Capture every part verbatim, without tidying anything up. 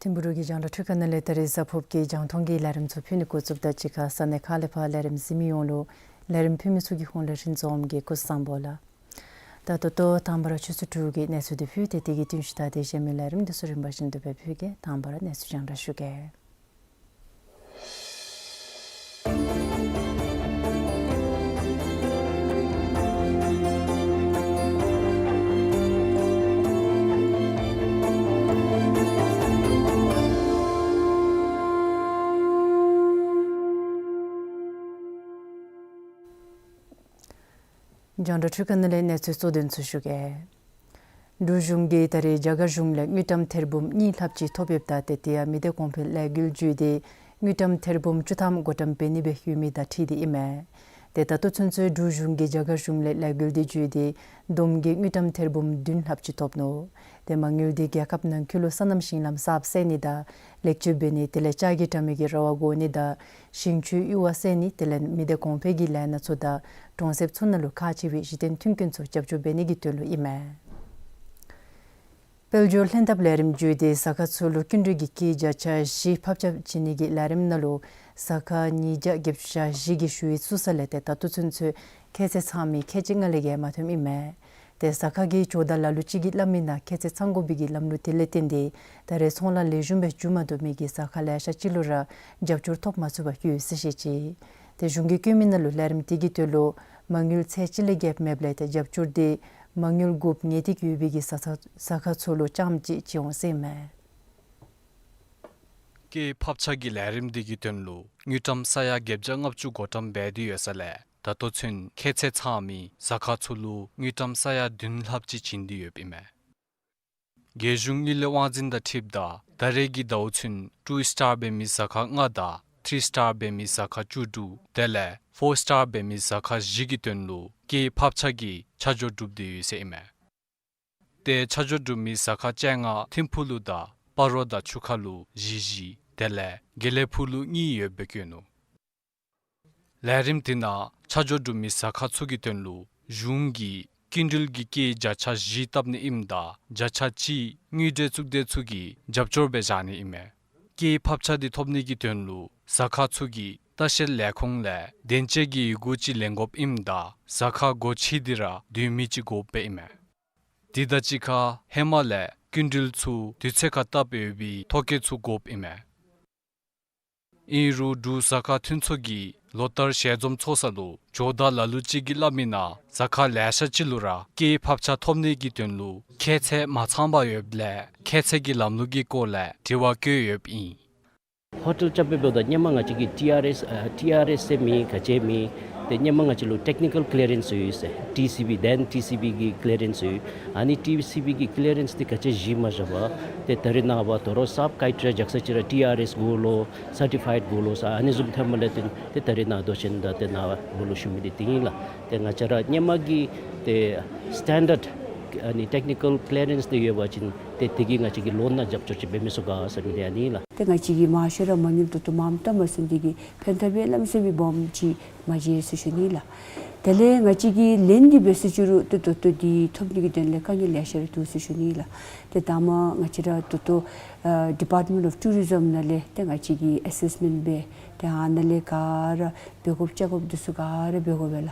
ཐིམ་ཕུ་རུ་གི་རྒྱང་བསྒྲགས་འཕྲུལ་ཁང་ནང་ལས་ད་རིས་གཟའ་ཕུརཔ་གི་རྒྱང་མཐོང་གི་ལས་རིམ་ཚུ་ཕུལ་ནི་འགོ་བཙུགསཔ་ད་གཅིག་ཁར་ས་གནས་ཁག་ལས་ཕར་ལས་རིམ་གཟིགས་མི་ཡོངས་ལུ་ལས་རིམ་ཕུལ་མི་ཚུ་གི་ཧོངས་ལས་རིན་འཛོམས་ཀྱིས་སྐུ་གཟུགས་བཟང་པོ་ལགས། ད་ད་ལྟོ་དང་པ་ར་ཆུ་ཚོད་དྲུག་གི་གནས་ཚུལ་འདི་ཕུལ་ཏེ་དེ་གི་རྟིང་ཤུལ་ད་དེ་གཞན་མི་ལས་རིམ་འདི་ཚུ་རིམ་པ་བཞིན་དུ་སྦེ་ཕུལ་གེ། དང་པ་ར་གནས་ཚུལ་རྒྱང་བསྒྲགས་ཞུ་གེ། རྒྱང་བསྒྲགས་འཕྲུལ་ཁང་ནང་ལས་གནས་ཚུལ་གཙོ་དོན་ཚུ་ཞུ་གེ། འབྲུག་གཞུང་གིས་ད་རེས་རྒྱ་གར་གཞུང་ལས་དངུལ་ཀྲམ་ཐེར་འབུམ་གཉིས་ལྷགཔ་ཅིག་ཐོབ་ཡོདཔ་ད་ཏེ་དེ་ཡང་མི་སྡེ་གོང་འཕེལ་ལས་འགུལ་བརྒྱུད་དེ་དངུལ་ཀྲམ་ཐེར་འབུམ་བཅུ་ཐམ་བགོ་བཀྲམ་འབད་ནི་སྦེ་ཡོད་མི་དང་འཁྲིལ་ཏེ་ཨིན་མས། ཏེ་ད་ལྟོ་ཚུན་ཚོད་འབྲུག་གཞུང་གིས་རྒྱ་གར་གཞུང་ལས་ལས་འགུལ་འདི་བརྒྱུད་དེ་བསྡོམས་ཀྱིས་དངུལ་ཀྲམ་ཐེར་འབུམ་བདུན་ལྷགཔ་ཅིག་ཐོབ་ནུག། ཏེ་མ་དངུལ་འདི་རྒྱལ་ཁབ་ནང་འཁོད་ལུ་སོ་ནམ་ཞིང་ལམ་གསརཔ་བསལ་ནི་དང་ལེགས་བཅོས་འབད་ནི་དེ་ལས་ལྕགས་ཀྱི་དྲ་མིག་གི་ར་བ་བགོ་ནི་དང་ཞིང་ཆུའི་གཡུར་བ་བསལ་ནི་དེ་ལས་མི་སྡེ་གོང་འཕེལ་གྱི་ལས་སྣ་ཚུ་དང་གྲོང་གསེབ་ཚུ་ནང་ལུ་ཁག་ཆེ་བའི་གཞི་རྟེན་མཐུན་རྐྱེན་ཚུ་རྒྱབ་སྐྱོར་འབད་ནི་གི་དོན་ལུ་ཨིན་མས། དཔལ་འབྱོར་ལྷན་ཐབས་ལས་རིམ་བརྒྱུད་དེ་ཟ་ཁང་ཚུ་ལུ་སྐྱིན་འགྲུལ་གྱི་སྐྱེད་བརྒྱ་ཆ་བཞི་ཕབ་ཆ་བྱིན་ནི་གི་ལས་རིམ་ནང་ལུ་ཟ་ཁང་ཉིས་བརྒྱ་བརྒྱད་ཅུ་གྱ་བཞི་གི་ཞུ་ཡིག་བཙུགས་ས་ལས་ཏེ་ད་ལྟོ་ཚུན་ཚོད་ཁྱད་ཚད་ཚང་མི་ཁལ་གཅིག་ལྔ་ལས་བརྒལ་མ་ཐོནམ་ཨིན་མས། ཏེ་ཟ་ཁང་གི་ཇོ་བདག་ལ་ལུ་ཅིག་གིས་སླབ་མི་ནང་ཁྱད་ཚད་ཚང་དགོ་པའི་གི་ལམ་ལུགས་དེ་ལས་བརྟེན་ཏེ་ད་རེས་ཚོང་ལཱ་ལེགས་ཤོམ་སྦེ་འགྱོ་མ་བཏུབ་མི་གི་ཟ་ཁང་ལེ་ཤ་ཅིག་ལུ་ར་རྒྱབ་སྐྱོར་ཐོབ་མ་ཚུགས་པར་ཡོད་ཟེར་བཤད་ཅི། ཏེ་གཞུང་གི་བཀོད་མི་ནང་ལུ་ལས་རིམ་དེ་གི་དོན་ལུ་མ་དངུལ་ཚད་ཅིག་ལས་བརྒལ་མེདཔ་ལས་ཏེ་རྒྱབ་སྐྱོར་དེ་མ་དངུལ་དགོཔ་ངེས་ཏིག་ཡོད་པའི་གི་ཟ་ཁང་ཟ་ཁང་ཚུ་ལུ་རྐྱངམ་གཅིག་ཅིག་འོང་ཟེར་ཨིན་མས། སྐྱེད་ཕབ་ཆ་གི་ལས་རིམ་དེ་གི་དོན་ལུ་དངུལ་ཀྲམ་ས་ཡ་བརྒྱད་བརྒྱ་ལྔ་བཅུ་བགོ་བཀྲམ་འབད་དེ་ཡོད་ས་ལས་ད་ལྟོ་ཚུན་ཁྱད་ཚད་ཚང་མི་ཟ་ཁང་ཚུ་ལུ་དངུལ་ཀྲམ་ས་ཡ་བདུན་ལྷགཔ་ཅིག་བྱིན་ཏེ་ཡོདཔ་ཨིན་མས། རྒྱལ་གཞུང་དངུལ་ལས་དབང་འཛིན་དང་འཁྲིལཝ་ད་ད་རེས་ཀྱི་ཟླཝ་ཚུན་ཊུ་སི་ཊར་འབད་མི་ཟ་ཁང་ལྔ་དང་ཐི་རི་སི་ཊར་འབད་མི་ཟ་ཁང་བཅུ་དྲུག་དེ་ལས་ཕོར་སི་ཊར་འབད་མི་ཟ་ཁང་བཞི་གི་དོན་ལུ་སྐྱེད་ཕབ་ཆ་གི་ཆ་འཇོག་གྲུབ་སྟེ་ཡོད་ཟེར་ཨིན་མས། ཏེ་ཆ་འཇོག་གྲུབ་མི་ཟ་ཁང་བཅོ་ལྔ་ཐིམ་ཕུག་ལུ་དང་སྤ་རོ་དང་ཆུ་ཁ་ལུ་བཞི་བཞི་དེ་ལས་དགེ་ལེགས་ཕུག་ལུ་གཉིས་ཡོདཔ་སྦེ་བཀོད་ནུག། ལས་རིམ་དེ་ནང་ཆ་འཇོག་གྲུབ་མི་ཟ་ཁང་ཚུ་གི་དོན་ལུ་གཞུང་གིས་སྐྱིན་འགྲུལ་གྱི་སྐྱེད་བརྒྱ་ཆ་བཞི་བཏབ་ནི་ཨིནམ་ད་བརྒྱ་ཆ་གཅིག་དངུལ་འབྲེལ་གཙུག་སྡེ་ཚུ་གིས་རྒྱབ་སྐྱོར་སྦེ་བཞག་ནི་ཨིན་མས། སྐྱེད་ཕབ་ཆ་དེ་ཐོབ་ནི་གི་དོན་ལུ་ཟ་ཁང་ཚུ་གིས་ལྟ་བཤལ་ལས་ཁུངས་ལས་བདེན་དཔྱད་ཀྱི་ཡི་གུ་ཅིག་ལེན་དགོཔ་ཨིནམ་ད་ཟ་ཁང་སྒོ་ཕྱེ་སྟེ་ར་སྡོད་མི་ཅིག་དགོཔ་སྦེ་ཨིན་མས། དེ་དང་གཅིག་ཁར་ཧེ་མ་ལས་སྐྱིན་འགྲུལ་ཚུ་དུས་ཚོད་ཁར་བཏབ་ཡོད་པའི་ཐོ་བཀོད་ཚུ་དགོཔ་ཨིན་མས། ཨིན་རུང་འབྲུག་ཟ་ཁང་མཐུན་ཚོགས་ཀྱིས་ལོ་ལྟར་ཞལ་འཛོམས་ཚོགས་ས་ལུ་ཇོ་བདག་ལ་ལུ་ཅིག་གིས་སླབ་མི་ནང་ཟ་ཁང་ལེ་ཤ་ཅིག་ལུ་ར་སྐྱེད་ཕབ་ཆ་ཐོབ་ནི་གི་དོན་ལུ་ཁྱད་ཚད་མ་ཚང་པར་ཡོདཔ་ལས་ཁྱད་ཚད་ཀྱི་ལམ་ལུགས་ཀྱི་སྐོར་ལས་དྲི་བ་བཀོད་ཡོདཔ་ཨིན། ཧོ་ཊེལ་རྐྱབ་སྦེ་འབདཝ་ད་ཧེ་མ་ང་བཅས་ཀྱིས་ཊི་ཨར་ཨེསི་ཨ་ཊི་ཨར་ཨེསི་ཟེར་མེད། ག་ཅི་མེད། ཏེ་ཧེ་མ་ང་བཅས་ལུ་ཊེཀ་ནི་ཀཱལ་ཀི་ལི་ཡ་རེནསི་ཡོད་ཟེར། ཊི་སི་བི་དེན་ཊི་སི་བི་གི་ཀི་ལི་ཡ་རེནསི་ཡོད། ཨ་ནི་ཊི་སི་བི་གི་ཀི་ལི་ཡ་རེནསི་འདི་ག་ཅི་གཞི་མ་བཞག་པར་ཏེ་ད་རེས་ནངས་པ་དོ་རུང་གསརཔ་ཀའི་ཊི་རི་ཡ་རྒྱག་ས་ཅིག་ར་ཊི་ཨར་ཨེསི་དགོ་ལོ་སར་ཊི་ཕའིཌ་དགོ་ལོ་ཟེར་ཨ་ནི་བཟུམ་ཐོནམ་ལས་བརྟེན་ཏེ་ད་རེས་ནཱ་མདོ་ཆེན་དང་ཏེ་ནཱ་འོག་ལུ་ཞུ་མི་འདི་དེ་ཨིན་ལགས། ཏེ་ང་བཅས་ར་ཧེ་མ་གི་ཏེ་སི་ཊེན་ཌརཌ་ ཨ་ནི་ཊེཀ་ནི་ཀཱལ་ཀི་ལི་ཡར་རེནསི་འདི་ཡོད་པ་ཅིན་ཏེ་དེ་གིས་ང་བཅས་ཀྱི་ལོན་ནང་རྒྱབ་སྐྱོར་ཅིག་འབད་མི་ཚུགས་ག་ཟེར་མི་འདི་ཨ་ནི་ལགས། ཏེ་ང་བཅས་ཀྱིས་མང་ཤོས་ར་མ་དངུལ་ཏོག་ཏོ་མངམ་བཏབ་མ་ཚུགས་ནི་དེ་གིས་ཕན་ཐབས་ཡང་གནམ་མེད་ས་མེད་སྦོམ་ཅིག་མ་མཇལ་ཟེར་ཞུ་ནི་ལགས། དེ་ལས་ང་བཅས་ཀྱིས་ལེན་འདི་འབད་ཟེར་ཞུ་རུང་ཏེ་ཏོག་ཏོ་འདི་ཐོབ་ནི་གི་དོན་ལས་དཀའ་ངལ་ལེ་ཤ་ར་འདུག་ཟེར་ཞུ་ནི་ལགས། ཏེ་ད་མ་ང་བཅས་ར་ཏོག་ཏོ་ཨ་ཌི་པཱརཊ་མེནཊ་ཨོཕ་ཊུ་རི་ཛམ་ནང་ལས་ཏེ་ང་བཅས་ཀྱིས་ཨེ་སེསི་མེནཊ་འབད་ཏེ་ཨ་ནཱ་ལས་ག་ར་འབད་དགོཔ་བཅའ་དགོཔ་འདི་ཚུ་ག་ར་འབད་དགོ་པས་ལགས།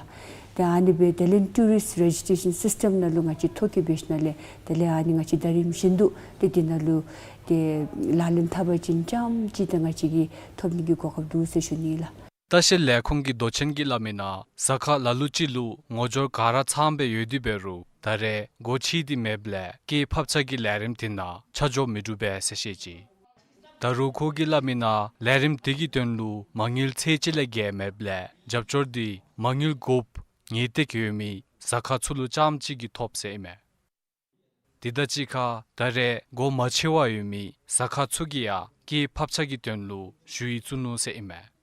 ཏེ་ཨ་ནི་སྦེ་དེ་ལས་ཊུ་རིསཊ་རེ་ཇིསི་ཊེ་རེ་ཤཱན་སིསི་ཊེམ་ནང་ལུ་ང་བཅས་ཐོ་བཀོད་འབད་ཞིནམ་ལས་དེ་ལས་ཨ་ནི་ང་བཅས་ད་རིས་བཞིན་དུ་ཏེ་འདི་ནང་ལུ་ཏེ་ལག་ལེན་འཐབ་པ་ཅིན་རྐྱངམ་ཅིག་ཏེ་ང་བཅས་ཀྱིས་ཐོབ་ནི་གི་གོ་སྐབས་འདུག་ཟེར་ཞུ་ནི་ལགས། ལྟ་བཤལ་ལས་ཁུངས་ཀྱི་མདོ་ཆེན་གྱིས་སླབ་མི་ནང་གཟའ་སྐར་ལ་ལུ་ཅིག་ལུ་ངོ་སྦྱོར་ག་ར་ཚངམ་སྦེ་ཡོད་དེ་འབད་རུང་ད་རེས་སྒོ་ཕྱེ་སྟེ་མེདཔ་ལས་སྐྱེད་ཕབ་ཆག་གི་ལས་རིམ་དེ་ནང་ཆ་འཇོག་མི་གྲུབ་པས་ཟེར་བཤད་ཅི། ད་རུང་ཁོ་གིས་སླབ་མི་ནང་ལས་རིམ་དེ་གི་དོན་ལུ་མ་དངུལ་ཚད་གཅིག་ལས་བརྒལ་མེདཔ་ལས་རྒྱབ་སྐྱོར་འདི་མ་དངུལ་དགོཔ་ངེས་ཏིག་ཡོད་མི་ཟ་ཁང་ཚུ་ལུ་རྐྱངམ་ཅིག་གིས་ཐོབ་ཟེར་ཨིན་མས། དེ་དང་གཅིག་ཁར་ད་རེས་སྒོ་མ་ཕྱེ་བར་ཡོད་མི་ཟ་ཁང་ཚུ་གིས་ཡང་སྐྱེད་ཕབ་ཆག་གི་དོན་ལུ་ཞུ་ཡིག་བཙུགས་ནུག་ཟེར་ཨིན་མས།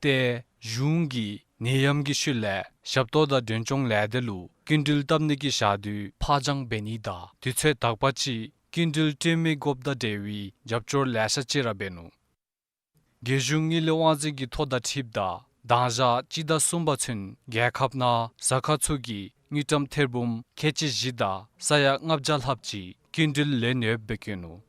ཏེ་གཞུང་གིས་ནད་ཡམས་ཀྱི་ཤུལ་ལས་ཞབས་ཏོག་དང་མགྲོན་སྐྱོང་ལས་སྡེ་ལུ་སྐྱིན་འགྲུལ་བཏབ་ནི་གི་ཞག་དུས་ཕར་འགྱངས་འབད་ནི་དང་དུས་ཚོད་དག་པ་ཅིག་སྐྱིན་འགྲུལ་སྤྲོད་མི་དགོཔ་དང་འབྲེལ་བའི་རྒྱབ་སྐྱོར་ལེ་ཤ་ཅིག་ར་འབད་ནུག། རྒྱལ་གཞུང་དངུལ་ལས་དབང་འཛིན་གྱི་ཐོ་དང་འཁྲིལཝ་ད་གདན་ཞག་གཅིག་དང་གསུམ་པ་ཚུན་རྒྱལ་ཁབ་ནང་ཟ་ཁང་ཚུ་གིས་དངུལ་ཀྲམ་ཐེར་འབུམ་ཁལ་གཅིག་བཞི་དང་ས་ཡ་ལྔ་བརྒྱ་ལྷགཔ་ཅིག་སྐྱིན་འགྲུལ་ལེན་ཡོདཔ་སྦེ་བཀོད་ནུག།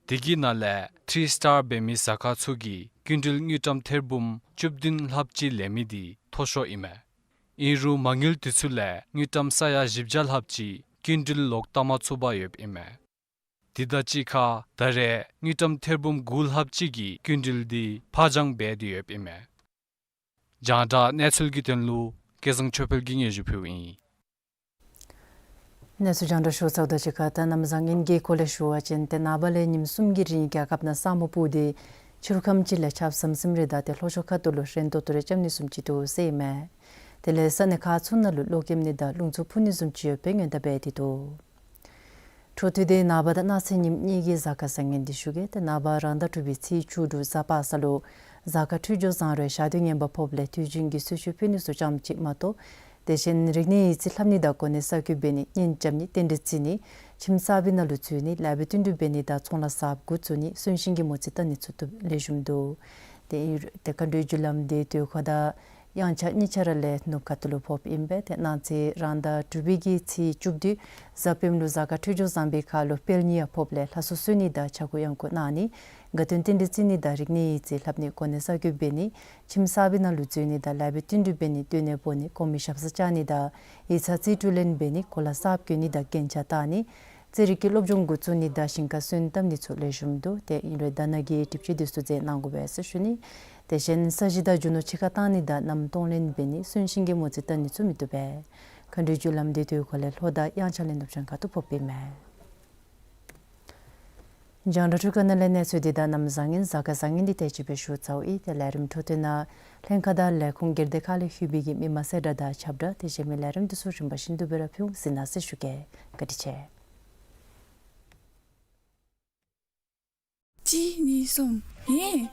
དེ་གི་ནང་ལས་ཐི་རི་སི་ཊར་འབད་མི་ཟ་ཁང་ཚུ་གིས་སྐྱིན་འགྲུལ་དངུལ་ཀྲམ་ཐེར་འབུམ་བཅུ་བདུན་ལྷགཔ་ཅིག་ལེན་མི་འདི་མཐོ་ཤོས་ཨིན་མས། ཨིན་རུང་མ་དངུལ་དེ་ཚུ་ལས་དངུལ་ཀྲམ་ས་ཡ་བཞི་བརྒྱ་ལྷགཔ་ཅིག་སྐྱིན་འགྲུལ་ལོག་བཏབ་མ་ཚུགས་པར་ཡོདཔ་ཨིན་མས། དེ་དང་གཅིག་ཁར་ད་རེས་དངུལ་ཀྲམ་ཐེར་འབུམ་དགུ་ལྷགཔ་ཅིག་གི་སྐྱིན་འགྲུལ་འདི་ཕར་འགྱངས་འབད་དེ་ཡོདཔ་ཨིན་མས། རྒྱང་བསྒྲགས་གནས་ཚུལ་གྱི་དོན་ལུ་སྐལ་བཟང་ཆོས་འཕེལ་གྱིས་སྙན་ཞུ་ཕུལཝ་ཨིན། གནས་ཚུལ་རྒྱང་བསྒྲགས་ཞུ་ཚརཝ་དང་གཅིག་ཁར་ད་གནམ་བཟང་ངན་གྱི་སྐོར་ལས་ཞུ་བ་ཅིན་ཏེ་ནངས་པ་ལས་ཉིནམ་གསུམ་གྱི་རིང་རྒྱལ་ཁབ་ནང་ས་སྨུག་སྤུབས་ཏེ་ཕྱི་རུ་ཁམས་ཅིག་ལས་ཆརཔ་ཟམ་ཟིམ་རེ་དང་ཏེ་ལྷོ་ཕྱོགས་ཁ་ཐུག་ལུ་རན་ཏོག་ཏོ་རེ་རྐྱབ་ནི་བཟུམ་ཅིག་འདུག་ཟེར་ཨིན་མས། དེ་ལས་ས་གནས་ཁག་ཚུ་ནང་ལུ་གློག་ཀེམ་ནི་དང་རླུང་འཚུབ་འཕུ་ནི་བཟུམ་ཅིག་ཡོད་པའི་སྔོན་བརྡ་འབད་དེ་འདུག། འཕྲོ་མཐུད་དེ་ནངས་པ་དང་གནངས་ཚེ་ཉིནམ་གཉིས་ཀྱི་གཟའ་སྐར་བཟང་ངན་འདི་ཞུ་གེ། ཏེ་ནངས་པ་རང་ཟླ་དྲུག་པའི་ཚེས་བཅུ་དྲུག་གཟའ་པ་སངས་ལུ་གཟའ་སྐར་འཕྲོད་སྦྱོར་བཟང་རུང་ཞག་དུས་ངན་པ་ཕོགཔ་ལས་དུས་རྒྱུན་གྱི་གསོལ་མཆོད་ཕུལ་ནི་ཚུ་རྐྱངམ་ཅིག་མ་གཏོགས་དེ་བཞིན་རིག་གནས་ཡིག་རྩིས་ལྷབ་ནི་དང་གོ་གནས་གསར་བསྐོ་འབད་ནི་གཉེན་རྐྱབ་ནི་རྟེན་འབྲེལ་བརྩི་ནི་ཁྱིམ་གསར་པའི་ནང་ལུ་འཛུལ་ནི་ལེགས་པའི་བསྟུན་གྲོས་འབད་ནི་དང་ཚོང་ལཱ་གསརཔ་འགོ་བཙུགས་ནི་གསོན་གཤིན་གྱི་མོ་རྩིས་བལྟ་ནི་ཚུ་བཏུབ་ལེགས་ཤོམ་འདུག། ཏེ་ཏེ་མཁའ་འགྲོའི་རྒྱུ་ལམ་འདི་དུས་འཁོར་དང་དབྱངས་འཆར་གཉིས་ཆ་ར་ལས་ནུབ་ཁ་ཐུག་ལུ་ཕོགཔ་ཨིན་པས། ཏེ་གནངས་ཚེ་རང་ཟླ་དྲུག་པའི་གི་ཚེས་བཅུ་དྲུག་གཟའ་སྤེནམ་ལུ་གཟའ་སྐར་འཕྲོད་སྦྱོར་བཟང་པའི་ཁར་ལུ་དཔལ་ཉི་ཡང་ཕོགཔ་ལས་ལྷ་གསོལ་གསོལ་ནི་དང་ཕྱྭ་འགུགས་གཡང་འགུགས་གནང་ནི་དགའ་སྟོན་རྟེན་འབྲེལ་བརྩི་ནི་དང་རིག་གནས་ཡིག་རྩིས་ལྷབ་ནི་གོ་གནས་གསར་བསྐོ་འབད་ནི་ཁྱིམ་གསར་པའི་ནང་ལུ་འཛུལ་ནི་དང་ལེགས་པའི་བསྟུན་གྲོས་འབད་ནི་སྟོད་སྨད་སྦོ་ནི་གོང་མའི་ཞབས་སར་བཅར་ནི་དང་ཡིག་ཚང་རྩིས་སྤྲོད་ལེན་འབད་ནི་གོ་ལ་གསརཔ་གྱོན་ནི་དང་རྒྱན་ཆ་བཏགས་ནི་རྩེད་རིགས་ཀྱི་སློབ་སྦྱོང་འགོ་བཙུགས་ནི་དང་ཞིང་ཁར་སོན་བཏབ་ནི་ཚུ་ལེགས་ཤོམ་འདུག། ཏེ་ཨིན་རུང་ད་ནཱ་གི་སྒྲིག་གཞི་འདི་ཚུ་མཛད་གནང་དགོ་པས་ཟེར་ཞུ་ནི། དེ་བཞིན་ས་གཞི་དང་རྒྱུ་ནོར་ཕྱི་ཁར་བཏང་ནི་དང་གནམ་གཏོང་ལེན་འབད་ནི་གསོན་གཤིན་གྱི་མོ་རྩིས་བལྟ་ནི་ཚུ་མི་བཏུབ་པས། མཁའ་འགྲོའི་རྒྱུ་ལམ་འདི་དུས་འཁོར་ལས་ལྷོ་དང་དབྱངས་འཆར་ལས་ནུབ་བྱང་ཁ་ཐུག་ཕོགཔ་ཨིན་མས། རྒྱང་བསྒྲགས་འཕྲུལ་ཁང་ནང་ལས་གནས་ཚུལ་འདི་དང་གནམ་བཟང་ངན་གཟའ་སྐར་བཟང་ངན་འདི་དེ་ཅིག་སྦེ་ཞུ་ཚརཝ་ཨིན། ཏེ་ལས་རིམ་འཕྲོ་མཐུད་ནང་ལྷན་ཁག་དང་ལས་ཁུངས་སྒེར་སྡེ་ཁག་ལས་ལྷོད་པའི་གི་མི་མང་གསལ་བསྒྲགས་དང་ཁྱབ་བསྒྲགས་དེ་བཞིན་མི་ལས་རིམ་འདི་ཚུ་རིམ་པ་བཞིན་དུ་སྦེ་ར་ཕུལ་འོང་གཟིགས་གནང་ཟེར་ཞུ་གེ། བཀའ་དྲིན་ཆེ། གཅིག་གཉིས་གསུམ། ཧེ།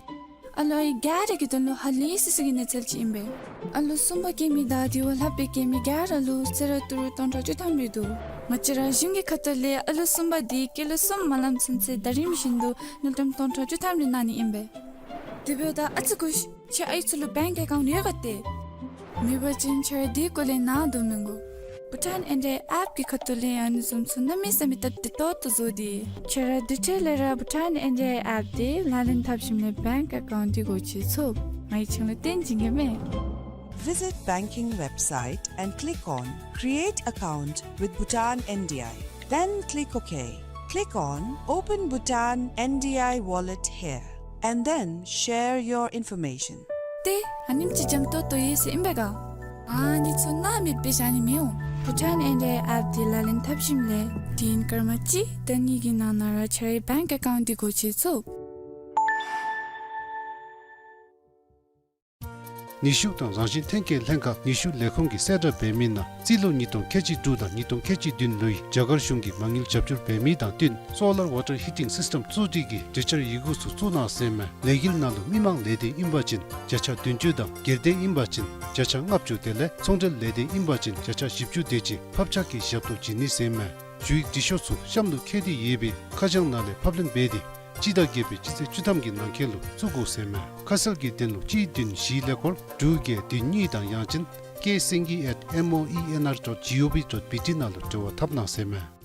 ཨ་ལོ་ཨའི་ག་ར་གི་དོན་ལུ་ཧ་ལས་སི་སི་གི་གནས་ཚུལ་ཅིག་ཨིན་པས། ཨ་ལོ་གསུམ་པ་སྐྱེ་མི་དང་དེ་བ་ལྷག་པའི་སྐྱེ་མི་ག་ར་ལུ་གསོལ་རས་ཏི་རུ་སྟོང་ཕྲག་བཅུ་ཐམ་རེ་འདུག། ང་བཅས་ར་གཞུང་གི་ཁ་ཐུག་ལས་ཨ་ལོ་གསུམ་པ་འདི་སྐྱེས་ལོ་གསུམ་མ་ལངམ་ཚུན་ཚོད་ཟླ་རིམ་བཞིན་དུ་དངུལ་ཀྲམ་སྟོང་ཕྲག་བཅུ་ཐམ་རེ་གནང་ནི་ཨིན་པས། དེ་འབདཝ་ད་ཨ་ཙི་སྒུག་ཤིག། ཁྱེད་ཨའི་ཚུ་ལུ་བེངཀ་ཨེ་ཀའུནཊ་ཡོད་ག་ཏེ། མེད་པ་ཅིན་ཁྱེད་ར་འདི་སྐོར་ལས་ནཱ་འདུག་མི་དགོ། བྷུ་ཊཱན་ཨེན་ཌི་ཨའི་ཨེཔ་གི་ཁ་ཐུག་ལས་ཨ་ནི་བཟུམ་ཚུ་གནམ་མེད་ས་མེད་སྟབས་བདེ་ཏོག་ཏོ་བཟོ་སྟེ། ཁྱེད་ར་དེ་འཕྲལ་ལས་ར་བྷུ་ཊཱན་ཨེན་ཌི་ཨའི་ཨེཔ་འདི་ལག་ལེན་འཐབ་ཞིནམ་ལས་བེངཀ་ཨེ་ཀའུནཊ་འདི་སྒོ་ཕྱེ་ཚུགས། ང་གིས་ཁྱེད་ལུ་སྟོན་བྱིན་གེ་མས། Visit banking website and click on Create Account with Bhutan N D I. Then click OK. Click on Open Bhutan N D I Wallet here and then share your information. ཏེ་ཨ་ནེམ་ཅིག་འཇམ་ཏོང་ཏོ་ཡོད་ཟེར་ཨིན་པས་ག། ཨ་ནི་ཚུ་སྣང་མེད་སྦེ་བཞག་ནི་མི་འོང་། བྷུ་ཊཱན་ཨེན་ཌི་ཨའི་ཨེཔ་འདི་ལག་ལེན་འཐབ་ཞིནམ་ལས་དུས་ཡུན་སྐར་མ་གཅིག་དང་གཉིས་ཀྱི་ནང་ན་ར་ཁྱེད་རའི་བེངཀ་ཨེ་ཀའུནཊ་འདི་སྒོ་ཕྱེ་ཚུགས། ནུས་ཤུགས་དང་རང་བཞིན་ཐོན་སྐྱེད་ལྷན་ཁག་ནུས་ཤུགས་ལས་ཁུངས་ཀྱིས་གསལ་བསྒྲགས་འབད་མི་ནང་རྩིས་ལོ་ཉིས་སྟོང་ཁལ་གཅིག་དྲུག་དང་ཉིས་སྟོང་ཁལ་གཅིག་བདུན་ལོའི་རྒྱ་གར་གཞུང་གིས་མ་དངུལ་རྒྱབ་སྐྱོར་འབད་མི་དང་བསྟུན་སོ་ལར་ཝ་ཊར་ཧི་ཊིང་སིསི་ཊེམ་བཙུགས་སྒྲིག་གི་གྲོས་འཆར་ཡི་གུ་ཚུ་བཙུགས་གནང་ཟེར་མས། ལས་འགུལ་ནང་ལུ་མི་མང་ལས་སྡེ་ཨིན་པ་ཅིན་བརྒྱ་ཆ་བདུན་ཅུ་དང་སྒེར་སྡེ་ཨིན་པ་ཅིན་བརྒྱ་ཆ་ལྔ་བཅུ་དེ་ལས་ཚོང་འབྲེལ་ལས་སྡེ་ཨིན་པ་ཅིན་བརྒྱ་ཆ་བཞི་བཅུ་དེ་ཅིག་ཕབ་ཆག་གི་ཞབས་ཏོག་བྱིན་ནི་ཟེར་མས། ཞུ་ཡིག་འབྲི་ཤོག་ཚུ་གཤམ་ལུ་བཀོད་དེ་ཡོད་པའི་ཁ་བྱང་ནང་ལས་ཕབ་ལེན་འབད་དེ་སྤྱི་ཟླ་བརྒྱད་པའི་སྤྱི་ཚེས་བཅུ་ཐམ་གྱི་ནང་འཁོད་ལུ་བཙུགས་དགོ་ཟེར་མས། ཁ་གསལ་གྱི་དོན་ལུ་གཅིག་བདུན་བཞི་ཀླད་ཀོར་དྲུག་བརྒྱད་བདུན་གཉིས་དང་ཡང་ཅིན་ཀེ་སེང་གེ་ཨེཊ་མོ་ཨི་ཨེན་ཨར་ཌོཊ་ཇི་ཨོ་ཝི་ཌོཊ་བི་ཊི་ནང་ལུ་འབྲེལ་བ་འཐབ་གནང་ཟེར་མས།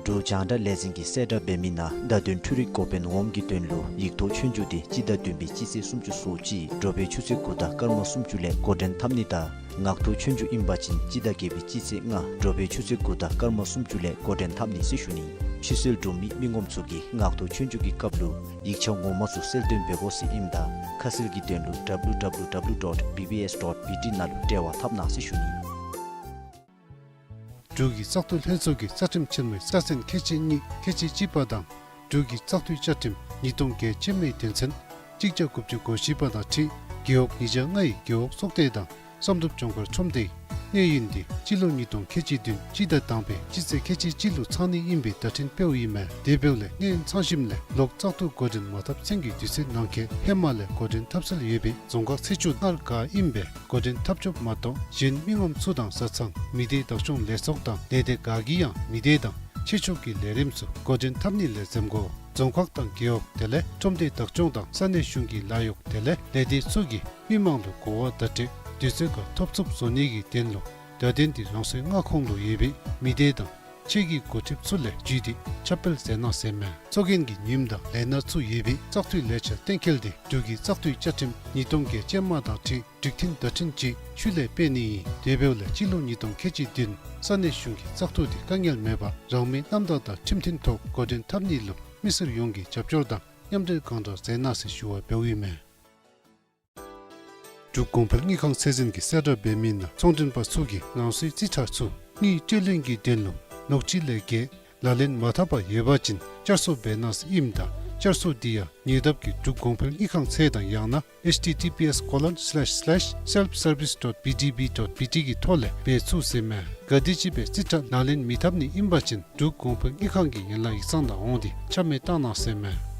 འབྲུག་རྒྱང་བསྒྲགས་ལས་འཛིན་གྱིས་གསལ་བསྒྲགས་འབད་མི་ནང་བརྡ་དོན་འཕྲུལ་རིག་འགོ་དཔོན་འོགམ་གྱི་དོན་ལུ་ཡིག་ཐོག་ཆོས་རྒྱུགས་དེ་སྤྱི་ཟླ་བདུན་པའི་སྤྱི་ཚེས་སུམ་ཅུ་སོ་གཅིག་དྲོ་པའི་ཆུ་ཚོད་དགུ་དང་སྐར་མ་སུམ་ཅུ་ལས་འགོ་འདྲེན་འཐབ་ནི་དང་ངག་ཐོག་ཆོས་རྒྱུགས་ཨིན་པ་ཅིན་སྤྱི་ཟླ་བརྒྱད་པའི་སྤྱི་ཚེས་ལྔ་དྲོ་པའི་ཆུ་ཚོད་དགུ་དང་སྐར་མ་སུམ་ཅུ་ལས་འགོ་འདྲེན་འཐབ་ནི་ཟེར་ཞུ་ནི། ཕྱིར་སེལ་གྲུབ་མི་མི་ངོམ་ཚུ་གིས་ངག་ཐོག་ཆོས་རྒྱུགས་ཀྱི་སྐབས་ལུ་ཡིག་ཆ་ངོ་མ་ཚུ་གསལ་སྟོན་འབད་དགོ་ཟེར་ཨིནམ་ད་ཁ་གསལ་གྱི་དོན་ལུ་ཌབ་ལིའུ་ཌབ་ལིའུ་ཌབ་ལིའུ་ཌོཊ་བི་བི་ཨེསི་ཌོཊ་བི་ཊི་ནང་ལུ་འབྲེལ་བ་འཐབ་གནང་ཟེར་ཞུ་ནི། འབྲུག་གི་བཙག་འཐུ་ལྷན་ཚོགས་ཀྱི་རྩ་ཁྲིམས་ཆེན་མོའི་རྩ་ཚན་ཁལ་གཅིག་གཉིས་ཁལ་གཅིག་གཅིག་པ་དང་འབྲུག་གི་བཙག་འཐུའི་བཅའ་ཁྲིམས་ཉིས་སྟོང་བརྒྱད་ཅན་མའི་དོན་ཚན་གཅིག་བརྒྱ་དགུ་བཅུ་གོ་བཞི་པ་དང་འཁྲིལ་རྒེད་འོག་ཉིས་བརྒྱ་ལྔའི་རྒེད་འོག་ཚོགས་སྡེ་དང་བསམ་གྲུབ་ལྗོངས་མཁར་ཁྲོམ་སྡེའི་གནས་ཡུན་དེ་སྤྱི་ལོ་ཉིས་སྟོང་ཁལ་གཅིག་བདུན་སྤྱི་ཟླ་དང་པའི་སྤྱི་ཚེས་ཁལ་གཅིག་གཅིག་ལུ་ཚང་ནི་ཨིན་པའི་བརྡ་འཕྲིན་སྤེལཝ་ཨིན་མས། དེ་འབདཝ་ལས་གནས་ཡུན་ཚང་ཞིནམ་ལས་ལོག་བཙག་འཐུ་འགོ་འདྲེན་མ་འཐབ་ཚུན་གྱི་དུས་ཚོད་ནང་འཁོད་ཧེ་མ་ལས་འགོ་འདྲེན་འཐབ་སྲོལ་ཡོད་པའི་རྫོང་ཁག་ཚེས་བཅུ་སྔར་ག་ཨིན་པས། འགོ་འདྲེན་འཐབ་ཆོགཔ་མ་གཏོགས་གཞན་མི་ངོམ་ཚུ་དང་བཟའ་ཚང་མི་སྡེ་བདག་སྐྱོང་ལས་ཚོགས་དང་ལས་སྡེ་ག་གིས་ཡང་མི་སྡེ་དང་ཆོས་ཕྱོགས་ཀྱི་ལས་རིམ་ཚུ་འགོ་འདྲེན་འཐབ་ནི་ལས་འཛེམ་དགོ། རྫོང་ཁག་དང་རྒེད་འོག་དེ་ལས་ཁྲོམ་སྡེ་བདག་སྐྱོང་དང་ས་གནས་གཞུང་གི་ལཱ་གཡོག་དེ་ལས་ལས་སྡེ་ཚུ་གིས་མི་མང་ལུ་གོ་བ་བརྡ་སྤྲོད་དུས་ཚོད་ཁར་ཐོབ་ཚུགསཔ་བཟོ་ནི་གི་དོན་ལུ་བརྡ་དོན་དེ་རང་སོའི་མངའ་ཁོངས་ལུ་ཡོད་པའི་མི་སྡེ་དང་ཆོས་ཀྱི་འགོ་ཁྲིདཔ་ཚུ་ལས་བརྒྱུད་དེ་ཁྱབ་སྤེལ་མཛད་གནང་ཟེར་མས། གཙོ་འགན་གྱི་ཉིནམ་དང་ལས་སྣ་ཚུ་ཡོད་པའི་བཙག་འཐུའི་ལས་འཆར་གཏན་འཁེལ་དེ་འབྲུག་གི་བཙག་འཐུའི་བཅའ་ཁྲིམས་ཉིས་སྟོང་བརྒྱད་ཅན་མ་དང་འཁྲིལ་སྒྲིག་མཐུན་བརྡ་འཕྲིན་ཅིག་ཤུལ་ལས་སྤེལ་ནི་ཨིན། དེ་འབདཝ་ལས་སྤྱི་ལོ་ཉིས་སྟོང་ཁལ་གཅིག་བདུན་ས་གནས་གཞུང་གི་བཙག་འཐུ་དེ་དཀའ་ངལ་མེད་པར་རང་མོས་རྣམ་དག་དང་ཁྲིམས་མཐུན་ཐོག་འགོ་འདྲེན་འཐབ་ནི་ལུ་མི་སེར་ཡོངས་ཀྱི་རྒྱབ་སྐྱོར་དང་མཉམ་འབྲེལ་གང་དྲག་མཛད་གནང་ཟེར་ཞུ་བ་འབདཝ་ཨིན་མས། འབྲུག་གོང་འཕེལ་དངུལ་ཁང་ཚད་འཛིན་གྱིས་གསལ་བསྒྲགས་འབད་མི་ནང་ཚོང་མགྲོན་པ་ཚུ་གིས་རང་སོའི་རྩིས་ཁྲ་ཚུ་དངུལ་སྤྲོད་ལེན་གྱི་དོན་ལུ་ལོག་སྤྱོད་ལས་འགལ་ལག་ལེན་མ་འཐབ་པར་ཡོད་པ་ཅིན་བསྐྱར་གསོ་འབད་གནང་ཟེར་ཨིནམ་ད་བསྐྱར་གསོ་དེ་ཡང་ཉེ་འདབས་ཀྱི་འབྲུག་གོང་འཕེལ་དངུལ་ཁང་ཚད་དང་ཡང་ན་ཨེཆ་ཊི་ཊི་པི་ཨེསི་ཀོ་ལོན་སི་ལེཤ་སི་ལེཤ་སེལཕ་སར་བིསི་ཌོཊ་བི་ཌི་བི་ཌོཊ་བི་ཊི་གི་ཐོག་ལས་འབད་ཚུགས་ཟེར་མས། ག་དེམ་ཅིག་སྦེ་རྩིས་ཁྲ་ལག་ལེན་མི་འཐབ་ནི་ཨིན་པ་ཅིན་འབྲུག་གོང་འཕེལ་དངུལ་ཁང་གི་ཡན་ལག་ཡིག་ཚང་ནང་འོང་སྟེ་ཆ་མེད་བཏང་གནང་ཟེར་མས།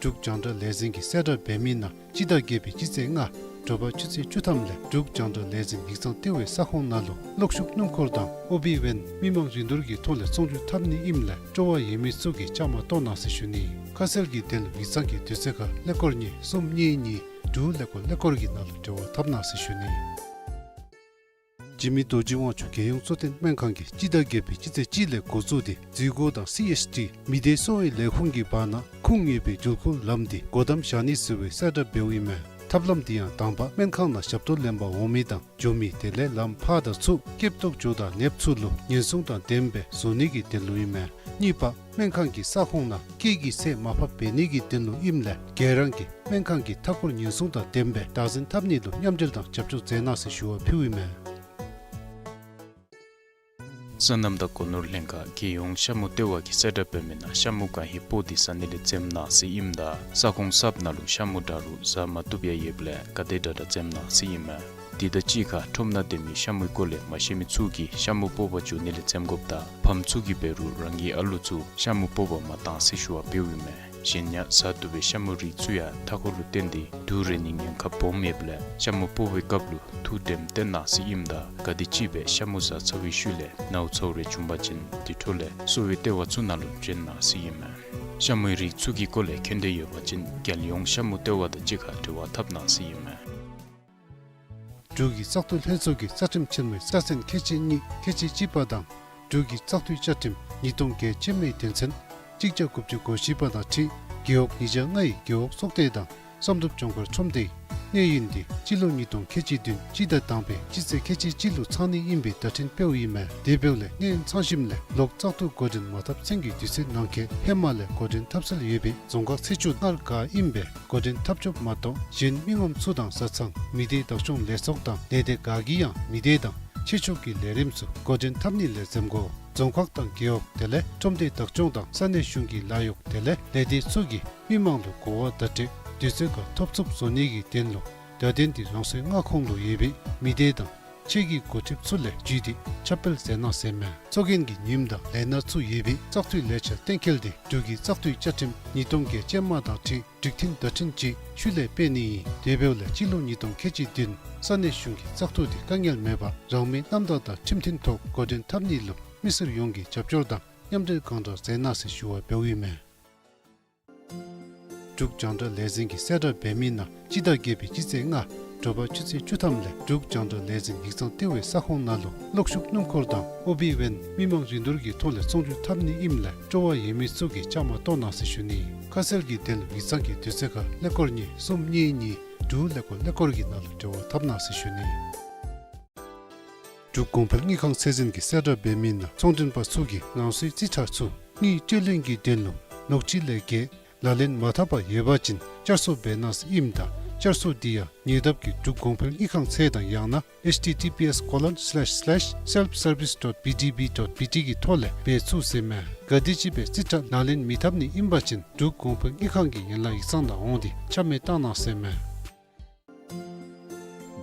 འབྲུག་རྒྱང་བསྒྲགས་ལས་འཛིན་གྱིས་གསལ་བསྒྲགས་འབད་མི་ནང་སྤྱི་ཟླ་བརྒྱད་པའི་སྤྱི་ཚེས་ལྔ་དྲོ་པ་ཆུ་ཚོད་བཅུ་ཐམ་ལས་འབྲུག་རྒྱང་བསྒྲགས་ལས་འཛིན་ཡིག་ཚང་ལྟེ་བའི་ས་ཁོངས་ནང་ལུ་གློག་ཤུགས་སྣུམ་འཁོར་དང་ཨོ་བི་ཝེན་མི་མང་རིན་བསྡུར་གྱི་ཐོག་ལས་ཚོང་བསྒྱུར་འཐབ་ནི་ཨིནམ་ལས་སྤྲོ་བ་ཡོད་མི་ཚུ་གིས་བཅའ་མར་གཏོགས་གནང་ཟེར་ཞུ་ནི། ཁ་གསལ་གྱི་དོན་ལུ་ཡིག་ཚང་གི་དུས་ཚོད་ཁར་ཀླད་ཀོར་གཉིས་གསུམ་གཉིས་གཉིས་དྲུག་ཀླད་ཀོར་ཀླད་ཀོར་གྱི་ནང་ལུ་འབྲེལ་བ་འཐབ་གནང་ཟེར་ཞུ་ནི། འཇིགས་མེད་རྡོ་རྗེ་དབང་ཕྱུག་རྒྱལ་ཡོངས་གཙོ་བསྟེན་སྨན་ཁང་གིས་སྤྱི་ཟླ་བརྒྱད་པའི་སྤྱི་ཚེས་གཅིག་ལས་འགོ་བཙུགས་ཏེ་འཛུལ་སྒོ་དང་སི་ཨེཆ་ཌི་མི་སྡེ་གསོ་བའི་ལས་ཁུངས་ཀྱི་བར་ན་ཁུངས་ཡོད་པའི་འགྲུལ་འཁོར་ལམ་དེ་སྒོ་བསྡམ་བཞག་ནི་ཟེར་བའི་གསལ་བསྒྲགས་འབདཝ་ཨིན་མས། ཐབས་ལམ་དེ་ཡང་དང་པ་སྨན་ཁང་ནང་ཞབས་ཏོག་ལེན་པར་འོང་མི་དང་འགྱོ་མི་དེ་ལས་ལམ་ཕར་དང་ཚུར་སྐྱེལ་ཐོག་འགྱོ་དང་ལེབ་ཚུ་ལུ་ཉེན་སྲུང་དང་ལྡནམ་སྦེ་བཟོ་ནི་གི་དོན་ལུ་ཨིན་མས། གཉིས་པ་སྨན་ཁང་གི་ས་ཁོངས་ནང་སྐད་ཀྱི་ཚད་མར་ཕབ་འབད་ནི་གི་དོན་ལུ་ཨིནམ་ལས་ག་ར་གིས་སྨན་ཁང་གི་མཐའ་འཁོར་ཉེན་སྲུང་དང་ལྡནམ་སྦེ་བདག་འཛིན་འཐབ་ནི་ལུ་མཉམ་འབྲེལ་དང་རྒྱབ་སྐྱོར་མཛད་གནང་ཟེར་ཞུ་བ་ཕུལཝ་ཨིན་མས། སོ་ནམ་དང་སྒོ་ནོར་ལྷན་ཁག་རྒྱལ་ཡོངས་ཤ་མུ་ལྟེ་བ་གིས་གསལ་བསྒྲགས་འབད་མི་ནང་ཤ་མུ་གང་ཧེ་སྤོ་སྟེ་ཟ་ནི་ལས་འཛེམ་གནང་ཟེར་ཨིནམ་ད་ས་ཁོངས་གསརཔ་ནང་ལུ་ཤ་མུ་དྲག་རུང་ཟ་མ་བཏུབ་ཡང་ཡོདཔ་ལས་ག་དེ་དྲག་དྲག་འཛེམ་གནང་ཟེར་ཨིན་མས། དེ་དང་གཅིག་ཁར་ཁྲོམ་ནང་སྡོད་མི་ཤ་མུའི་སྐོར་ལས་མ་ཤེས་མི་ཚུ་གིས་ཤ་མུ་སྤོ་བར་འགྱོ་ནི་ལས་འཛེམ་དགོཔ་དང་ཕམ་ཚུ་གིས་འབད་རུང་རང་གི་ཨ་ལོ་ཚུ་ཤ་མུ་སྤོ་བར་མ་གཏང་ཟེར་ཞུ་བ་ཕུལཝ་ཨིན་མས། གཞན་ཡང་ཟ་བཏུབ་པའི་ཤ་མུའི་རིགས་ཚུ་ཡང་མཐའ་འཁོར་ལུ་བརྟེན་ཏེ་དུག་རེག་ནིའི་ཉེན་ཁ་སྦོམ་ཡོདཔ་ལས་ཤ་མུ་སྤོ་བའི་སྐབས་ལུ་ཐུགས་དྲནམ་བཏོན་གནང་ཟེར་ཨིནམ་ད་ག་དེམ་ཅིག་སྦེ་ཤ་མུ་ཟ་ཚར་བའི་ཤུལ་ལས་ནཝ་ཚཝ་རེ་བྱུང་པ་ཅིན་དེ་འཕྲོ་ལས་གསོ་བའི་ལྟེ་བ་ཚུ་ནང་ལུ་བྱོན་གནང་ཟེར་ཨིན་མས། ཤ་མུའི་རིགས་ཚུ་གི་སྐོར་ལས་མཁྱེན་འདོད་ཡོད་པ་ཅིན་རྒྱལ་ཡོངས་ཤ་མུ་ལྟེ་བ་དང་གཅིག་ཁར་འབྲེལ་བ་འཐབ་གནང་ཟེར་ཨིན་མས། འབྲུག་གི་བཙག་འཐུ་ལྷན་ཚོགས་ཀྱི་རྩ་ཁྲིམས་ཆེན་མོའི་རྩ་ཚན་ཁལ་གཅིག་གཉིས་ཁལ་གཅིག་གཅིག་པ་དང་འབྲུག་གི་བཙག་འཐུའི་བཅའ་ཁྲིམས་ཉིས་སྟོང་བརྒྱད་ཅན་མའི་དོན་ཚན་གཅིག་བརྒྱ་དགུ་བཅུ་གོ་བཞི་པ་དང་འཁྲིལ་རྒེད་འོག་ཉིས་བརྒྱ་ལྔའི་རྒེད་འོག་ཚོགས་སྡེ་དང་བསམ་གྲུབ་ལྗོངས་མཁར་ཁྲོམ་སྡེའི་གནས་ཡུན་དེ་སྤྱི་ལོ་ཉིས་སྟོང་ཁལ་གཅིག་བདུན་སྤྱི་ཟླ་དང་པའི་སྤྱི་ཚེས་ཁལ་གཅིག་གཅིག་ལུ་ཚང་ནི་ཨིན་པའི་བརྡ་འཕྲིན་སྤེལཝ་ཨིན་མས། དེ་འབདཝ་ལས་གནས་ཡུན་ཚང་ཞིནམ་ལས་ལོག་བཙག་འཐུ་འགོ་འདྲེན་མ་འཐབ་ཚུན་གྱི་དུས་ཚོད་ནང་འཁོད་ཧེ་མ་ལས་འགོ་འདྲེན་འཐབ་སྲོལ་ཡོད་པའི་རྫོང་ཁག་ཚེས་བཅུ་སྔར་ག་ཨིན་པས། འགོ་འདྲེན་འཐབ་ཆོགཔ་མ་གཏོགས་གཞན་མི་ངོམ་ཚུ་དང་བཟའ་ཚང་མི་སྡེ་བདག་སྐྱོང་ལས་ཚོགས་དང་ལས་སྡེ་ག་གིས་ཡང་མི་སྡེ་དང་ཆོས་ཕྱོགས་ཀྱི་ལས་རིམ་ཚུ་འགོ་འདྲེན་འཐབ་ནི་ལས་འཛེམ་དགོ། རྫོང་ཁག་དང་རྒེད་འོག་དེ་ལས་ཁྲོམ་སྡེ་བདག་སྐྱོང་དང་ས་གནས་གཞུང་གི་ལཱ་གཡོག་དེ་ལས་ལས་སྡེ་ཚུ་གིས་མི་མང་ལུ་གོ་བ་བརྡ་སྤྲོད་ དུས་ཚོད་ཁར་ཐོབ་ཚུགསཔ་བཟོ་ནི་གི་དོན་ལུ་བརྡ་དོན་འདི་རང་སོའི་མངའ་ཁོངས་ལུ་ཡོད་པའི་མི་སྡེ་དང་ཕྱི་གི་འགོ་ཁྲིདཔ་ཚུ་ལས་བརྒྱུད་དེ་ཁྱབ་སྤེལ་མཛད་གནང་ཟེར་མས། གཙོ་འགན་གྱི་ཉིནམ་དང་ལས་སྣ་ཚུ་ཡོད་པའི་བཙག་འཐུའི་ལས་འཆར་གཏན་འཁེལ་ཏེ་འབྲུག་གི་བཙག་འཐུའི་བཅའ་ཁྲིམས་ཉིས་སྟོང་བརྒྱད་ཅན་མ་དང་འཁྲིལ་སྒྲིག་མཐུན་བརྡ་འཕྲིན་ཅིག་ཤུལ་ལས་སྤེལ་ནི་ཨིན། དེ་འབདཝ་ལས་སྤྱི་ལོ་ཉིས་སྟོང་ཁལ་གཅིག་བདུན་ས་གནས་གཞུང་གི་བཙག་འཐུ་དེ་དཀའ་ངལ་མེད་པར་རང་མོས་རྣམ་དག་དང་ཁྲིམས་མཐུན་ཐོག་འགོ་འདྲེན་འཐབ་ནི་ལུ་མི་སེར་ཡོངས་ཀྱིས་རྒྱབ་སྐྱོར་དང་མཉམ་འབྲེལ་གང་དྲག་མཛད་གནང་ཟེར་ཞུ་བ་འབདཝ་ཨིན་མས། འབྲུག་རྒྱང་བསྒྲགས་ལས་འཛིན་གྱིས་གསལ་བསྒྲགས་འབད་མི་ནང་སྤྱི་ཟླ་བརྒྱད་པའི་སྤྱི་ཚེས་ལྔ་དྲོ་པ་ཆུ་ཚོད་བཅུ་ཐམ་ལས་འབྲུག་རྒྱང་བསྒྲགས་ལས་འཛིན་ཡིག་ཚང་ལྟེ་བའི་ས་ཁོངས་ནང་ལུ་གློག་ཤུགས་སྣུམ་འཁོར་དང་ཨོ་བི་ཝེན་མི་མང་རིན་བསྡུར་གྱི་ཐོག་ལས་ཚོང་བསྒྱུར་འཐབ་ནི་ཨིནམ་ལས་སྤྲོ་བ་ཡོད་མི་ཚུ་གིས་བཅའ་མར་གཏོགས་གནང་ཟེར་ཞུ་ནི། ཁ་གསལ་གྱི་དོན་ལུ་ཡིག་ཚང་གི་དུས་ཚོད་ཁར་ཀླད་ཀོར་གཉིས་གསུམ་གཉིས་གཉིས་དྲུག་ཀླད་ཀོར་ཀླད་ཀོར་གྱི་ནང་ལུ་འབྲེལ་བ་འཐབ་གནང་ཟེར་ཞུ་ནི། འབྲུག་གོང་འཕེལ་དངུལ་ཁང་ཚད་འཛིན་གྱིས་གསལ་བསྒྲགས་འབད་མི་ནང་ཚོང་མགྲོན་པ་ཚུ་གིས་རང་སོའི་རྩིས་ཁྲ་ཚུ་དངུལ་སྤྲོད་ལེན་གྱི་དོན་ལུ་ལོ་གཅིག་ལས་བརྒལ་ལག་ལེན་མ་འཐབ་པར་ཡོད་པ་ཅིན་བསྐྱར་གསོ་འབད་གནང་ཟེར་ཨིནམ་ད་བསྐྱར་གསོ་དེ་ཡང་ཉེ་འདབས་ཀྱི་འབྲུག་གོང་འཕེལ་དངུལ་ཁང་ཚད་དང་ཡང་ན་H T T P S colon slash slash self service dot B D B dot B T གི་ཐོག་ལས་འབད་ཚུགས་ཟེར་མས། ག་དེམ་ཅིག་སྦེ་རྩིས་ཁྲ་ལག་ལེན་མི་འཐབ་ནི་ཨིན་པ་ཅིན་འབྲུག་གོང་འཕེལ་དངུལ་ཁང་གི་ཡན་ལག་ཡིག་ཚང་ནང་འོང་སྟེ་ཆ་མེད་བཏང་གནང་ཟེར་མས།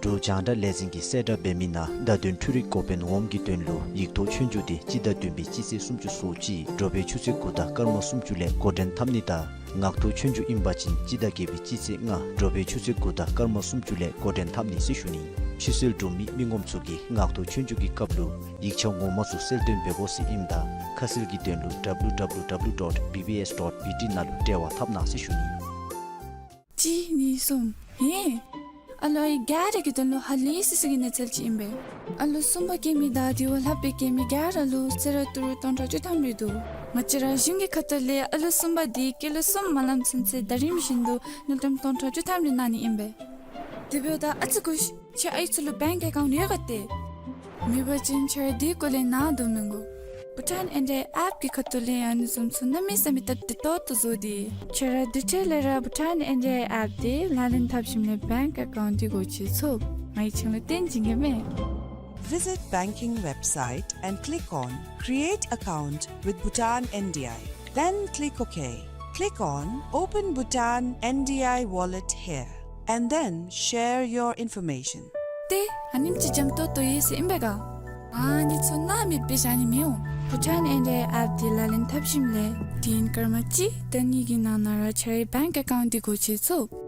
འབྲུག་རྒྱང་བསྒྲགས་ལས་འཛིན་གྱིས་གསལ་བསྒྲགས་འབད་མི་ནང་བརྡ་དོན་འཕྲུལ་རིག་འགོ་དཔོན་འོགམ་གྱི་དོན་ལུ་ཡིག་ཐོག་ཆོས་རྒྱུགས་དེ་སྤྱི་ཟླ་བདུན་པའི་སྤྱི་ཚེས་སུམ་ཅུ་སོ་གཅིག་དྲོ་པའི་ཆུ་ཚོད་དགུ་དང་སྐར་མ་སུམ་ཅུ་ལས་འགོ་འདྲེན་འཐབ་ནི་དང་ངག་ཐོག་ཆོས་རྒྱུགས་ཨིན་པ་ཅིན་སྤྱི་ཟླ་བརྒྱད་པའི་སྤྱི་ཚེས་ལྔ་དྲོ་པའི་ཆུ་ཚོད་དགུ་དང་སྐར་མ་སུམ་ཅུ་ལས་འགོ་འདྲེན་འཐབ་ནི་ཟེར་ཞུ་ནི། ཕྱིར་སེལ་གྲུབ་མི་མི་ངོམ་ཚུ་གིས་ངག་ཐོག་ཆོས་རྒྱུགས་ཀྱི་སྐབས་ལུ་ཡིག་ཆ་ངོ་མ་ཚུ་གསལ་སྟོན་འབད་དགོ་ཟེར་ཨིནམ་ད་ཁ་གསལ་གྱི་དོན་ལུ W W W dot B B S dot B T ནང་ལུ་འབྲེལ་བ་འཐབ་གནང་ཟེར་ཞུ་ནི། གཅིག་གཉིས་གསུམ། ཧེ། ཨ་ལོ་ཨའི་ག་ར་གི་དོན་ལུ་ཧ་ལས་སི་སི་གི་གནས་ཚུལ་ཅིག་ཨིན་པས། ཨ་ལོ་གསུམ་པ་སྐྱེ་མི་དང་དེ་བ་ལྷག་སྦེ་སྐྱེ་མི་ག་ར་ལུ་གསོལ་རས་ཏི་རུ་སྟོང་ཕྲག་བཅུ་ཐམ་རེ་འདུག། ང་བཅས་ར་གཞུང་གི་ཁ་ཐུག་ལས་ཨ་ལོ་གསུམ་པ་དེ་སྐྱེས་ལོ་གསུམ་མ་ལངམ་ཚུན་ཚོད་ཟླ་རིམ་བཞིན་དུ་དངུལ་ཀྲམ་སྟོང་ཕྲག་བཅུ་ཐམ་རེ་གནང་ནི་ཨིན་པས། དེ་འབདཝ་ད་ཨ་ཙི་སྒུག་ཤིག། ཁྱེད་ཨའི་ཚུ་ལུ་bank account ཡོད་ག་ཏེ། མེད་པ་ཅིན་ཁྱེད་ར་དེ་སྐོར་ལས་ནཱ་སྡོད་མི་དགོ། Bhutan N D I app གི་ཁ་ཐུག་ལས་ཨ་ནི་བཟུམ་ཚུ་གནམ་མེད་ས་མེད་སྟབས་བདེ་ཏོག་ཏོ་བཟོ་སྟེ། ཁྱེད་ར་དུས་ཅི་ལས་ར་Bhutan N D I app དེ་ལག་ལེན་འཐབ་ཞིནམ་ལས་bank account དེ་སྒོ་ཕྱེ་ཚུགས། ང་གིས་ཁྱེད་ལུ་སྟོན་བྱིན་གེ་མས། Visit banking website and click on Create account with Bhutan N D I. Then click OK. Click on Open Bhutan N D I wallet here. And then share your information. ཏེ་ཨ་ནེམ་ཅིག་འཇམ་ཏོང་ཏོ་ཡོད་ཟེར་ཨིན་པས་ག། ཨ་ནི་ཚུ་ནཱ་མེདཔ་སྦེ་བཞག་ནི་མི་འོང་། Bhutan N D I app དེ་ལག་ལེན་འཐབ་ཞིནམ་ལས་དེ་ཡང་སྐར་མ་གཅིག་དང་གཉིས་ཀྱི་ནང་ན་ར་ཁྱེད་རའི་bank account དེ་སྒོ་ཕྱེ་ཚུགས།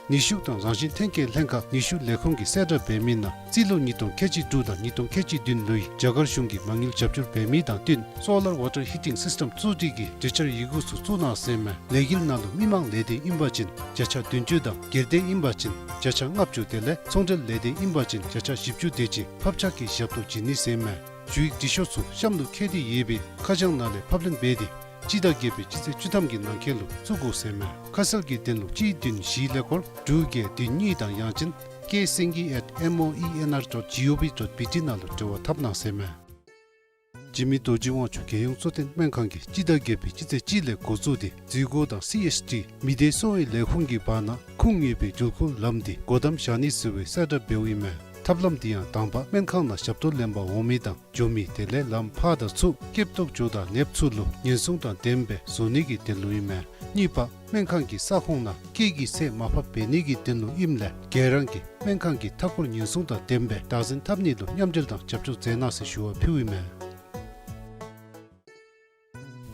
ནུས་ཤུགས་དང་རང་བཞིན་ཐོན་སྐྱེད་ལྷན་ཁག་ནུས་ཤུགས་ལས་ཁུངས་ཀྱིས་གསལ་བསྒྲགས་འབད་མི་ནང་རྩིས་ལོ་ཉིས་སྟོང་ཁལ་གཅིག་དྲུག་དང་ཉིས་སྟོང་ཁལ་གཅིག་བདུན་ལོའི་རྒྱ་གར་གཞུང་གིས་མ་དངུལ་རྒྱབ་སྐྱོར་འབད་མི་དང་བསྟུན་solar water heating system བཙུགས་སྒྲིག་གི་གྲོས་འཆར་ཡི་གུ་ཚུ་བཙུགས་གནང་ཟེར་མས། ལས་འགུལ་ནང་ལུ་མི་མང་ལས་སྡེ་ཨིན་པ་ཅིན་བརྒྱ་ཆ་བདུན་ཅུ་དང་སྒེར་སྡེ་ཨིན་པ་ཅིན་བརྒྱ་ཆ་ལྔ་བཅུ་དེ་ལས་ཚོང་འབྲེལ་ལས་སྡེ་ཨིན་པ་ཅིན་བརྒྱ་ཆ་བཞི་བཅུ་དེ་ཅིག་ཕབ་ཆག་གི་ཞབས་ཏོག་བྱིན་ནི་ཟེར་མས། ཞུ་ཡིག་འབྲི་ཤོག་ཚུ་གཤམ་ལུ་བཀོད་དེ་ཡོད་པའི་ཁ་བྱང་ནང་ལས་ཕབ་ལེན་འབད་དེ་སྤྱི་ཟླ་བརྒྱད་པའི་སྤྱི་ཚེས་བཅུ་ཐམ་གྱི་ནང་འཁོད་ལུ་བཙུགས་དགོ་ཟེར་མས། ཁ་གསལ་གྱི་དོན་ལུ་གཅིག་བདུན་བཞི་ཀླད་ཀོར་དྲུག་བརྒྱད་བདུན་གཉིས་དང་ཡང་ཅིན་K Singye at M O E N R dot G O V dot B T ནང་ལུ་འབྲེལ་བ་འཐབ་གནང་ཟེར་མས། འཇིགས་མེད་རྡོ་རྗེ་དབང་ཕྱུག་རྒྱལ་ཡོངས་གཙོ་བསྟེན་སྨན་ཁང་གིས་སྤྱི་ཟླ་བརྒྱད་པའི་སྤྱི་ཚེས་གཅིག་ལས་འགོ་བཙུགས་ཏེ་འཛུལ་སྒོ་དང་སི་ཨེཆ་ཌི་མི་སྡེ་གསོ་བའི་ལས་ཁུངས་ཀྱི་བར་ན་ཁུངས་ཡོད་པའི་འགྲུལ་འཁོར་ལམ་དེ་སྒོ་བསྡམ་བཞག་ནི་ཟེར་བའི་གསལ་བསྒྲགས་འབདཝ་ཨིན་མས། ཐབས་ལམ་དེ་ཡང་དང་པ་སྨན་ཁང་ནང་ཞབས་ཏོག་ལེན་པར་འོང་མི་དང་འགྱོ་མི་དེ་ལས་ལམ་ཕར་དང་ཚུར་སྐྱོབ་ཏོག་འགྱོཝ་ད་ནདཔ་ཚུ་ལུ་ཉེན་སྲུང་དང་ལྡནམ་སྦེ་བཟོ་ནི་གི་དོན་ལུ་ཨིན་མས། གཉིས་པ་སྨན་ཁང་གི་ས་ཁོངས་ནང་སྐད་ཀྱི་ཚད་མར་ཕབ་འབད་ནི་གི་དོན་ལུ་ཨིནམ་ལས་ཁྱེད་རང་གིས་སྨན་ཁང་གི་མཐའ་འཁོར་ཉེན་སྲུང་དང་ལྡནམ་སྦེ་བདག་འཛིན་འཐབ་ནི་ལུ་མཉམ་འབྲེལ་དང་རྒྱབ་སྐྱོར་མཛད་གནང་ཟེར་ཞུ་བ་ཕུལཝ་ཨིན་མས།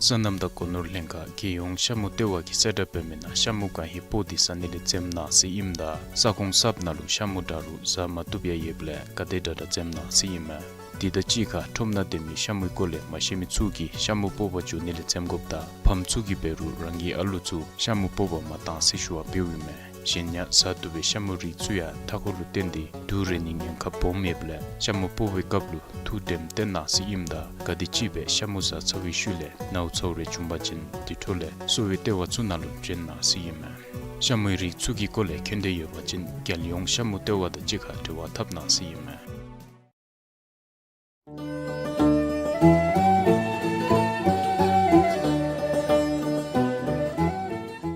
སོ་ནམ་དང་སྒོ་ནོར་ལྷན་ཁག་རྒྱལ་ཡོངས་ཤ་མུ་ལྟེ་བ་གིས་གསལ་བསྒྲགས་འབད་མི་ནང་ཤ་མུ་གང་ཧེ་སྤོ་སྟེ་ཟ་ནི་ལས་འཛེམ་གནང་ཟེར་ཨིནམ་ད་ས་ཁོངས་གསརཔ་ནང་ལུ་ཤ་མུ་འདྲ་རུང་ཟ་མ་བཏུབ་ཡང་ཡོདཔ་ལས་ག་དེ་དྲག་དྲག་འཛེམ་གནང་ཟེར་ཨིན་མས། དེ་དང་གཅིག་ཁར་ཁྲོམ་ནང་སྡོད་མི་ཤ་མུའི་སྐོར་ལས་མ་ཤེས་མི་ཚུ་གིས་ཤ་མུ་སྤོ་བར་འགྱོ་ནི་ལས་འཛེམ་དགོཔ་དང་ཕམ་ཚུ་གིས་འབད་རུང་རང་གི་ཨ་ལུ་ཚུ་ཤ་མུ་སྤོ་བར་མ་གཏང་ཟེར་ཞུ་བ་འབདཝ་ཨིན་མས། གཞན་ཡང་ཟ་བཏུབ་པའི་ཤ་མུའི་རིགས་ཚུ་ཡང་མཐའ་འཁོར་ལུ་བརྟེན་ཏེ་དུག་རེག་ནིའི་ཉེན་ཁ་སྦོམ་ཡོདཔ་ལས་ཤ་མུ་སྤོ་བའི་སྐབས་ལུ་ཐུགས་དྲནམ་བཏོན་གནང་ཟེར་ཨིནམ་ད་ག་དེམ་ཅིག་སྦེ་ཤ་མུ་ཟ་ཚར་བའི་ཤུལ་ལས་ནཝ་ཚཝ་རེ་བྱུང་པ་ཅིན་དེ་འཕྲོ་ལས་གསོ་བའི་ལྟེ་བ་ཚུ་ནང་ལུ་བྱོན་གནང་ཟེར་ཨིན་མས། ཤ་མུའི་རིགས་ཚུ་གི་སྐོར་ལས་མཁྱེན་འདོད་ཡོད་པ་ཅིན་རྒྱལ་ཡོངས་ཤ་མུ་ལྟེ་བ་དང་གཅིག་ཁར་འབྲེལ་བ་འཐབ་གནང་ཟེར་ཨིན་མས།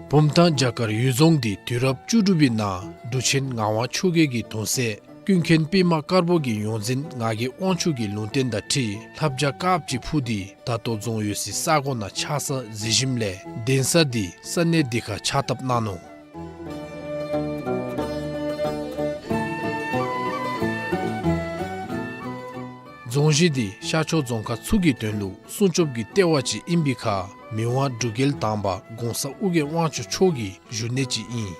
བུམ་ཐང་བྱ་དཀར་གཡུལ་རྫོང་འདི་དུས་རབས་བཅུ་དྲུག་པའི་ནང་འབྲུག་ཆེན་ངག་དབང་ཆོས་རྒྱལ་གྱི་གདུང་སྲས་ ཀུན་མཁྱེན་པདྨ་དཀར་པོ་གི་ཡོངས་འཛིན་ངག་གི་དབང་ཕྱུག་གི་ལུང་བསྟན་དང་འཁྲིལ་ལྷ་བྱ་དཀརཔོ་ཅིག་འཕུར་ཏེ་ད་ལྟོ་རྫོང་ཡོད་སའི་ས་གོ་ནང་ཆགས་ས་གཟིགས་ཞིནམ་ལས་གདན་ས་འདི་ས་གནས་འདི་ཁར་ཕྱག་བཏབ་གནང་ནུག། རྫོང་གཞི་འདི་ཤར་ཕྱོགས་རྫོང་ཁག་ཚུ་གི་དོན་ལུ་སྲུང་སྐྱོབ་ཀྱི་ལྟེ་བ་ཅིག་ཨིན་པའི་ཁར་མི་དབང་འབྲུག་རྒྱལ་དང་པ་གོང་ས་ཨོ་རྒྱན་དབང་ཕྱུག་མཆོག་གི་བཞུགས་གནས་ཅིག་ཨིན།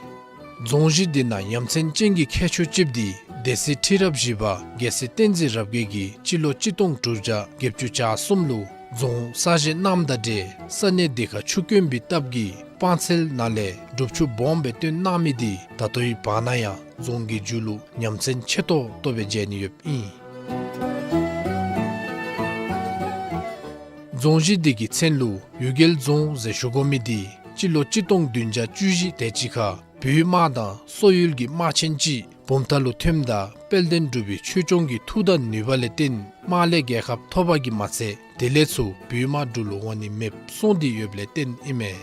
རྫོང་གཞི་འདི་ནང་ཡ་མཚན་ཅན་གྱི་ཁྱད་ཆོས་ཅིག་འདི་སྡེ་སྲིད་ཁྲི་རབས་བཞི་པ་རྒྱལ་སྲས་བསྟན་འཛིན་རབ་རྒྱས་ཀྱིས་སྤྱི་ལོ་གཅིག་སྟོང་དྲུག་བརྒྱ་བརྒྱད་ཅུ་གྱ་གསུམ་ལུ་རྫོང་གསར་བཞེངས་གནངམ་དང་འབྲེལ་ས་གནས་འདི་ཁར་ཆུ་དཀོན་པའི་སྟབས་ཀྱིས་སྤང་ཚལ་ནང་ལས་སྒྲུབ་ཆུ་སྦོམ་སྦེ་བཏོན་གནང་མི་འདི་ད་ལྟོའི་བར་ན་ཡང་རྫོང་གི་མཇུག་ལུ་ཉམས་མཚར་ཆེ་ཏོག་ཏོ་སྦེ་མཇལ་ནི་ཡོདཔ་ཨིན། རྫོང་གཞི་འདི་གི་མཚན་ལུ་གཡུལ་རྒྱལ་རྫོང་ཟེར་ཞུ་དགོ་མི་འདི་སྤྱི་ལོ་གཅིག་སྟོང་བདུན་བརྒྱ་བཅུ་བཞི་དེ་ཅིག་ཁར་བོད་དམག་དང་སོག་ཡུལ་གྱི་དམག་ཆེན་ཅིག་བུམ་ཐང་ལུ་ཐོནམ་ད་དཔལ་ལྡན་འབྲུག་པའི་ཆོས་སྐྱོང་གི་མཐུ་དང་ནུས་པ་ལས་བརྟེན་དམག་ལས་རྒྱལ་ཁ་ཐོབ་པ་གིས་མ་ཚད་དེ་ལས་ཚུར་བོད་དམག་འབྲུག་ལུ་འོང་ནི་མེདཔ་སོང་སྟེ་ཡོདཔ་ལས་བརྟེན་ཨིན་མས།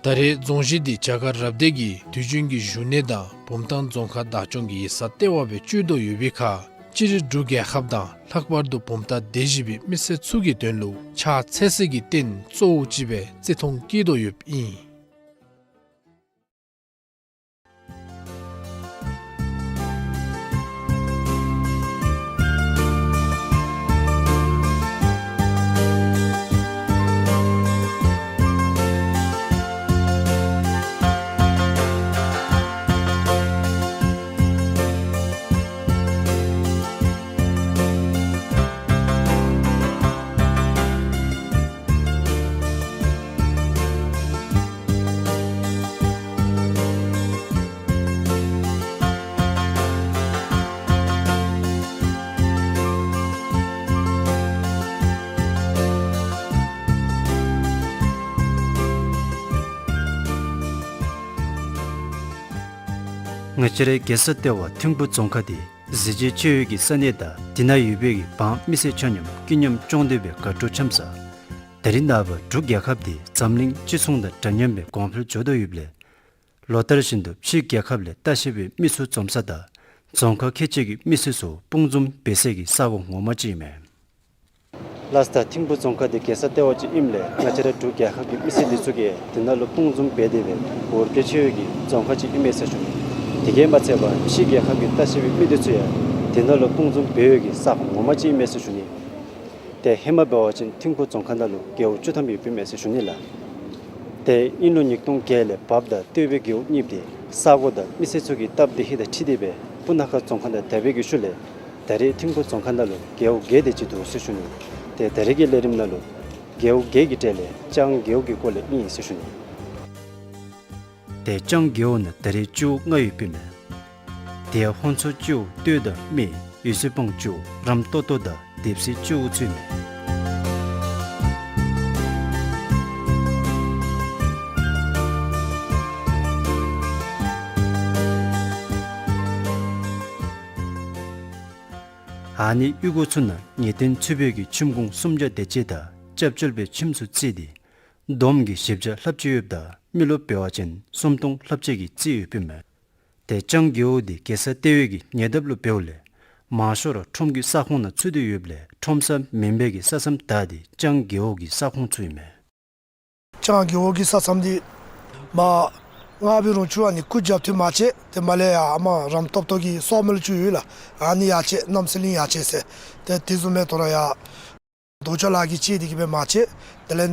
ད་རེས་རྫོང་གཞི་འདི་རྒྱ་གར་རབ་སྡེ་གི་དུས་རྒྱུན་གྱི་བཞུགས་གནས་དང་བུམ་ཐང་རྫོང་ཁག་བདག་སྐྱོང་གི་ཡིག་ཚང་ལྟེ་བ་སྦེ་སྤྱོད་དོ་ཡོད་པའི་ཁར་སྤྱིར་འབྲུག་རྒྱལ་ཁབ་དང་ལྷག་པར་དུ་བུམ་ཐང་སྡེ་བཞི་པའི་མི་སེར་ཚུ་གི་དོན་ལུ་ཕྱག་འཚལ་སའི་རྟེན་གཙོ་བོ་ཅིག་སྦེ་བརྩི་མཐོང་བསྐྱེད་དོ་ཡོདཔ་ཨིན། ང་བཅས་རའི་རྒྱལ་ས་ལྟེ་བ་ཐིམ་ཕུག་རྫོང་ཁག་འདི་གཟི་བརྗིད་ཆེ་བའི་གི་ས་གནས་དང་དེ་ནང་ཡོད་པའི་གི་འབངས་མི་སེར་ཆ་མཉམ་སྐྱིད་མཉམ་སྐྱོང་སྡེ་སྦེ་དགའ་སྤྲོ་འཆམ་ས། ད་རེས་ནངས་པ་འབྲུག་རྒྱལ་ཁབ་འདི་འཛམ་གླིང་སྤྱི་མཚུངས་དང་འདྲ་མཉམ་སྦེ་གོང་འཕེལ་འགྱོ་དོ་ཡོདཔ་ལས་ལོ་ལྟར་བཞིན་དུ་ཕྱི་རྒྱལ་ཁབ་ལས་ལྟ་བཤལ་པའི་མི་ཚུ་འཛོམས་ས་དང་རྫོང་ཁག་ཁལ་གཅིག་གི་མི་སེར་ཚུ་སྤུངས་འཛོམས་འབད་སའི་གི་ས་གོ་ངོ་མ་ཅིག་ཨིན་མས། ལགས་ད་ཐིམ་ཕུག་རྫོང་ཁག་འདི་རྒྱལ་ས་ལྟེ་བ་ཅིག་ཨིནམ་ལས་ང་བཅས་ར་འབྲུག་རྒྱལ་ཁབ་ཀྱི་མི་སེར་འདི་ཚུ་གིས་འདི་ནང་ལུ་སྤུངས་འཛོམས་འབད་དེ་སྦེ་འབོར་རྒྱ་ཆེ་བའི་གི་རྫོང་ཁག་ཅིག་ཨིན་མས་ཟེར་ཞུ་ནི། དེ་གིས་མ་ཚད་པར་ཕྱི་རྒྱལ་ཁབ་ཀྱི་ལྟ་བཤལ་པའི་མི་འདི་ཚུ་ཡང་འདི་ནང་ལུ་སྤུངས་འཛོམས་འབད་བའི་གི་ས་གོ་ངོ་མ་ཅིག་ཨིན་མས་ཟེར་ཞུ་ནི། ཏེ་ཧེ་མ་འབད་བ་ཅིན་ཐིམ་ཕུག་རྫོང་ཁག་ནང་ལུ་རྒེད་འོག་བཅུ་ཐམ་ཡོདཔ་ཨིན་མས་ཟེར་ཞུ་ནི་ལགས། ཏེ་དབྱིན་ལོ་ཉིས་སྟོང་བརྒྱད་ལས་བབས་དང་སྟོད་པའི་རྒེད་འོག་གཉིས་འདི་ས་གོ་དང་མི་སེར་ཚུ་གི་སྟབས་བདེ་ཧིང་དང་འཁྲིལ་ཏེ་སྦེ་སྤུ་ན་ཁ་རྫོང་ཁག་ནང་དར་བའི་གི་ཤུལ་ལས་ད་རེས་ཐིམ་ཕུག་རྫོང་ཁག་ནང་ལུ་རྒེད་འོག་བརྒྱད་དེ་ཅིག་འདུག་ཟེར་ཞུ་ནི། ཏེ་ད་རེས་ཀྱི་ལས་རིམ་ནང་ལུ་རྒེད་འོག་བརྒྱད་ཀྱི་གྲས་ལས་ལྕང་རྒེད་འོག་གི་སྐོར་ལས་ཨིན་ཟེར་ཞུ་ནི། ཏེ་ལྕང་རྒེད་འོག་ནང་ད་རེས་སྤྱི་འོག་ལྔ་ཡོདཔ་ཨིན་མས། དེ་ཡང་ཧོན་ཚོ་སྤྱི་འོག་སྟོད་དང་སྨད་འོད་ཟེར་སྤང་སྤྱི་འོག་རམ་ཏོག་ཏོ་དང་དེབ་སེ་སྤྱི་འོག་ཚུ་ཨིན་མས། ཨ་ནི་གཡུས་སྒོ་ཚུ་ནང་ངེས་གཏན་ཚུད་པའི་གི་ཁྱིམ་གུང་སུམ་བརྒྱ་དེ་ཅིག་དང་སྐྱབས་བཅོལ་བའི་ཁྱིམ་ཚུ་བརྩིས་ཏེ་བསྡོམས་ཀྱིས་བཞི་བརྒྱ་ལྷགཔ་ཅིག་ཡོདཔ་ད་མི་ལོ་འབད་བ་ཅིན་སུམ་སྟོང་ལྷགཔ་ཅིག་གིས་བརྩིས་ཡོདཔ་ཨིན་མས། ཏེ་ལྕང་རྒེད་འོག་འདི་རྒྱལ་ས་ལྟེ་བའི་གི་ཉེ་འདབས་ལུ་འབདཝ་ལས་མང་ཤོས་ར་ཁྲོམ་གྱི་ས་ཁོངས་ནང་ཚུད་དེ་ཡོདཔ་ལས་ཁྲོམ་ས་མེན་པའི་གི་ས་མཚམས་དག་འདི་ལྕང་རྒེད་འོག་གི་ས་ཁོངས་ཚུ་ཨིན་མས། ལྕང་རྒེད་འོག་གི་ས་མཚམས་འདི་མར་སྔགས་པའི་རོང་ཆུ་ཨ་ནི་སྐུ་རྒྱབ་ཐོན་མ་ཆེ་ཏེ་མར་ལས་ཡར་ཨ་མ་རམ་ཏོག་ཏོ་གི་སོག་མེ་ལུ་ཆུ་ཡོད་ལགས། ཨ་ནི་ཡར་ཆེ་གནམ་ས་གླིང་ཡར་ཆེ་ཟེར། ཏེ་དེ་བཟུམ་མའི་ཐོག་ར་ཡར་རྡོ་ཆ་ལ་གིས་བཅད་དེ་གི་སྦེ་མར་ཆེ། དེ་ལས་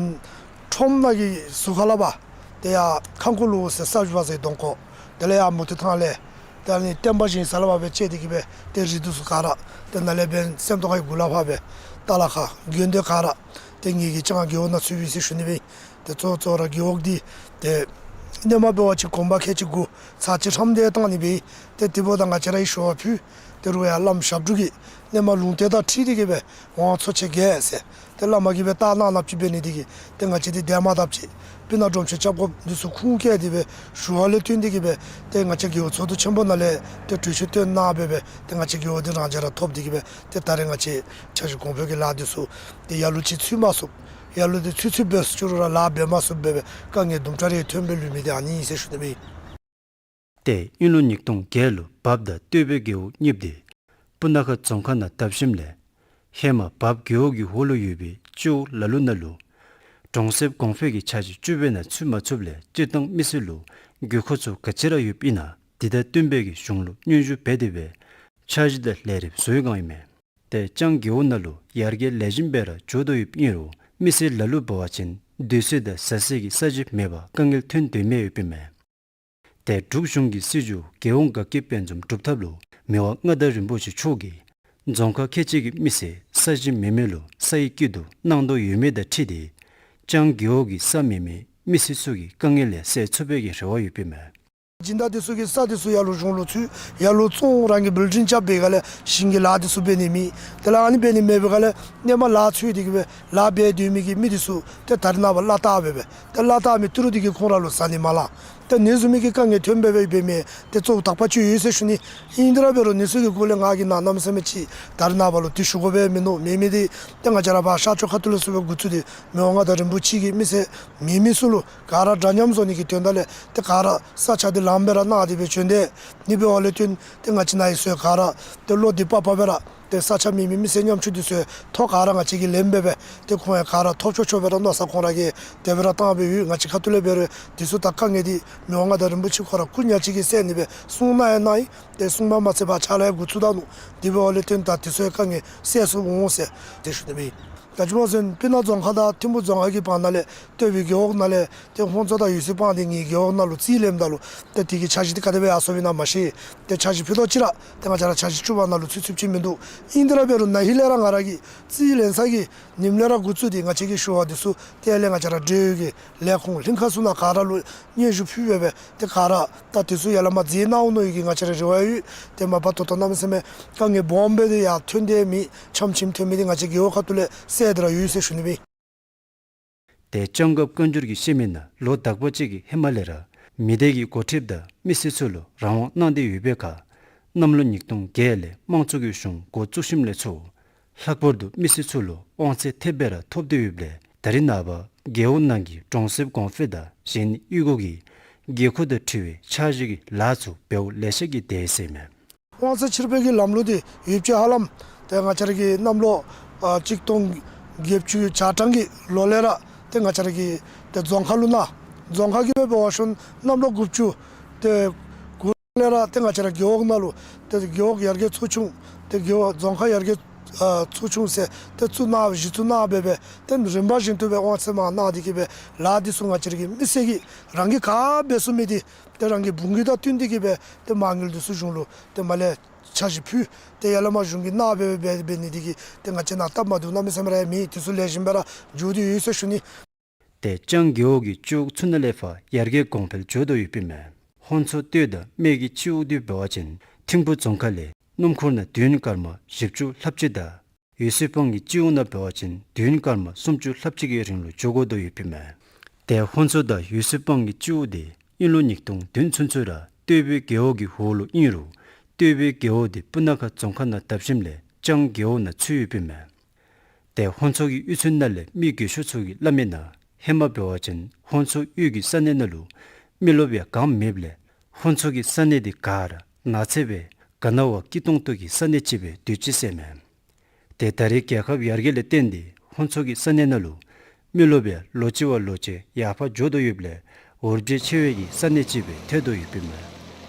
ཁྲོམ་ནང་གི་ཟུར་ཁ་ལས་ཕར་ཏེ་ཡར་ཁང་ཀོ་ལུ་ཟེར་ས་བཞི་པ་ཟེར་གདོང་ཁོག། དེ་ལས་ཡར་མུ་ཏིག་ཐང་ལས་ཏེ་ཨ་ནི་བསྟན་པ་བཞེངས་ས་ལས་ཕར་སྦེ་བཅད་དེ་གི་སྦེ་ཏེ་རི་དུ་ཚུ་ག་ར་ཏེ་ནཱ་ལས་འབདན་སེམས་རྟོགས་ཁ་གི་གུ་ལས་ཕར་སྦེ་ཏ་ལ་ཁ་དགོན་སྡེ་ག་ར་ཏེ་ངེ་གི་ལྕང་རྒེད་འོག་ནང་ཚུད་པས་ཟེར་ཞུ་ནི་སྦེ། ཏེ་གཙོ་བོ་གཙོ་བོ་ར་རྒེད་འོག་འདི་ཏེ་སྔོན་མ་འབད་བ་ཅིན་གོང་པ་ཁལ་གཅིག་དགུ་ཚར་གཅིག་ཁྲམ་སྡེ་བཏང་ནི་སྦེ། ཏེ་དེ་འབདཝ་ད་ང་བཅས་ར་གིས་ཞུ་བ་ཕུལ། ཏེ་རུང་ཡང་བླམ་ཞབས་དྲུང་གིས་སྔོན་མ་ལུང་བསྟན་དང་འཁྲིལ་ཏེ་གི་སྦེ་དབང་ཚོ་ཆེ་གེ་ཟེར་ཏེ་བླ་མ་གིས་སྦེ་བཏགས་གནང་གནངམ་ཅིག་འབད་ནི་དེ་གིས་ཏེ་ང་བཅས་འདི་འདན་མ་དང་ཅིག་སྤུ་ན་སྒྲོམ་ཆེན་སྐྱབས་མགོན་འདི་ཚུ་ཁུངས་བཀལ་ཏེ་སྦེ་ཞུ་བ་ལས་བརྟེན་ཏེ་གི་སྦེ་ཏེ་ང་བཅས་རྒེད་འོག་ཚོགས་འདུ་ཆེན་པོ་ནང་ལས་ཏེ་གྲོས་ཆོད་བཏོན་གནང་སྦེ་སྦེ་ཏེ་ང་བཅས་རྒེད་འོག་འདི་རང་འཇགས་ར་ཐོབ་སྟེ་གི་སྦེ་ཏེ་ད་རེས་ང་བཅས་འཆར་གཞི་གོང་འཕེལ་གྱི་ལཱ་འདི་ཚུ་ཏེ་ལ་ལུ་ཅིག་ཚུད་མ་ཚུགས། ལ་ལུ་འདི་ཚུད་ཚུདཔ་སྦེ་ཚུ་ཅིག་རུང་ར་ལཱ་འབད་མ་ཚུགསཔ་སྦེ་སྦེ་དཀའ་ངལ་དུམ་གྲ་རེ་ཐོན་སྦེ་ལུས་མི་འདི་ཨ་ནི་ཨིན་ཟེར་ཞུ་ནི་སྦེ། ཏེ་དབྱིན་ལོ་ཉིས་སྟོང་བརྒྱད་ལུ་བབ་དང་སྟོད་པའི་རྒེད་འོག་གཉིསཔོ་དེ་སྤུ་ན་ཁ་རྫོང་ཁག་ནང་བཏབ་ཞིནམ་ལས་ཧེ་མ་བབ་རྒེད་འོག་གི་འོག་ལུ་ཡོད་པའི་སྤྱི་འོག་ལ་ལུ་ནང་ལུ་གྲོང་གསེབ་གོང་འཕེལ་གྱི་འཆར་གཞི་བཅུ་པའི་ནང་ཚུད་མ་ཚུདཔ་ལས་སྤྱིར་བཏང་མི་སེར་ལུ་དགོས་མཁོ་ཚུ་ག་ཅི་ར་ཡོདཔ་ཨིན་ན་དེ་དང་བསྟུན་པའི་གི་གཞུང་ལུ་སྙན་ཞུ་འབད་དེ་སྦེ་འཆར་གཞི་དང་ལས་རིམ་བཟོ་བའི་བསྒང་ཨིན་མས། ཏེ་ལྕང་རྒེད་འོག་ནང་ལུ་ཡར་རྒྱས་ལེགས་ཤོམ་སྦེ་ར་འགྱོ་དོ་ཡོདཔ་ཨིན་རུང་མི་སེར་ལ་ལུ་འབད་བ་ཅིན་སྡོད་ས་དང་བཟའ་ས་གི་ས་གཞི་མེད་པར་དཀའ་ངལ་ཐོན་དོ་མི་ཡོདཔ་ཨིན་མས། ཏེ་འབྲུག་གཞུང་གི་སྲིད་བྱུས་རྒྱལ་ཡོངས་དགའ་སྐྱིད་དཔལ་འཛོམས་སྒྲུབ་ཐབས་ལུ་མི་དབང་མངའ་བདག་རིན་པོ་ཆེ་མཆོག་གིས་རྫོང་ཁག་ཁལ་གཅིག་གི་མི་སེར་ས་གཞི་མེད་མི་ལུ་ས་ཡི་སྐྱིད་སྡུག་གནང་དོ་ཡོད་མི་དང་འཁྲིལ་ཏེ་ལྕང་རྒེད་འོག་གི་ས་མེད་མི་མི་སེར་ཚུ་གི་དཀའ་ངལ་ལས་སེལ་ཚུགས་པའི་གི་རེ་བ་ཡོདཔ་ཨིན་མས། སྦྱིན་བདག་དེ་ཚུ་གིས་ས་དེ་ཚུ་ཡར་ལུ་གཞུང་ལུ་ཚུད་ཡར་ལུ་བཙོང་རང་གི་བིལ་ཌིང་རྐྱབ་པའི་སྒང་ལས་ཞིང་གི་ལཱ་དེ་ཚུ་འབད་ནི་མེད། དེ་ལས་ཨ་ནི་འབད་ནི་མེད་པའི་སྒང་ལས་ནེ་མ་ལཱ་འཚོལ་ཏེ་གི་སྦེ་ལཱ་འབད་སྡོད་མི་གི་མི་དེ་ཚུ་ཏེ་ད་རེས་ནངས་པ་གླ་བཏགས་སྦེ་སྦེ་ཏེ་གླ་བཏགས་མི་ཏི་རུ་དེ་གིས་ཁོང་ར་ལུ་ཟ་ནི་མ་ལང་། ཏེ་ཨ་ནི་བཟུམ་མའི་གི་དཀའ་ངལ་ཐོན་སྦེ་སྦེ་ཡོདཔ་ཨིན་མས། ཏེ་གཙོ་བོ་དག་པ་ཅིག་ཡོད་ཟེར་ཞུ་ནི། ཨིན་ཏེ་ར་འབད་རུང་ཨ་ནི་ཚུ་གི་སྐོར་ལས་ང་གིས་ནཱ་གནམ་མེད་ས་མེད་ཅིག་ད་རེས་ནངས་པ་ལུ་དེ་ཞུ་དགོཔ་སྦེ་མིན་འདུག། མེད་མི་དེ་ཏེ་ང་བཅས་ར་ཕར་ཤར་ཕྱོགས་ཁ་ཐུག་ལས་ཚུར་སྦེ་འགོ་བཙུགས་ཏེ་མི་དབང་མངའ་བདག་རིན་པོ་ཆེ་གིས་མི་སེར་མེད་མི་ཚུ་ལུ་ག་ར་འདྲ་མཉམ་བཟོ་ནི་གི་དོན་དག་ལས་ཏེ་ག་ར་ས་ཆ་དེ་ལངམ་སྦེ་ར་གནང་སྟེ་སྦེ་བྱོན་ཏེ་ཨ་ནི་འབདཝ་ལས་བརྟེན་ཏེ་ང་བཅས་ནཱ་ཡོད་ས་ག་ར་ཏེ་བློ་བདེ་པ་པ་སྦེ་ར་ཏེ་ས་ཆ་མེད་མི་མི་སེར་ཉམ་ཆུང་དེ་ཚུ་ཐོ་ག་ར་ང་བཅས་ཀྱིས་ལེནམ་སྦེ་སྦེ་ཏེ་ཁོང་ཡང་ག་ར་ཐོབ་ཆོག་ཆོག་སྦེ་ར་མནོ་བསམ་ཁོང་ར་གིས་དེ་སྦེ་ར་བཏང་སྦེ་ཡོད། ང་བཅས་ཁ་ཐུག་ལས་འབད་རུང་དེ་ཚུ་ད་དཀའ་ངལ་དེ་མི་དབང་མངའ་བདག་རིན་པོ་ཆེ་ཁོ་ར་སྐུ་ཉག་གཅིག་གིས་སེལ་ནི་སྦེ་གསུངས་གནང་ཡང་གནང་ཡི། ཏེ་གསུངམ་མ་ཚད་ཕར་ཕྱག་ལཱ་འགོ་བཙུགས་ད་ནུག། དེ་འབདཝ་ལས་བརྟེན་ད་དེ་ཚུ་ཡང་དཀའ་ངལ་སེལ་ཚུགས་འོང་ཟེར་ཏེ་ཞུ་ནི་ཨིན། ད་ཅི་སྨོ་ཟེར་སྤུ་ན་རྫོང་ཁག་དང་ཐིམ་ཕུ་རྫོང་ཁག་གི་བར་ན་ལས་སྟོད་པའི་རྒེད་འོག་ནང་ལས་ཏེ་ཧོང་མཚོ་དང་ཡུ་སི་སྤང་དེ་གཉིས་རྒེད་འོག་ནང་ལུ་རྩིས་ལེནམ་ད་ལུ་ཏེ་དེ་གི་འཆར་གཞི་དེ་ག་དེ་སྦེ་ཡར་སོངམ་ཨིན་ན་མ་ཤེས། ཏེ་འཆར་གཞི་ཕུད་རྡོག་ཅིག་ར་ཏེ་ང་བཅས་ར་འཆར་གཞི་བཅུ་པ་ནང་ལུ་ཚུད་ཚུདཔ་ཅིག་མིན་འདུག། ཨིན་ཏེ་ར་འབད་རུང་ན་ཧིང་ལས་ར་ང་ར་གིས་རྩིས་ལེན་ས་གི་ཉིནམ་ལས་ར་འགོ་བཙུགས་ཏེ་ང་བཅས་ཀྱི་ཞུ་བ་དེ་ཚུ་དེ་ལས་ང་བཅས་ར་འབྲེལ་ཡོད་ཀྱི་ལས་ཁུངས་ལྷན་ཁག་ཚུ་ནང་ག་ར་ལུ་སྙན་ཞུ་ཕུལ་སྦེ་སྦེ་ཏེ་ག་ར་ད་དེ་ཚུ་ཡར་ལས་མར་མཛད་གནང་འོང་མནོ་ཡོད་གི་ང་བཅས་ར་རེ་བ་ཡོད། ཏེ་མ་པ་ད་ལྟོ་གནམ་མེད་ས་མེད་དཀའ་ངལ་སྦོམ་སྦེ་དེ་ཡང་ཐོན་ཏེ་མེད། ཆམ་ཆིམ་ཐོན་མི་དེ་ང་བཅས་རྒེད་འོག་ཁ་ཐུག་ལས་སེལ་ཏེ་ར་ཡོད་ཟེར་ཞུ་ནི་ཨིན། ཏེ་ལྕང་རྒཔོ་བཀའ་འགྱུར་གྱིས་བཤད་མི་ནང་ལོ་དག་པ་ཅིག་གི་ཧེ་མ་ལས་ར་མི་སྡེ་གི་འགོ་ཁྲིདཔ་དང་མི་སེར་ཚུ་ལུ་རང་དབང་གནང་སྟེ་ཡོད་པའི་ཁར་གནམ་ལོ་ཉིས་སྟོང་བརྒྱད་ལས་དམངས་གཙོ་གི་གཞུང་འགོ་བཙུགས་ཞིནམ་ལས་ཚུར་ལྷག་པར་དུ་མི་སེར་ཚུ་ལུ་དབང་ཚད་ཐེབས་སྦེ་ར་ཐོབ་སྟེ་ཡོདཔ་ལས་ད་རེས་ནངས་པ་རྒེད་འོག་ནང་གི་གྲོང་གསེབ་གོང་འཕེལ་དང་གཞན་གཡུས་སྒོ་གི་དགོས་མཁོ་དང་འཁྲིལ་བའི་འཆར་གཞི་གི་ལཱ་ཚུ་འབདཝ་ལེ་ཤ་གིས་འདས་ཡི་ཟེར་མས། དབང་ཚད་ཕྱིར་སྤེལ་གྱི་ལམ་ལུགས་དེ་ཡོདཔ་ཅིག་ཧ་ལམ་ཏེ་ང་བཅས་ར་གི་གནམ་ལོ་ཨ་གཅིག་སྟོང་བརྒྱད་ཅུ་གྱ་གྲངས་ཀྱི་ལོ་ལས་ར་ཏེ་ང་བཅས་ར་གི་ཏེ་རྫོང་ཁག་ལུ་ནཱ་རྫོང་ཁག་གི་སྦེ་འབད་བ་ཅིན་གནམ་ལོ་དགུ་བཅུ་ཏེ་དགུ་ལས་ར་ཏེ་ང་བཅས་ར་རྒེད་འོག་ནང་ལུ་ཏེ་རྒེད་འོག་ཡར་རྒྱས་ཚོགས་ཆུང་ཏེ་རྒེད་འོག་རྫོང་ཁག་ཡར་རྒྱས་ཨ་ཚོགས་ཆུང་ཟེར་ཏེ་བཙུགས་གནང་གཞི་བཙུགས་གནང་སྦེ་སྦེ་ཏེ་རིམ་པ་བཞིན་དུ་སྦེ་དབང་ཚད་མར་གནང་སྟེ་གི་སྦེ་ལཱ་འདི་ཚུ་ང་བཅས་ར་གི་མི་སེར་གྱིས་རང་གིས་ག་འབད་ཚུགས་མི་དེ་ཏེ་རང་གི་འབུང་རྒྱུ་དང་བསྟུན་ཏེ་གི་སྦེ་ཏེ་མ་དངུལ་འདི་ཚུ་གཞུང་ལུ་ཏེ་མར་ལས་འཆར་གཞི་ཕུལ། ཏེ་ཡར་ལས་མར་གཞུང་གིས་གནང་སྦེ་སྦེ་འབད་ནི་དེ་གིས་ཏེ་ང་བཅས་ནཱ་སྟབས་མ་བདེཝ་གནམ་མེད་ས་མེད་ར་ཡང་མེད། དེ་ཚུ་ལེགས་ཤོམ་སྦེ་ར་འགྱོ་སྟེ་ཡོད་ཟེར་ཞུ་ནི། ཏེ་ལྕང་རྒེད་འོག་གི་སྤྱི་འོག་ཚུ་ནང་ལས་ཕར་ཡར་རྒྱས་གོང་འཕེལ་འགྱོ་དོ་ཡོདཔ་ཨིན་མས། ཧོང་མཚོ་སྟོད་དང་སྨད་ཀྱི་སྤྱི་འོག་དེ་འབད་བ་ཅིན་ཐིམ་ཕུ་རྫོང་ཁག་ལས་སྣུམ་འཁོར་ནང་དུས་ཡུན་སྐར་མ་བཞི་བཅུ་ལྷགཔ་ཅིག་དང་ཡུལ་སྲོལ་སྤང་གི་སྤྱི་འོག་ནང་འབད་བ་ཅིན་དུས་ཡུན་སྐར་མ་སུམ་ཅུ་ལྷགཔ་ཅིག་གི་རིང་ལུ་འགྱོ་དགོ་དོ་ཡོདཔ་ཨིན་མས། ཏེ་ཧོང་མཚོ་དང་ཡུལ་སྲོལ་སྤང་གི་སྤྱི་འོག་དེ་དབྱིན་ལོ་ཉིས་སྟོང་བདུན་ཚུན་ཚོད་ར་སྟོད་པའི་རྒེད་འོག་གི་འོག་ལུ་ཨིན་རུང་སྟོད་པའི་རྒེད་འོག་དེ་སྤུ་ན་ཁ་རྫོང་ཁག་ནང་བཏབ་ཞིནམ་ལས་ལྕང་རྒེད་འོག་ནང་ཚུད་ཡོདཔ་ཨིན་མས། ཏེ་ཧོང་མཚོ་གི་གཡུས་ཚན་ནང་ལས་མི་རྒས་ཤོས་ཚུ་གིས་སླབ་མི་ནང་ཧེ་མ་འབད་བ་ཅིན་ཧོང་མཚོ་གཡུས་ཀྱི་ས་གནས་ནང་ལུ་མི་རློབས་ཡང་གངམ་མེདཔ་ལས་ཧོང་མཚོ་གི་ས་གནས་དེ་ག་ར་ནགས་ཚལ་སྦེ་ག་ན་བ་སྐྱིད་ཏོང་ཏོ་གི་ས་གནས་ཅིག་སྦེ་སྡོད་ཅི་ཟེར་མས། ཏེ་ད་རེས་རྒྱལ་ཁབ་ཡར་རྒྱས་ལས་བརྟེན་ཏེ་ཧོང་མཚོ་གི་ས་གནས་ནང་ལུ་མི་རློབས་ཡང་ལོ་གཅིག་བ་ལོ་གཅིག་ཡར་འཕར་འགྱོ་དོ་ཡོདཔ་ལས་འོ་བརྒྱལ་ཆེ་བའི་གི་ས་གནས་ཅིག་སྦེ་ཐལ་དོ་ཡོདཔ་ཨིན་མས།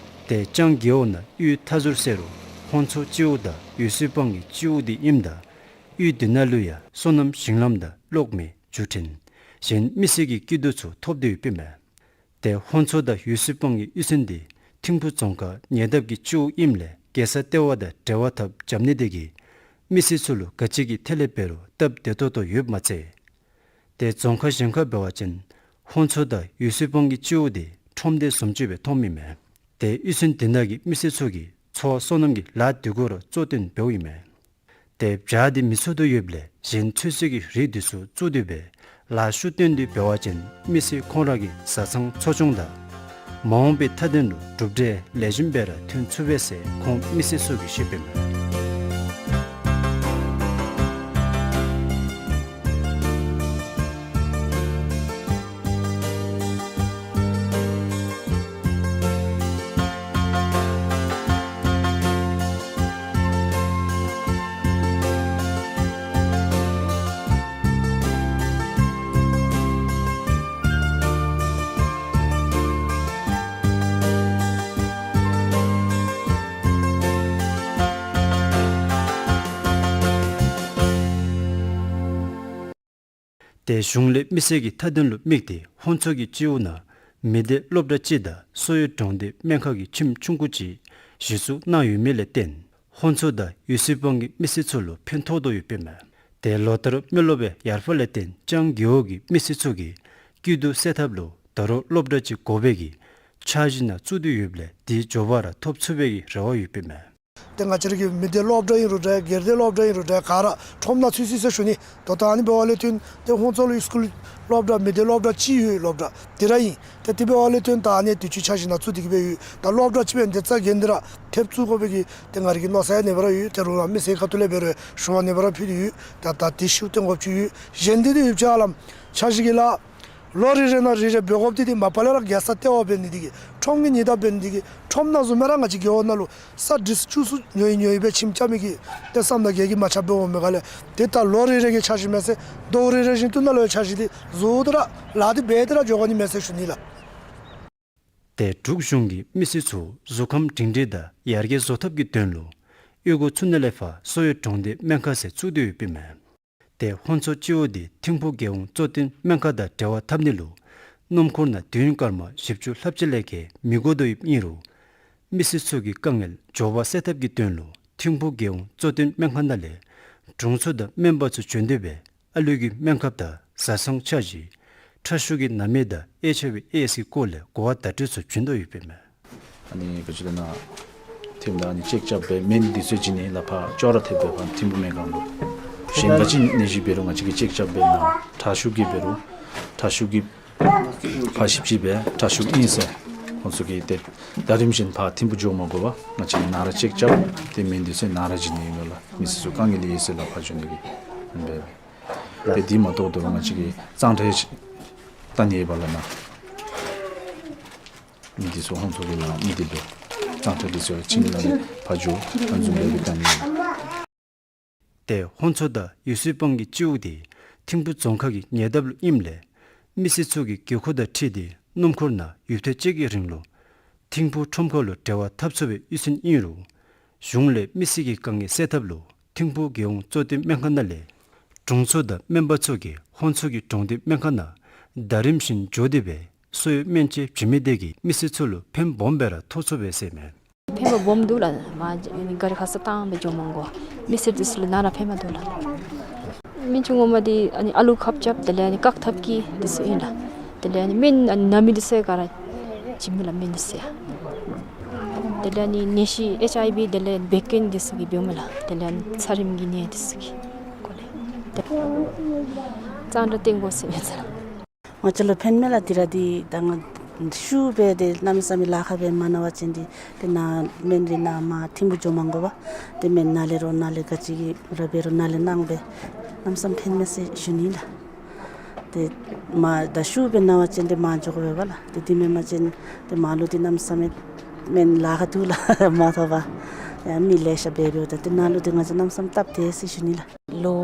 ཏེ་ལྕང་རྒེད་འོག་ནང་གཡུས་མཐའ་ཟུར་ཟེར་རུང་ཧོང་མཚོ་སྤྱི་འོག་དང་ཡུལ་སྲོལ་སྤང་གི་སྤྱི་འོག་དེ་ཨིནམ་ད་གཡུས་དེ་ནང་ལུ་ཡང་སོ་ནམ་ཞིང་ལམ་དང་གློག་མེ་བརྒྱུད་འཕྲིན་གཞན་མི་སེར་གྱི་སྐྱིད་སྡུག་ཚུ་ཐོབ་སྟེ་ཡོདཔ་ཨིན་མས། ཏེ་ཧོང་མཚོ་དང་ཡུལ་སྲོལ་སྤང་གི་གཡུས་ཚན་དེ་ཐིམ་ཕུ་རྫོང་ཁག་ཉེ་འདབས་ཀྱི་སྤྱི་འོག་ཨིནམ་ལས་རྒྱལ་ས་ལྟེ་བ་དང་འབྲེལ་བ་འཐབ་འབྱམས་ནི་དེ་གིས་མི་སེར་ཚུ་ལུ་ག་ཅི་གི་ཐད་ལས་འབད་རུང་སྟབས་བདེ་ཏོག་ཏོ་ཡོདཔ་མ་ཚད་ཏེ་རྫོང་ཁག་གཞན་ཁར་འབད་བ་ཅིན་ཧོང་མཚོ་དང་ཡུལ་སྲོལ་སྤང་གི་སྤྱི་འོག་དེ་ཁྲོམ་སྡེ་བཟུམ་ཅིག་སྦེ་མཐོངམ་ཨིན་མས། ཏེ་གཡུས་ཚན་དེ་ནང་གི་མི་སེར་ཚུ་གིས་འཚོ་བ་སོ་ནམ་གྱི་ལཱ་དེ་གུ་ར་གཙོ་བཏོན་འབདཝ་ཨིན་མས། ཏེ་བྱཱ་དེ་མི་འཚོ་དོ་ཡོདཔ་ལས་གཞན་ཚོད་བསྲེ་གི་རིགས་དེ་ཚུ་བཙུགས་ཏེ་སྦེ་ལཱ་ཤུགས་བཏོན་ཏེ་འབད་བ་ཅིན་མི་སེར་ཁོང་ར་གི་བཟའ་ཚང་འཚོ་སྐྱོང་དང་མ་འོངས་པའི་མཐའ་དོན་ལུ་གྲུབ་འབྲས་ལེགས་ཤོམ་སྦེ་ར་ཐོན་ཚུགས་པས་ཟེར་ཁོང་མི་སེར་ཚུ་གིས་བཤདཔ་ཨིན་མས། ཏེ་གཞུང་ལས་མི་སེར་གྱི་མཐའ་དོན་ལུ་དམིགས་ཏེ་ཧོང་མཚོ་གི་སྤྱི་འོག་ནང་མི་སྡེ་སློབ་གྲྭ་གཅིག་དང་སོ་ཡོལ་གྲོང་སྡེ་སྨན་ཁང་གི་ཁྱིམ་ཆུང་ཀུ་ཅིག་གཞི་བཙུགས་གནང་ཡོད་མི་ལས་བརྟེན་ཧོང་མཚོ་དང་ཡུ་སུའི་སྤང་གི་མི་སེར་ཚུ་ལུ་ཕན་ཐོགས་དོ་ཡོདཔ་ཨིན་མས། ཏེ་ལོ་ལྟར་མི་རློབས་པའི་ཡར་འཕར་ལས་བརྟེན་ཅང་རྒེད་འོག་གི་མི་སེར་ཚུ་གི་སྐྱིད་སྡུག་སེལ་ཐབས་ལུ་ད་རུང་སློབ་གྲྭ་ཅིག་དགོ་པའི་གི་འཆར་གཞི་ནང་བཙུགས་ཏེ་ཡོདཔ་ལས་དེའི་འབྱོར་པ་ར་ཐོབ་ཚུགས་པའི་གི་རེ་བ་ཡོདཔ་ཨིན་མས། ཏེ་ང་བཅས་ར་གི་མི་སྡེ་སློབ་གྲྭ་ཨིན་རུང་འདྲ་སྒེར་སྡེ་སློབ་གྲྭ་ཨིན་རུང་འདྲ་ག་ར་ཁྲོམ་ནང་ཚུད་ཅི་ཟེར་ཞུ་ནི། ད་ད་ཨ་ནི་འབད་བ་ལས་བརྟེན་ཏེ་ཧོང་མཚོ་ལུ་སི་ཀུལ་སློབ་གྲྭ་མི་སྡེ་སློབ་གྲྭ་གཅིག་ཡོད། སློབ་གྲྭ་དེ་ར་ཨིན། ཏེ་དེ་འབད་བ་ལས་བརྟེན་ད་ཨ་ནི་དུས་ཅི་འཆར་གཞི་ནང་བཙུགས་ཏེ་གི་སྦེ་ཡོད། ད་སློབ་གྲྭ་གཅིག་འབད་ནི་དེ་རྩ་འགེངས་ཏེ་ར་ཐེབས་བཙུགས་དགོ་པའི་གི་ཏེ་ང་ར་གི་མནོ་བསམ་ཡང་ཨ་ནེ་སྦེ་ར་ཡོད། ཏེ་རོགས་རམ་མི་སེར་ཁ་ཐུག་ལས་འབད་རུང་ཞུ་བ་ཨ་ནེ་སྦེ་ར་ཕུལ་ཏེ་ཡོད། ད་ད་དེ་ཤུགས་བཏོན་དགོཔ་ཅིག་ཡོད། གཞན་དེ་དེ་ཡོདཔ་ཅིག་ཧ་ལམ་འཆར་གཞི་གི་ལཱ་ལོ་རེ་རེ་ནང་རེ་རེ་འབད་དགོཔ་དེ་དེ་མ་པ་ལས་ར་རྒྱལ་ས་ལྟེ་བ་འབད་ནི་དེ་གིས་ཁྲོམ་གྱི་ཉེན་བརྡ་འབད་ནི་དེ་གིས་ཁྲོམ་ནང་བཟུམ་སྦེ་ར་ང་བཅས་རྒེད་འོག་ནང་ལུ་ས་འདི་ཚུ་བཅུ་གསུམ་ཉོ་ཡི་ཉོ་ཡི་སྦེ་ཁྱིམ་རྐྱབ་མི་གི་ཏེ་བསམ་དང་གྱལ་གྱི་མ་ཆ་འབད་འོང་མི་ག་ལས་ཏེ་ད་ལོ་རེ་རེ་གི་འཆར་གཞི་མེད་ཟེར་ཟླཝ་རེ་རེ་བཞིན་དུ་ནང་ལུ་འཆར་གཞི་དེ་བཟོ་སྟེ་ར་ལཱ་དེ་འབད་དེ་ར་འགྱོ་དགོ་ནི་མས་ཟེར་ཞུ་ནི་ལགས། ཏེ་འབྲུག་གཞུང་གིས་མི་སེར་ཚུ་གཟུགས་ཁམས་སྒྲིང་སྒྲིང་དང་ཡར་རྒྱས་བཟོ་ཐབས་ཀྱི་དོན་ལུ་གཡུས་སྒོ་ཚུ་ནང་ལས་ཕར་སོ་ཡོལ་གྲོང་སྡེ་སྨན་ཁང་ཟེར་བཙུགས་ཏེ་ཡོདཔ་ཨིན་མས། ཏེ་ཧོང་མཚོ་སྤྱི་འོག་འདི་ཐིམ་ཕུག་རྒྱལ་ཡོངས་གཙོ་བསྟེན་སྨན་ཁང་དང་འབྲེལ་བ་འཐབ་ནི་ལུ་སྣུམ་འཁོར་ནང་དུས་ཡུན་སྐར་མ་བཞི་བཅུ་ལྷགཔ་ཅིག་ལས་བརྒལ་མི་འགོར་དོ་ཡོདཔ་ཨིན་རུང་མི་སེར་ཚུ་གི་དཀའ་ངལ་འབྱོར་བ་སེལ་ཐབས་ཀྱི་དོན་ལུ་ཐིམ་ཕུག་རྒྱལ་ཡོངས་གཙོ་བསྟེན་སྨན་ཁང་ནང་ལས་དྲུང་འཚོ་དང་སྨན་པ་ཚུ་བྱོན་ཏེ་སྦེ་ཨ་ལུ་གི་སྨན་ཁབ་དང་བཟའ་ཚང་འཆར་གཞི་ཁྲག་ཤུགས་ཀྱི་ནད་མེད་དང་ཨེཆ་ཨའི་ཝི་ཨེ་ཨེསི་གི་སྐོར་ལས་གོ་བ་བརྡ་སྤྲོད་ཚུ་བྱིན་དོ་ཡོདཔ་ཨིན་མས། ཨ་ནི་ག་ཅི་ལས་ན་ཐིམ་ད་ཨ་ནི་ཅེཀ་རྐྱབ་སྦེ་སྨན་འདི་ཚུ་བྱིན་ནི་ལགས། ཕར་ཅོག་ར་འཐདཔ་སྦེ་ཕར་ཐིམ་ཕུག་སྨན་ཁང་ལུ་གཞན་ག་ཅི་ནད་གཞི་འབད་རུང་ང་བཅས་ཀྱིས་ཅེཀ་རྐྱབ་སྦེ་ན་ཁྲག་ཤུགས་ཀྱི་འབད་རུང་ཁྲག་ཤུགས་ཀྱི་ཕར་ཞིབ་དཔྱད་འབད་ཁྲག་ཤུགས་ཨིན་ཟེར་ཁོང་ཚུ་གིས་ཏེ་ད་རིམ་བཞིན་ཕར་ཐིམ་ཕུག་འགྱོ་མ་དགོ་པར་ང་བཅས་ནཱ་ར་ཅེཀ་རྐྱབ་ཏེ་སྨན་འདི་ཚུ་ནཱ་ར་བྱིན་ནི་ཨིན་མས་ལགས། མི་སེར་ཚུ་དཀའ་ངལ་ཡོད་ས་ལུ་ཕར་འགྱོ་ནི་གི་ཨ་ནི་སྦེ་ཏེ་འདི་མ་གཏོགས་ད་རུང་ང་བཅས་ཀྱིས་གཙང་སྦྲ་བཏང་ནི་ཡོད་པ་ལགས་ན། མི་འདི་ཚུ་ཧོང་མཚོ་གི་ནང་མི་འདི་ལུ་གཙང་སྦྲ་འདི་ཚུ་ཁྱིམ་ནང་ལས་ཕར་འགྱོ་ཨ་ནི་བཟུམ་སྦེ་བཏང་ནི་ཡོད། ཏེ་ཧོང་མཚོ་དང་ཡུ་སུའི་སྤང་གི་སྤྱི་འོག་དེ་ཐིམ་ཕུག་རྫོང་ཁག་གི་ཉེ་འདབས་ལུ་ཨིནམ་ལས་མི་སེར་ཚུ་གིས་དགོས་མཁོ་དང་འཁྲིལ་ཏེ་སྣུམ་འཁོར་ནང་ཡུདཔ་ཐེངས་གཅིག་གི་རིང་ལུ་ཐིམ་ཕུག་ཁྲོམ་ཁ་ལུ་འབྲེལ་བ་འཐབ་ཚུགས་པའི་གཡུས་ཚན་ཨིན་རུང་གཞུང་ལས་མི་སེར་གྱི་དཀའ་ངལ་སེལ་ཐབས་ལུ་ཐིམ་ཕུག་རྒྱལ་ཡོངས་གཙོ་བསྟེན་སྨན་ཁང་ནང་ལས་དྲུང་འཚོ་དང་སྨན་པ་ཚུ་གིས་ཧོང་མཚོ་གི་གྲོང་སྡེ་སྨན་ཁང་ནང་ཟླ་རིམ་བཞིན་འགྱོ་སྟེ་སྦེ་གསོ་བའི་སྨན་བཅོས་བྱིན་མི་དེ་གིས་མི་སེར་ཚུ་ལུ་ཕན་སྦོམ་སྦེ་ར་ཐོགས་ཚུགས་པས་ཟེར་མས། ཕན་པ་སྦོམ་འདུག་ལགས། མ་ག་རི་ཁ་ཙ་བཏང་སྦེ་འགྱོ་མ་དགོ། མི་སེར་འདི་ཚུ་ལུ་ནཱ་ར་ཕན་པ་འདུག་ལགས། སྨན་བཅོས་ངོ་མ་འདི་ཨ་ནི་ཨ་ལུ་ཁབ་རྐྱབ་དེ་ལས་ཨ་ནི་བཀག་ཐབས་ཀྱི་འདི་ཚུ་ཨིན་ལགས། དེ་ལས་ཨ་ནི་སྨན་ཨ་ནི་ན་མི་འདི་ཚུ་ག་ར་བྱིན་མི་ལགས་སྨན་འདི་ཚུ་ཡང་། དེ་ལས་ཨ་ནི་ནད་གཞི་ཨེཆ་ཨའི་ཝི་དེ་ལས་བད་ཀན་འདི་ཚུ་གི་འབདཝ་མས་ལགས། དེ་ལས་ཨ་ནི་ཚ་རིམས་ཀྱི་ནད་འདི་ཚུ་གི་སྐོར་ལས་ཏེ་གཙང་སྦྲ་བཏང་དགོ་ཟེར་མས་ལགས། ང་བཅས་ལུ་ཕན་མས་ལགས། འདི་ར་འདི་ད་ང་ཤུལ་སྦེ་ཏེ་གནམ་མེད་ས་མེད་ལཱ་ཁག་སྦེ་མ་གནང་བ་ཅིན་འདི་ཏེ་ནཱ་སྨན་འདི་ནཱ་མར་ཐིམ་ཕུག་འགྱོ་མ་དགོ་པར་ཏེ་སྨན་ནཱ་ལས་རོགས་ནཱ་ལས་ག་ཅི་གི་ར་འབད་རུང་ནཱ་ལས་གནང་སྦེ་གནམ་མེད་ས་མེད་ཕན་མས་ཟེར་ཞུ་ནི་ལགས། ཏེ་མར་ད་ཤུལ་སྦེ་གནང་བ་ཅིན་ཏེ་མར་འགྱོ་དགོ་པས་ལགས། ཏེ་འདི་མེན་པ་ཅིན་ཏེ་མར་ལུ་འདི་གནམ་མེད་ས་མེད་སྨན་ལཱ་ཁག་འདུག་ལགས། མ་ཐོབ་པར་ཡང་མི་ལེ་ཤ་འབད་འབདཝ་ད་ཏེ་ནཱ་ལུ་འདི་ང་བཅས་གནམ་མེད་ས་མེད་སྟབས་བདེ་ཟེར་ཞུ་ནི་ལགས། ལོ་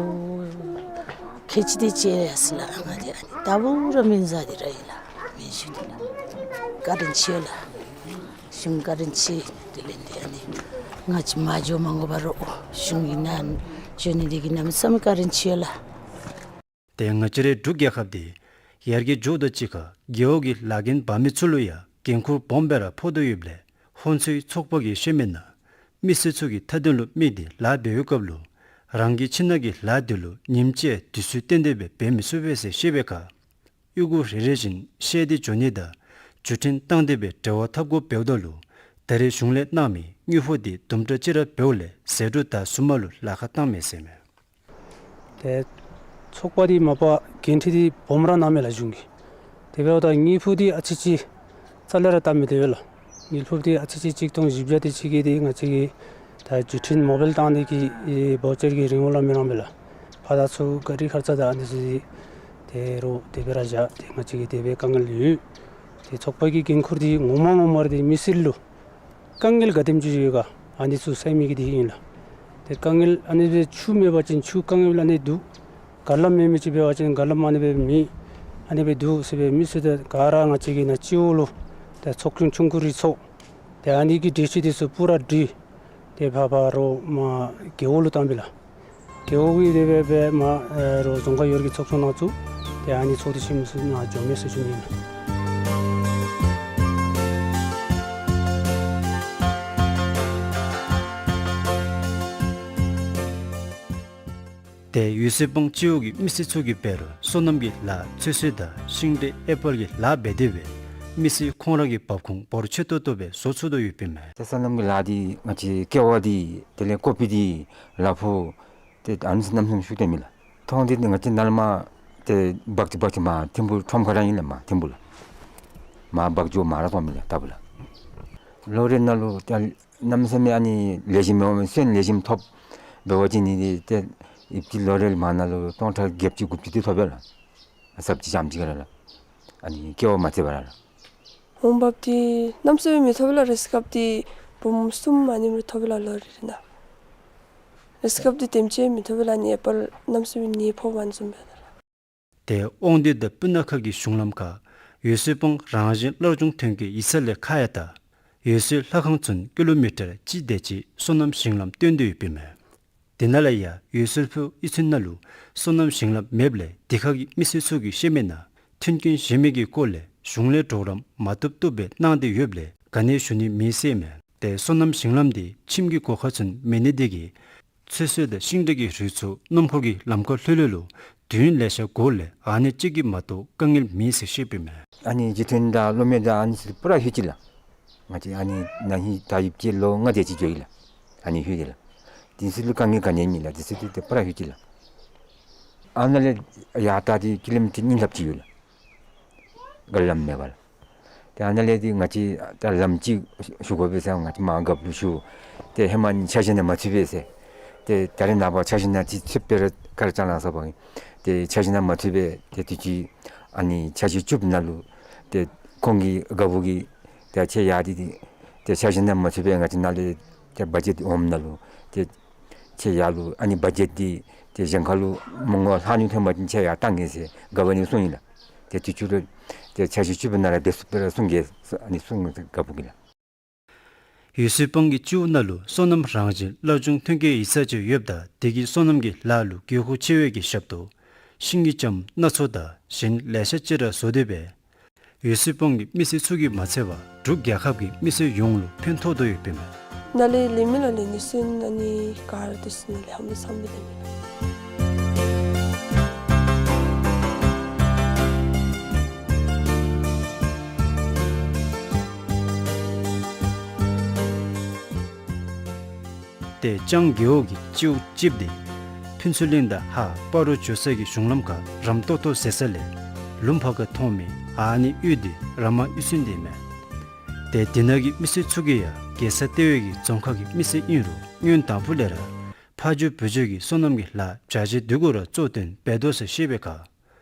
ཁལ་གཅིག་དེ་ཅིག་ཡར་སོང་ལགས། ང་འདི་ཨ་ནི་ད་འབད་རུང་སྨན་བཟའ་སྟེ་ར་ཡོད་ལགས། སྨན་ཞུ་ནི་ལགས། བཀའ་དྲིན་ཆེ་ལགས། གཞུང་བཀའ་དྲིན་ཆེ། དེ་ལས་འདི་ཨ་ནི་ང་བཅས་མར་འགྱོ་མ་དགོ་པར་རོགས་གཞུང་གིས་ནཱ་བྱོན་ནི་འདི་གིས་གནམ་མེད་ས་མེད་བཀའ་དྲིན་ཆེ་ལགས། ཏེ་ང་བཅས་རའི་འབྲུག་རྒྱལ་ཁབ་འདི་ཡར་རྒྱས་འགྱོཝ་དང་གཅིག་ཁར་རྒེད་འོག་གི་ལཱ་འགན་འབག་མི་ཚུ་ལུ་ཡང་འགན་ཁུར་སྦོམ་སྦེ་ར་ཕོག་དོ་ཡོདཔ་ལས་ཧོང་མཚོའི་ཚོགས་པ་གིས་ཤེས་མི་ནང་མི་སེར་ཚུ་གི་མཐའ་དོན་ལུ་དམིགས་ཏེ་ལཱ་འབད་བའི་སྐབས་ལུ་རང་གི་ཁྱིམ་ནང་གི་ལཱ་འདི་ལུ་ཉིནམ་གཅིག་དུས་ཚོད་བཏོན་ཏེ་སྦེ་འབད་མི་ཚུགས་པས་ཟེར་བཤད་པའི་ཁར་གཡུས་སྒོ་རེ་རེ་བཞིན་ཤེས་ཏེ་འགྱོ་ནི་དང་བརྒྱུད་འཕྲིན་བཏང་སྟེ་སྦེ་འབྲེལ་བ་འཐབ་དགོཔ་འབདཝ་ད་ལུ་ད་རེས་གཞུང་ལས་གནང་མི་དངུལ་ཕོགས་འདི་དུམ་གྲ་ཅིག་ར་འབདཝ་ལས་ཟད་འགྲོ་དང་ཟུར་མ་ལུ་ལཱ་ཁག་བཏངམ་མས་ཟེར་མས། ཏེ་ཚོགས་པ་འདི་མ་པ་འགན་འཁྲི་འདི་སྦོམ་ར་གནངམ་མས་ལགས་གཞུང་གིས། དེ་འབདཝ་ད་དངུལ་ཕོགས་འདི་ཨ་ཙི་ཅིག་རྩ་ལས་ར་བཏབ་མི་བཏུབ་པས་ལགས། དངུལ་ཕོགས་འདི་ཨ་ཙི་ཅིག་གཅིག་སྟོང་བཞི་བརྒྱ་དེ་ཅིག་གི་འདི་ང་བཅས་ཀྱི་ད་བརྒྱུད་འཕྲིན་མོ་བཱའིལ་བཏང་ནི་གི་ཨེ་བའོ་ཅར་གྱི་རིན་གོང་ལུ་མི་རན་པས་ལགས། ཕར་དང་ཚུར་ག་རི་ཁར་ཙ་དང་ཨ་ནི་ཚུ་དེ་རུང་དེ་སྦེ་ར་བཞག་སྟེ་ང་བཅས་ཀྱི་དེ་སྦེ་དཀའ་ངལ་ཡོད། ཏེ་ཚོགས་པ་གི་འགན་ཁུར་འདི་ངོ་མ་ངོ་མ་ར་འདི་མི་སེར་ལུ་དཀའ་ངལ་ག་དེམ་ཅིག་ཡོད་ག་ཨ་ནི་ཚུ་སེལ་མི་གི་འདི་ཨིན་ལགས། ཏེ་དཀའ་ངལ་ཨ་ནི་སྦེ་ཆུ་མེད་པ་ཅིན་ཆུ་དཀའ་ངལ་ཨ་ནི་འདུག། རྒྱ་ལམ་མེད་མི་ཅིག་འབད་བ་ཅིན་རྒྱ་ལམ་ཨ་ནི་སྦེ་མེད། ཨ་ནི་སྦེ་འདུག་ཟེར་སྦེ་མི་སེར་ཏེ་ག་ར་ང་བཅས་ཀྱི་ནཱ་སྤྱི་འོག་ལུ་ཏེ་ཚོགས་ཆུང་ཆུང་ཀུ་རེ་ཚོགས། ཏེ་ཨ་ནི་གི་གྲོས་ཆོད་འདི་ཚུ་པུ་ར་བྲིས། ཏེ་ཕར་ཕར་རོགས་མར་རྒེད་འོག་ལུ་བཏང་པས་ལགས། རྒེད་འོག་གིས་དེ་སྦེ་སྦེ་མར་ཨེ་རོགས་རྫོང་ཁག་ཡོངས་ཀྱི་ཚོགས་ཆུང་ནང་བཙུགས། ཡ་ཨ་ནི་ཚོགས་འདུ་ཆེན་མོ་ཚུ་ནང་འཛོམས་མས་ཟེར་ཞུ་ནི་ཨིན། ཏེ་འོད་གསལ་སྤང་སྤྱི་འོག་གི་མི་སེར་ཚུ་གིས་འབད་རུང་སོ་ནམ་གྱི་ལཱ་ཚོད་བསྲེ་དང་ཤིང་འབྲས་ཨེ་པཱལ་གྱི་ལཱ་འབད་དེ་སྦེ་མི་སེར་ཁོང་ར་གི་འབབ་ཁུངས་འབོར་ཆེ་ཏོག་ཏོ་སྦེ་བཟོ་ཚུགས་དོ་ཡོདཔ་ཨིན་མས། ཏེ་སོ་ནམ་གྱི་ལཱ་འདི་ང་བཅས་ཀེ་བ་འདི་དེ་ལས་ཀོ་པི་འདི་ལ་ཕུག་ཏེ་ཨ་ནི་ཚུ་གནམ་མེད་ས་མེད་ཤུགས་བཏོན་མས་ལགས། ཐོག་འདི་ང་བཅས་ནཱ་ལས་མར་ཏེ་འབག་སྟེ་འབག་སྟེ་མར་ཐིམ་ཕུག་ཁྲོམ་ཁ་ར་ཨིན་ལགས། མར་ཐིམ་ཕུག་ལུ་མར་འབག་འགྱོ་མར་ར་བཙོང་མས་ལགས་ལྟ་བུ་ལགས། ལོ་རེ་ནང་ལུ་ཏེ་གནམ་མེད་ས་མེད་ཨ་ནི་ལེགས་ཤོམ་མེད་པ་སོན་ལེགས་ཤོམ་ཐོབ་འབད་བ་ཅིན་ནི་ཏེ་ཡུདཔ་ཅིག་ལོ་རེ་མར་ནང་ལུ་སྟོང་ཕྲག་བརྒྱད་ཅུ་དགུ་བཅུ་འདི་ཐོབ་པས་ལགས། ཟབ་ཅིག་འཇམ་ཅིག་ག་ར་ལགས། ཨ་ནི་ཀེ་བ་མ་ཚད་པར་ལགས། འོང་འབབ་འདི་གནམ་མེད་ས་མེད་མི་ཐོབ་ལགས། རེས་སྐབས་འདི་འབུམ་གསུམ་ཨ་ནེམ་རེ་ཐོབ་ལགས་ལོ་རེ་རེ་ནང་། རེས་སྐབས་འདི་དེམ་ཅིག་མི་ཐོབ་ལགས། ཨ་ནི་ཨེ་པཱལ་གནམ་མེད་ས་མེད་ནི་ཕོགཔ་བཟུམ་སྦེ་ལགས། ཏེ་དབང་འདུས་དང་སྤུ་ན་ཁ་གི་གཞུང་ལམ་ཁར་འོད་གསལ་སྤང་རང་བཞིན་སླར་འབྱུང་ཐོན་སྐྱེད་ཡིག་ཚང་ལས་ཁ་ཡར་ད་འོད་གསལ་ལྷ་ཁང་ཚུན་ཀི་ལོ་མི་ཊར་གཅིག་དེ་ཅིག་སོ་ནམ་ཞིང་ལམ་བཏོན་ཏེ་ཡོདཔ་ཨིན་མས། དེ་ནང་ལས་ཡང་འོད་གསལ་ཕུ་གཡུས་ཚན་ནང་ལུ་སོ་ནམ་ཞིང་ལམ་མེདཔ་ལས་དེ་ཁ་གི་མི་སེར་ཚུ་གིས་བཤད་མི་ནང་མཐུན་རྐྱེན་གཞན་མི་གི་སྐོར་ལས་གཞུང་ལས་གྲོགས་རམ་མ་བཏུབ་བཏུབ་སྦེ་གནང་སྟེ་ཡོདཔ་ལས་ག་ནི་ཞུ་ནི་མེད་ཟེར་མས། ཏེ་སོ་ནམ་ཞིང་ལམ་འདི་ཁྱིམ་གྱི་སྒོ་ཁར་ཚུན་མེད་ནི་དེ་གིས་ཚོད་བསྲེ་དང་ཤིང་འབྲས་ཀྱི་རིགས་ཚུ་སྣུམ་འཁོར་གྱིས་ལམ་ཁར་ལྷོད་ལྷོད་ལུ་དུས་ཡུན་ལེ་ཤ་འགོར་ལས་ཨ་ནི་གཅིག་གིས་མ་གཏོགས་དཀའ་ངལ་མེད་ཟེར་བཤདཔ་ཨིན་མས། ཨ་ནི་རྗེས་མཐུན་དང་གློག་མེ་དང་ཨ་ནི་ཚུ་པུ་ར་ལྷོད་ཅི་ལགས། ང་བཅས་ཨ་ནི་ན་ཧིང་ད་ཡུདཔ་ཅིག་ལོ་ལྔ་དེ་ཅིག་འགྱོ་ཡི་ལགས། ཨ་ནི་ལྷོད་དེ་ལགས། དེ་ཚུ་ལུ་དཀའ་ངལ་ག་ནི་མེད་ལགས། དེ་ཚུ་ཏེ་ཏེ་པུ་ར་ལྷོད་ཅི་ལགས། ཨ་ནཱ་ལས་ཡར་ད་འདི་ཀི་ལོ་མི་ཊར་གཉིས་ལྷགཔ་ཅིག་ཡོད་ལགས། ག་ལམ་མེད་པར། ཏེ་ཨ་ནཱ་ལས་འདི་ང་བཅས་ད་ལམ་ཅིག་ཞུ་དགོ་པས་ཟེར་ང་བཅས་མར་རྒཔོ་ལུ་ཞུ། ཏེ་ཧེ་མ་འཆར་གཞི་ནང་མ་ཚུད་པས་ཟེར། ཏེ་ད་རེས་ནངས་པ་འཆར་གཞི་ནང་ཅིག་ཚུདཔ་སྦེ་ར་ག་ར་ཅ་ལ་ཟ་བ་ཨིན། ཏེ་འཆར་གཞི་ནང་མ་ཚུད་པས། ཏེ་དུས་ཅི་ཨ་ནི་འཆར་གཞི་བཅུ་པ་ནང་ལུ་ཏེ་ཁོང་གི་རྒཔོ་གིས་ཏེ་ཁྱེད་ཡར་འདི་འདི་ཏེ་འཆར་གཞི་ནང་མ་ཚུད་པས། ང་བཅས་ནཱ་ལས་ཏེ་བ་ཇེཊ་འོངམ་ནང་ལུ་ཏེ་ཁྱེད་ཡར་ལུ་ཨ་ནི་བ་ཇེཊ་འདི་ཏེ་གཞན་ཁ་ལུ་མི་ངོ་ལྷག་ཉུང་ཐོན་པ་ཅིན་ཁྱེད་ཡར་བཏང་གེ་ཟེར་རྒཔོ་ནི་གསུངས་ཡི་ལགས། ཏེ་དུས་ཅི་རུང་ཏེ་འཆར་གཞི་བཅུ་པ་ནང་ར་འབད་ཚུགསཔ་སྦེ་ར་གསུང་གེ་ཟེར་ཨ་ནི་གསུངས་ཟེར་རྒཔོ་གིས་ལགས། འོད་གསལ་སྤང་གི་སྤྱི་འོག་ནང་ལུ་སོ་ནམ་རང་བཞིན་སླར་འབྱུང་ཐོན་སྐྱེད་ཡིག་ཚང་ཅིག་ཡོདཔ་ད་དེ་གིས་སོ་ནམ་གྱི་ལཱ་ལུ་དགོས་མཁོ་ཆེ་བའི་གི་ཞབས་ཏོག་ཤིང་གི་ལྕངམ་སྣ་ཚོགས་དང་གཞན་ལེ་ཤ་ཅིག་ར་བཟོ་སྟེ་སྦེ་འོད་གསལ་སྤང་གི་མི་སེར་ཚུ་གིས་མ་ཚད་པར་འབྲུག་རྒྱལ་ཁབ་ཀྱི་མི་སེར་ཡོངས་ལུ་ཕན་ཐོགས་དོ་ཡོདཔ་ཨིན་མས། ནཱ་ལས་ལེན་མི་ལུ་ལེན་ནི་ཚུ་ཨ་ནི་ག་ར་འདི་ཚུ་ནང་ལས་ཧ་མི་སམ་སྦེ་ལེན་མི་ལགས། ཏེ་ལྕང་རྒེད་འོག་གི་སྤྱི་འོག་གཅིགཔ་འདི་ཕུན་ཚོགས་གླིང་དང་ཧཱ་སྤ་རོ་འགྱོ་ས་གི་གཞུང་ལམ་ཁར་རམ་ཏོག་ཏོ་ཟེར་ས་ལས་ལུང་ཕར་ཁར་མཐོང་མི་ཨ་ནི་གཡུས་འདི་ར་མ་གཡུས་ཚན་འདི་ཨིན་མས། ཏེ་འདི་ནང་གི་མི་སེར་ཚུ་གིས་ཡང་རྒྱལ་ས་ལྟེ་བའི་གི་རྫོང་ཁག་གི་མི་སེར་ཨིན་རུང་སྔོན་དང་ཕུ་ལས་ར་ཕ་ཇོ་བུ་ཇོ་གིས་སོ་ནམ་གྱི་ལཱ་བྱ་བྱེད་འདི་གུ་ར་གཙོ་བཏོན་འབད་དོ་ཟེར་བཤད་པའི་ཁར་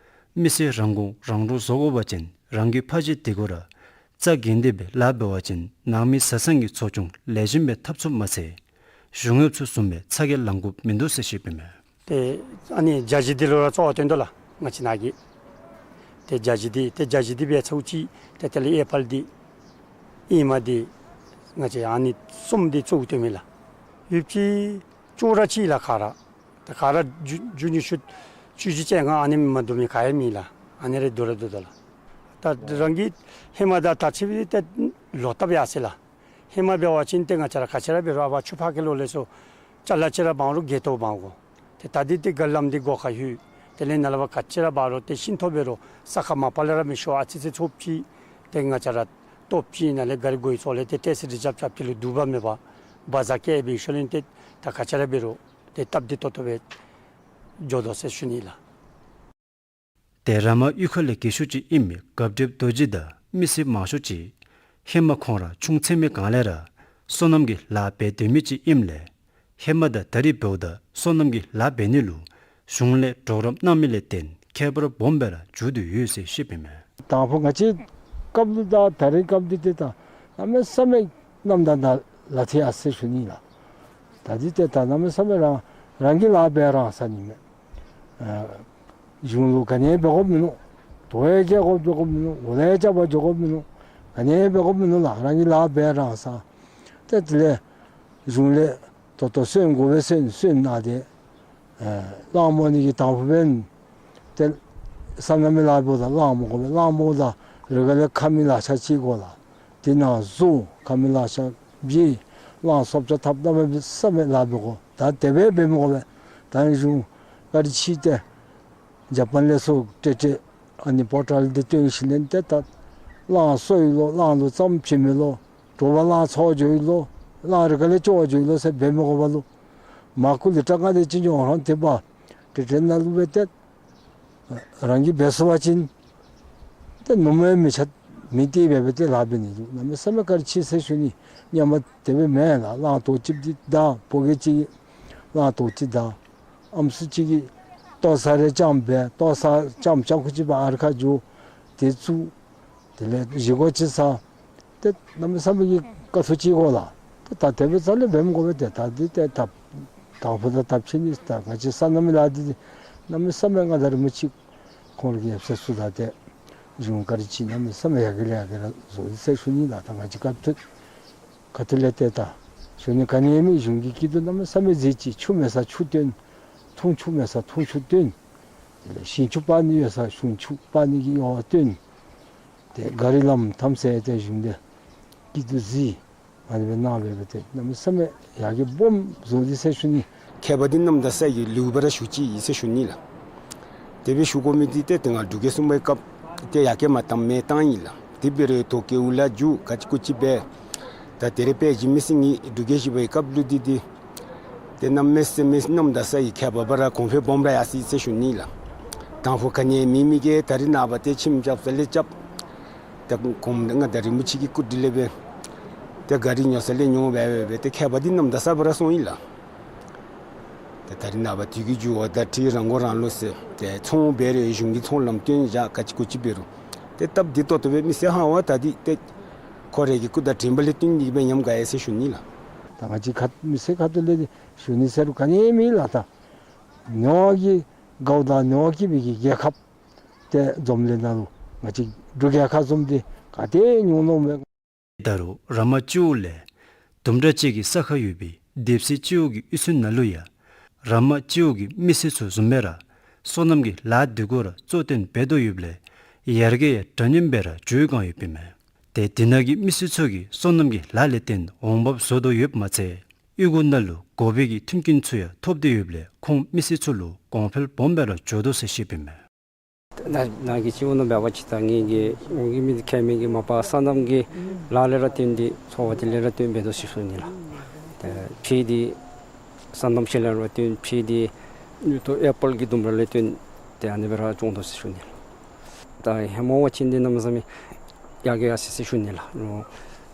མི་སེར་རང་ཁུངས་རང་འབྲུག་བཟོ་དགོ་པ་ཅིན་རང་གི་ཕ་ཇོ་འདི་གུ་ར་རྩ་འགེངས་ཏེ་སྦེ་ལཱ་འབད་བ་ཅིན་ནང་མི་བཟའ་ཚང་གི་འཚོ་སྐྱོང་ལེགས་ཤོམ་སྦེ་འཐབ་ཚུགསཔ་མ་ཚད་གཞུང་གཡོགཔ་ཚུ་བཟུམ་སྦེ་ཚ་གྱང་ལང་དགོཔ་མིན་འདུག་ཟེར་བཤདཔ་ཨིན་མས། ཏེ་ཨ་ནི་བྱ་བྱེད་འདི་ལུ་ར་གཙོ་བོ་བཏོན་དོ་ལགས་ང་བཅས་ནཱ་གིས། ཏེ་བྱ་བྱེད་འདི་ཏེ་བྱ་བྱེད་འདི་འབད་ཚརཝ་ཅིག་ཏེ་དེ་ལས་ཨེ་པཱལ་འདི་ཨེ་མ་འདི་ང་བཅས་ཨ་ནི་གསུམ་འདི་གཙོ་བོ་བཏོན་མས་ལགས། ཡུདཔ་ཅིག་ཅོག་ར་ཅིག་ལགས་ག་ར། ཏེ་ག་ར་རྒྱུ་རྒྱུ་ཉི་ཤུ་བཅུ་བཞི་བཅོ་ལྔ་ཨ་ནེམ་མ་བསྡུ་མི་ག་ཡང་མེད་ལགས། ཨ་ནི་རེ་བསྡུ་ར་བསྡུ་དོ་ལགས། ད་རང་གི་ཧེ་མ་དང་ད་ཕྱི་ཏེ་ལོག་ལྟབ་ཡར་སོ་ཡི་ལགས། ཧེ་མ་འབད་བ་ཅིན་ཏེ་ང་བཅས་ར་ག་ཅི་ར་འབད་རུང་ཨ་ཕར་ཆུ་ཕར་ཁ་ལུ་ལས་སོ་ཅ་ལ་ཅིག་ར་འབག་རུང་སྒལ་ཏོ་འབག་དགོ། ཏེ་ད་འདི་ཏེ་ག་ལམ་འདི་སྒོ་ཁར་ལྷོད། དེ་ལས་ནཱ་ལས་ཕར་ག་ཅི་ར་འབག་རུང་ཏེ་ཤིང་ཐོག་འབད་རུང་ས་ཁར་མ་པ་ལས་ར་མི་ཤོར་ཨ་ཙི་ཙི་ཚུགསཔ་ཅིག་ཏེ་ང་བཅས་ར་སྟོབས་ཅིག་ནཱ་ལས་ག་རི་གོ་ཡི་ཚོགས་ལས་ཏེ་ཏེ་སི་རི་ཛབ་རྐྱབ་སྟེ་ལུ་དུ་བ་མེད་པར་བ་ཛ་བཀལ་སྦེ་ཤོར་ལས་ཏེ་ད་ག་ཅི་ར་འབད་རུང་ཏེ་སྟབས་བདེ་ཏོག་ཏོ་སྦེ་འགྱོ་དོ་ཟེར་ཞུ་ནི་ལགས། ཏེ་ར་མ་གཡུས་ཁ་ལས་རྒས་ཤོས་ཅིག་ཨིན་མི་གབ་སྒྲིབ་རྡོ་རྗེ་དང་མི་སེར་མང་ཤོས་ཅིག་ཧེ་མ་ཁོང་ར་ཆུང་ཚད་མའི་སྒང་ལས་ར་སོ་ནམ་གྱི་ལཱ་འབད་སྡོད་མི་ཅིག་ཨིནམ་ལས་ཧེ་མ་དང་ད་རེས་འབདཝ་ད་སོ་ནམ་གྱི་ལཱ་འབད་ནི་ལུ་གཞུང་ལས་གྲོགས་རམ་གནང་མི་ལས་བརྟེན་ཁྱད་པར་སྦོམ་སྦེ་ར་འགྱུར་ཏེ་ཡོད་ཟེར་བཤདཔ་ཨིན་མས། དང་ཕུ་ང་བཅས་སྐབས་ལུ་དང་ད་རེས་སྐབས་འདི་ཏེ་ད་གནམ་མེད་ས་མེད་གནམ་དང་ནཱ་ལག་མཐུན་ཡར་སོ་ཡི་ཟེར་ཞུ་ནི་ལགས། ད་འདི་ཏེ་ད་གནམ་མེད་ས་མེད་རང་རང་གི་ལཱ་འབད་རང་ས་ནི་མས། ཨ་གཞུང་ལུ་ག་ནི་འབད་དགོཔ་མིན་ནུག། དོ་ཡང་རྐྱབ་དགོཔ་འགྱོ་དགོཔ་མིན་ནུག། འོ་ལས་རྐྱབ་པར་འགྱོ་དགོཔ་མིན་ནུག། ག་ནི་འབད་དགོཔ་མིན་ནུག་ལགས། རང་གི་ལཱ་འབད་རང་ས། ཏེ་དེ་ལས་གཞུང་ལས་ད་ལྟོ་སོན་དགོ་པས་སོན་སོན་གནང་སྟེ་ཨེ་གླང་རྨོ་ནི་གི་དང་ཕུ་འབདན་ཏེ་ ས་གནམ་མེད་ལ་འབདཝ་ད་གླང་མོ་དགོ་པས། གླང་མོ་དང་རི་ཁ་ལས་ཁ་མིག་ལག་ཆ་ཅིག་དགོ་ལགས། དེ་ནང་བཟོ་ཁ་མིག་ལག་ཆ་བཞེས། གླང་གསོ་བྱ་འཐབ་གནམ་མེད་ས་མེད་ལཱ་འབད་དགོ། ད་དེ་སྦེ་འབད་མི་དགོ་པས། ད་གཞུང་བཀའ་དྲིན་ཆེ་སྟེ་ཇ་པཱན་ལས་ཚུར་ཏེ་ཏེ་ཨ་ནི་པོར་ཊལ་འདི་བཏོན་ཞིནམ་ལས་ཏེ་ད་གླང་གསོ་ཡི་ལོ། གླང་ལུ་ཙམ་བྱིན་མི་ལོ། དྲོ་པ་གླང་འཚོ་འགྱོ་ཡི་ལོ། གླང་རི་ཁ་ལས་སྐྱོ་བར་འགྱོ་ཡི་ལོ་ཟེར་འབད་མི་དགོ་པས་ལོ། མ་ཁུ་ལི་ཊར་ལྔ་དེ་ཅིག་ཉོ་རུང་དེ་སྦེ་ཏེ་ཏེ་ནང་ལུ་སྦེ་ཏེ་རང་གིས་འབད་ཚུགས་པ་ཅིན་ཏེ་ནུབ་མོའི་མི་ཆ་མི་དེ་སྦེ་སྦེ་ཏེ་ལཱ་འབད་ནི་འདུག། གནམ་མེད་ས་མེད་བཀའ་དྲིན་ཆེ་ཟེར་ཞུ་ནི། སྔོན་མ་དེ་སྦེ་མེན་ལགས། གླང་དོ་ཅིག་འདི་བདའ། ཕོ་སྐྱེས་ཅིག་གིས་གླང་དོ་ཅིག་བདའ། ཨམ་སྲུ་ཅིག་གིས་ལྟོ་ཟ་རེ་ལྕངམ་འབད། ལྟོ་ཟ་ལྕངམ་ལྕངམ་ཁུ་ཅིག་འབག་ཨ་རི་ཁར་འགྱོ། དེ་བཙུགས། དེ་ལས་བཞེས་སྒོ་ཅིག་ཟ། ཏེ་གནམ་མེད་ས་མེད་ཀྱི་དཀའ་ཐུབ་ཅིག་དགོ་ལགས། ཏེ་ད་དེ་སྦེ་རྩ་ལས་འབད་མི་དགོ་པས། ཏེ་ད་འདི་ཏེ་ད་དང་ཕུ་དང་ཐབས་ཆེན་ནི་ད་ང་བཅས་སོ་ནམ་གྱི་ལཱ་འདི་ཏེ་གནམ་མེད་ས་མེད་ང་དང་རིན་པོ་ཆེ་ཁོང་ར་གི་ཡབ་སྲས་ཚུ་དང་ཏེ་གཞུང་བཀའ་དྲིན་ཆེ། གནམ་མེད་ས་མེད་ཡར་རྒྱས་ལས་ཡར་རྒྱས་ར་བཟོ་ཡི་ཟེར་ཞུ་ནི་ལགས། ད་ང་བཅས་ཁ་ཐུག་ཁ་ཐུག་ལས་ཏེ་ད་ཞུ་ནི་ག་ནི་ཡང་མེད། གཞུང་གི་སྐྱིད་སྡུག་གནམ་མེད་ས་མེད་མཛད་ཅི། ཆུ་མེད་སར་ཆུ་བཏོན། འཐུང་ཆུ་མེད་སར་འཐུང་ཆུ་བཏོན། དེ་ལས་ཞིང་ཆུ་སྤར་ནི་ཡོད་སར་ཞིང་ཆུ་སྤར་ནི་གི་ཡོ་བཏོན། ཏེ་ག་རི་ལམ་ཐམས་ཅད་ཏེ་གཞུང་ལས་སྐྱིད་སྡུག་གཟིགས། ཨ་ནི་སྦེ་གནང་སྦེ་སྦེ་ཏེ་གནམ་མེད་ས་མེད་ཡར་རྒྱས་སྦོམ་བཟོ་ཡི་ཟེར་ཞུ་ནི། མཁས་པ་འདི་གནམ་དང་ས་གི་ལུས་པར་ཞུགས་ཅི་ཨིན་ཟེར་ཞུ་ནི་ལགས། དེ་སྦེ་ཞུ་དགོ་མི་འདི་ཏེ་ཏེ་ང་འབྲུག་རྒྱལ་གསུམ་པའི་སྐབས་ཏེ་ཡར་རྒྱས་མ་བཏང་མེད་བཏང་ཡི་ལགས། དེ་འབད་རུང་ཐོག་ཁར་འུ་ལག་རྒྱུག་ག་ཅི་གུ་ཅི་འབད། ད་དེ་རེ་དཔེ་ཅིག་མི་སེར་ངེའི་འབྲུག་རྒྱལ་བཞི་པའི་སྐབས་ལུ་འདི་འདི་ཏེ་གནམ་མེད་ས་མེད་གནམ་དང་ས་ཡི་ཁྱད་པར་འབད་ར་གོང་འཕེལ་སྦོམ་ར་ཡར་སོ་ཡི་ཟེར་ཞུ་ནི་ལགས། དང་ཕུ་ག་ནི་ཡང་མེད་མི་གིས་ད་རིས་ནངས་པ་ཏེ་ཁྱིམ་རྐྱབ་ས་ལས་རྐྱབ། ཏེ་གོང་མ་ང་དང་རིན་པོ་ཆེ་གི་སྐུ་དྲིན་ལས་སྦེ་ཏེ་ག་རི་ཉོ་ས་ལས་ཉོ་སྦེ་སྦེ་སྦེ་ཏེ་ཁྱད་པར་འདི་གནམ་དང་ས་འབད་ར་སོང་ཡི་ལགས། ཏེ་ད་རིས་ནངས་པ་དུས་ཀྱི་འགྱུར་བ་དང་འཁྲིལ་རང་མགོ་རང་ལོག་ཟེར་ཏེ་ཚོང་འབད་རུང་གཞུང་གི་ཚོང་ལམ་བཏོན་བཞག་ག་ཅི་གུ་ཅི་འབད་རུང་ཏེ་སྟབས་བདེ་ཏོག་ཏོ་སྦེ་མི་སེར་ཧང་བ་ད་འདི་ཏེ་ཁོ་རའི་གི་སྐུ་དང་དྲིན་པ་ལས་བརྟེན་ཏེ་གིས་སྦེ་ཉམས་དགའ་ཡི་ཟེར་ཞུ་ནི་ལགས། ད་ང་བཅས་ཁ་མི་སེར་ཁ་ཐུག་ལས་འདི་ཞུ་ནི་ཟེར་རུང་ག་ནི་ཡང་མེད་ལགས། ད་ནོར་གྱི་དགའཝ་དང་ནོར་གྱི་མི་གི་རྒྱལ་ཁབ་ཏེ་འཛོམས་ལས་ནང་ལུ་ང་བཅས་འབྲུག་རྒྱལ་ཁབ་བཟུམ་འདི་ག་ཏེ་ཡང་ཉུང་ཉུང་མེད། ད་རུང་ར་མ་སྤྱི་འོག་ལས་དུམ་གྲ་ཅིག་གི་ས་ཁར་ཡོད་པའི་སྡེ་སྲིད་སྤྱི་འོག་གི་ཨུ་ཚུགས་ནང་ལུ་ཡང་ར་མ་སྤྱི་འོག་གི་མི་སེར་ཚུ་བཟུམ་སྦེ་ར་སོ་ནམ་གྱི་ལཱ་འདི་གུ་ར་གཙོ་བཏོན་འབད་དོ་ཡོདཔ་ལས་ཡར་རྒྱས་ཡང་འདྲ་མཉམ་སྦེ་ར་འགྱོ་བའི་བསྒང་ཡོདཔ་ཨིན་མས། ཏེ་འདི་ནང་གི་མི་སེར་ཚུ་གིས་སོ་ནམ་གྱི་ལཱ་ལས་བརྟེན་འོང་འབབ་བཟོ་དོ་ཡོདཔ་མ་ཚད་གཡུས་སྒོ་ནང་ལུ་དགོ་པའི་གི་མཐུན་རྐྱེན་ཚུ་ཡང་ཐོབ་སྟེ་ཡོདཔ་ལས་ཁོང་མི་སེར་ཚུ་ལུ་གོང་འཕེལ་སྦོམ་སྦེ་ར་འགྱོ་དོ་ཟེར་བཤདཔ་ཨིན་མས། ནཱ་ནཱ་གི་སྤྱི་འོག་ནང་འབད་བ་ཅིན་ད་ངེ་གི་འོང་གི་མི་འདི་ཁྱད་མེད་ཀྱི་མ་པ་སོ་ནམ་གྱི་ལཱ་ལས་ར་བརྟེན་ཏེ་འཚོ་བ་འདི་ལས་ར་བརྟེན་འབད་དོ་ཟེར་ཞུ་ནི་ལགས། ཏེ་ཕྱེ་འདི་སོ་ནམ་ཕྱེ་ལས་ར་བརྟེན་ཕྱེ་འདི་ཡུལ་དུ་ཨེ་པཱལ་གྱི་ལྡུམ་ར་ལས་བརྟེན་ཏེ་ཨ་ནི་སྦེ་ར་སྐྱོང་དོ་ཟེར་ཞུ་ནི་ལགས། ད་ཧེ་མ་བ་ཅིན་འདི་གནམ་མེད་ས་མེད་ཡར་རྒྱས་ཡར་སོ་ཡི་ཟེར་ཞུ་ནི་ལགས།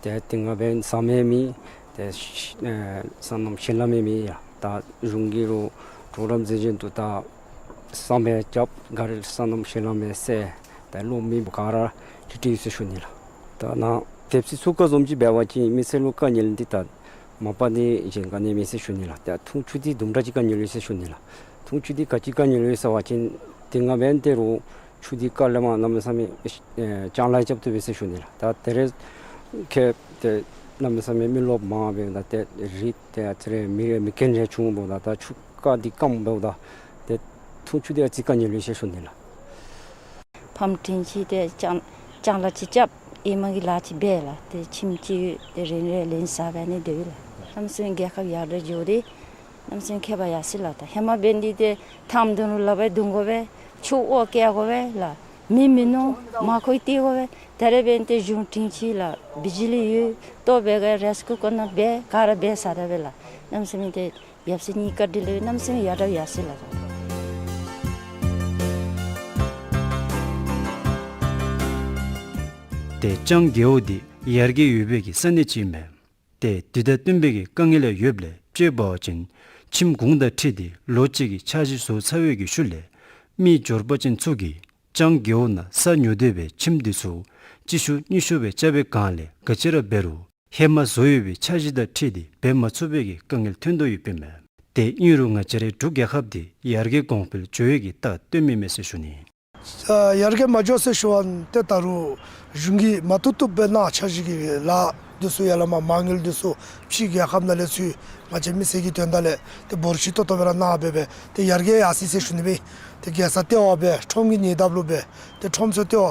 ཏེ་དེ་སྔ་འབདན་ཟ་མི་མེད། ཏེ་ཨེ་སོ་ནམ་ཕྱེ་ལཱ་མི་མེད་ཡ། ད་གཞུང་གིས་རུང་གྲོགས་རམ་མཛད་བཞིན་དུ་ད་ཟ་མི་རྐྱབ་ག་རི་སོ་ནམ་ཕྱེ་ལཱ་མི་སེལ། ད་ལོ་མི་འབུ་ག་ར་ཁྲི་ཁྲི་ཡོད་ཟེར་ཞུ་ནི་ལགས། ད་ནཱ་སྡེ་སྲིད་ཚུ་ག་བཟུམ་ཅིག་འབད་བ་ཅིན་མི་སེར་ལུ་དཀའ་ངལ་འདི་ད་མ་པ་འདི་གཞན་ག་ནི་མེད་ཟེར་ཞུ་ནི་ལགས། ད་འཐུང་ཆུ་འདི་དུམ་གྲ་ཅིག་དཀའ་ངལ་ཡོད་ཟེར་ཞུ་ནི་ལགས། འཐུང་ཆུ་འདི་ག་ཅི་དཀའ་ངལ་ཡོད་ཟེར་བ་ཅིན་དེ་སྔ་འབདན་ཏེ་རུང་ཆུ་འདི་དཀའ་ལས་མ་གནམ་མེད་ས་མེད་ཨེ་ལྕང་ལཱ་རྐྱབ་བཏུབ་པས་ཟེར་ཞུ་ནི་ལགས། ད་དེ་རེ་ཁེ་ཏེ་གནམ་མེད་ས་མེད་མི་རློབས་མང་བས། ད་ཏེ་རི་ཏེ་ཨ་ཙི་རེ་མི་རེ་མི་རྒན་རེ་བྱུང་འབདཝ་ད་ད་ཆུ་རྐ་འདི་སྐམ་འབདཝ་ད་ཏེ་འཐུང་ཆུ་འདི་ཨ་ཙི་དཀའ་ངལ་ཡོད་ཟེར་ཞུ་ནི་ལགས། ཕམ་དྲིན་ཆེ་ཏེ་ལྕང་ལྕང་ལཱ་ཅིག་རྐྱབ། ཨེ་མ་གི་ལཱ་ཅིག་འབད་ལགས། ཏེ་ཁྱིམ་ཅིག་ཏེ་རིན་རེ་ལེན་ས་སྦེ་ནི་སྡོད་ལགས། གནམ་མེད་ས་མེད་རྒྱལ་ཁབ་ཡར་དྲག་འགྱོ་སྟེ་གནམ་མེད་ས་མེད་ཁྱད་པར་ཡར་སོ་ཡི་ལགས། ད་ཧེ་མ་འབདན་འདི་ཏེ་ཐམ་དུང་རུང་ལག་པར་བརྡུང་དགོ་པས། ཆུ་འོ་བཀལ་དགོ་པས་ལགས། མེ་མེ་ནོ་མར་ཁུ་བཏེག་དགོ་པས། ད་རེས་འབདན་ཏེ་གཞུང་དྲིན་ཆེ་ལགས། བི་ཇི་ལི་ཡོད། ལྟོ་འབད་ག་རའིསི་ཀུ་ཀར་ནང་འབད་ག་ར་འབད་ས་ར་འབད་ལགས། གནམ་མེད་ས་མེད་ཏེ་ཡབ་སྲས་གཉིས་ཀ་དེ་ལས་གནམ་མེད་ས་མེད་ཡར་དྲག་ཡར་སོ་ཡི་ལགས། ཏེ་ལྕང་རྒེད་འོག་འདི་ཡར་རྒྱས་ཡོད་པའི་གི་ས་གནས་ཅིག་ཨིན་མས། ཏེ་འདི་དང་བསྟུན་པའི་གི་དཀའ་ངལ་ཡང་ཡོདཔ་ལས་དཔྱེ་འབད་བ་ཅིན་ཁྱིམ་གུང་དང་འཁྲིལ་ཏེ་ལོ་གཅིག་གི་འཆར་གཞི་བཟོ་ཚར་བའི་གི་ཤུལ་ལས་མི་འབྱོར་པ་ཅན་ཚུ་གིས་ལྕང་རྒེད་འོག་ནང་ས་ཉོ་སྟེ་སྦེ་ཁྱིམ་འདི་ཚུ་གཅིག་ཤུལ་གཉིས་ཤུལ་སྦེ་རྐྱབ་པའི་བསྒང་ལས་ག་ཅི་ར་འབད་རུང་ཧེ་མ་བཟོ་ཡོད་པའི་འཆར་གཞི་དང་འཁྲིལ་ཏེ་འབད་མ་ཚུགས་པའི་གི་དཀའ་ངལ་ཐོན་དོ་ཡོདཔ་ཨིན་མས། ཏེ་ཨིན་རུང་ང་བཅས་རའི་འབྲུག་རྒྱལ་ཁབ་འདི་ཡར་རྒྱས་གོང་འཕེལ་འགྱོ་བའི་གི་རྟགས་སྟོན་མི་མས་ཟེར་ཞུ་ནི། ཨ་ཡར་རྒྱས་མ་འགྱོ་ཟེར་ཞུ་བ་ཏེ་ད་རུང་གཞུང་གིས་མ་བཏུབ་བཏུབ་སྦེ་གནང་འཆར་གཞི་གི་ལཱ་ འདི་ཚུ་ཡ་ལ་མ་མ་དངུལ་འདི་ཚུ་ཕྱི་རྒྱལ་ཁབ་ནང་ལས་ཚུར་ང་བཅས་མི་སེར་གྱི་དོན་དག་ལས་ཏེ་འབོར་ཆེ་ཏོག་ཏོ་སྦེ་ར་གནང་སྦེ་སྦེ་ཏེ་ཡར་རྒྱས་ཡར་སོ་ཡི་ཟེར་ཞུ་ནི་སྦེ། ཏེ་རྒྱལ་ས་ལྟེ་བ་སྦེ་ཁྲོམ་གྱི་ཉེ་འདབས་ལུ་སྦེ་ཏེ་ཁྲོམ་ཚུ་ལྟེ་བ་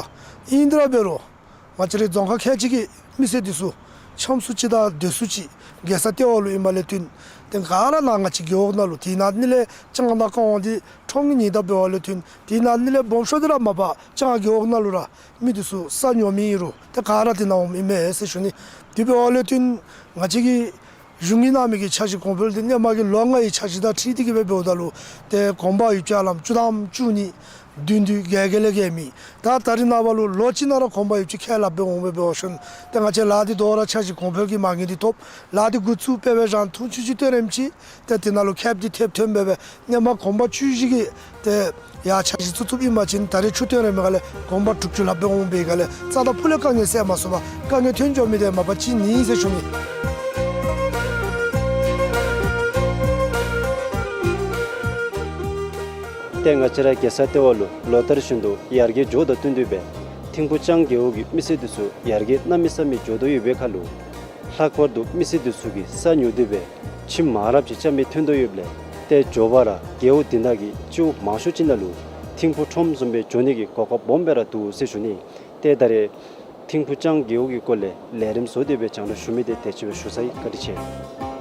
ཨིན་དེ་ར་འབད་རུང་ང་བཅས་རའི་རྫོང་ཁག་ཁལ་གཅིག་གི་མི་སེར་འདི་ཚུ་ཆམ་སུ་ཅིག་དང་སྡོད་སུ་ཅིག་རྒྱལ་ས་ལྟེ་བ་ལུ་ཨིནམ་ལས་བརྟེན་ཏེ་ག་ར་ནཱ་ང་བཅས་རྒེད་འོག་ནང་ལུ་དེ་ནང་ལས་ལྕང་དང་ཀ་ཝང་འདི་ཁྲོམ་གྱི་ཉེ་འདབས་འབདཝ་ལས་བརྟེན་དེ་ནང་ལས་སྦོམ་ཤོས་འདི་ར་མ་པ་ལྕང་རྒེད་འོག་ནང་ལུ་ར་མི་འདི་ཚུ་ས་ཉོ་མི་ཨིན་རུང་ཏེ་ག་ར་དེ་ནང་འོངམ་ཨིན་མས་ཟེར་ཞུ་ནི། དེ་འབདཝ་ལས་བརྟེན་ང་བཅས་ཀྱི་གཞུང་གིས་གནང་མི་གི་འཆར་གཞི་གོང་འཕེལ་འདི་སྔོན་མ་གི་ལོ་ལྔའི་འཆར་གཞི་དང་འཁྲིལ་ཏེ་གི་སྦེ་འབདཝ་ད་ལུ་ཏེ་གོམ་པ་ཡོདཔ་ཅིག་ཧ་ལམ་བཅུ་ཐམ་བཅུ་གཉིས་བདུན་བདུན་བརྒྱད་བརྒྱད་ལས་བརྒལ་མེད། ད་ད་རེས་ནངས་པ་ལུ་ལོ་གཅིག་ནང་ར་གོམ་པ་ཡོདཔ་ཅིག་ཁས་ལེན་འབད་འོང་སྦེ་འབད་བ་ཅིན་ཏེ་ང་བཅས་ལཱ་འདི་དོ་རུང་འཆར་གཞི་གོང་འཕེལ་གྱི་མ་དངུལ་འདི་ཐོབ། ལཱ་འདི་འགོ་བཙུགས་འབད་བའི་རང་འཐུང་ཆུ་ཆུ་བཏོན་རནམ་ཅིག་ཏེ་དེ་ནང་ལུ་ཁེབ་འདི་ཐེབས་ཐོན་འབད་སྦེ་སྔོན་མ་གོམ་པ་བཅུ་བཞི་གི་ཏེ་ཡར་འཆར་གཞི་བཙུགས་བཙུགསཔ་ཨིན་པ་ཅིན་ད་རེས་ཆུ་བཏོན་རནམ་ག་ལས་གོམ་པ་དྲུག་ཅུ་ལྷགཔ་སྦེ་འོང་པའི་ག་ལས་རྩ་དང་ཕུ་ལས་དཀའ་ངལ་སེལ་མ་ཚུགས་པར་དཀའ་ངལ་ཐོན་འགྱོ་མི་འདི་མ་པ་ཅིག་ཨིན་ཟེར་ཞུ་ནི། ཏེ་ང་བཅས་ར་རྒྱལ་ས་ལྟེ་བ་ལུ་ལོ་ལྟར་བཞིན་དུ་ཡར་རྒྱས་འགྱོཝ་དང་བསྟུན་ཏེ་སྦེ་ཐིམ་ཕུ་ལྕང་རྒེད་འོག་གི་མི་སེར་འདི་ཚུ་ཡར་རྒྱས་གནམ་མེད་ས་མེད་འགྱོ་དོ་ཡོད་པའི་ཁར་ལུ་ལྷག་པར་དུ་མི་སེར་འདི་ཚུ་གིས་ས་ཉོ་སྟེ་སྦེ་ཁྱིམ་མང་རབས་ཅིག་རྐྱབ་མི་ཐོན་དོ་ཡོདཔ་ལས་ཏེ་མགྱོགས་པ་ར་རྒེད་འོག་འདི་ནང་གི་སྤྱི་འོག་མང་ཤོས་ཅིག་ནང་ལུ་ཐིམ་ཕུ་ཁྲོམ་བཟུམ་སྦེ་འགྱོ་ནི་གི་གོ་སྐབས་སྦོམ་སྦེ་ར་འདུག་ཟེར་ཞུ་ནི། ཏེ་ད་རེས་ཐིམ་ཕུ་ལྕང་རྒེད་འོག་གི་སྐོར་ལས་ལས་རིམ་བཟོ་སྟེ་སྦེ་རྒྱང་བསྒྲགས་ཞུ་མི་འདི་དེ་ཅིག་སྦེ་ཞུ་ཚར་ཡི། བཀའ་དྲིན་ཆེ།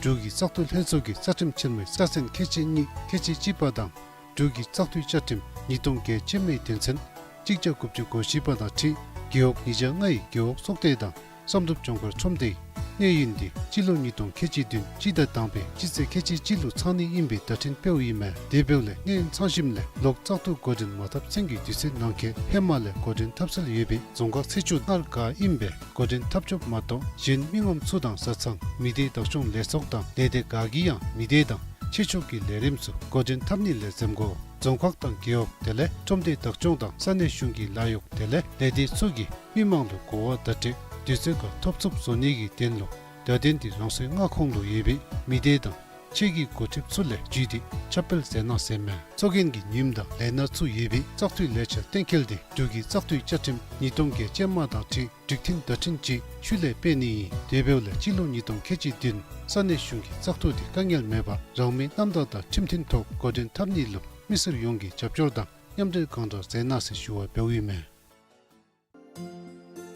འབྲུག་གི་བཙག་འཐུ་ལྷན་ཚོགས་ཀྱི་རྩ་ཁྲིམས་ཆེན་མོའི་རྩ་ཚན་ཁལ་གཅིག་གཉིས་ཁལ་གཅིག་གཅིག་པ་དང་འབྲུག་གི་བཙག་འཐུའི་བཅའ་ཁྲིམས་ཉིས་སྟོང་བརྒྱད་ཅན་མའི་དོན་ཚན་གཅིག་བརྒྱ་དགུ་བཅུ་གོ་བཞི་པ་དང་འཁྲིལ་རྒེད་འོག་ཉིས་བརྒྱ་ལྔའི་རྒེད་འོག་ཚོགས་སྡེ་དང་བསམ་གྲུབ་ལྗོངས་མཁར་ཁྲོམ་སྡེའི་གནས་ཡུན་འདི་སྤྱི་ལོ་ཉིས་སྟོང་ཁལ་གཅིག་བདུན་སྤྱི་ཟླ་དང་པའི་སྤྱི་ཚེས་ཁལ་གཅིག་གཅིག་ལུ་ཚང་ནི་ཨིན་པའི་བརྡ་འཕྲིན་སྤེལཝ་ཨིན་མས། དེ་འབདཝ་ལས་གནས་ཡུན་ཚང་ཞིནམ་ལས་ལོག་བཙག་འཐུ་འགོ་འདྲེན་མ་འཐབ་ཚུན་གྱི་དུས་ཚོད་ནང་འཁོད་ཧེ་མ་ལས་འགོ་འདྲེན་འཐབ་སྲོལ་ཡོད་པའི་རྫོང་ཁག་ཚེས་བཅུ་སྔར་ག་ཨིན་པའི་འགོ་འདྲེན་འཐབ་ཆོགཔ་མ་གཏོགས་གཞན་མི་ངོམ་ཚུ་དང་བཟའ་ཚང་མི་སྡེ་བདག་སྐྱོང་ལས་ཚོགས་དང་ལས་སྡེ་ག་གིས་ཡང་མི་སྡེ་དང་ཆེ་ཆུང་གི་ལས་རིམ་ཚུ་འགོ་འདྲེན་འཐབ་ནི་ལས་འཛེམ་དགོ། རྫོང་ཁག་དང་རྒེད་འོག་དེ་ལས་ཁྲོམ་སྡེ་བདག་སྐྱོང་དང་ས་གནས་གཞུང་གི་ལཱ་གཡོག་དེ་ལས་ལས་སྡེ་ཚུ་གིས་མི་མང་ལུ་གོ་བ་བརྡ་སྤྲོད་དུས་ཚོད་ཁར་ཐོབ་ཚུགསཔ་བཟོ་ནི་གི་དོན་ལུ་བརྡ་དོན་འདི་རང་སོའི་མངའ་ཁོངས་ལུ་ཡོད་པའི་མི་སྡེ་དང་ཆེད་ཀྱི་འགོ་ཁྲིདཔ་ཚུ་ལས་བརྒྱུད་དེ་ཁྱབ་སྤེལ་མཛད་གནང་ཟེར་མས། གཙོ་འགན་གྱི་ཉིནམ་དང་ལས་སྣ་ཚུ་ཡོད་པའི་བཙག་འཐུའི་ལས་འཆར་གཏན་འཁེལ་ཏེ་འབྲུག་གི་བཙག་འཐུའི་བཅའ་ཁྲིམས་ཉིས་སྟོང་བརྒྱད་ཅན་མ་དང་འཁྲིལ་སྒྲིག་མཐུན་བརྡ་འཕྲིན་ཅིག་ཤུལ་ལས་སྤེལ་ནི་ཨིན། དེ་འབདཝ་ལས་སྤྱི་ལོ་ཉིས་སྟོང་ཁལ་གཅིག་བདུན་ས་གནས་གཞུང་གི་བཙག་འཐུ་དེ་དཀའ་ངལ་མེད་པར་རང་མོས་རྣམ་དག་དང་ཁྲིམས་མཐུན་ཐོག་འགོ་འདྲེན་འཐབ་ནི་ལུ་མི་སེར་ཡོངས་ཀྱི་རྒྱབ་སྐྱོར་དང་མཉམ་འབྲེལ་གང་དྲག་མཛད་གནང་ཟེར་ཞུ་བ་འབདཝ་ཨིན་མས།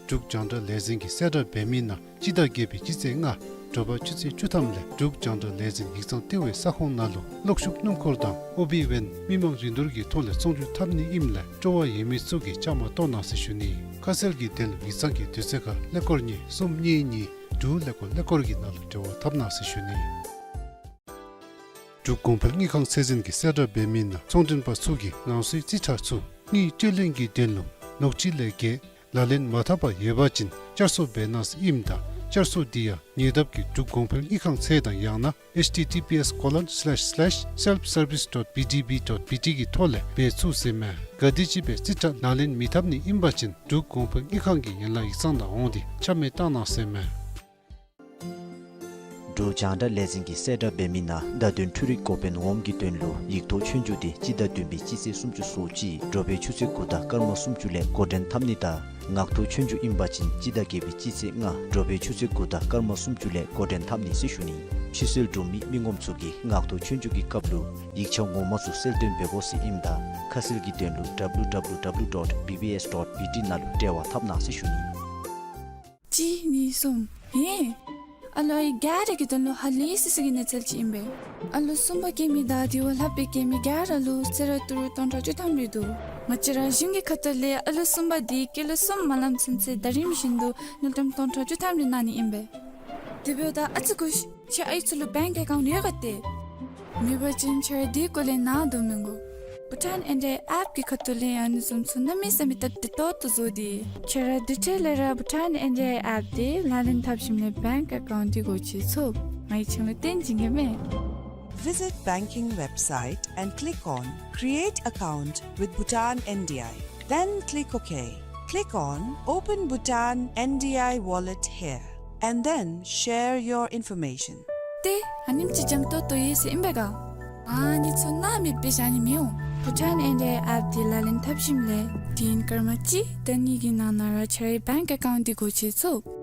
འབྲུག་རྒྱང་བསྒྲགས་ལས་འཛིན་གྱིས་གསལ་བསྒྲགས་འབད་མི་ནང་སྤྱི་ཟླ་བརྒྱད་པའི་སྤྱི་ཚེས་ལྔ་དྲོ་པ་ཆུ་ཚོད་བཅུ་ཐམ་ལས་འབྲུག་རྒྱང་བསྒྲགས་ལས་འཛིན་ཡིག་ཚང་ལྟེ་བའི་ས་ཁོངས་ནང་ལུ་གློག་ཤུགས་སྣུམ་འཁོར་དང་ཨོ་བི་ཝེན་མི་མང་རིན་བསྡུར་གྱི་ཐོག་ལས་ཚོང་བསྒྱུར་འཐབ་ནི་ཨིནམ་ལས་སྤྲོ་བ་ཡོད་མི་ཚུ་གིས་བཅའ་མར་གཏོགས་གནང་ཟེར་ཞུ་ནི། ཁ་གསལ་གྱི་དོན་ལུ་ཡིག་ཚང་གི་དུས་ཚོད་ཁར་ཀླད་ཀོར་གཉིས་གསུམ་གཉིས་གཉིས་དྲུག་ཀླད་ཀོར་ཀླད་ཀོར་གྱི་ནང་ལུ་འབྲེལ་བ་འཐབ་གནང་ཟེར་ཞུ་ནི། འབྲུག་གོང་འཕེལ་དངུལ་ཁང་ཚད་འཛིན་གྱིས་གསལ་བསྒྲགས་འབད་མི་ནང་ཚོང་མགྲོན་པ་ཚུ་གིས་རང་སོའི་རྩིས་ཁྲ་ཚུ་དངུལ་སྤྲོད་ལེན་གྱི་དོན་ལུ་ལོག་སྤྱོད་ལས་འགལ་ལག་ལེན་མ་འཐབ་པར་ཡོད་པ་ཅིན་བསྐྱར་གསོ་འབད་གནང་ཟེར་ཨིནམ་ད་བསྐྱར་གསོ་འདི་ཡང་ཉེ་འདབས་ཀྱི་འབྲུག་གོང་འཕེལ་དངུལ་ཁང་ཚད་དང་ཡང་ན་ཨེཆ་ཊི་ཊི་པི་ཨེསི་ཀོ་ལོན་སི་ལེཤ་སི་ལེཤ་སེལཕ་སར་བིསི་ཌོཊ་བི་ཌི་བི་ཌོཊ་བི་ཊི་གི་ཐོག་ལས་འབད་ཚུགས་ཟེར་མས། ག་དེམ་ཅིག་སྦེ་རྩིས་ཁྲ་ལག་ལེན་མི་འཐབ་ནི་ཨིན་པ་ཅིན་འབྲུག་གོང་འཕེལ་དངུལ་ཁང་གི་ཡན་ལག་ཡིག་ཚང་ནང་འོང་སྟེ་ཆ་མེད་བཏང་གནང་ཟེར་མས། འབྲུག་རྒྱང་བསྒྲགས་ལས་འཛིན་གྱིས་གསལ་བསྒྲགས་འབད་མི་ནང་བརྡ་དོན་འཕྲུལ་རིག་འགོ་དཔོན་འོགམ་གྱི་དོན་ལུ་ཡིག་ཐོག་ཆོས་རྒྱུགས་དེ་སྤྱི་ཟླ་བདུན་པའི་སྤྱི་ཚེས་སུམ་ཅུ་སོ་གཅིག་དྲོ་པའི་ཆུ་ཚོད་དགུ་དང་སྐར་མ་སུམ་ཅུ་ལས་འགོ་འདྲེན་འཐབ་ནི་དང་ངག་ཐོག་ཆོས་རྒྱུགས་ཨིན་པ་ཅིན་སྤྱི་ཟླ་བརྒྱད་པའི་སྤྱི་ཚེས་ལྔ་དྲོ་པའི་ཆུ་ཚོད་དགུ་དང་སྐར་མ་སུམ་ཅུ་ལས་འགོ་འདྲེན་འཐབ་ནི་ཟེར་ཞུ་ནི། ཕྱིར་བསལ་གྲུབ་མི་མི་ངོམ་ཚུ་གིས་ངག་ཐོག་ཆོས་རྒྱུགས་ཀྱི་སྐབས་ལུ་ཡིག་ཆ་ངོ་མ་ཚུ་གསལ་སྟོན་འབད་དགོ་ཟེར་ཨིནམ་ད་ཁ་གསལ་གྱི་དོན་ལུ་ཌབ་ལུ་ཌབ་ལུ་ཌབ་ལུ་ཌོཊ་བི་བི་ཨེསི་ཌོཊ་བི་ཊི་ནང་ལུ་འབྲེལ་བ་འཐབ་གནང་ཟེར་ཞུ་ནི། གཅིག་གཉིས་གསུམ། ཧེ། ཨ་ལོ་ཨའི་ག་ར་གི་དོན་ལུ་ཧ་ལས་སི་སི་གི་གནས་ཚུལ་ཅིག་ཨིན་པས། ཨ་ལོ་གསུམ་པ་སྐྱེ་མི་དང་དེ་བ་ལྷག་སྦེ་སྐྱེ་མི་ག་ར་ལུ་གསོལ་རས་ཏི་རུ་སྟོང་ཕྲག་བཅུ་ཐམ་རེ་འདུག། ང་བཅས་ར་གཞུང་གི་ཁ་ཐུག་ལས་ཨ་ལོ་གསུམ་པ་དེ་སྐྱེས་ལོ་གསུམ་མ་ལངམ་ཚུན་ཚོད་ཟླ་རིམ་བཞིན་དུ་དངུལ་ཀྲམ་སྟོང་ཕྲག་བཅུ་ཐམ་རེ་གནང་ནི་ཨིན་པས། དེ་འབདཝ་ད་ཨ་ཙི་སྒུག་ཤིག། ཁྱེད་ཨའི་ཚུ་ལུ་བེངཀ་ཨེ་ཀའུནཊ་ཡོད་ག་ཏེ། མེད་པ་ཅིན་ཁྱེད་ར་དེ་སྐོར་ལས་ནཱ་སྡོད་མི་དགོ། བྷུ་ཊཱན་ཨེན་ཌི་ཨའི་ཨེཔ་ཀྱི་ཁ་ཐུག་ལས་ཨ་ནི་བཟུམ་ཚུ་གནམ་མེད་ས་མེད་སྟབས་བདེ་ཏོག་ཏོ་བཟོ་སྟེ། ཁྱེད་ར་དེ་འཕྲལ་ལས་ར་བྷུ་ཊཱན་ཨེན་ཌི་ཨའི་ཨེཔ་དེ་ལག་ལེན་འཐབ་ཞིནམ་ལས་བེངཀ་ཨེ་ཀའུནཊ་དེ་སྒོ་ཕྱེ་ཚུགས། ང་གིས་ཁྱེད་ལུ་སྟོན་བྱིན་གེ་མས། Visit banking website and click on Create account with Bhutan N D I. Then click OK. Click on Open Bhutan N D I wallet here and then share your information. ཏེ་ཨ་ནེམ་ཅིག་འཇམ་ཏོང་ཏོ་ཡོད་ཟེར་ཨིན་པས་ག། ཨ་ནི་ཚུ་སྣང་མེད་སྦེ་བཞག་ནི་མི་འོང་། བྷུ་ཊཱན་ཨེན་ཌི་ཨའི་ཨེཔ་དེ་ལག་ལེན་འཐབ་ཞིནམ་ལས་དུས་ཡུན་སྐར་མ་གཅིག་དང་གཉིས་ཀྱི་ནང་ན་ར་ཁྱེད་རའི་བེངཀ་ཨེ་ཀའུནཊ་དེ་སྒོ་ཕྱེ་ཚུགས།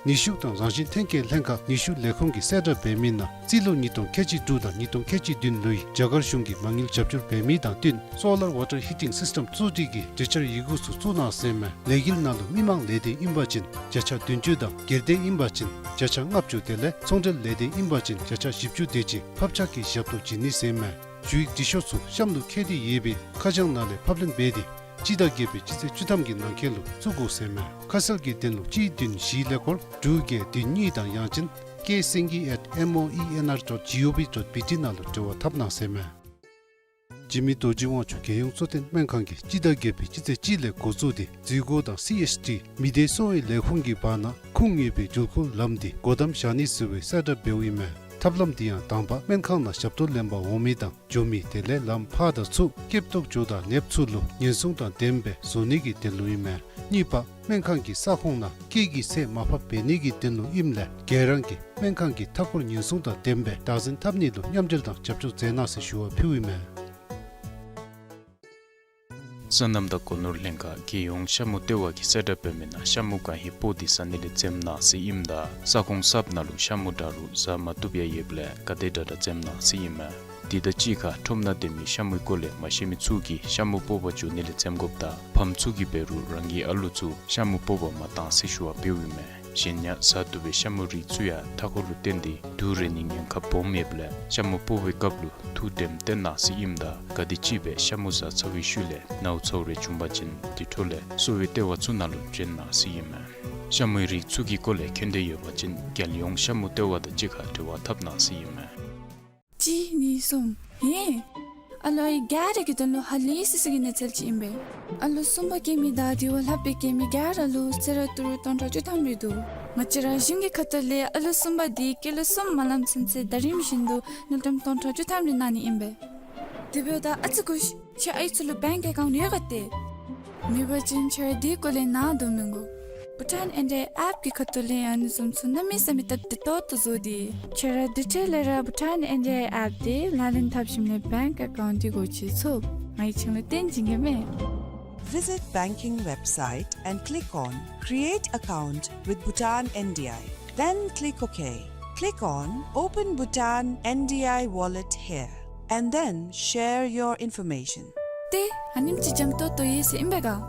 ནུས་ཤུགས་དང་རང་བཞིན་ཐོན་སྐྱེད་ལྷན་ཁག་ནུས་ཤུགས་ལས་ཁུངས་ཀྱིས་གསལ་བསྒྲགས་འབད་མི་ནང་རྩིས་ལོ་ཉིས་སྟོང་ཁལ་གཅིག་དྲུག་དང་ཉིས་སྟོང་ཁལ་གཅིག་བདུན་ལོའི་རྒྱ་གར་གཞུང་གིས་མ་དངུལ་རྒྱབ་སྐྱོར་འབད་མི་དང་བསྟུན་སོ་ལར་ཝ་ཊར་ཧི་ཊིང་སིསི་ཊེམ་བཙུགས་སྒྲིག་གི་གྲོས་འཆར་ཡི་གུ་ཚུ་བཙུགས་གནང་ཟེར་མས། ལས་འགུལ་ནང་ལུ་མི་མང་ལས་སྡེ་ཨིན་པ་ཅིན་བརྒྱ་ཆ་བདུན་ཅུ་དང་སྒེར་སྡེ་ཨིན་པ་ཅིན་བརྒྱ་ཆ་ལྔ་བཅུ་དེ་ལས་ཚོང་འབྲེལ་ལས་སྡེ་ཨིན་པ་ཅིན་བརྒྱ་ཆ་བཞི་བཅུ་དེ་ཅིག་ཕབ་ཆག་གི་ཞབས་ཏོག་བྱིན་ནི་ཟེར་མས། ཞུ་ཡིག་འབྲི་ཤོག་ཚུ་གཤམ་ལུ་བཀོད་དེ་ཡོད་པའི་ཁ་བྱང་ནང་ལས་ཕབ་ལེན་འབད་དེ་སྤྱི་ཟླ་བརྒྱད་པའི་སྤྱི་ཚེས་བཅུ་ཐམ་གྱི་ནང་འཁོད་ལུ་བཙུགས་དགོ་ཟེར་མས། ཁ་གསལ་གྱི་དོན་ལུ་གཅིག་བདུན་བཞི་ཀླད་ཀོར་དྲུག་བརྒྱད་བདུན་གཉིས་དང་ཡང་ཅིན་ཀེ་སེང་གེ་ཨེཊ་མོ་ཨི་ཨེན་ཨར་ཌོཊ་ཇི་ཨོ་ཝི་ཌོཊ་བི་ཊི་ནང་ལུ་འབྲེལ་བ་འཐབ་གནང་ཟེར་མས། འཇིགས་མེད་རྡོ་རྗེ་དབང་ཕྱུག་རྒྱལ་ཡོངས་གཙོ་བསྟེན་སྨན་ཁང་གིས་སྤྱི་ཟླ་བརྒྱད་པའི་སྤྱི་ཚེས་གཅིག་ལས་འགོ་བཙུགས་ཏེ་འཛུལ་སྒོ་དང་སི་ཨེཆ་ཌི་མི་སྡེ་གསོ་བའི་ལས་ཁུངས་ཀྱི་བར་ན་ཁུངས་ཡོད་པའི་འགྲུལ་འཁོར་ལམ་འདི་སྒོ་བསྡམ་བཞག་ནི་ཟེར་བའི་གསལ་བསྒྲགས་འབདཝ་ཨིན་མས། ཐབས་ལམ་འདི་ཡང་དང་པ་སྨན་ཁང་ནང་ཞབས་ཏོག་ལེན་པར་འོང་མི་དང་འགྱོ་མི་དེ་ལས་ལམ་ཕར་དང་ཚུར་སྐྱོབ་ཏོག་འགྱོ་དང་ལེབ་ཚུ་ལུ་ཉེན་སྲུང་དང་ལྡནམ་སྦེ་བཟོ་ནི་གི་དོན་ལུ་ཨིན་མས། གཉིས་པ་སྨན་ཁང་གི་ས་ཁོངས་ནང་སྐད་ཀྱི་ཚད་མར་ཕབ་འབད་ནི་གི་དོན་ལུ་ཨིནམ་ལས་ག་ར་གིས་སྨན་ཁང་གི་མཐའ་འཁོར་ཉེན་སྲུང་དང་ལྡནམ་སྦེ་བདག་འཛིན་འཐབ་ནི་ལུ་མཉམ་འབྲེལ་དང་རྒྱབ་སྐྱོར་མཛད་གནང་ཟེར་ཞུ་བ་ཕུལཝ་ཨིན་མས། སོ་ནམ་དང་སྒོ་ནོར་ལྷན་ཁག་རྒྱལ་ཡོངས་ཤ་མུ་ལྟེ་བ་གིས་གསལ་བསྒྲགས་འབད་མི་ནང་ཤ་མུ་གང་ཧེ་སྤོ་སྟེ་ཟ་ནི་ལས་འཛེམ་གནང་ཟེར་ཨིནམ་ད་ས་ཁོངས་གསརཔ་ནང་ལུ་ཤ་མུ་འདྲ་རུང་ཟ་མ་བཏུབ་ཡང་ཡོདཔ་ལས་ག་དེ་དྲག་དྲག་འཛེམ་གནང་ཟེར་ཨིན་མས། དེ་དང་གཅིག་ཁར་ཁྲོམ་ནང་སྡོད་མི་ཤ་མུའི་སྐོར་ལས་མ་ཤེས་མི་ཚུ་གིས་ཤ་མུ་སྤོ་བར་འགྱོ་ནི་ལས་འཛེམ་དགོཔ་དང་ཕམ་ཚུ་གིས་འབད་རུང་རང་གི་ཨ་ལུ་ཚུ་ཤ་མུ་སྤོ་བར་མ་གཏང་ཟེར་ཞུ་བ་འབདཝ་ཨིན་མས། གཞན་ཡང་ཟ་བཏུབ་པའི་ཤ་མུ་རིགས་ཚུ་ཡང་མཐའ་འཁོར་ལུ་བརྟེན་ཏེ་དུག་རེག་ནིའི་ཉེན་ཁ་སྦོམ་ཡོདཔ་ལས་ཤ་མུ་སྤོ་བའི་སྐབས་ལུ་ཐུགས་དྲནམ་བཏོན་གནང་ཟེར་ཨིནམ་ད་ག་དེམ་ཅིག་སྦེ་ཤ་མུ་ཟ་ཚར་བའི་ཤུལ་ལས་ནཝ་ཚཝ་རེ་བྱུང་པ་ཅིན་དེ་འཕྲོ་ལས་གསོ་བའི་ལྟེ་བ་ཚུ་ནང་ལུ་བྱོན་གནང་ཟེར་ཨིན་མས། ཤ་མུའི་རིགས་ཚུ་གི་སྐོར་ལས་མཁྱེན་འདོད་ཡོད་པ་ཅིན་རྒྱལ་ཡོངས་ཤ་མུ་ལྟེ་བ་དང་གཅིག་ཁར་འབྲེལ་བ་འཐབ་གནང་ཟེར་ཨིན་མས། གཅིག་གཉིས་གསུམ། ཧེ། ཨ་ལོ་ཨའི་ག་ར་གི་དོན་ལུ་ཧ་ལས་སི་སི་གི་གནས་ཚུལ་ཅིག་ཨིན་པས། ཨ་ལོ་གསུམ་པ་སྐྱེ་མི་དང་དེ་བ་ལྷག་སྦེ་སྐྱེ་མི་ག་ར་ལུ་གསོལ་རས་ཏི་རུ་སྟོང་ཕྲག་བཅུ་ཐམ་རེ་འདུག། ང་བཅས་ར་གཞུང་གི་ཁ་ཐུག་ལས་ཨ་ལོ་གསུམ་པ་དེ་སྐྱེས་ལོ་གསུམ་མ་ལངམ་ཚུན་ཚོད་ཟླ་རིམ་བཞིན་དུ་དངུལ་ཀྲམ་སྟོང་ཕྲག་བཅུ་ཐམ་རེ་གནང་ནི་ཨིན་པས། དེ་འབདཝ་ད་ཨ་ཙི་སྒུག་ཤིག། ཁྱེད་ཨའི་ཚུ་ལུ་བེངཀ་ཨེ་ཀའུནཊ་ཡོད་ག་ཏེ། མེད་པ་ཅིན་ཁྱེད་ར་དེའི་སྐོར་ལས་ནཱ་དོ་མི་དགོ། བྷུ་ཊཱན་ཨེན་ཌི་ཨའི་ཨེཔ་ཀྱི་ཁ་ཐུག་ལས་ཨ་ནི་བཟུམ་ཚུ་གནམ་མེད་ས་མེད་སྟབས་བདེ་ཏོག་ཏོ་བཟོ་སྟེ། ཁྱེད་ར་དེ་འཕྲལ་ལས་ར་བྷུ་ཊཱན་ཨེན་ཌི་ཨའི་ཨེཔ་དེ་ལག་ལེན་འཐབ་ཞིནམ་ལས་བེངཀ་ཨེ་ཀའུནཊ་དེ་སྒོ་ཕྱེ་ཚུགས། ང་གིས་ཁྱེད་ལུ་སྟོན་བྱིན་གེ་མས། Visit banking website and click on Create account with Bhutan N D I. Then click OK. Click on Open Bhutan N D I wallet here and then share your information. ཏེ་ཨ་ནེམ་ཅིག་འཇམ་ཏོང་ཏོ་ཡོད་ཟེར་ཨིན་པས་ག།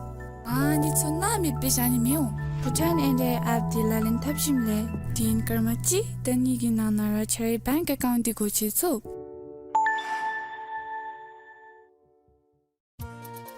ཨ་ནི་ཚུ་སྣང་མེད་སྦེ་བཞག་ནི་མི་འོང་། བྷུ་ཊཱན་ཨེན་ཌི་ཨའི་ཨེཔ་དེ་ལག་ལེན་འཐབ་ཞིནམ་ལས་དུས་ཡུན་སྐར་མ་གཅིག་དང་གཉིས་ཀྱི་ནང་ན་ར་ཁྱེད་རའི་བེངཀ་ཨེ་ཀའུནཊ་དེ་སྒོ་ཕྱེ་ཚུགས།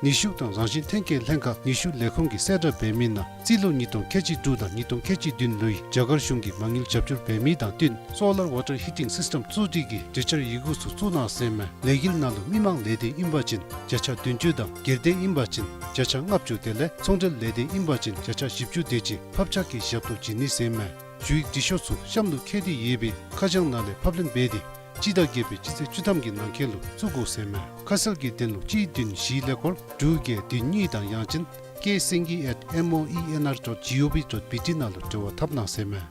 ནུས་ཤུགས་དང་རང་བཞིན་ཐོན་སྐྱེད་ལྷན་ཁག་ནུས་ཤུགས་ལས་ཁུངས་ཀྱིས་གསལ་བསྒྲགས་འབད་མི་ནང་རྩིས་ལོ་ཉིས་སྟོང་ཁལ་གཅིག་དྲུག་དང་ཉིས་སྟོང་ཁལ་གཅིག་བདུན་ལོའི་རྒྱ་གར་གཞུང་གིས་མ་དངུལ་རྒྱབ་སྐྱོར་འབད་མི་དང་བསྟུན་སོ་ལར་ཝ་ཊར་ཧི་ཊིང་སིསི་ཊེམ་བཙུགས་སྒྲིག་གི་གྲོས་འཆར་ཡི་གུ་ཚུ་བཙུགས་གནང་ཟེར་མས། ལས་འགུལ་ནང་ལུ་མི་མང་ལས་སྡེ་ཨིན་པ་ཅིན་བརྒྱ་ཆ་བདུན་ཅུ་དང་སྒེར་སྡེ་ཨིན་པ་ཅིན་བརྒྱ་ཆ་ལྔ་བཅུ་དེ་ལས་ཚོང་འབྲེལ་ལས་སྡེ་ཨིན་པ་ཅིན་བརྒྱ་ཆ་བཞི་བཅུ་དེ་ཅིག་ཕབ་ཆག་གི་ཞབས་ཏོག་བྱིན་ནི་ཟེར་མས། ཞུ་ཡིག་འབྲི་ཤོག་ཚུ་གཤམ་ལུ་བཀོད་དེ་ཡོད་པའི་ཁ་བྱང་ནང་ལས་ཕབ་ལེན་འབད་དེ་སྤྱི་ཟླ་བརྒྱད་པའི་སྤྱི་ཚེས་བཅུ་ཐམ་གྱི་ནང་འཁོད་ལུ་བཙུགས་དགོ་ཟེར་མས། ཁ་གསལ་གྱི་དོན་ལུ་གཅིག་བདུན་བཞི་ཀླད་ཀོར་དྲུག་བརྒྱད་བདུན་གཉིས་དང་ཡང་ཅིན་ཀེ་སེང་གེ་ཨེཊ་མོ་ཨི་ཨེན་ཨར་ཌོཊ་ཇི་ཨོ་ཝི་ཌོཊ་བི་ཊི་ནང་ལུ་འབྲེལ་བ་འཐབ་གནང་ཟེར་མས།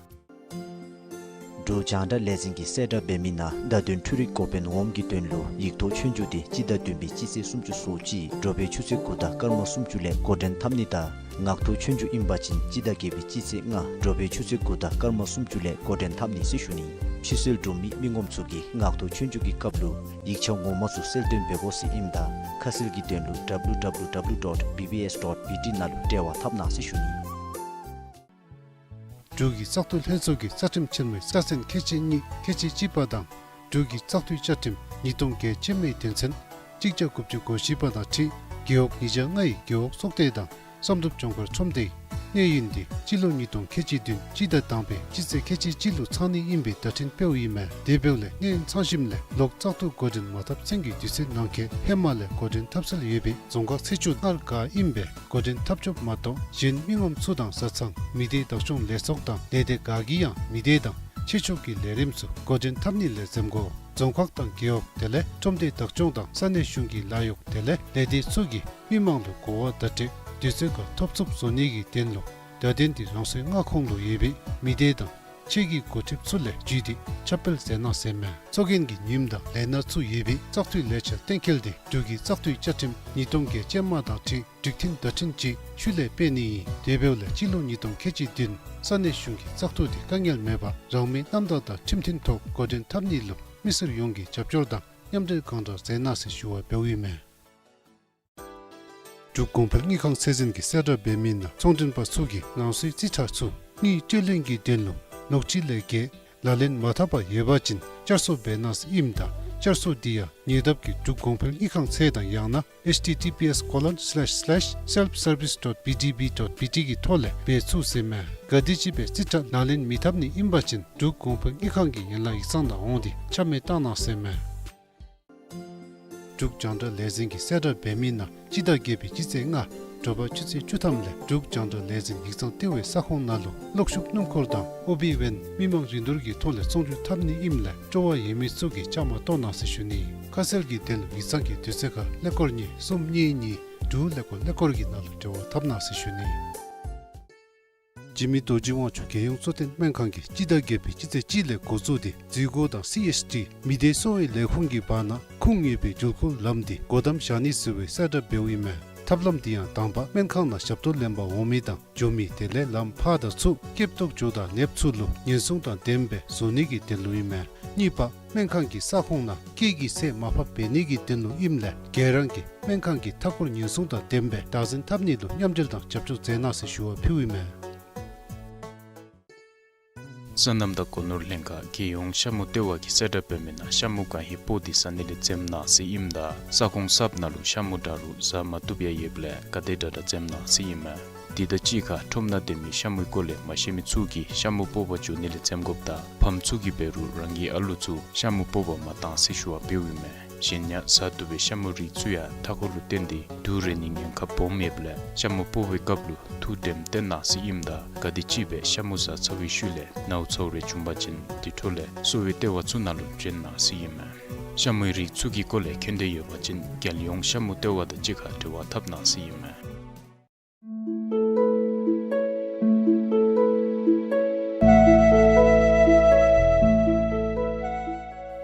འབྲུག་རྒྱང་བསྒྲགས་ལས་འཛིན་གྱིས་གསལ་བསྒྲགས་འབད་མི་ནང་བརྡ་དོན་འཕྲུལ་རིག་འགོ་དཔོན་འོགམ་གྱི་དོན་ལུ་ཡིག་ཐོག་ཆོས་རྒྱུགས་དེ་སྤྱི་ཟླ་བདུན་པའི་སྤྱི་ཚེས་སུམ་ཅུ་སོ་གཅིག་དྲོ་པའི་ཆུ་ཚོད་དགུ་དང་སྐར་མ་སུམ་ཅུ་ལས་འགོ་འདྲེན་འཐབ་ནི་དང་ངག་ཐོག་ཆོས་རྒྱུགས་ཨིན་པ་ཅིན་སྤྱི་ཟླ་བརྒྱད་པའི་སྤྱི་ཚེས་ལྔ་དྲོ་པའི་ཆུ་ཚོད་དགུ་དང་སྐར་མ་སུམ་ཅུ་ལས་འགོ་འདྲེན་འཐབ་ནི་ཟེར་ཞུ་ནི། ཕྱིར་སེལ་གྲུབ་མི་མི་ངོམ་ཚུ་གིས་ངག་ཐོག་ཆོས་རྒྱུགས་ཀྱི་སྐབས་ལུ་ཡིག་ཆ་ངོ་མ་ཚུ་གསལ་སྟོན་འབད་དགོ་ཟེར་ཨིནམ་ད་ཁ་གསལ་གྱི་དོན་ལུ་ཌབ་ལུ་ཌབ་ལུ་ཌབ་ལུ་ཌོཊ་བི་བི་ཨེསི་ཌོཊ་བི་ཊི་ནང་ལུ་འབྲེལ་བ་འཐབ་གནང་ཟེར་ཞུ་ནི། འབྲུག་གི་བཙག་འཐུ་ལྷན་ཚོགས་ཀྱི་རྩ་ཁྲིམས་ཆེན་མོའི་རྩ་ཚན་ཁལ་གཅིག་གཉིས་ཁལ་གཅིག་གཅིག་པ་དང་འབྲུག་གི་བཙག་འཐུའི་བཅའ་ཁྲིམས་ཉིས་སྟོང་བརྒྱད་ཅན་མའི་དོན་ཚན་གཅིག་བརྒྱ་དགུ་བཅུ་གོ་བཞི་པ་དང་འཁྲིལ་རྒེད་འོག་ཉིས་བརྒྱ་ལྔའི་རྒེད་འོག་ཚོགས་སྡེ་དང་བསམ་གྲུབ་ལྗོངས་མཁར་ཁྲོམ་སྡེ་ གནས་ཡུན་འདི་སྤྱི་ལོ་ཉིས་སྟོང་ཁལ་གཅིག་བདུན་སྤྱི་ཟླ་དང་པའི་སྤྱི་ཚེས་ཁལ་གཅིག་གཅིག་ལུ་ཚང་ནི་ཨིན་པའི་བརྡ་འཕྲིན་སྤེལཝ་ཨིན་མས། དེ་འབདཝ་ལས་གནས་ཡུན་ཚང་ཞིནམ་ལས་ལོག་བཙག་འཐུ་འགོ་འདྲེན་མ་འཐབ་ཚུན་གྱི་དུས་ཚོད་ནང་འཁོད་ཧེ་མ་ལས་འགོ་འདྲེན་འཐབ་སྲོལ་ཡོད་པའི་རྫོང་ཁག་ཚེས་བཅུ་སྔར་འགག་ཨིན་པས། འགོ་འདྲེན་འཐབ་ཆོགཔ་མ་གཏོགས་གཞན་མི་ངོམ་ཚུ་དང་བཟའ་ཚང་མི་སྡེ་བདག་སྐྱོང་ལས་ཚོགས་དང་ལས་སྡེ་འགའ་གིས་ཡང་མི་སྡེ་དང་ཆེད་ཕྱོགས་ཀྱི་ལས་རིམ་ཚུ་འགོ་འདྲེན་འཐབ་ནི་ལས་འཛེམ་དགོ། རྫོང་ཁག་དང་རྒེད་འོག་དེ་ལས་ཁྲོམ་སྡེ་བདག་སྐྱོང་དང་ས་གནས་གཞུང་གི་ལཱ་གཡོག་དེ་ལས་ལས་སྡེ་ཚུ་གིས་མི་མང་ལུ་གོ་བ་བརྡ་སྤྲོད་དུས་ཚོད་ཁར་ཐོབ་ཚུགསཔ་བཟོ་ནི་གི་དོན་ལུ་བརྡ་དོན་འདི་རང་སོའི་མངའ་ཁོངས་ལུ་ཡོད་པའི་མི་སྡེ་དང་ཕྱི་གི་འགོ་ཁྲིདཔ་ཚུ་ལས་བརྒྱུད་དེ་ཁྱབ་སྤེལ་མཛད་གནང་ཟེར་མས། ཚོགས་རྒྱན་གྱི་ཉིནམ་དང་ལས་སྣ་ཚུ་ཡོད་པའི་བཙག་འཐུའི་ལས་འཆར་གཏན་འཁེལ་ཏེ་འབྲུག་གི་བཙག་འཐུའི་བཅའ་ཁྲིམས་ཉིས་སྟོང་བརྒྱད་ཅན་མ་དང་འཁྲིལ་སྒྲིག་མཐུན་བརྡ་འཕྲིན་ཅིག་ཤུལ་ལས་སྤེལ་ནི་ཨིན། དེ་འབདཝ་ལས་སྤྱི་ལོ་ཉིས་སྟོང་ཁལ་གཅིག་བདུན་ས་གནས་གཞུང་གི་བཙག་འཐུ་དེ་དཀའ་ངལ་མེད་པར་རང་མོས་རྣམ་དག་དང་ཁྲིམས་མཐུན་ཐོག་འགོ་འདྲེན་འཐབ་ནི་ལུ་མི་སེར་ཡོངས་ཀྱི་རྒྱབ་སྐྱོར་དང་མཉམ་འབྲེལ་གང་དྲག་མཛད་གནང་ཟེར་ཞུ་བ་འབདཝ་ཨིན་མས། འབྲུག་གོང་འཕེལ་དངུལ་ཁང་ཚད་འཛིན་གྱིས་གསལ་བསྒྲགས་འབད་མི་ནང་ཚོང་མགྲོན་པ་ཚུ་གིས་རང་སོའི་རྩིས་ཁྲ་ཚུ་དངུལ་སྤྲོད་ལེན་གྱི་དོན་ལུ་ལོག་སྤྱོད་ལས་འགལ་ལག་ལེན་མ་འཐབ་པར་ཡོད་པ་ཅིན་བསྐྱར་གསོ་འབད་གནང་ཟེར་ཨིནམ་ད་བསྐྱར་གསོ་འདི་ཡང་ཉེ་འདབས་ཀྱི་འབྲུག་གོང་འཕེལ་དངུལ་ཁང་ཚད་དང་ཡང་ན་ཨེཆ་ཊི་ཊི་པི་ཨེསི་ཀོ་ལོན་སི་ལེཤ་སི་ལེཤ་སེལཕ་སར་བིསི་ཌོཊ་བི་ཌི་བི་ཌོཊ་བི་ཊི་གི་ཐོག་ལས་འབད་ཚུགས་ཟེར་མས། ག་དེམ་ཅིག་སྦེ་རྩིས་ཁྲ་ལག་ལེན་མི་འཐབ་ནི་ཨིན་པ་ཅིན་འབྲུག་གོང་འཕེལ་དངུལ་ཁང་གི་ཡན་ལག་ཡིག་ཚང་ནང་འོང་སྟེ་ཆ་མེད་བཏང་གནང་ཟེར་མས། འབྲུག་རྒྱང་བསྒྲགས་ལས་འཛིན་གྱིས་གསལ་བསྒྲགས་འབད་མི་ནང་སྤྱི་ཟླ་བརྒྱད་པའི་སྤྱི་ཚེས་ལྔ་དྲོ་པ་ཆུ་ཚོད་བཅུ་ཐམ་ལས་འབྲུག་རྒྱང་བསྒྲགས་ལས་འཛིན་ཡིག་ཚང་ལྟེ་བའི་ས་ཁོངས་ནང་ལུ་གློག་ཤུགས་སྣུམ་འཁོར་དང་ཨོ་བི་ཝེན་མི་མང་རིན་བསྡུར་གྱི་ཐོག་ལས་ཚོང་སྒྱུར་འཐབ་ནི་ཨིནམ་ལས་སྤྲོ་བ་ཡོད་མི་ཚུ་གིས་བཅའ་མར་གཏོགས་གནང་ཟེར་ཞུ་ནི། ཁ་གསལ་གྱི་དོན་ལུ་ཡིག་ཚང་གི་དུས་ཚོད་ཁར་ཀླད་ཀོར་གཉིས་གསུམ་གཉིས་གཉིས་དྲུག་ཀླད་ཀོར་ཀླད་ཀོར་གྱི་ནང་ལུ་འབྲེལ་བ་འཐབ་གནང་ཟེར་ཞུ་ནི། འཇིགས་མེད་རྡོ་རྗེ་དབང་ཕྱུག་རྒྱལ་ཡོངས་གཙོ་བསྟེན་སྨན་ཁང་གིས་སྤྱི་ཟླ་བརྒྱད་པའི་སྤྱི་ཚེས་གཅིག་ལས་འགོ་བཙུགས་ཏེ་འཛུལ་སྒོ་དང་སི་ཨེཆ་ཌི་མི་སྡེ་གསོ་བའི་ལས་ཁུངས་ཀྱི་བར་ན་ཁུངས་ཡོད་པའི་འགྲུལ་འཁོར་ལམ་འདི་སྒོ་བསྡམ་བཞག་ནི་ཟེར་བའི་གསལ་བསྒྲགས་འབདཝ་ཨིན་མས། ཐབས་ལམ་འདི་ཡང་དང་པ་སྨན་ཁང་ནང་ཞབས་ཏོག་ལེན་པར་འོང་མི་དང་འགྱོ་མི་དེ་ལས་ལམ་ཕར་དང་ཚུར་སྐྱེབ་ཐོག་འགྱོ་དང་ལེབ་ཚུ་ལུ་ཉེན་སྲུང་དང་ལྡནམ་སྦེ་བཟོ་ནི་གི་དོན་ལུ་ཨིན་མས། གཉིས་པ་སྨན་ཁང་གི་ས་ཁོངས་ནང་སྐད་ཀྱི་ཚད་མར་ཕབ་འབད་ནི་གི་དོན་ལུ་ཨིནམ་ལས་ག་ར་གིས་སྨན་ཁང་གི་མཐའ་འཁོར་ཉེན་སྲུང་དང་ལྡནམ་སྦེ་བདག་འཛིན་འཐབ་ནི་ལུ་མཉམ་འབྲེལ་དང་རྒྱབ་སྐྱོར་མཛད་གནང་ཟེར་ཞུ་བ་ཕུལཝ་ཨིན་མས། སོ་ནམ་དང་སྒོ་ནོར་ལྷན་ཁག་རྒྱལ་ཡོངས་ཤ་མུ་ལྟེ་བ་གིས་གསལ་བསྒྲགས་འབད་མི་ནང་ཤ་མུ་གང་ཧེ་སྤོག་སྟེ་ཟ་ནི་ལས་འཛེམ་གནང་ཟེར་ཨིནམ་ད་ས་ཁོངས་གསརཔ་ནང་ལུ་ཤ་མུ་འདྲ་རུང་ཟ་མ་བཏུབ་ཡང་ཡོདཔ་ལས་ག་དེ་དྲག་དྲག་འཛེམ་གནང་ཟེར་ཨིན་མས། དེ་དང་གཅིག་ཁར་ཁྲོམ་ནང་སྡོད་མི་ཤ་མུའི་སྐོར་ལས་མ་ཤེས་མི་ཚུ་གིས་ཤ་མུ་སྤོག་པར་འགྱོ་ནི་ལས་འཛེམ་དགོཔ་དང་ཕམ་ཚུ་གིས་འབད་རུང་རང་གི་ཨ་ལུ་ཚུ་ཤ་མུ་སྤོག་པར་མ་གཏང་ཟེར་ཞུ་བ་ཕུལཝ་ཨིན་མས། གཞན་ཡང་ཟ་བཏུབ་པའི་ཤ་མུ་རིགས་ཚུ་ཡང་མཐའ་འཁོར་ལུ་བརྟེན་ཏེ་དུག་རེག་ནིའི་ཉེན་ཁ་སྦོམ་ཡོདཔ་ལས་ཤ་མུ་སྤོག་པའི་སྐབས་ལུ་ཐུགས་དྲནམ་བཏོན་གནང་ཟེར་ཨིནམ་ད་ག་དེམ་ཅིག་སྦེ་ཤ་མུ་ཟ་ཚར་བའི་ཤུལ་ལས་ནཝ་ཚཝ་རེ་བྱུང་པ་ཅིན་དེ་འཕྲོ་ལས་གསོ་བའི་ལྟེ་བ་ཚུ་ནང་ལུ་བྱོན་གནང་ཟེར་ཨིན་མས། ཤ་མུའི་རིགས་ཚུ་གི་སྐོར་ལས་མཁྱེན་འདོད་ཡོད་པ་ཅིན་རྒྱལ་ཡོངས་ཤ་མུ་ལྟེ་བ་དང་གཅིག་ཁར་འབྲེལ་བ་འཐབ་གནང་ཟེར་ཨིན་མས།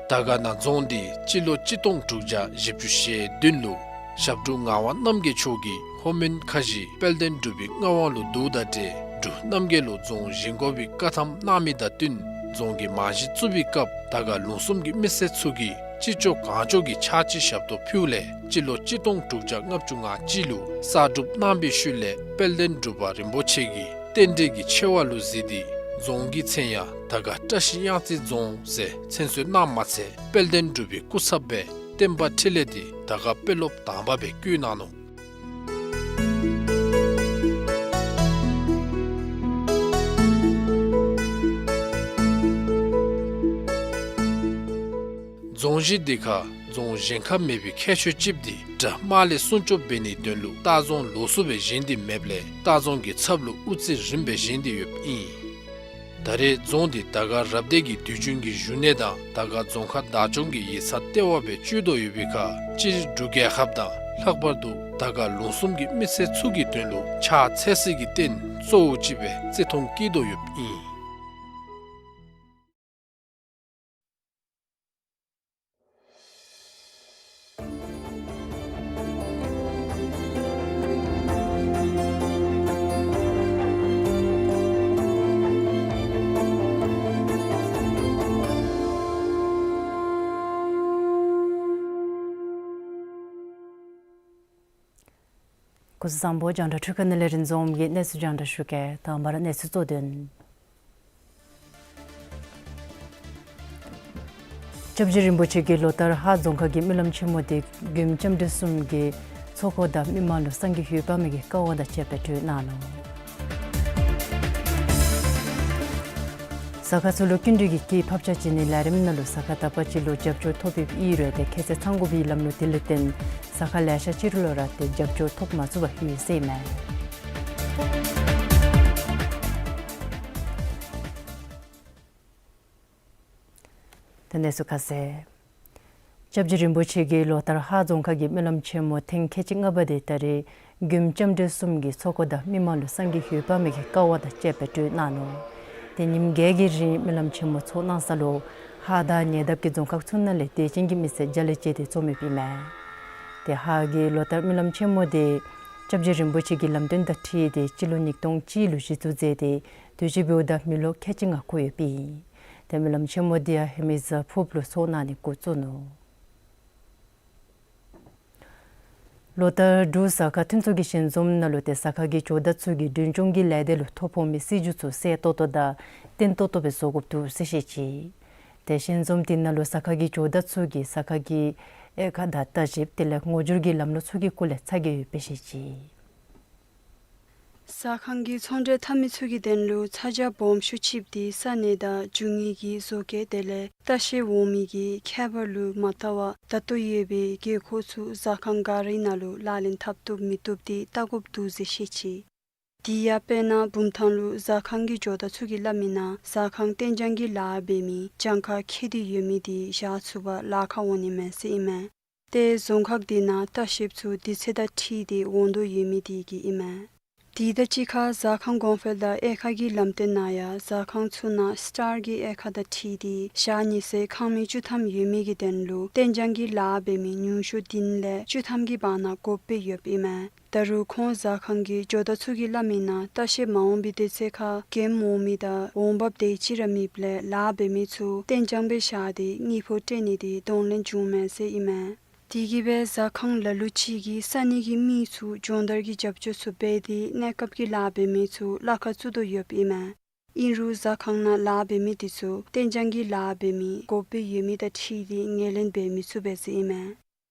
དར་དཀར་ན་རྫོང་འདི་སྤྱི་ལོ་གཅིག་སྟོང་དྲུག་བརྒྱ་བཞི་བཅུ་ཞེ་བདུན་ལུ་ཞབས་དྲུང་ངག་དབང་རྣམ་རྒྱལ་མཆོག་གིས་ལྷོ་མོན་ཁ་བཞི་དཔལ་ལྡན་འབྲུག་པའི་མངའ་དབང་ལུ་བསྡུ་དང་འབྲེལ་འབྲུག་རྣམ་རྒྱལ་ལུ་རྫོང་བཞེངས་དགོ་པའི་བཀའ་ཐམ་གནང་མི་དང་བསྟུན་རྫོང་གི་རྨང་གཞི་བཙུགས་པའི་སྐབས་དར་དཀར་ལུང་གསུམ་གྱི་མི་སེར་ཚུ་གིས་ཅི་ལྕོགས་གང་ལྕོགས་ཀྱི་ཕྱག་ཕྱི་ཞབས་ཏོག་ཕུལཝ་ལས་སྤྱི་ལོ་གཅིག་སྟོང་དྲུག་བརྒྱ་ལྔ་བཅུ་ང་གཅིག་ལུ་གསར་སྒྲུབ་གནང་བའི་ཤུལ་ལས་དཔལ་ལྡན་འབྲུག་པ་རིན་པོ་ཆེ་གིས་རྟེན་འབྲེལ་གྱི་ཆེ་བ་ལུ་གཟིགས་ཏེ་རྫོང་གི་མཚན་ཡང་དར་དཀར་བཀྲ་ཤིས་གཡང་རྩེ་རྫོང་ཟེར་མཚན་གསོལ་གནངམ་མ་ཚད་དཔལ་ལྡན་འབྲུག་པའི་སྐུ་ཚབ་སྦེ་བསྟན་པ་འཕྲིན་ལས་འདི་དར་དཀར་དཔོན་སློབ་དང་པ་སྦེ་བསྐོ་གནང་ནུག། རྫོང་གཞི་འདི་ཁར་རྫོང་བཞེངས་ཁ་མེད་པའི་ཁྱད་ཆོས་ཅིག་འདི་དགྲ་དམག་ལས་སྲུང་སྐྱོབ་འབད་ནིའི་དོན་ལུ་ལྟ་རྫོང་ལོགས་སུ་སྦེ་བཞེངས་ཏེ་མེདཔ་ལས་ལྟ་རྫོང་གི་ཚབ་ལུ་དབུ་རྩེ་རིངམ་སྦེ་བཞེངས་ཏེ་ཡོདཔ་ཨིན། ད་རེས་རྫོང་འདི་དར་དཀར་རབ་སྡེ་གི་དུས་རྒྱུན་གྱི་བཞུགས་གནས་དང་དར་དཀར་རྫོང་ཁག་བདག་སྐྱོང་གི་ཡིག་ཚང་ལྟེ་བ་སྦེ་སྤྱོད་དོ་ཡོད་པའི་ཁར་སྤྱིར་འབྲུག་རྒྱལ་ཁབ་དང་ལྷག་པར་དུ་དར་དཀར་ལུང་གསུམ་གྱི་མི་སེར་ཚུ་གི་དོན་ལུ་ཕྱག་འཚལ་སའི་གི་རྟེན་གཙོ་བོ་ཅིག་སྦེ་བརྩི་མཐོང་བསྐྱེད་དོ་ཡོདཔ་ཨིན། སྐུ་གཟུགས་བཟང་པོ། རྒྱང་བསྒྲགས་འཕྲུལ་ཁང་ནང་ལས་རིན་འཛོམས་ཀྱིས་གནས་ཚུལ་རྒྱང་བསྒྲགས་ཞུ་གེ། དང་པ་ར་གནས་ཚུལ་གཙོ་དོན། སྐྱབས་རྗེ་རིན་པོ་ཆེ་གིས་ལོ་ལྟར་ཧཱ་རྫོང་ཁག་གི་སྨོན་ལམ་ཆེན་མོ་འདི་མགོན་སྐྱབས་མགོན་གསུམ་གྱི་ཚོགས་འཁོར་དང་མི་མང་ལུ་སངས་རྒྱས་ཞབས་པད་བརྟན་པའི་བཀའ་དབང་དང་བཅས་པའི་གྲོལ་གནང་ནུག། ཟ་ཁང་ཚུ་ལུ་སྐྱིན་འགྲུལ་གྱི་དཀྱིལ་ཕབ་ཆ་བྱིན་ནིའི་ལས་རིམ་ནང་ལུ་ཟ་ཁང་དག་པ་ཅིག་ལུ་རྒྱབ་སྐྱོར་ཐོབ་ཡོདཔ་ཨིན་རུང་ཏེ་ཁྱད་ཚད་ཚང་དགོ་པའི་ལམ་ལུགས་དེ་ལུ་བརྟེན་ཟ་ཁང་ལེ་ཤ་ཅིག་ལུ་ར་ཏེ་རྒྱབ་སྐྱོར་ཐོབ་མ་ཚུགས་པར་ཡོད་ཟེར་ཨིན་མས། དེ་ནས་གསུངས་ཁ་ཟེར། སྐྱབས་རྗེ་རིན་པོ་ཆེ་གིས་ལོ་ལྟར་ཧཱ་རྫོང་ཁག་གི་སྨོན་ལམ་ཆེན་མོ་ཐེངས་ཁལ་གཅིག་ལྔ་པ་དེ་ད་རེས་མགོན་སྐྱབས་མགོན་གསུམ་གྱི་ཚོགས་འཁོར་དང་མི་མང་ལུ་སངས་རྒྱས་འོད་དཔག་མེད་ཀྱི་དཀའ་བ་དང་བཅས་པ་སྒྲོན་གནང་ནུག། ཏེ་ཉིནམ་བརྒྱད་ཀྱི་རིང་སྨོན་ལམ་ཆེན་མོ་ཚོགས་གནང་ས་ལུ་ཧཱ་དང་ཉེ་འདབས་ཀྱི་རྫོང་ཁག་ཚུ་ནང་ལས་དད་ཅན་གྱི་མི་སེར་བརྒྱ་ལས་བཅད་དེ་འཛོམས་ཡོདཔ་ཨིན་མས། ཏེ་ཧཱ་གི་ལོ་ལྟར་སྨོན་ལམ་ཆེན་མོ་དེ་སྐྱབས་རྗེ་རིན་པོ་ཆེ་གི་ལམ་སྟོན་དང་འཁྲིལ་ཏེ་སྤྱི་ལོ་ཉིས་སྟོང་གཅིག་ལུ་གཞི་བཙུགས་མཛད་དེ་དུས་ཅི་འབདཝ་ད་མི་ལོ་ཁལ་གཅིག་ལྔ་འཁོར་ཡོདཔ་ཨིན། ཏེ་སྨོན་ལམ་ཆེན་མོ་དེ་ཡང་ཧེ་མའི་གཟའ་ཕུརཔ་ལུ་ཚོགས་གནང་ནི་འགོ་བཙུགས་ནུག། ལོ་ལྟར་འབྲུག་ཟ་ཁང་མཐུན་ཚོགས་ཀྱི་ཞལ་འཛོམས་ནང་ལུ་ཏེ་ཟ་ཁང་གི་ཇོ་བདག་ཚུ་གིས་མགྲོན་སྐྱོང་གི་ལས་སྡེ་ལུ་ཐོ་ཕོག་མི་སྲིད་བྱུས་ཚུ་གསལ་ཏོག་ཏོ་དང་བརྟན་ཏོག་ཏོ་སྦེ་བཟོ་དགོཔ་འདུག་ཟེར་བཤད་ཅི། ཏེ་ཞལ་འཛོམས་དེ་ནང་ལུ་ཟ་ཁང་གི་ཇོ་བདག་ཚུ་གིས་ཟ་ཁང་གི་དབྱེ་ཁག་དང་ལྟ་བཤལཔ་དེ་ལས་ངོ་སྦྱོར་གྱི་ལམ་ལུགས་ཚུ་གི་སྐོར་ལས་ཚ་གྱང་ཡོདཔ་སྦེ་བཤད་ཅི། ཟ་ཁང་གི་ཚོང་འབྲེལ་འཐབ་མི་ཚུ་གི་དོན་ལུ་ཚ་གྱང་སྦོམ་ཤོས་ཅིག་དེ་ས་གནས་དང་རྒྱུ་དངོས་ཀྱི་བཟོ་བཀོད་དེ་ལས་ལྟ་བཤལ་འོང་མི་གི་ཁྱད་པར་ལུ་མ་ལྟ་བར་ད་ལྟོ་ཡོད་པའི་དགོས་མཁོ་ཚུ་ཟ་ཁང་ག་རའི་ནང་ལུ་ལག་ལེན་འཐབ་བཏུབ་མི་བཏུབ་དེ་བལྟ་དགོཔ་འདུག་ཟེར་བཤད་ཅི། དེ་ཡང་དཔེར་ན་བུམ་ཐང་ལུ་ཟ་ཁང་གི་ཇོ་བདག་ཚུ་གིས་སླབ་མི་ནང་ཟ་ཁང་གཏན་འཇགས་ཀྱི་ལཱ་འབད་མི་གྱངས་ཁ་ཁེ་དེ་ཡོད་མི་དེ་བཞག་ཚུགས་པར་ལཱ་ཁག་འོང་ནི་མས་ཟེར་ཨིན་མས། ཏེ་རྫོང་ཁག་དེ་ནང་ལྟ་བཤལཔ་ཚུ་དུས་ཚོད་དང་འཁྲིལ་ཏེ་འོང་དོ་ཡོད་མི་དེ་གིས་ཨིན་མས། དེ་དང་གཅིག་ཁར་ཟ་ཁང་གོང་འཕེལ་དང་དབྱེ་ཁག་གི་ལམ་སྟོན་ནང་ཡང་ཟ་ཁང་ཚུ་ནང་སི་ཊར་གྱི་དབྱེ་ཁག་དང་འཁྲིལ་ཏེ་ཞག་ཉི་ཤུ་ཁང་མིག་བཅུ་ཐམ་ཡོད་མི་གི་དོན་ལུ་གཏན་འཇགས་ཀྱི་ལཱ་འབད་མི་ཉུང་ཤོས་བདུན་ལས་བཅུ་ཐམ་གྱི་བར་ན་དགོཔ་སྦེ་ཡོདཔ་ཨིན་མས། ད་རུང་ཁོང་ཟ་ཁང་གི་ཇོ་བདག་ཚུ་གིས་སླབ་མི་ནང་ལྟ་བཤལ་མ་འོང་པའི་དུས་ཚོད་ཁར་གྱོངམ་འོང་མི་དང་འོང་འབབ་དེ་ཅིག་ར་མེདཔ་ལས་ལཱ་འབད་མི་ཚུ་གཏན་འཇགས་སྦེ་བཞག་སྟེ་དངུལ་ཕོགས་སྤྲོད་ནི་དེ་གདོང་ལེན་འབྱུངམ་མས་ཟེར་ཨིན་མས། དེ་གིས་སྦེ་ཟ་ཁང་ལ་ལུ་ཅིག་གིས་ས་གནས་ཀྱི་མི་ཚུ་སྦྱོང་བརྡར་གྱི་རྒྱབ་སྐྱོར་ཚུ་འབད་དེ་གནས་སྐབས་ཀྱི་ལཱ་འབད་མི་ཚུ་གླ་ཁར་བཙུགས་དོ་ཡོདཔ་ཨིན་མས། ཨིན་རུང་ཟ་ཁང་ནང་ལཱ་འབད་མི་དེ་ཚུ་གཏན་འཇགས་ཀྱི་ལཱ་འབད་མི་དགོཔ་སྦེ་ཡོད་མི་དང་འཁྲིལ་ཏེ་ངོས་ལེན་འབད་མི་ཚུགས་པས་ཟེར་ཨིན་མས།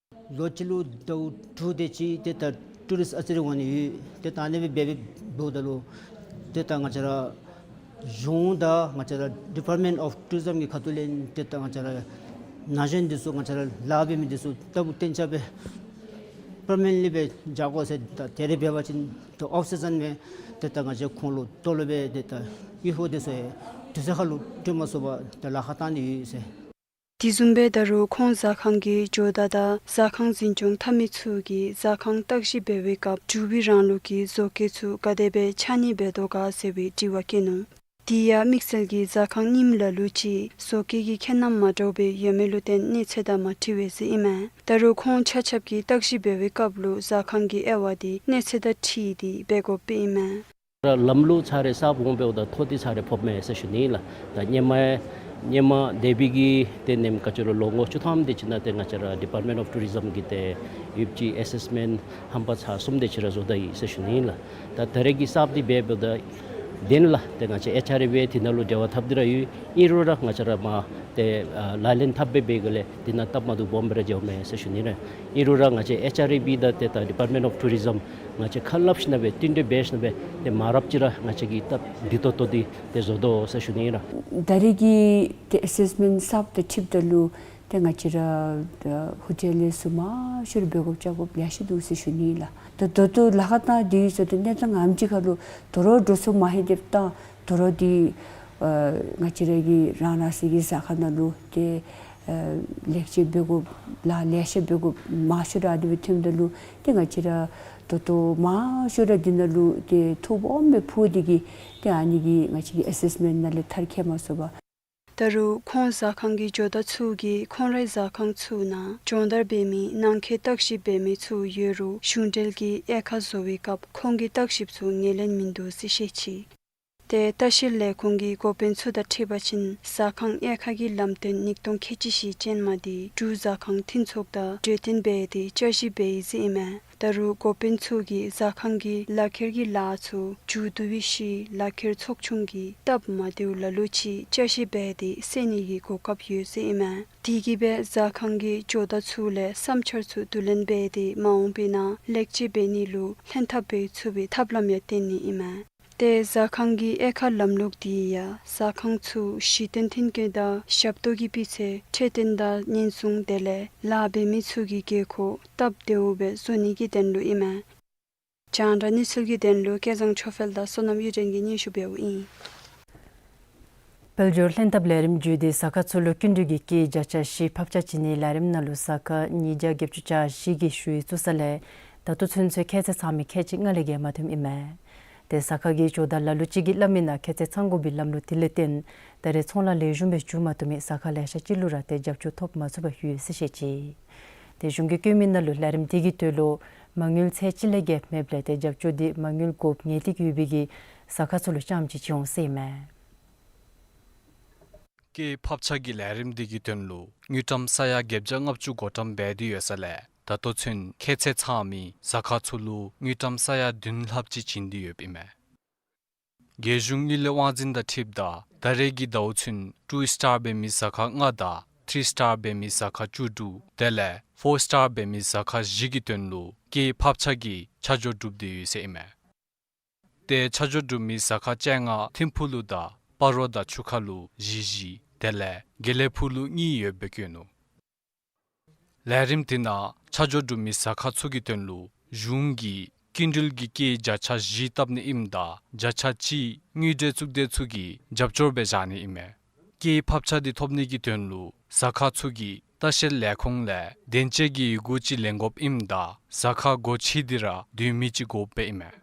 ལོ་གཅིག་ལུ་ཟླཝ་དྲུག་དེ་ཅིག་ཏེ་ད་ཊུ་རིསཊ་ཨ་ཙི་རེ་འོང་ནི་ཡོད། ཏེ་ད་ཨ་ནི་སྦེ་འབད་འབདཝ་ད་ལུ་ཏེ་ད་ང་བཅས་ར་གཞུང་དང་ང་བཅས་ར་ཌི་པཱརཊ་མེནཊ་ཨོཕ་ཊུ་རི་ཛམ་གྱི་ཁ་ཐུག་ལས་ཏེ་ད་ང་བཅས་ར་ན་གཞོན་འདི་ཚུ་ང་བཅས་ར་ལཱ་འབད་མི་འདི་ཚུ་ལྟ་བུ་གཏན་འཇགས་སྦེ་པར་མ་ནེནཊ་ལི་སྦེ་བཞག་དགོ་ཟེར། ད་དེ་རེ་འབད་བ་ཅིན་ད་ཨོཕ་སི་ཛན་སྦེ་ཏེ་ད་ང་བཅས་ཁོང་ལུ་ཏོ་ལོ་སྦེ་ཏེ་ད་དངུལ་ཕོགས་དེ་ཚུ་ཡང་དུས་ཚོད་ཁར་ལུ་སྤྲོད་མ་ཚུགས་པར་ད་ལཱ་ཁག་བཏང་ནི་ཡོད་ཟེར། དེ་བཟུམ་སྦེ་ད་རུང་ཁོང་ཟ་ཁང་གི་ཇོ་བདག་དང་ཟ་ཁང་འཛིན་སྐྱོང་འཐབ་མི་ཚུ་གིས་ཟ་ཁང་བརྟག་ཞིབ་འབད་བའི་སྐབས་འབྲུག་པའི་རང་ལུགས་ཀྱི་བཟོ་བཀོད་ཚུ་ག་དེ་སྦེ་ཆ་མཉམ་འབད་དོ་ག་ཟེར་བའི་དྲི་བ་བཀོད་ནུག། དེ་ཡང་དམིགས་བསལ་གྱིས་ཟ་ཁང་རྙིངམ་ལ་ལུ་ཅིག་བཟོ་བཀོད་ཀྱི་ཁྱད་རྣམ་མ་འདྲཝ་སྦེ་ཡོད་མི་ལུ་བརྟེན་གནས་ཚད་དང་མ་འཁྲིལ་བས་ཟེར་ཨིན་མས། ད་རུང་ཁོང་ཆ་ཁྱབ་ཀྱིས་བརྟག་ཞིབ་འབད་བའི་སྐབས་ལུ་ཟ་ཁང་གི་དབྱེ་བ་དེ་གནས་ཚད་དང་འཁྲིལ་ཏེ་འབད་དགོཔ་སྦེ་ཨིན་མས། ལམ་ལུགས་ཚར་རེ་གསརཔ་འོང་འབདཝ་ད་ཐོ་དེ་ཚར་རེ་ཕོགཔ་མས་ཟེར་ཞུ་ནི་ལགས། ད་ཧེ་མ་ཧེ་མ་འདས་པའི་གི་ཏེ་ནེམ་ཁ་ཅིག་ལུ་ལོ་ངོ་བཅུ་ཐམ་དེ་ཅིག་ནང་ཏེ་ང་བཅས་ར་ཌི་པཱརཊ་མེནཊ་ཨོཕ་ཊུ་རི་ཛམ་གྱིས་ཏེ་ཡོདཔ་ཅིག་ཨེ་སེསི་མེནཊ་ཧམ་པ་ཚར་གསུམ་དེ་ཅིག་ར་བཟོ་ད་ཡི་ཟེར་ཞུ་ནི་ལགས། ད་ད་རེས་ཀྱི་གསརཔ་དེ་འབད་འབདཝ་ད་དེ་ནང་ལུ་ཏེ་ང་བཅས་ཨེཆ་ཨར་ཨེ་སྦེ་དེ་ནང་ལུ་འབྲེལ་བ་འཐབ་སྟེ་ར་ཡོད། ཨིན་རུང་ར་ང་བཅས་ར་མ་ཏེ་ཨ་ལཱ་ལེན་འཐབ་སྦེ་འབད་དགོཔ་ལས་དེ་ནང་སྟབས་མ་བདེཝ་སྦོམ་སྦེ་ར་འགྱོཝ་མས་ཟེར་ཞུ་ནི་ལགས། ཨིན་རུང་ར་ང་བཅས་ཨེཆ་ཨར་ཨེ་སྦེ་དང་ཏེ་ད་ཌི་པཱརཊ་མེནཊ་ཨོཕ་ཊུ་རི་ཛམ་ང་བཅས་ཁ་སླབ་ཞིན་ན་སྦེ་བསྟུན་གྲོས་འབད་ཞིན་ན་སྦེ་ཏེ་མ་རབས་ཅིག་ར་ང་བཅས་ཀྱིས་སྟབས་བདེ་ཏོག་ཏོ་དེ་ཏེ་བཟོ་དོ་ཟེར་ཞུ་ནི་ལགས། ད་རེས་ཀྱི་ཏེ་ཨེ་སེསི་མེནཊ་གསརཔ་དང་འཁྲིལཝ་ད་ལུ་ཏེ་ང་བཅས་ར་ད་ཧོ་ཊེལ་ལས་ཚུ་མང་ཤོས་ར་འབད་དགོཔ་བཅར་དགོཔ་ལེ་ཤ་འདུག་ཟེར་ཞུ་ནི་ལགས། ད་ད་ལྟོ་ལཱ་ཁག་བཏང་སྟེ་ཡོད་ས་ད་གནས་སྟངས་ངམ་ཅིག་ཁར་ལུ་དོ་རུང་འགྲོ་སོང་མ་ལྷོད་དེ་བཏང་དོ་རུང་དེ་ཨ་ང་བཅས་ར་གི་རང་རང་སོའི་གི་ཟ་ཁང་ནང་ལུ་ཏེ་ཨ་ལེགས་བཅོས་འབད་དགོཔ་ལཱ་ལེ་ཤ་འབད་དགོཔ་མང་ཤོས་ར་དེ་སྦེ་ཐོནམ་ད་ལུ་ཏེ་ང་བཅས་ར་ད་ལྟོ་མང་ཤོས་ར་དེ་ནང་ལུ་ཏེ་ཐོ་སྦོམ་སྦེ་ཕོག་སྟེ་གིས་ཏེ་ཨ་ནི་གིས་ང་བཅས་ཀྱི་ཨེ་སེསི་མེནཊ་ནང་ལས་མཐར་འཁྱོལ་མ་ཚུགས་པར། ད་རུང་ཁོང་ཟ་ཁང་གི་ཇོ་བདག་ཚུ་གིས་ཁོང་རའི་ཟ་ཁང་ཚུ་ནང་སྦྱོང་བརྡར་འབད་མི་ནང་འཁོད་བརྟག་ཞིབ་འབད་མི་ཚུ་ཡོད་རུང་གཞུང་འབྲེལ་གྱི་དབྱེ་ཁག་བཟོ་བའི་སྐབས་ཁོང་གི་བརྟག་ཞིབ་ཚུ་ངོས་ལེན་མིན་འདུག་ཟེར་བཤད་ཅི། ཏེ་ལྟ་བཤལ་ལས་ཁུངས་ཀྱི་འགོ་དཔོན་ཚུ་དང་འཁྲིལ་བ་ཅིན་ཟ་ཁང་དབྱེ་ཁག་གི་ལམ་སྟོན་ཉིས་སྟོང་ཁལ་གཅིག་བཞི་ཅན་མ་དེ་འབྲུག་ཟ་ཁང་མཐུན་ཚོགས་དང་གྲོས་བསྟུན་འབད་དེ་བསྐྱར་ཞིབ་འབད་ཡི་ཟེར་ཨིན་མས། ད་རུང་འགོ་དཔོན་ཚུ་གིས་ཟ་ཁང་གི་ལག་ཁྱེར་གྱི་ལཱ་ཚུ་མཇུག་བསྡུ་བའི་ཤུལ་ལག་ཁྱེར་ཚོགས་ཆུང་གིས་སྟབས་མ་བདེཝ་ལ་ལུ་ཅིག་བསྐྱར་ཞིབ་འབད་དེ་སེལ་ནི་གི་གོ་སྐབས་ཡོད་ཟེར་ཨིན་མས། དེ་གིས་སྦེ་ཟ་ཁང་གི་ཇོ་བདག་ཚུ་ལས་བསམ་འཆར་ཚུ་བསྡུ་ལེན་འབད་དེ་མ་འོངས་པའི་ནང་ལེགས་བཅོས་འབད་ནི་ལུ་ལྷན་ཐབས་འབད་ཚུགས་པའི་ཐབས་ལམ་ཡང་བཏོན་ནི་ཨིན་མས། ཏེ་ཟ་ཁང་གི་དབྱེ་ཁག་ལམ་ལུགས་འདི་ཡང་ཟ་ཁང་ཚུ་གཞི་རྟེན་མཐུན་རྐྱེན་དང་ཞབས་ཏོག་གི་སྤུས་ཚད་འཕྲོད་བསྟེན་དང་ཉེན་སྲུང་དེ་ལས་ལཱ་འབད་མི་ཚུ་གི་དགོས་མཁོ་སྟབས་བདེཝ་སྦེ་བཟོ་ནི་གི་དོན་ལུ་ཨིན་མས། རྒྱང་བསྒྲགས་གནས་ཚུལ་གྱི་དོན་ལུ་སྐལ་བཟང་ཆོས་འཕེལ་དང་བསོད་ནམས་གཡུ་སྒྲོན་གྱིས་སྙན་ཞུ་འབདཝ་ཨིན། དཔལ་འབྱོར་ལྷན་ཐབས་ལས་རིམ་བརྒྱུད་དེ་ཟ་ཁང་ཚུ་ལུ་སྐྱིན་འགྲུལ་གྱི་སྐྱེད་བརྒྱ་ཆ་བཞི་ཕབ་ཆ་བྱིན་ནིའི་ལས་རིམ་ནང་ལུ་ཟ་ཁང་ཉིས་བརྒྱ་བརྒྱད་ཅུ་གྱ་བཞི་གི་ཞུ་ཡིག་བཙུགས་ས་ལས་ད་ལྟོ་ཚུན་ཚོད་ཁྱད་ཚད་ཚང་མི་ཁལ་གཅིག་ལྔ་ལས་བརྒལ་མ་ཐོནམ་ཨིན་མས། ཏེ་ཟ་ཁང་གི་ཇོ་བདག་ལ་ལུ་ཅིག་གིས་སླབ་མི་ནང་ཁྱད་ཚད་ཚང་དགོ་པའི་ལམ་ལུགས་དེ་ལས་བརྟེན་ད་རེས་ཚོང་ལཱ་ལེགས་ཤོམ་སྦེ་འགྱོ་མ་བཏུབ་མི་ཟ་ཁང་ལེ་ཤ་ཅིག་ལུ་ར་ཏེ་རྒྱབ་སྐྱོར་ཐོབ་མ་ཚུགས་པར་ལྷོད་ཡོད་ཟེར་བཤད་ཅི། ཏེ་གཞུང་གི་བཀོད་མི་ནང་ལུ་ལས་རིམ་དེ་གི་དོན་ལུ་མ་དངུལ་ཚད་ཅིག་ལས་བརྒལ་མེདཔ་ལས་ཏེ་རྒྱབ་སྐྱོར་འདི་མ་དངུལ་དགོཔ་ངེས་ཏིག་ཡོད་པའི་གི་ཟ་ཁང་ཚུ་ལུ་རྐྱངམ་ཅིག་ཅིག་འོང་ཟེར་ཨིན་མས། སྐྱེད་ཕབ་ཆ་གི་ལས་རིམ་འདི་གི་དོན་ལུ་དངུལ་ཀྲམ་ས་ཡ་བརྒྱད་བརྒྱ་ལྔ་བཅུ་བགོ་བཀྲམ་འབད་དེ་ཡོད་ས་ལས་ད་ལྟོ་ཚུན་ཁྱད་ཚད་ཚང་མི་ཟ་ཁང་ཚུ་ལུ་དངུལ་ཀྲམ་ས་ཡ་བདུན་ལྷགཔ་ཅིག་བྱིན་ཏེ་ཡོདཔ་ཨིན་མས། རྒྱལ་གཞུང་དངུལ་ལས་དབང་འཛིན་དང་འཁྲིལཝ་ད་ད་རེས་ཀྱི་ཟླཝ་ཚུན་ཊུ་སི་ཊར་འབད་མི་ཟ་ཁང་ལྔ་དང་ཐི་རི་སི་ཊར་འབད་མི་ཟ་ཁང་བཅུ་དྲུག་དེ་ལས་ཕོར་སི་ཊར་འབད་མི་ཟ་ཁང་བཞི་གི་དོན་ལུ་སྐྱེད་ཕབ་ཆ་གི་ཆ་འཇོག་གྲུབ་སྟེ་ཡོད་ཟེར་ཨིན་མས། ཏེ་ཆ་འཇོག་གྲུབ་མི་ཟ་ཁང་བཅོ་ལྔ་ཐིམ་ཕུག་ལུ་དང་སྤ་རོ་དང་ཆུ་ཁ་ལུ་བཞི་བཞི་དེ་ལས་དགེ་ལེགས་ཕུག་ལུ་གཉིས་ཡོདཔ་སྦེ་བཀོད་ནུག། ལས་རིམ་དེ་ནང་ཆ་འཇོག་གྲུབ་མི་ཟ་ཁང་ཚུ་གི་དོན་ལུ་གཞུང་གིས་སྐྱིན་འགྲུལ་གྱི་སྐྱེད་བརྒྱ་ཆ་བཞི་བཏབ་ནི་ཨིནམ་ད་བརྒྱ་ཆ་གཅིག་དངུལ་འབྲེལ་གཙུག་སྡེ་ཚུ་གིས་རྒྱབ་སྐྱོར་སྦེ་བཞག་ནི་ཨིན་མས། སྐྱེད་ཕབ་ཆ་འདི་ཐོབ་ནི་གི་དོན་ལུ་ཟ་ཁང་ཚུ་གིས་ལྟ་བཤལ་ལས་ཁུངས་ལས་བདེན་དཔྱད་ཀྱི་ཡི་གུ་ཅིག་ལེན་དགོཔ་ཨིནམ་ད་ཟ་ཁང་སྒོ་ཕྱེ་སྟེ་ར་སྡོད་མི་ཅིག་དགོཔ་སྦེ་ཨིན་མས།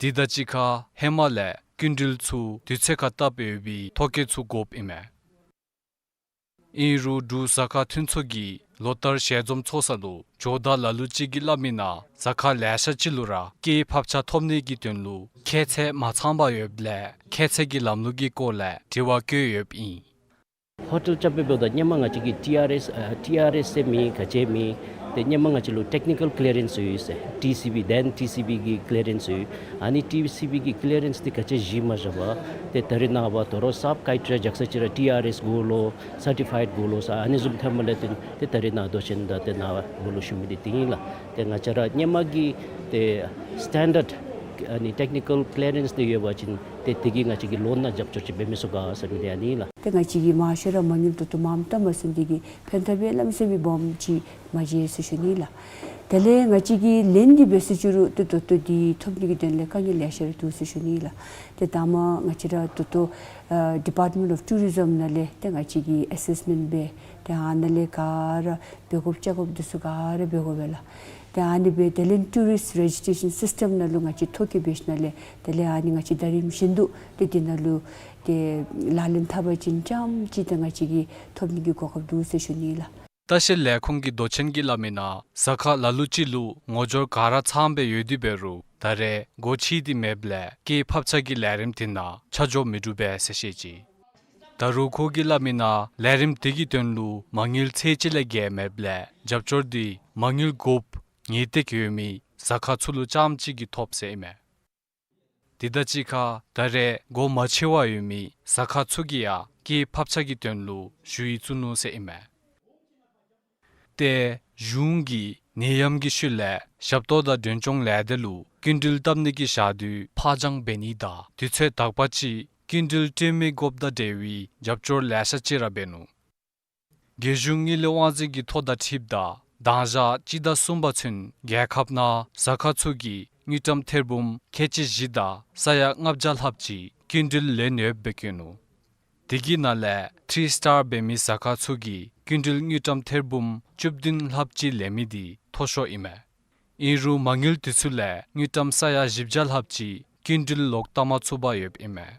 དེ་དང་གཅིག་ཁར་ཧེ་མ་ལས་སྐྱིན་འགྲུལ་ཚུ་དུས་ཚོད་ཁར་བཏབ་ཡོད་པའི་ཐོ་བཀོད་ཚུ་དགོཔ་ཨིན་མས། ཨིན་རུང་འབྲུག་ཟ་ཁང་མཐུན་ཚོགས་ཀྱིས་ལོ་ལྟར་ཞལ་འཛོམས་ཚོགས་ས་ལུ་ཇོ་བདག་ལ་ལུ་ཅིག་གིས་སླབ་མི་ནང་ཟ་ཁང་ལེ་ཤ་ཅིག་ལུ་ར་སྐྱེད་ཕབ་ཆ་ཐོབ་ནི་གི་དོན་ལུ་ཁྱད་ཚད་མ་ཚངམ་ཡོདཔ་ལས་ཁྱད་ཚད་ཀྱི་ལམ་ལུགས་ཀྱི་སྐོར་ལས་དྲི་བ་བཀོད་ཡོདཔ་ཨིན། ཧོ་ཊེལ་རྐྱབ་སྦེ་འབདཝ་ད་ཧེ་མ་ང་བཅས་ཀྱིས་ཊི་ཨར་ཨེསི་ཨ་ཊི་ཨར་ཨེསི་ཟེར་མེད་ག་ཅི་མེད། ཏེ་ཧེ་མ་ང་བཅས་ལུ་ཊེཀ་ནི་ཀཱལ་ཀི་ལི་ཡ་རེནསི་ཡོད་ཟེར་ཊི་སི་བི་དེན་ཊི་སི་བི་གི་ཀི་ལི་ཡ་རེནསི་ཡོད། ཨ་ནི་ཊི་སི་བི་གི་ཀི་ལི་ཡ་རེནསི་འདི་ག་ཅི་གཞི་མ་བཞག་པར་ཏེ་ད་རེས་ནངས་པ་དོ་རུང་གསརཔ་ཀའི་ཊི་རི་ཡ་རྒྱག་ས་ཅིག་ར་ཊི་ཨར་ཨེསི་དགོ་ལོ་སར་ཊི་ཕའིཌ་དགོ་ལོ་ཟེར་ཨ་ནི་བཟུམ་ཐོནམ་ལས་བརྟེན་ཏེ་ད་རེས་ནངས་དོ་ཅན་དང་ཏེ་ནངས་པ་ལུ་ཞུ་མི་འདི་དེ་ཨིན་ལགས། ཏེ་ང་བཅས་ར་ཧེ་མ་གི་ཏེ་སི་ཊེན་ཌརཌ་ཨ་ནི་ཊེཀ་ནི་ཀཱལ་ཀི་ལི་ཡ་རེནསི་འདི་ཡོད་པ་ཅིན་ཏེ་དེ་གིས་ང་བཅས་ཀྱི་ལོ་ནང་རྒྱབ་སྐྱོར་ཅིག་འབད་མི་ཚུགས་ག་ཟེར་མི་འདི་ཨ་ནི་ལགས། ཏེ་ང་བཅས་ཀྱིས་མང་ཤོས་ར་མ་དངུལ་ཏོག་ཏོ་མངམ་བཏབ་མ་ཚུགས་ནི་དེ་གིས་ཕན་ཐབས་ཡང་ལམ་སེལ་བའི་སྦོམ་ཅིག་མ་མཇལ་ཟེར་ཞུ་ནི་ལགས། དེ་ལས་ང་བཅས་ཀྱིས་ལེན་ཏེ་འབད་ཟེར་ཞུ་རུང་ཏེ་ཏོག་ཏོ་འདི་ཐོབ་ནི་གི་དོན་ལས་དཀའ་ངལ་ལེ་ཤ་ར་འདུག་ཟེར་ཞུ་ནི་ལགས། ཏེ་ད་མ་ང་བཅས་ར་ཏོག་ཏོ་ཨ་ཌི་པཱརཊ་མེནཊ་ཨོཕ་ཊུ་རི་ཛམ་ནང་ལས་ཏེ་ང་བཅས་ཀྱིས་ཨེ་སེསི་མེནཊ་འབད་ཏེ་ཨ་ནཱ་ལས་ག་ར་འབད་དགོཔ་བཅའ་དགོཔ་འདི་ཚུ་ག་ར་འབད་དགོ་པས་ལགས། ཏེ་ཨ་ནི་སྦེ་དེ་ལས་ཊུ་རིསཊ་རེ་ཇི་སི་ཊེ་ཤཱན་སིསི་ཊེམ་ནང་ལུ་ང་བཅས་ཐོ་བཀོད་འབད་ཞིནམ་ལས་དེ་ལས་ཨ་ནི་ང་བཅས་ད་རིམ་བཞིན་དུ་ཏེ་དེ་ནང་ལུ་ཏེ་ལག་ལེན་འཐབ་པ་ཅིན་རྐྱངམ་ཅིག་ཏེ་ང་བཅས་ཀྱིས་ཐོབ་ནི་གི་གོ་སྐབས་འདུག་ཟེར་ཞུ་ནི་ལགས། ལྟ་བཤལ་ལས་ཁུངས་ཀྱི་མདོ་ཆེན་གྱིས་སླབ་མི་ནང་ཟ་ཁང་ལ་ལུ་ཅིག་ལུ་ངོ་སྦྱོར་ག་ར་ཚངམ་སྦེ་ཡོད་དེ་འབད་རུང་ད་རེས་སྒོ་ཕྱེ་སྟེ་མེདཔ་ལས་སྐྱེད་ཕབ་ཆ་གི་ལས་རིམ་དེ་ནང་ཆ་འཇོག་མི་གྲུབ་པས་ཟེར་བཤད་ཅི། ད་རུང་ཁོ་གིས་སླབ་མི་ནང་ལས་རིམ་དེ་གི་དོན་ལུ་མ་དངུལ་ཚད་ཅིག་ལས་བརྒལ་མེདཔ་ལས་རྒྱབ་སྐྱོར་འདི་མ་དངུལ་དགོཔ་ངེས་ཏིག་ཡོད་མི་ཟ་ཁང་ཚུ་ལུ་རྐྱངམ་ཅིག་གིས་ཐོབ་ཟེར་ཨིན་མས། དེ་དང་གཅིག་ཁར་ད་རེས་སྒོ་མ་ཕྱེ་བར་ཡོད་མི་ཟ་ཁང་ཚུ་གིས་ཡང་སྐྱེད་ཕབ་ཆ་གི་དོན་ལུ་ཞུ་ཡིག་བཙུགས་ནུག་ཟེར་ཨིན་མས། ཏེ་གཞུང་གིས་ནད་ཡམས་ཀྱི་ཤུལ་ལས་ཞབས་ཏོག་དང་མགྲོན་སྐྱོང་ལས་སྡེ་ལུ་སྐྱིན་འགྲུལ་བཏབ་ནི་གི་ཞག་དུས་ཕར་འགྱངས་འབད་ནི་དང་དུས་ཚོད་དག་པ་ཅིག་སྐྱིན་འགྲུལ་སྤྲོད་མི་དགོཔ་དང་འབྲེལ་བའི་རྒྱབ་སྐྱོར་ལེ་ཤ་ཅིག་ར་འབད་ནུག། རྒྱལ་གཞུང་དངུལ་ལས་དབང་འཛིན་གྱི་ཐོ་དང་འཁྲིལཝ་ད་གདང་ཞག་སྤྱི་ཟླ་གསུམ་པ་ཚུན་རྒྱལ་ཁབ་ནང་ཟ་ཁང་ཚུ་གིས་དངུལ་ཀྲམ་ཐེར་འབུམ་ཁལ་གཅིག་བཞི་དང་ས་ཡ་ལྔ་བརྒྱ་ལྷགཔ་ཅིག་སྐྱིན་འགྲུལ་ལེན་ཡོདཔ་སྦེ་བཀོད་ནུག། དེ་གི་ནང་ལས་ཐི་རི་སི་ཊར་འབད་མི་ཟ་ཁང་ཚུ་གིས་སྐྱིན་འགྲུལ་དངུལ་ཀྲམ་ཐེར་འབུམ་བཅུ་བདུན་ལྷགཔ་ཅིག་ལེན་མི་འདི་མཐོ་ཤོས་ཨིན་མས། ཨིན་རུང་མ་དངུལ་དེ་ཚུ་ལས་དངུལ་ཀྲམ་ས་ཡ་བཞི་བརྒྱ་ལྷགཔ་ཅིག་སྐྱིན་འགྲུལ་ལོག་བཏབ་མ་ཚུགས་པར་ཡོདཔ་ཨིན་མས།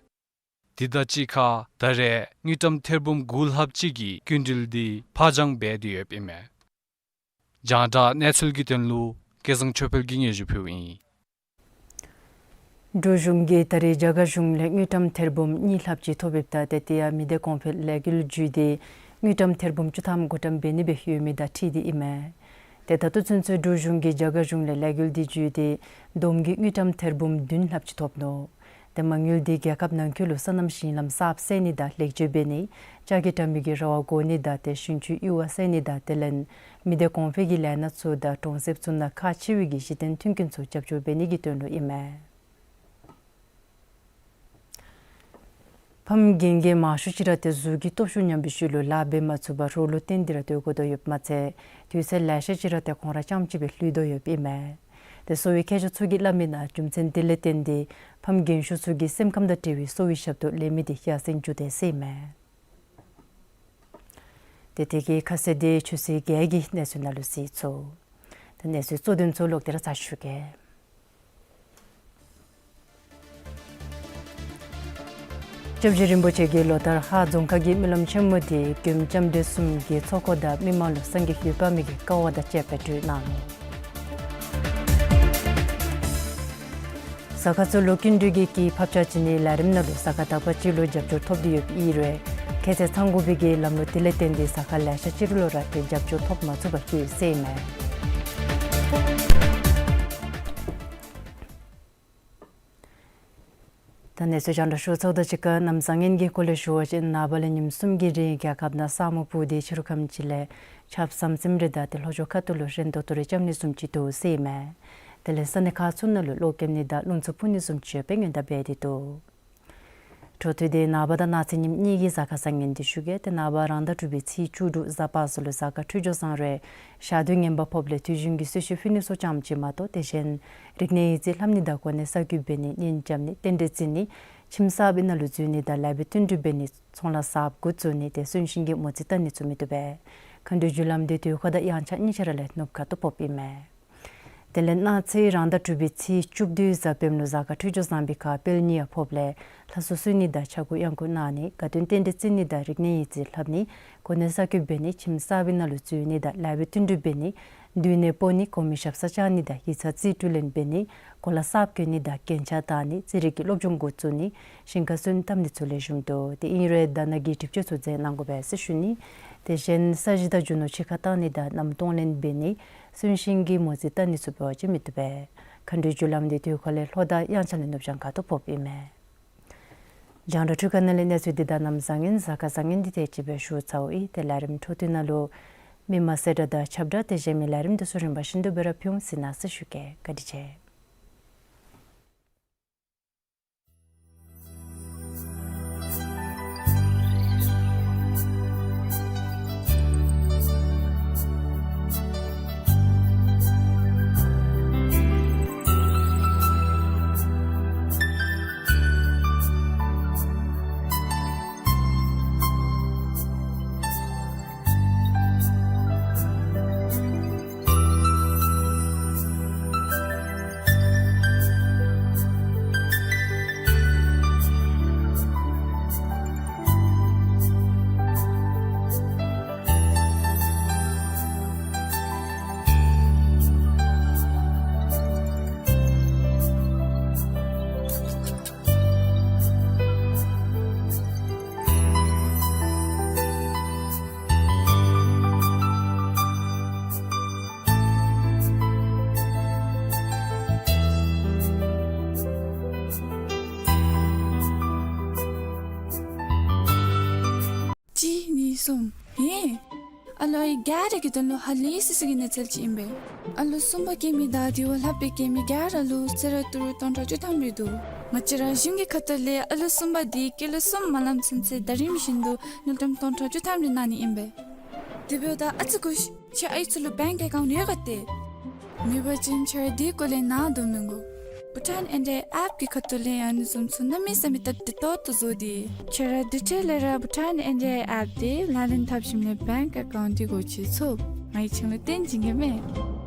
དེ་དང་གཅིག་ཁར་ད་རེས་དངུལ་ཀྲམ་ཐེར་འབུམ་དགུ་ལྷགཔ་ཅིག་གི་སྐྱིན་འགྲུལ་འདི་ཕར་འགྱངས་འབད་དེ་ཡོདཔ་ཨིན་མས། རྒྱང་བསྒྲགས་གནས་ཚུལ་གྱི་དོན་ལུ་སྐལ་བཟང་ཆོས་འཕེལ་གྱིས་སྙན་ཞུ་ཕུལཝ་ཨིན། འབྲུག་གཞུང་གིས་ད་རེས་རྒྱ་གར་གཞུང་ལས་དངུལ་ཀྲམ་ཐེར་འབུམ་གཉིས་ལྷགཔ་ཅིག་ཐོབ་ཡོདཔ་ད་ཏེ་དེ་ཡང་མི་སྡེ་གོང་འཕེལ་ལས་འགུལ་བརྒྱུད་དེ་དངུལ་ཀྲམ་ཐེར་འབུམ་བཅུ་ཐམ་བགོ་བཀྲམ་འབད་ནི་སྦེ་ཡོད་མི་དང་འཁྲིལ་ཏེ་ཨིན་མས། ཏེ་ད་ལྟོ་ཚུན་ཚོད་འབྲུག་གཞུང་གིས་རྒྱ་གར་གཞུང་ལས་ལས་འགུལ་འདི་བརྒྱུད་དེ་བསྡོམས་ཀྱིས་དངུལ་ཀྲམ་ཐེར་འབུམ་བདུན་ལྷགཔ་ཅིག་ཐོབ་ནུག། ཏེ་མ་དངུལ་འདི་རྒྱལ་ཁབ་ནང་འཁོད་ལུ་སོ་ནམ་ཞིང་ལམ་གསརཔ་བསལ་ནི་དང་ལེགས་བཅོས་འབད་ནི་ལྕགས་ཀྱི་དྲ་མིག་གི་ར་བ་བགོ་ནི་དང་ཏེ་ཞིང་ཆུའི་གཡུར་བ་བསལ་ནི་དང་དེ་ལས་མི་སྡེ་གོང་འཕེལ་གྱི་ལས་སྣ་ཚུ་དང་གྲོང་གསེབ་ཚུ་ནང་ཁག་ཆེ་བའི་གི་གཞི་རྟེན་མཐུན་རྐྱེན་ཚུ་རྒྱབ་སྐྱོར་འབད་ནི་གི་དོན་ལུ་ཨིན་མས། ཕམ་རྒན་གྱིས་མང་ཤོས་ཅིག་ར་ཏེ་གཟུགས་ཀྱི་སྟོབས་ཤུགས་ཉམས་པའི་ཤུལ་ལུ་ལཱ་འབད་མ་ཚུགས་པར་རོགས་ལུ་བརྟེན་ཏེ་ར་སྡོད་དགོ་དོ་ཡོདཔ་མ་ཚད་དུས་ཚོད་ལེ་ཤ་ཅིག་ར་ཏེ་ཁོང་ར་རྐྱངམ་གཅིག་སྦེ་ལུས་དོ་ཡོདཔ་ཨིན་མས། ཏེ་གསོ་བའི་མཁས་མཆོག་ཚུ་གིས་སླབ་མི་ནང་རྒྱུ་མཚན་དེ་ལས་བརྟེན་ཏེ་ཕམ་རྒན་ཤོས་ཚུ་གིས་སེམས་ཁམས་དང་འབྲེལ་བའི་གསོ་བའི་ཞབས་ཏོག་ལེན་མི་དེ་ཡར་སེང་འགྱོ་དེས་ཟེར་ཨིན་མས། ཏེ་དེ་གི་ཁ་གསལ་དེ་ཆུ་ཚོད་བརྒྱད་ཀྱི་གནས་ཚུལ་ནང་ལུ་གཟིགས་ཚུགས། ཏེ་གནས་ཚུལ་གཙོ་དོན་ཚུ་ལོག་སྟེ་ར་ཚར་ཞུ་གེ། སྐྱབས་རྗེ་རིན་པོ་ཆེ་གིས་ལོ་ལྟར་ཧཱ་རྫོང་ཁག་གི་སྨོན་ལམ་ཆེན་མོ་དེ་མགོན་སྐྱབས་མགོན་གསུམ་གྱི་ཚོགས་འཁོར་དང་མི་མང་ལུ་སངས་རྒྱས་ཀྱི་འོད་དཔག་མེད་ཀྱི་དཀའ་བ་དང་བཅས་པ་སྤྲོད་གནང་ནུག། ཟ་ཁང་ཚུ་ལུ་སྐྱིན་འགྲུལ་གྱི་དཀྱིལ་ཕབ་ཆག་བྱིན་ནིའི་ལས་རིམ་ནང་ལུ་ཟ་ཁང་དག་པ་ཅིག་ལུ་རྒྱབ་སྐྱོར་ཐོབ་སྟེ་ཡོདཔ་ཨིན་རུང་ཁྱད་ཚད་ཚང་དགོ་པའི་གི་ལམ་ལུགས་དེ་ལས་བརྟེན་ཏེ་ཟ་ཁང་ལེ་ཤ་ཅིག་ལུ་ར་ཏེ་རྒྱབ་སྐྱོར་ཐོབ་མ་ཚུགས་པར་ལུས་ཟེར་ཨིན་མས། ད་གནས་ཚུལ་རྒྱང་བསྒྲགས་ཞུ་ཚརཝ་དང་གཅིག་ཁར་གནམ་བཟང་ངན་གྱི་སྐོར་ལས་ཞུ་བ་ཅིན་ནངས་པ་ལས་ཉིནམ་གསུམ་གྱི་རིང་རྒྱལ་ཁབ་ནང་ས་སྨུག་སྤུབས་ཏེ་ཕྱི་རུ་ཁམས་ཅིག་ལས་ཆརཔ་ཟམ་ཟིམ་རེ་དང་ཏེ་ལྷོ་ཕྱོགས་ཁ་ཐུག་ལུ་རན་ཏོག་ཏོ་རེ་རྐྱབ་ནི་བཟུམ་ཅིག་འདུག་ཟེར་ཨིན་མས། དེ་ལས་ས་གནས་ཁག་ཚུ་ནང་ལུ་གློག་ཀེམ་ནི་དང་རླུང་འཚུབ་འཕུ་ནི་བཟུམ་ཅིག་ཡོད་པའི་སྔོན་བརྡ་འབད་དེ་འདུག། འཕྲོ་མཐུད་དེ་ནངས་པ་དང་གནངས་ཚེ་ཉིནམ་གཉིས་ཀྱི་གཟའ་སྐར་བཟང་ངན་དེ་ཞུ་གེ། ཏེ་ནངས་པ་རང་ཟླ་དྲུག་པའི་ཚེས་བཅུ་དྲུག་གཟའ་པ་སངས་ལུ་གཟའ་སྐར་འཕྲོད་སྦྱོར་བཟང་རུང་ཞག་དུས་ངན་པ་ཕོགཔ་ལས་དུས་རྒྱུན་གྱི་གསོལ་མཆོད་ཕུལ་ནི་ཚུ་ཙམ་ཅིག་མ་གཏོགས་ཏེ་གཞན་རིག་གནས་ཡིག་རྩིས་ལྷབ་ནི་དང་གོ་གནས་གསར་བསྐོ་འབད་ནི་གཉེན་རྐྱབ་ནི་རྟེན་འབྲེལ་བརྩི་ནི་ཁྱིམ་གསརཔ་ནང་ལུ་འཛུལ་ནི་དང་ལཱ་འབད་བསྟུན་གྲོས་འབད་ནི་ཚོང་ལཱ་གསརཔ་འགོ་བཙུགས་ནི་ཏེ་གསོན་གཤིན་གྱི་མོ་རྩིས་བལྟ་ནི་ཚུ་མི་བཏུབ་པས། མཁའ་འགྲོའི་རྒྱུ་ལམ་དེ་དུས་འཁོར་དང་དབྱངས་འཆར་གཉིས་ཆ་ར་ལས་ནུབ་ཁ་ཐུག་ཕོགཔ་ཨིན་མས། དེ་ལས་གནངས་ཚེ་རང་ཟླ་དྲུག་པའི་ཚེས་བཅུ་བདུན་གཟའ་སྤེནམ་ལུ་གཟའ་སྐར་འཕྲོད་སྦྱོར་བཟང་པའི་ཁར་དཔལ་གཉིས་ཡང་ཕོགཔ་ལས་ལྷ་གསོལ་གསོལ་ནི་དང་ཕྱྭ་འགུགས་གཡང་འགུགས་གནང་ནི་དགའ་སྟོན་རྟེན་འབྲེལ་བརྩི་ནི་དང་རིག་གནས་ཡིག་རྩིས་ལྷབ་ནི་གོ་གནས་གསར་བསྐོ་འབད་ནི་ཁྱིམ་གསརཔ་ནང་ལུ་འཛུལ་ནི་དང་ལཱ་འབད་བསྟུན་གྲོས་འབད་ནི་འདུལ་གནས་སྤོ་ནི་གོང་མའི་ཞབས་སར་བཅར་ནི་དང་ཡིག་ཚང་རྩིས་སྤྲོད་ལེན་འབད་ནི་གོ་ལ་གསརཔ་བསྐོ་ནི་དང་རྒྱན་ཆ་བཏགས་ནི་རྩིས་རིག་གི་སློབ་སྦྱོང་འགོ་བཙུགས་ནི་ཞིང་ཁར་སོན་བཏབ་ནི་ཚུ་ལེགས་ཤོམ་འདུག། དེ་ཨིན་རུང་ད་ནང་གི་སྒྲིབ་བཅོས་ཚུ་མཛད་གནང་དགོ་པས་ཟེར་ཞུ་ནི། དེ་གཞན་ས་གཞི་དང་རྒྱུ་ནོར་ཕྱི་ཁར་བཏང་ནི་དང་གནམ་གཏོང་ལེན་འབད་ནི་གསོན་གཤིན་གྱི་མོ་རྩིས་བལྟ་ནི་ཚུ་འབད་བ་ཅིན་མི་བཏུབ་པས། མཁའ་འགྲོའི་རྒྱུ་ལམ་དེ་དུས་འཁོར་ལས་ལྷོ་དང་དབྱངས་འཆར་ལས་ནུབ་བྱང་ཁ་ཐུག་ཕོགཔ་ཨིན་མས། རྒྱང་བསྒྲགས་འཕྲུལ་ཁང་ནང་ལས་གནས་ཚུལ་འདི་དང་གནམ་བཟང་ངན་གཟའ་སྐར་བཟང་ངན་འདི་དེ་ཅིག་སྦེ་ཞུ་ཚརཝ་ཨིན། ཏེ་ལས་རིམ་འཕྲོ་མཐུད་ནང་ལུ་མི་མང་གསལ་བསྒྲགས་དང་ཁྱབ་བསྒྲགས་དེ་གཞན་མི་ལས་རིམ་དེ་ཚུ་རིམ་པ་བཞིན་དུ་སྦེ་ར་ཕུལ་འོང་ཟེར་གནང་ཟེར་ཞུ་གེ། བཀའ་དྲིན་ཆེ། གཅིག་གཉིས་གསུམ། ཧེ། ཨ་ལོ་ཨའི་ག་ར་གི་དོན་ལུ་ཧ་ལས་སི་སི་གི་གནས་ཚུལ་ཅིག་ཨིན་པས། ཨ་ལོ་གསུམ་པ་སྐྱེས་མི་དང་དེ་བ་ལྷག་པའི་སྐྱེས་མི་ག་ར་ལུ་གསོལ་རས་ཏི་རུ་སྟོང་ཕྲག་བཅུ་ཐམ་རེ་འདུག། ང་བཅས་ར་གཞུང་གི་ཁ་ཐུག་ལས་ཨ་ལོ་གསུམ་པ་དེ་སྐྱེས་ལོ་གསུམ་མ་ལངམ་ཚུན་ཚོད་ཟླ་རིམ་བཞིན་དུ་དངུལ་ཀྲམ་སྟོང་ཕྲག་བཅུ་ཐམ་རེ་གནང་ནི་ཨིན་པས། དེ་འབདཝ་ད་ཨ་ཙི་སྒུག་ཤིག། ཁྱོད་ཨའི་ཚུ་ལུ་བེངཀ་ཨེ་ཀའུནཊ་ཡོད་ག་ཏེ། མེད་པ་ཅིན་ཁྱོད་ར་དེ་སྐོར་ལས་ནཱ་འདུག་མི་དགོ། བྷུ་ཊཱན་ཨེན་ཌི་ཨའི་ཨེཔ་ཀྱི་ཁ་ཐུག་ལས་ཨ་ནི་བཟུམ་ཚུ་གནམ་མེད་ས་མེད་སྟབས་བདེ་ཏོག་ཏོ་བཟོ་སྟེ། ཁྱོད་ར་དེ་འཕྲལ་ལས་ར་བྷུ་ཊཱན་ཨེན་ཌི་ཨའི་ཨེཔ་དེ་ལག་ལེན་འཐབ་ཞིནམ་ལས་བེངཀ་ཨེ་ཀའུནཊ་དེ་སྒོ་ཕྱེ་ཚུགས། ང་གིས་ཁྱོད་ལུ་སྟོན་བྱིན་གེ་མས།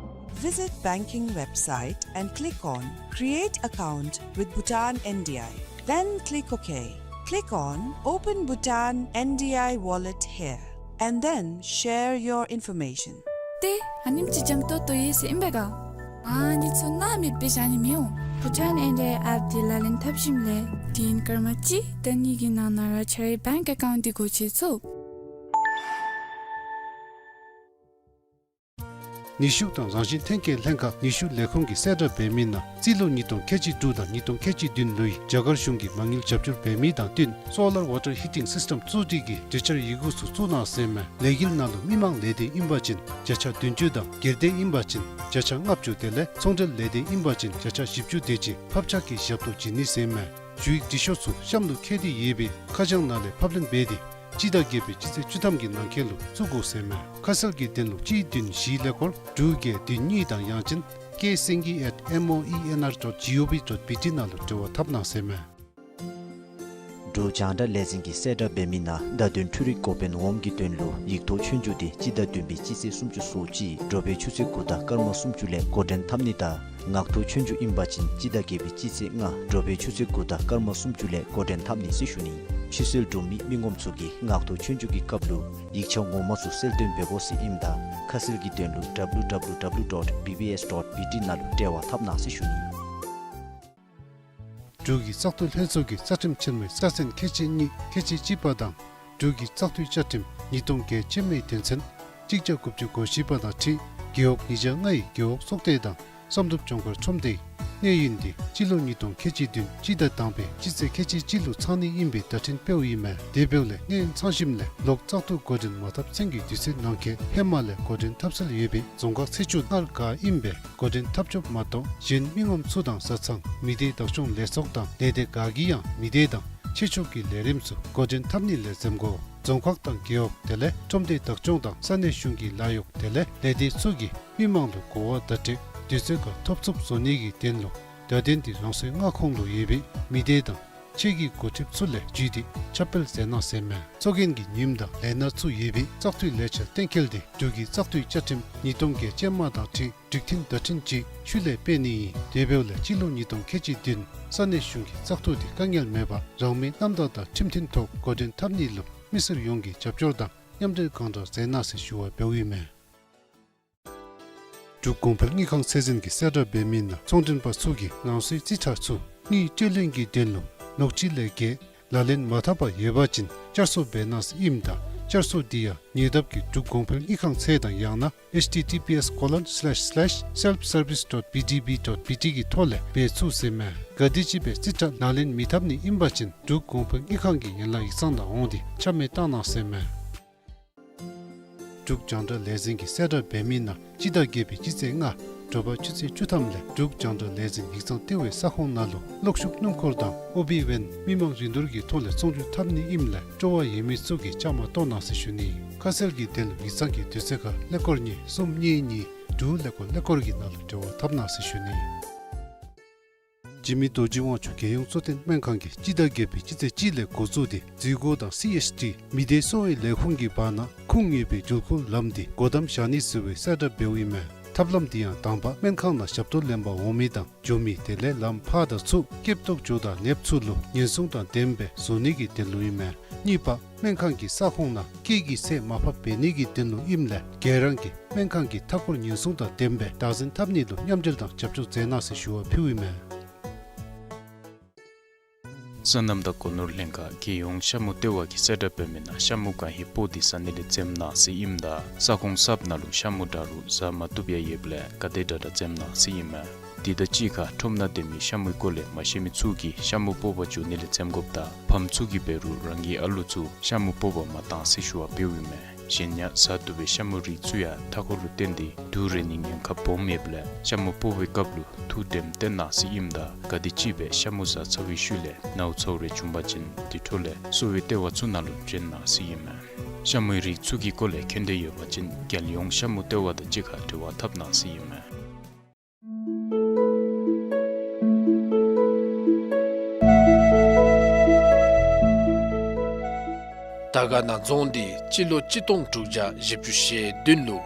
Visit banking website and click on Create Account with Bhutan N D I. Then click OK. Click on Open Bhutan N D I Wallet here and then share your information. ཏེ་ཨ་ནེམ་ཅིག་འཇམ་ཏོང་ཏོ་ཡོད་ཟེར་ཨིན་པས་ག། ཨ་ནི་ཚུ་ནཱ་མེདཔ་སྦེ་བཞག་ནི་མི་འོང་། བྷུ་ཊཱན་ཨེན་ཌི་ཨའི་ཨེཔ་དེ་ལག་ལེན་འཐབ་ཞིནམ་ལས་དུས་ཡུན་སྐར་མ་གཅིག་དང་གཉིས་ཀྱི་ནང་ན་ར་ཁྱོད་རའི་བེངཀ་ཨེ་ཀའུནཊ་དེ་སྒོ་ཕྱེ་ཚུགས། ནུས་ཤུགས་དང་རང་བཞིན་ཐོན་སྐྱེད་ལྷན་ཁག་ནུས་ཤུགས་ལས་ཁུངས་ཀྱིས་གསལ་བསྒྲགས་འབད་མི་ནང་རྩིས་ལོ་ཉིས་སྟོང་ཁལ་གཅིག་དྲུག་དང་ཉིས་སྟོང་ཁལ་གཅིག་བདུན་ལོའི་རྒྱ་གར་གཞུང་གིས་མ་དངུལ་རྒྱབ་སྐྱོར་འབད་མི་དང་བསྟུན་སོ་ལར་ཝ་ཊར་ཧི་ཊིང་སིསི་ཊམ་བཙུགས་སྒྲིག་གི་གྲོས་འཆར་ཡི་གུ་ཚུ་བཙུགས་གནང་ཟེར་མས། ལས་འགུལ་ནང་ལུ་མི་མང་ལས་སྡེ་ཨིན་པ་ཅིན་བརྒྱ་ཆ་བདུན་ཅུ་དང་སྒེར་སྡེ་ཨིན་པ་ཅིན་བརྒྱ་ཆ་ལྔ་བཅུ་དེ་ལས་ཚོང་འབྲེལ་ལས་སྡེ་ཨིན་པ་ཅིན་བརྒྱ་ཆ་བཞི་བཅུ་དེ་ཅིག་ཕབ་ཆག་གི་ཞབས་ཏོག་བྱིན་ནི་ཟེར་མས། ཞུ་ཡིག་འབྲི་ཤོག་ཚུ་གཤམ་ལུ་བཀོད་དེ་ཡོད་པའི་ཁ་བྱང་ནང་ལས་ཕབ་ལེན་འབད་དེ་སྤྱི་ཟླ་བརྒྱད་པའི་སྤྱི་ཚེས་བཅུ་ཐམ་གྱི་ནང་འཁོད་ལུ་བཙུགས་དགོ་ཟེར་མས། ཁ་གསལ་གྱི་དོན་ལུ་གཅིག་བདུན་བཞི་ཀླད་ཀོར་དྲུག་བརྒྱད་བདུན་གཉིས་དང་ཡང་ཅིན་ཀེ་སེང་གེ་at M O E N R dot G O V dot B T ནང་ལུ་འབྲེལ་བ་འཐབ་གནང་ཟེར་མས། འབྲུག་རྒྱང་བསྒྲགས་ལས་འཛིན་གྱིས་གསལ་བསྒྲགས་འབད་མི་ནང་བརྡ་དོན་འཕྲུལ་རིག་འགོ་དཔོན་འོགམ་གྱི་དོན་ལུ་ཡིག་ཐོག་ཆོས་རྒྱུགས་དེ་སྤྱི་ཟླ་བདུན་པའི་སྤྱི་ཚེས་སུམ་ཅུ་སོ་གཅིག་དྲོ་པའི་ཆུ་ཚོད་དགུ་དང་སྐར་མ་སུམ་ཅུ་ལས་འགོ་འདྲེན་འཐབ་ནི་དང་ངག་ཐོག་ཆོས་རྒྱུགས་ཨིན་པ་ཅིན་སྤྱི་ཟླ་བརྒྱད་པའི་སྤྱི་ཚེས་ལྔ་དྲོ་པའི་ཆུ་ཚོད་དགུ་དང་སྐར་མ་སུམ་ཅུ་ལས་འགོ་འདྲེན་འཐབ་ནི་ཟེར་ཞུ་ནི། ཕྱིར་བསལ་གྲུབ་མི་མི་ངོམ་ཚུ་གིས་ངག་ཐོག་ཆོས་རྒྱུགས་ཀྱི་སྐབས་ལུ་ཡིག་ཆ་ངོ་མ་ཚུ་གསལ་སྟོན་འབད་དགོ་ཟེར་ཨིནམ་ད་ཁ་གསལ་གྱི་དོན་ལུ W W W dot B B S dot B T ནང་ལུ་འབྲེལ་བ་འཐབ་གནང་ཟེར་ཞུ་ནི། འབྲུག་གི་བཙག་འཐུ་ལྷན་ཚོགས་ཀྱི་རྩ་ཁྲིམས་ཆེན་མོའི་རྩ་ཚན་ཁལ་གཅིག་གཉིས་ཁལ་གཅིག་གཅིག་པ་དང་འབྲུག་གི་བཙག་འཐུའི་བཅའ་ཁྲིམས་ཉིས་སྟོང་བརྒྱད་ཅན་མའི་དོན་ཚན་གཅིག་བརྒྱ་དགུ་བཅུ་གོ་བཞི་པ་དང་འཁྲིལ་རྒེད་འོག་ཉིས་བརྒྱ་ལྔའི་རྒེད་འོག་སོག་སྡེ་དང་བསམ་གྲུབ་ལྗོངས་མཁར་ཁྲོམ་སྡེའི་གནས་ཡུན་དེ་སྤྱི་ལོ་ཉིས་སྟོང་ཁལ་གཅིག་བདུན་སྤྱི་ཟླ་དང་པའི་སྤྱི་ཚེས་ཁལ་གཅིག་གཅིག་ལུ་ཚང་ནི་ཨིན་པའི་བརྡ་འཕྲིན་སྤེལཝ་ཨིན་མས། དེ་འབདཝ་ལས་གནས་ཡུན་ཚང་ཞིནམ་ལས་ལོག་བཙག་འཐུ་འགོ་འདྲེན་མ་འཐབ་ཚུན་གྱི་དུས་ཚོད་ནང་འཁོད་ཧེ་མ་ལས་འགོ་འདྲེན་འཐབ་སྲོལ་ཡོད་པའི་རྫོང་ཁག་ཚེས་བཅུ་སྔར་འགོ་ཨིན་པས། འགོ་འདྲེན་འཐབ་ཆོགཔ་མ་གཏོགས་གཞན་མི་ངོམ་ཚུ་དང་བཟའ་ཚང་མི་སྡེ་བདག་སྐྱོང་ལས་ཚོགས་དང་ལས་སྡེ་ག་གིས་ཡང་མི་སྡེ་དང་ཆོས་ཕྱོགས་ཀྱི་ལས་རིམ་ཚུ་འགོ་འདྲེན་འཐབ་ནི་ལས་འཛེམ་དགོ། རྫོང་ཁག་དང་རྒེད་འོག་དེ་ལས་ཁྲོམ་སྡེ་བདག་སྐྱོང་དང་ས་གནས་གཞུང་གི་ལཱ་གཡོག་དེ་ལས་ལས་སྡེ་ཚུ་གིས་མི་མང་ལུ་གོ་བ་བརྡ་སྤྲོད་དུས་ཚོད་ཁར་ཐོབ་ཚུགསཔ་བཟོ་ནི་གི་དོན་ལུ་བརྡ་དོན་དེ་རང་སོའི་མངའ་ཁོངས་ལུ་ཡོད་པའི་མི་སྡེ་དང་ཆོས་ཀྱི་འགོ་ཁྲིདཔ་ཚུ་ལས་བརྒྱུད་དེ་ཁྱབ་སྤེལ་མཛད་གནང་ཟེར་མས། གཙོ་འགན་གྱི་ཉིནམ་དང་ལས་སྣ་ཚུ་ཡོད་པའི་བཙག་འཐུའི་ལས་འཆར་གཏན་འཁེལ་དེ་འབྲུག་གི་བཙག་འཐུའི་བཅའ་ཁྲིམས་ཉིས་སྟོང་བརྒྱད་ཅན་མ་དང་འཁྲིལ་སྒྲིག་མཐུན་བརྡ་འཕྲིན་ཅིག་ཤུལ་ལས་སྤེལ་ནི་ཨིན། དེ་འབདཝ་ལས་སྤྱི་ལོ་ཉིས་སྟོང་ཁལ་གཅིག་བདུན་ས་གནས་གཞུང་གི་བཙག་འཐུ་དེ་དཀའ་ངལ་མེད་པར་རང་མོས་རྣམ་དག་དང་ཁྲིམས་མཐུན་ཐོག་འགོ་འདྲེན་འཐབ་ནི་ལུ་མི་སེར་ཡོངས་ཀྱི་རྒྱབ་སྐྱོར་དང་མཉམ་འབྲེལ་གང་དྲག་མཛད་གནང་ཟེར་ཞུ་བ་འབདཝ་ཨིན་མས། འབྲུག་གོང་འཕེལ་དངུལ་ཁང་ཚད་འཛིན་གྱིས་གསལ་བསྒྲགས་འབད་མི་ནང་ཚོང་མགྲོན་པ་ཚུ་གིས་རང་སོའི་རྩིས་ཁྲ་ཚུ་དངུལ་སྤྲོད་ལེན་གྱི་དོན་ལུ་ལོ་གཅིག་ལས་བརྒལ་ལག་ལེན་མ་འཐབ་པར་ཡོད་པ་ཅིན་བསྐྱར་གསོ་འབད་གནང་ཟེར་ཨིནམ་ད་བསྐྱར་གསོ་དེ་ཡང་ཉེ་འདབས་ཀྱི་འབྲུག་གོང་འཕེལ་དངུལ་ཁང་ཚད་དང་ཡང་ན་H T T P S colon slash slash self service dot B D B dot B T གི་ཐོག་ལས་འབད་ཚུགས་ཟེར་མས། ག་དེམ་ཅིག་སྦེ་རྩིས་ཁྲ་ལག་ལེན་མི་འཐབ་ནི་ཨིན་པ་ཅིན་འབྲུག་གོང་འཕེལ་དངུལ་ཁང་གི་ཡན་ལག་ཡིག་ཚང་ནང་འོང་སྟེ་ཆ་མེད་བཏང་གནང་ཟེར་མས། འབྲུག་རྒྱང་བསྒྲགས་ལས་འཛིན་གྱིས་གསལ་བསྒྲགས་འབད་མི་ནང་སྤྱི་ཟླ་བརྒྱད་པའི་སྤྱི་ཚེས་ལྔ་དྲོ་པ་ཆུ་ཚོད་བཅུ་ཐམ་ལས་འབྲུག་རྒྱང་བསྒྲགས་ལས་འཛིན་ཡིག་ཚང་ལྟེ་བའི་ས་ཁོངས་ནང་ལུ་གློག་ཤུགས་སྣུམ་འཁོར་དང་ཨོ་བི་ཝེན་མི་མང་རིན་བསྡུར་གྱི་ཐོག་ལས་ཚོང་སྒྱུར་འཐབ་ནི་ཨིནམ་ལས་སྤྲོ་བ་ཡོད་མི་ཚུ་གིས་བཅའ་མར་གཏོགས་གནང་ཟེར་ཞུ་ནི། ཁ་གསལ་གྱི་དོན་ལུ་ཡིག་ཚང་གི་དུས་ཚོད་ཁར་ཀླད་ཀོར་གཉིས་གསུམ་གཉིས་གཉིས་དྲུག་ཀླད་ཀོར་ཀླད་ཀོར་གྱི་ནང་ལུ་འབྲེལ་བ་འཐབ་གནང་ཟེར་ཞུ་ནི། འཇིགས་མེད་རྡོ་རྗེ་དབང་ཕྱུག་རྒྱལ་ཡོངས་གཙོ་བསྟེན་སྨན་ཁང་གིས་སྤྱི་ཟླ་བརྒྱད་པའི་སྤྱི་ཚེས་གཅིག་ལས་འགོ་བཙུགས་ཏེ་འཛུལ་སྒོ་དང་སི་ཨེཆ་ཌི་མི་སྡེ་གསོ་བའི་ལས་ཁུངས་ཀྱི་བར་ན་ཁུངས་ཡོད་པའི་འགྲུལ་འཁོར་ལམ་འདི་སྒོ་བསྡམ་བཞག་ནི་ཟེར་བའི་གསལ་བསྒྲགས་འབདཝ་ཨིན་མས། ཐབས་ལམ་འདི་ཡང་དང་པ་སྨན་ཁང་ནང་ཞབས་ཏོག་ལེན་པར་འོང་མི་དང་འགྱོ་མི་དེ་ལས་ལམ་ཕར་དང་ཚུར་སྐྱེབ་ཏོག་འགྱོ་དང་ལེབ་ཚུ་ལུ་ཉེན་སྲུང་དང་ལྡནམ་སྦེ་བཟོ་ནི་གི་དོན་ལུ་ཨིན་མས། གཉིས་པ་སྨན་ཁང་གི་ས་ཁོངས་ནང་སྐད་ཀྱི་ཚད་མར་ཕབ་འབད་ནི་གི་དོན་ལུ་ཨིནམ་ལས་ག་ར་གིས་སྨན་ཁང་གི་མཐའ་འཁོར་ཉེན་སྲུང་དང་ལྡནམ་སྦེ་བདག་འཛིན་འཐབ་ནི་ལུ་མཉམ་འབྲེལ་དང་རྒྱབ་སྐྱོར་མཛད་གནང་ཟེར་ཞུ་བ་ཕུལཝ་ཨིན་མས། སོ་ནམ་དང་སྒོ་ནོར་ལྷན་ཁག་རྒྱལ་ཡོངས་ཤ་མུ་ལྟེ་བ་གིས་གསལ་བསྒྲགས་འབད་མི་ནང་ཤ་མུ་གང་ཧེ་སྤོག་སྟེ་ཟ་ནི་ལས་འཛེམ་གནང་ཟེར་ཨིནམ་ད་ས་ཁོངས་གསརཔ་ནང་ལུ་ཤ་མུ་འདྲ་རུང་ཟ་མ་བཏུབ་ཡང་ཡོདཔ་ལས་ག་དེ་དྲག་དྲག་འཛེམ་གནང་ཟེར་ཨིན་མས། དེ་དང་གཅིག་ཁར་ཁྲོམ་ནང་སྡོད་མི་ཤ་མུའི་སྐོར་ལས་མ་ཤེས་མི་ཚུ་གིས་ཤ་མུ་སྤོག་པར་འགྱོ་ནི་ལས་འཛེམ་དགོཔ་དང་ཕམ་ཚུ་གིས་འབད་རུང་རང་གི་ཨ་ལོ་ཚུ་ཤ་མུ་སྤོག་པར་མ་གཏང་ཟེར་ཞུ་བ་འབདཝ་ཨིན་མས། གཞན་ཡང་ཟ་བཏུབ་པའི་ཤ་མུའི་རིགས་ཚུ་ཡང་མཐའ་འཁོར་ལུ་བརྟེན་ཏེ་དུག་རེག་ནིའི་ཉེན་ཁ་སྦོམ་ཡོདཔ་ལས་ཤ་མུ་སྤོག་པའི་སྐབས་ལུ་ཐུགས་དྲནམ་བཏོན་གནང་ཟེར་ཨིནམ་ད་ག་དེམ་ཅིག་སྦེ་ཤ་མུ་ཟ་ཚར་བའི་ཤུལ་ལས་ནཝ་ཚཝ་རེ་བྱུང་པ་ཅིན་དེ་འཕྲོ་ལས་གསོ་བའི་ལྟེ་བ་ཚུ་ནང་ལུ་འདྲེན་གནང་ཟེར་ཨིན་མས། ཤ་མུའི་རིགས་ཚུ་གི་སྐོར་ལས་མཁྱེན་འདོད་ཡོད་པ་ཅིན་རྒྱལ་ཡོངས་ཤ་མུ་ལྟེ་བ་དང་གཅིག་ཁར་འབྲེལ་བ་འཐབ་གནང་ཟེར་ཨིན་མས། དར་དཀར་ན་རྫོང་འདི་སྤྱི་ལོ་གཅིག་སྟོང་དྲུག་བརྒྱ་བཞི་བཅུ་ཞེ་བདུན་ལུ་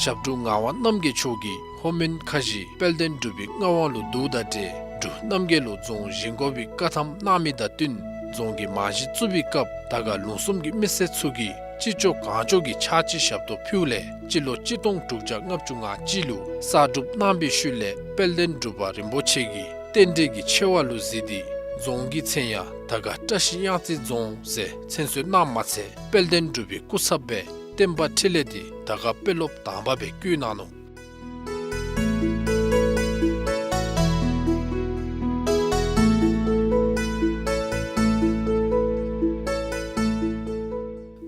ཞབས་དྲུང་ངག་དབང་རྣམ་རྒྱལ་མཆོག་གིས་ལྷོ་མོན་ཁ་བཞི་དཔལ་ལྡན་འབྲུག་པའི་མངའ་དབང་ལུ་བསྡུཝ་དང་འབྲེལ་འབྲུག་རྣམ་རྒྱལ་ལུ་རྫོང་བཞེངས་དགོ་པའི་བཀའ་ཐམ་གནང་མི་དང་བསྟུན་རྫོང་གི་རྨང་གཞི་བཙུགས་པའི་སྐབས་དར་དཀར་ལུང་གསུམ་གྱི་མི་སེར་ཚུ་གིས་ཅི་ལྕོགས་གང་ལྕོགས་ཀྱིས་ཕྱག་ཕྱི་ཞབས་ཏོག་ཕུལཝ་ལས་སྤྱི་ལོ་གཅིག་སྟོང་དྲུག་བརྒྱ་ལྔ་བཅུ་ང་གཅིག་ལུ་གསར་སྒྲུབ་གནང་བའི་ཤུལ་ལས་དཔལ་ལྡན་འབྲུག་པ་རིན་པོ་ཆེ་གིས་རྟེན་འབྲེལ་གྱི་ཆེ་བ་ལུ་གཟིགས་ཏེ་རྫོང་གི་མཚན་ཡང་དར་དཀར་བཀྲ་ཤིས་གཡང་རྩེ་རྫོང་ཟེར་མཚན་གསོལ་གནངམ་མ་ཚད་དཔལ་ལྡན་འབྲུག་པའི་སྐུ་ཚབ་སྦེ་བསྟན་པ་འཕྲིན་ལས་འདི་དར་དཀར་དཔོན་སློབ་དང་པ་སྦེ་བསྐོ་གནང་ནུག།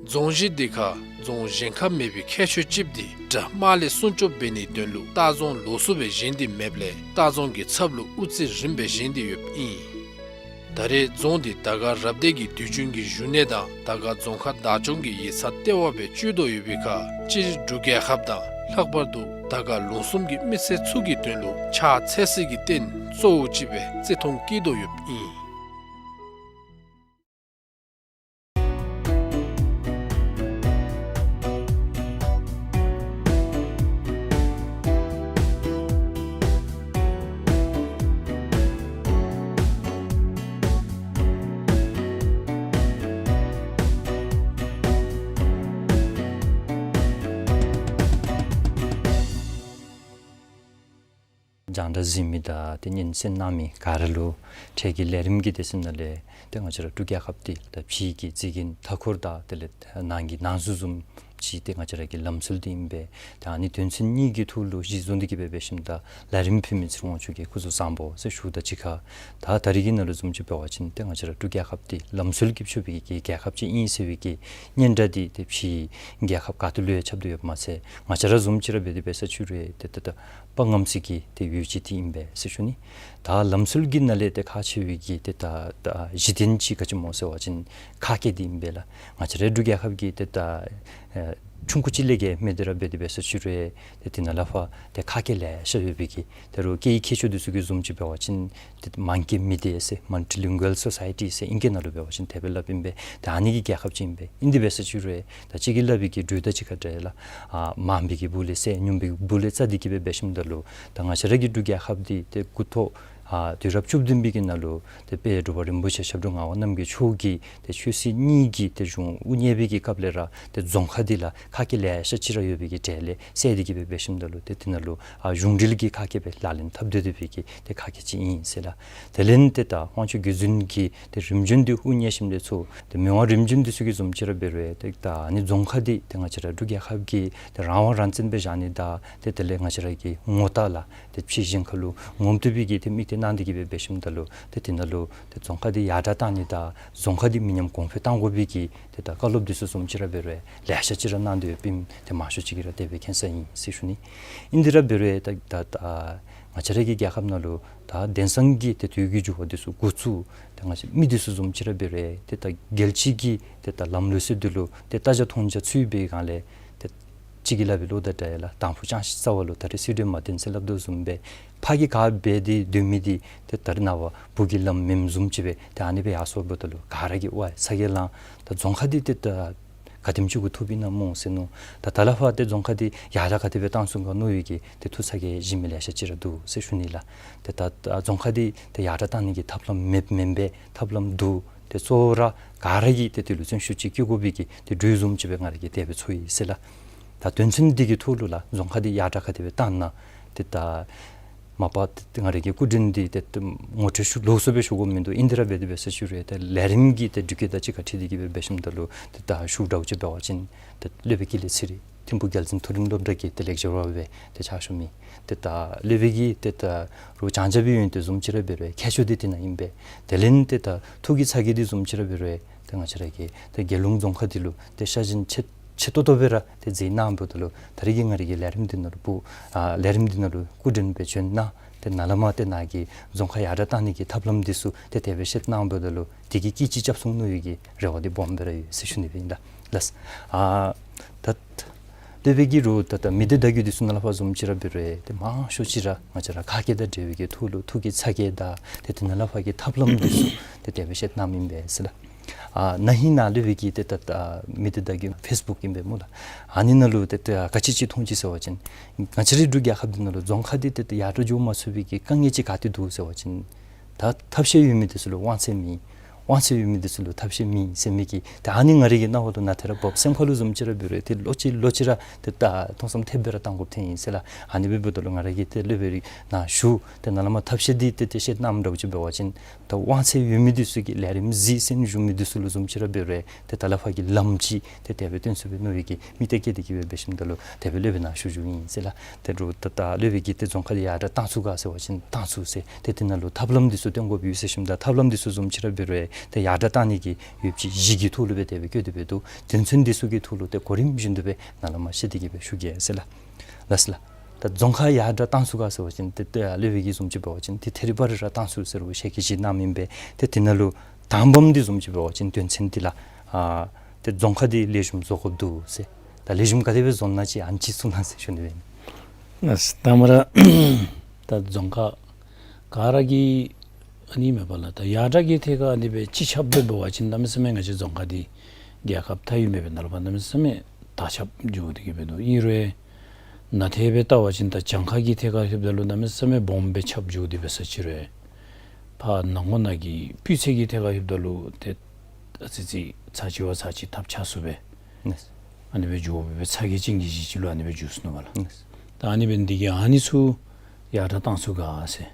རྫོང་གཞི་འདི་ཁར་རྫོང་གཞན་ཁར་མེད་པའི་ཁྱད་ཆོས་ཅིག་འདི་དགྲ་དམག་ལས་སྲུང་སྐྱོབ་འབད་ནིའི་དོན་ལུ་ལྟ་རྫོང་ལོགས་སུ་སྦེ་བཞེངས་ཏེ་མེདཔ་ལས་ལྟ་རྫོང་གི་ཚབ་ལུ་དབུ་རྩེ་རིངམ་སྦེ་བཞེངས་ཏེ་ཡོདཔ་ཨིན། ད་རེས་རྫོང་འདི་དར་དཀར་རབ་སྡེ་གི་དུས་རྒྱུན་གྱི་བཞུགས་གནས་དང་དར་དཀར་རྫོང་ཁག་བདག་སྐྱོང་གི་ཡིག་ཚང་ལྟེ་བ་སྦེ་སྤྱོད་དོ་ཡོད་པའི་ཁར་སྤྱིར་འབྲུག་རྒྱལ་ཁབ་དང་ལྷག་པར་དུ་དར་དཀར་ལུང་གསུམ་གྱི་མི་སེར་ཚུ་གི་དོན་ལུ་ཕྱག་འཚལ་སྲིད་ཀྱི་རྟེན་གཙོ་བོ་ཅིག་སྦེ་བརྩི་མཐོང་བསྐྱེད་དོ་ཡོདཔ་ཨིན། རྒྱང་བསྒྲགས་གཟིགས་མི་དང་ཏེ་སྙན་གསན་གནང་མི་ག་ར་ལུ་འཕྲལ་གྱི་ལས་རིམ་གྱི་སྡེ་ཚན་ནང་ལས་ཏེ་ང་བཅས་ར་འབྲུག་རྒྱལ་ཁབ་འདི་ད་ཕྱི་གི་རྩིས་རྒྱན་མཐའ་འཁོར་དང་དེ་ལས་ནང་གི་ནང་གཟུགས་བཟུམ་ཅིག་ཏེ་ང་བཅས་ར་གི་ལམ་སྲོལ་འདི་ཨིན་པས། ཏེ་ཨ་ནི་དོན་ཚན་གཉིས་ཀྱི་ཐོག་ལུ་གཞི་བཟུང་སྟེ་གི་སྦེ་འབད་ཞིནམ་ད་ལས་རིམ་ཕུལ་མི་ཚེ་རིང་དབང་ཕྱུག་གིས་སྐུ་གཟུགས་བཟང་པོ་ཟེར་ཞུཝ་དང་གཅིག་ཁར་ད་ད་རིས་ཀྱི་ནང་ལུ་བཟུམ་ཅིག་འབད་བ་ཅིན་ཏེ་ང་བཅས་ར་འབྲུག་རྒྱལ་ཁབ་འདི་ལམ་སྲོལ་གྱིས་ཕྱུག་པའི་གི་རྒྱལ་ཁབ་ཅིག་ཨིན་ཟེར་བའི་གི་སྙན་གྲགས་འདི་ཏེ་ཕྱི་རྒྱལ་ཁབ་ག་ཏེ་ལུ་ཡང་ཁྱབ་སྟེ་ཡོདཔ་མ་ཚད་ང་བཅས་ར་བཟུམ་ཅིག་ར་འབད་དེ་འབད་ས་ཅིག་རུང་ཏེ་ད་ད་དཔའ་རྔམ་ཚིག་གི་ཏེ་ཡུལ་ཅིག་འདི་ཨིན་པས་ཟེར་ཞུ་ནི། ད་ལམ་སྲོལ་གྱི་ནང་ལས་ཏེ་ཁག་ཆེ་བའི་གི་ཏེ་ད་ད་གཞི་རྟེན་ཅིག་ག་ཅི་སྨོ་ཟེར་བ་ཅིན་ཁ་སྐད་འདི་ཨིན་པས་ལགས། ང་བཅས་རའི་འབྲུག་རྒྱལ་ཁབ་ཀྱི་ཏེ་ད་ཨེ་ཆུང་ཀུ་ཅིག་ལས་བརྒལ་མེད་དེ་ར་འབད་དེ་འབད་ས་ཅིག་རུང་ཏེ་དེ་ནང་ལས་ཕར་ཏེ་ཁ་སྐད་ལེ་ཤ་ཡོད་པའི་གི་ད་རུང་སྐད་ཡིག་མཁས་མཆོག་འདི་ཚུ་གིས་བཟུམ་ཅིག་འབད་བ་ཅིན་ཏེ་མང་སྐད་མི་སྡེ་ཟེར་Multilingual Society ཟེར་ཨིང་སྐད་ནང་ལུ་འབད་བ་ཅིན་དེ་སྦེ་སླབ་ཨིན་པས། ཏེ་ཨ་ནི་གི་རྒྱལ་ཁབ་ཅིག་ཨིན་པས། ཨིན་དེ་འབད་ས་ཅིག་རུང་ད་ཅི་གི་སླབ་པའི་གི་འགྲོས་དང་གཅིག་ཁར་འདྲ་ལགས། ཨ་མང་པའི་གི་སྦུག་ལས་བསད་ཉུང་པའི་གི་སྦུག་ལས་བཙའ་སྟེ་གི་སྦེ་འབད་ཞིནམ་ད་ལུ་ད་ང་བཅས་ར་གི་འབྲུག་རྒྱལ་ཁབ་འདི་ཏེ་སྐུ་ཐོག་ཨ་དུས་རབས་བཅུ་བདུན་པའི་གི་ནང་ལུ་ཏེ་དཔལ་འབྲུག་པ་རིན་པོ་ཆེ་ཞབས་དྲུང་ངག་དབང་རྣམ་རྒྱལ་མཆོག་གིས་ཏེ་ཆོས་སྲིད་གཉིས་ཀྱི་ཏེ་གཞུང་དབུ་བརྙེས་པའི་གི་སྐབས་ལས་ར་ཏེ་རྫོང་ཁག་འདི་ལུ་ཁ་སྐད་ལེ་ཤ་ཅིག་ར་ཡོད་པའི་གི་གྲས་ལས་བསད་དེ་གི་སྦེ་འབད་ཞིནམ་ད་ལུ་ཏེ་དེ་ནང་ལུ་ཨ་གཞུང་འབྲེལ་གྱི་ཁ་སྐད་སྦེ་ལག་ལེན་འཐབ་སྡོད་སྡོད་པའི་གི་ཏེ་ཁ་སྐད་ཅིག་ཨིན་ཟེར་ལགས། དེ་ལས་ཏེ་ད་དབང་ཕྱུག་བརྒྱུད་འཛིན་གྱི་ཏེ་རིམ་བྱོན་འདི་དབུ་བརྙེས་ཞིནམ་ལས་ཚུར་ཏེ་མི་དབང་རིམ་བྱོན་འདི་ཚུ་གིས་བཟུམ་ཅིག་ར་འབད་རུང་ཏེ་ད་ཨ་ནི་རྫོང་ཁག་འདི་ཏེ་ང་བཅས་ར་འབྲུག་རྒྱལ་ཁབ་ཀྱི་ཏེ་རང་དབང་རང་བཙན་སྦེ་བཞག་ནི་དང་ཏེ་དེ་ལས་ང་བཅས་ར་གི་ངོ་རྟགས་ལགས། ཏེ་ཕྱི་གཞན་ཁ་ལུ་ངོམ་བཏུབ་པའི་གི་ཏེ་དམིགས་གཏད་གནང་སྟེ་གི་སྦེ་འབད་ཞིནམ་ད་ལུ་ཏེ་དེ་ནང་ལུ་ཏེ་རྫོང་ཁག་འདི་ཡར་དྲག་བཏང་ནི་དང་རྫོང་ཁག་འདི་མི་ཉམས་གོང་འཕེལ་གཏང་དགོ་པའི་གི་ཏེ་ད་བཀའ་སློབ་འདི་ཚུ་བཟུམ་ཅིག་ར་འབད་རུང་ལེ་ཤ་ཅིག་ར་གནང་སྟེ་ཡོདཔ་ཨིནམ་ཏེ་མང་ཤོས་ཅིག་གིས་ར་དེ་སྦེ་མཁྱེན་ས་ཨིན་ཟེར་ཞུ་ནི། ཨིན་དེ་ར་འབད་རུང་ད་ད་ད་ང་བཅས་ར་གི་རྒྱལ་ཁབ་ནང་ལུ་ད་དེང་སང་གི་ཏེ་དུས་ཀྱི་འགྱུར་བ་འདི་ཚུ་འགོ་བཙུགས་ཏེ་ང་བཅས་མི་འདི་ཚུ་བཟུམ་ཅིག་ར་འབད་རུང་ཏེ་ད་རྒྱལ་སྤྱི་གི་ཏེ་ད་ལམ་ལུགས་ཟེར་འདི་ལུ་ཏེ་ལྟ་རྒྱ་མཐོང་རྒྱ་ཚུད་པའི་སྒང་ལས་ཏེ་གཅིག་གིས་སླབ་པའི་བློ་དང་འདྲ་ཡི་ལགས། དང་ཕུ་ཅང་ཤེས་རྩ་བ་ལུ་ད་རེས་སི་ཌི་མ་བདེན་ཟེར་སླབ་དོ་བཟུམ་སྦེ་ཕ་གི་ག་འབད་དེ་སྡོད་མི་འདི་ཏེ་ད་རེས་ནངས་པ་བུ་གི་ལམ་མེནམ་བཟུམ་ཅིག་སྦེ་ཏེ་ཨ་ནི་སྦེ་ཡར་སོངམ་ད་ལུ་ག་ར་གིས་ཝའི་ཚ་གྱང་ལང་། ད་རྫོང་ཁག་འདི་ཏེ་ད་ག་དེམ་ཅིག་གུ་ཐུགཔ་ཨིན་ན་སྨོ་ཟེར་མནོ། ད་ད་ལས་ཕར་ཏེ་རྫོང་ཁག་འདི་ཡར་དྲག་ག་དེ་སྦེ་བཏང་ཚུགས་ག་མནོ་བའི་གི་ཏེ་ཐུགས་ཚ་གྱང་བཞེས་མི་ལེ་ཤ་ཅིག་ར་འདུག་ཟེར་ཞུ་ནི་ལགས། ཏེ་ད་ད་རྫོང་ཁག་འདི་ཏེ་ཡར་དྲག་བཏང་ནི་གི་ཐབས་ལམ་མེདཔ་མེན་པས། ཐབས་ལམ་འདུག། ཏེ་གཙོ་བོ་ར་ག་ར་གིས་ཏེ་དེ་ལུ་བརྩོན་ཤུགས་ཅིག་བསྐྱེད་དགོ་པའི་གི་ཏེ་འགྲོས་བཟུམ་ཅིག་སྦེ་ང་ར་གིས་དེ་སྦེ་ཚོར་ཡི་ཟེར་ལགས། ད་དོན་ཚན་འདི་གི་ཐོག་ལུ་ལགས་རྫོང་ཁག་འདི་ཡར་དྲག་ག་དེ་སྦེ་བཏང་ན་ཏེ་ད་མ་པ་ཏེ་ང་ར་གི་སྐུ་མགྲོན་འདི་ཏེ་ཏེ་ངོ་སྤྲོད་ཞུ་ལོགས་སུ་སྦེ་ཞུ་དགོཔ་མིན་འདུག། ཨིན་དེ་ར་འབད་དེ་འབད་ས་ཅིག་རུང་ཏེ་ལས་རིམ་གྱི་ཏེ་འགྲུལ་སྐྱེལ་དང་གཅིག་ཁར་འཁྲིལ་ཏེ་གི་སྦེ་འབད་ཞིནམ་ད་ལུ་ཏེ་ད་ཞུ་དགོཔ་ཅིག་འབད་བ་ཅིན་ཏེ་སློབ་དཔོན་ཀུན་ལེགས་ཚེ་རིང་ཐིམ་ཕུ་རྒྱལ་བཙུན་མཐོ་རིམ་སློབ་གྲྭ་གི་ཏེ་ལེགས་སྦྱོར་བ་སྦེ་ཏེ་ཕྱག་ཞུ་མི་ཏེ་ད་སློབ་དཔོན་གྱི་ཏེ་ད་རུང་སྦྱང་བྱ་སྦེ་ཡོད་དེ་བཟུམ་ཅིག་ར་འབད་རུང་ཁྱད་ཆོས་འདི་དེ་ནང་ཨིན་པས། དེ་ལས་ཏེ་ད་ཐུགས་ཀྱི་ཚ་གྱང་འདི་བཟུམ་ཅིག་ར་འབད་རུང་ཏེ་ང་བཅས་ར་གི་ཏེ་རྒྱལ་ལུང་རྫོང་ཁག་འདི་ལུ་ཏེ་ཤ་ཞེན་ཆེ་ཆེ་ཏོག་ཏོ་སྦེ་ར་ཏེ་མཛད་གནང་འབདཝ་ད་ལུ་ད་རེས་ཀྱི་ང་ར་གི་ལས་རིམ་འདི་ནང་ལུ་བུ་ཨ་ལས་རིམ་འདི་ནང་ལུ་སྐུ་མགྲོན་སྦེ་བྱོན་གནང་། ཏེ་ནཱ་ལས་མར་ཏེ་ནཱ་གི་རྫོང་ཁག་ཡར་དྲག་བཏང་ནི་གི་ཐབས་ལམ་འདི་ཚུ་ཏེ་དེ་སྦེ་བཤད་གནང་འབདཝ་ད་ལུ་དེ་གིས་སྐྱིད་ཅིག་རྐྱབ་སོང་མནོ་བའི་གི་རེ་བ་འདི་སྦོམ་སྦེ་ར་ཡོད་ཟེར་ཞུ་ནི་སྦེ་ཨིན་ད་ལགས། ཨ་ད་སློབ་དཔོན་གྱིས་རུང་ད་ད་མི་སྡེ་བརྡ་བརྒྱུད་འདི་ཚུ་ནང་ལས་ཕར་བཟུམ་ཅིག་ར་འབད་རུང་ཏེ་མང་ཤོས་ཅིག་ར་ང་བཅས་ར་ཁ་སྐད་དང་འབྲེལ་བའི་གི་ཐོག་ལུ་ཐུགས་ཀྱི་ཚ་གྱང་དང་ཏེ་དེ་ནང་ལས་ཕར་གྱི་ཐབས་ལམ་འདི་ཚུ་ཏེ་དེ་སྦེ་བཤད་གནངམ་ཨིན་པས་ཟེར་ལགས། ཨ་ན་ཧིང་ནཱ་སློབ་དཔོན་གྱི་ཏེ་ད་ད་མི་སྡེ་བརྡ་བརྒྱུད་ཕེསི་བུཀ་ཨིན་པས་སྨོ་ལགས། ཨ་ནི་ནང་ལུ་ཏེ་ད་ག་ཅི་ཅིག་མཐོང་ཅི་ཟེར་བ་ཅིན་ང་བཅས་རའི་འབྲུག་རྒྱལ་ཁབ་འདི་ནང་ལུ་རྫོང་ཁག་འདི་ཏེ་ད་ཡར་དྲག་འགྱོ་མ་ཚུགས་པའི་གི་དཀའ་ངལ་ཅིག་ག་ཏེ་འདུག་ཟེར་བ་ཅིན་ད་ཐབས་ཤེས་ཡོད་མི་འདི་ཚུ་ལུ་དབང་ཚད་མེད། དབང་ཚད་ཡོད་མི་འདི་ཚུ་ལུ་ཐབས་ཤེས་མེད་ཟེར་མི་གི་ད་ཨ་ནི་ང་རའི་གི་རྣ་བ་ལུ་ནཱ་ཐད་ར་བབས། སེམས་ཁ་ལུ་བཟུམ་ཅིག་ར་འབད་རུང་ཏེ་ལོག་ཅི་ལོག་ཅི་ར་ཏེ་ད་མཐོང་བསམ་ཐེབས་སྦེ་ར་བཏང་དགོཔ་ཐོན་ཡི་ཟེར་ལགས། ཨ་ནི་འབདཝ་ད་ལུ་ང་ར་གིས་ཏེ་སློབ་དཔོན་ར་ནཱ་ཞུ་ཏེ་ནཱ་ལས་མར་ཐབས་ཤེས་འདི་ཏེ་ཏེ་བཤད་གནངམ་འདྲཝ་ཅིག་འབད་བ་ཅིན་ད་དབང་ཚད་ཡོད་མི་འདི་ཚུ་གིས་ལས་རིམ་གཟིགས་གསན་བཞུགས་མི་འདི་ཚུ་ལུ་བཟུམ་ཅིག་ར་འབད་རུང་ཏེ་ད་ལས་ཕར་གྱི་ལམ་ཅིག་ཏེ་དེ་སྦེ་སྟོན་ཚུགས་པས་མནོ་བའི་གི་དམིགས་གཏད་བསྐྱེད་དེ་གི་སྦེ་འབད་ཞིནམ་ད་ལུ་དེ་སྦེ་སློབ་དཔོན་ནཱ་ཞུ་ཞུཝ་ཨིན་ཟེར་ལགས། ཏེ་རུང་ད་ད་སློབ་དཔོན་གྱིས་ཏེ་རྫོང་ཁག་འདི་ཡར་དྲག་བཏང་ཚུགས་ག་ཟེར་བ་ཅིན་བཏང་ཚུགས་ཟེར། ཏེ་དེ་ནང་ལུ་ཐབས་ལམ་འདི་ཚུ་སྟོན་དགོཔ་ཡོད་ཟེར་ཞིནམ་ད་ཐབས་ལམ་འདི་ཚུ་བཟུམ་ཅིག་ར་འབད་རུང་ཏེ་ཡར་དྲག་བཏང་ནི་གི་ཡོདཔ་ཅིག་གཞི་གི་ཐོག་ལུ་སྦེ་དེ་སྦེ་བཀོད་དེ་སྦེ་འདུག། དོན་ཚན་འདི་ཚུ་གི་ཐོག་ལུ་ཏེ་གོ་རིམ་བཞིན་དུ་སྦེ་ནཱ་ལས་མར་བཤད་དེ་གི་སྦེ་ཞུ་གེ་ཟེར་ལགས། ལགས་སོ་ལགས། ད་རྫོང་ཁ་ཡར་དྲག་བཏང་ཚུགས་ག་ཟེར་བ་ཅིན་ཏེ་ཏེ་སློབ་དཔོན་གྱིས་བཟུམ་ཅིག་འབད་བ་ཅིན་ཏེ་ཐད་རི་བ་རི་ར་བཏང་ཚུགས་ཟེར་བའི་ཞལ་གྱིས་བཞེས་གནང་མི་ཨིན་པས། ཏེ་དེ་ནང་ལུ་དང་པམ་འདི་བཟུམ་ཅིག་འབད་བ་ཅིན་དོན་ཚན་འདི་ལགས་ཨ་ཏེ་རྫོང་ཁ་འདི་ལེགས་ཤོམ་བཟོ་དགོཔ་འདུག་ཟེར། ད་ལེགས་ཤོམ་ག་དེ་སྦེ་བཟོ་ནི་ཨིན་ན་ཅིག་ཨ་ནི་ཅིག་གསུང་གནང་ཟེར་ཞུ་ནི་སྦེ་ཨིན། ལགས། ད་མ་ར་ད་རྫོང་ཁ་ག་ར་གིས་ཨ་ནི་མེན་པ་ལགས། ད་ཡར་དྲག་གི་ཐད་ཁར་ཨ་ནི་སྦེ་སྤྱི་ཁྱབ་སྦེ་འབད་བ་ཅིན་གནམ་མེད་ས་མེད་ང་བཅས་རྫོང་ཁ་འདི་རྒྱལ་ཁབ་མཐའ་དབུས་མེད་པའི་ནང་ལུ་གནམ་མེད་ས་མེད་དར་ཁྱབ་འགྱོ་སྟེ་གི་འབད་དོ། ཨིན་རུང་ནཱ་ཐད་སྦེ་བལྟ་བ་ཅིན་ད་གྱངས་ཁ་གི་ཐད་ཁར་ལྷོདཔ་ད་ལུ་གནམ་མེད་ས་མེད་སྦོམ་སྦེ་ཁྱབ་འགྱོ་སྟེ་འབད་ས་ཅིག་རུང་ཕར་ནང་ངོ་ནང་གི་སྤུས་ཚད་ཀྱི་ཐད་ཁར་ལྷོདཔ་ད་ལུ་ཏེ་ཨ་ཙི་ཅིག་ཚར་གཅིག་བ་ཚར་གཅིག་ཐབས་ཆག་སུ་སྦེ་ལགས། ཨ་ནི་སྦེ་འགྱོ་སྦེ་ཚ་གྱང་ཅན་གྱི་གཞི་ཅིག་ལུ་ཨ་ནི་སྦེ་འགྱོ་སོ་ནུག་པ་ལགས། ལགས། ད་ཨ་ནི་འབད་ནི་དེ་གིས་ཨ་ནི་ཚུ་ཡར་དྲག་བཏང་ཚུགས་ག་ཟེར་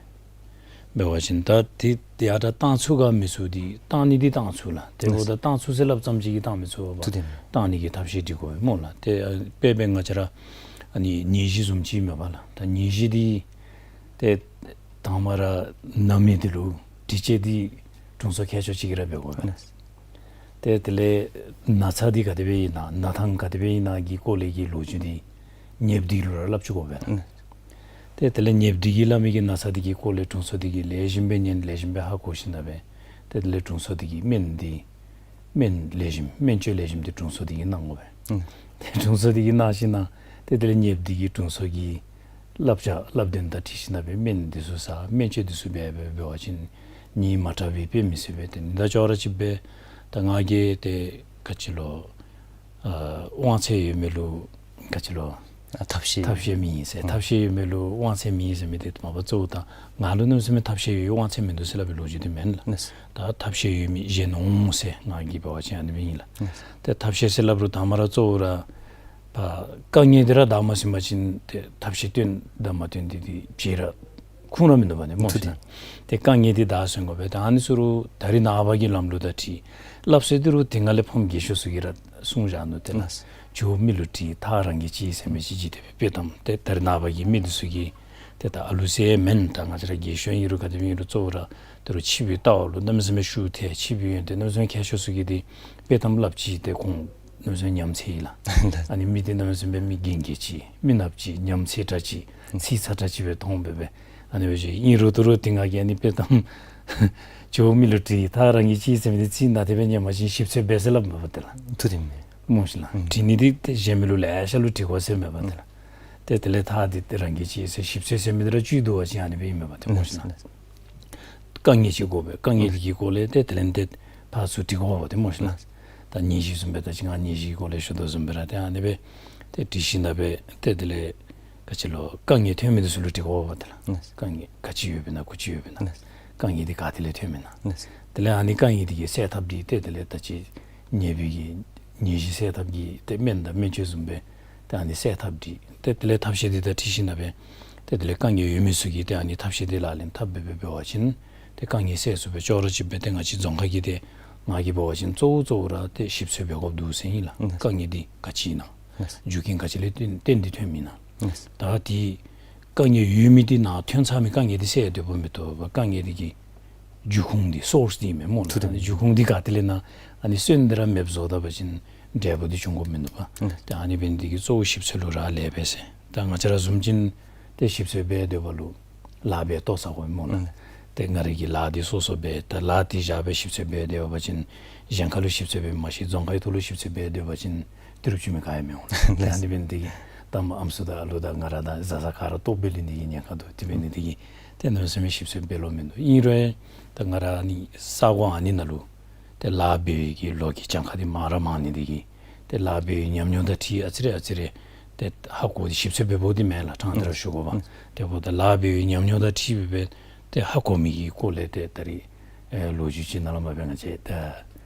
འབད་བ་ཅིན་ད་དེ་ཡར་དྲག་བཏང་ཚུགས་ག་མི་ཚུགས་འདི་བཏང་ནི་འདི་བཏང་ཚུགས་ལགས། དེ་འབདཝ་ད་བཏང་ཚུགས་ཟེར་སླབ་ཙམ་ཅིག་གིས་བཏང་མི་ཚུགས་པས། ཐུགས་བདེན། བཏང་ནི་གི་ཐབས་ཤེས་སྒྲིག་དགོ་པས་སྨོ་ལགས། ཏེ་ཨ་དཔེ་འབད་ང་བཅས་ར་ཨ་ནི་ནད་གཞི་བཟུམ་ཅིག་མས་པ་ལགས། ད་ནད་གཞི་འདི་ཏེ་དང་མ་ར་ན་མི་འདི་ལུ་དྲི་བཅོས་འདི་དྲུང་འཚོ་མཁས་མཆོག་ཅིག་གིས་ར་འབད་དགོ་པས། ལགས། ཏེ་དེ་ལས་ན་ཚ་འདི་ག་དེ་སྦེ་ཨིན་ན་ན་ཐང་ག་དེ་སྦེ་ཨིན་ན་གི་སྐོར་ལས་ཀྱི་ལོ་རྒྱུས་འདི་ནདཔ་འདི་ལུ་ར་སླབ་བཅུག་དགོ་པས། ལགས། ཏེ་དེ་ལས་ནདཔ་འདི་གིས་སླབ་མི་གི་ན་ཚ་འདི་གི་སྐོར་ལས་དྲུང་འཚོ་འདི་གིས་ལེགས་ཤོམ་སྦེ་ཉན་ལེགས་ཤོམ་སྦེ་ཧ་གོ་ཞིནམ་ལས་ཏེ་དེ་ལས་དྲུང་འཚོ་འདི་གིས་སྨན་འདི་སྨན་ལེགས་ཤོམ་སྨན་བཅོས་ལེགས་ཤོམ་འདི་དྲུང་འཚོ་འདི་གིས་གནང་དགོ་པས། ཨུམ། ཏེ་དྲུང་འཚོ་འདི་གིས་གནང་ཞིནམ་ལས་ཏེ་དེ་ལས་ནདཔ་འདི་གིས་དྲུང་འཚོ་གི་བསླབ་བྱ་བསླབ་སྟོན་དང་འཁྲིལ་ཞིནམ་ལས་སྨན་འདི་ཚུ་ཟ་སྨན་བཅོས་འདི་ཚུ་འབད་འབད་འབད་བ་ཅིན་ནད་མ་དྲག་པའི་དཔེ་མི་སྲིད་པས། ཏེ་ད་ཅོག་ར་ཅིག་སྦེ་ད་ང་གིས་ཏེ་ག་ཅི་ལོ་ཨ་དབང་ཚད་ཡོད་མི་ལུ་ག་ཅི་ལོ་ཨ་ཐབས་ཤེས་ཐབས་ཤེས་མེད་ཟེར། ཨུམ། ཐབས་ཤེས་ཡོད་མི་ལུ་དབང་ཚད་མེད་ཟེར་མི་འདི་མ་པ་གཙོ་བོ་ད་ང་ལུ་གནམ་མེད་ས་མེད་ཐབས་ཤེས་ཡོད་དབང་ཚད་མིན་འདུག་ཟེར་སླབ་པའི་ལོ་རྒྱུས་འདི་མེན་ལགས། ལགས། ད་ཐབས་ཤེས་ཡོད་མི་གཞན་འོང་ཟེར་ང་གིས་འབད་བ་ཅིན་ཨ་ནི་སྦེ་ཨིན་ལགས། ལགས། ཏེ་ཐབས་ཤེས་ཟེར་སླབ་རུང་དང་མ་ར་གཙོ་བོ་ར་ཕར་དཀའ་ངལ་འདི་ར་བདའ་མ་ཟུན་པ་ཅིན་ཏེ་ཐབས་ཤེས་བཏོན་དང་མ་བཏོན་འདི་འདི་ཅིག་ར་ཁུངས་ར་མིན་འདུག་པ་ནི་སྨོ་ཤིག་ལགས། ཏེ་དཀའ་ངལ་འདི་བདའ་ཟུན་དགོ་པས། ད་ཨ་ནི་ཚུ་ར་ད་རིས་ནངས་པ་གི་ལམ་ལུགས་དང་འཁྲིལ་སླབ་སྲོལ་འདི་ར་དེ་སྔ་ལས་ཕམ་རྒས་ཤོས་ཚུ་གིས་ར་གསུངས་བཞག་ནུག། ཏེ་ལགས། ཇོ་བོ་མི་ལུ་དྲིས་ཐག་རང་གིས་བཅད་ཟེར་མི་ཅིག་ཅིག་དེ་སྦེ་དཔྱེ་གཏམ་ཏེ་ད་རིས་ནངས་པ་གི་མི་འདི་ཚུ་གིས་ཏེ་ད་ཨ་ལུ་ཟེར་མེན། ད་ང་བཅས་ར་རྒས་ཤོས་ཨིན་རུང་ག་དེ་སྦེ་ཨིན་རུང་གཙོ་བོ་ར་དོ་རུང་ཕྱི་པའི་ལྟ་བ་ལུ་གནམ་མེད་ས་མེད་ཤུགས་ཐལ། ཕྱི་པའི་ཡོན་ཏན་གནམ་མེད་ས་མེད་མཁས་ཤོས་ཚུ་གིས་ཏེ་དཔྱེ་གཏམ་སླབ་ཅི། ཏེ་ཁོང་གནམ་མེད་ས་མེད་ཉམས་ཚད་ཨིན་ལགས། ཨ་ནི་མི་འདི་གནམ་མེད་ས་མེད་མི་རྒན་རྒས་ཅིག་མི་ནགཔ་ཅིག་ཉམས་ཚད་དྲག་ཅིག་ཚིག་ཚ་དྲག་ཅིག་སྦེ་མཐོང་འབད་འབད། ཨ་ནི་སྦེ་ཅིག་ཨིན་རུང་དོ་རུང་དེ་སྔ་གི་ཨ་ནི་དཔྱེ་གཏམ་ཇོ་བོ་མི་ལུ་དྲིས་ཐག་རང་གིས་བཅད་ཟེར་མི་འདི་ཚིག་ནང་དེ་སྦེ་ཉན་པ་ཅིན་ཞིབ་འཚོལ་འབད་ཟེར་སླབ་མས་པ་ཏེ་ལགས། ཐུགས་བདེན་མས། སྨོ་ཤིག་ལགས། ཨུམ། དྲི་ནི་འདི་ཏེ་གཞན་མི་ལུ་ལེ་ཤ་ལུ་དྲི་དགོ་ཟེར་མེན་པ་ཏེ་ལགས། ཨུམ། ཏེ་དེ་ལས་ཐག་འདི་ཏེ་རང་གིས་བཅད་ཟེར་ཞིབ་འཚོལ་ཟེར་མི་འདི་ར་བཅུད་བསྡུ་བ་ཅིན་ཨ་ནི་སྦེ་ཨིན་མས་པ་ཏེ་སྨོ་ཤིག་ལགས། ཨུམ། དཀའ་ངལ་ཅིག་དགོ་པས། དཀའ་ངལ་འདི་གི་སྐོར་ལས་ཏེ་དེ་ལས་ཏེ་ཕར་ཚུར་དྲི་དགོ་པ་ཏེ་སྨོ་ཤིག་ལགས། ད་ནད་གཞི་བཟུམ་སྦེ་ད་ཅི་ང་ནད་གཞི་གི་སྐོར་ལས་ཞུ་དོ་བཟུམ་སྦེ་ར་ཏེ་ཨ་ནི་སྦེ་ཏེ་དྲི་ཞིནམ་ལས་ཏེ་དེ་ལས་ག་ཅི་ལོ་དཀའ་ངལ་ཐོན་མི་འདི་ཚུ་ལུ་དྲི་དགོ་པ་ཏེ་ལགས། ཨུམ། དཀའ་ངལ་ག་ཅི་ཡོདཔ་ཨིན་ན་ག་ཅི་ཡོདཔ་ཨིན་ན། ཨུམ། དཀའ་ངལ་འདི་ག་ཏེ་ལས་ཐོནམ་ཨིན་ན། ཨུམ། དེ་ལས་ཨ་ནི་དཀའ་ངལ་འདི་གི་སེལ་ཐབས་འདི་ཏེ་དེ་ལས་ད་ཅི་ནད་པའི་གི་ནད་གཞི་སེལ་ཐབས་ཀྱི་ཏེ་སྨན་དང་སྨན་བཅོས་བཟུམ་སྦེ་ཏེ་ཨ་ནི་སེལ་ཐབས་འདི་ཏེ་དེ་ལས་ཐབས་ཤེས་འདི་དང་འཁྲིལ་ཞིནམ་ལས་ཏེ་དེ་ལས་དཀའ་ངལ་ཡོད་མི་ཚུ་གིས་ཏེ་ཨ་ནི་ཐབས་ཤེས་འདི་ལག་ལེན་འཐབ་འབད་འབད་འབད་བ་ཅིན་ཏེ་དཀའ་ངལ་སེལ་ཚུགས་པས། ཅོག་ར་ཅིག་སྦེ་ཏེ་ང་བཅས་རྫོང་ཁ་གི་ཏེ་ང་གིས་འབད་བ་ཅིན་གཙོ་བོ་གཙོ་བོ་ར་ཏེ་ཞིབ་འཚོལ་འབད་དགོཔ་འདུག་ཟེར་ཨིན་ལགས། ཨུམ། དཀའ་ངལ་འདི་ག་ཅི་ཨིན་ན། ཨུམ། རྒྱུ་རྐྱེན་ག་ཅི་ལས་བརྟེན་བརྟེན་ཏེ་ཐོནམ་ཨིན་ན། ཨུམ། ད་འདི་དཀའ་ངལ་ཡོད་མི་འདི་ནང་ཐོན་ཚར་མི་དཀའ་ངལ་འདི་སེལ་སྡོད་པ་མི་བཏུབ་པས། དཀའ་ངལ་འདི་གི་རྒྱུ་ཁུངས་འདི་སོརསི་འདི་མས་སྨོ་ལགས། ཐུགས་བདེན། ཨ་ནི་རྒྱུ་ཁུངས་འདི་ག་ཏེ་ལས་ཨིན་ན་ཨ་ནི་སོན་འདི་ར་མེདཔ་བཟོ་ད་པ་ཅིན་འབྲས་བུ་འདི་འབྱུང་དགོཔ་མིན་འདུག་པ། ཨུམ། ཏེ་ཨ་ནི་འབད་ནི་འདི་གིས་གཙོ་བོ་ཞིབ་འཚོལ་ལུ་རག་ལས་པས་ཟེར། ད་ང་བཅས་ར་བཟུམ་ཅིག་ཏེ་ཞིབ་འཚོལ་འབད་སྡོད་པ་ལུ་ལཱ་འབད་ལྟོ་ཟ་དགོ་པས་སྨོ་ལགས། ཨུམ། ཏེ་ང་རའི་གི་ལཱ་འདི་སོ་སོ་འབད། ད་ལཱ་འདི་བཞག་སྦེ་ཞིབ་འཚོལ་འབད་སྡོད་པ་ཅིན་གཞན་ཁ་ལུ་ཞིབ་འཚོལ་འབད་མ་ཤེས། རྫོང་ཁའི་ཐོག་ལུ་ཞིབ་འཚོལ་འབད་སྡོད་པ་ཅིན་ཏི་རུ་བཅུག་མི་ག་ཡང་མི་འོང་། ལགས། ཨ་ནི་འབད་ནི་འདི་གིས་ད་མ་ཨམ་སྲུ་དང་ཨ་ལུ་དང་ང་ར་དང་བཟའ་ཚང་ག་ར་ལྟོ་འབད་ལུས་ནི་གི་ཉེན་ཁ་འདུག། དེ་འབད་ནི་འདི་གིས་ཏེ་གནམ་མེད་ས་མེད་ཞིབ་འཚོལ་འབད་ལོང་མིན་འདུག། ཨིན་རུང་ད་ང་ར་ཨ་ནི་ས་གོ་ཨ་ནི་ནང་ལུ་ཏེ་ལཱ་འབད་བའི་གི་ལོ་གི་གྱངས་ཁ་འདི་མང་ར་མང་ནི་འདི་གིས་ཏེ་ལཱ་འབད་བའི་ཉམས་མྱོང་དང་འཁྲིལ་ཨ་ཙི་རེ་ཨ་ཙི་རེ་ཏེ་ཧ་གོ་སྟེ་ཞིབ་འཚོལ་འབད་འབདཝ་འདི་མེན་ལགས། ཕྲང་སྟེ་ར་ཞུ་དགོ་པས། ཨུམ། དེ་འབདཝ་ད་ལཱ་འབད་བའི་ཉམས་མྱོང་དང་འཁྲིལ་སྦེ་སྦེ་ཏེ་ཧ་གོ་མི་གི་སྐོར་ལས་ཏེ་ད་རིས་ཨེ་ལོ་རྒྱུས་ཅིག་ནང་ལུ་མ་འབད་ང་བཅས་ད་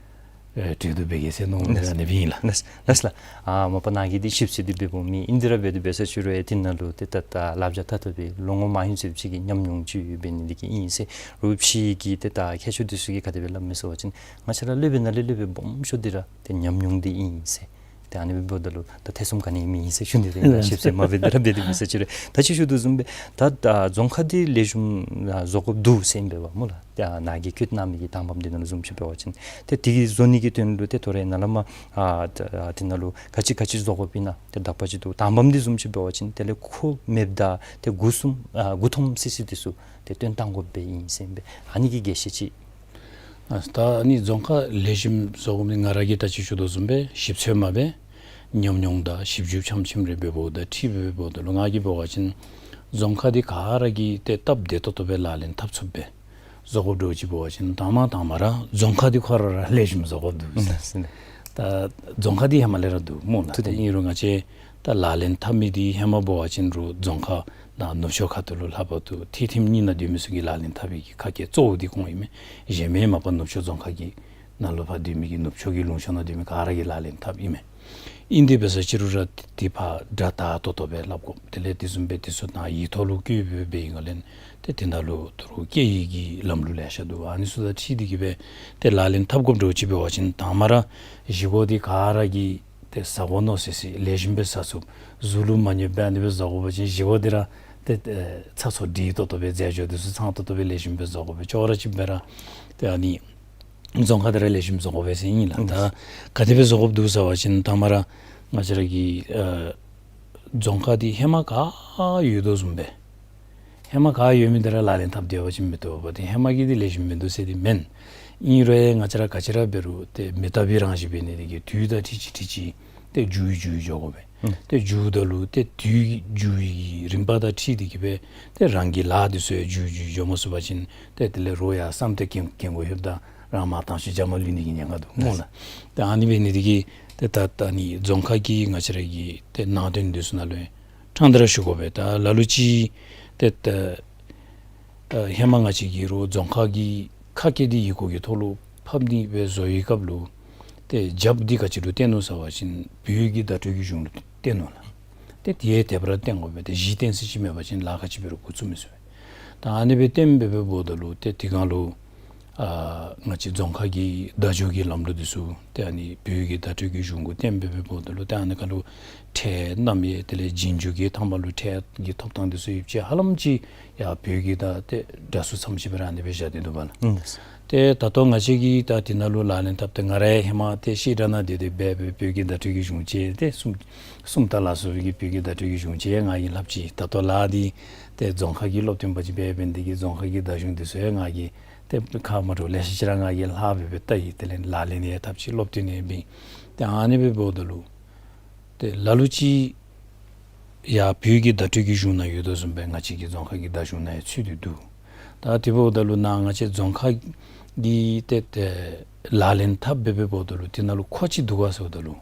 ཨེ་གྲོས་བསྡུར་འབད་གེ་ཟེར་མནོ་ཡོད། ལགས། ཨ་ནི་སྦེ་ཨིན་ལགས། ལགས་ལགས་ལགས། ཨ་མ་པ་ནཱ་གིས་འདི་ཞིབ་འཚོལ་འདི་འབད་འབདཝ་མི་ཨིན། འདི་ར་འབད་དེ་འབད་ས་ཅིག་རུང་ཨེ་དེ་ནང་ལུ་ཏེ་ད་ད་བསླབ་བྱ་ད་ལྟོ་སྦེ་ལོ་ངོ་མང་ཤོས་ཅིག་གི་ཉམས་མྱོང་ཅིག་ཡོདཔ་འབད་ནི་འདི་གིས་ཨིན་ཟེར། རོགས་ཕྱི་གི་ཏེ་ད་མཁས་མཆོག་འདི་ཚུ་གིས་ག་དེ་སྦེ་སླབ་མས་ཟེར་བ་ཅིན་ང་བཅས་ར་སློབ་དཔོན་ནང་ལས་སློབ་དཔོན་སྦོམ་ཤོས་འདི་ར་ཏེ་ཉམས་མྱོང་འདི་ཨིན་ཟེར། ཨ་ནི་འབདཝ་ད་ལུ་ད་ཐེ་ཚོམ་ག་ནི་མེད་ཟེར་ཞུ་ནི་དེ་ཨིན་ལགས། ཞིབ་འཚོལ་མ་འབད་དེ་ར་འབད་དེ་མི་ཟེར་ཅི་རུང་ད་ཅི་ཞུ་དོ་བཟུམ་སྦེ་ད་ད་རྫོང་ཁ་འདི་ལེགས་ཤོམ་ཨ་བཟོ་དགོཔ་འདུག་ཟེར་ཨིན་པས་པ་སྨོ་ལགས། ད་ནཱ་གིས་བཀོད་གནང་མི་གི་དང་པམ་འདི་ནང་ལུ་བཟུམ་ཅིག་འབད་བ་ཅིན་ཏེ་དེ་གི་བཟོ་ནི་གི་དོན་ལུ་ཏེ་ཐོ་རེ་ནཱ་ལས་མར་ཨ་ད་ཨ་དེ་ནང་ལུ་ག་ཅི་ག་ཅི་བཟོ་དགོཔ་ཨིན་ན་ཏེ་དག་པ་ཅིག་འདུག། དང་པམ་འདི་བཟུམ་ཅིག་འབད་བ་ཅིན་དེ་ལས་ཁོ་མེདཔ་ད་ཏེ་མགུ་ཐོམ་ཨ་མགུ་ཐོམ་སི་སི་འདི་ཚུ་ཏེ་བཏོན་བཏང་དགོཔ་སྦེ་ཨིན་ཟེར་ཨིན་པས། ཨ་ནི་གི་དགེ་བཤེས་ཅིག། ཨ་ད་ཨ་ནི་རྫོང་ཁ་ལེགས་ཤོམ་བཟོ་དགོ་མི་ང་ར་གིས་ད་ཅི་ཞུ་དོ་བཟུམ་སྦེ་ཞིབ་འཚོལ་མ་འབད་ཉམས་མྱོང་དང་ཞིབ་འཇུག་ཆམ་ཆིམ་རེ་འབད་འབདཝ་ད་ཁྲིད་འབད་འབདཝ་ད་ལུ་ང་གིས་འབད་བ་ཅིན་རྫོང་ཁ་འདི་ག་ར་གིས་ཏེ་སྟབས་བདེ་ཏོག་ཏོ་སྦེ་ལག་ལེན་འཐབ་ཚུགསཔ་སྦེ་བཟོ་དགོཔ་འདྲཝ་ཅིག་འབད་བ་ཅིན་དང་མ་དང་མ་ར་རྫོང་ཁ་འདི་ཁོ་ར་ར་ལེགས་ཤོམ་བཟོ་དགོཔ་འདུག་ཟེར། ད་རྫོང་ཁ་འདི་ཧེ་མ་ལས་ར་འདུག་སྨོ་ལགས། ཏེ་ཨིན་རུང་ང་བཅས་ད་ལག་ལེན་འཐབ་མི་འདི་ཧེ་མ་འབད་བ་ཅིན་རུང་རྫོང་ཁ་ནང་ནུབ་ཕྱོགས་ཁ་ཐུག་ལུ་ལྷག་པར་དུ་ཐེད་ཐིམ་གཉིས་ནང་སྡོད་མི་ཚུ་གིས་ལག་ལེན་འཐབ་པའི་གི་ཁ་སྐད་གཙོ་བོ་འདི་ཁོང་ཨིན་མས། གཞན་མི་མ་པ་ནུབ་ཕྱོགས་རྫོང་ཁ་གི་ནང་ལུ་ཕར་སྡོད་མི་གི་ནུབ་ཕྱོགས་ཀྱི་ལུང་ཕྱོགས་ནང་སྡོད་མི་ག་ར་གིས་ལག་ལེན་འཐབ་ཨིན་མས། ཨིན་དེ་འབད་ས་ཅི་རུང་ར་དེ་ཕར་སྒྲ་དག་ཏོག་ཏོ་སྦེ་སླབ་དགོ། དེ་ལས་དེ་བཟུམ་སྦེ་དེ་ཚུ་ནང་ཡིག་ཐོག་ལུ་བཀོད་སྦེ་འབད་ཡི་ག་ལས་ཏེ་དེ་ནང་ལུ་ད་རུང་སྐད་ཡིག་གི་ལམ་ལུགས་ལེ་ཤ་འདུག། ཨ་ནི་ཚུ་དང་འཁྲིལ་ཏེ་གིས་སྦེ་ཏེ་ལག་ལེན་འཐབ་དགོཔ་འདྲཝ་ཅིག་འབད་བ་ཅིན་དང་མ་ར་བཞེས་སྒོ་འདི་ག་ར་གིས་ཏེ་ཟ་དགོ་མནོ་སི་སི་ལེགས་ཤོམ་སྦེ་ཟ་ཚུགས། གཟུགས་ལུ་མ་ཉེས་པར་ཨ་ནི་སྦེ་བཟོ་དགོ་པ་ཅིན་བཞེས་སྒོ་འདི་ར་ཏེ་ཨེ་ཚ་ཚོ་སྒྲིག་ཏོག་ཏོ་སྦེ་རྫས་སྦྱོར་འདི་ཚུ་ཚང་ཏོག་ཏོ་སྦེ་ལེགས་ཤོམ་སྦེ་བཟོ་དགོ་པས། ཅོག་ར་གཅིག་སྦེ་ར་ཏེ་ཨ་ནི་རྫོང་ཁ་འདི་ར་ལེགས་ཤོམ་བཟོ་དགོ་པས་ཟེར་ཨིན་ལགས། ད་ག་དེ་སྦེ་བཟོ་དགོཔ་འདུག་ཟེར་བ་ཅིན་དང་མ་ར་ང་བཅས་ར་གི་ཨེ་རྫོང་ཁ་འདི་ཧེ་མ་ག་ཡོད་དོ་བཟུམ་སྦེ་ཧེ་མ་ག་ཡོད་མི་འདི་ར་ལག་ལེན་འཐབ་སྡོད་པ་ཅིན་མི་བཏུབ་པས། ཏེ་ཧེ་མ་གི་འདི་ལེགས་ཤོམ་མིན་འདུག་ཟེར་འདི་མེན། ཨིན་རུང་ཡང་ང་བཅས་ར་ག་ཅི་ར་འབད་རུང་ཏེ་མེ་ལྟ་བུའི་རང་བཞིན་འབད་ནི་དེ་གིས་དུས་དང་འཁྲིལ་ཅིག་འཁྲིལ་ཅིག་ཏེ་འགྱུར་འགྱུར་འགྱོ་དགོ་པས། ཨུམ། ཏེ་འགྱུརཝ་ད་ལུ་ཏེ་དུས་འགྱུར་བའི་རིམ་པ་དང་འཁྲིལ་ཏེ་གིས་སྦེ་ཏེ་རང་གི་ལཱ་འདི་ཚུ་ཡང་འགྱུར་འགྱུར་འགྱོ་མ་ཚུགས་པ་ཅིན་ཏེ་དེ་ལས་རོགས་ཡང་བསམ་སྟེ་གྱེན་གྱེན་གོ་ལྷོདཔ་ད་རང་མར་དྭངས་ཤེལ་རྒྱབ་མར་ལུས་ནི་གི་ཉེན་ཁ་འདུག་སྨོ་ལགས། ཏེ་ཨ་ནི་འབད་ནི་དེ་གིས་ཏེ་ད་ད་ནི་རྫོང་ཁ་གི་ང་བཅས་ར་གི་ཏེ་ནང་དོན་འདི་ཚུ་ནང་ལུ་ཡང་ཕྲང་སྟེ་ར་ཞུ་དགོ་པས། ད་ལ་ལུ་ཅིག་ཏེ་ད་ཨ་ཧེ་མ་ང་བཅས་ཀྱི་རོགས་རྫོང་ཁ་གི་ཁ་སྐད་འདི་ཡི་གུ་གི་ཐོག་ལུ་ཕབ་ནི་སྦེ་བཟོ་བའི་སྐབས་ལུ་ཏེ་རྒྱབ་འདི་ག་ཅི་ལུ་བསྟན་ནུག་ཟེར་བ་ཅིན་བོད་ཀྱི་བརྡ་སྤྲོད་ཀྱི་གཞུང་ལུ་བསྟན་ནུག་ལགས། ཏེ་དེ་ཡང་དེ་སྦེ་ར་བསྟན་དགོ་པས། ཏེ་གཞི་བསྟན་ས་ཅིག་མེད་པ་ཅིན་ལཱ་ག་ཅི་འབད་རུང་འགོ་བཙུགས་མི་ཚུགས་པས། ད་ཨ་ནི་སྦེ་བསྟན་སྦེ་འབདཝ་ད་ལུ་ཏེ་དེ་སྒང་ལུ་ཨ་ང་བཅས་རྫོང་ཁ་གི་བརྡ་སྦྱོར་གྱི་ལམ་ལུགས་འདི་ཚུ་ཏེ་ཨ་ནི་བོད་ཀྱི་བརྡ་སྤྲོད་ཀྱི་གཞུང་གུ་བསྟན་སྦེ་འབདཝ་ད་ལུ་ཏེ་ཨ་ནི་ཁ་ལུ་ཕྲད་རྣམ་དབྱེ་དེ་ལས་རྗེས་འཇུག་གི་ཐ་མ་ལུ་ཕྲད་ཀྱི་ཐོབ་ཐང་འདི་ཚུ་ཡོདཔ་ཅིག་ཧ་ལམ་ཅིག་ཡར་བོད་ཀྱི་ད་ཏེ་སྒྲ་ཚུ་ཚམ་ཅིག་སྦེ་ར་ཨ་ནི་སྦེ་བཞག་སྟེ་འདུག་པ་ལགས། ཨུམ། ཏེ་ད་ལྟོ་ང་བཅས་ཀྱིས་ད་དེ་ནང་ལུ་ལག་ལེན་འཐབ་སྟེ་ང་ར་ཡང་ཧེ་མ་ཏེ་བཤད་གྲྭ་ནང་སྡོད་དེ་འབད་འབད་བོད་ཀྱི་བརྡ་སྤྲོད་ཀྱི་གཞུང་ཅིག་ཏེ་སུམ་སུམ་རྟགས་ལ་སོགས་པའི་གི་བོད་ཀྱི་བརྡ་སྤྲོད་ཀྱི་གཞུང་ཅིག་ཡང་ང་གིས་ལྷབ་ཅི། ད་ལྟོ་ལཱ་འདི་ཏེ་རྫོང་ཁ་གི་སློབ་སྟོན་པ་ཅིག་འབད་འབད་ནི་དེ་གིས་རྫོང་ཁ་གི་བརྡ་གཞུང་འདི་ཚུ་ཡང་ང་གིས་ཏེ་ཁ་མ་འདྲཝ་ལེ་ཤ་ཅིག་ར་ང་གིས་ལྷག་འབད་འབད་བལྟ་ཡི། དེ་ལས་ལག་ལེན་ཡང་འཐབ་ཅི། སློབ་སྟོན་ཡང་འབད་ཡི། ཏེ་ཨ་ནི་སྦེ་འབདཝ་ད་ལུ་ཏེ་ལ་ལུ་ཅིག་ཡར་བོད་ཀྱི་བརྡ་སྤྲོད་ཀྱི་གཞུང་ནང་ཡོད་དོ་བཟུམ་སྦེ་ང་བཅས་ཀྱི་རྫོང་ཁ་གི་བརྡ་གཞུང་ནང་ཡང་ཚུད་དེ་འདུག། ད་དེ་འབདཝ་ད་ལུ་ནཱ་ང་བཅས་རྫོང་ཁ་གི་ཏེ་ཏེ་ལག་ལེན་འཐབ་འབད་འབདཝ་ད་ལུ་དེ་ནང་ལུ་མཁོ་ཅི་འདུག་ག་ཟེརཝ་ད་ལུ་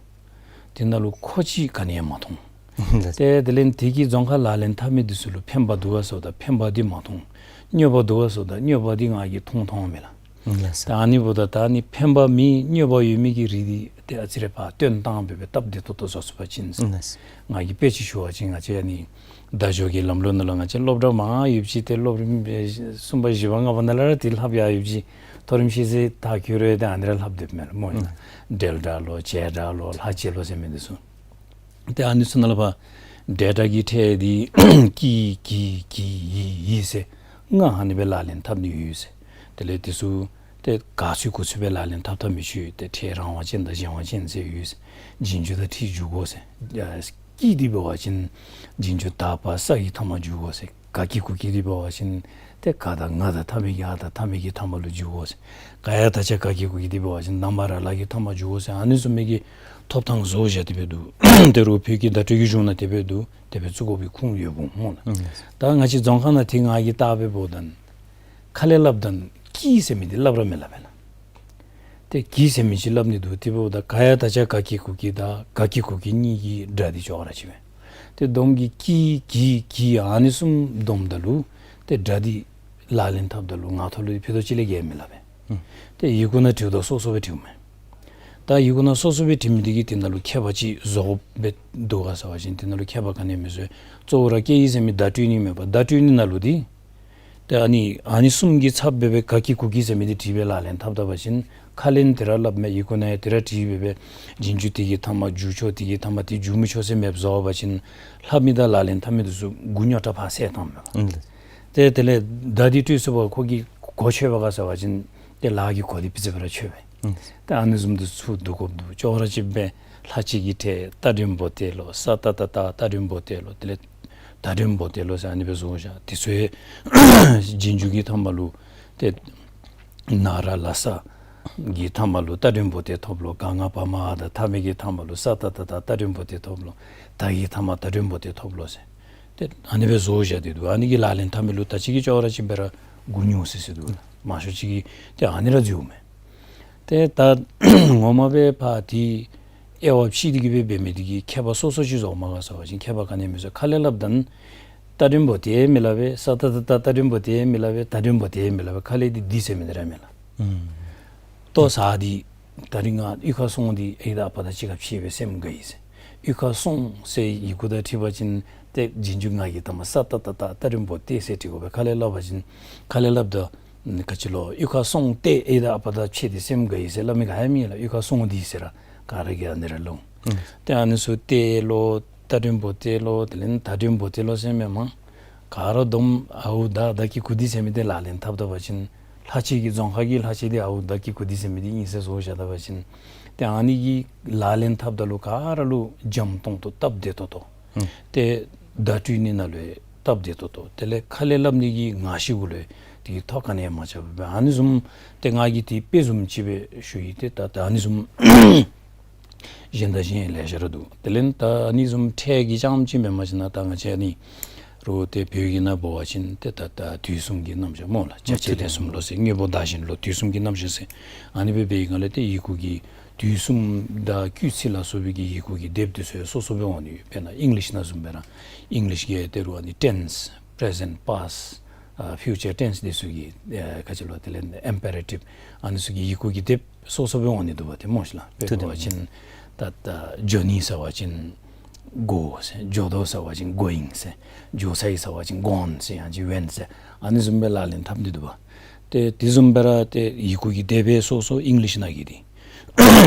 དེ་ནང་ལུ་མཁོ་ཅི་ག་ནི་ཡང་མ་མཐོང་། ཏེ་དེ་ལས་དེ་གི་རྫོང་ཁ་ལག་ལེན་འཐབ་མི་འདི་ཚུ་ལུ་ཕན་པ་འདུག་ག་ཟེརཝ་ད་ཕན་པ་འདི་མ་མཐོང་། གནོད་པ་འདུག་ག་ཟེརཝ་ད་གནོད་པ་འདི་ང་གིས་མཐོང་མཐོངམ་མས་ལགས། ད་ཨ་ནི་འབདཝ་ད་ད་ཨ་ནི་ཕན་པ་མེད་གནོད་པ་ཡོད་མི་གི་རིགས་འདི་ཏེ་ཨ་ཙི་རེ་ཕར་བཏོན་བཏང་འབད་འབད་སྟབས་བདེ་ཏོག་ཏོ་བཟོ་ཚུགས་པ་ཅིན་ཟེར། ང་གིས་དཔེ་ཅིག་ཞུ་བ་ཅིན་ང་བཅས་ཨ་ནི་བརྡ་སྦྱོར་གྱི་ལམ་ལུགས་ནང་ལུ་ང་བཅས་སློབ་གྲྭ་མང་ཡོདཔ་ཅིག་ཏེ་སློབ་རིམ་གསུམ་པ་བཞི་པ་ལྔ་པ་ནང་ལས་ར་ཏེ་ལྷབ་ཡར་ཡོདཔ་ཅིག། མཐོ་རིམ་ཤེས་ཚད་མཐར་འཁྱོལ་རུང་ཏེ་ཨ་ནི་ར་ལྷབ་སྡོདཔ་མས་ལགས་སྨོ། འབྲེལ་སྒྲ་ལོ་བྱེད་སྒྲ་ལོ་ལྷག་བཅས་ལོ་ཟེར་མི་འདི་ཚུ། ཏེ་ཨ་ནི་ཚུ་ནང་ལས་ཕར་འབྲེལ་སྒྲ་གི་ཕྲད་འདི་ཀྱི་གི་གྱི་ཡི་ཡི་ཟེར་ལྔ་ཨ་ནི་སྦེ་ལག་ལེན་འཐབ་ནི་ཡོད་ཟེར། དེ་ལས་དེ་ཚུ་ཏེ་ག་ཚོད་གུ་ཚོད་སྦེ་ལག་ལེན་འཐབ་འཐབ་མི་ཚུ་ཏེ་ཕྲད་རང་དབང་ཅན་དང་གཞན་དབང་ཅན་ཟེར་ཡོད་ཟེར། རྗེས་འཇུག་དང་འཁྲིལ་འཇུག་དགོ་ཟེར། ཀྱི་འདི་འབད་བ་ཅིན་རྗེས་འཇུག་ད་བ་ས་གི་ཐ་མ་འཇུག་དགོ་ཟེར། ག་གི་གུ་གི་འདི་འབད་བ་ཅིན་ཏེ་ག་དང་ང་དང་ཐ་མི་གི་འ་དང་ཐ་མི་གི་ཐ་མ་ལུ་འཇུག་དགོ་ཟེར། ག་ཡ་ད་ཅ་ག་གི་གུ་གི་འདི་འབད་བ་ཅིན་ན་མ་ར་ལ་གི་ཐ་མ་འཇུག་དགོ་ཟེར། ཨ་ནི་བཟུམ་མའི་གི་ཐོབ་ཐང་བཟོ་བཞག་སྟེ་འབད་འདུག། ད་རུང་བོད་ཀྱི་བརྡ་སྤྲོད་ཀྱི་གཞུང་ནང་དེ་སྦེ་འདུག། དེ་སྦེ་བཙུགས་དགོ་པའི་ཁུངས་ཡོདཔ་འོང་སྨོ་ལགས། ད་ང་བཅས་རྫོང་ཁ་ནང་ཏེ་ང་གིས་བལྟ་འབདཝ་ད་ཁ་ལས་སླབ་ད་ཀྱི་ཟེར་མི་འདི་སླབ་ར་མི་སླབ་པས་ལགས། ཏེ་གི་ཟེར་མི་ཅིག་སླབ་ནི་འདུག། དེ་འབདཝ་ད་ག་ཡ་ད་ཅ་ག་གི་གུ་གི་དང་ག་གི་གུ་གི་གཉིས་ཀྱི་སྒྲ་འདི་ཅོག་ར་གཅིག་པས། ཏེ་སྡོམ་གྱིས་ཀྱི་གི་གི་ཨ་ནི་གསུམ་བསྡོམས་ད་ལུ་ཏེ་སྒྲ་འདི་ལག་ལེན་འཐབ་ད་ལུ་ངག་ཐོག་ལུ་ཕུད་རྡོག་གཅིག་ལས་བརྒལ་མི་སླབ་པས། ཏེ་ཡི་གུ་ནང་བྲིཝ་ད་སོ་སོ་སྦེ་བྲིཝ་མས། ད་ཡི་གུ་ནང་སོ་སོ་སྦེ་བྲི་མི་འདི་གིས་དེ་ནང་ལུ་ཁྱད་པར་ཅིག་བཟོ་དགོཔ་སྦེ་འདུག་ག་ཟེར་བ་ཅིན་དེ་ནང་ལུ་ཁྱད་པར་ག་ནི་ཡང་མི་བཟོ། གཙོ་བོ་ར་སྐད་ཡིག་ཟེར་མི་བརྡ་སྤྲོད་ནི་མེན་པར་བརྡ་སྤྲོད་ནི་ནང་ལུ་འདི་ཏེ་ཨ་ནི་ཨ་ནི་གསུམ་གྱི་ཚབ་འབད་བའི་ག་གི་གུ་གི་ཟེར་མི་འདི་བྲིས་སྦེ་ལག་ལེན་འཐབ་ད་པ་ཅིན་ ཁ་ལན་དེ་ར་སླབ་མས། ཡི་གུ་ནང་ཡང་དེ་ར་བྲིས་སྦེ་སྦེ་རྗེས་འཇུག་དེ་གིས་འཐབ་མ་འཇུག་ཆོག་དེ་གིས་འཐབ་མ་དེ་འཇུག་མི་ཆོག་ཟེར་མེདཔ་བཟོ་བ་ཅིན་ལྷབ་མི་དང་ལག་ལེན་འཐབ་མི་འདི་ཚུ་མགུ་རྙོག་དྲགས་ཕར་སེལ་བཏངམ་མས། ཨིན་ལགས། ཏེ་དེ་ལས་བརྡ་འདི་སྤྲོད་ཚུགས་པར་ཁོ་གིས་གོ་ཆོད་པས་ག་ཟེར་བ་ཅིན་ཏེ་ལཱ་གི་གོ་འདི་སྤུས་ཚད་སྦེ་ར་ཆོད་པས། ཨིན་ལགས། ཏེ་ཨ་ནི་བཟུམ་འདི་ཚུ་བསྡུ་དགོཔ་འདུག། ཅོག་ར་གཅིག་སྦེ་ལྷ་ཆོས་ཀྱི་ཕྲད་རྟ་མགྲིན་པོ་ཏི་ལོ། ས་ཏ་བཏགས་སྟ་རྟ་མགྲིན་པོ་ཏི་ལོ། དེ་ལས་ད་མགྲིན་པོ་ཏི་ལོ་ཟེར་ཨ་ནི་སྦེ་བཟོ་བཞག། དེ་ཚུ་ཡང་རྗེས་འཇུག་གི་འཐབ་མ་ལུ་ཏེ་ན་ར་ལ་ས་གི་འཐབ་མ་ལུ་རྟ་མགྲིན་པོ་ཏི་ཐོབ་ལོ། ག་ང་བ་མ་འ་ད་འཐབ་མི་གི་འཐབ་མ་ལུ་ས་ཏ་བཏགས་སྟ་རྟ་མགྲིན་པོ་ཏི་ཐོབ་ལོ། ད་གི་འཐབ་མ་ད་མགྲིན་པོ་ཏི་ཐོབ་ལོ་ཟེར། ཏེ་ཨ་ནི་སྦེ་བཟོ་བཞག་སྟེ་འདུག། ཨ་ནི་གི་ལག་ལེན་འཐབ་མི་ལུ་ད་ཅི་གི་ཅོག་ར་གཅིག་སྦེ་ར་མགུ་རྙོག་སི་སི་འདུག། མང་ཤོས་ཅིག་གིས་ཏེ་ཨ་ནི་ར་འཛོལཝ་མས། ཏེ་ད་ངོ་མ་སྦེ་ཕར་དེ་དབྱེ་བ་ཕྱེ་སྟེ་གི་སྦེ་འབད་མི་དེ་གིས་ཁྱད་པར་སོ་སོ་ཅིག་བཟོཝ་མས་ག་ཟེར་བ་ཅིན་ཁྱད་པར་ག་ནི་ཡང་མི་བཟོ། ཁ་ལས་སླབ་ད་ན་རྟ་མགྲིན་པོ་ཏི་མི་སླབ་པས། ས་ཏ་བཏགས་སྟ་རྟ་མགྲིན་པོ་ཏི་མི་སླབ་པས། ད་མགྲིན་པོ་ཏི་མི་སླབ་པས། ཁ་ལས་འདི་འདི་ཟེར་མི་འདི་ར་མི་སླབ། ཨུམ། ལྟོ་ཟ་འདི་ད་རིས་ང་གཡུས་ཁར་སོང་སྟེ་ཨའི་དང་ཨ་པ་དང་གཅིག་ཁར་ཕྱད་པས་ཟེར་མི་དགའ་ཡི་ཟེར། གཡུས་ཁར་སོང་ཟེར་ཡི་གུ་དང་འཁྲིལ་བ་ཅིན་ཏེ་རྗེས་འཇུག་ང་གི་འཐབ་མ་ས་ཏ་བཏགས་སྟ་རྟ་མགྲིན་པོ་ཏི་ཟེར་འབྲི་དགོ་པས། ཁ་ལས་སླབ་པ་ཅིན་ཁ་ལས་སླབ་ད་ག་ཅི་ལོ། གཡུས་ཁར་སོང་སྟེ་ཨའི་དང་ཨ་པ་དང་ཕྱད་དེ་ཟེར་མི་དགའ་ཡི་ཟེར་སླབ་མི་ག་ཡང་མེད་ལགས། གཡུས་ཁར་སོང་སྟེ་ཟེར་ར་ག་ར་གིས་ཨ་ནི་ར་ལོང་། ཨུམ། ཏེ་ཨ་ནི་ཚུ་ཏི་ལོ། རྟ་མགྲིན་པོ་ཏི་ལོ། དེ་ལས་ད་མགྲིན་པོ་ཏི་ལོ་ཟེར་མི་མང་། ག་ར་བསྡོམས་ཨའུ་ད་བདག་གི་སྐུ་འདི་ཟེར་མི་འདི་ལག་ལེན་འཐབ་ད་པ་ཅིན་ལྷ་ཆོས་ཀྱི་རྫོང་ཁ་གི་ལྷ་ཆོས་འདི་ཨའུ་བདག་གི་སྐུ་འདི་ཟེར་མི་འདི་ཨིན་ཟེར་བཟོ་བཞག་ད་པ་ཅིན་ཏེ་ཨ་ནི་གི་ལག་ལེན་འཐབ་ད་ལུ་ག་ར་ལུ་འཇམ་ཏོང་ཏོ་སྟབས་བདེ་ཏོག་ཏོ། ཨུམ། ཏེ་བརྡ་སྤྲོད་ནི་ནང་ལུ་ཡང་སྟབས་བདེ་ཏོག་ཏོ། དེ་ལས་ཁ་ལས་སླབ་ནི་གི་ངར་ཤེས་གུ་ལུ་ཡང་དེ་གི་ཐོགས་ག་ནི་ཡང་མ་ཆགས་པས། ཨ་ནི་བཟུམ་ཏེ་ང་གིས་དེ་དཔེ་བཟུམ་ཅིག་སྦེ་ཞུ་ཡི། ཏེ་ད་ད་ཨ་ནི་བཟུམ་གཞན་དང་གཞན་ལེ་ཤ་ར་འདུག། དེ་ལས་ད་ཨ་ནི་བཟུམ་ཕྲད་ཀྱི་རྐྱངམ་ཅིག་མེན་པ་ཅིན་ད་ང་བཅས་ཨ་ནི་རུ་ཏེ་བོད་ཀྱི་ནང་འབད་བ་ཅིན་ཏེ་ད་ད་དུས་གསུམ་གྱི་རྣམ་གཞག་སྨོ་ལགས། བྱ་བྱེད་ལས་གསུམ་ལོ་ཟེར། དངོས་པོ་བདག་གཞན་ལོ། དུས་གསུམ་གྱི་རྣམ་གཞག་ཟེར། ཨ་ནི་སྦེ་འབད་བའི་སྒང་ལས་ཏེ་ཡི་གུ་གི་དུས་གསུམ་དང་སྐུལ་ཚིག་ལ་སོགས་པའི་གི་ཡི་གུ་གི་སྡེབ་དེ་ཚུ་སོ་སོ་སྦེ་འོང་ནི་ཡོད། དཔེར་ན་ཨིང་ལིཤ་ནང་བཟུམ་སྦེ་ར་ཨིང་ལིཤ་གི་ཏེ་རུ་ཨ་ནི་ཊེནསི་པི་རེ་ཟེནཊི་པཱསཊ་ཨ་ཕིའུ་ཅར་ཊེནསི་དེ་ཚུ་གི་ཨ་ག་ཅི་ལོ། དེ་ལས་ཨིམ་པེ་རེ་ཊིབ་ཨ་ནི་ཚུ་གི་ཡི་གུ་གི་སྡེབ་སོ་སོ་སྦེ་འོང་ནི་འདུག་པ་ཏེ་སྨོ་ཤིག་ལགས། དཔེ་འབད་བ་ཅིན་ད་ད་འགྱོ་ནི་ཟེར་བ་ཅིན་གོ་ཟེར། འགྱོ་དོ་ཟེར་བ་ཅིན་གོ་ཡིང་ཟེར། འགྱོ་ཚར་ཡི་ཟེར་བ་ཅིན་གོན་ཟེར། ཡང་ཅིན་ཝེནཊ་ཟེར། ཨ་ནི་བཟུམ་སྦེ་ལག་ལེན་འཐབ་ནི་འདུག་པ། ཏེ་དེ་བཟུམ་སྦེ་ར་ཏེ་ཡི་གུ་གི་སྡེབ་སྦེ་སོ་སོ་ཨིང་ལིཤ་ནང་གི་འདི་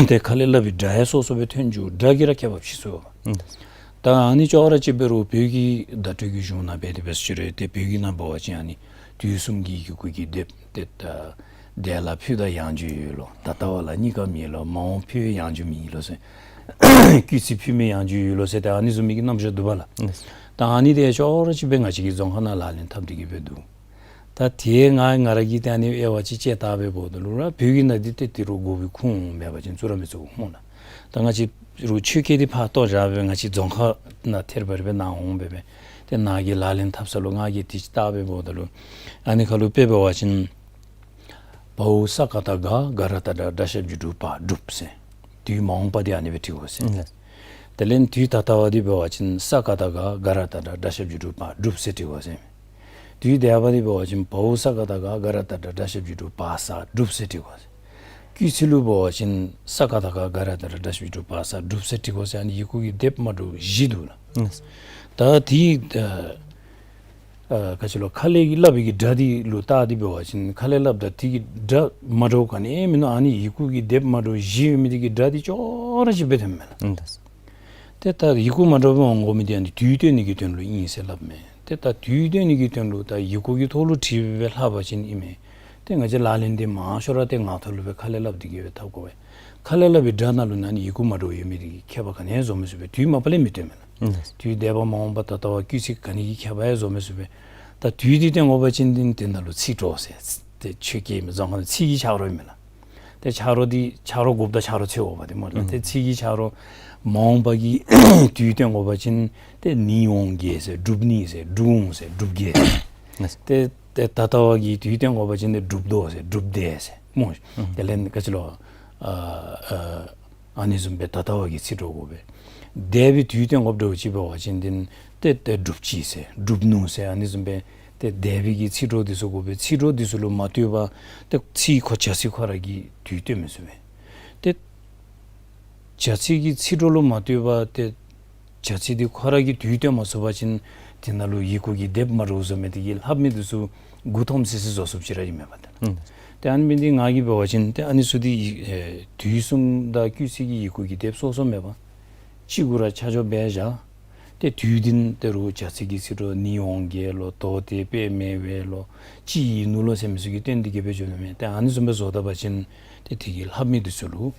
ཏེ་ཁ་ལས་སླབ་པའི་སྒྲ་ཡང་སོ་སོ་སྦེ་ཐོན་འགྱོ། སྒྲ་གིས་ར་ཁྱད་པར་ཕྱེ་ཚུགས་པ། ཨུམ། ད་ཨ་ནི་ཅོག་ར་གཅིག་འབད་རུང་བོད་ཀྱི་བརྡ་སྤྲོད་ཀྱི་གཞུང་ནང་འབད་དེ་འབད་སོ་ཅི་རུང་ཏེ་བོད་ཀྱི་ནང་འབད་བ་ཅིན་ཨ་ནི་དུས་གསུམ་གྱི་ཡི་གུ་གི་སྡེབ་ཏེ་ད་འདས་ལ་ཕུད་ད་ཡང་འགྱོ་ཡོད་ལོ། ད་ལྟ་བ་ལ་གཉིས་ཀ་མེད་ལོ། མ་འོངས་ཕུད་ཡང་འགྱོ་མེད་ལོ་ཟེར། སྐུལ་ཚིག་ཕུད་མི་ཡང་འགྱོ་ཡོད་ལོ་ཟེར། ཏེ་ཨ་ནི་བཟུམ་མའི་གི་རྣམ་གཞག་འདུག་པ་ལགས། ཨུམ། ད་ཨ་ནི་དེ་ཅོག་ར་གཅིག་སྦེ་ང་བཅས་ཀྱི་རྫོང་ཁ་ནང་ལག་ལེན་འཐབ་སྟེ་གི་སྦེ་འདུག། ད་དེ་ང་ང་ར་གིས་ཏེ་ཨ་ནི་དབྱེ་བ་ཅིག་དཔྱད་བལྟ་བའི་འབདཝ་ད་ལུ་ར་བོད་ཀྱི་ནང་འདི་ཏེ་ཏི་རུ་དགོ་པའི་ཁུངས་མེད་པ་ཅིན་བཙུགས་ར་མི་བཙུགས་སྨོ་ལགས། ད་ང་བཅས་རུ་ཆོས་སྐད་འདི་ཕར་གཏོགས་བཞག་སྦེ་ང་བཅས་རྫོང་ཁ་ནང་ཐེར་བ་རི་སྦེ་ནཱ་འོང་སྦེ་སྦེ་ཏེ་ནཱ་གི་ལག་ལེན་འཐབ་ས་ལུ་ང་གིས་དེ་ཅིག་བལྟ་བའི་འབདཝ་ད་ལུ་ཨ་ནི་ཁ་ལུ་དཔེ་འབད་བ་ཅིན་བའོ་ས་ཀ་བཏགས་སྒ་ག་ར་བཏགས་སྒྲ་བསྒྲ་ཞབས་ཀྱུ་བསྒྲུ་བ་སྒྲུབ་ཟེར། དུས་མ་འོངས་པ་འདི་ཨ་ནི་སྦེ་བྲི་དགོ་ཟེར། ཨིན་ལགས། དེ་ལས་དུས་ད་ལྟ་བ་འདི་འབད་བ་ཅིན་ས་ཀ་བཏགས་སྒ་ག་ར་བཏགས་སྒྲ་བསྒྲ་ཞབས་ཀྱུ་བསྒྲུབ་བ་སྒྲུབ་ཟེར་བྲི་དགོ་ཟེར། དུས་འདས་པ་འདི་འབད་བ་ཅིན་བའོ་ས་ཀ་བཏགས་སྒ་ག་ར་བཏགས་སྒྲ་བསྒྲ་ཞབས་ཀྱུ་བསྒྲུབ་བ་ས་སྒྲུབ་ཟེར་བྲི་དགོ་ཟེར། སྐུལ་ཚིག་ལུ་འབད་བ་ཅིན་ས་ཀ་བཏགས་སྐ་ག་ར་བཏགས་སྐྲ་སྒྲ་ཞབས་ཀྱུ་སྒྲུབ་པ་ས་སྒྲུབ་ཟེར་བྲི་དགོ་ཟེར། ཨ་ནི་ཡི་གུ་གི་སྡེབ་མ་འདྲཝ་བཞི་འདུག་ལགས། ཨིན། ད་དེ་ཨ་ག་ཅི་ལོ་ཁ་ལས་ཀྱི་སླབ་པའི་གི་སྒྲ་འདི་ལུ་བལྟ་སྟེ་འབད་བ་ཅིན་ཁ་ལས་སླབ་ད་དེ་གི་སྒྲ་མ་འདྲཝ་ག་ནི་མིན་ནུག། ཨ་ནི་ཡི་གུ་གི་སྡེབ་མ་འདྲཝ་བཞི་ཡོད་མི་དེ་གི་སྒྲ་འདི་ཅོག་ར་གཅིག་སྦེ་ཐོནམ་མས་ལགས། ཨིན། ཏེ་ད་ཡི་གུ་མ་འདྲཝ་སྦེ་འོང་དགོ་མི་དེ་ཨ་ནི་དུས་སྟོན་ནི་གི་དོན་ལུ་ཨིན་ཟེར་སླབ་མས། ཏེ་ད་དུས་སྟོན་ནི་གི་དོན་ལུ་ད་ཡི་གུ་གི་ཐོག་ལུ་བྲིས་སྦེ་ལྷག་པ་ཅིན་ཨིན་མས། ཏེ་ང་བཅས་ལག་ལེན་འདི་མང་ཤོས་ར་ཏེ་ངག་ཐོག་ལུ་སྦེ་ཁ་ལས་སླབ་སྟེ་གི་སྦེ་འཐབ་དགོ་པས། ཁ་ལས་སླབ་པའི་སྒྲ་ནང་ལུ་ཨ་ནི་ཡི་གུ་མ་འདྲཝ་ཡོད་མི་དེ་གིས་ཁྱད་པར་ག་ནི་ཡང་བཟོ་མི་ཚུགས་པས། དུས་མ་པ་ལས་མི་སྟོན་མས་ལགས། ཨིན། དུས་འདས་པ་མ་འོངས་པ་ད་ལྟ་བ་སྐུལ་ཚིག་ག་ནི་གིས་ཁྱད་པར་ཡང་བཟོ་མི་ཚུགས་པས། ད་དུས་འདི་སྟོན་དགོ་པ་ཅིན་ཏེ་དེ་ནང་ལུ་ཚིག་གྲོགས་ཟེར། ཏེ་ཆོས་སྐད་མི་རྫོང་ཁ་ཚིག་གི་ཆ་རོགས་ཨིན་མས་ལགས། ཏེ་ཆ་རོགས་འདི་ཆ་རོགས་དགོཔ་ད་ཆ་རོགས་འཚོལ་དགོ་པས་ཏེ་སྨོ་ལགས། ཨིན། ཏེ་ཚིག་གི་ཆ་རོགས་མ་འོངས་པ་གི་དུས་སྟོན་དགོ་པ་ཅིན་ཏེ་ནི་འོང་གེ་ཟེར། སྒྲུབ་ནི་ཟེར། སྒྲུབ་འོང་ཟེར། སྒྲུབ་གེ་ཟེར། ཨིན། ཏེ་ཏེ་ད་ལྟ་བ་གི་དུས་སྟོན་དགོ་པ་ཅིན་ཏེ་སྒྲུབ་དོ་ཟེར། སྒྲུབ་དེས་ཟེར་སྨོ། ཨིན། དེ་ལས་ག་ཅི་ལོ་ཨ་ཨ་ཨ་ནི་བཟུམ་སྦེ་ད་ལྟ་བ་གི་ཚིག་གྲོགས་དགོ་པས། འདས་པའི་དུས་སྟོན་དགོཔ་འདྲཝ་ཅིག་འབད་བ་ཅིན་ཏེ་ཏེ་ཏེ་སྒྲུབ་ཅི་ཟེར། སྒྲུབ་ནུག་ཟེར། ཨ་ནི་བཟུམ་སྦེ་ཏེ་འདས་པའི་གི་ཚིག་གྲོགས་འདི་ཚུ་དགོ་པས། ཚིག་གྲོགས་འདི་ཚུ་ལུ་མ་ལྟོས་པར་ཏེ་ཚིག་ཁོ་བྱ་ཚིག་ཁོ་ར་གིས་དུས་སྟོན་མི་ཚུགས་པས། ཏེ་བྱ་ཚིག་གི་ཚིག་གྲོགས་ལུ་མ་ལྟོས་པར་ཏེ་བྱ་ཚིག་འདི་ཁོ་ར་གིས་དུས་སྟོན་མ་ཚུགས་པ་ཅིན་དེ་ནང་ལུ་ཡི་གུ་གི་སྡེབ་མ་འདྲཝ་བཟོ་མི་དེ་གིས་ལྷག་མི་འདི་ཚུ་མགུ་འཐོམ་སི་སི་བཟོ་ཚུགསཔ་ཅིག་ར་ཨིན་མས་པ་ཏེ། ཨིན། ཏེ་ཨ་ནི་འབད་ནི་འདི་ང་གིས་འབད་བ་ཅིན་ཏེ་ཨ་ནི་ཚུ་འདི་ཨེ་དུས་གསུམ་དང་སྐུལ་ཚིག་གི་ཡི་གུ་གི་དེབ་སོ་སོ་མེད་པར་གཅིག་གུ་ར་ཆ་འཇོག་འབད་བཞག། ཏེ་དུས་འདི་ཏེ་རུང་བྱ་ཚིག་གི་ཚིག་གྲོགས་ནི་འོང་གེ་ལོ་དོ་ཏེ་པེ་མེ་བེ་ལོ་ཅི་ཡིན་ནུ་ལོ་ཟེར་མི་ཚུ་གི་སྟོན་ཏེ་གི་སྦེ་འགྱོ་ནི་མས། ཏེ་ཨ་ནི་བཟུམ་སྦེ་བཟོ་ད་པ་ཅིན་ཏེ་དེ་གིས་ལྷབ་མི་འདི་ཚུ་ལུ་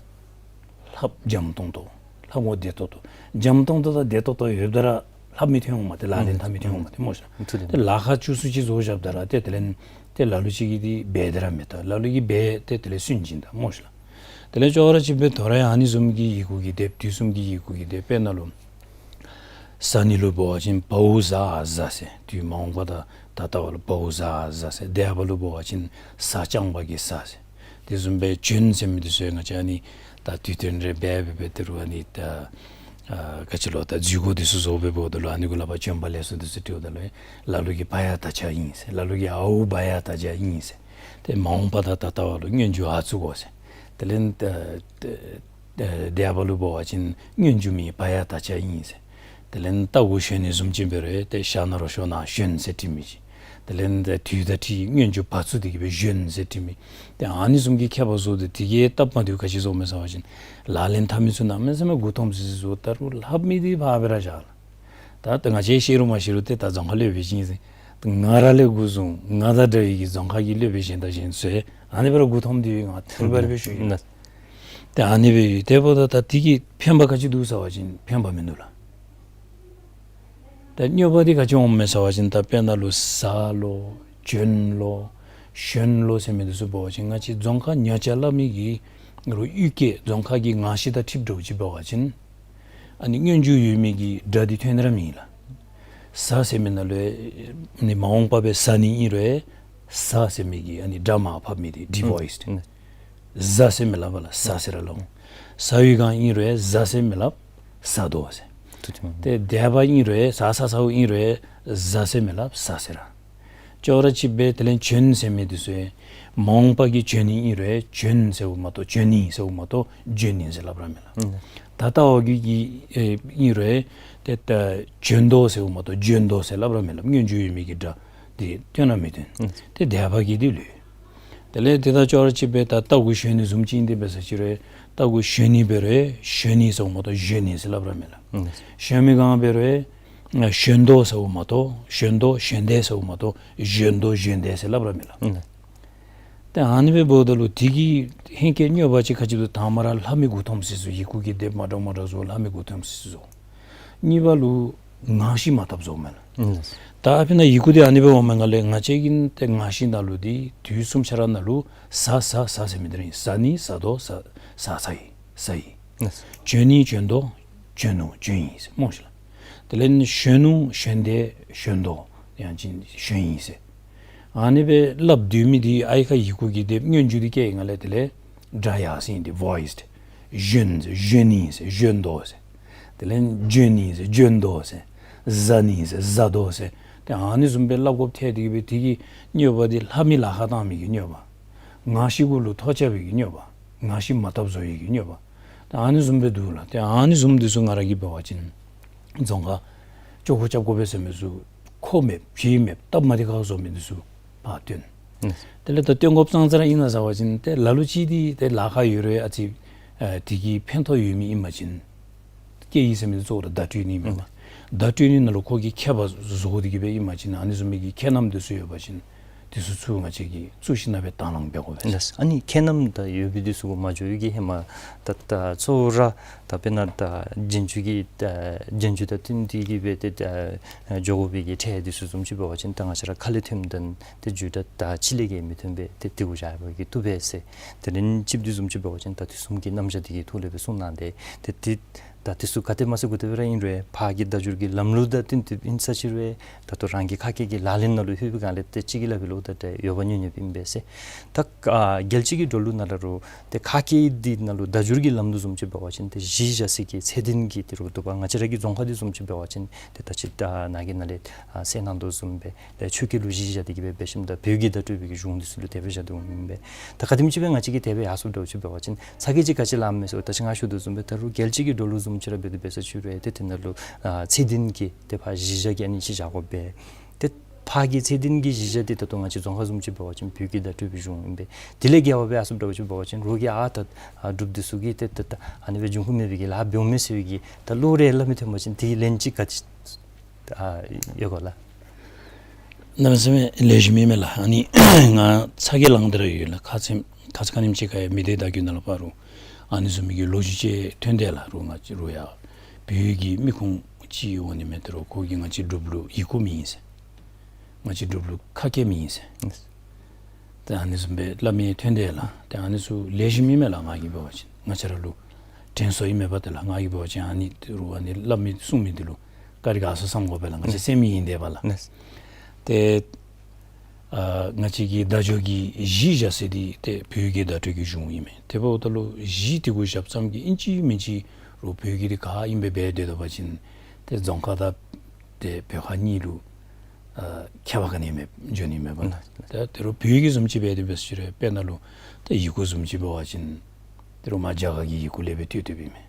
ལྷབ་འཇམ་ཏོང་ཏོ། ལྷབ་ངོ་བདེ་ཏོག་ཏོ། འཇམ་ཏོང་ཏོ་དང་བདེ་ཏོག་ཏོ་ཡོདཔ་ད་ར་ལྷབ་མི་ཐོན་འོང་མས། ཏེ་ལག་ལེན་འཐབ་མི་ཐོན་འོང་མས། ཏེ་སྨོ་ཤ། ཏེ་ལཱ་ཁག་ཆུང་སུ་ཅིག་བཟོ་བཞགཔ་ད་ར་ཏེ་དེ་ལས་ཏེ་ལ་ལུ་ཅིག་གིས་འདི་འབད་དེ་ར་མི་ད། ལ་ལུ་གིས་འབད་ཏེ་དེ་ལས་སུན་འབྱིན་ད་སྨོ་ཤ། དེ་ལས་ཅོག་ར་ཅིག་སྦེ་དོ་རུང་ཨ་ནི་བཟུམ་གྱི་ཡི་གུ་གི་དེབ་དུས་གསུམ་གྱི་ཡི་གུ་གི་དེབ་དཔེར་ན་ལུ་ས་ནི་ལུ་འབད་བ་ཅིན་བའོ་ཟ་འ་ཟ་ཟེར། དུས་མ་འོངས་པ་དང་ད་ལྟ་བ་ལུ་བའོ་ཟ་འ་ཟ་ཟེར། འདས་པ་ལུ་འབད་བ་ཅིན་ཟ་རྐྱང་པ་གི་ཟ་ཟེར། དེ་བཟུམ་སྦེ་བྱོན་ཟེར་མི་འདི་ཚུ་ཡང་ང་བཅས་ཨ་ནི་ད་དུས་སྟོན་རེ་འབད་འབད་འབད་དེ་རུང་ཨ་ནི་ད་ཨ་ག་ཅི་ལོ་ད་འཛུལ་སྒོ་འདི་ཚུ་བཟོ་འབད་འབདཝ་ད་ལུ་ཨ་ནི་གུ་ལུ་ཕར་བྱོན་པ་ལེགས་སོ་འདི་ཚུ་བྲིཝ་ད་ལུ་ལ་ལུ་གིས་བ་ཡ་ད་ཅ་ཨིན་ཟེར། ལ་ལུ་གིས་ཨའུ་བ་ཡ་ད་ཅ་ཨིན་ཟེར། ཏེ་མ་འོངས་པ་དང་ད་ལྟ་བ་ལུ་སྔོན་འཇུག་འ་བཙུགས་དགོ་ཟེར། དེ་ལས་ད་ད་ད་འདས་པ་ལུ་འབད་བ་ཅིན་སྔོན་འཇུག་མི་བ་ཡ་ད་ཅ་ཨིན་ཟེར། དེ་ལས་རྟ་གུ་ཞོན་ནི་བཟུམ་ཅིག་འབད་རུང་ཏེ་ཞ་ན་རོ་ཤོ་ན་ཞོན་ཟེར་བྲི་མི་ཅིག། དེ་ལས་ཏེ་དུས་དང་འཁྲིལ་སྔོན་འཇུག་བ་བཙུགས་ཏེ་གི་སྦེ་ཞོན་ཟེར་བྲི་མི། ཏེ་ཨ་ནི་བཟུམ་གྱི་ཁྱད་པར་བཟོ་སྟེ་དེ་གིས་སྟབས་མ་བདེཝ་ག་ཅི་བཟོཝ་མས་ཟེར་བ་ཅིན་ལག་ལེན་འཐབ་མི་ཚུ་གནམ་མེད་ས་མེད་མགུ་འཐོམ་སི་སི་བཟོ། ད་རུང་ལྷབ་མི་འདི་ཕར་སྦེ་ར་བཞག་ལགས། ད་ད་ང་བཅས་ཤེས་རུང་མ་ཤེས་རུང་ཏེ་ད་རྫོང་ཁ་སློབ་དཔོན་ཅིག་ཨིན་ཟེར། ང་ར་ལས་འགོ་བཟུང་ང་དང་འདྲ་བའི་གི་རྫོང་ཁ་གི་སློབ་དཔོན་གཞན་དང་གཞན་ཚུ་ཨ་ནི་སྦེ་ར་མགུ་འཐོམ་སྟེ་ཡོད། ང་ཐུར་སྦེ་ར་སྦེ་ཞུ་ཡི། ཏེ་ཨ་ནི་སྦེ་ཡོད། དེ་འབདཝ་ད་ད་དེ་གིས་ཕན་པ་ག་ཅི་འདུག་ཟེར་བ་ཅིན་ཕན་པ་མིན་འདུག་ལགས། ད་གནོད་པ་འདི་ག་ཅི་འོངམ་མས་ཟེར་བ་ཅིན་ད་དཔེར་ན་ལུ་ཟ་ལོ་བྱོན་ལོ་ཞོན་ལོ་ཟེར་མི་འདི་ཚུ་འབད་བ་ཅིན་ང་བཅས་རྫོང་ཁ་ཉ་བྱ་སླབ་མི་གི་རུང་གཡུས་སྐད་རྫོང་ཁ་གི་ངག་བཞེས་དང་འཁྲིལཝ་འདྲཝ་ཅིག་འབད་བ་ཅིན་ཨ་ནི་སྔོན་འཇུག་ཡོད་མི་གི་སྒྲ་འདི་ཐོན་ནི་ར་མེད་ལགས། ཟ་ཟེར་མི་ནང་ལུ་ཨ་ནི་མ་འོངས་པ་སྦེ་ཟ་ནི་ཨིན་རུང་ཟ་ཟེར་མི་གི་ཨ་ནི་སྒྲ་མར་ཕབ་མི་འདི་ཌི་བོའིསཌ། ཟ་ཟེར་མི་སླབ་པ་ལགས། ཟ་ཟེར་ར་སླབ་འོང་། ཟ་བའི་སྒང་ཨིན་རུང་ཟ་ཟེར་མི་སླབ། ཟ་དོ་ཟེར། ཏེ་འདས་པ་ཨིན་རུང་ཟ་ཟ་ཟཝ་ཨིན་རུང་ཟ་ཟེར་མི་སླབ། ཟ་ཟེར་ར། ཅོག་ར་ཅིག་སྦེ་དེ་ལས་བྱོན་ཟེར་མི་འདི་ཚུ་མ་འོངས་པ་གི་བྱོན་ནི་ཨིན་རུང་བྱོན་ཟེརཝ་མ་གཏོགས་བྱོན་ནི་ཟེརཝ་མ་གཏོགས་བྱོན་ནི་ཟེར་སླབ་ར་མི་སླབ། ད་ལྟ་བ་གི་གི་ཨེ་ཨིན་རུང་ཏེ་ད་བྱོན་དོ་ཟེརཝ་མ་གཏོགས་བྱོན་དོ་ཟེར་སླབ་ར་མི་སླབ། སྔོན་འཇུག་ཡོད་མི་གི་སྒྲ་འདི་ཐོན་ར་མི་ཐོན། ཏེ་འདས་པ་གི་འདི་ལུས། དེ་ལས་དེ་དང་ཅོག་ར་ཅིག་སྦེ་ད་རྟ་གུ་ཞོན་ནི་བཟུམ་ཅིག་ཨིན་ཏེ་འབད་ས་ཅིག་རུང་རྟ་གུ་ཞོན་ནི་འབད་རུང་ཞོན་ནི་ཟེརཝ་མ་གཏོགས་བཞོན་ནི་ཟེར་སླབ་ར་མི་སླབ། ཞོན་མི་སྒང་འབད་རུང་ཞོན་དོ་ཟེརཝ་མ་གཏོགས་ཞོན་དོ་ཞོན་དེ་ཟེརཝ་མ་གཏོགས་ཞོན་དོ་ཞོན་དེ་ཟེར་སླབ་ར་མི་སླབ། ཏེ་ཨ་ནི་སྦེ་འབདཝ་ད་ལུ་དེ་གིས་ཧེང་སྐལ་གནོད་པ་ཅིག་ག་ཅི་འདུག། དང་པ་ར་ལྷབ་མི་མགུ་འཐོམ་སི་སི་ཡི་གུ་གི་དེབ་མ་འདྲཝ་མ་འདྲཝ་བཟོ། ལྷབ་མི་མགུ་འཐོམ་སི་སི་བཟོ། གཉིས་པ་ལུ་ངག་བཞེས་མ་བཏུབ་བཟོཝ་མས་ལགས། ད་ཨ་ཕི་ན་ཡི་གུ་འདི་ཨ་ནི་སྦེ་འོངམ་ད་ལས་ང་བཅས་ཀྱི་ཏེ་ངག་བཞེས་ནང་ལུ་འདི་དུས་གསུམ་ཆ་ར་ནང་ལུ་ཟ་ཟ་ཟ་ཟེར་མི་འདི་ར་ཨིན། ཟ་ནི་ཟ་དོ་ཟ་ཟ་ཟ་ཡི་ཟ་ཡི། བྱོན་ནི་བྱོན་དོ་བྱོན་ནུག་བྱོན་ཡི་ཟེར་སྨོ་ཤ་ལགས། དེ་ལས་ཞོན་ནུག་ཞོན་དེ་ཞོན་དོ་ཡང་ཅིན་ཞོན་ཡི་ཟེར། ཨ་ནི་སྦེ་སླབ་སྡོད་མི་འདི་ཨའི་ཁ་ཡི་གུ་གི་དེབ་སྔོན་འཇུག་འདི་བཀལ་ཡི་ག་ལས། དེ་ལས་སྒྲ་ཡར་སེང་སྟེ་བོའིསཌ། ཞོན་ཟེར་ཞོན་ཡི་ཟེར་ཞོན་དོ་ཟེར། དེ་ལས་བྱོན་ནི་ཟེར་བྱོན་དོ་ཟེར། ཟ་ནི་ཟེར་ཟ་དོ་ཟེར། ཏེ་ཨ་ནི་བཟུམ་སྦེ་སླབ་དགོཔ་ཐལ་ཏེ་གི་སྦེ་དེ་གིས་གནོད་པ་འདི་ལྷབ་མི་ལཱ་ཁག་བཏང་མི་གི་གནོད་པ། ངག་བཞེས་གུ་ལུ་ཐོ་རྐྱབ་པའི་གི་གནོད་པ། ངག་བཞེས་མ་བཏུབ་བཟོ་བའི་གི་གནོད་པ། ཏེ་ཨ་ནི་བཟུམ་སྦེ་འདུག་ལགས། ཏེ་ཨ་ནི་བཟུམ་འདི་ཚུ་ང་ར་གིས་འབད་བ་ཅིན་རྫོང་ཁ་ཅོག་གུ་རྐྱབ་དགོ་པས་ཟེར་མི་ཚུ་ཁོ་མེདཔ་བྱེད་མེདཔ་སྟབས་མ་བདེ་ཁག་བཟོ་མི་འདི་ཚུ་ཕར་བཏོན། དེ་ལས་ད་བཏོན་དགོཔ་ཙང་ཙ་ར་ཨིན་ན་ཟེར་བ་ཅིན་ཏེ་ལ་ལུ་ཅིག་འདི་ཏེ་ལཱ་ཁག་ཡོད་རུང་ཨ་ཙི་ཨ་དེ་གིས་ཕན་ཐོགས་ཡོད་མི་ཨིན་པ་ཅིན་བཀལ་ཡི་ཟེར་མི་འདི་གཙོ་བོ་ར་བརྡ་སྤྲོད་ནི་མེན་པ། བརྡ་སྤྲོད་ནི་ནང་ལུ་ཁོ་གི་ཁྱད་པར་བཟོ་སྟེ་གི་སྦེ་ཨིན་པ་ཅིན་ཨ་ནི་བཟུམ་མའི་གི་ཁྱད་རྣམ་འདི་ཚུ་ཡོད་པ་ཅིན་དེ་ཚུ་ཚུ་ང་བཅས་ཀྱིས་བཙུགས་ཞིནམ་སྦེ་དང་བླངས་འབད་དགོ་པས། ལགས། ཨ་ནི་ཁྱད་རྣམ་དང་ཡོད་པའི་འདི་ཚུ་གུ་མ་འགྱོ་བའི་གི་ཧེ་མ་ད་ད་གཙོ་བོ་ར་ད་དཔེར་ན་ད་རྗེས་འཇུག་གི་ད་རྗེས་འཇུག་དང་བསྟུན་ཏེ་གི་སྦེ་ཏེ་ད་འགྱོ་དགོ་པའི་གི་ཁྲལ་འདི་ཚུ་བཟུམ་ཅིག་འབད་བ་ཅིན་ད་ང་བཅས་ར་ཁ་ལས་ཐོནམ་ད་ཏེ་རྒྱུད་གྲྭ་ད་ཕྱི་ལས་ཀྱི་མི་ཐོན་པས། ཏེ་དེ་གུ་བཞག་པ་གིས་བཏུབ་པས་ཟེར། དེ་ལས་གཅིག་འདི་བཟུམ་ཅིག་འབད་བ་ཅིན་ད་དུས་གསུམ་གྱི་རྣམ་གཞག་འདི་གི་ཐོག་ལས་སྦེ་གསུངས་གནང་སྟེ་ཏེ་དེ་ད་དེ་ཚུ་ག་དེ་མ་ཚད་གུ་དེ་སྦེ་ར་ཨིན་རུང་ཕར་གྱི་བརྡ་སྦྱོར་གྱི་ལམ་ལུགས་དང་བསྟུན་ཏེ་ཨིན་ས་ཅིག་རུང་ད་ལྟོ་རང་གི་ཁ་སྐད་ཀྱི་ལག་ལེན་ནང་ལུ་ལྷོད་པའི་སྒང་ལས་ཏེ་གཅིག་གིས་སླབ་པའི་ལོ་ད་ཏེ་ཡོད་པ་ཉོབ་ཉོབ་ཨིན་པས་ཟེར། ད་ཨ་རྒྱལ་སྤྱི་གི་འགྲོ་ལུགས་ནང་ལུ་རུང་ཏེ་ཁ་སྐད་འདི་ནང་ལུ་བརྡ་སྦྱོར་གྱི་ལམ་ལུགས་བཟུམ་ཅིག་འབད་བ་ཅིན་ཏེ་གཞི་བཞག་ས་གི་ཚད་ལྡན་གྱི་ཏེ་རུང་འདུག་པ། ང་བཅས་ར་གི་རྫོང་ཁ་འདི་བཟུམ་ཅིག་འབད་བ་ཅིན་ཏེ་ད་ཅི་ད་ནཱ་གི་ནང་ལས་ཨ་གསལ་གནང་དོ་བཟུམ་སྦེ་ཏེ་ཆོས་སྐད་ལུ་གཞི་བཞག་སྟེ་གི་སྦེ་འབད་ཞིནམ་ད་བོད་ཀྱི་བརྡ་སྤྲོད་པའི་གི་གཞུང་འདི་ཚུ་ལུ་དེ་སྦེ་བཞག་དོ་ཨིན་པས། ད་ག་དེམ་ཅིག་སྦེ་ང་བཅས་ཀྱིས་དེ་སྦེ་ཡར་སོང་འདྲཝ་ཅིག་འབད་བ་ཅིན་ཚ་གྱང་ཅིག་ག་ཅི་ལངམ་མས་ཟེར་བ་ད་ཅི་ང་ཞུ་དོ་བཟུམ་སྦེ་ད་རུང་རྒྱལ་སྤྱི་གི་འགྲོ་ལུགས་བཟུམ་ཅིག་ར་འབད་དེ་འབད་ས་ཅིག་རུང་ཏེ་དེ་ནང་ལུ་ཨ་ཚད་ལྡན་གྱི་ཏེ་ཕར་གཞི་བཞག་གི་ཨ་ནི་ཅིག་བཞག་དགོ་པས། ཏེ་ ཕར་གྱི་ཚད་ལྡན་གྱི་གཞི་བཞག་སྟེ་ད་ལྟོ་ང་བཅས་རྫོང་ཁག་བཟུམ་ཅིག་འབད་བ་ཅིན་བོད་ཀྱི་བརྡ་སྤྲོད་པའི་གཞུང་ཨིན་པས། དེ་ལས་རྒྱས་པ་སྦེ་ཨ་ཟུར་འདྲཝ་ཅིག་འབད་བ་ཅིན་རོགས་ཀྱིས་ཨ་ད་ཨ་འབྲུགཔ་འདི་ཚུ་གིས་ཏེ་ད་ད་ཨ་ནི་སྦེ་འབྱུང་ཁུངས་མེད་པའི་གི་ལཱ་འབདཝ་མས་ཟེར་བའི་གི་ད་བློ་རེ་སླབ་མི་ཐོན་པ་ཅིན་དེ་ལན་ཅིག་ག་ཅི་ཨ་ཡོད་ག་ལགས། གནམ་མེད་ས་མེད་ལེགས་ཤོམ་ཨིན་མས་ལགས། ཨ་ནི་ང་ཚ་གྱང་ལངས་ཏེ་ར་ཡོད་ལགས། ཁ་ཙ་ཁ་ཙ་ཁ་ཉིནམ་ཅིག་ཁར་ཡང་མི་སྡེ་བརྡ་བརྒྱུད་ནང་ལུ་ཕར་རོགས་ཨ་ནི་བཟུམ་མའི་གི་ལོ་རྒྱུས་ཅིག་ཐོན་དེས་ལགས། རོགས་ང་བཅས་རོགས་ཡང་བོད་ཀྱི་མི་ཁུངས་ཅིག་འོང་ནི་མས། ཏེ་རོགས་ཁོ་གིས་ང་བཅས་འབྲུགཔ་ལུ་ཡི་གུ་མེད་ཟེར། ང་བཅས་འབྲུགཔ་ལུ་ཁ་སྐད་མེད་ཟེར། ཏེ་ཨ་ནི་བཟུམ་སྦེ་སླབ་མི་ཐོན་དེས་ལགས། ཏེ་ཨ་ནི་ཚུ་ལེགས་ཤོམ་ཨིན་མས་ལགས། ང་གིས་འབད་བ་ཅིན་ང་བཅས་ར་ལུ་དྲན་གསོ་ཨིན་མས་པ། ཏེ་ལགས་ང་གིས་འབད་བ་ཅིན་ཨ་ནི་ཏེ་རོགས་ཨ་ནི་སླབ་མི་གསུང་མི་འདི་ལུ་བཀའ་དྲིན་དགའ་ཚོར་བསམ་དགོ་པས་ལགས། ང་བཅས་སེམས་ཡེངས་དེས་པ་ལགས། ཏེ་ཨ་ང་བཅས་ཀྱི་བརྡ་བརྒྱུད་ཀྱི་གཞི་བཞག་ས་འདི་ཏེ་བོད་ཀྱི་བརྡ་སྤྲོད་ཀྱི་གཞུང་ཨིན་མས། དེ་འབདཝ་ད་ལུ་གཞི་དེ་གུ་བཞགཔ་ཙམ་གྱིས་ཨིན་ཅི་མིན་ཅི་རོགས་བོད་ཀྱི་འདི་ག་ཨིན་པས་འབད་སྡོད་པ་ཅིན་ཏེ་རྫོང་ཁག་དང་ཏེ་བོད་ཁག་གཉིས་ལུ་ཨ་ཁྱད་པར་ག་ནི་མེདཔ་འགྱོ་ནི་མས་པ་ལགས། ཏེ་ཏེ་རོགས་བོད་ཀྱི་བཟུམ་ཅིག་འབད་དེ་འབད་ཟེར་རུང་དཔེར་ན་ལུ་ཏེ་ཡི་གུ་བཟུམ་ཅིག་འབད་བ་ཅིན་ཏེ་རོགས་མར་རྒྱ་གར་གྱི་ཡི་གུ་ལས་སྦེ་བཏོན་བཏོནམ་ཨིན་མས།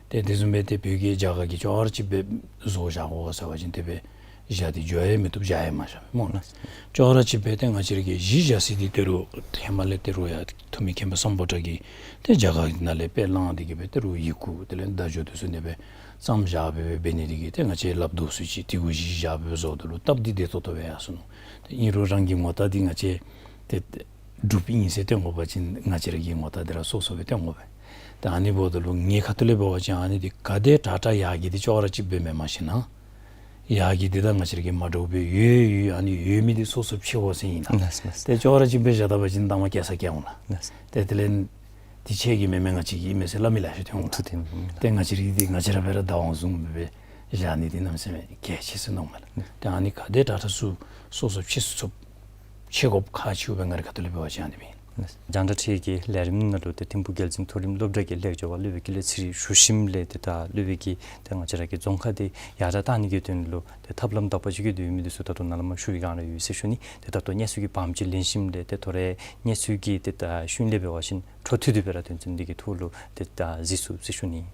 ཏེ་དེ་བཟུམ་སྦེ་ཏེ་བོད་ཀྱི་རྒྱ་གར་གྱི་ཅོག་ར་གཅིག་སྦེ་བཟོ་བཞག་དགོ་ཟེར་བ་ཅིན་དེ་སྦེ་བཞག་སྟེ་འགྱོ་ཡང་མི་བཏུབ་བཞག་ཡང་མ་བཞག་པས་སྨོ་ལགས། ཅོག་ར་གཅིག་སྦེ་ཏེ་ང་བཅས་ར་གི་གཞི་བཞག་ས་འདི་ཏེ་རོགས་ཧེ་མ་ལས་ཏེ་རོགས་ཡང་ཐུ་མི་མཁན་པོ་སམ་བྷོ་ཊ་གིས་ཏེ་རྒྱ་གར་ནང་ལས་དཔེ་བླངས་ཏེ་གིས་སྦེ་ཏེ་རོགས་ཡི་གུ་དེ་ལས་བརྡ་བརྒྱུད་དེ་ཚུ་ཨ་ནི་སྦེ་བརྩམས་བཞག་སྦེ་འབད་ནི་དེ་གིས་ཏེ་ང་བཅས་སླབ་དོ་ཚུ་ཅིག་དེ་གུ་གཞི་བཞག་སྦེ་བཟོཝ་ད་ལུ་སྟབས་འདི་བདེ་ཏོག་ཏོ་སྦེ་ཡར་སོ་ནུག། ཏེ་ཨིན་རུང་རང་གི་ངོ་རྟགས་འདི་ང་བཅས་ཏེ་འབྲུགཔ་ཨིན་ཟེར་སྟོན་དགོ་པ་ཅིན་ང་བཅས་ར་གི་ངོ་རྟགས་འདི་ར་སོ་སོ་སྦེ་སྟོན་དགོ་པས། ཏེ་ཨ་ནི་འབདཝ་ད་ལུ་ངེའི་ཁ་ཐུག་ལས་འབད་བ་ཅིན་ཨ་ནི་འདི་ག་དེ་དྲག་དྲག་ཡར་རྒྱས་འདི་ཅོག་ར་གཅིག་སྦེ་མེན་མ་ཤེས་ན། ཡར་རྒྱས་འདི་དང་ང་བཅས་ར་གི་མ་འདྲཝ་སྦེ་ཡོད་ཡོད་ཨ་ནི་ཡོད་མི་འདི་སོ་སོ་ཕྱེ་དགོ་ཟེར་ཨིན་ལགས། ལགས་ལགས། ཏེ་ཅོག་ར་གཅིག་སྦེ་བཞག་ད་པ་ཅིན་ད་མ་སྐྱེ་ས་སྐྱེ་འོང་ལགས། ལགས། ཏེ་དེ་ལས་འདི་ཁྱེད་ཀྱི་མེན་མས་ང་བཅས་ཀྱི་ཨིན་མས་ཟེར་སླབ་མི་ལེ་ཤ་ཐོན་འོང་ལགས། ཐུགས་བདེན་པོ་ཨིན་ལགས། ཏེ་ང་བཅས་ར་གི་འདི་ང་བཅས་ར་སྦེ་ར་བདག་དབང་བཟུང་སྦེ་བཞག་ནི་འདི་གནམ་མེད་ས་མེད་གལ་ཆེ་ཟེར་མནོཝ་མས་ལགས། ཏེ་ཨ་ནི་ག་དེ་དྲག་དྲག་ཚུ་སོ་སོ་ཕྱེ་ཚུགས་ཚུགས་ཕྱེ་དགོཔ་ཁག་ཆེཝ་སྦེ་ང་རའི་ཁ་ཐུག་ལས་འབད་བ་ཅིན་ཨ་ནི་ཨིན། རྒྱང་བསྒྲགས་འཕྲུལ་གྱི་ལས་རིམ་ནང་ལུ་ཏེ་ཐིམ་ཕུག་རྒྱལ་འཛིན་མཐོ་རིམ་སློབ་གྲྭ་གི་ལས་བྱེདཔ་སློབ་དཔོན་དགེ་ལེགས་ཚེ་རིང་ཞུ་ཞིནམ་ལས་ཏེ་ད་སློབ་དཔོན་གྱིས་ཏེ་ང་བཅས་ར་གི་རྫོང་ཁག་འདི་ཡར་དྲག་གཏང་ནི་གི་དོན་ལུ་ཏེ་ཐབས་ལམ་དག་པ་ཅིག་གི་དོན་མི་འདི་ཚུ་ད་ལྟོ་ནཱ་ལས་མར་ཞུ་བའི་བསྒང་ར་ཡོད་ཟེར་ཞུ་ནི། ཏེ་ད་ལྟོ་གནས་ཚུལ་གྱི་བར་མ་ཅིག་ལེན་ཞིནམ་ལས་ཏེ་ཐོ་རེ་གནས་ཚུལ་གྱི་ཏེ་ད་ཤུལ་ལས་འབད་བ་ཅིན་འཕྲོ་མཐུད་དེ་སྦེ་ར་དོན་ཚན་འདི་གི་ཐོག་ལུ་ཏེ་ད་གཟིགས་ཚུགས་ཟེར་ཞུ་ནི།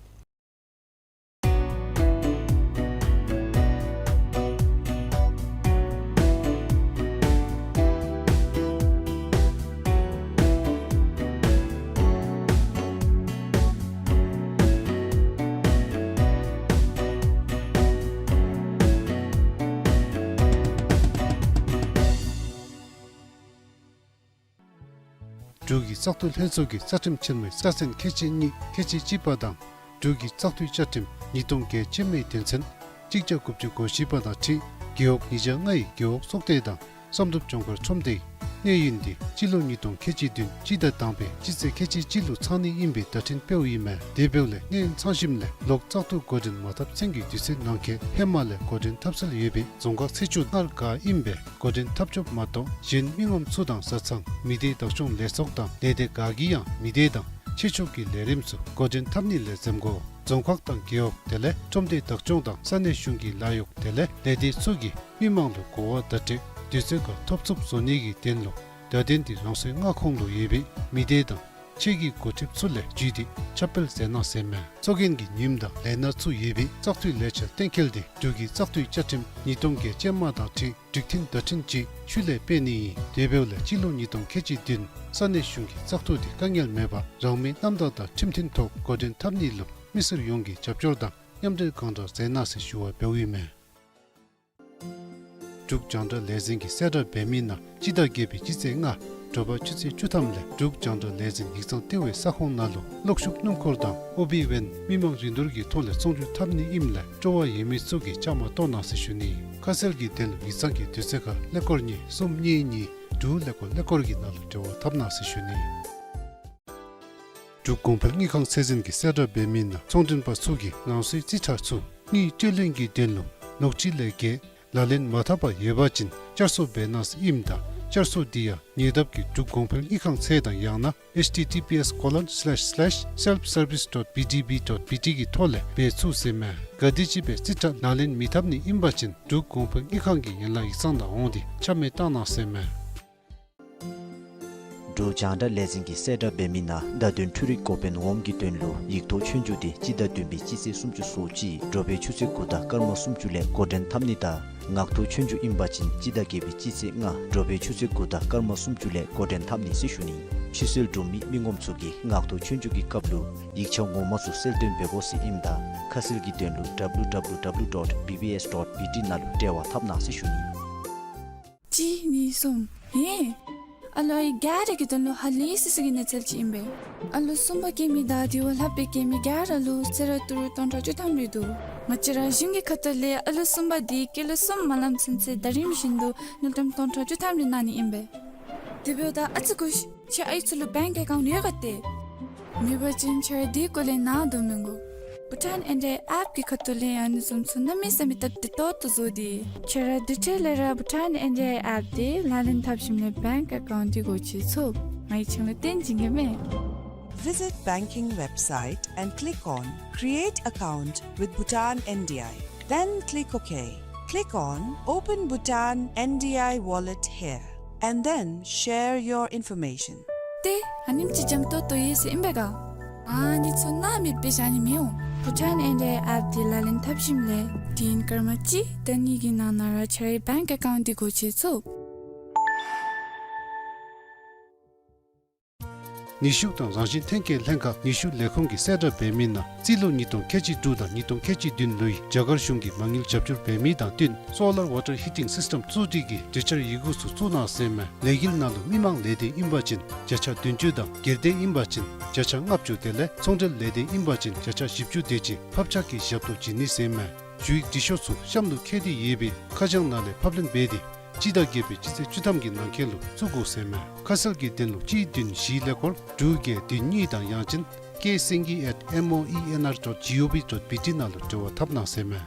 འབྲུག་གི་བཙག་འཐུ་ལྷན་ཚོགས་ཀྱི་རྩ་ཁྲིམས་ཆེན་མོའི་རྩ་ཚན་ཁལ་གཅིག་གཉིས་ཁལ་གཅིག་གཅིག་པ་དང་འབྲུག་གི་བཙག་འཐུའི་བཅའ་ཁྲིམས་ཉིས་སྟོང་བརྒྱད་ཅན་མའི་དོན་ཚན་གཅིག་བརྒྱ་དགུ་བཅུ་གོ་བཞི་པ་དང་འཁྲིལ་རྒེད་འོག་ཉིས་བརྒྱ་ལྔའི་རྒེད་འོག་ཚོགས་སྡེ་དང་བསམ་གྲུབ་ལྗོངས་མཁར་ཁྲོམ་སྡེའི་གནས་ཡུན་འདི་སྤྱི་ལོ་ཉིས་སྟོང་ཁལ་གཅིག་བདུན་སྤྱི་ཟླ་དང་པའི་སྤྱི་ཚེས་ཁལ་གཅིག་གཅིག་ལུ་ཚང་ནི་ཨིན་པའི་བརྡ་འཕྲིན་སྤེལཝ་ཨིན་མས། དེ་འབདཝ་ལས་གནས་ཡུན་ཚང་ཞིནམ་ལས་ལོག་བཙག་འཐུ་འགོ་འདྲེན་མ་འཐབ་ཚུན་གྱི་དུས་ཚོད་ནང་འཁོད་ཧེ་མ་ལས་འགོ་འདྲེན་འཐབ་སྲོལ་ཡོད་པའི་རྫོང་ཁག་ཚེས་བཅུ་སྔར་འགག་ཨིན་པས། འགོ་འདྲེན་འཐབ་ཆོགཔ་མ་གཏོགས་གཞན་མི་ངོམ་ཚུ་དང་བཟའ་ཚང་མི་སྡེ་བདག་སྐྱོང་ལས་ཚོགས་དང་ལས་སྡེ་ག་གིས་ཡང་མི་སྡེ་དང་ཆེ་ཆུང་གི་ལས་རིམ་ཚུ་འགོ་འདྲེན་འཐབ་ནི་ལས་འཛེམ་དགོ། རྫོང་ཁག་དང་རྒེད་འོག་དེ་ལས་ཁྲོམ་སྡེ་བདག་སྐྱོང་དང་ས་གནས་གཞུང་གི་ལཱ་གཡོག་དེ་ལས་ལས་སྡེ་ཚུ་གིས་མི་མང་ལུ་གོ་བ་བརྡ་སྤྲོད་དུས་ཚོད་ཁར་ཐོབ་ཚུགསཔ་བཟོ་ནི་གི་དོན་ལུ་བརྡ་དོན་འདི་རང་སོའི་མངའ་ཁོངས་ལུ་ཡོད་པའི་མི་སྡེ་དང་ཆེད་ཀྱི་འགོ་ཁྲིདཔ་ཚུ་ལས་བརྒྱུད་དེ་ཁྱབ་སྤེལ་མཛད་གནང་ཟེར་མས། ཚོགས་རྒྱན་གྱི་ཉིནམ་དང་ལས་སྣ་ཚུ་ཡོད་པའི་བཙག་འཐུའི་ལས་འཆར་གཏན་འཁེལ་ཏེ་འབྲུག་གི་བཙག་འཐུའི་བཅའ་ཁྲིམས་ཉིས་སྟོང་བརྒྱད་ཅན་མ་དང་འཁྲིལ་སྒྲིག་མཐུན་བརྡ་འཕྲིན་ཅིག་ཤུལ་ལས་སྤེལ་ནི་ཨིན། དེ་འབདཝ་ལས་སྤྱི་ལོ་ཉིས་སྟོང་ཁལ་གཅིག་བདུན་ས་གནས་གཞུང་གི་བཙག་འཐུ་དེ་དཀའ་ངལ་མེད་པར་རང་མོས་རྣམ་དག་དང་ཁྲིམས་མཐུན་ཐོག་འགོ་འདྲེན་འཐབ་ནི་ལུ་མི་སེར་ཡོངས་ཀྱི་རྒྱབ་སྐྱོར་དང་མཉམ་འབྲེལ་གང་དྲག་མཛད་གནང་ཟེར་ཞུ་བ་འབདཝ་ཨིན་མས། འབྲུག་རྒྱང་བསྒྲགས་ལས་འཛིན་གྱིས་གསལ་བསྒྲགས་འབད་མི་ནང་སྤྱི་ཟླ་བརྒྱད་པའི་སྤྱི་ཚེས་ལྔ་དྲོ་པ་ཆུ་ཚོད་བཅུ་ཐམ་ལས་འབྲུག་རྒྱང་བསྒྲགས་ལས་འཛིན་ཡིག་ཚང་ལྟེ་བའི་ས་ཁོངས་ནང་ལུ་གློག་ཤུགས་སྣུམ་འཁོར་དང་ཨོ་བི་ཝེན་མི་མང་རིན་བསྡུར་གྱི་ཐོག་ལས་ཚོང་བསྒྱུར་འཐབ་ནི་ཨིནམ་ལས་སྤྲོ་བ་ཡོད་མི་ཚུ་གིས་བཅའ་མར་གཏོགས་གནང་ཟེར་ཞུ་ནི། ཁ་གསལ་གྱི་དོན་ལུ་ཡིག་ཚང་གི་དུས་ཚོད་ཁར་ཀླད་ཀོར་གཉིས་གསུམ་གཉིས་གཉིས་དྲུག་ཀླད་ཀོར་ཀླད་ཀོར་གྱི་ནང་ལུ་འབྲེལ་བ་འཐབ་གནང་ཟེར་ཞུ་ནི། འབྲུག་གོང་འཕེལ་དངུལ་ཁང་ཚད་འཛིན་གྱིས་གསལ་བསྒྲགས་འབད་མི་ནང་ཚོང་མགྲོན་པ་ཚུ་གིས་རང་སོའི་རྩིས་ཁྲ་ཚུ་དངུལ་སྤྲོད་ལེན་གྱི་དོན་ལུ་ལོ་གཅིག་ལས་བརྒལ་ལག་ལེན་མ་འཐབ་པར་ཡོད་པ་ཅིན་བསྐྱར་གསོ་འབད་གནང་ཟེར་ཨིནམ་ད་བསྐྱར་གསོ་འདི་ཡང་ཉེ་འདབས་ཀྱི་འབྲུག་གོང་འཕེལ་དངུལ་ཁང་ཚད་དང་ཡང་ན་ཨེཆ་ཊི་ཊི་པི་ཨེསི་ཀོ་ལོན་སི་ལེཤ་སི་ལེཤ་སེལཕ་སར་བིསི་ཌོཊ་བི་ཌི་བི་ཌོཊ་བི་ཊི་གི་ཐོག་ལས་འབད་ཚུགས་ཟེར་མས། ག་དེམ་ཅིག་སྦེ་རྩིས་ཁྲ་ལག་ལེན་མི་འཐབ་ནི་ཨིན་པ་ཅིན་འབྲུག་གོང་འཕེལ་དངུལ་ཁང་གི་ཡན་ལག་ཡིག་ཚང་ནང་འོང་སྟེ་ཆ་མེད་བཏང་གནང་ཟེར་མས། འབྲུག་ འབྲུག་རྒྱང་བསྒྲགས་ལས་འཛིན་གྱིས་གསལ་བསྒྲགས་འབད་མི་ནང་བརྡ་དོན་འཕྲུལ་རིག་འགོ་དཔོན་འོགམ་གྱི་དོན་ལུ་ཡིག་ཐོག་ཆོས་རྒྱུགས་འདི་སྤྱི་ཟླ་བདུན་པའི་སྤྱི་ཚེས་སུམ་ཅུ་སོ་གཅིག་དྲོ་པའི་ཆུ་ཚོད་དགུ་དང་སྐར་མ་སུམ་ཅུ་ལས་འགོ་འདྲེན་འཐབ་ནི་དང་ངག་ཐོག་ཆོས་རྒྱུགས་ཨིན་པ་ཅིན་སྤྱི་ཟླ་བརྒྱད་པའི་སྤྱི་ཚེས་ལྔ་དྲོ་པའི་ཆུ་ཚོད་དགུ་དང་སྐར་མ་སུམ་ཅུ་ལས་འགོ་འདྲེན་འཐབ་ནི་ཟེར་ཞུ་ནི། ཕྱིར་བསལ་གྲུབ་མི་མི་ངོམ་ཚུ་གིས་ངག་ཐོག་ཆོས་རྒྱུགས་ཀྱི་སྐབས་ལུ་ཡིག་ཆ་ངོ་མ་ཚུ་གསལ་སྟོན་འབད་དགོ་ཟེར་ཨིནམ་ད་ཁ་གསལ་གྱི་དོན་ལུ་W W W dot B B S dot B T ནང་ལུ་འབྲེལ་བ་འཐབ་གནང་ཟེར་ཞུ་ནི། གཅིག་གཉིས་གསུམ། ཧེ། ཨ་ལོ་ཨའི་ག་ར་གི་དོན་ལུ་ཧ་ལས་སི་སི་གི་གནས་ཚུལ་ཅིག་ཨིན་པས། ཨ་ལོ་གསུམ་པ་སྐྱེ་མི་དང་དེ་བ་ལྷག་སྦེ་སྐྱེ་མི་ག་ར་ལུ་གསོལ་རས་ཏི་རུ་སྟོང་ཕྲག་བཅུ་ཐམ་རེ་འདུག། ང་བཅས་ར་གཞུང་གི་ཁ་ཐུག་ལས་ཨ་ལོ་གསུམ་པ་འདི་སྐྱེས་ལོ་གསུམ་མ་ལངམ་ཚུན་ཚོད་ཟླ་རིམ་བཞིན་དུ་དངུལ་ཀྲམ་སྟོང་ཕྲག་བཅུ་ཐམ་རེ་གནང་ནི་ཨིན་པས། དེ་འབདཝ་ད་ཨ་ཙི་སྒུག་ཤིག། ཁྱེད་ཨའི་ཚུ་ལུ་བེངཀ་ཨེ་ཀའུནཊ་ཡོད་ག་ཏེ། མེད་པ་ཅིན་ཁྱེད་ར་དེ་སྐོར་ལས་ནཱ་དོ་མི་དགོ། བྷུ་ཊཱན་ཨེན་ཌི་ཨའི་ཨེཔ་གི་ཁ་ཐུག་ལས་ཨ་ནི་བཟུམ་ཚུ་གནམ་མེད་ས་མེད་སྟབས་བདེ་ཏོག་ཏོ་བཟོ་སྟེ། ཁྱེད་ར་དེ་འཕྲལ་ལས་ར་བྷུ་ཊཱན་ཨེན་ཌི་ཨའི་ཨེཔ་འདི་ལག་ལེན་འཐབ་ཞིནམ་ལས་བེངཀ་ཨེ་ཀའུནཊ་འདི་སྒོ་ཕྱེ་ཚུགས། ང་གིས་ཁྱེད་ལུ་སྟོན་བྱིན་གེ་མས། Visit banking website and click on Create Account with Bhutan N D I. Then click OK. Click on Open Bhutan N D I Wallet here, and then share your information. ཏེ་ཨ་ནེམ་ཅིག་འཇམ་ཏོང་ཏོ་ཡོད་ཟེར་ཨིན་པས་ག། ཨ་ནི་ཚུ་སྣང་མེད་སྦེ་བཞག་ནི་མི་འོང་། བྷུ་ཊཱན་ཨེན་ཌི་ཨའི་ཨེཔ་འདི་ལག་ལེན་འཐབ་ཞིནམ་ལས་དུས་ཡུན་སྐར་མ་གཅིག་དང་གཉིས་ཀྱི་ནང་ན་ར་ཁྱེད་རའི་བེངཀ་ཨེ་ཀའུནཊ་འདི་སྒོ་ཕྱེ་ཚུགས། ནུས་ཤུགས་དང་རང་བཞིན་ཐོན་སྐྱེད་ལྷན་ཁག་ནུས་ཤུགས་ལས་ཁུངས་ཀྱིས་གསལ་བསྒྲགས་འབད་མི་ནང་རྩིས་ལོ་ཉིས་སྟོང་ཁལ་གཅིག་དྲུག་དང་ཉིས་སྟོང་ཁལ་གཅིག་བདུན་ལོའི་རྒྱ་གར་གཞུང་གིས་མ་དངུལ་རྒྱབ་སྐྱོར་འབད་མི་དང་བསྟུན་སོ་ལར་ཝ་ཊར་ཧི་ཊིང་སིསི་ཊམ་བཙུགས་སྒྲིག་གི་གྲོས་འཆར་ཡི་གུ་ཚུ་བཙུགས་གནང་ཟེར་མས། ལས་འགུལ་ནང་ལུ་མི་མང་ལས་སྡེ་ཨིན་པ་ཅིན་བརྒྱ་ཆ་བདུན་ཅུ་དང་སྒེར་སྡེ་ཨིན་པ་ཅིན་བརྒྱ་ཆ་ལྔ་བཅུ་དེ་ལས་ཚོང་འབྲེལ་ལས་སྡེ་ཨིན་པ་ཅིན་བརྒྱ་ཆ་བཞི་བཅུ་དེ་ཅིག་ཕབ་ཆག་གི་ཞབས་ཏོག་བྱིན་ནི་ཟེར་མས། ཞུ་ཡིག་འབྲི་ཤོག་ཚུ་གཤམ་ལུ་བཀོད་དེ་ཡོད་པའི་ཁ་བྱང་ནང་ལས་ཕབ་ལེན་འབད་དེ་སྤྱི་ཟླ་བརྒྱད་པའི་སྤྱི་ཚེས་བཅུ་ཐམ་གྱི་ནང་འཁོད་ལུ་བཙུགས་དགོ་ཟེར་མས། ཁ་གསལ་གྱི་དོན་ལུ་གཅིག་བདུན་བཞི་ཀླད་ཀོར་དྲུག་བརྒྱད་བདུན་གཉིས་དང་ཡང་ཅིན་K Singye at M O E N R dot G O V dot B T ནང་ལུ་འབྲེལ་བ་འཐབ་གནང་ཟེར་མས།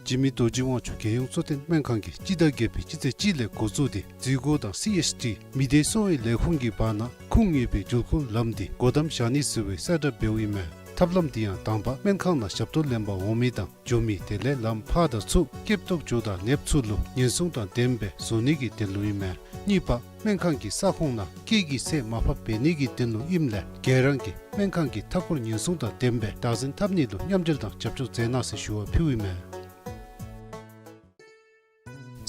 འཇིགས་མེད་རྡོ་རྗེ་དབང་ཕྱུག་རྒྱལ་ཡོངས་གཙོ་བསྟེན་སྨན་ཁང་གིས་སྤྱི་ཟླ་བརྒྱད་པའི་སྤྱི་ཚེས་གཅིག་ལས་འགོ་བཙུགས་ཏེ་འཛུལ་སྒོ་དང་སི་ཨེཆ་ཌི་མི་སྡེ་གསོ་བའི་ལས་ཁུངས་ཀྱི་བར་ན་ཁུངས་ཡོད་པའི་འགྲུལ་འཁོར་ལམ་འདི་སྒོ་བསྡམ་བཞག་ནི་ཟེར་བའི་གསལ་བསྒྲགས་འབདཝ་ཨིན་མས། ཐབས་ལམ་འདི་ཡང་དང་པ་སྨན་ཁང་ནང་ཞབས་ཏོག་ལེན་པར་འོང་མི་དང་འགྱོ་མི་དེ་ལས་ལམ་ཕར་དང་ཚུར་སྐྱོབ་ཏོག་འགྱོ་དང་ལེབ་ཚུ་ལུ་ཉེན་སྲུང་དང་ལྡནམ་སྦེ་བཟོ་ནི་གི་དོན་ལུ་ཨིན་མས། གཉིས་པ་སྨན་ཁང་གི་ས་ཁོངས་ནང་སྐད་ཀྱི་ཚད་མར་ཕབ་འབད་ནི་གི་དོན་ལུ་ཨིནམ་ལས་ག་ར་གིས་སྨན་ཁང་གི་མཐའ་འཁོར་ཉེན་སྲུང་དང་ལྡནམ་སྦེ་བདག་འཛིན་འཐབ་ནི་ལུ་མཉམ་འབྲེལ་དང་རྒྱབ་སྐྱོར་མཛད་གནང་ཟེར་ཞུ་བ་ཕུལཝ་ཨིན་མས།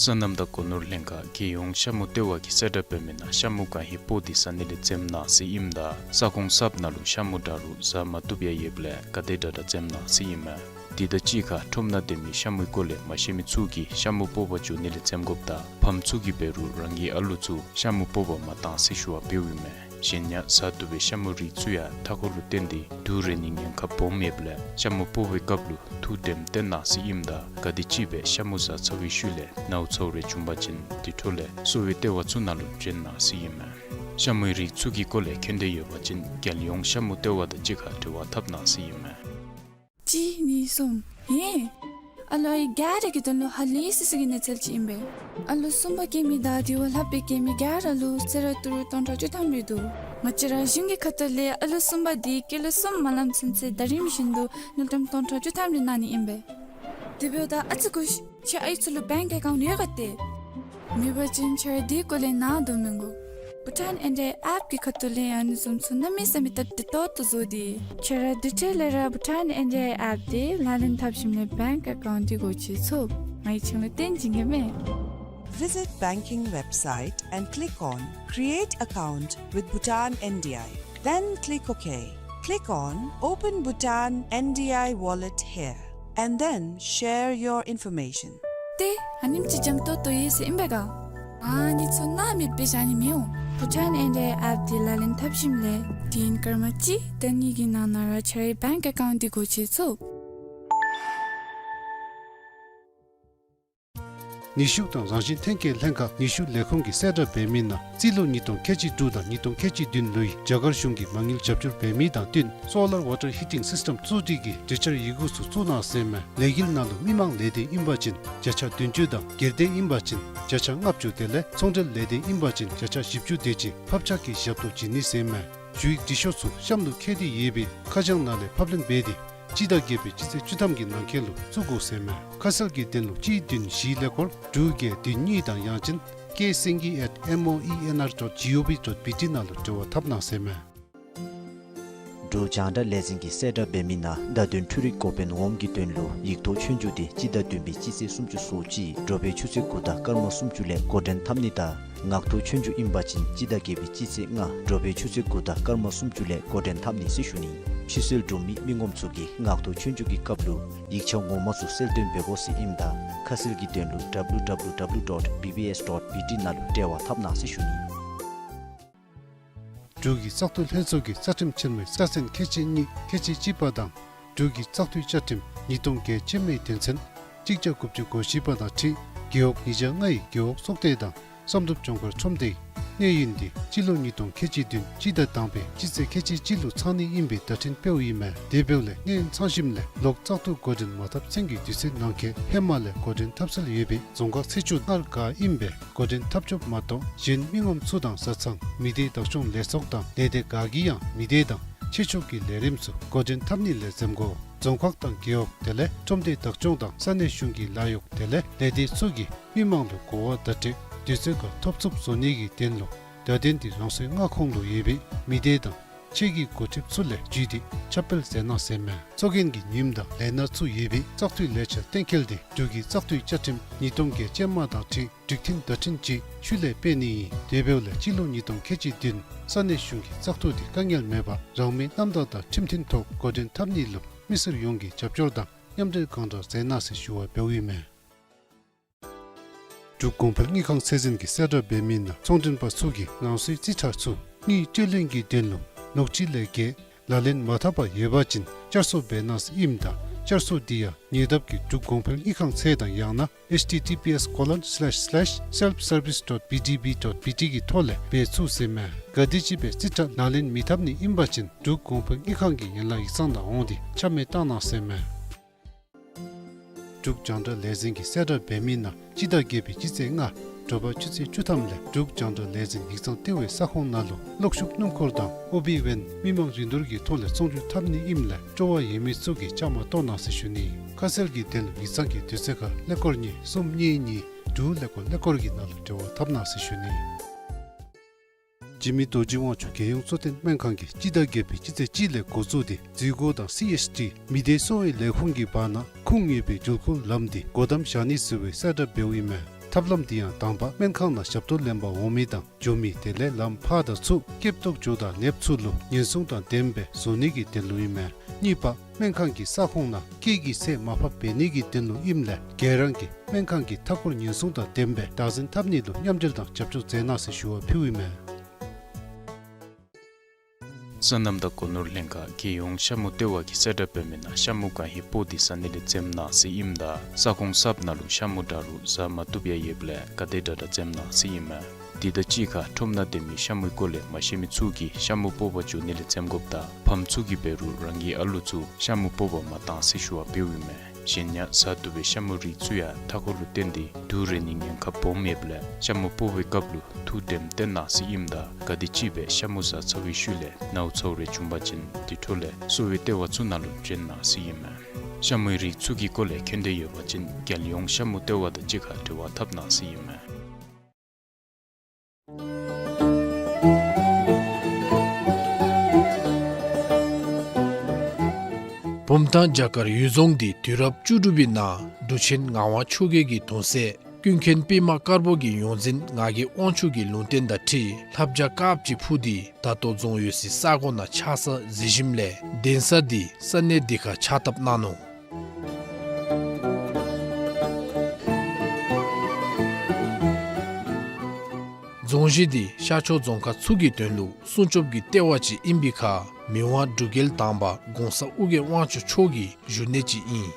སོ་ནམ་དང་སྒོ་ནོར་ལྷན་ཁག་རྒྱལ་ཡོངས་ཤ་མུ་ལྟེ་བ་གིས་གསལ་བསྒྲགས་འབད་མི་ནང་ཤ་མུ་གང་ཧེ་སྤོ་སྟེ་ཟ་ནི་ལས་འཛེམ་གནང་ཟེར་ཨིནམ་ད་ས་ཁོངས་གསརཔ་ནང་ལུ་ཤ་མུ་འདྲ་རུང་ཟ་མ་བཏུབ་ཡང་ཡོདཔ་ལས་ག་དེ་དྲག་དྲག་འཛེམ་གནང་ཟེར་ཨིན་མས། དེ་དང་གཅིག་ཁར་ཁྲོམ་ནང་སྡོད་མི་ཤ་མུའི་སྐོར་ལས་མ་ཤེས་མི་ཚུ་གིས་ཤ་མུ་སྤོ་བར་འགྱོ་ནི་ལས་འཛེམ་དགོཔ་དང་ཕམ་ཚུ་གིས་འབད་རུང་རང་གི་ཨ་ལུ་ཚུ་ཤ་མུ་སྤོ་བར་མ་གཏང་ཟེར་ཞུ་བ་འབདཝ་ཨིན་མས། གཞན་ཡང་ཟ་བཏུབ་པའི་ཤ་མུ་རིགས་ཚུ་ཡང་མཐའ་འཁོར་ལུ་བརྟེན་ཏེ་དུག་རེག་ནིའི་ཉེན་ཁ་སྦོམ་ཡོདཔ་ལས་ཤ་མུ་སྤོ་བའི་སྐབས་ལུ་ཐུགས་དྲནམ་བཏོན་གནང་ཟེར་ཨིནམ་ད་ག་དེམ་ཅིག་སྦེ་ཤ་མུ་ཟ་ཚར་བའི་ཤུལ་ལས་ནཝ་ཚཝ་རེ་བྱུང་པ་ཅིན་དེ་འཕྲོ་ལས་གསོ་བའི་ལྟེ་བ་ཚུ་ནང་ལུ་བྱོན་གནང་ཟེར་ཨིན་མས། ཤ་མུའི་རིགས་ཚུ་གི་སྐོར་ལས་མཁྱེན་འདོད་ཡོད་པ་ཅིན་རྒྱལ་ཡོངས་ཤ་མུ་ལྟེ་བ་དང་གཅིག་ཁར་འབྲེལ་བ་འཐབ་གནང་ཟེར་ཨིན་མས། གཅིག་གཉིས་གསུམ། ཧེ། ཨ་ལོ་ཨའི་ག་ར་གི་དོན་ལུ་ཧ་ལས་སི་སི་གི་གནས་ཚུལ་ཅིག་ཨིན་པས། ཨ་ལོ་གསུམ་པ་སྐྱེ་མི་དང་དེ་བ་ལྷག་སྦེ་སྐྱེ་མི་ག་ར་ལུ་གསོལ་རས་ཏི་རུ་སྟོང་ཕྲག་བཅུ་ཐམ་རེ་འདུག། ང་བཅས་ར་གཞུང་གི་ཁ་ཐུག་ལས་ཨ་ལོ་གསུམ་པ་འདི་སྐྱེས་ལོ་གསུམ་མ་ལངམ་ཚུན་ཚོད་ཟླ་རིམ་བཞིན་དུ་དངུལ་ཀྲམ་སྟོང་ཕྲག་བཅུ་ཐམ་རེ་གནང་ནི་ཨིན་པས། དེ་འབདཝ་ད་ཨ་ཙི་སྒུག་ཤིག། ཁྱེད་ཨའི་ཚུ་ལུ་བེངཀ་ཨེ་ཀའུནཊ་ཡོད་ག་ཏེ། མེད་པ་ཅིན་ཁྱེད་ར་དེ་སྐོར་ལས་ནཱ་དོ་མི་དགོ། བྷུ་ཊཱན་ཨེན་ཌི་ཨའི་ཨེཔ་གི་ཁ་ཐུག་ལས་ཨ་ནི་བཟུམ་ཚུ་གནམ་མེད་ས་མེད་སྟབས་བདེ་ཏོག་ཏོ་བཟོ་སྟེ། ཁྱེད་ར་དེ་འཕྲལ་ལས་ར་བྷུ་ཊཱན་ཨེན་ཌི་ཨའི་ཨེཔ་འདི་ལག་ལེན་འཐབ་ཞིནམ་ལས་བེངཀ་ཨེ་ཀའུནཊ་འདི་སྒོ་ཕྱེ་ཚུགས། ང་གིས་ཁྱེད་ལུ་སྟོན་བྱིན་གེ་མས། Visit banking website and click on Create Account with Bhutan N D I. Then click OK. Click on Open Bhutan N D I Wallet here, and then share your information. ཏེ་ཨ་ནེམ་ཅིག་འཇམ་ཏོང་ཏོ་ཡོད་ཟེར་ཨིན་པས་ག། ཨ་ནི་ཚུ་སྣང་མེད་སྦེ་བཞག་ནི་མི་འོང་། བྷུ་ཊཱན་ཨེན་ཌི་ཨའི་ཨེཔ་འདི་ལག་ལེན་འཐབ་ཞིནམ་ལས་དུས་ཡུན་སྐར་མ་གཅིག་དང་གཉིས་ཀྱི་ནང་ན་ར་ཁྱེད་རའི་བེངཀ་ཨེ་ཀའུནཊ་འདི་སྒོ་ཕྱེ་ཚུགས། ནུས་ཤུགས་དང་རང་བཞིན་ཐོན་སྐྱེད་ལྷན་ཁག་ནུས་ཤུགས་ལས་ཁུངས་ཀྱིས་གསལ་བསྒྲགས་འབད་མི་ནང་རྩིས་ལོ་ཉིས་སྟོང་ཁལ་གཅིག་དྲུག་དང་ཉིས་སྟོང་ཁལ་གཅིག་བདུན་ལོའི་རྒྱ་གར་གཞུང་གིས་མ་དངུལ་རྒྱབ་སྐྱོར་འབད་མི་དང་བསྟུན་སོ་ལར་ཝ་ཊར་ཧི་ཊིང་སིསི་ཊམ་བཙུགས་སྒྲིག་གི་གྲོས་འཆར་ཡི་གུ་ཚུ་བཙུགས་གནང་ཟེར་མས། ལས་འགུལ་ནང་ལུ་མི་མང་ལས་སྡེ་ཨིན་པ་ཅིན་བརྒྱ་ཆ་བདུན་ཅུ་དང་སྒེར་སྡེ་ཨིན་པ་ཅིན་བརྒྱ་ཆ་ལྔ་བཅུ་དེ་ལས་ཚོང་འབྲེལ་ལས་སྡེ་ཨིན་པ་ཅིན་བརྒྱ་ཆ་བཞི་བཅུ་དེ་ཅིག་ཕབ་ཆག་གི་ཞབས་ཏོག་བྱིན་ནི་ཟེར་མས། ཞུ་ཡིག་འབྲི་ཤོག་ཚུ་གཤམ་ལུ་བཀོད་དེ་ཡོད་པའི་ཁ་བྱང་ནང་ལས་ཕབ་ལེན་འབད་དེ་སྤྱི་ཟླ་བརྒྱད་པའི་སྤྱི་ཚེས་བཅུ་ཐམ་གྱི་ནང་འཁོད་ལུ་བཙུགས་དགོ་ཟེར་མས། ཁ་གསལ་གྱི་དོན་ལུ་གཅིག་བདུན་བཞི་ཀླད་ཀོར་དྲུག་བརྒྱད་བདུན་གཉིས་དང་ཡང་ཅིན་ ཀེ་སེང་གེ་ཨེཊ་ཨེམ་ཨོ་ཨི་ཨེན་ཨར་ཌོཊ་ཇི་ཨོ་ཝི་ཌོཊ་བི་ཊི་ནང་ལུ་འབྲེལ་བ་འཐབ་གནང་ཟེར་མས། འབྲུག་རྒྱང་བསྒྲགས་ལས་འཛིན་གྱིས་གསལ་བསྒྲགས་འབད་མི་ནང་བརྡ་དོན་འཕྲུལ་རིག་འགོ་དཔོན་འོགམ་གྱི་དོན་ལུ་ཡིག་ཐོག་ཆོས་རྒྱུགས་དེ་སྤྱི་ཟླ་བདུན་པའི་སྤྱི་ཚེས་སུམ་ཅུ་སོ་གཅིག་དྲོ་པའི་ཆུ་ཚོད་དགུ་དང་སྐར་མ་སུམ་ཅུ་ལས་འགོ་འདྲེན་འཐབ་ནི་དང་ངག་ཐོག་ཆོས་རྒྱུགས་ཨིན་པ་ཅིན་སྤྱི་ཟླ་བརྒྱད་པའི་སྤྱི་ཚེས་ལྔ་དྲོ་པའི་ཆུ་ཚོད་དགུ་དང་སྐར་མ་སུམ་ཅུ་ལས་འགོ་འདྲེན་འཐབ་ནི་ཟེར་ཞུ་ནི། ཕྱིར་སེལ་གྲུབ་མི་མི་ངོམ་ཚུ་གིས་ངག་ཐོག་ཆོས་རྒྱུགས་ཀྱི་སྐབས་ལུ་ཡིག་ཆ་ངོ་མ་ཚུ་གསལ་སྟོན་འབད་དགོ་ཟེར་ཨིནམ་ད་ཁ་གསལ་གྱི་དོན་ལུ་ཌབ་ལུ་ཌབ་ལུ་ཌབ་ལུ་ཌོཊ་བི་བི་ཨེསི་ཌོཊ་བི་ཊི་ནང་ལུ་འབྲེལ་བ་འཐབ་གནང་ཟེར་ཞུ་ནི། འབྲུག་གི་བཙག་འཐུ་ལྷན་ཚོགས་ཀྱི་རྩ་ཁྲིམས་ཆེན་མོའི་རྩ་ཚན་ཁལ་གཅིག་གཉིས་ཁལ་གཅིག་གཅིག་པ་དང་འབྲུག་གི་བཙག་འཐུའི་བཅའ་ཁྲིམས་ཉིས་སྟོང་བརྒྱད་ཅན་མའི་དོན་ཚན་གཅིག་བརྒྱ་དགུ་བཅུ་གོ་བཞི་པ་དང་འཁྲིལ་རྒེད་འོག་ཉིས་བརྒྱ་ལྔའི་རྒེད་འོག་ཚོགས་སྡེ་དང་བསམ་གྲུབ་ལྗོངས་མཁར་ཁྲོམ་སྡེའི་གནས་ཡུན་འདི་སྤྱི་ལོ་ཉིས་སྟོང་ཁལ་གཅིག་བདུན་སྤྱི་ཟླ་དང་པའི་སྤྱི་ཚེས་ཁལ་གཅིག་གཅིག་ལུ་ཚང་ནི་ཨིན་པའི་བརྡ་འཕྲིན་སྤེལཝ་ཨིན་མས། དེ་འབདཝ་ལས་གནས་ཡུན་ཚང་ཞིནམ་ལས་ལོག་བཙག་འཐུ་འགོ་འདྲེན་མ་འཐབ་ཚུན་གྱི་དུས་ཚོད་ནང་འཁོད་ཧེ་མ་ལས་འགོ་འདྲེན་འཐབ་སྲོལ་ཡོད་པའི་རྫོང་ཁག་ཚེས་བཅུ་སྔར་ག་ཨིན་པའི་འགོ་འདྲེན་འཐབ་ཆོགཔ་མ་གཏོགས་གཞན་མི་ངོམ་ཚུ་དང་བཟའ་ཚང་མི་སྡེ་བདག་སྐྱོང་ལས་ཚོགས་དང་ལས་སྡེ་ག་གིས་ཡང་མི་སྡེ་དང་ཆེ་མཆོག་གི་ལས་རིམ་ཚུ་འགོ་འདྲེན་འཐབ་ནི་ལས་འཛེམ་དགོ། རྫོང་ཁག་དང་རྒེད་འོག་དེ་ལས་ཁྲོམ་སྡེ་བདག་སྐྱོང་དང་ས་གནས་གཞུང་གི་ལཱ་གཡོག་དེ་ལས་ལས་སྡེ་ཚུ་གིས་མི་མང་ལུ་གོ་བ་བརྡ་སྤྲོད་དུས་ཚོད་ཁར་ཐོབ་ཚུགསཔ་བཟོ་ནི་གི་དོན་ལུ་བརྡ་དོན་འདི་རང་སོའི་མངའ་ཁོངས་ལུ་ཡོད་པའི་མི་སྡེ་དང་ཆེད་ཀྱི་འགོ་ཁྲིདཔ་ཚུ་ལས་བརྒྱུད་དེ་ཁྱབ་སྤེལ་མཛད་གནང་ཟེར་མས། གཙོ་འགན་གྱི་ཉིནམ་དང་ལས་སྣ་ཚུ་ཡོད་པའི་བཙག་འཐུའི་ལས་འཆར་གཏན་འཁེལ་ཏེ་འབྲུག་གི་བཙག་འཐུའི་བཅའ་ཁྲིམས་ཉིས་སྟོང་བརྒྱད་ཅན་མ་དང་འཁྲིལ་སྒྲིག་མཐུན་བརྡ་འཕྲིན་ཅིག་ཤུལ་ལས་སྤེལ་ནི་ཨིན། དེ་འབདཝ་ལས་སྤྱི་ལོ་ཉིས་སྟོང་ཁལ་གཅིག་བདུན་ས་གནས་གཞུང་གི་བཙག་འཐུ་འདི་དཀའ་ངལ་མེད་པར་རང་མོས་རྣམ་དག་དང་ཁྲིམས་མཐུན་ཐོག་འགོ་འདྲེན་འཐབ་ནི་ལུ་མི་སེར་ཡོངས་ཀྱི་རྒྱབ་སྐྱོར་དང་མཉམ་འབྲེལ་གང་དྲག་མཛད་གནང་ཟེར་ཞུ་བ་འབདཝ་ཨིན་མས། འབྲུག་གོང་འཕེལ་དངུལ་ཁང་ཚད་འཛིན་གྱིས་གསལ་བསྒྲགས་འབད་མི་ནང་ཚོང་མགྲོན་པ་ཚུ་གིས་རང་སོའི་རྩིས་ཁྲ་ཚུ་དངུལ་སྤྲོད་ལེན་གྱི་དོན་ལུ་ལོག་སྤྱོད་ལས་འགལ་ལག་ལེན་མ་འཐབ་པར་ཡོད་པ་ཅིན་བསྐྱར་གསོ་འབད་གནང་ཟེར་ཨིནམ་ད་བསྐྱར་གསོ་འདི་ཡང་ཉེ་འདབས་ཀྱི་འབྲུག་གོང་འཕེལ་དངུལ་ཁང་ཚད་དང་ཡང་ན་ཨེཆ་ཊི་ཊི་པི་ཨེསི་ཀོ་ལོན་སི་ལེཤ་སི་ལེཤ་སེལཕ་སར་བིས་ཌོཊ་བི་ཌི་བི་ཌོཊ་བི་ཊི་གི་ཐོག་ལས་འབད་ཚུགས་ཟེར་མས། ག་དེམ་ཅིག་སྦེ་རྩིས་ཁྲ་ལག་ལེན་མི་འཐབ་ནི་ཨིན་པ་ཅིན་འབྲུག་གོང་འཕེལ་དངུལ་ཁང་གི་ཡན་ལག་ཡིག་ཚང་ནང་འོང་སྟེ་ཆ་མེད་བཏང་གནང་ཟེར་མས། འབྲུག་རྒྱང་བསྒྲགས་ལས་འཛིན་གྱིས་གསལ་བསྒྲགས་འབད་མི་ནང་སྤྱི་ཟླ་བརྒྱད་པའི་སྤྱི་ཚེས་ལྔ་དྲོ་པ་ཆུ་ཚོད་བཅུ་ཐམ་ལས་འབྲུག་རྒྱང་བསྒྲགས་ལས་འཛིན་ཡིག་ཚང་ལྟེ་བའི་ས་ཁོངས་ནང་ལུ་གློག་ཤུགས་སྣུམ་འཁོར་དང་ཨོ་བི་ཝེན་མི་མང་རིན་བསྡུར་གྱི་ཐོག་ལས་ཚོང་སྒྱུར་འཐབ་ནི་ཨིནམ་ལས་སྤྲོ་བ་ཡོད་མི་ཚུ་གིས་བཅའ་མར་གཏོགས་གནང་ཟེར་ཞུ་ནི། ཁ་གསལ་གྱི་དོན་ལུ་ཡིག་ཚང་གི་དུས་ཚོད་ཁར་ཀླད་ཀོར་གཉིས་གསུམ་གཉིས་གཉིས་དྲུག་ཀླད་ཀོར་ཀླད་ཀོར་གྱི་ནང་ལུ་འབྲེལ་བ་འཐབ་གནང་ཟེར་ཞུ་ནི། འཇིགས་མེད་རྡོ་རྗེ་དབང་ཕྱུག་རྒྱལ་ཡོངས་གཙོ་བསྟེན་སྨན་ཁང་གིས་སྤྱི་ཟླ་བརྒྱད་པའི་སྤྱི་ཚེས་གཅིག་ལས་འགོ་བཙུགས་ཏེ་འཛུལ་སྒོ་དང་སི་ཨེཆ་ཌི་མི་སྡེ་གསོ་བའི་ལས་ཁུངས་ཀྱི་བར་ན་ཁུངས་ཡོད་པའི་འགྲུལ་འཁོར་ལམ་འདི་སྒོ་བསྡམ་བཞག་ནི་ཟེར་བའི་གསལ་བསྒྲགས་འབདཝ་ཨིན་མས། ཐབས་ལམ་འདི་ཡང་དང་པ་སྨན་ཁང་ནང་ཞབས་ཏོག་ལེན་པར་འོང་མི་དང་འགྱོ་མི་དེ་ལས་ལམ་ཕར་དང་ཚུར་སྐྱེབ་ཏོག་འགྱོ་དང་ལེབ་ཚུ་ལུ་ཉེན་སྲུང་དང་ལྡནམ་སྦེ་བཟོ་ནི་གི་དོན་ལུ་ཨིན་མས། གཉིས་པ་སྨན་ཁང་གི་ས་ཁོངས་ནང་སྐད་ཀྱི་ཚད་མར་ཕབ་འབད་ནི་གི་དོན་ལུ་ཨིནམ་ལས་ག་ར་གིས་སྨན་ཁང་གི་མཐའ་འཁོར་ཉེན་སྲུང་དང་ལྡནམ་སྦེ་བདག་འཛིན་འཐབ་ནི་ལུ་མཉམ་འབྲེལ་དང་རྒྱབ་སྐྱོར་མཛད་གནང་ཟེར་ཞུ་བ་ཕུལཝ་ཨིན་མས། སོ་ནམ་དང་སྒོ་ནོར་ལྷན་ཁག་རྒྱལ་ཡོངས་ཤ་མུ་ལྟེ་བ་གིས་གསལ་བསྒྲགས་འབད་མི་ནང་ཤ་མུ་གང་ཧེ་སྤོག་སྟེ་ཟ་ནི་ལས་འཛེམ་གནང་ཟེར་ཨིནམ་ད་ས་ཁོངས་གསརཔ་ནང་ལུ་ཤ་མུ་དྲག་རུང་ཟ་མ་བཏུབ་ཡང་ཡོདཔ་ལས་ག་དེ་དྲག་དྲག་འཛེམ་གནང་ཟེར་ཨིན་མས། དེ་དང་གཅིག་ཁར་ཁྲོམ་ནང་སྡོད་མི་ཤ་མུའི་སྐོར་ལས་མ་ཤེས་མི་ཚུ་གིས་ཤ་མུ་སྤོག་པར་འགྱོ་ནི་ལས་འཛེམ་དགོཔ་དང་ཕམ་ཚུ་གིས་འབད་རུང་རང་གི་ཨ་ལུ་ཚུ་ཤ་མུ་སྤོག་པར་མ་གཏང་ཟེར་ཞུ་བ་འབདཝ་ཨིན་མས། གཞན་ཡང་ཟ་བཏུབ་པའི་ཤ་མུ་རིགས་ཚུ་ཡང་མཐའ་འཁོར་ལུ་བརྟེན་ཏེ་དུག་རེག་ནིའི་ཉེན་ཁ་སྦོམ་ཡོདཔ་ལས་ཤ་མུ་སྤོག་པའི་སྐབས་ལུ་ཐུགས་དྲནམ་བཏོན་གནང་ཟེར་ཨིནམ་ད་ག་དེམ་ཅིག་སྦེ་ཤ་མུ་ཟ་ཚར་བའི་ཤུལ་ལས་ནཝ་ཚཝ་རེ་བྱུང་པ་ཅིན་དེ་འཕྲོ་ལས་གསོ་བའི་ལྟེ་བ་ཚུ་ནང་ལུ་འདྲེན་གནང་ཟེར་ཨིན་མས། ཤ་མུའི་རིགས་ཚུ་གི་སྐོར་ལས་མཁྱེན་འདོད་ཡོད་པ་ཅིན་རྒྱལ་ཡོངས་ཤ་མུ་ལྟེ་བ་དང་གཅིག་ཁར་འབྲེལ་བ་འཐབ་གནང་ཟེར་ཨིན་མས། བུམ་ཐང་བྱ་དཀར་ཡུལ་རྫོང་འདི་དུས་རབས་བཅུ་དྲུག་པའི་ནང་འབྲུག་ཆེན་ངག་དབང་ཆོས་རྒྱལ་གྱི་གདུང་སྲས་ཀུན་མཁྱེན་པདྨ་དཀར་པོ་གི་ཡོངས་འཛིན་ངག་གི་དབང་ཕྱུག་གི་ལུང་བསྟན་དང་འཁྲིལ་ལྷ་བྱ་དཀརཔོ་ཅིག་འཕུར་ཏེ་ད་ལྟོ་རྫོང་ཡོད་སའི་ས་གོ་ནང་ཆགས་ས་གཟིགས་ཞིནམ་ལས་གདན་ས་འདི་ས་གནས་འདི་ཁར་ཕྱག་བཏབ་གནང་ནུག། རྫོང་གཞི་འདི་ཤར་ཕྱོགས་རྫོང་ཁག་ཚུ་གི་དོན་ལུ་སྲུང་སྐྱོབ་ཀྱི་ལྟེ་བ་ཅིག་ཨིན་པའི་ཁར་མི་དབང་འབྲུག་རྒྱལ་དང་པ་གོང་ས་ཨོ་རྒྱན་དབང་ཕྱུག་མཆོག་གི་བཞུགས་གནས་ཅིག་ཨིན།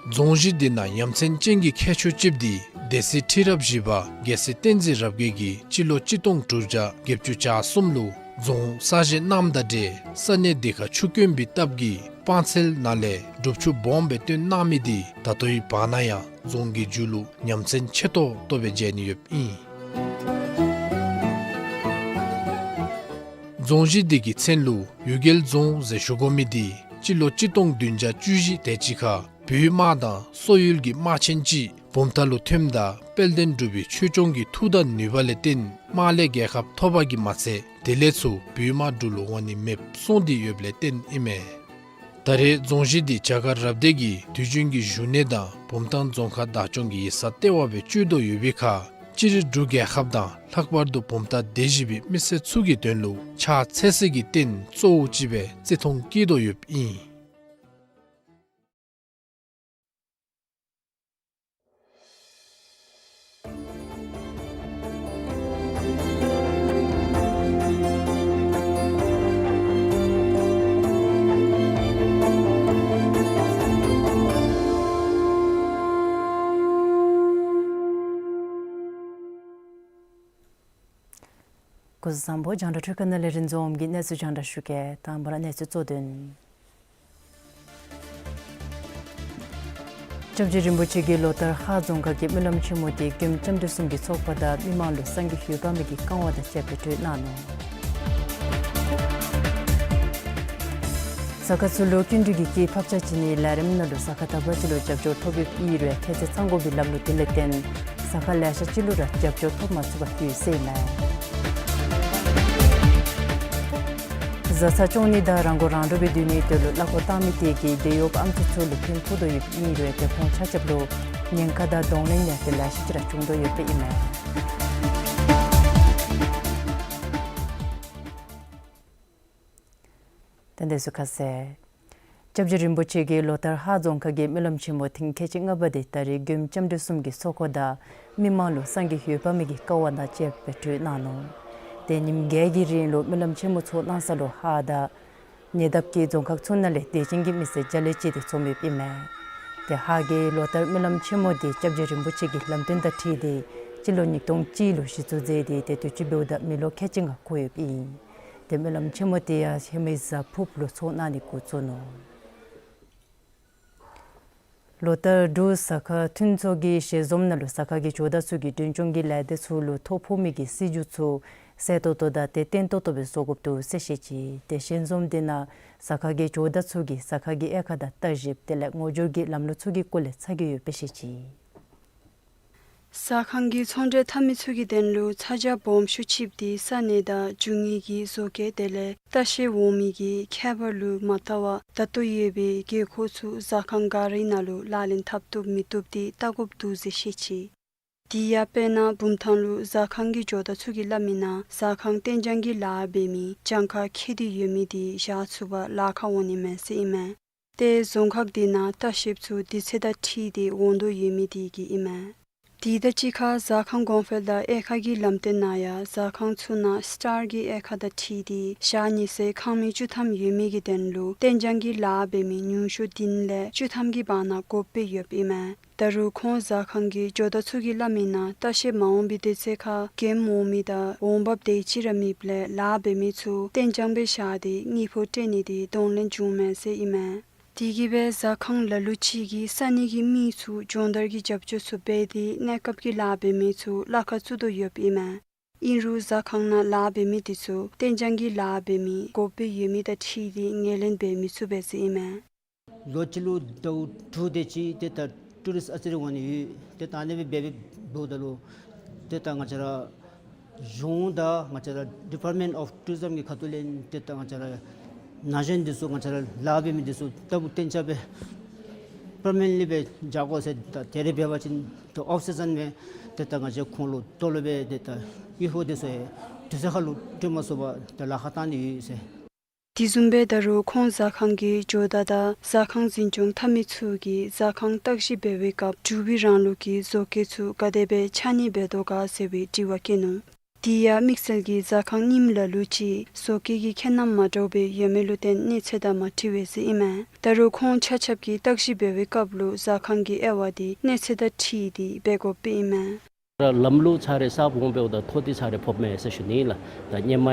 རྫོང་གཞི་འདི་ནང་ཡ་མཚན་ཅན་གྱི་ཁྱད་ཆོས་ཅིག་འདི་སྡེ་སྲིད་ཁྲི་རབས་བཞི་པ་རྒྱལ་སྲས་བསྟན་འཛིན་རབ་རྒྱས་ཀྱིས་སྤྱི་ལོ་གཅིག་སྟོང་དྲུག་བརྒྱ་བརྒྱད་ཅུ་གྱ་གསུམ་ལུ་རྫོང་གསར་བཞེངས་གནངམ་དང་འབྲེལ་ས་གནས་འདི་ཁར་ཆུ་དཀོན་པའི་སྟབས་ཀྱིས་སྤང་ཚལ་ནང་ལས་སྒྲུབ་ཆུ་སྦོམ་སྦེ་བཏོན་གནང་མི་འདི་ད་ལྟོའི་བར་ན་ཡང་རྫོང་གི་མཇུག་ལུ་ཉམས་མཚར་ཆེ་ཏོག་ཏོ་སྦེ་མཇལ་ནི་ཡོདཔ་ཨིན། རྫོང་གཞི་འདི་གི་མཚན་ལུ་ཡུལ་རྒྱལ་རྫོང་ཟེར་ཞུ་དགོ་མི་འདི་སྤྱི་ལོ་གཅིག་སྟོང་བདུན་བརྒྱ་བཅུ་བཞི་དེ་ཅིག་ཁར་བོད་དམག་དང་སོག་ཡུལ་གྱི་དམག་ཆེན་ཅིག་བུམ་ཐང་ལུ་ཐོནམ་ད་ དཔལ་ལྡན་འབྲུག་པའི་ཆོས་སྐྱོང་གི་མཐུ་དང་ནུས་པ་ལས་བརྟེན་དམག་ལས་རྒྱལ་ཁ་ཐོབ་པ་གིས་མ་ཚད་དེ་ལས་ཚུར་བོད་དམག་འབྲུག་ལུ་འོང་ནི་མེདཔ་སོང་སྟེ་ཡོདཔ་ལས་བརྟེན་ཨིན་མས། ད་རེས་རྫོང་གཞི་འདི་བྱ་དཀའ་རབ་སྟེར་གྱི་དུས་རྒྱུན་གྱི་བཞུགས་གནས་དང་བུམ་ཐང་རྫོང་ཁག་བདག་སྐྱོང་གི་ཡིག་ཚང་ལྟེ་བ་སྦེ་སྤྱོད་དོ་ཡོད་པའི་ཁར་སྤྱིར་འབྲུག་རྒྱལ་ཁབ་དང་ལྷག་པར་དུ་བུམ་ཐང་སྡེ་བཞི་པའི་མི་སེར་ཚུ་གི་དོན་ལུ་ཕྱག་འཚལ་ས་གི་རྟེན་གཙོ་བོ་ཅིག་སྦེ་བརྩི་མཐོང་བསྐྱེད་དོ་ཡོདཔ་ཨིན། སྐུ་གཟུགས་བཟང་པོ། རྒྱང་བསྒྲགས་འཕྲུལ་ཁང་ནང་ལས་རིན་འཛོམས་ཀྱིས་གནས་ཚུལ་རྒྱང་བསྒྲགས་ཞུ་གེ། དང་པ་ར་གནས་ཚུལ་གཙོ་དོན། སྐྱབས་རྗེ་རིན་པོ་ཆེ་གིས་ལོ་ལྟར་ཧཱ་རྫོང་ཁག་གི་སྨོན་ལམ་ཆེན་མོ་དེ་མགོན་ལྕམ་དྲལ་གསུམ་གྱི་ཚོགས་པ་དང་མི་མང་ལུ་སངས་རྒྱས་འོད་དཔག་མེད་ཀྱི་བཀའ་དབང་དང་བཅས་པ་སྒྲོག་གནང་ནུག། ས་ཁ་ཚུ་ལུ་སྐྱིན་འགྲུལ་གྱི་སྐྱེད་ཕབ་ཆ་བྱིན་ནིའི་ལས་རིམ་ནང་ལུ་ས་ཁ་དག་པ་ཅིག་ལུ་རྒྱབ་སྐྱོར་ཐོབ་ཡོདཔ་ཨིན་རུང་ཁྱད་ཚད་ཚང་དགོ་པའི་ལམ་ལུགས་དེ་ལས་བརྟེན་ས་ཁ་ལེ་ཤ་ཅིག་ལུ་ར་རྒྱབ་སྐྱོར་ཐོབ་མ་ཚུགས་པར་ཡོད་ཟེར་ཨིན་མས། བཟའ་ཚང་སྐྱོང་ནི་དང་རང་མགོ་རང་འདྲོངས་སྦེ་སྡོད་ནིའི་དོན་ལུ་གླ་འཁོར་བཏང་མི་དེ་གིས་འབྲེལ་ཡོད་ཨམ་སྲུ་ཚུ་ལུ་ཕན་ཐོགས་དོ་ཡོདཔ་ཨིན་རུང་དེ་ཁོང་ཆ་ཁྱབ་ལུ་ཉེན་ཁ་དང་གདོང་ལེན་ཡང་དེ་ལེ་ཤ་ཅིག་ར་བྱུང་དོ་ཡོདཔ་ཨིན་མས། དེ་ལས་ཚུར་ཁ་གསལ། སྐྱབས་རྗེ་རིན་པོ་ཆེ་གིས་ལོ་ལྟར་ཧཱ་རྫོང་ཁག་གི་སྨོན་ལམ་ཆེན་མོ་ཐེངས་ཁལ་གཅིག་ལྔ་པ་དེ་ད་རེས་མགོན་ལྕམ་དྲལ་གསུམ་གྱི་ཚོགས་འཁོར་དང་མི་མང་ལུ་སངས་རྒྱས་འོད་དཔག་མེད་ཀྱི་བཀའ་དབང་དང་བཅས་པ་སྒྲོག་གནང་ནུག། དེ་ཉིནམ་བརྒྱད་ཀྱི་རིང་ལུ་སྨོན་ལམ་ཆེན་མོ་ཚོགས་གནང་ས་ལུ་ཧཱ་དང་ཉེ་འདབས་ཀྱི་རྫོང་ཁག་ཚུ་ནང་ལས་དད་ཅན་གྱི་མི་སེར་བརྒྱ་ལས་བཅད་དེ་འཛོམས་ཡོདཔ་ཨིན་མས། དེ་ཧཱ་གི་ལོ་ལྟར་སྨོན་ལམ་ཆེན་མོ་དེ་སྐྱབས་རྗེ་རིན་པོ་ཆེ་གི་ལམ་སྟོན་དང་འཁྲིལ་ཏེ་སྤྱི་ལོ་ཉིས་སྟོང་གཅིག་ལུ་གཞི་བཙུགས་མཛད་དེ་དེ་དུས་ཅི་འབདཝ་ད་མི་ལོ་ཁལ་གཅིག་ལྔ་འཁོར་ཡོདཔ་ཨིན། དེ་སྨོན་ལམ་ཆེན་མོ་དེ་ཡང་ཧེ་མའི་གཟའ་ཕུརཔ་ལུ་ཚོགས་གནང་ནི་འགོ་བཙུགས་ནུག། ལོ་ལྟར་འབྲུག་ཟ་ཁང་མཐུན་ཚོགས་ཀྱི་ཞལ་འཛོམས་ནང་ལུ་ཟ་ཁང་གི་ཇོ་བདག་ཚུ་གིས་མགྲོན་སྐྱོང་གི་ལས་སྡེ་ཚུ་ལུ་ཐོ་ཕོག་མི་གི་སྲིད་བྱུས་ཚུ་གསལ་ཏོག་ཏོ་དང་དེ་བརྟན་ཏོག་ཏོ་སྦེ་བཟོ་དགོཔ་འདུག་ཟེར་བཤད་ཅི། དེ་ཞལ་འཛོམས་དེ་ནང་ཟ་ཁང་གི་ཇོ་བདག་ཚུ་གིས་ཟ་ཁང་གི་དབྱེ་ཁག་དང་ལྟ་ཞིབ་དེ་ལས་ངོ་སྦྱོར་གྱི་ལམ་ལུགས་ཚུ་གི་སྐོར་ལས་ཚ་གྱང་ཡོདཔ་སྦེ་བཤད་ཅི། ཟ་ཁང་གི་ཚོང་འབྲེལ་འཐབ་མི་ཚུ་གི་དོན་ལུ་ཚ་གྱང་སྦོམ་ཤོས་ཅིག་དེ་ས་གནས་དང་རྒྱུ་དངོས་ཀྱི་བཟོ་བཀོད་དེ་ལས་ལྟ་བཤལ་འོང་མི་གི་ཁྱད་པར་ལུ་མ་བལྟ་བར་ད་ལྟོ་ཡོད་པའི་དགོས་མཁོ་ཚུ་ཟ་ཁང་ག་རའི་ནང་ལུ་ལག་ལེན་འཐབ་བཏུབ་མི་བཏུབ་དེ་བལྟ་དགོཔ་འདུག་ཟེར་བཤད་ཅི། དེ་ཡང་དཔེར་ན་བུམ་ཐང་ལུ་ཟ་ཁང་གི་ཇོ་བདག་ཚུ་གིས་སླབ་མི་ནང་ཟ་ཁང་གཏན་འཇགས་ཀྱི་ལཱ་འབད་མི་གྱངས་ཁ་ཁེ་དེ་ཡོད་མི་དེ་བཞག་ཚུགས་པར་ལཱ་ཁག་འོང་ནི་མས་ཟེར་ཨིན་མས། ཏེ་རྫོང་ཁག་དེ་ནང་ལྟ་བཤལཔ་ཚུ་དུས་ཚོད་དང་འཁྲིལ་ཏེ་འོང་དོ་ཡོད་མི་དེ་གིས་ཨིན་མས། དེ་དང་གཅིག་ཁར་ཟ་ཁང་གོང་འཕེལ་དང་དབྱེ་ཁག་གི་ལམ་སྟོན་ནང་ཡང་ཟ་ཁང་ཚུ་ནང་སི་ཊར་གྱི་དབྱེ་ཁག་དང་འཁྲིལ་ཏེ་ཞག་ཉི་ཤུ་ཁང་མིག་བཅུ་ཐམ་ཡོད་མི་གི་དོན་ལུ་གཏན་འཇགས་ཀྱི་ལཱ་འབད་མི་ཉུང་ཤོས་བདུན་ལས་བཅུ་ཐམ་གྱི་བར་ན་དགོཔ་སྦེ་ཡོདཔ་ཨིན་མས། ད་རུང་ཁོང་ཟ་ཁང་གི་ཇོ་བདག་ཚུ་གིས་སླབ་མི་ནང་ལྟ་བཤལ་མ་འོང་པའི་དུས་ཚོད་ཁར་མགྱོནམ་འོང་མི་དང་འོང་འབབ་དེ་ཅིག་ར་མེདཔ་ལས་ལཱ་འབད་མི་ཚུ་གཏན་འཇགས་སྦེ་བཞག་སྟེ་དངུལ་ཕོགས་སྤྲོད་ནི་དེ་གདོང་ལེན་འབྱུངམ་མས་ཟེར་ཨིན་མས། དེ་གིས་སྦེ་ཟ་ཁང་ལ་ལུ་ཅིག་གིས་ས་གནས་ཀྱི་མི་ཚུ་སྦྱོང་བརྡར་གྱི་རྒྱབ་སྐྱོར་ཚུ་འབད་དེ་གནས་སྐབས་ཀྱི་ལཱ་འབད་མི་ཚུ་གླ་ཁར་བཙུགས་དོ་ཡོདཔ་ཨིན་མས། ཨིན་རུང་ཟ་ཁང་ནང་ལཱ་འབད་མི་དེ་ཚུ་གཏན་འཇགས་ཀྱི་ལཱ་འབད་མི་དགོཔ་སྦེ་ཡོད་མི་དང་འཁྲིལ་ཏེ་ངོས་ལེན་འབད་མི་ཚུགས་པས་ཟེར་ཨིན་མས། ལོ་གཅིག་ལུ་ཟླཝ་དྲུག་དེ་ཅིག་ཏེ་ད་ཊུ་རིསཊ་ཨ་ཙི་རེ་འོང་ནི་ཡོད། ཏེ་ད་ཨ་ནི་སྦེ་འབད་འབདཝ་ད་ལུ་ཏེ་ད་ང་བཅས་ར་གཞུང་དང་ང་བཅས་ར་ཌི་པཱརཊ་མེནཊ་ཨོཕ་ཊུ་རི་ཛམ་གྱི་ཁ་ཐུག་ལས་ཏེ་ད་ང་བཅས་ར་ན་གཞོན་འདི་ཚུ་ང་བཅས་ར་ལཱ་འབད་མི་འདི་ཚུ་ལྟ་བུ་གཏན་འཇགས་སྦེ་པར་མ་ནེནཊ་ལི་སྦེ་བཞག་དགོ་ཟེར། ད་དེ་རེ་འབད་བ་ཅིན་ཏེ་ཨོཕ་སི་ཛན་སྦེ་ཏེ་ད་ང་བཅས་ཁོང་ལུ་ཏོ་ལོ་སྦེ་ཏེ་ད་དངུལ་ཕོགས་འདི་ཚུ་ཡང་དུས་ཚོད་ཁར་ལུ་སྤྲོད་མ་ཚུགས་པར་ཏེ་ལཱ་ཁག་བཏང་ནི་ཡོད་ཟེར། དེ་བཟུམ་སྦེ་ད་རུང་ཁོང་ཟ་ཁང་གི་ཇོ་བདག་དང་ཟ་ཁང་འཛིན་སྐྱོང་འཐབ་མི་ཚུ་གིས་ཟ་ཁང་བརྟག་ཞིབ་འབད་བའི་སྐབས་འབྲུག་པའི་རང་ལུགས་ཀྱི་བཟོ་བཀོད་ཚུ་ག་དེ་སྦེ་ཆ་མཉམ་འབད་དོ་ག་ཟེར་བའི་དྲི་བ་བཀོད་ནུག། དེ་ཡང་དམིགས་བསལ་གྱིས་ཟ་ཁང་རྙིངམ་ལ་ལུ་ཅིག་བཟོ་བཀོད་ཀྱི་ཁྱད་རྣམ་མ་འདྲཝ་སྦེ་ཡོད་མི་ལུ་བརྟེན་གནས་ཚད་དང་མ་འཁྲིལ་བས་ཟེར་ཨིན་མས། ད་རུང་ཁོང་ཆ་ཁྱབ་ཀྱིས་བརྟག་ཞིབ་འབད་བའི་སྐབས་ལུ་ཟ་ཁང་གི་དབྱེ་བ་དེ་གནས་ཚད་དང་འཁྲིལ་ཏེ་འབད་དགོཔ་སྦེ་ཨིན་མས། ལམ་ལུགས་ཚར་རེ་གསརཔ་འོང་འབདཝ་ད་ཐོ་དེ་ཚར་རེ་ཕོགཔ་མས་ཟེར་ཞུ་ནི་ལགས། ད་སྔོན་མ་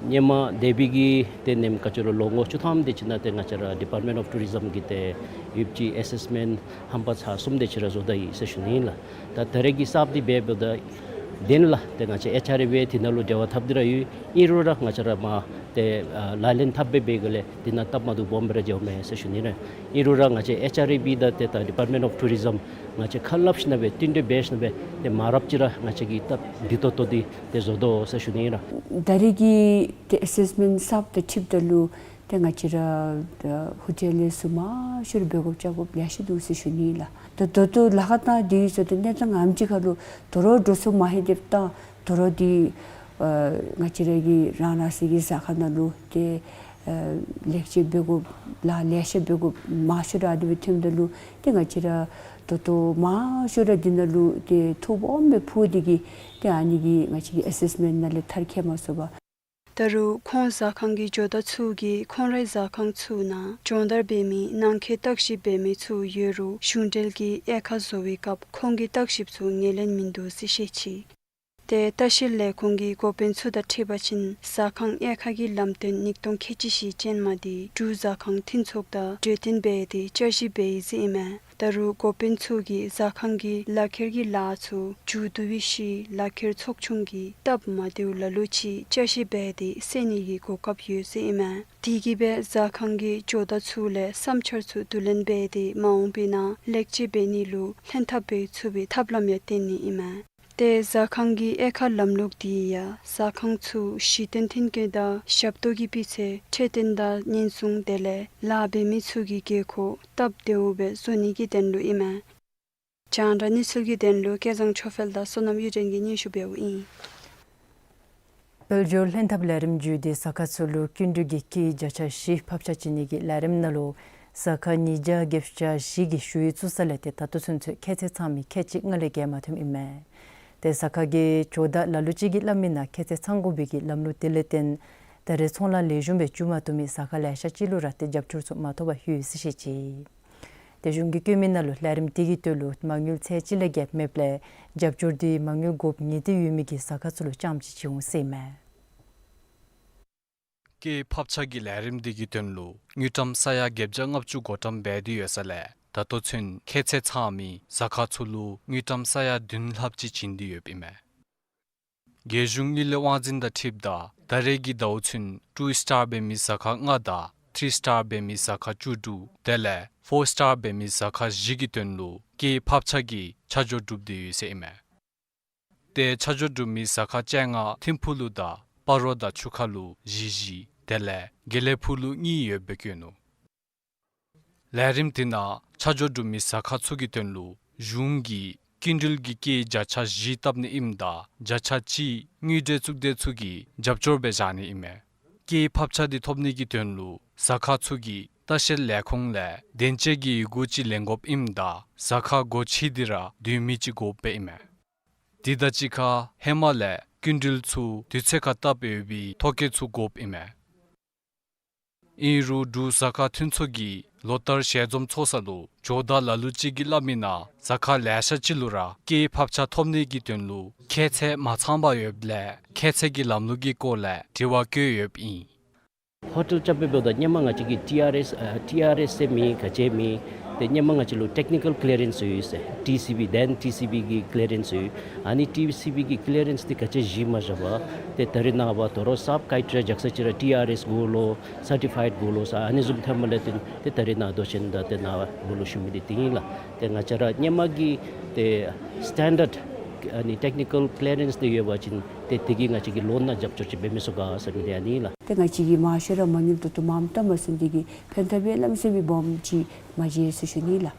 སྔོན་མ་དེ་སྦེ་གི་ཏེ་ནེམ་ཀ་ཅི་ལོ་ལོ་ངོ་བཅུ་ཐམ་དེ་ཅིག་ནང་ཏེ་ང་བཅས་ར་ཌི་པཱརཊ་མེནཊ་ཨོཕ་ཊུ་རི་ཛམ་གྱིས་ཏེ་ཡོདཔ་ཅིག་ཨེ་སེསི་མེནཊ་ཧམ་པ་ཚར་གསུམ་དེ་ཅིག་ར་བཟོ་ད་ཡི་ཟེར་ཞུ་ནི་ལགས། ད་ད་རེས་ཀྱི་གསརཔ་དེ་འབད་འབདཝ་ད་ དེ་ལས་ཏེ་ང་བཅས་ཨེཆ་ཨར་ཨེ་བི་དེ་ནང་ལུ་འབྲེལ་བ་འཐབ་སྟེ་ར་ཡོད། ཨིན་རུང་ར་ང་བཅས་ར་མ་ཏེ་ཨ་ལག་ལེན་འཐབ་སྦེ་འབད་བའི་སྒང་ལས་དེ་ནང་སྟབས་མ་བདེཝ་སྦོམ་སྦེ་ར་འགྱོཝ་མས་ཟེར་ཞུ་ནི་ལགས། ཨིན་རུང་ར་ང་བཅས་ཨེཆ་ཨར་ཨེ་བི་དང་ཏེ་ད་Department of Tourism ང་བཅས་ཁ་སླབ་ཞིནམ་སྦེ་བསྟུན་གྲོས་འབད་ཞིནམ་སྦེ་ཏེ་མ་རབས་ཅིག་ར་ང་བཅས་ཀྱིས་སྟབས་བདེ་ཏོག་ཏོ་འདི་ཏེ་བཟོ་དོ་ཟེར་ཞུ་ནི་ལགས། ད་རེས་ཀྱི་ཏེ་ཨེ་སེསི་མེནཊ་གསརཔ་དང་འཁྲིལཝ་ད་ལུ་ཏེ་ང་བཅས་ར་ཧོ་ཊེལ་ལས་ཚུ་མང་ཤོས་ར་འབད་དགོཔ་བཅའ་དགོཔ་ལེ་ཤ་འདུག་ཟེར་ཞུ་ནི་ལགས། ད་ད་ལྟོ་ལཱ་ཁག་བཏང་སྟེ་ཡོད་ས་ཏེ་གནས་སྟངས་ངམ་ཅིག་ཁར་ལུ་དོ་རུང་འགྲོ་སོང་མ་ལྷོད་དེ་བཏང་དོ་རུང་འདི་ཨ་ང་བཅས་ར་གི་རང་རང་སོའི་གི་ཟ་ཁང་ནང་ལུ་ཏེ་ཨ་ལེགས་བཅོས་འབད་དགོཔ་ལཱ་ལེ་ཤ་འབད་དགོཔ་མང་ཤོས་ར་ཨ་ནི་སྦེ་ཐོནམ་ད་ལུ་ཏེ་ང་བཅས་ར་ད་ལྟོ་མང་ཤོས་ར་འདི་ནང་ལུ་ཏེ་ཐོ་སྦོམ་སྦེ་ཕོག་སྟེ་གིས་ཏེ་ཨ་ནི་གིས་ང་བཅས་ཀྱི་ཨེ་སེསི་མེནཊ་ནང་ལས་མཐར་འཁྱོལ་མ་ཚུགས་པར། ད་རུང་ཁོང་ཟ་ཁང་གི་ཇོ་བདག་ཚུ་གིས་ཁོང་རའི་ཟ་ཁང་ཚུ་ནང་སྦྱོང་བརྡར་འབད་མི་ནང་འཁོད་བརྟག་ཞིབ་འབད་མི་ཚུ་ཡོད་རུང་གཞུང་འབྲེལ་གྱི་དབྱེ་ཁག་བཟོ་བའི་སྐབས་ཁོང་གི་བརྟག་ཞིབ་ཚུ་ངོས་ལེན་མིན་འདུག་ཟེར་བཤད་ཅི། ཏེ་ལྟ་བཤལ་ལས་ཁུངས་ཀྱི་འགོ་དཔོན་ཚུ་དང་འཁྲིལ་བ་ཅིན་ཟ་ཁང་དབྱེ་ཁག་གི་ལམ་སྟོན་ཉིས་སྟོང་ཁལ་གཅིག་བཞི་ཅན་མ་འདི་འབྲུག་ཟ་ཁང་མཐུན་ཚོགས་དང་གྲོས་བསྟུན་འབད་དེ་བསྐྱར་ཞིབ་འབད་ཡི་ཟེར་ཨིན་མས། ད་རུང་འགོ་དཔོན་ཚུ་གིས་ཟ་ཁང་གི་ལག་ཁྱེར་གྱི་ལཱ་ཚུ་མཇུག་བསྡུ་བའི་ཤུལ་ལག་ཁྱེར་ཚོགས་ཆུང་གིས་སྟབས་མ་བདེཝ་ལ་ལུ་ཅིག་བསྐྱར་ཞིབ་འབད་དེ་སེལ་ནི་གི་གོ་སྐབས་ཡོད་ཟེར་ཨིན་མས། དེ་གིས་སྦེ་ཟ་ཁང་གི་ཇོ་བདག་ཚུ་ལས་བསམ་འཆར་ཚུ་བསྡུ་ལེན་འབད་དེ་མ་འོངས་པའི་ནང་ལེགས་བཅོས་འབད་ནི་ལུ་ལྷན་ཐབས་འབད་ཚུགས་པའི་ཐབས་ལམ་ཡང་བཏོན་ནི་ཨིན་མས། ཏེ་ཟ་ཁང་གི་དབྱེ་ཁག་ལམ་ལུགས་འདི་ཡང་ཟ་ཁང་ཚུ་གཞི་རྟེན་མཐུན་རྐྱེན་དང་ཞབས་ཏོག་གི་སྤུས་ཚད་འཕྲོད་བསྟེན་དང་ཉེན་སྲུང་དེ་ལས་ལཱ་འབད་མི་ཚུ་གི་དགོས་མཁོ་སྟབས་བདེཝ་སྦེ་བཟོ་ནི་གི་དོན་ལུ་ཨིན་མས། རྒྱང་བསྒྲགས་གནས་ཚུལ་གྱི་དོན་ལུ་སྐལ་བཟང་ཆོས་འཕེལ་དང་བསོད་ནམས་གཡུ་སྒྲོན་གྱིས་སྙན་ཞུ་འབདཝ་ཨིན། དཔལ་འབྱོར་ལྷན་ཐབས་ལས་རིམ་བརྒྱུད་དེ་ཟ་ཁང་ཚུ་ལུ་སྐྱིན་འགྲུལ་གྱི་སྐྱེད་བརྒྱ་ཆ་བཞི་ཕབ་ཆག་བྱིན་ནི་གི་ལས་རིམ་ནང་ལུ་ཟ་ཁང་ཉིས་བརྒྱ་བརྒྱད་ཅུ་གྱ་བཞི་གི་ཞུ་ཡིག་བཙུགས་ས་ལས་ཏེ་ད་ལྟོ་ཚུན་ཚོད་ཁྱད་ཚད་ཚང་མི་ཁལ་གཅིག་ལྔ་ལས་བརྒལ་མ་ཐོནམ་ཨིན་མས། ཏེ་ཟ་ཁང་གི་ཇོ་བདག་ལ་ལུ་ཅིག་གིས་སླབ་མིའི་ནང་ཁྱད་ཚད་ཚང་དགོ་པའི་གི་ལམ་ལུགས་དེ་ལས་བརྟེན་ད་རེས་ཚོང་ལཱ་ལེགས་ཤོམ་སྦེ་འགྱོ་མ་བཏུབ་མི་ཟ་ཁང་ལེ་ཤ་ཅིག་ལུ་ར་ཏེ་རྒྱབ་སྐྱོར་ཚུ་མ་ཐོབ་པར་ལྷོད་ཡི་ཟེར་བཤད་ཅི། ཏེ་གཞུང་གིས་བཀོད་མི་ནང་ལུ་ལས་རིམ་དེ་གི་དོན་ལུ་མ་དངུལ་ཚད་གཅིག་ལས་བརྒལ་མེདཔ་ལས་རྒྱབ་སྐྱོར་འདི་མ་དངུལ་དགོཔ་ངེས་ཏིག་ཡོད་མི་གི་ཟ་ཁང་ཚུ་ལུ་རྐྱངམ་ཅིག་ཅིག་འོང་ཟེར་ཨིན་མས། སྐྱེད་ཕབ་ཆག་གི་ལས་རིམ་དེ་གི་དོན་ལུ་དངུལ་ཀྲམ་ས་ཡ་བརྒྱད་བརྒྱ་ལྔ་བཅུ་བགོ་བཀྲམ་འབད་དེ་ཡོད་ས་ལས་ད་ལྟོ་ཚུན་ཁྱད་ཚད་ཚང་མི་ཟ་ཁང་ཚུ་ལུ་དངུལ་ཀྲམ་ས་ཡ་བདུན་ལྷགཔ་ཅིག་བྱིན་ཏེ་ཡོདཔ་ཨིན་མས། རྒྱལ་གཞུང་དངུལ་ལས་དབང་འཛིན་དང་འཁྲིལཝ་ད་ད་རེས་ཀྱི་ཟླཝ་ཚུན་ཊུ་སི་ཊར་འབད་མི་ཟ་ཁང་ལྔ་དང་ཐི་རི་སི་ཊར་འབད་མི་ཟ་ཁང་བཅུ་དྲུག་དེ་ལས་ཕོར་སི་ཊར་འབད་མི་ཟ་ཁང་བཞི་གི་དོན་ལུ་སྐྱེད་ཕབ་ཆག་གི་ཆ་འཇོག་གྲུབ་སྟེ་ཡོད་ཟེར་ཨིན་མས། ཏེ་ཆ་འཇོག་གྲུབ་མི་ཟ་ཁང་བཅོ་ལྔ་ཐིམ་ཕུག་ལུ་དང་སྤ་རོ་དང་ཆུ་ཁ་ལུ་བཞི་བཞི་དེ་ལས་དགེ་ལེགས་ཕུག་ལུ་གཉིས་ཡོདཔ་སྦེ་བཀོད་ནུག། ལས་རིམ་དེ་ནང་ཆ་འཇོག་གྲུབ་མི་ཟ་ཁང་ཚུ་གི་དོན་ལུ་གཞུང་གིས་སྐྱིན་འགྲུལ་གྱི་སྐྱེད་བརྒྱ་ཆ་བཞི་བཏབ་ནི་ཨིནམ་ད་བརྒྱ་ཆ་གཅིག་དངུལ་འབྲེལ་གཙུག་སྡེ་ཚུ་གིས་རྒྱབ་སྐྱོར་སྦེ་བཞག་ནི་ཨིན་མས། སྐྱེད་ཕབ་ཆག་འདི་ཐོབ་ནི་གི་དོན་ལུ་ཟ་ཁང་ཚུ་གིས་ལྟ་བཤལ་ལས་ཁུངས་ལས་བདེན་དཔྱད་ཀྱི་ཡི་གུ་ཅིག་ལེན་དགོཔ་ཨིནམ་ད་ཟ་ཁང་སྒོ་ཕྱེ་སྟེ་ར་སྡོད་མི་ཅིག་དགོཔ་སྦེ་ཨིན་མས། དེ་དང་གཅིག་ཁར་ཧེ་མ་ལས་སྐྱིན་འགྲུལ་ཚུ་དུས་ཚོད་ཁར་བཏབ་ཡོད་པའི་ཐོ་བཀོད་ཚུ་དགོཔ་ཨིན་མས། ཨིན་རུང་འབྲུག་ཟ་ཁང་མཐུན་ཚོགས་ཀྱིས་ལོ་ལྟར་ཞལ་འཛོམས་ཚོགས་ས་ལུ་ཇོ་བདག་ལ་ལུ་ཅིག་གིས་སླབ་མིའི་ནང་ཟ་ཁང་ལེ་ཤ་ཅིག་ལུ་ར་སྐྱེད་ཕབ་ཆག་ཐོབ་ནི་གི་དོན་ལུ་ཁྱད་ཚད་མ་ཚང་པར་ཡོདཔ་ལས་ཁྱད་ཚད་ཀྱི་ལམ་ལུགས་ཀྱི་སྐོར་ལས་དྲི་བ་བཀོད་ཡོདཔ་ཨིན། ཧོ་ཊེལ་རྐྱབ་སྦེ་འབདཝ་ད་ཧེ་མ་ང་བཅས་ཀྱིས་ཊི་ཨར་ཨེསི་ཨ་ཊི་ཨར་ཨེསི་ཟེར་མེད་ག་ཅི་མེད། ཏེ་ཧེ་མ་ང་བཅས་ལུ་ཊེཀ་ནི་ཀཱལ་ཀི་ལི་ཡ་རེནསི་ཡོད་ཟེར་ཊི་སི་བི་དེན་ཊི་སི་བི་གི་ཀི་ལི་ཡ་རེནསི་ཡོད། ཨ་ནི་ཊི་སི་བི་གི་ཀི་ལི་ཡ་རེནསི་འདི་ག་ཅི་བཞེས་མ་བཞག་པར་ཏེ་ད་རེས་ནངས་པ་དོ་རུང་སབ་ཀྲའི་ཊི་རི་ཡ་རྒྱག་ས་ཅིག་ར་ཊི་ཨར་ཨེསི་དགོ་ལོ་སར་ཊི་ཕའིཌ་དགོ་ལོ་ཟེར་ཨ་ནི་བཟུམ་ཐོནམ་ལས་བརྟེན་ཏེ་ད་རེས་ནཱ་མདོ་ཆེན་དང་ཏེ་ནཱ་འབོ་ལོ་ཞུ་མི་འདི་དེ་ཨིན་ལགས། ཏེ་ང་བཅས་ར་ཧེ་མ་གི་ཏེ་སི་ཊེན་ཌརཌ་ཨ་ནི་ཊེཀ་ནི་ཀཱལ་ཀི་ལི་ཡ་རེནསི་འདི་ཡོད་པ་ཅིན་ཏེ་དེ་གིས་ང་བཅས་ཀྱི་ལོ་ནང་རྒྱབ་སྐྱོར་ཅིག་འབད་མི་ཚུགས་ག་ཟེར་མི་འདི་ཨ་ནི་ལགས། ཏེ་ང་བཅས་ཀྱིས་མང་ཤོས་ར་མ་དངུལ་ཏོག་ཏོ་མངམ་བཏབ་མ་ཚུགས་འདི་གིས་ཕན་ཐབས་ཡང་གནམ་མེད་ས་མེད་སྦོམ་ཅིག་མ་མཇལ་ཟེར་ཞུ་ནི་ལགས།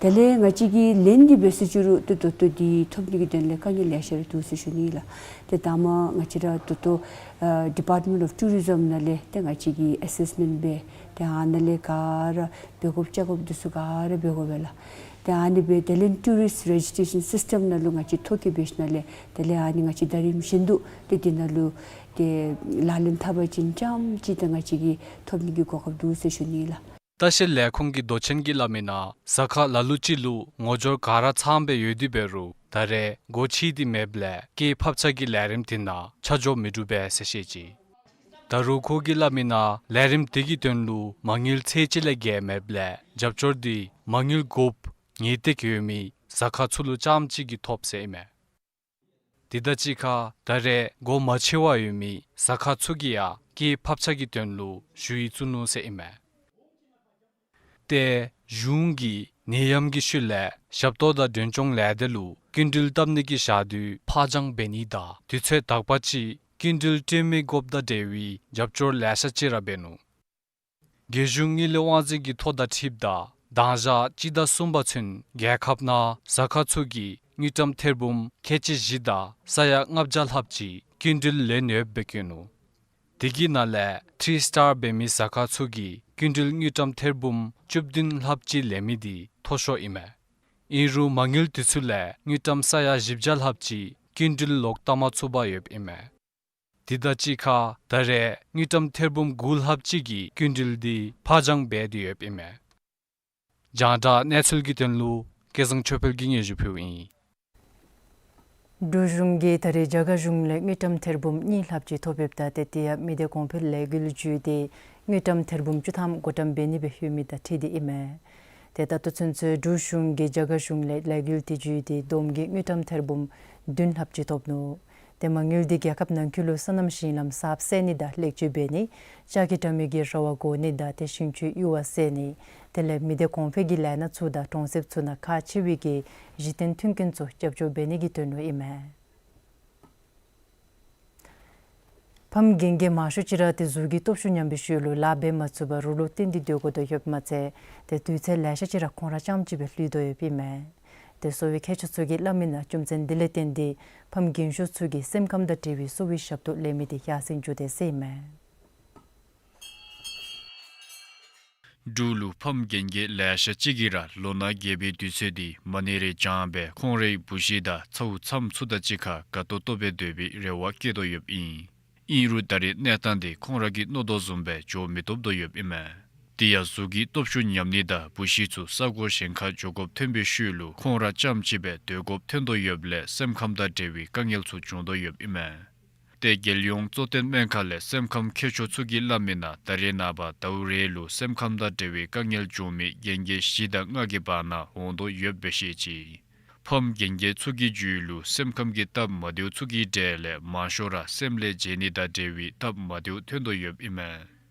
དེ་ལས་ང་བཅས་ཀྱིས་ལེན་ཏེ་འབད་ཟེར་ཞུ་རུང་ཏེ་ཏོག་ཏོ་འདི་ཐོབ་ནི་གི་དོན་ལས་དཀའ་ངལ་ལེ་ཤ་ར་འདུག་ཟེར་ཞུ་ནི་ལགས། ཏེ་ད་མ་ང་བཅས་ར་ཏོག་ཏོ་ཨ་ཌི་པཱརཊ་མེནཊ་ཨོཕ་ཊུ་རི་ཛམ་ནང་ལས་ཏེ་ང་བཅས་ཀྱིས་ཨེ་སེསི་མེནཊ་འབད་ཏེ་ཨ་ནཱ་ལས་ག་ར་འབད་དགོཔ་བཅའ་དགོཔ་འདི་ཚུ་ག་ར་འབད་དགོ་པས་ལགས། ཏེ་ཨ་ནི་སྦེ་དེ་ལས་ཊུ་རིསཊ་རེ་ཇི་སི་ཊེ་ཤཱན་སིསི་ཊེམ་ནང་ལུ་ང་བཅས་ཐོ་བཀོད་འབད་ཞིནམ་ལས་དེ་ལས་ཨ་ནི་ང་བཅས་ད་རིས་བཞིན་དུ་ཏེ་འདི་ནང་ལུ་ཏེ་ལག་ལེན་འཐབ་པ་ཅིན་རྐྱངམ་ཅིག་ཏེ་ང་བཅས་ཀྱིས་ཐོབ་ནི་གི་གོ་སྐབས་འདུག་ཟེར་ཞུ་ནི་ལགས། ལྟ་བཤལ་ལས་ཁུངས་ཀྱི་མདོ་ཆེན་གྱིས་སླབ་མིའི་ནང་ཟ་ཁང་ལ་ལུ་ཅིག་ལུ་ངོ་སྦྱོར་ག་ར་ཚངམ་སྦེ་ཡོད་དེ་འབད་རུང་ད་རེས་སྒོ་ཕྱེ་སྟེ་མེདཔ་ལས་སྐྱེད་ཕབ་ཆག་གི་ལས་རིམ་འདི་ནང་ཆ་འཇོག་མི་གྲུབ་པས་ཟེར་བཤད་ཅི། ད་རུང་ཁོ་གིས་སླབ་མིའི་ནང་ལས་རིམ་འདི་གི་དོན་ལུ་མ་དངུལ་ཚད་གཅིག་ལས་བརྒལ་མེདཔ་ལས་རྒྱབ་སྐྱོར་འདི་མ་དངུལ་དགོཔ་ངེས་ཏིག་ཡོད་མི་ཟ་ཁང་ཚུ་ལུ་རྐྱངམ་ཅིག་གིས་ཐོབ་ཟེར་ཨིན་མས། དེ་དང་གཅིག་ཁར་ད་རེས་སྒོ་མ་ཕྱེ་བར་ཡོད་མི་ཟ་ཁང་ཚུ་གིས་ཡང་སྐྱེད་ཕབ་ཆག་གི་དོན་ལུ་ཞུ་ཡིག་བཙུགས་ནུག་ཟེར་ཨིན་མས། ཏེ་གཞུང་གིས་ནད་ཡམས་ཀྱི་ཤུལ་ལས་ཞབས་ཏོག་དང་མགྲོན་སྐྱོང་ལས་སྡེ་ལུ་སྐྱིན་འགྲུལ་བཏབ་ནི་གི་ཞག་དུས་ཕར་འགྱངས་འབད་ནི་དང་དུས་ཚོད་དག་པ་ཅིག་སྐྱིན་འགྲུལ་སྤྲོད་མི་དགོཔ་དང་འབྲེལ་བའི་རྒྱབ་སྐྱོར་ལེ་ཤ་ཅིག་ར་འབད་ནུག། རྒྱལ་གཞུང་དངུལ་ལས་དབང་འཛིན་གྱི་ཐོ་དང་འཁྲིལཝ་ད་གདན་ཞག་སྤྱི་ཟླ་གསུམ་པ་ཚུན་རྒྱལ་ཁབ་ནང་ཟ་ཁང་ཚུ་གིས་དངུལ་ཀྲམ་ཐེར་འབུམ་ཁལ་གཅིག་བཞི་དང་ས་ཡ་ལྔ་བརྒྱ་ལྷགཔ་ཅིག་སྐྱིན་འགྲུལ་ལེན་ཡོདཔ་སྦེ་བཀོད་ནུག། དེ་གི་ནང་ལས་ཐི་རི་སི་ཊར་འབད་མི་ཟ་ཁང་ཚུ་གིས་སྐྱིན་འགྲུལ་དངུལ་ཀྲམ་ཐེར་འབུམ་བཅུ་བདུན་ལྷགཔ་ཅིག་ལེན་མི་དེ་མཐོ་ཤོས་ཨིན་མས། ཨིན་རུང་མ་དངུལ་དེ་ཚུ་ལས་དངུལ་ཀྲམ་ས་ཡ་བཞི་བརྒྱ་ལྷགཔ་ཅིག་སྐྱིན་འགྲུལ་ལོག་བཏབ་མ་ཚུགས་པར་ཡོདཔ་ཨིན་མས། དེ་དང་གཅིག་ཁར་ད་རེས་དངུལ་ཀྲམ་ཐེར་འབུམ་དགུ་ལྷགཔ་ཅིག་གི་སྐྱིན་འགྲུལ་དེ་ཕར་འགྱངས་འབད་དེ་ཡོདཔ་ཨིན་མས། རྒྱང་བསྒྲགས་གནས་ཚུལ་གྱི་དོན་ལུ་སྐལ་བཟང་ཆོས་འཕེལ་གྱིས་སྙན་ཞུ་ཕུལཝ་ཨིན། འབྲུག་གཞུང་གིས་ད་རེས་རྒྱ་གར་གཞུང་ལས་དངུལ་ཀྲམ་ཐེར་འབུམ་གཉིས་ལྷགཔ་ཅིག་ཐོབ་ཡོདཔ་ད་ཏེ་དེ་ཡང་མི་སྡེ་གོང་འཕེལ་ལས་འགུལ་བརྒྱུད་དེ་དངུལ་ཀྲམ་ཐེར་འབུམ་བཅུ་ཐམ་བགོ་བཀྲམ་འབད་ནི་སྦེ་ཡོད་མི་དང་འཁྲིལ་ཏེ་ཨིན་མས། ཏེ་ད་ལྟོ་ཚུན་ཚོད་འབྲུག་གཞུང་གིས་རྒྱ་གར་གཞུང་ལས་ལས་འགུལ་དེ་བརྒྱུད་དེ་བསྡོམས་ཀྱིས་དངུལ་ཀྲམ་ཐེར་འབུམ་བདུན་ལྷགཔ་ཅིག་ཐོབ་ནུག། ཏེ་མ་དངུལ་དེ་རྒྱལ་ཁབ་ནང་འཁོད་ལུ་སོ་ནམ་ཞིང་ལམ་གསརཔ་བསལ་ནི་དང་ལེགས་བཅོས་འབད་ནི་ལྕགས་ཀྱི་དྲ་མིག་གི་ར་བ་བགོ་ནི་དང་ཏེ་ཞིང་ཆུའི་ཡུར་བ་བསལ་ནི་དེ་ལས་མི་སྡེ་གོང་འཕེལ་གྱི་ལས་སྣ་ཚུ་དང་གྲོང་གསེབ་ཚུ་ནང་ཁག་ཆེ་བའི་གི་གཞི་རྟེན་མཐུན་རྐྱེན་ཚུ་རྒྱབ་སྐྱོར་འབད་ནི་གི་དོན་ལུ་ཨིན་མས། ཕམ་རྒན་རྒས་མང་ཤོས་ཅིག་ར་ཏེ་གཟུགས་ཀྱི་སྟོབས་ཤུགས་ཉམས་པའི་ཤུལ་ལུ་ལཱ་འབད་མ་ཚུགས་པར་རུ་ལུ་བརྟེན་ཏེ་སྡོད་དགོ་དོ་ཡོདཔ་མ་ཚད་ཏེ་དུས་ཚོད་ལེ་ཤ་ཅིག་ར་ཁོང་ར་རྐྱངམ་གཅིག་སྦེ་ལུས་དོ་ཡོདཔ་ཨིན་མས། ཏེ་གསོ་བའི་མཁས་མཆོག་ཚུ་གིས་སླབ་མི་ནང་རྒྱུ་མཚན་དེ་ལས་བརྟེན་ཏེ་ཕམ་རྒན་ཤོས་ཚུ་གིས་སེམས་ཁམས་དང་འབྲེལ་བའི་གསོ་བའི་ཞབས་ཏོག་ལེན་མི་དེ་ཡར་སེང་འགྱོ་དེས་ཟེར་ཨིན་མས། འབྲུག་ལུ་ཕམ་རྒན་རྒས་ལེ་ཤ་ཅིག་གིས་ར་ལོ་ན་རྒས་པའི་དུས་ཚོད་དེ་མ་ཎི་རེ་བགྱངས་སྦེ་ཁོང་རའི་བུ་གཞི་དང་ཚ་བོ་ཚམོ་ཚུ་དང་གཅིག་ཁར་དགའ་ཏོག་ཏོ་སྦེ་སྡོད་པའི་རེ་བ་བསྐྱེད་དོ་ཡོདཔ་ཨིན། ཨིན་རུང་ད་རེས་གནས་སྟངས་དེ་ཁོང་ར་གིས་མནོ་དོ་བཟུམ་སྦེ་འགྱོ་མི་བཏུབ་དོ་ཡོདཔ་ཨིན་མས། དེ་ཡང་གཟུགས་ཀྱི་སྟོབས་ཤུགས་ཉམས་ནི་དང་བུ་གཞི་ཚུ་ས་གོ་གཞན་ཁར་འགྱོ་དགོཔ་ཐོན་པའི་ཤུལ་ལུ་ཁོང་ར་རྐྱངམ་གཅིག་སྦེ་སྡོད་དགོཔ་ཐོན་དོ་ཡོདཔ་ལས་སེམས་ཁམས་དང་འབྲེལ་བའི་དཀའ་ངལ་ཚུ་འབྱུང་དོ་ཡོདཔ་ཨིན་མས། ཏེ་རྒྱལ་ཡོངས་གཙོ་བསྟེན་སྨན་ཁང་ལས་སེམས་ཁམས་མཁས་མཆོག་ཚུ་གིས་སླབ་མི་ནང་ད་རེས་ནངས་པ་ཟླཝ་རེ་ལུ་སེམས་ཁམས་དང་འབྲེལ་བའི་དཀའ་ངལ་འབྱུང་མི་རྒན་རྒས་བཞི་དང་ལྔ་གི་བར་ན་འོང་དོ་ཡོདཔ་སྦེ་བཤད་ཅི། ཕམ་རྒན་རྒས་ཚུ་གི་རྒྱུད་ལུ་སེམས་ཁམས་ཀྱི་སྟབས་མ་བདེཝ་ཚུ་གི་གྲས་ལས་མང་ཤོས་ར་སེམས་ལས་བརྗེད་ནི་དང་འབྲེལ་བའི་སྟབས་མ་བདེཝ་ཐོན་དོ་ཡོདཔ་ཨིན་མས།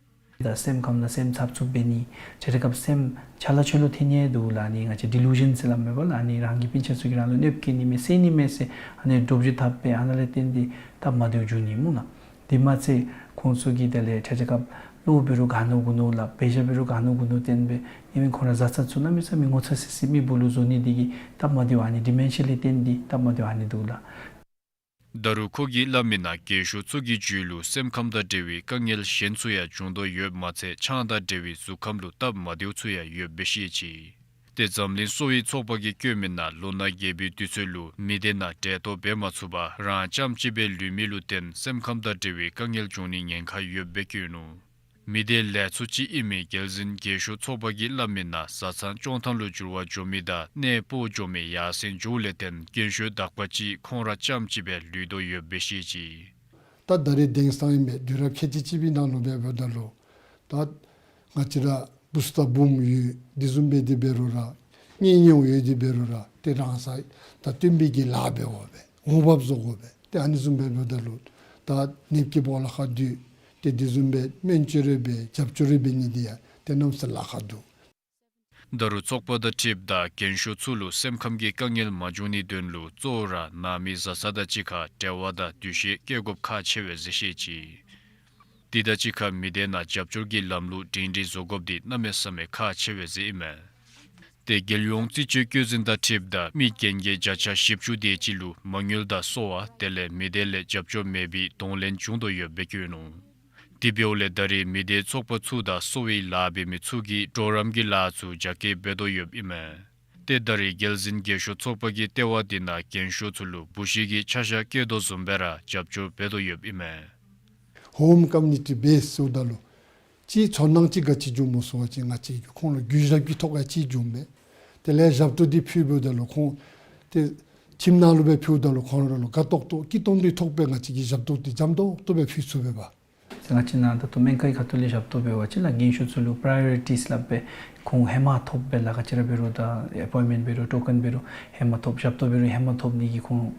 ད་སེམས་ཁམས་ལུ་སེམས་འཚབ་འཚུབ་འབད་ནི་ཏེ་རེ་སྐབས་སེམས་ཆ་ལ་ཆོད་ལོ་ཐོན་ནི་འདུག་ལགས། ཨ་ནི་ང་བཅས་ཌི་ལུ་ཤཱན་ཟེར་སླབ་མས་པ་ལགས། ཨ་ནི་རང་གི་སྤུན་ཆ་ཚུ་གིས་རང་ལུ་གནོདཔ་བཀལ་ནི་མས་བསད་ནི་མས་ཟེར་ཨ་ནི་འདྲོག་བྱེལ་འཐབ་སྦེ་ཨ་ནཱ་ལས་བརྟེན་ཏེ་སྟབས་མ་བདེཝ་འབྱུང་ནི་སྨོ་ལགས། དེ་མ་ཚད་ཁོང་ཚུ་གིས་དེ་ལས་ཏེ་རེ་སྐབས་བློ་འབད་རུང་ག་ནི་གུ་ནི་ལགས། འབད་བཞག་འབད་རུང་ག་ནི་གུ་ནི་བརྟེན་སྦེ་ཨིན་མས། ཁོང་ར་བཟའ་ཚང་ཚུ་གནམ་མེད་ས་མེད་ངོ་ཚ་སི་སི་མི་བུ་ལུ་བཟོ་ནི་དེ་གིས་སྟབས་མ་བདེཝ་ཨ་ནི་ཌི་མེན་ཤི་ཡ་ལས་བརྟེན་ཏེ་སྟབས་མ་བདེཝ་ཨ་ནི་འདུག་ལགས། ད་རུང་ཁོ་གིས་སླབ་མི་ནང་རྒས་ཤོས་ཚུ་གི་རྒྱུད་ལུ་སེམས་ཁམས་དང་འབྲེལ་བའི་དཀའ་ངལ་གཞན་ཚུ་ཡང་འབྱུང་དོ་ཡོདཔ་མ་ཚད་ཆང་དང་འབྲེལ་བའི་གཟུགས་ཁམས་ལུ་སྟབས་མ་བདེཝ་ཚུ་ཡང་ཡོདཔ་སྦེ་བཤད་ཅི། ཏེ་འཛམ་གླིང་གསོ་བའི་ཚོགས་པ་གིས་བཀོད་མི་ནང་ལོ་ན་རྒས་པའི་དུས་ཚོད་ལུ་མི་སྡེ་ནང་གྲལ་གཏོགས་འབད་མ་ཚུགས་པར་རང་རྐྱངམ་གཅིག་སྦེ་ལུས་མི་ལུ་བརྟེན་སེམས་ཁམས་དང་འབྲེལ་བའི་དཀའ་ངལ་འབྱུང་ནི་ཉེན་ཁ་ཡོདཔ་སྦེ་བཀོད་ནུག། མི་སྡེ་ལས་ཚོགས་ཅིག་ཨིན་མི་རྒྱལ་འཛིན་རྒས་ཤོས་ཚོགས་པ་གིས་སླབ་མི་ནང་བཟའ་ཚང་སྐྱོང་ཐངས་ལུ་འགྱུར་བ་འགྱོ་མི་དང་གནས་སྤོ་འགྱོ་མི་ཡར་སེང་འགྱོཝ་ལས་བརྟེན་རྒན་ཤོས་དག་པ་ཅིག་ཁོང་ར་རྐྱངམ་གཅིག་སྦེ་ལུས་དོ་ཡོདཔ་སྦེ་བཤད་ཅི། ད་ད་རེས་དེང་སང་ཨིན་པས། དུས་རབས་ཁལ་གཅིག་གཅིག་པའི་ནང་ལུ་འབད་འབདཝ་ད་ལུ་ད་ང་བཅས་ར་བུཚ་དང་བུམོ་ཡོད། དེ་བཟུམ་སྦེ་དེ་འབད་རུང་ར་གཉེན་ཉེཝ་ཡོད། དེ་འབད་རུང་ར་ཏེ་རང་ས་ད་བསྟུན་པའི་གི་ལཱ་འབད་དགོ་པས། འོང་འབབ་བཟོ་དགོ་པས། ཏེ་ཨ་ནི་བཟུམ་སྦེ་འབདཝ་ད་ལུ་ད་ནདཔ་གི་སྦོ་ལོགས་ཁར་སྡོད། ཏེ་དེ་བཟུམ་སྦེ་སྨན་བཅོས་རེ་འབད་རྒྱབ་སྐྱོར་རེ་འབད་ནི་དེ་ཡང་ཏེ་གནམ་མེད་ས་མེད་ལཱ་ཁག་འདུག། ད་རུང་ཚོགས་པ་དང་འཁྲིལཝ་ད་རྒན་ཤོས་ཚུ་ལུ་སེམས་ཁམས་ཀྱི་དཀའ་ངལ་མ་འབྱུང་ནིའི་དོན་ལུ་གཙོ་བོ་ར་ནང་མི་བཟའ་ཚང་དང་གཅིག་ཁར་འབྲེལ་བ་དང་འདུ་ཤེས་བསྐྱེད་དགོཔ་ཁག་ཆེ་བས་ཟེར་བཤད་ཅི། དེ་དང་གཅིག་ཁར་མི་སྡེ་ནང་རྒྱབ་སྐྱོར་གྱི་ལམ་ལུགས་སྒྲིང་སྒྲིང་བཟོ་དགོཔ་འདི་གནམ་མེད་ས་མེད་ཁག་ཆེ་བས་ཟེར་ཨིན་མས། ཏེ་རྒྱལ་ཡོངས་རྩིས་སྤྱོད་བཀོད་འཛིན་དང་འཁྲིལཝ་ད་མི་རྒན་རྒས་བརྒྱ་ཆ་བཞི་བཅུ་དེ་ཅིག་ལུ་མ་དངུལ་དང་གསོ་བ་དེ་ལས་མི་སྡེ་ལས་རྒྱབ་སྐྱོར་མེད་པའི་གདོང་ལེན་བྱུང་དོ་ཡོདཔ་སྦེ་བཀོད་ནུག། དེ་འབདཝ་ལས་ད་རེས་མི་སྡེའི་ཚོགས་པ་ཚུ་དང་གསོ་བའི་ལཱ་འབད་མི་ཚུ་གིས་གྲོགས་རམ་གྱི་ལཱ་ཚུ་རྒྱ་སྐྱེད་འབད་དོ་ཡོདཔ་ཨིན་མས། ཏེ་ད་རེས་རྒྱལ་འཛིན་རྒས་ཤོས་ཚོགས་པ་གི་ལྟེ་བ་དེ་ནང་རྒན་ཤོས་ཚུ་ལུ་བུ་གཞི་གི་ཆ་བཞག་བཀལ་དོ་བཟུམ་སྦེ་ར་རྒྱབ་སྐྱོར་འབད་དོ་ཡོདཔ་ཨིན་མས། ཧོམ་ཀོ་མིའུ་ནི་ཊི་བེསི་ཟེརཝ་ད་ལུ་ཅིག་ཚོར་སྣང་ཅིག་ག་ཅི་བྱུངམ་སྨོ་ཟེར་བ་ཅིན་ང་བཅས་ཀྱིས་ཁོང་ལུ་གུས་ཞབས་ཀྱི་ཐོག་ཁར་ཅིག་བྱུངམ་མས། དེ་ལས་ཞབས་ཏོག་འདི་ཕུལཝ་ད་ལུ་ཁོང་ཏེ་ཁྱིམ་ནང་ལུ་སྦེ་ཕུལཝ་ད་ལུ་ཁོང་ར་ལུ་དགའ་ཏོག་ཏོ་སྐྱིད་ཏོང་ཏོའི་ཐོག་སྦེ་ང་བཅས་ཀྱིས་ཞབས་ཏོག་འདི་འཇམ་ཏོག་ཏོ་སྦེ་ཕུལ་ཚུགས་པས་པ། ང་བཅས་ནཱ་ད་ལྟོ་སྨན་ཁང་གི་ཁ་ཐུག་ལས་ཞབས་ཏོག་འབད་བ་ཅིན་ལགས་རྒན་ཤོས་ཚུ་ལུ་པ་རའི་ཡོ་རི་ཊིསི་སླབ་སྦེ་ཁོང་ཧེ་མ་ཐོབ་སྦེ་ལགས། ག་ཅི་ར་འབད་རུང་ད་ཨེ་པོའིནཊ་མེནཊ་འབད་རུང་ཊོ་ཀེན་འབད་རུང་ཧེ་མ་ཐོབ། ཞབས་ཏོག་འབད་རུང་ཧེ་མ་ཐོབ་ནི་གིས་ཁོང་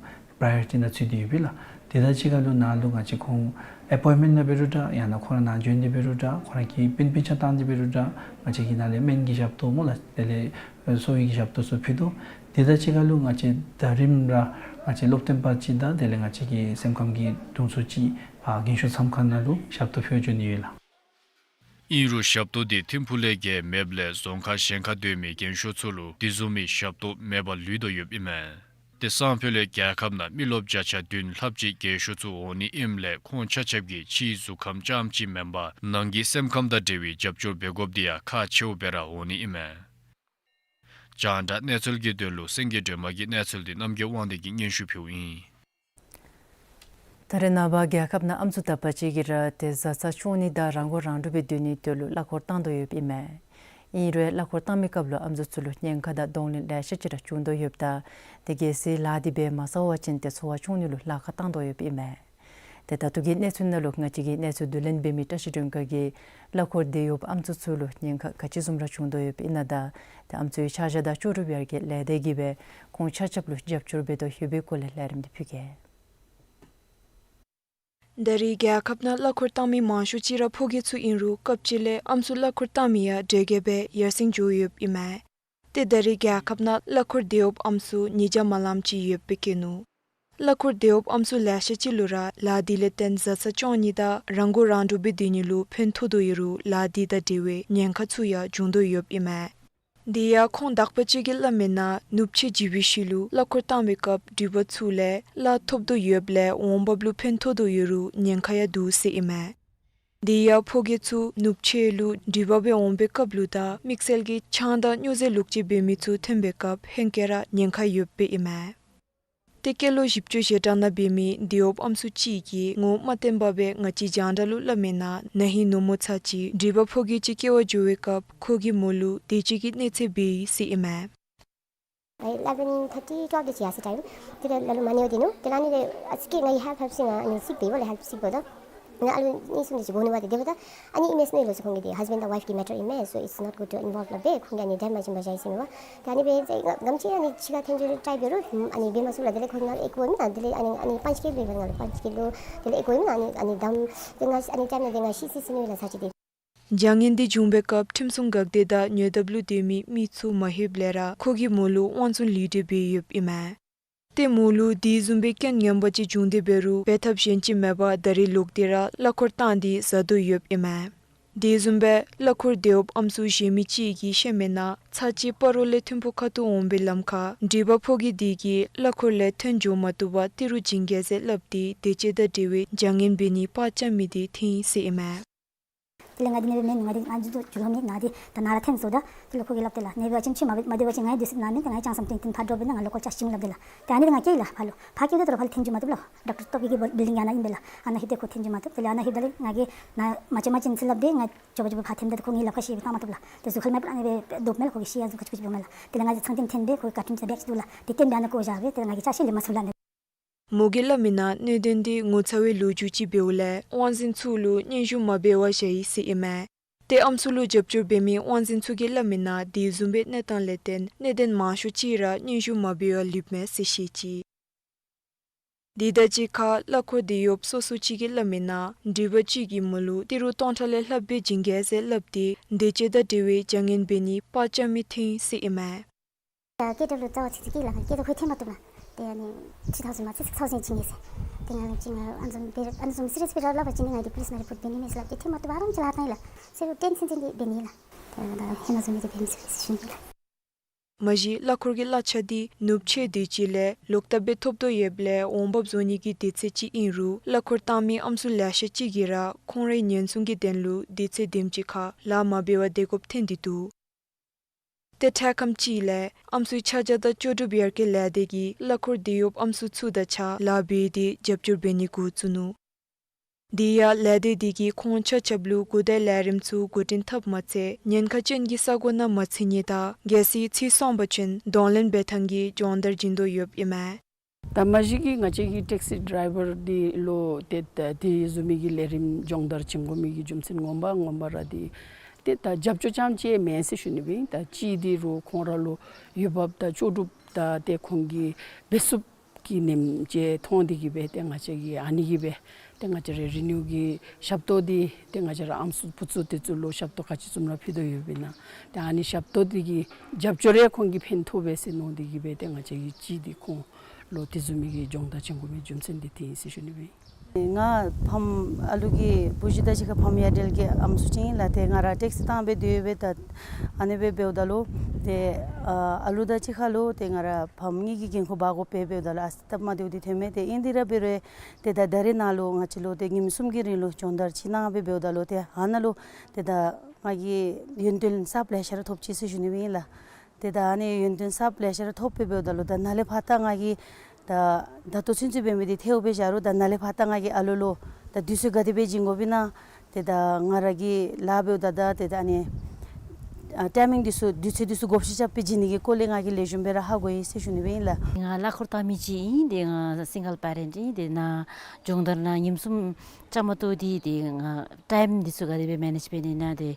པྲའི་ཡོ་རི་ཊི་ནང་ཚུད་དེ་ཡོདཔ་ཨིན་ལགས། དེ་དང་གཅིག་ཁར་ལུ་ནཱ་ལུ་ང་བཅས་ཁོང་ཨེ་པོའིནཊ་མེནཊ་ནང་འབད་རུང་འདྲ་ཡང་ན་ཁོ་ར་ནཱ་བྱོན་ཏེ་འབད་རུང་འདྲ་ཁོ་ར་གིས་སྤུན་སྤུན་ཆ་བཏང་སྟེ་འབད་རུང་འདྲ་ང་བཅས་ཀྱིས་ནཱ་ལས་སྨན་གྱི་ཞབས་ཏོག་སྨོ་ལགས། དེ་ལས་གསོ་བའི་གི་ཞབས་ཏོག་ཚུ་ཕུལ་དོ། དེ་དང་གཅིག་ཁར་ལུ་ང་བཅས་ད་རིས་ར་ང་བཅས་སློབ་སྟོན་པ་ཅིག་དང་དེ་ལས་ང་བཅས་ཀྱི་སེམས་ཁམས་ཀྱི་དྲུང་འཚོ་ཅིག་ཨ་རྒན་ཤོས་མཚམས་ཁང་ནང་ལུ་ཞབས་ཏོག་ཕུལ་བར་བྱོན་ནི་ཡོད་ལགས། ཨིན་རུང་ཞབས་ཏོག་འདི་ཐིམ་ཕུག་ལས་བརྒལ་མེདཔ་ལས་རྫོང་ཁག་གཞན་ཁར་སྡོད་མི་རྒན་ཤོས་ཚུ་ལུ་དེ་བཟུམ་མའི་ཞབས་ཏོག་མེད་པར་ལུས་དོ་ཡོདཔ་ཨིན་མས། དེ་སང་ཕོད་ལས་རྒྱལ་ཁབ་ནང་མི་རློབས་བརྒྱ་ཆ་བདུན་ལྷགཔ་ཅིག་རྒན་ཤོས་ཚུ་འོང་ནི་ཨིནམ་ལས་ཁོང་ཆ་ཁྱབ་ཀྱིས་ཕྱིའི་གཟུགས་ཁམས་རྐྱངམ་ཅིག་མེན་པར་ནང་གི་སེམས་ཁམས་དང་འབྲེལ་བའི་རྒྱབ་སྐྱོར་འབད་དགོཔ་འདི་ཡང་ཁག་ཆེཝ་སྦེ་ར་འོང་ནི་ཨིན་མས། རྒྱང་བསྒྲགས་གནས་ཚུལ་གྱི་དོན་ལུ་སེང་གེ་སྒྲོལ་མ་གི་གནས་ཚུལ་འདི་རྣམ་རྒྱལ་དབང་ལྡན་གྱིས་སྙན་ཞུ་ཕུལཝ་ཨིན། ད་རེས་ནངས་པ་རྒྱལ་ཁབ་ནང་ཨམ་སྲུ་དག་པ་ཅིག་གིས་ར་ཏེ་བཟའ་ཚང་སྐྱོང་ནི་དང་རང་མགོ་རང་འདྲོངས་སྦེ་སྡོད་ནིའི་དོན་ལུ་གླ་འཁོར་བཏང་དོ་ཡོདཔ་ཨིན་མས། ཨིན་རུང་གླ་འཁོར་བཏང་མིའི་སྐབས་ལུ་ཨམ་སྲུ་ཚུ་ལུ་ཉེན་ཁ་དང་གདོང་ལེན་ལེ་ཤ་ཅིག་ར་བྱུང་དོ་ཡོདཔ་ད་ཏེ་གལ་སྲིད་ལཱ་འདི་འབད་མ་ཚར་བ་ཅིན་ཏེ་འཚོ་བ་སྐྱོང་ནི་ལུ་ལཱ་ཁག་བཏང་དོ་ཡོདཔ་ཨིན་མས། ཏེ་ད་ལྟོ་གི་གནས་ཚུལ་ནང་ལུ་ང་བཅས་ཀྱིས་གནས་ཚུལ་བསྡུ་ལེན་འབད་མི་བཀྲ་ཤིས་སྒྲོན་དཀར་གྱིས་གླ་འཁོར་འདི་ཡོདཔ་ཨམ་སྲུ་ཚུ་ལུ་ཉེན་ཁ་ག་ཅི་བཟུམ་ར་བྱུང་དོ་ཡོདཔ་ཨིན་ན་དང་ཏེ་ཨམ་སྲུའི་ཆ་བཞག་དང་ལྕོགས་གྲུབ་ཡར་རྒྱས་ལས་སྡེ་གིས་སྦེ་ཁོང་ཆ་ཁྱབ་ལུ་རྒྱབ་སྐྱོར་འབད་དོ་ཡོད་པའི་སྐོར་ལས་ལས་རིམ་འདི་ཕུལ་གེ། ད་རེས་རྒྱལ་ཁབ་ནང་གླ་འཁོར་བཏང་མི་མང་ཤོས་ཅིག་ར་ཕོ་སྐྱེས་ཚུ་ཨིན་རུང་སྐབས་ཅིག་ལས་ཨམ་སྲུ་གླ་འཁོར་བཏང་མི་ཡང་དལ་བརྒྱད་སྦེ་ཡར་སེང་འགྱོ་ཡོདཔ་ཨིན་མས། ཏེ་ད་རེས་རྒྱལ་ཁབ་ནང་གླ་འཁོར་འདི་ཡོདཔ་ཨམ་སྲུ་ཉིས་བརྒྱ་མ་ལངམ་ཅིག་ཡོདཔ་སྦེ་བཀོད་ནུག། གླ་འཁོར་འདི་ཡོདཔ་ཨམ་སྲུ་ལེ་ཤ་ཅིག་ལུ་ར་ལཱ་འདི་ལས་བརྟེན་བཟའ་ཚང་སྐྱོང་ནི་དང་རང་མགོ་རང་འདྲོངས་སྦེ་སྡོད་ནི་ལུ་ཕན་ཐོགས་དོ་ཡོད་རུང་ལཱ་འདི་དང་འབྲེལ་བའི་ཉེན་ཁ་ཚུ་ཡང་འབྱུང་དོ་ཡོདཔ་ཨིན་མས། དེ་ཡང་ཁོང་དག་པ་ཅིག་གིས་སླབ་མིའི་ནང་ནུབ་ཕྱེད་ཇི་བི་སི་ལུ་གླ་འཁོར་བཏང་བའི་སྐབས་འགྲུལ་པ་ཚུ་ལས་གླ་ཐོབ་དོ་ཡོདཔ་ལས་འོང་འབབ་ལུ་ཕན་ཐོགས་དོ་ཡོད་རུང་ཉེན་ཁ་ཡང་འདུག་ཟེར་ཨིན་མས། དེ་ཡང་ཕོ་སྐྱེས་ཚུ་ནུབ་ཕྱེད་ལུ་འགྲུལ་པ་སྦེ་འོང་པའི་སྐབས་ལུ་དང་དམིགས་བསལ་གྱིས་ཆང་དང་སྨྱོ་རྫས་ལོག་སྤྱོད་འབད་མི་ཚུ་ཐོན་པའི་སྐབས་ཧེང་སྐལ་ར་ཉེན་ཁ་ཡོདཔ་སྦེ་ཨིན་མས། ཏེ་སྐྱེས་ལོ་བཞི་བཅུ་ཞེ་གྲངས་ནང་འབད་མི་འདི་ཡོདཔ་ཨམ་སྲུ་ཅིག་གིས་ངོ་མ་བསྟན་པ་སྦེ་ང་བཅས་རྒྱང་བསྒྲགས་ལུ་སླབ་མིའི་ནང་ན་ཧིང་ནུབ་མོ་ཚར་ཅིག་འགྲུལ་པ་ཕོ་སྐྱེས་ཅིག་སྐྱེལ་བར་འགྱོ་བའི་སྐབས་ཁོ་གི་མོ་ལུ་དེ་ཅིག་གི་གནོད་འཚེ་འབད་ཡི་ཟེར་ཨིན་མས། ཨེ་eleven thirty twelve དེ་ཅིག་ཡར་སོང་ཡི། དེ་ལས་ལ་ལུ་མ་ཉལཝ་སྡོད་ནུག། དེ་ལས་ཨ་ནི་ལས་ཨ་ཙི་ཀི་ང་གིས་ཧེལཔ་ཧེལཔ་ཟེར་ང་ཨ་ནི་སིག་འབདཝ་ལས་ཧེལཔ་སིག་འབདཝ་ད་ང་ཨ་ལུ་གཉིས་གསུམ་དེ་ཅིག་འབོ་ནུག་པ། ཏེ་འབདཝ་ད་ཨ་ནི་ཨིན་མས་ཟེར་མནོ་ཡི་ལགས། ཁོང་གིས་ཏེ་husband དང་wife གི་matter ཨིན་མས། So it's not good to involve སླབ་སྦེ་ཁོང་གིས་ཨ་ནི་འདྲེན་མ་བྱིན་པར་བཞག་ཡི་ཟེར་མས་པ། ཏེ་ཨ་ནི་སྦེ་ང་བཅས་ཨ་ནི་ཕྱི་ཁར་ཐོན་འགྱོ་ཊའི་འབད་རུང་ཨ་ནི་འབད་མ་ཚུགས་ལགས། དེ་ལས་ཁོང་ནཱ་ཨེ་ཀོ་ཨིན་མས། དེ་ལས་ཨ་ནི་ཨ་ནི་པཱན་ཅི་ཀིལ་ལུ་ང་ལུ་པཱན་ཅི་ཀིལ་ལུ་དེ་ལས་ཨེ་ཀོ་ཨིན་མས། ཨ་ནི་ཨ་ནི་དམ་དེ་ང་ཨ་ནི་ཊའིམ་ནང་དེ་ང་ཤི་སི་ཟེར་མནོ་ཡི་ལགས་ཚར་ཅིག་དེ། བྱ་ངན་འདི་བྱུང་བའི་སྐབས་ཁྲིམས་སྲུང་འགག་སྡེ་དང་ཉེ་འདབས་ལུ་སྡོད་མི་མི་ཚུ་མ་ལྷོདཔ་ལས་ར་ཁོ་གིས་མོ་ལུ་དབང་བཙོང་ལུས་འབྲེལ་འབད་ཡོདཔ་ཨིན་མས། ཏེ་མོ་ལུ་དེ་བཟུམ་སྦེ་རྐྱེན་ངན་པ་ཅིག་བྱུང་སྟེ་འབད་རུང་འབད་ཐབས་གཞན་ཅིག་མེད་པར་ད་རེས་ལོག་སྟེ་ར་གླ་འཁོར་བཏང་སྟེ་བཟའ་དོ་ཡོདཔ་ཨིན་མས། དེ་བཟུམ་སྦེ་གླ་འཁོར་འདི་ཡོདཔ་ཨམ་སྲུ་གཞན་མི་ཅིག་གིས་བཤད་མིའི་ནང་ཚར་ཅིག་སྤ་རོ་ལས་ཐིམ་ཕུག་ཁ་ཐུག་འོང་པའི་ལམ་ཁར་འགྲུལ་པ་ཕོ་སྐྱེས་དེ་གིས་གླ་འཁོར་ལས་ཐོན་འགྱོ་མ་བཏུབ་པར་ཏི་རུ་བྱིན་གེ་ཟེར་སླབ་སྟེ་དེ་ཅིག་དང་འབྲེལ་བའི་བྱ་ངན་འབད་ནི་པར་རྐྱབ་མི་དེ་ཐོན་ཡི་ཟེར་ཨིན་མས། དེ་ལས་ང་འདི་ནཱ་སྦེ་མེན་ནུག། ང་འདི་ང་འདི་ཚུ་འགྱོ་ལོང་མེད། ནཱ་འདི་ད་ནཱ་ར་ཐོན་སོ་ད། དེ་ལས་ཁོ་གིས་སླབ་སྟེ་ལགས། ནཱ་འབད་བ་ཅིན་ཕྱི་མ་འབད་མ་སྡོད་པ་ཅིན་ང་འདི་ཚུ་ནཱ་མེན་ཏེ་ང་ཅང་བསམ་གཏན་གཏན་ཕར་འགྱོ་སྦེ་ནཱ་ང་ལོ་ཀལ་ཅིག་བྱིན་སླབ་སྟེ་ལགས། ཏེ་ཨ་ནི་ང་སྐྱེལ་ལགས་ཕར་ལུ། ཕར་སྐྱེལ་ཏེ་ད་རུང་ཕར་ལུ་ཐོན་འགྱོ་མ་བཏུབ་ལགས། ཌོག་ཊར་སི་ཊོབ་ཀྱི་བིལ་ཌིང་ཡར་ནང་ཨིན་པས་ལགས། ཨ་ནཱ་ལྷོདཔ་ད་ཁོ་ཐོན་འགྱོ་མ་བཏུབ། དེ་ལས་ཨ་ནཱ་ལྷོདཔ་ད་ལས་ང་གིས་ནཱ་མ་བྱོན་མ་བྱོན་ཟེར་སླབ་སྟེ་ང་འགྱོ་བ་འགྱོ་བ་ཕར་ཐོནམ་ད་ཁོ་ངེའི་ལགཔ་ཁར་བཤེད་སྦེ་བཏང་མ་བཏུབ་ལགས། ཏེ་གཟུགས་ཁ་ལས་མར་ཕར་ཨ་ནི་སྦེ་རྡོབ་མས་ལགས། ཁོ་གིས་བཤེད་ཡར་བཟུང་ག་ཅི་ག་ཅི་འབདཝ་མས་ལགས། དེ་ལས་ང་གིས་ཚང་འཐེན་འཐེན་སྦེ་ཁོ་གི་ཀར་ཊུན་ཅིག་བེག་ཅིག་འདུག་ལགས། དེ་བཏོན་སྦེ་ཨ་ནཱ་བཀོ་བཞག་སྦེ་དེ་ལས་ང་གིས་ཆ་ཤས་ལེན་མ་ཚུགས་ལགས། མོ་གིས་སླབ་མིའི་ནང་གནད་དོན་འདི་ངོ་ཚ་བའི་ལོ་རྒྱུས་ཅིག་འབདཝ་ལས་དབང་འཛིན་ཚུ་ལུ་སྙན་ཞུ་མ་འབད་བར་བཞག་ཡི་ཟེར་ཨིན་མས། ཏེ་ཨམ་སྲུ་ལུ་རྒྱབ་སྐྱོར་འབད་མི་དབང་འཛིན་ཚུ་གིས་སླབ་མིའི་ནང་དེ་བཟུམ་སྦེ་གནས་སྟངས་ལས་བརྟེན་གནད་དོན་མང་ཤོས་ཅིག་ར་སྙན་ཞུ་མ་འབད་བར་ལུསཔ་མས་ཟེར་བཤད་ཅི། དེ་དང་གཅིག་ཁར་གླ་འཁོར་འདི་ཡོདཔ་སོ་སོ་ཅིག་གིས་སླབ་མིའི་ནང་འགྲུལ་པ་ཅིག་གི་མོ་ལུ་ཏི་རུ་སྟོང་ཕྲག་ལས་ལྷགཔ་སྦེ་བྱིན་གེ་ཟེར་སླབ་སྟེ་དེ་ཅིག་དང་འབྲེལ་བའི་བྱ་ངན་འབད་ནི་པར་རྐྱབ་མི་ཐོན་ཡི་ཟེར་ཨིན་མས། ཀེ་ཌབ་ལུ་རྩ་བ་ཚིག་ཚིག་སྐྱེལ་ལགས། ཀེ་ཌབ་ཁོ་ཐོན་མ་བཏུབ་ལགས། ཏེ་ཨ་ནི་ཐི་ཐའུ་ཛེན་མ་ཚད་སིགས་ཐའུ་ཛེན་བྱིན་ཡི་ཟེར། ཏེ་ང་ལུ་ཅིག་ང་ཨ་ནི་བཟུམ་སྦེ་ཨ་ནི་བཟུམ་སི་རི་ཡས་སྦེ་ར་སླབ་པ་ཅིན་ང་གིས་པོ་ལིསི་ནང་རི་པོཊ་འབད་ནི་མས་ཟེར་སླབ་སྟེ་ཐོན་མ་བཏུབ་པར་རང་ཅིག་ལཱ་བཏང་ཡི་ལགས། ཟེར་རུང་ཏན་ཏན་ཏན་འབད་ནི་ལགས། ཏེ་ད་ཧེ་མ་བཟུམ་སྦེ་འབད་མི་ཚུགས་ཟེར་ཞུ་ནི་ལགས། མ་གཞི་གླ་འཁོར་གྱི་གླ་ཆ་འདི་ནུབ་ཕྱེད་དུས་ཅི་ལས་ལོག་ལྟབ་སྦེ་ཐོབ་དོ་ཡོདཔ་ལས་འོང་འབབ་བཟོ་ནི་གི་དུས་ཚོད་ཅིག་ཨིན་རུང་གླ་འཁོར་བཏང་མི་ཨམ་སྲུ་ལེ་ཤ་ཅིག་གིས་ར་ཁོང་རའི་ཉེན་སྲུང་གི་དོན་ལུ་དུས་ཚོད་དེམ་ཅིག་ཁར་ལཱ་མ་འབད་བར་སྡོད་དགོཔ་ཐོན་ཏེ་འདུག། ཏེ་འཕྲལ་ཁམས་ཅིག་ལས་ཨམ་སྲུའི་ཆ་བཞག་དང་ལྕོགས་གྲུབ་ཡར་རྒྱས་ལས་སྡེ་གིས་གླ་འཁོར་འདི་ཡོདཔ་ཨམ་སྲུ་ཚུ་དང་གཅིག་ཁར་ལཱ་འབད་དེ་རྒྱབ་སྐྱོར་འབད་ནི་འགོ་བཙུགས་ནུག། དེ་ཡང་ལས་སྡེ་འདི་གིས་ཁོང་ཆ་ཁྱབ་ལུ་གོ་བརྡའི་ལས་རིམ་ཚུ་འགོ་འདྲེན་འཐབ་མ་ཚད་ཉེན་ཁ་ཅན་གྱི་ས་གོ་ནང་མ་འཛུལ་ནི་དང་གལ་སྲིད་འཛུལ་སོང་པ་ཅིན་གདོང་ལེན་འབད་ཐངས་ཀྱི་སྦྱོང་བརྡར་བྱིན་དོ་ཡོདཔ་ཨིན་མས། ད་མ་གཞི་གི་ང་བཅས་ཀྱི་ཊེག་སི་ཌའི་བར་འདི་ལུ་ཏེ་ད་དེ་བཟུམ་མའི་གི་ལས་རིམ་སྦྱོང་བརྡར་བྱིན་དགོ་མི་གི་རྒྱུ་མཚན་ངོ་མ་ངོ་མ་ར་འདི་ཏེ་ད་རྒྱབ་སྐྱོར་རྐྱངམ་ཅིག་མེན་ཟེར་ཞུ་ནི་སྦེ་ཨིན། ད་ཅིག་འདི་རུང་ཁོང་ར་ལུ་འོས་འབབ་དང་ལྕོགས་གྲུབ་དང་ཏེ་ཁོང་གིས་འབད་ཚུགསཔ་ གི་ནེམ་ཅིག་མཐོང་སྟེ་གི་སྦེ་ཏེ་ང་བཅས་ཀྱིས་ཨ་ནི་གི་སྦེ་ཏེ་ང་བཅས་ར་རི་ནིའུ་གི་ཞབས་ཏོག་འདི་ཏེ་ང་བཅས་ར་ཨམ་སྲུ་བུ་ཚུ་དེ་ཚུ་ལུ་ཞབས་ཏོག་ག་ཅི་བཙུགསམ་ར་ཕུལ་དོ་ཡོདཔ་ཨིན་ན། ཏེ་ཨ་ནི་ཞབས་ཏོག་འདི་གི་རྒྱབ་སྐྱོར་ཡང་ཁོང་གིས་ཕན་ཐོགས་པས་ཟེར་མནོ་སྟེ་གི་སྦེ་ཏེ་ང་བཅས་ཀྱིས་ཅིག་འདི་ཁོང་ལུ་དེ་བཟུམ་མའི་གི་སྦྱོང་བརྡར་བྱིན་དགོ་མི་རྒྱུ་མཚན་འདི་དེ་ཨིན་ཟེར་ཞུ་ནི་སྦེ་ཨིན། ང་ཕམ་ཨ་ལུ་གི་བུ་གཞི་དང་གཅིག་ཁར་ཕམ་ཡ་བྲལ་གྱི་ཨམ་སྲུ་ཅིག་ཨིན་ལགས། ཏེ་ང་ར་ཊེག་སི་བཏང་སྦེ་སྡོད་ཡོད་པས། ད་ཨ་ནི་སྦེ་འབདཝ་ད་ལུ་ཏེ་ཨ་ཨ་ལུ་དང་གཅིག་ཁར་ལུ་ཏེ་ང་ར་ཕམ་གཉིས་ཀྱི་འགན་ཁུར་འབག་དགོ་པས། འབདཝ་ད་ལུ་ཨ་ཙི་སྟབས་མ་བདེཝ་འདི་ཐོན་མས། ཏེ་ཨིན་དེ་ར་འབད་རུང་ཏེ་ད་ད་རེས་ནཱ་ལུ་ང་བཅས་ལུ་ཏེ་ཉིནམ་གསུམ་གྱི་རིང་ལུ་སྦྱོང་བརྡར་ཅིག་གནང་སྦེ་འབདཝ་ད་ལུ་ཏེ་ཨ་ནཱ་ལུ་ཏེ་ད་ང་གིས་ཡོན་ཏན་གསརཔ་ལེ་ཤ་ར་ཐོབ་ཅི་ཟེར་ཞུ་ནི་སྦེ་ཨིན་ལགས། ཏེ་ད་ཨ་ནི་ཡོན་ཏན་གསརཔ་ལེ་ཤ་ར་ཐོབ་སྦེ་འབདཝ་ད་ལུ་ད་ནཱ་ལས་ཕར་ད་ང་གིས་ད་ད་ལྟོ་ཚུན་ཚོད་འབད་མི་འདི་ཐལཝ་སྦེ་བཞག་རུང་ད་ནཱ་ལས་ཕར་ད་ང་གིས་ཨ་ལུ་ལུ་ད་དུས་ཚོད་ག་དེ་སྦེ་བྱིན་དགོཔ་ཨིན་ན། ཏེ་ད་ང་ར་གི་ལཱ་འབདཝ་ད་ད་ཏེ་ད་ཨ་ནི་ཨ་ཊའི་མིང་འདི་ཚུ་དུས་ཚོད་འདི་ཚུ་བགོ་བཤའ་རྐྱབ་སྦེ་བྱིན་ནི་གི་སྐོར་ལས་ང་གིས་ལེགས་ཤོམ་སྦེ་ར་ཧ་གོ་ཡི་ཟེར་ཞུ་ནི་སྦེ་ཨིན་ལགས། ང་གླ་འཁོར་བཏང་མི་ཅིག་ཨིན། ཏེ་ང་སིང་གལ་པེ་རེནཊ་ཨིན། ཏེ་ནཱ་སྦྱོང་བརྡར་ནང་ཉིནམ་གསུམ་བཅའ་མར་གཏོགས་ཏེ་ཏེ་ང་ཊའིམ་འདི་ཚུ་ག་དེ་སྦེ་མེ་ནེཇ་འབད་ནི་ཨིན་ན་ཏེ་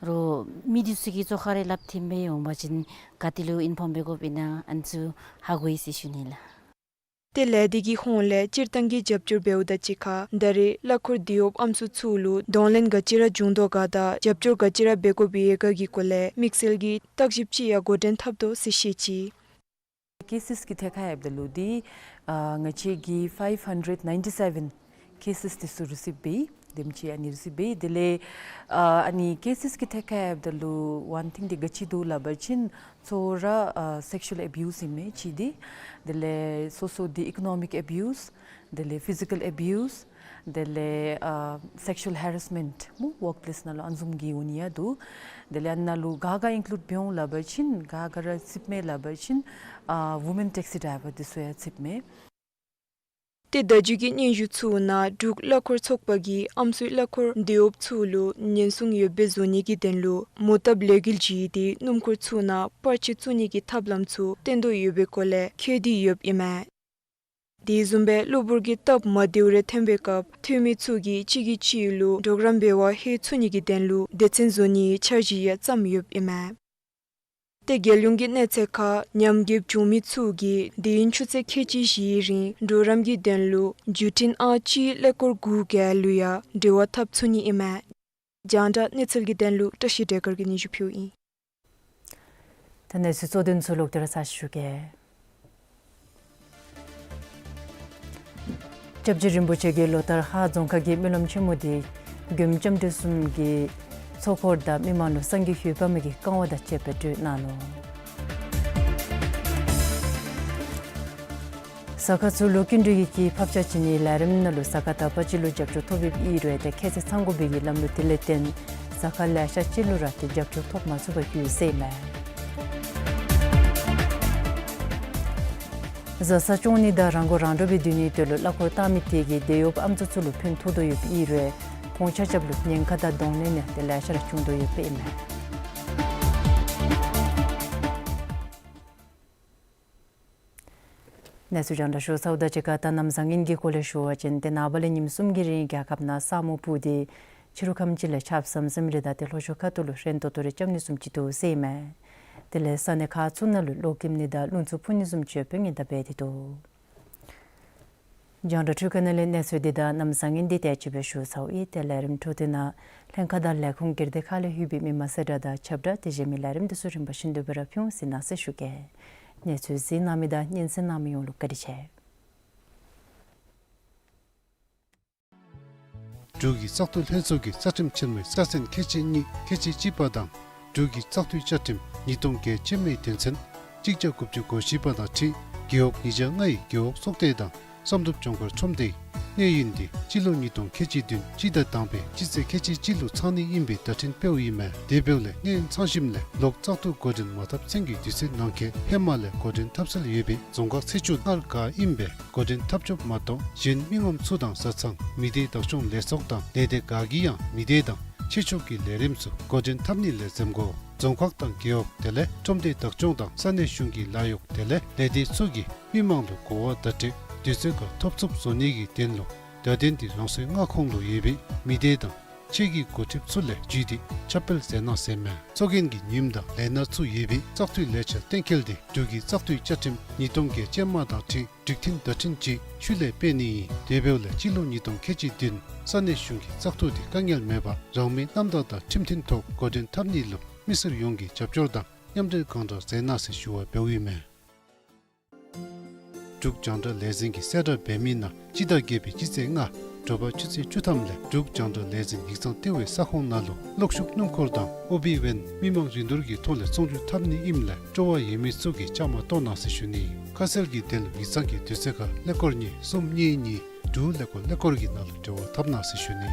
རོགས་མི་འདི་ཚུ་གི་བཙོག་ཁ་རེ་ལྷབ་ཐོན་སྦེ་འོང་པ་ཅིན་ག་ཏེ་ལུ་ཨིན་ཕོམ་འབད་དགོཔ་ཨིན་ན་ཨ་ནི་ཚུ་ཧ་གོ་ཡི་ཟེར་ཞུ་ནི་ལགས། ཏེ་ལས་སྡེ་གི་ཧོངས་ལས་སྤྱིར་བཏང་གི་རྒྱབ་སྐྱོར་འབདཝ་དང་གཅིག་ཁར་ད་རེས་གླ་འཁོར་དེད་གཡོགཔ་ཨམ་སྲུ་ཚུ་ལུ་གདོང་ལེན་ག་ཅི་ར་འབྱུང་དོ་ག་དང་རྒྱབ་སྐྱོར་ག་ཅི་ར་འབད་དགོཔ་ཡོད་ག་གི་སྐོར་ལས་དམིགས་བསལ་གྱི་བརྟག་ཞིབ་ཅིག་ཡང་འགོ་འདྲེན་འཐབ་དོ་ཟེར་བཤད་ཅི། ཀེ་སིས་ཀྱི་ཐད་ཁར་ཡོདཔ་ད་ལུ་འདི་ཨ་ང་བཅས་ཀྱིས་ཕའིབ་ཧན་ཌེཌ་ནའིན་ཊི་སེ་ཝེན་ཀེ་སིས་འདི་ཚུ་རི་སིབ་འབད་ཡི། དེམ་ཅིག་ཨ་ནི་རི་སིབ་འབད་ཡི། དེ་ལས་ཨ་ཨ་ནི་ཀེ་སིས་ཀྱི་ཐད་ཁར་ཡོདཔ་ད་ལུ་ཝན་ཐིང་འདི་ག་ཅི་འདུག་སླབ་པ་ཅིན་གཙོ་བོ་ར་ཨ་སེག་ཤུ་ཨལ་ཨེ་བིའུསི་ཨིན་མས་གཅིག་འདི། དེ་ལས་སོ་སོ་འདི་ཨི་ཀོ་ནོ་མིཀ་ཨེ་བིའུསི། དེ་ལས་ཕི་ཟི་ཀལ་ཨེ་བིའུསི། དེ་ལས་ཨ་སེག་ཤུ་ཨལ་ཧེ་རེས་མེནཊ་སྨོ་ཝརཀ་པེ་ལེསི་ནང་ལུ་ཨ་ནི་བཟུམ་གྱི་འོང་ནི་ཡང་འདུག། དེ་ལས་ཨ་ནཱ་ལུ་ག་ག་ཨིན་ཀུ་ལུཌ་འབད་འོང་སླབ་པ་ཅིན་ག་ག་ར་རྩིསཔ་མས་སླབ་པ་ཅིན་ཨ་ཝུ་མེན་ཊེག་སི་ཌའི་ཝར་འདི་ཚུ་ཡང་རྩིསཔ་མས། ཏེ་ད་རྒྱུན་གྱི་སྙན་ཞུ་ཚུ་ནང་འབྲུག་གླ་འཁོར་ཚོགས་པ་གིས་ཨམ་སྲུའི་གླ་འཁོར་དེད་གཡོགཔ་ཚུ་ལུ་ཉེན་སྲུང་ཡོདཔ་སྦེ་བཟོ་ནི་གི་དོན་ལུ་མོ་བཏབ་ལས་འགུལ་ཅིག་ཏེ་སྣུམ་འཁོར་ཚུ་ནང་པར་ཆས་བཙུགས་ནི་གི་ཐབས་ལམ་ཚུ་བཏོན་དོ་ཡོདཔ་སྦེ་སྐོར་ལས་བཀོད་དེ་ཡོདཔ་ཨིན་མས། དེ་བཟུམ་སྦེ་གློ་བུར་གྱི་སྟབས་མ་བདེཝ་རེ་ཐོན་པའི་སྐབས་འཐུས་མི་ཚུ་གིས་གཅིག་གིས་གཅིག་ལུ་གྲོགས་རམ་འབད་བར་ལྷོད་ཚུགས་ནི་གི་དོན་ལུ་སྡེ་ཚན་བཟོ་ནིའི་འཆར་གཞི་ཡང་བརྩམས་ཡོདཔ་ཨིན་མས། ཏེ་རྒྱལ་ཡོངས་ཀྱི་གནས་ཚད་ཁར་ཉམས་རྒུདཔ་བྱུང་མི་ཚུ་གིས་དུས་ཡུན་ཆུ་ཚོད་ཁལ་གཅིག་བཞིའི་རིང་གྲོགས་རམ་གྱི་དོན་ལུ་བརྒྱུད་འཕྲིན་ཨང་གཅིག་ཀླད་ཀོར་དགུ་བརྒྱད་ལུ་ཡང་འབྲེལ་བ་འཐབ་ཚུགས་ནི་ཨིན་མས། རྒྱང་བསྒྲགས་གནས་ཚུལ་གྱི་དོན་ལུ་བཀྲ་ཤིས་སྒྲོལ་དཀར་གྱིས་སྙན་ཞུ་ཕུལཝ་ཨིན། ད་གནས་ཚུལ་གཙོ་དོན་ཚུ་ལོག་སྟེ་ར་ཚར་ཞུ་གེ། སྐྱབས་རྗེ་རིན་པོ་ཆེ་གིས་ལོ་ལྟར་ཧཱ་རྫོང་ཁག་གི་སྨོན་ལམ་ཆེན་མོ་འདི་མགོན་ལྕམ་དྲལ་གསུམ་གྱི་ཚོགས་འཁོར་དང་མི་མང་ལུ་སངས་རྒྱས་ཞུ་བ་མི་གི་བཀའ་དབང་དང་བཅས་པ་སྒྲོགས་གནང་ནུག། ཟ་ཁང་ཚུ་ལུ་སྐྱིན་འགྲུལ་གྱི་ཕབ་ཆ་བྱིན་ནིའི་ལས་རིམ་ནང་ལུ་ཟ་ཁང་དག་པ་ཅིག་ལུ་རྒྱབ་སྐྱོར་ཐོབ་ཡོདཔ་ཨིན་རུང་ཏེ་ཁྱད་ཚད་ཚང་དགོ་པའི་གི་ལམ་ལུགས་དེ་ལས་བརྟེན་ཟ་ཁང་ལེ་ཤ་ཅིག་ལུ་ར་ཏེ་རྒྱབ་སྐྱོར་ཐོབ་མ་ཚུགས་པར་གྱུར་ཡི་ཟེར་ཨིན་མས། བཟའ་ཚང་སྐྱོང་ནི་དང་རང་མགོ་རང་འདྲོངས་སྦེ་སྡོད་ནིའི་དོན་ལུ་གླ་འཁོར་བཏང་མི་དེ་གིས་དེད་གཡོགཔ་ཨམ་སྲུ་ཚུ་ལུ་ཕན་ཐོགས་དོ་ཡོདཔ་ཨིན་རུང་ཁོང་ཆ་ཁྱབ་ལུ་ཉེན་ཁ་དང་གདོང་ལེན་ཡང་ཏེ་ལེ་ཤ་ར་བྱུང་དོ་ཡོདཔ་ཨིན་མས། གནས་ཚུལ་རྒྱང་བསྒྲགས་ཞུ་ཚརཝ་དང་གཅིག་ཁར་ད་གནམ་བཟང་ངན་གྱི་སྐོར་ལས་ཞུ་བ་ཅིན་ཏེ་ནངས་པ་ལས་ཉིནམ་གསུམ་གྱི་རིང་རྒྱལ་ཁབ་ནང་ས་སྨུག་སྤུབས་ཏེ་ཕྱི་རུ་ཁམས་ཅིག་ལས་ཆརཔ་ཟམ་ཟིམ་རེ་དང་ཏེ་ལྷོ་ཕྱོགས་ཁ་ཐུག་ལུ་ཧྲན་ཏོག་ཏོ་རེ་རྐྱབ་ནི་བཟུམ་ཅིག་འདུག་ཟེར་ཨིན་མས། དེ་ལས་ས་གནས་ཁག་ཚུ་ནང་ལུ་གློག་འཁྱུག་ནི་དང་རླུང་འཚུབ་འཕུ་ནི་བཟུམ་ཅིག་ཡོདཔ་སྦེ་སྙན་དར་འབད་དེ་འདུག། རྒྱང་བསྒྲགས་འཕྲུལ་ཁང་ནང་ལས་གནས་ཚུལ་འདི་དང་གནམ་བཟང་ངན་འདི་དེ་ཅིག་སྦེ་ཞུ་ཚརཝ་ཨིན། ཏེ་ལས་རིམ་འཕྲོ་མཐུད་ནང་ལྷན་ཁག་དང་ལས་ཁུངས་སྒེར་སྡེ་ཁག་ལས་ལྷོད་པའི་མི་མང་གསལ་བསྒྲགས་དང་ཁྱབ་བསྒྲགས་དེ་བཞིན་མི་ལས་རིམ་འདི་ཚུ་རིམ་པ་བཞིན་དུ་སྦེ་ར་ཕུལ་འོང་ཟེར་གནང་ཟེར་ཞུ་གེ། གནས་ཚུལ་གཟིགས་གནང་མི་དང་སྙན་གསན་གནང་མི་ཡོངས་ལུ་བཀའ་དྲིན་ཆེ། འབྲུག་གི་བཙག་འཐུ་ལྷན་ཚོགས་ཀྱི་རྩ་ཁྲིམས་ཆེན་མོའི་རྩ་ཚན་ཁལ་གཅིག་གཉིས་ཁལ་གཅིག་གཅིག་པ་དང་འབྲུག་གི་བཙག་འཐུའི་བཅའ་ཁྲིམས་ཉིས་སྟོང་བརྒྱད་ཅན་མའི་དོན་ཚན་གཅིག་བརྒྱ་དགུ་བཅུ་གོ་བཞི་པ་དང་འཁྲིལ་རྒེད་འོག་ཉིས་བརྒྱ་ལྔའི་རྒེད་འོག་སོག་སྡེ་དང་བསམ་གྲུབ་ལྗོངས་མཁར་ཁྲོམ་སྡེའི་གནས་ཡུན་འདི་སྤྱི་ལོ་ཉིས་སྟོང་ཁལ་གཅིག་བདུན་སྤྱི་ཟླ་དང་པའི་སྤྱི་ཚེས་ཁལ་གཅིག་གཅིག་ལུ་ཚང་ནི་ཨིན་པའི་བརྡ་འཕྲིན་སྤེལཝ་ཨིན་མས། དེ་འབདཝ་ལས་གནས་ཡུན་ཚང་ཞིནམ་ལས་ལོག་བཙག་འཐུ་འགོ་འདྲེན་མ་འཐབ་ཚུན་གྱི་དུས་ཚོད་ནང་འཁོད་ཧེ་མ་ལས་འགོ་འདྲེན་འཐབ་སྲོལ་ཡོད་པའི་རྫོང་ཁག་ཚེས་བཅུ་སྔར་བཀག་ཨིན་པས། འགོ་འདྲེན་འཐབ་ཆོགཔ་མ་གཏོགས་གཞན་མི་ངོམ་ཚུ་དང་བཟའ་ཚང་མི་སྡེ་བདག་སྐྱོང་ལས་ཚོགས་དང་ལས་སྡེ་འགའ་གིས་ཡང་མི་སྡེ་དང་ཆོས་ཕྱོགས་ཀྱི་ལས་རིམ་ཚུ་འགོ་འདྲེན་འཐབ་ནི་ལས་འཛེམ་དགོ། རྫོང་ཁག་དང་རྒེད་འོག་དེ་ལས་ཁྲོམ་སྡེ་བདག་སྐྱོང་དང་ས་གནས་གཞུང་གི་ལཱ་གཡོག་དེ་ལས་ལས་སྡེ་ཚུ་གིས་མི་མང་ལུ་གོ་བ་བརྡ་སྤྲོད་དུས་ཚོད་ཁར་ཐོབ་ཚུགསཔ་བཟོ་ནི་གི་དོན་ལུ་བརྡ་དོན་འདི་རང་སོའི་མངའ་ཁོངས་ལུ་ཡོད་པའི་མི་སྡེ་དང་ ཆེད་ཀྱི་འགོ་ཁྲིདཔ་ཚུ་ལས་བརྒྱུད་དེ་ཁྱབ་སྤེལ་མཛད་གནང་ཟེར་མས། གཙོ་འགན་གྱི་ཉིནམ་དང་ལས་སྣ་ཚུ་ཡོད་པའི་བཙག་འཐུའི་ལས་འཆར་གཏན་འཁེལ་ཏེ་འབྲུག་གི་བཙག་འཐུའི་བཅའ་ཁྲིམས་ཉིས་སྟོང་བརྒྱད་ཅན་མ་དང་འཁྲིལ་སྒྲིག་མཐུན་བརྡ་འཕྲིན་ཅིག་ཤུལ་ལས་སྤེལ་ནི་ཨིན། དེ་འབདཝ་ལས་སྤྱི་ལོ་ཉིས་སྟོང་ཁལ་གཅིག་བདུན་ས་གནས་གཞུང་གི་བཙག་འཐུ་དེ་དཀའ་ངལ་མེད་པར་རང་མོས་རྣམ་དག་དང་ཁྲིམས་མཐུན་ཐོག་འགོ་འདྲེན་འཐབ་ནི་ལུ་མི་སེར་ཡོངས་ཀྱི་རྒྱབ་སྐྱོར་དང་མཉམ་འབྲེལ་གང་དྲག་མཛད་གནང་ཟེར་ཞུ་བ་འབདཝ་ཨིན་མས། འབྲུག་རྒྱང་བསྒྲགས་ལས་འཛིན་གྱིས་གསལ་བསྒྲགས་འབད་མི་ནང་སྤྱི་ཟླ་བརྒྱད་པའི་སྤྱི་ཚེས་ལྔ་དྲོ་པ་ཆུ་ཚོད་བཅུ་ཐམ་ལས་འབྲུག་རྒྱང་བསྒྲགས་ལས་འཛིན་ཡིག་ཚང་ལྟེ་བའི་ས་ཁོངས་ནང་ལུ་གློག་ཤུགས་སྣུམ་འཁོར་དང་ཨོ་བི་ཝེན་མི་མང་རིན་བསྡུར་གྱི་ཐོག་ལས་ཚོང་སྒྱུར་འཐབ་ནི་ཨིནམ་ལས་སྤྲོ་བ་ཡོད་མི་ཚུ་གིས་བཅའ་མར་གཏོགས་གནང་ཟེར་ཞུ་ནི། ཁ་གསལ་གྱི་དོན་ལུ་ཡིག་ཚང་གི་དུས་ཚོད་ཁར་ཀླད་ཀོར་གཉིས་གསུམ་གཉིས་གཉིས་དྲུག་ཀླད་ཀོར་ཀླད་ཀོར་གྱི་ནང་ལུ་འབྲེལ་བ་འཐབ་གནང་ཟེར་ཞུ་ནི།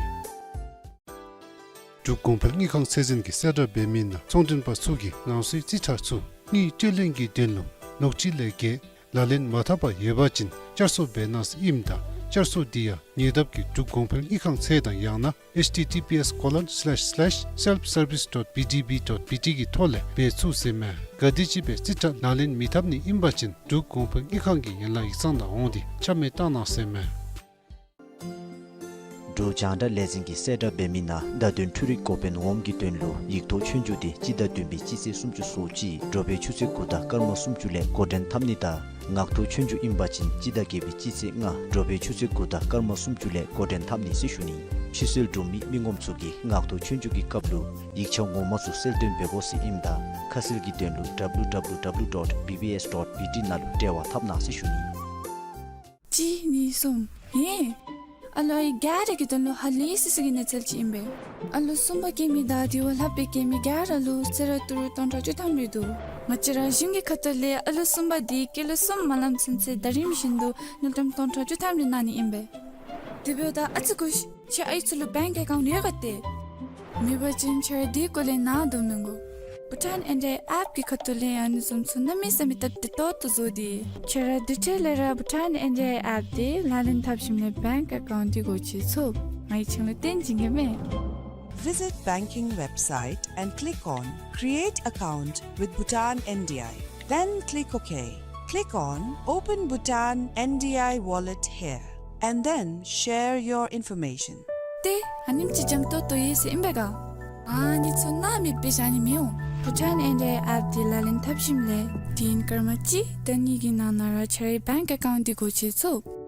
འབྲུག་གོང་འཕེལ་དངུལ་ཁང་ཚད་འཛིན་གྱིས་གསལ་བསྒྲགས་འབད་མི་ནང་ཚོང་མགྲོན་པ་ཚུ་གིས་རང་སོའི་རྩིས་ཁྲ་ཚུ་དངུལ་སྤྲོད་ལེན་གྱི་དོན་ལུ་ལོ་གཅིག་ལས་བརྒལ་ལག་ལེན་མ་འཐབ་པར་ཡོད་པ་ཅིན་བསྐྱར་གསོ་འབད་གནང་ཟེར་ཨིནམ་ད་བསྐྱར་གསོ་དེ་ཡང་ཉེ་འདབས་ཀྱི་འབྲུག་གོང་འཕེལ་དངུལ་ཁང་ཚད་དང་ཡང་ན་ཨེཆ་ཊི་ཊི་པི་ཨེསི་ཀོ་ལོན་སི་ལེཤ་སི་ལེཤ་སེལཕ་སར་བིསི་ཌོཊ་བི་ཌི་བི་ཌོཊ་བི་ཊི་གི་ཐོག་ལས་འབད་ཚུགས་ཟེར་མས། ག་དེམ་ཅིག་སྦེ་རྩིས་ཁྲ་ལག་ལེན་མི་འཐབ་ནི་ཨིན་པ་ཅིན་འབྲུག་གོང་འཕེལ་དངུལ་ཁང་གི་ཡན་ལག་ཡིག་ཚང་ནང་འོང་སྟེ་ཆ་མེད་བཏང་གནང་ཟེར་མས། འབྲུག་རྒྱང་བསྒྲགས་ལས་འཛིན་གྱིས་གསལ་བསྒྲགས་འབད་མི་ནང་བརྡ་དོན་འཕྲུལ་རིག་འགོ་དཔོན་འོགམ་གྱི་དོན་ལུ་ཡིག་ཐོག་ཆོས་རྒྱུགས་དེ་སྤྱི་ཟླ་བདུན་པའི་སྤྱི་ཚེས་སུམ་ཅུ་སོ་གཅིག་དྲོ་པའི་ཆུ་ཚོད་དགུ་དང་སྐར་མ་སུམ་ཅུ་ལས་འགོ་འདྲེན་འཐབ་ནི་དང་ངག་ཐོག་ཆོས་རྒྱུགས་ཨིན་པ་ཅིན་སྤྱི་ཟླ་བརྒྱད་པའི་སྤྱི་ཚེས་ལྔ་དྲོ་པའི་ཆུ་ཚོད་དགུ་དང་སྐར་མ་སུམ་ཅུ་ལས་འགོ་འདྲེན་འཐབ་ནི་ཟེར་ཞུ་ནི། ཕྱིར་སེལ་གྲུབ་མི་མི་ངོམ་ཚུ་གིས་ངག་ཐོག་ཆོས་རྒྱུགས་ཀྱི་སྐབས་ལུ་ཡིག་ཆ་ངོ་མ་ཚུ་གསལ་སྟོན་འབད་དགོ་ཟེར་ཨིནམ་ད་ཁ་གསལ་གྱི་དོན་ལུ་ཌབ་ལུ་ཌབ་ལུ་ཌབ་ལུ་ཌོཊ་བི་བི་ཨེསི་ཌོཊ་བི་ཊི་ནང་ལུ་འབྲེལ་བ་འཐབ་གནང་ཟེར་ཞུ་ནི། གཅིག་གཉིས་གསུམ། ཧེ། ཨ་ལོ་ཨའི་ག་ར་གི་དོན་ལུ་ཧ་ལས་སི་སི་གི་གནས་ཚུལ་ཅིག་ཨིན་པས། ཨ་ལོ་གསུམ་པ་སྐྱེ་མི་དང་དེ་བ་ལྷག་པའི་སྐྱེ་མི་ག་ར་ལུ་གསོལ་རས་ཏི་རུ་སྟོང་ཕྲག་བཅུ་ཐམ་རེ་འདུག། ང་བཅས་ར་གཞུང་གི་ཁ་ཐུག་ལས་ཨ་ལོ་གསུམ་པ་དེ་སྐྱེས་ལོ་གསུམ་མ་ལངམ་ཚུན་ཚོད་ཟླ་རིམ་བཞིན་དུ་དངུལ་ཀྲམ་སྟོང་ཕྲག་བཅུ་ཐམ་རེ་གནང་ནི་ཨིན་པས། དེ་འབདཝ་ད་ཨ་ཙི་སྒུག་ཤིག། ཁྱེད་ཨའི་ཚུ་ལུ་བེངཀ་ཨེ་ཀའུནཊ་ཡོད་ག་ཏེ། མེད་པ་ཅིན་ཁྱེད་ར་དེ་སྐོར་ལས་ནཱ་དོ་མི་དགོ། བྷུ་ཊཱན་ཨེན་ཌི་ཨའི་ཨེཔ་གི་ཁ་ཐུག་ལས་ཨ་ནི་བཟུམ་ཚུ་གནམ་མེད་ས་མེད་སྟབས་བདེ་ཏོག་ཏོ་བཟོ་སྟེ། ཁྱེད་ར་དེ་འཕྲལ་ལས་ར་བྷུ་ཊཱན་ཨེན་ཌི་ཨའི་ཨེཔ་དེ་ལག་ལེན་འཐབ་ཞིནམ་ལས་བེངཀ་ཨེ་ཀའུནཊ་དེ་སྒོ་ཕྱེ་ཚུགས། ང་གིས་ཁྱེད་ལུ་སྟོན་བྱིན་གེ་མས། Visit banking website and click on Create Account with Bhutan N D I. Then click OK. Click on Open Bhutan N D I Wallet here and then share your information. ཏེ་ཨ་ནེམ་ཅིག་འཇམ་ཏོང་ཏོ་ཡོད་ཟེར་ཨིན་པས་ག། ཨ་ནི་ཚུ་སྣང་མེད་སྦེ་བཞག་ནི་མི་འོང་། བྷུ་ཊཱན་ཨེན་ཌི་ཨའི་ཨེཔ་དེ་ལག་ལེན་འཐབ་ཞིནམ་ལས་དུས་ཡུན་སྐར་མ་གཅིག་དང་གཉིས་ཀྱི་ནང་ན་ར་ཁྱེད་རའི་བེངཀ་ཨེ་ཀའུནཊ་དེ་སྒོ་ཕྱེ་ཚུགས།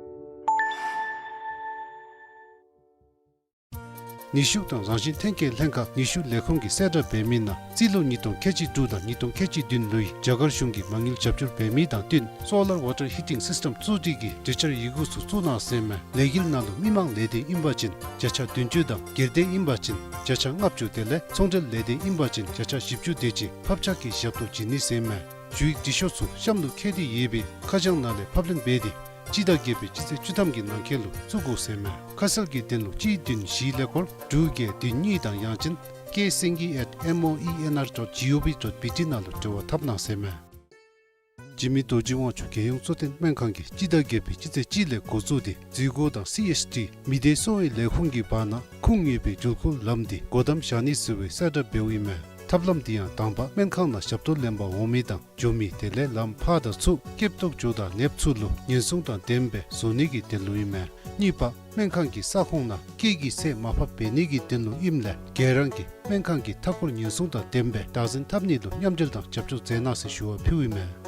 ནུས་ཤུགས་དང་རང་བཞིན་ཐོན་སྐྱེད་ལྷན་ཁག་ནུས་ཤུགས་ལས་ཁུངས་ཀྱིས་གསལ་བསྒྲགས་འབད་མི་ནང་རྩིས་ལོ་ཉིས་སྟོང་ཁལ་གཅིག་དྲུག་དང་ཉིས་སྟོང་ཁལ་གཅིག་བདུན་ལོའི་རྒྱ་གར་གཞུང་གི་མ་དངུལ་རྒྱབ་སྐྱོར་འབད་མི་དང་བསྟུན་སོ་ལར་ཝ་ཊར་ཧི་ཊིང་སིསི་ཊེམ་བཙུགས་སྒྲིག་གི་གྲོས་འཆར་ཡི་གུ་ཚུ་བཙུགས་གནང་ཟེར་མས། ལས་འགུལ་ནང་ལུ་མི་མང་ལས་སྡེ་ཨིན་པ་ཅིན་བརྒྱ་ཆ་བདུན་ཅུ་དང་སྒེར་སྡེ་ཨིན་པ་ཅིན་བརྒྱ་ཆ་ལྔ་བཅུ་དེ་ལས་ཚོང་འབྲེལ་ལས་སྡེ་ཨིན་པ་ཅིན་བརྒྱ་ཆ་བཞི་བཅུ་དེ་ཅིག་ཕབ་ཆག་གི་ཞབས་ཏོག་བྱིན་ནི་ཟེར་མས། ཞུ་ཡིག་འབྲི་ཤོག་ཚུ་གཤམ་ལུ་བཀོད་དེ་ཡོད་པའི་ཁ་བྱང་ནང་ལས་ཕབ་ལེན་འབད་དེ་སྤྱི་ཟླ་བརྒྱད་པའི་སྤྱི་ཚེས་བཅུ་ཐམ་གྱི་ནང་འཁོད་ལུ་བཙུགས་དགོ་ཟེར་མས། ཁ་གསལ་གྱི་དོན་ལུ་གཅིག་བདུན་བཞི་ཀླད་ཀོར་དྲུག་བརྒྱད་བདུན་གཉིས་དང་ཡང་ཅིན་K Singhi at M O E N R dot G O V dot B T ནང་ལུ་འབྲེལ་བ་འཐབ་གནང་ཟེར་མས། འཇིགས་མེད་རྡོ་རྗེ་དབང་ཕྱུག་རྒྱལ་ཡོངས་གཙོ་བསྟེན་སྨན་ཁང་གིས་སྤྱི་ཟླ་བརྒྱད་པའི་སྤྱི་ཚེས་གཅིག་ལས་འགོ་བཙུགས་ཏེ་འཛུལ་སྒོ་དང་སི་ཨེཆ་ཌི་མི་སྡེ་གསོ་བའི་ལས་ཁུངས་ཀྱི་བར་ན་ཁུངས་ཡོད་པའི་འགྲུལ་འཁོར་ལམ་འདི་སྒོ་བསྡམ་བཞག་ནི་ཟེར་བའི་གསལ་བསྒྲགས་འབདཝ་ཨིན་མས། ཐབས་ལམ་འདི་ཡང་དང་པ་སྨན་ཁང་ནང་ཞབས་ཏོག་ལེན་པར་འོང་མི་དང་འགྱོ་མི་དེ་ལས་ལམ་ཕར་དང་ཚུར་སྐྱེབ་ཏོག་ཇོ་དང་ནདཔ་ཚུ་ལུ་ཉེན་སྲུང་དང་ལྡནམ་སྦེ་བཟོ་ནི་གི་དོན་ལུ་ཨིན་མས། གཉིས་པ་སྨན་ཁང་གི་ས་ཁོངས་ནང་སྐད་ཀྱི་ཚད་མར་ཕབ་འབད་ནི་གི་དོན་ལུ་ཨིནམ་ལས་ག་ར་གིས་སྨན་ཁང་གི་མཐའ་འཁོར་ཉེན་སྲུང་དང་ལྡནམ་སྦེ་བདག་འཛིན་འཐབ་ནི་ལུ་མཉམ་འབྲེལ་དང་རྒྱབ་སྐྱོར་མཛད་གནང་ཟེར་ཞུ་བ་ཕུལཝ་ཨིན་མས།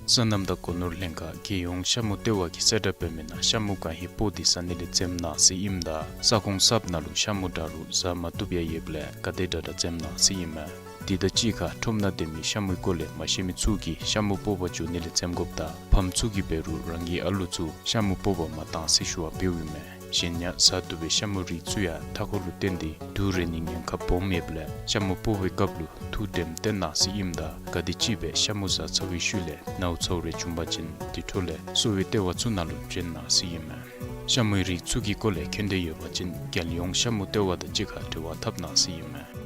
སོ་ནམ་དང་སྒོ་ནོར་ལྷན་ཁག་རྒྱལ་ཡོངས་ཤ་མུ་ལྟེ་བ་གིས་གསལ་བསྒྲགས་འབད་མི་ནང་ཤ་མུ་གང་ཧེ་སྤོ་སྟེ་ཟ་ནི་ལས་འཛེམ་གནང་ཟེར་ཨིནམ་ད་ས་ཁོངས་གསརཔ་ནང་ལུ་ཤ་མུ་འདྲ་རུང་ཟ་མ་བཏུབ་ཡང་ཡོདཔ་ལས་ག་དེ་དྲག་དྲག་འཛེམ་གནང་ཟེར་ཨིན་མས། དེ་དང་གཅིག་ཁར་ཁྲོམ་ནང་སྡོད་མི་ཤ་མུའི་སྐོར་ལས་མ་ཤེས་མི་ཚུ་གིས་ཤ་མུ་སྤོ་བར་འགྱོ་ནི་ལས་འཛེམ་དགོཔ་དང་ཕམ་ཚུ་གིས་འབད་རུང་རང་གི་ཨ་ལུ་ཚུ་ཤ་མུ་སྤོ་བར་མ་གཏང་ཟེར་ཞུ་བ་འབདཝ་ཨིན་མས། གཞན་ཡང་ཟ་བཏུབ་པའི་ཤ་མུའི་རིགས་ཚུ་ཡང་མཐའ་འཁོར་ལུ་བརྟེན་ཏེ་དུག་རེག་ནིའི་ཉེན་ཁ་སྦོམ་ཡོདཔ་ལས་ཤ་མུ་སྤོ་བའི་སྐབས་ལུ་ཐུགས་དྲནམ་བཏོན་གནང་ཟེར་ཨིནམ་ད་ག་དེམ་ཅིག་སྦེ་ཤ་མུ་ཟ་ཚར་བའི་ཤུལ་ལས་ནཝ་ཚཝ་རེ་བྱུང་པ་ཅིན་དེ་འཕྲོ་ལས་གསོ་བའི་ལྟེ་བ་ཚུ་ནང་ལུ་བྱོན་གནང་ཟེར་ཨིན་མས། ཤ་མུའི་རིགས་ཚུ་གི་སྐོར་ལས་མཁྱེན་འདོད་ཡོད་པ་ཅིན་རྒྱལ་ཡོངས་ཤ་མུ་ལྟེ་བ་དང་གཅིག་ཁར་འབྲེལ་བ་འཐབ་གནང་ཟེར་ཨིན་མས།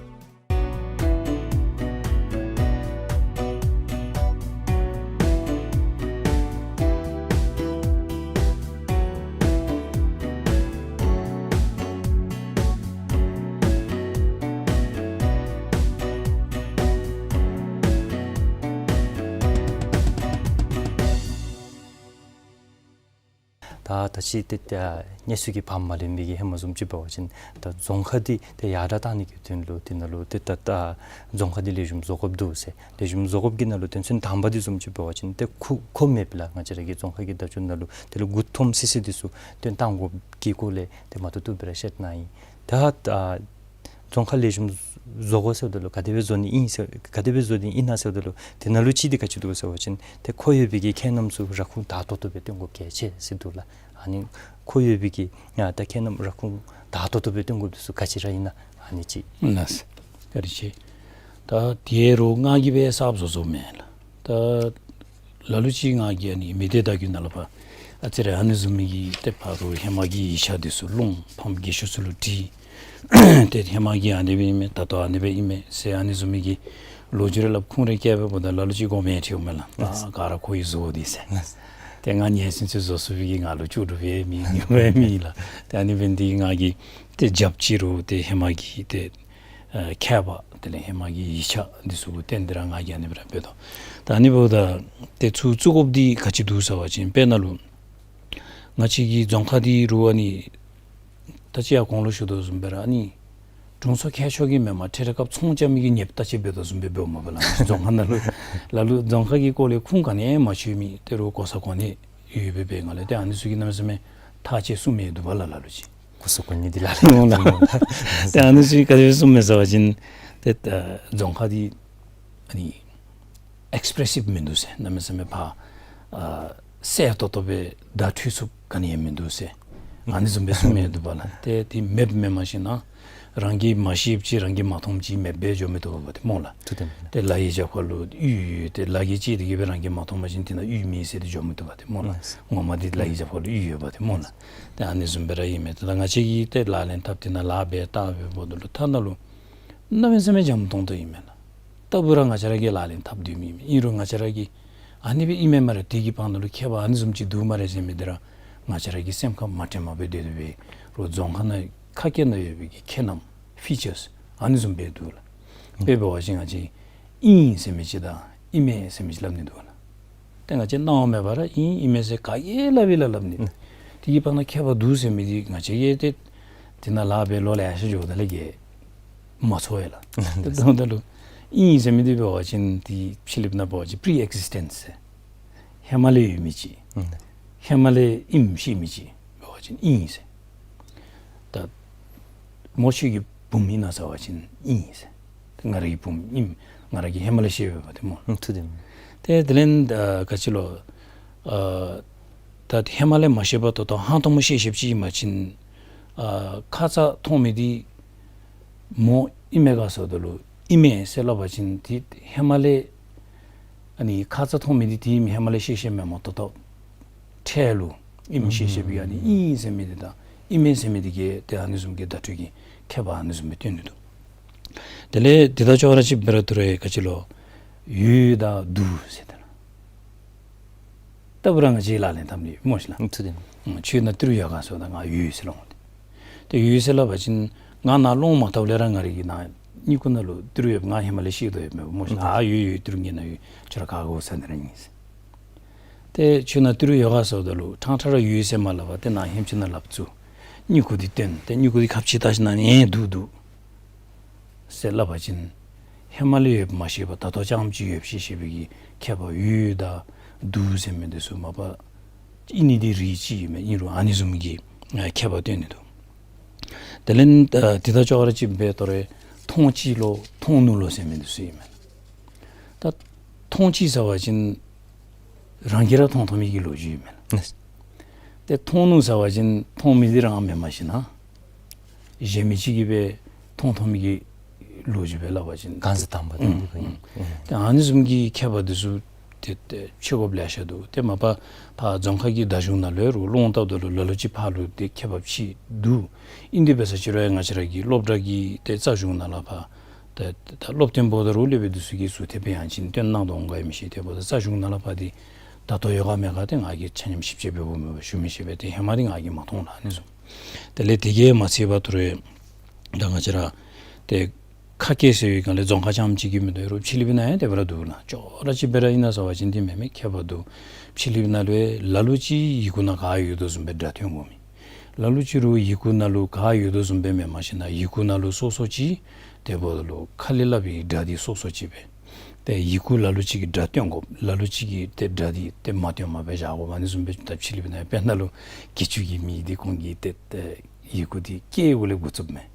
ད་ད་ཅི་ཏེ་ད་གནས་ཚུལ་གྱི་བབ་མ་ལོན་པའི་གི་ཧེ་མ་བཟུམ་ཅིག་འབད་བ་ཅིན་ད་རྫོང་ཁ་འདི་ཏེ་ཡར་དྲག་བཏང་ནི་གི་དོན་ལུ་དེ་ནང་ལུ་ཏེ་ད་ད་རྫོང་ཁ་འདི་ལེགས་ཤོམ་བཟོ་དགོཔ་འདུག་ཟེར། ལེགས་ཤོམ་བཟོ་དགོཔ་གི་ནང་ལུ་དོན་ཚན་དང་པ་འདི་བཟུམ་ཅིག་འབད་བ་ཅིན་ཏེ་ཁུངས་ཁུངས་མེདཔ་ལས་ང་བཅས་ར་གི་རྫོང་ཁ་གི་བརྡ་བརྒྱུད་ནང་ལུ་དེ་ལུ་མགུ་འཐོམ་སི་སི་འདི་ཚུ་སྟོན་བཏང་དགོཔ་གི་སྐོར་ལས་ཏེ་མ་ཐུབ་ཐུབ་སྦེ་ར་བཤད་གནང་ཡི། ད་ད་རྫོང་ཁ་ལེགས་ཤོམ་བཟོ་དགོ་ཟེརཝ་ད་ལུ་ག་དེ་སྦེ་བཟོ་ནི་ཨིན་ཟེར་ག་དེ་སྦེ་བཟོ་ནི་ཨིན་ན་ཟེརཝ་ད་ལུ་དེ་ནང་ལུ་གཅིག་འདི་ག་ཅི་འདུག་ཟེར་བ་ཅིན་ཏེ་མཁོ་ཡོད་པའི་གི་ཁྱད་རྣམ་ཚུ་ར་ཁུངས་དག་ཏོག་ཏོ་སྦེ་སྟོན་དགོཔ་གལ་ཆེ་ཟེར་འདུག་ལགས། ཨ་ནི་མཁོ་ཡོད་པའི་གི་ཡང་ད་ཁྱད་རྣམ་ར་ཁུངས་དག་ཏོག་ཏོ་སྦེ་སྟོན་དགོཔ་འདི་ཚུ་ག་ཅི་ར་ཨིན་ན་ཨ་ནི་ཅིག། ལགས་སོ། བཀའ་དྲིན་ཆེ། ད་དེ་རུང་ང་གིས་སྦེ་གསརཔ་བཟོ་བཟོཝ་མེན་ལགས། ད་ལ་ལུ་ཅིག་ང་གིས་ཨ་ནི་མི་སྡེ་བརྡ་བརྒྱུད་ནང་ལུ་ཕར་ཨ་ཙི་རེ་ཨ་ནི་བཟུམ་མའི་གི་ཏེ་ཕར་རུང་ཧེ་མ་གི་ཡིག་ཆ་འདི་ཚུ་སློང་ཕམ་རྒས་ཤོས་ཚུ་ལུ་དྲི། ཏེ་ཧེ་མ་གི་ཨ་ནི་སྦེ་ཨིན་མས། ད་ལྟོ་ཨ་ནི་སྦེ་ཨིན་མས་ཟེར་ཨ་ནི་བཟུམ་མའི་གི་ལོ་རྒྱུས་རེ་སླབ། ཁུངས་རེ་བཀལ་བའི་འབདཝ་ད་ལ་ལུ་ཅིག་དགོངསམ་ཁྲེལཝ་མས་ལགས། ད་ག་ར་ཁོ་གིས་བཟོ་འདི་ཟེར། ཏེ་ང་ཉན་ཚུན་ཚོད་བཟོ་ཚུགས་པའི་གི་ང་ལུ་ལྕོགས་གྲུབ་ཡང་མེད་ནུས་པ་ཡང་མེད་ལགས། ཏེ་ཨ་ནི་འབད་ནི་འདི་གིས་ང་གིས་ཏེ་རྒྱབ་ཅིག་རུང་ཏེ་ཧེ་མ་གི་ཏེ་ཨ་མཁས་པ་དེ་ལས་ཧེ་མ་གི་ཡིག་ཆ་འདི་ཚུ་གུ་བརྟེན་ཏེ་ར་ང་གིས་ཨ་ནི་སྦེ་ར་འབད་དོ། ད་ཨ་ནི་འབདཝ་ད་ཏེ་ཚུར་བཙུགས་དགོཔ་འདི་ག་ཅི་འདུག་ཟེར་བ་ཅིན་དཔེར་ན་ལུ་ང་བཅས་ཀྱི་རྫོང་ཁ་འདི་རུང་ཨ་ནི་ད་ཅི་ཡར་གོང་ལུ་ཞུ་དོ་བཟུམ་སྦེ་ར་ཨ་ནི་དྲུང་འཚོ་མཁས་མཆོག་གིས་མེན་པར་ཁྲེ་རེ་སྐབས་ཚོང་རྐྱབ་མི་གིས་ཉེས་པ་བརྟག་དཔྱད་འབད་དོ་བཟུམ་སྦེ་འབདཝ་མས་པ་ལགས། རྫོང་ཁ་ནང་ལུ་ལ་ལུ་རྫོང་ཁ་གི་སྐོར་ལས་ཁུངས་ག་ནི་ཡང་མ་ཆོད་མི་དེ་རུང་གོ་ས་གོ་གནས་ཡོད་པའི་སྦེ་ང་ལས་ཏེ་ཨ་ནི་ཚུ་གིས་གནམ་མེད་ས་མེད་ཐག་བཅད་གསུངམ་ཡོད་འདུག་པ་ལགས། ལ་ལུ་ཅིག་གོ་ས་གོ་གནས་འདི་ལགས་ལགས། ཏེ་ཨ་ནི་ཚུ་གིས་ག་དེ་སྦེ་གསུངམ་མས་ཟེར་བ་ཅིན་ཏེ་ཨ་རྫོང་ཁ་འདི་ཨ་ནི་ཨེགསི་པྲེ་སིབ་མིན་འདུག་ཟེར། གནམ་མེད་ས་མེད་ཕར་ཨ་གསལ་ཏོག་ཏོ་སྦེ་བརྡ་འཕྲོད་ཚུགསཔ་ག་ནི་ཡང་མིན་འདུག་ཟེར། ཨ་ནི་བཟུམ་སྦེ་གསུངམ་ཡོད་འདུག་པ་ལགས། ཏེ་དེ་མེདཔ་མེན་མ་གཞི་ནཱ་རང་གིས་མ་ཤེསཔ་ཅིག་རང་གིས་མ་མཐོངམ་ཅིག་མེདཔ་སྦེ་འགྱོ་མི་བཏུབ་པས་ཏེ་སྨོ་ལགས། ཏེ་ལ་གི་རྒྱབ་ཁ་ལུ་གཡུས་ཡོད། ཏེ་ལ་གིས་ཅིག་དེ་གིས་སྦེ་རང་གིས་མ་མཐོང་པ་ཅིན་དེ་ནང་གཡུས་མེད་ཟེར་ཏེ་འགྱོ་མི་བཏུབ་པས་ཏེ་སྨོ་ལགས། ངོ་མ་འདི་ལ་གི་རྒྱབ་ཁ་ལུ་གཡུས་ཡོདཔ་ཏེ་སྨོ་ལགས། ཏེ་ཨ་ནི་བཟུམ་སྦེ་ར་ཨིན་མས། ད་ང་བཅས་ཀྱིས་ཏེ་ལག་ལེན་འཐབ་སྟེ་ནཱ་ལཱ་འབད་བལྟ་བའི་འབདཝ་ད་ལུ་ཐ་ན་ལུ་གནམ་མེད་ས་མེད་འཇམ་ཏོང་ཏོ་ཨིན་མས་ལགས། ད་འབད་རུང་ང་བཅས་ར་གིས་ལག་ལེན་འཐབ་སྡོད་མི་ཨིན་མས། ཨིན་རུང་ང་བཅས་ར་གིས་ཨ་ནི་སྦེ་ཨིན་མས་སྨ་རེ། དེ་གི་བར་ན་ལུ་ཁྱད་པར་ཨ་ནི་བཟུམ་ཅིག་འདུག་སྨ་རེ་ཟེར་མི་འདི་ར་ང་བཅས་ར་གི་སེམས་ཁར་མ་དྲན་པར་སྦེ་སྡོད་སྡོདཔ་འབད་རུང་རྫོང་ཁ་ནང་ཁ་སྐད་ནང་ཡོད་པའི་གི་ཁྱད་རྣམ་ཕི་ཅརསི་ཨ་ནི་བཟུམ་སྦེ་འདུག་ལགས། དཔེ་འབད་བ་ཅིན་ང་བཅས་ཨིན་ཟེར་མི་ཅིག་དང་ཨིན་མས་ཟེར་མི་ཅིག་སླབ་ནི་འདུག་ལགས། ཏེ་ང་བཅས་སྣང་བ་མེད་པར་ར་ཨིན་ཨིན་མས་ཟེར་ག་གིས་སླབ་ཨིན་ལ་སླབ་ནི། ཨུམ། དེ་གི་བར་ན་ཁྱད་པར་འདུག་ཟེར་མི་འདི་ང་བཅས་ཀྱིས་ཏེ་དེ་ནང་ལཱ་འབད་ལོ་ལེ་ཤ་འགྱོཝ་ད་ལས་ཀྱི་མ་ཚོར་བས་ལགས། ཏེ་དོན་དག་ལུ་ཨིན་ཟེར་མི་འདི་འབད་བ་ཅིན་ཏེ་ཕྱི་གླིངཔ་ནང་འབད་བ་ཅིན་པི་རི་ཨེག་ཟིས་ཊེནསི་ཟེར། ཧེ་མ་ལས་ཡོད་མི་ཅིག། ཨུམ། ཧེ་མ་ལས་ཨིནམ་ཤེས་མི་ཅིག་འབད་བ་ཅིན་ཨིན་ཟེར། ད་མོ་ཁྱོད་ཀྱི་བུམོ་ཨིན་ན་ཟེར་བ་ཅིན་ཨིན་ཟེར། ཏེ་ང་ར་གི་བུམོ་ཨིན། ང་ར་གིས་ཧེ་མ་ལས་ཤེས་ཡོདཔ་ཏེ་སྨོ། ཨུམ་ཐུགས་བདེ་མོ། ཏེ་དེ་ལས་ཨ་ག་ཅི་ལོ། ཨ་ད་ཧེ་མ་ལས་མ་ཤེས་པར་ད་ལྟོ་ཧང་སྟོང་མོ་ཤེས་ཤེསཔ་ཅིག་ཨིན་པ་ཅིན་ཨ་ཁ་ཙ་མཐོང་མི་འདི་མོ་ཨིན་མས་ག་ཟེརཝ་ད་ལུ་ཨིན་མས་ཟེར་སླབ་པ་ཅིན་ཏེ་ཧེ་མ་ལས་ཨ་ནི་ཁ་ཙ་མཐོང་མི་འདི་ཏེ་ཧེ་མ་ལས་ཤེས་ཤེསཔ་མེན་མས། ད་ལྟོ་འཕྲལ་ལུ་ཨིནམ་ཤེས་ཤེསཔ་ཨིན། ཨ་ནི་ཨིན་ཟེར་མི་འདི་དང་ཨིན་མས་ཟེར་མི་འདི་གི་ཏེ་ཨ་ནི་བཟུམ་གྱི་བརྡ་འཕྲོད་ཀྱི་ཁྱད་པར་ཨ་ནི་བཟུམ་སྦེ་སྟོན་ནི་འདུག། དེ་ལས་དེ་དང་ཅོག་ར་གཅིགཔ་སྦེ་ར་ད་རུང་ག་ཅི་ལོ། ཡོད་དང་འདུག་ཟེར་ད་ལགས། ད་འབད་རུང་ང་བཅས་ལག་ལེན་འཐབ་ནི་སྨོ་ཤིག་ལགས། ཨུམ་ཐུགས་བདེ་མོ། ཨུམ་ཁྱོད་ནཱ་ཏི་རུ་ཡོད་ག་ཟེརཝ་ད་ང་ཡོད་ཟེར་སླབ་འོང་། ཏེ་ཡོད་ཟེར་སླབ་པ་ཅིན་ང་ནཱ་ལོང་མ་བལྟཝ་ལས་ར་ང་རའི་གི་ནཱ་སྨྱུ་གུ་ནང་ལུ་ཏི་རུ་ཡོདཔ་ང་ཧེ་མ་ལས་ཤེས་དོ་ཡོདཔ་མས་སྨོ་ཤིག་ལགས། ཨུམ་ཨ་ཡོད་ཡོད་ཏི་རུ་ངེའི་ནང་ཡོད། ཁྱོད་ར་ག་ག་འོང་ས་ནི་ར་ཨིན་ཟེར། ཏེ་ཁྱོད་ནཱ་ཏི་རུ་ཡོད་ག་ཟེརཝ་ད་ལུ་ཕྲང་ཕྲང་ར་ཡོད་ཟེར་མ་སླབ་པར་ཏེ་ནཱ་ཧེམ་ཅིག་ནང་ལགཔ་བཙུགས། སྨྱུ་གུ་འདི་སྟོན། ཏེ་སྨྱུ་གུ་འདི་ཁ་ཕྱེ་བལྟ་ཞིན་ན་ཨིན་འདུག་འདུག་ཟེར་སླབ་པ་ཅིན་ཧེ་མ་ལས་ཡོདཔ་མ་ཤེས་པར་ད་ལྟོ་རྐྱངམ་ཅིག་ཡོདཔ་ཤེས་ཤེས་པའི་གི་ཁྱད་པར་ཡོད་དང་འདུག་ཟེར་མི་འདི་ཚུ་མ་པ་ཨིན་ནི་འདི་རིགས་ཅིག་ཨིན་མས། ཨིན་རུང་ཨ་ནི་བཟུམ་གྱི་ཨ་ཁྱད་པར་སྟོན་ནི་འདུག། དེ་ལས་ཨ་དེ་དང་ཅོག་ར་གཅིགཔ་སྦེ་ད་རུང་མཐོང་ཅི་ལོ་མཐོང་ནུག་ལོ་ཟེར་མི་འདི་ཚུ་ཨིན་མས། ད་མཐོང་ཅི་ཟེར་བ་ཅིན་རང་གིས་ར་མཐོང་མཐོང་མི་གི་ལོ་རྒྱུས་ཨིན་མས་ལགས། ཏེ་མཐོང་ནུག་ཟེར་བ་ཅིན་མཐོང་མི་འདི་རང་མེན་མ་གཞི་ནཱ་གཞན་མི་ཅིག་གིས་སྦེ་མཐོང་མཐོང་མི་གི་ལོ་རྒྱུས་སྦེ་སླབ་པ་ཅིན་གང་ཟག་དང་པ་དང་ཨུམ་པོ་ཨིན། ཨུམ། ཏེ་ཨ་ནི་བཟུམ་གྱི་ཁྱད་པར་འདི་ཚུ་ཏེ་ཏེ་ཕྱེ་དགོཔ་ལེ་ཤ་འདུག། ཏེ་མ་པ་ཕར་རྫོང་ཁ་གི་བརྡ་གཞུང་ནང་ལུ་རུང་ལོང་བལྟཝ་ད་ལུ་ལ་ལུ་ཅིག་ཕར་ལུ་ཏེ་ཁྱད་པར་ཅིག་འདུག། ཨིན་དེ་འབད་ས་ཅིག་རུང་ཡང་ང་བཅས་ར་གི་སློབ་གྲྭ་གི་ཏེ་རྩ་གཞུང་ནང་ལུ་ཕར་ཏེ་ད་སློབ་སྟོན་པ་དང་རུང་སློབ་དཔོན་འདི་ཚུ་གིས་ཟུར་ཐེབས་སྦེ་ཡང་ཅིན་སྟོན་གནང་དོ་འོང་ག་ཨིནམ་ཤེས། ཏེ་འབདཝ་ད་རྩ་གཞུང་ནང་ལུ་ཕར་འདི་ད་ལྟོ་ཡོད་ག་མེད་ག་ཏེ་ང་གིས་ཆ་མཉམ་ཞིབ་དཔྱད་འབད་འབདཝ་མེད་པར་ཞུ་མི་ཤེས་པས། ཏེ་ཧེ་མ་འདི་ང་གིས་མ་མཐོང་ལགས། ཨ་ནི་བཟུམ། དེ་ལས་དེ་གིས་མ་ཚད་པར་ད་རུང་ད་ང་བཅས་ར་ཏེ་ ཁ་སྐད་ཟེར་བའི་སྒང་ལས་རྫོང་ཁ་རྐྱངམ་གཅིག་གི་མིན་འདུག། རོགས་ཕྱི་གླིང་པའི་ནང་ཡང་དེ་སྦེ་ར་འདུག་ལགས། ཅོག་ར་གཅིག་སྦེ་ར་ཨིན་ན་ཟེར་བ་ཅིན་དེ་མེན་མས། ཁྱད་པར་འདུག། ཕྱི་གླིང་པའི་ནང་ལུ་ལ་ལུ་ཅིག་ཡི་གུ་ནང་ག་ཡོད་དོ་བཟུམ་སྦེ་སྒྲ་ཐོན་དགོ་མི། ལ་ལུ་ཅིག་རོགས་ཡི་གུ་ནང་ལུ་ག་ཡོད་དོ་བཟུམ་སྦེ་མེན། མ་གཞི་ནཱ་ཡི་གུ་ནང་ལུ་སོ་སོ་ཅིག། དེ་འབདཝ་ད་ལུ་ཁ་ལས་སླབ་པའི་སྒྲ་འདི་སོ་སོ་ཅིག་སྦེ། ཏེ་ཡི་གུ་ལ་ལུ་ཅིག་གི་སྒྲ་སྟོན་དགོ། ལ་ལུ་ཅིག་གི་ཏེ་སྒྲ་འདི་ཏེ་མ་སྟོནམ་སྦེ་བཞག་དགོ། ཨ་ནི་བཟུམ་སྦེ་ད་ཕྱི་གླིང་པའི་ནང་དཔེར་ན་ལུ་དགེ་ཆོས་ཀྱི་མི་འདི་ཁོང་གིས་ཏེ་ཏེ་ཡི་གུ་འདི་ཀེ་གུ་ལས་འགོ་བཙུགསཔ་མས།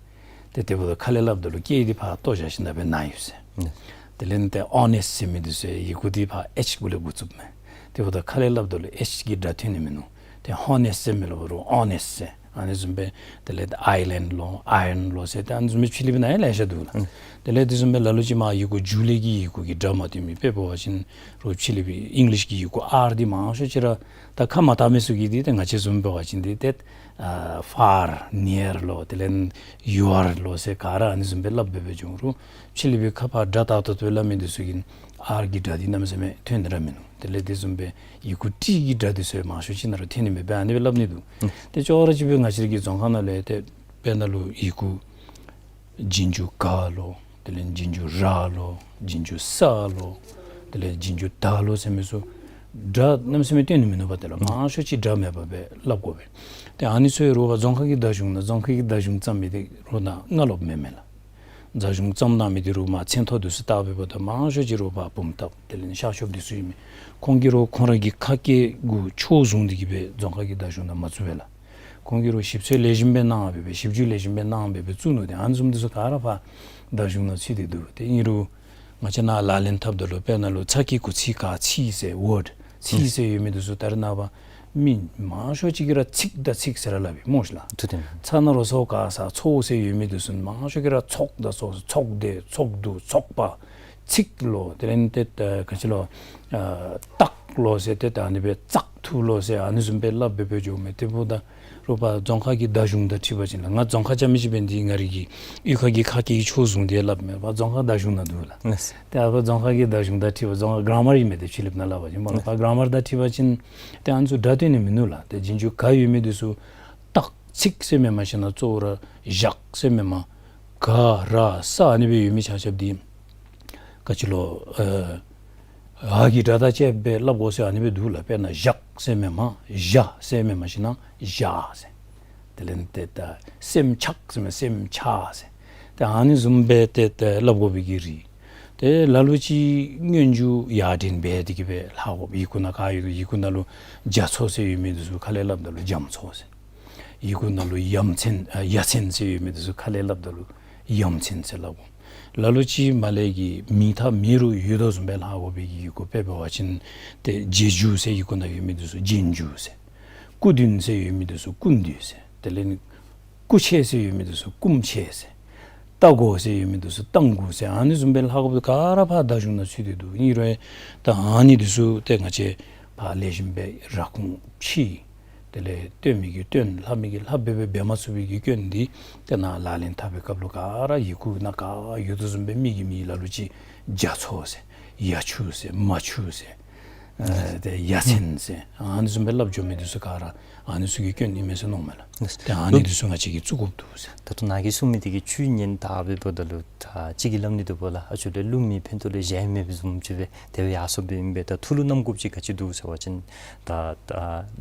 ཏེ་དེ་འབདཝ་ད་ཁ་ལས་སླབ་ད་ལུ་ཀེ་འདི་ཕར་བཏོག་བཞག་ཞིནམ་ལས་ནཱ་ཡོད་ཟེར། ཨུམ། དེ་ལས་ཏེ་ཨོ་ནེསི་ཟེར་མི་འདི་ཚུ་ཡི་གུ་འདི་ཕར་ཨེཆ་གུ་ལས་འགོ་བཙུགསཔ་མས། དེ་འབདཝ་ད་ཁ་ལས་སླབ་ད་ལུ་ཨེཆ་གི་སྒྲ་ཐོན་ནི་མིན་ནུག། ཏེ་ཧོ་ནེསི་ཟེར་མི་ལུ་རོགས་ཨོ་ནེསི་ཟེར། ཨ་ནི་བཟུམ་སྦེ་དེ་ལས་ཨའི་ལེནཌ་ལོ་ཨའི་རཱན་ལོ་ཟེར་ཏེ་ཨ་ནི་བཟུམ་སྦེ་ཕྱི་གླིང་པའི་ནང་ཡང་ལེ་ཤ་འདུག་ལགས། ཨུམ། དེ་ལས་དེ་བཟུམ་སྦེ་ལ་ལུ་ཅིག་མར་ཡི་གུ་འཇུག་ལས་ཀྱི་ཡི་གུ་གི་སྒྲ་མ་སྟོན་མི། དཔེ་འབད་བ་ཅིན་རོགས་ཕྱི་གླིང་པའི་ཨིང་ལིཤ་གི་ཡི་གུ་ཨར་འདི་མང་ཤོས་ཅིག་ར་ད་ཁ་མ་བཏགས་མི་ཚུ་གིས་འདི་ཏེ་ང་བཅས་བཟུམ་འབད་བ་ཅིན་འདི་ཏེ་ཨ་ཕཱར་ནིའར་ལོ་དེ་ལས་ཡུ་ཨར་ལོ་ཟེར་ག་ར་ཨ་ནི་བཟུམ་སྦེ་སླབ་སྦེ་སྦེ་འབྱུང་རུང་ཕྱི་གླིང་པའི་ཁ་ཕར་སྒྲ་ཏག་ཏག་ཏུ་སླབ་མི་འདི་ཚུ་གིས་ཨར་གྱི་སྒྲ་འདི་གནམ་མེད་ས་མེད་ཐོན་ནི་ར་མིན་ནུག། དེ་ལས་དེ་བཟུམ་སྦེ་ཡི་གུ་ཊི་གི་སྒྲ་འདི་ཚུ་མང་ཤོས་ཅིག་ནང་ར་ཐོན་ནི་མས་སྦེ་ཨ་ནི་སྦེ་སླབ་ནི་འདུག། ཨུམ། ཏེ་ཅོག་ར་གཅིག་སྦེ་ང་བཅས་ར་གི་རྫོང་ཁ་ནང་ལས་ཏེ་དཔེར་ན་ལུ་ཡི་གུ་རྗེས་འཇུག་ག་ལོ། དེ་ལས་རྗེས་འཇུག་ར་ལོ། རྗེས་འཇུག་ས་ལོ། དེ་ལས་རྗེས་འཇུག་ད་ལོ་ཟེར་མི་ཚུ་སྒྲ་གནམ་མེད་ས་མེད་སྟོན་ནི་མིན་ནུག་པ། དེ་ལུ་མང་ཤོས་ཅིག་སྒྲ་མེད་པར་སྦེ་སླབ་དགོ་པས། ཏེ་ཨ་ནི་ཚུ་ཡང་རོགས་ཕར་རྫོང་ཁ་གི་བརྡ་གཞུང་ནང་རྫོང་ཁ་གི་བརྡ་གཞུང་བརྩམ་མི་འདི་རོགས་ནཱ་སྔ་ལོགཔ་མེན་མས་ལགས། བརྡ་གཞུང་བརྩམ་གནང་མི་འདི་རོགས་མར་མཚན་ཐོ་འདི་ཚུ་བལྟ་བའི་བར་ད་མང་ཤོས་ཅིག་རོགས་ཕར་བུམ་ཐང་དེ་ལས་ཤར་ཕྱོགསཔ་འདི་ཚུ་ཨིན་མས། ཁོང་གིས་རོགས་ཁོང་ར་གི་ཁ་སྐད་གུ་ཕྱོགས་བཟུང་སྟེ་གི་སྦེ་རྫོང་ཁ་གི་བརྡ་གཞུང་ནང་མ་བཙུགས་པས་ལགས། ཁོང་གིས་རོགས་ཞིབ་འཚོལ་ལེགས་ཤོམ་སྦེ་གནང་སྦེ་སྦེ་ཞིབ་འཇུག་ལེགས་ཤོམ་སྦེ་གནང་སྦེ་སྦེ་བཙུགས་ནུག། ཏེ་ཨ་ནི་བཟུམ་འདི་ཚུ་ག་ར་ཕར་བརྡ་གཞུང་ནང་ཚུད་དེ་འདུག། ཏེ་ཨིན་རུང་ང་བཅས་ནཱ་ལག་ལེན་འཐབ་ད་ལུ་དཔེར་ན་ལུ་ཚ་གི་གུ་ཚི་ག་ཚི་ཟེར་ཝརཌ་ཚི་ཟེར་ཡོད་མི་འདི་ཚུ་ད་རེས་ནངས་པ་མི་མང་ཤོས་ཅིག་གིས་ར་ཚིག་དང་ཚིག་ཟེར་ར་སླབ་པས་སྨོ་ཤི་ལགས། ཚ་ན་རོ་སོ་ག་ས་ཚོགས་ཟེར་ཡོད་མི་འདི་ཚུ་མང་ཤོས་ཀྱིས་ར་ཚོགས་དང་ཚོགས་ཚོགས་སྡེ་ཚོགས་འདུ་ཚོགས་པ་ཚིག་ལོ། དེ་ལས་ཏེ་ཨ་ག་ཅི་ལོ་ཨ་བཏགས་ལོ་ཟེར་ཏེ་ད་ཨ་ནི་སྦེ་བཙག་འཐུ་ལོ་ཟེར་ཨ་ནི་བཟུམ་སྦེ་སླབ་སྦེ་སྦེ་འགྱོཝ་མས། དེ་འབདཝ་ད་རོགས་ཕར་རྫོང་ཁ་གི་བརྡ་གཞུང་དང་འཁྲིལ་བ་ཅིན་ལགས། ང་རྫོང་ཁ་རྐྱངམ་ཅིག་འབད་ནི་འདི་ང་རའི་གི་གཡུས་ཁ་གི་ཁ་སྐད་ཀྱི་ཕྱོགས་བཟུང་སྟེ་སླབ་མེན། ཕར་རྫོང་ཁ་བརྡ་གཞུང་ནང་འདུག་ལགས། ལགས། ཏེ་ཨ་ཕར་རྫོང་ཁ་གི་བརྡ་གཞུང་དང་འཁྲིལ་བ་རྫོང་ཁ་གྷ་ར་མར་ཨིན་མས། ཏེ་ཕྱི་གླིངཔ་ནང་སླབ་པ་ཅིན་སྨོ་ལགས། ལགས། ཕར་གྷ་ར་མར་དང་འཁྲིལ་བ་ཅིན་ཏེ་ཨ་ནི་ཚུ་སྒྲ་སྟོན་ནི་མིན་ནུག་ལགས། ཏེ་རྗེས་འཇུག་ག་ཡོད་མི་འདི་ཚུ་བཏགས་ཚིག་ཟེར་མེན། མ་གཞི་ནཱ་གཙོ་བོ་ར་བཞག་ཟེར་མེན། མར་ག་ར་ས་ཨ་ནི་སྦེ་ཡོད་མི་ཆ་ཁྱབ་འདི་ག་ཅི་ལོ་ཨ་འ་གི་སྒྲ་དང་བཅསཔ་སྦེ་སླབ་དགོ་ཟེར་ཨ་ནི་སྦེ་འདུག་ལགས། དཔེར་ན་བཞག་ཟེར་མེན། མར་བཞག་ཟེར་མེན། མ་གཞི་ནཱ་བཞག་ཟེར། དེ་ལས་ཏེ་ད་སེམས་ཆགས་ཟེར་མེན། སེམས་ཆགས་ཟེར། ཏེ་ཨ་ནི་བཟུམ་སྦེ་ཏེ་ཏེ་སླབ་དགོ་པའི་གི་རིགས། ཏེ་ལ་ལུ་ཅིག་སྔོན་འཇུག་ཡ་འདྲེན་འབད་དེ་གི་སྦེ་ལྷག་དགོ་པས། ཡི་གུ་ནང་ག་ཡོད་དོ། ཡི་གུ་ནང་ལུ་རྒྱ་མཚོ་ཟེར་ཡོད་མི་འདི་ཚུ་ཁ་ལས་སླབ་ད་ལུ་རྒྱ་མཚོ་ཟེར། ཡི་གུ་ནང་ལུ་ཡ་མཚན་ཨ་ཡ་མཚན་ཟེར་ཡོད་མི་འདི་ཚུ་ཁ་ལས་སླབ་ད་ལུ་ཡ་མཚན་ཟེར་སླབ་དགོ། ལ་ལུ་ཅིག་མར་ལས་ཀྱི་མིང་མཐའ་མེད་རུང་ཡོད་དོ་བཟུམ་སྦེ་ལྷག་དགོ་པའི་གི་ཡི་གུ། དཔེ་འབད་བ་ཅིན་ཏེ་རྗེས་འཇུག་ཟེར་ཡི་གུ་ནང་ཡོད་མི་འདི་ཚུ་རྗེས་འཇུག་ཟེར། སྐུ་མདུན་ཟེར་ཡོད་མི་འདི་ཚུ་སྐུ་མདུན་ཟེར། དེ་ལས་ནི་སྐུ་མཆེད་ཟེར་ཡོད་མི་འདི་ཚུ་སྐུ་མཆེད་ཟེར། རྟ་མགོ་ཟེར་ཡོད་མི་འདི་ཚུ་རྟ་མགོ་ཟེར། ཨ་ནི་བཟུམ་སྦེ་ལྷག་དགོཔ་ག་ར་ཕར་བརྡ་གཞུང་ནང་ཚུད་དེ་འདུག། ཨིན་རུང་ད་ཨ་ནི་འདི་ཚུ་ཏེ་ང་བཅས་ཕར་ལེགས་ཤོམ་སྦེ་ར་ཁུངས་ཕྱེ། དེ་ལས་སྟོན་མི་གིས་སྟོན། ལྷབ་མི་གིས་ལྷབ་སྦེ་སྦེ་འབད་མ་ཚུགས་པའི་གི་སྐྱོན་འདི་ཏེ་ནཱ་ལག་ལེན་འཐབ་པའི་སྐབས་ལུ་ག་ར་ཡི་གུ་ནང་ག་ཡོད་དོ་བཟུམ་སྦེ་མི་གིས་མི་ལ་ལུ་ཅིག་རྒྱ་མཚོ་ཟེར། ཡ་ཆུ་ཟེར། མ་ཆུ་ཟེར། ཨ་ཏེ་ཡ་མཚན་ཟེར། ཨ་ནི་བཟུམ་སྦེ་སླབ་འགྱོ་མི་འདི་ཚུ་ག་ར་ཨ་ནི་ཚུ་གི་སྐྱོན་ཨིན་མས་ཟེར་མནོཝ་མས་ལགས། ཏེ་ཨ་ནི་འདི་ཚུ་ང་བཅས་ཀྱིས་བཙུགས་དགོཔ་འདུག་ཟེར། ད་ལྟོ་ནཱ་གིས་གསུངས་མི་འདི་གི་བཅུད་ཉན་ད་འབདཝ་ད་ལུ་ད་གཅིག་གིས་སླབ་ནི་འདུག་པ་ལགས། ཨ་ཇོ་ལས་བསླུ་མེད་ཕན་ཐོགས་ལས་གཞན་མེད་བཟུམ་ཅིག་སྦེ་དེ་སྦེ་ཡར་སོཔ་ཨིན་པས། ད་ཐུགས་ལུ་བསྣམ་དགོཔ་ཅིག་ག་ཅི་འདུག་ཟེར་བ་ཅིན་ད་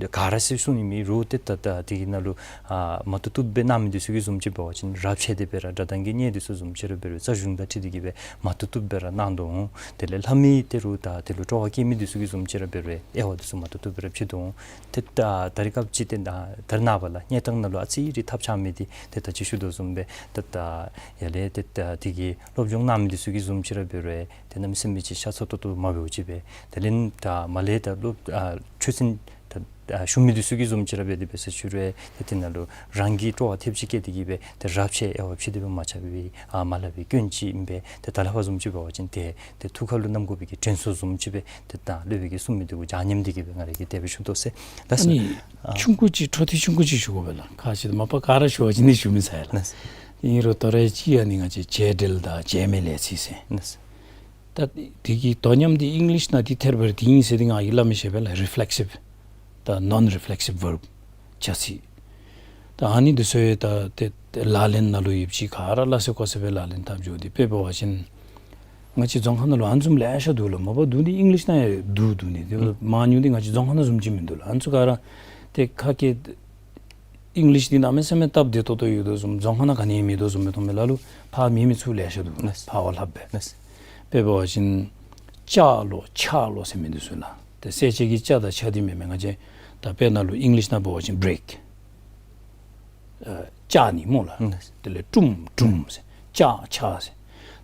ད་ག་ར་ཟེར་གསུང་ནི་མེད་རུང་ཏེ་ད་ད་དེ་གི་ནང་ལུ་ཨ་མ་བཏུབ་བཏུབ་སྦེ་གནང་མི་འདི་ཚུ་གིས་བཟུམ་ཅིག་འབད་བ་ཅིན་རབས་ཆད་དེ་སྦེ་ར་སྒྲ་གདངས་ཀྱི་གནད་འདི་ཚུ་བཟུམ་ཅིག་ར་འབད་རུང་རྩ་གཞུང་དང་འཁྲིལ་ཏེ་གི་སྦེ་མ་བཏུབ་བཏུབ་སྦེ་ར་གནང་དོ་འོང་། དེ་ལས་ལྷབ་མི་འདི་རུང་ད་དེ་ལུ་སྤྲོ་བ་བསྐྱེད་མི་འདི་ཚུ་གིས་བཟུམ་ཅིག་ར་འབད་རུང་དབྱེ་བ་འདི་ཚུ་མ་བཏུབ་བཏུབ་སྦེ་ར་ཕྱེ་དོ་འོང་། ཏེ་ད་ད་རེས་སྐབས་ཅིག་ཏེ་ད་ད་རེས་ནངས་པ་ལགས་གནས་སྟངས་ནང་ལུ་ཨ་ཙི་རེ་ཐབས་ཆག་མི་འདི་ཏེ་ད་ཅི་ཞུ་དོ་བཟུམ་སྦེ་ཏེ་ད་ཡར་ལས་ཏེ་ད་དེ་གི་སློབ་སྦྱོང་གནང་མི་འདི་ཚུ་གིས་བཟུམ་ཅིག་ར་འབད་རུང་ཏེ་གནམ་མེད་ས་མེད་ཅིག་ཤ་ཚ་ཏོག་ཏོ་མ་འབདཝ་ཅིག་སྦེ། དེ་ལས་ད་མར་ལས་ད་སློབ་ཨ་ཆོས་ཚན་ད་ཨ་ཞུ་མི་འདི་ཚུ་གིས་བཟུམ་ཅིག་ར་འབད་དེ་འབད་ས་ཅིག་རུང་ཏེ་དེ་ནང་ལུ་རང་གིས་སྤྲོ་བ་ཐེབས་ཅིག་བསྐྱེད་དེ་གི་སྦེ་ཏེ་རབས་ཆད་དབྱེ་བ་ཕྱེ་སྟེ་སྦེ་མ་ཆ་བའི་ཨ་མ་སླབ་པའི་སྐྱོན་ཅིག་ཨིན་པས། ཏེ་ད་ལས་ཕར་བཟུམ་ཅིག་འབད་བ་ཅིན་ཏེ་ཏེ་ཐུགས་ཁ་ལུ་བསྣམ་དགོ་པའི་གི་དྲན་གསོ་བཟུམ་ཅིག་སྦེ་ཏེ་ད་སློབ་དཔོན་གྱིས་གསུངས་མི་འདི་གུ་ཆ་མཉམ་འདི་གིས་སྦེ་ང་ར་གིས་དེ་སྦེ་ཞུ་དོ་ཟེར། ལགས་སོ། ཨ་ནི་ཨ་ཆུང་ཀུ་ཅིག་འཕྲོ་མཐུད་ཆུང་ཀུ་ཅིག་ཞུ་དགོ་པས་ལགས། ཁ་ཅིག་མ་པ་ག་ར་ཞུ་བ་ཅིན་ནི་ཞུ་མི་ཚར་ཡ་ལགས། ལགས་སོ། ཨིན་རུང་དོ་རུང་ཅིག་ཨ་ནི་ང་བཅས་བྱེད་འབྲེལ་དང་བྱེད་མེད་ལས་ཚིག་ཟེར། ལགས་སོ། ད་དེ་གི་དོ་མཉམ་འདི་ཨིང་ལིཤ་ནང་འདི་ཐད་རི་བ་རི་འདི་ཨིན་ཟེར་འདི་ང་གིས་སླབ་མི་ཤེས་པས་ལགས། རི་ཕེ་ལེག་སིབ་དང་ནོན་རི་ཕེ་ལེག་སིབ་ཝརབ་བྱ་ཚིག། ད་ཨ་ནི་འདི་ཚུ་ཡང་ད་ཏེ་ ཏེ་ལག་ལེན་ནང་ལུ་ཡོདཔ་ཅིག་ག་ར་སླ་བསྲེ་ཀོ་བསྲེ་སྦེ་ལག་ལེན་འཐབ་འགྱོ་སྟེ་དཔེ་འབད་བ་ཅིན་ང་བཅས་རྫོང་ཁ་ནང་ལུ་ཨ་ནི་བཟུམ་ལེ་ཤ་འདུག་ལགས། མ་པ་འདུག་ནི་ཨིང་ལིཤ་ནང་ཡང་འདུག་འདུག་ནི། དེ་ཨུམ་མང་ཉུང་འདི་ང་བཅས་རྫོང་ཁ་ནང་བཟུམ་ཅིག་མིན་འདུག་ལགས། ཨ་ནི་ཚུ་ག་ར་ཏེ་ཁ་སྐད་ཨིང་ལིཤ་འདི་གནམ་མེད་ས་མེད་སྟབས་བདེ་ཏོག་ཏོ་ཡོད་དོ་བཟུམ་རྫོང་ཁ་ནང་ག་ནི་ཡང་མེད་དོ་བཟུམ་སྦེ་མཐོངམ་མས་ལགས། ལུ་ཕར་མེད་མི་ཚུ་ལེ་ཤ་འདུག་ལགས། ལགས། ཕར་ཕར་ལྷགཔ་སྦེ། ལགས། དཔེ་འབད་བ་ཅིན་ཅག་ལོ་ཆག་ལོ་ཟེར་མི་འདི་ཚུ་ལགས། ཏེ་གསལ་བྱེད་ཀྱི་ཅ་དང་ཆ་འདི་མེན་མས། ང་བཅས་ད་དཔེར་ན་ལུ་ཨིང་ལིཤ་ནང་འབད་བ་ཅིན་བྲེག་ཨ་བཅག་ནི་སྨོ་ལགས། ཨུམ། དེ་ལས་བཀྲུམ་བཀྲུམ་ཟེར། བཅག་ཆག་ཟེར།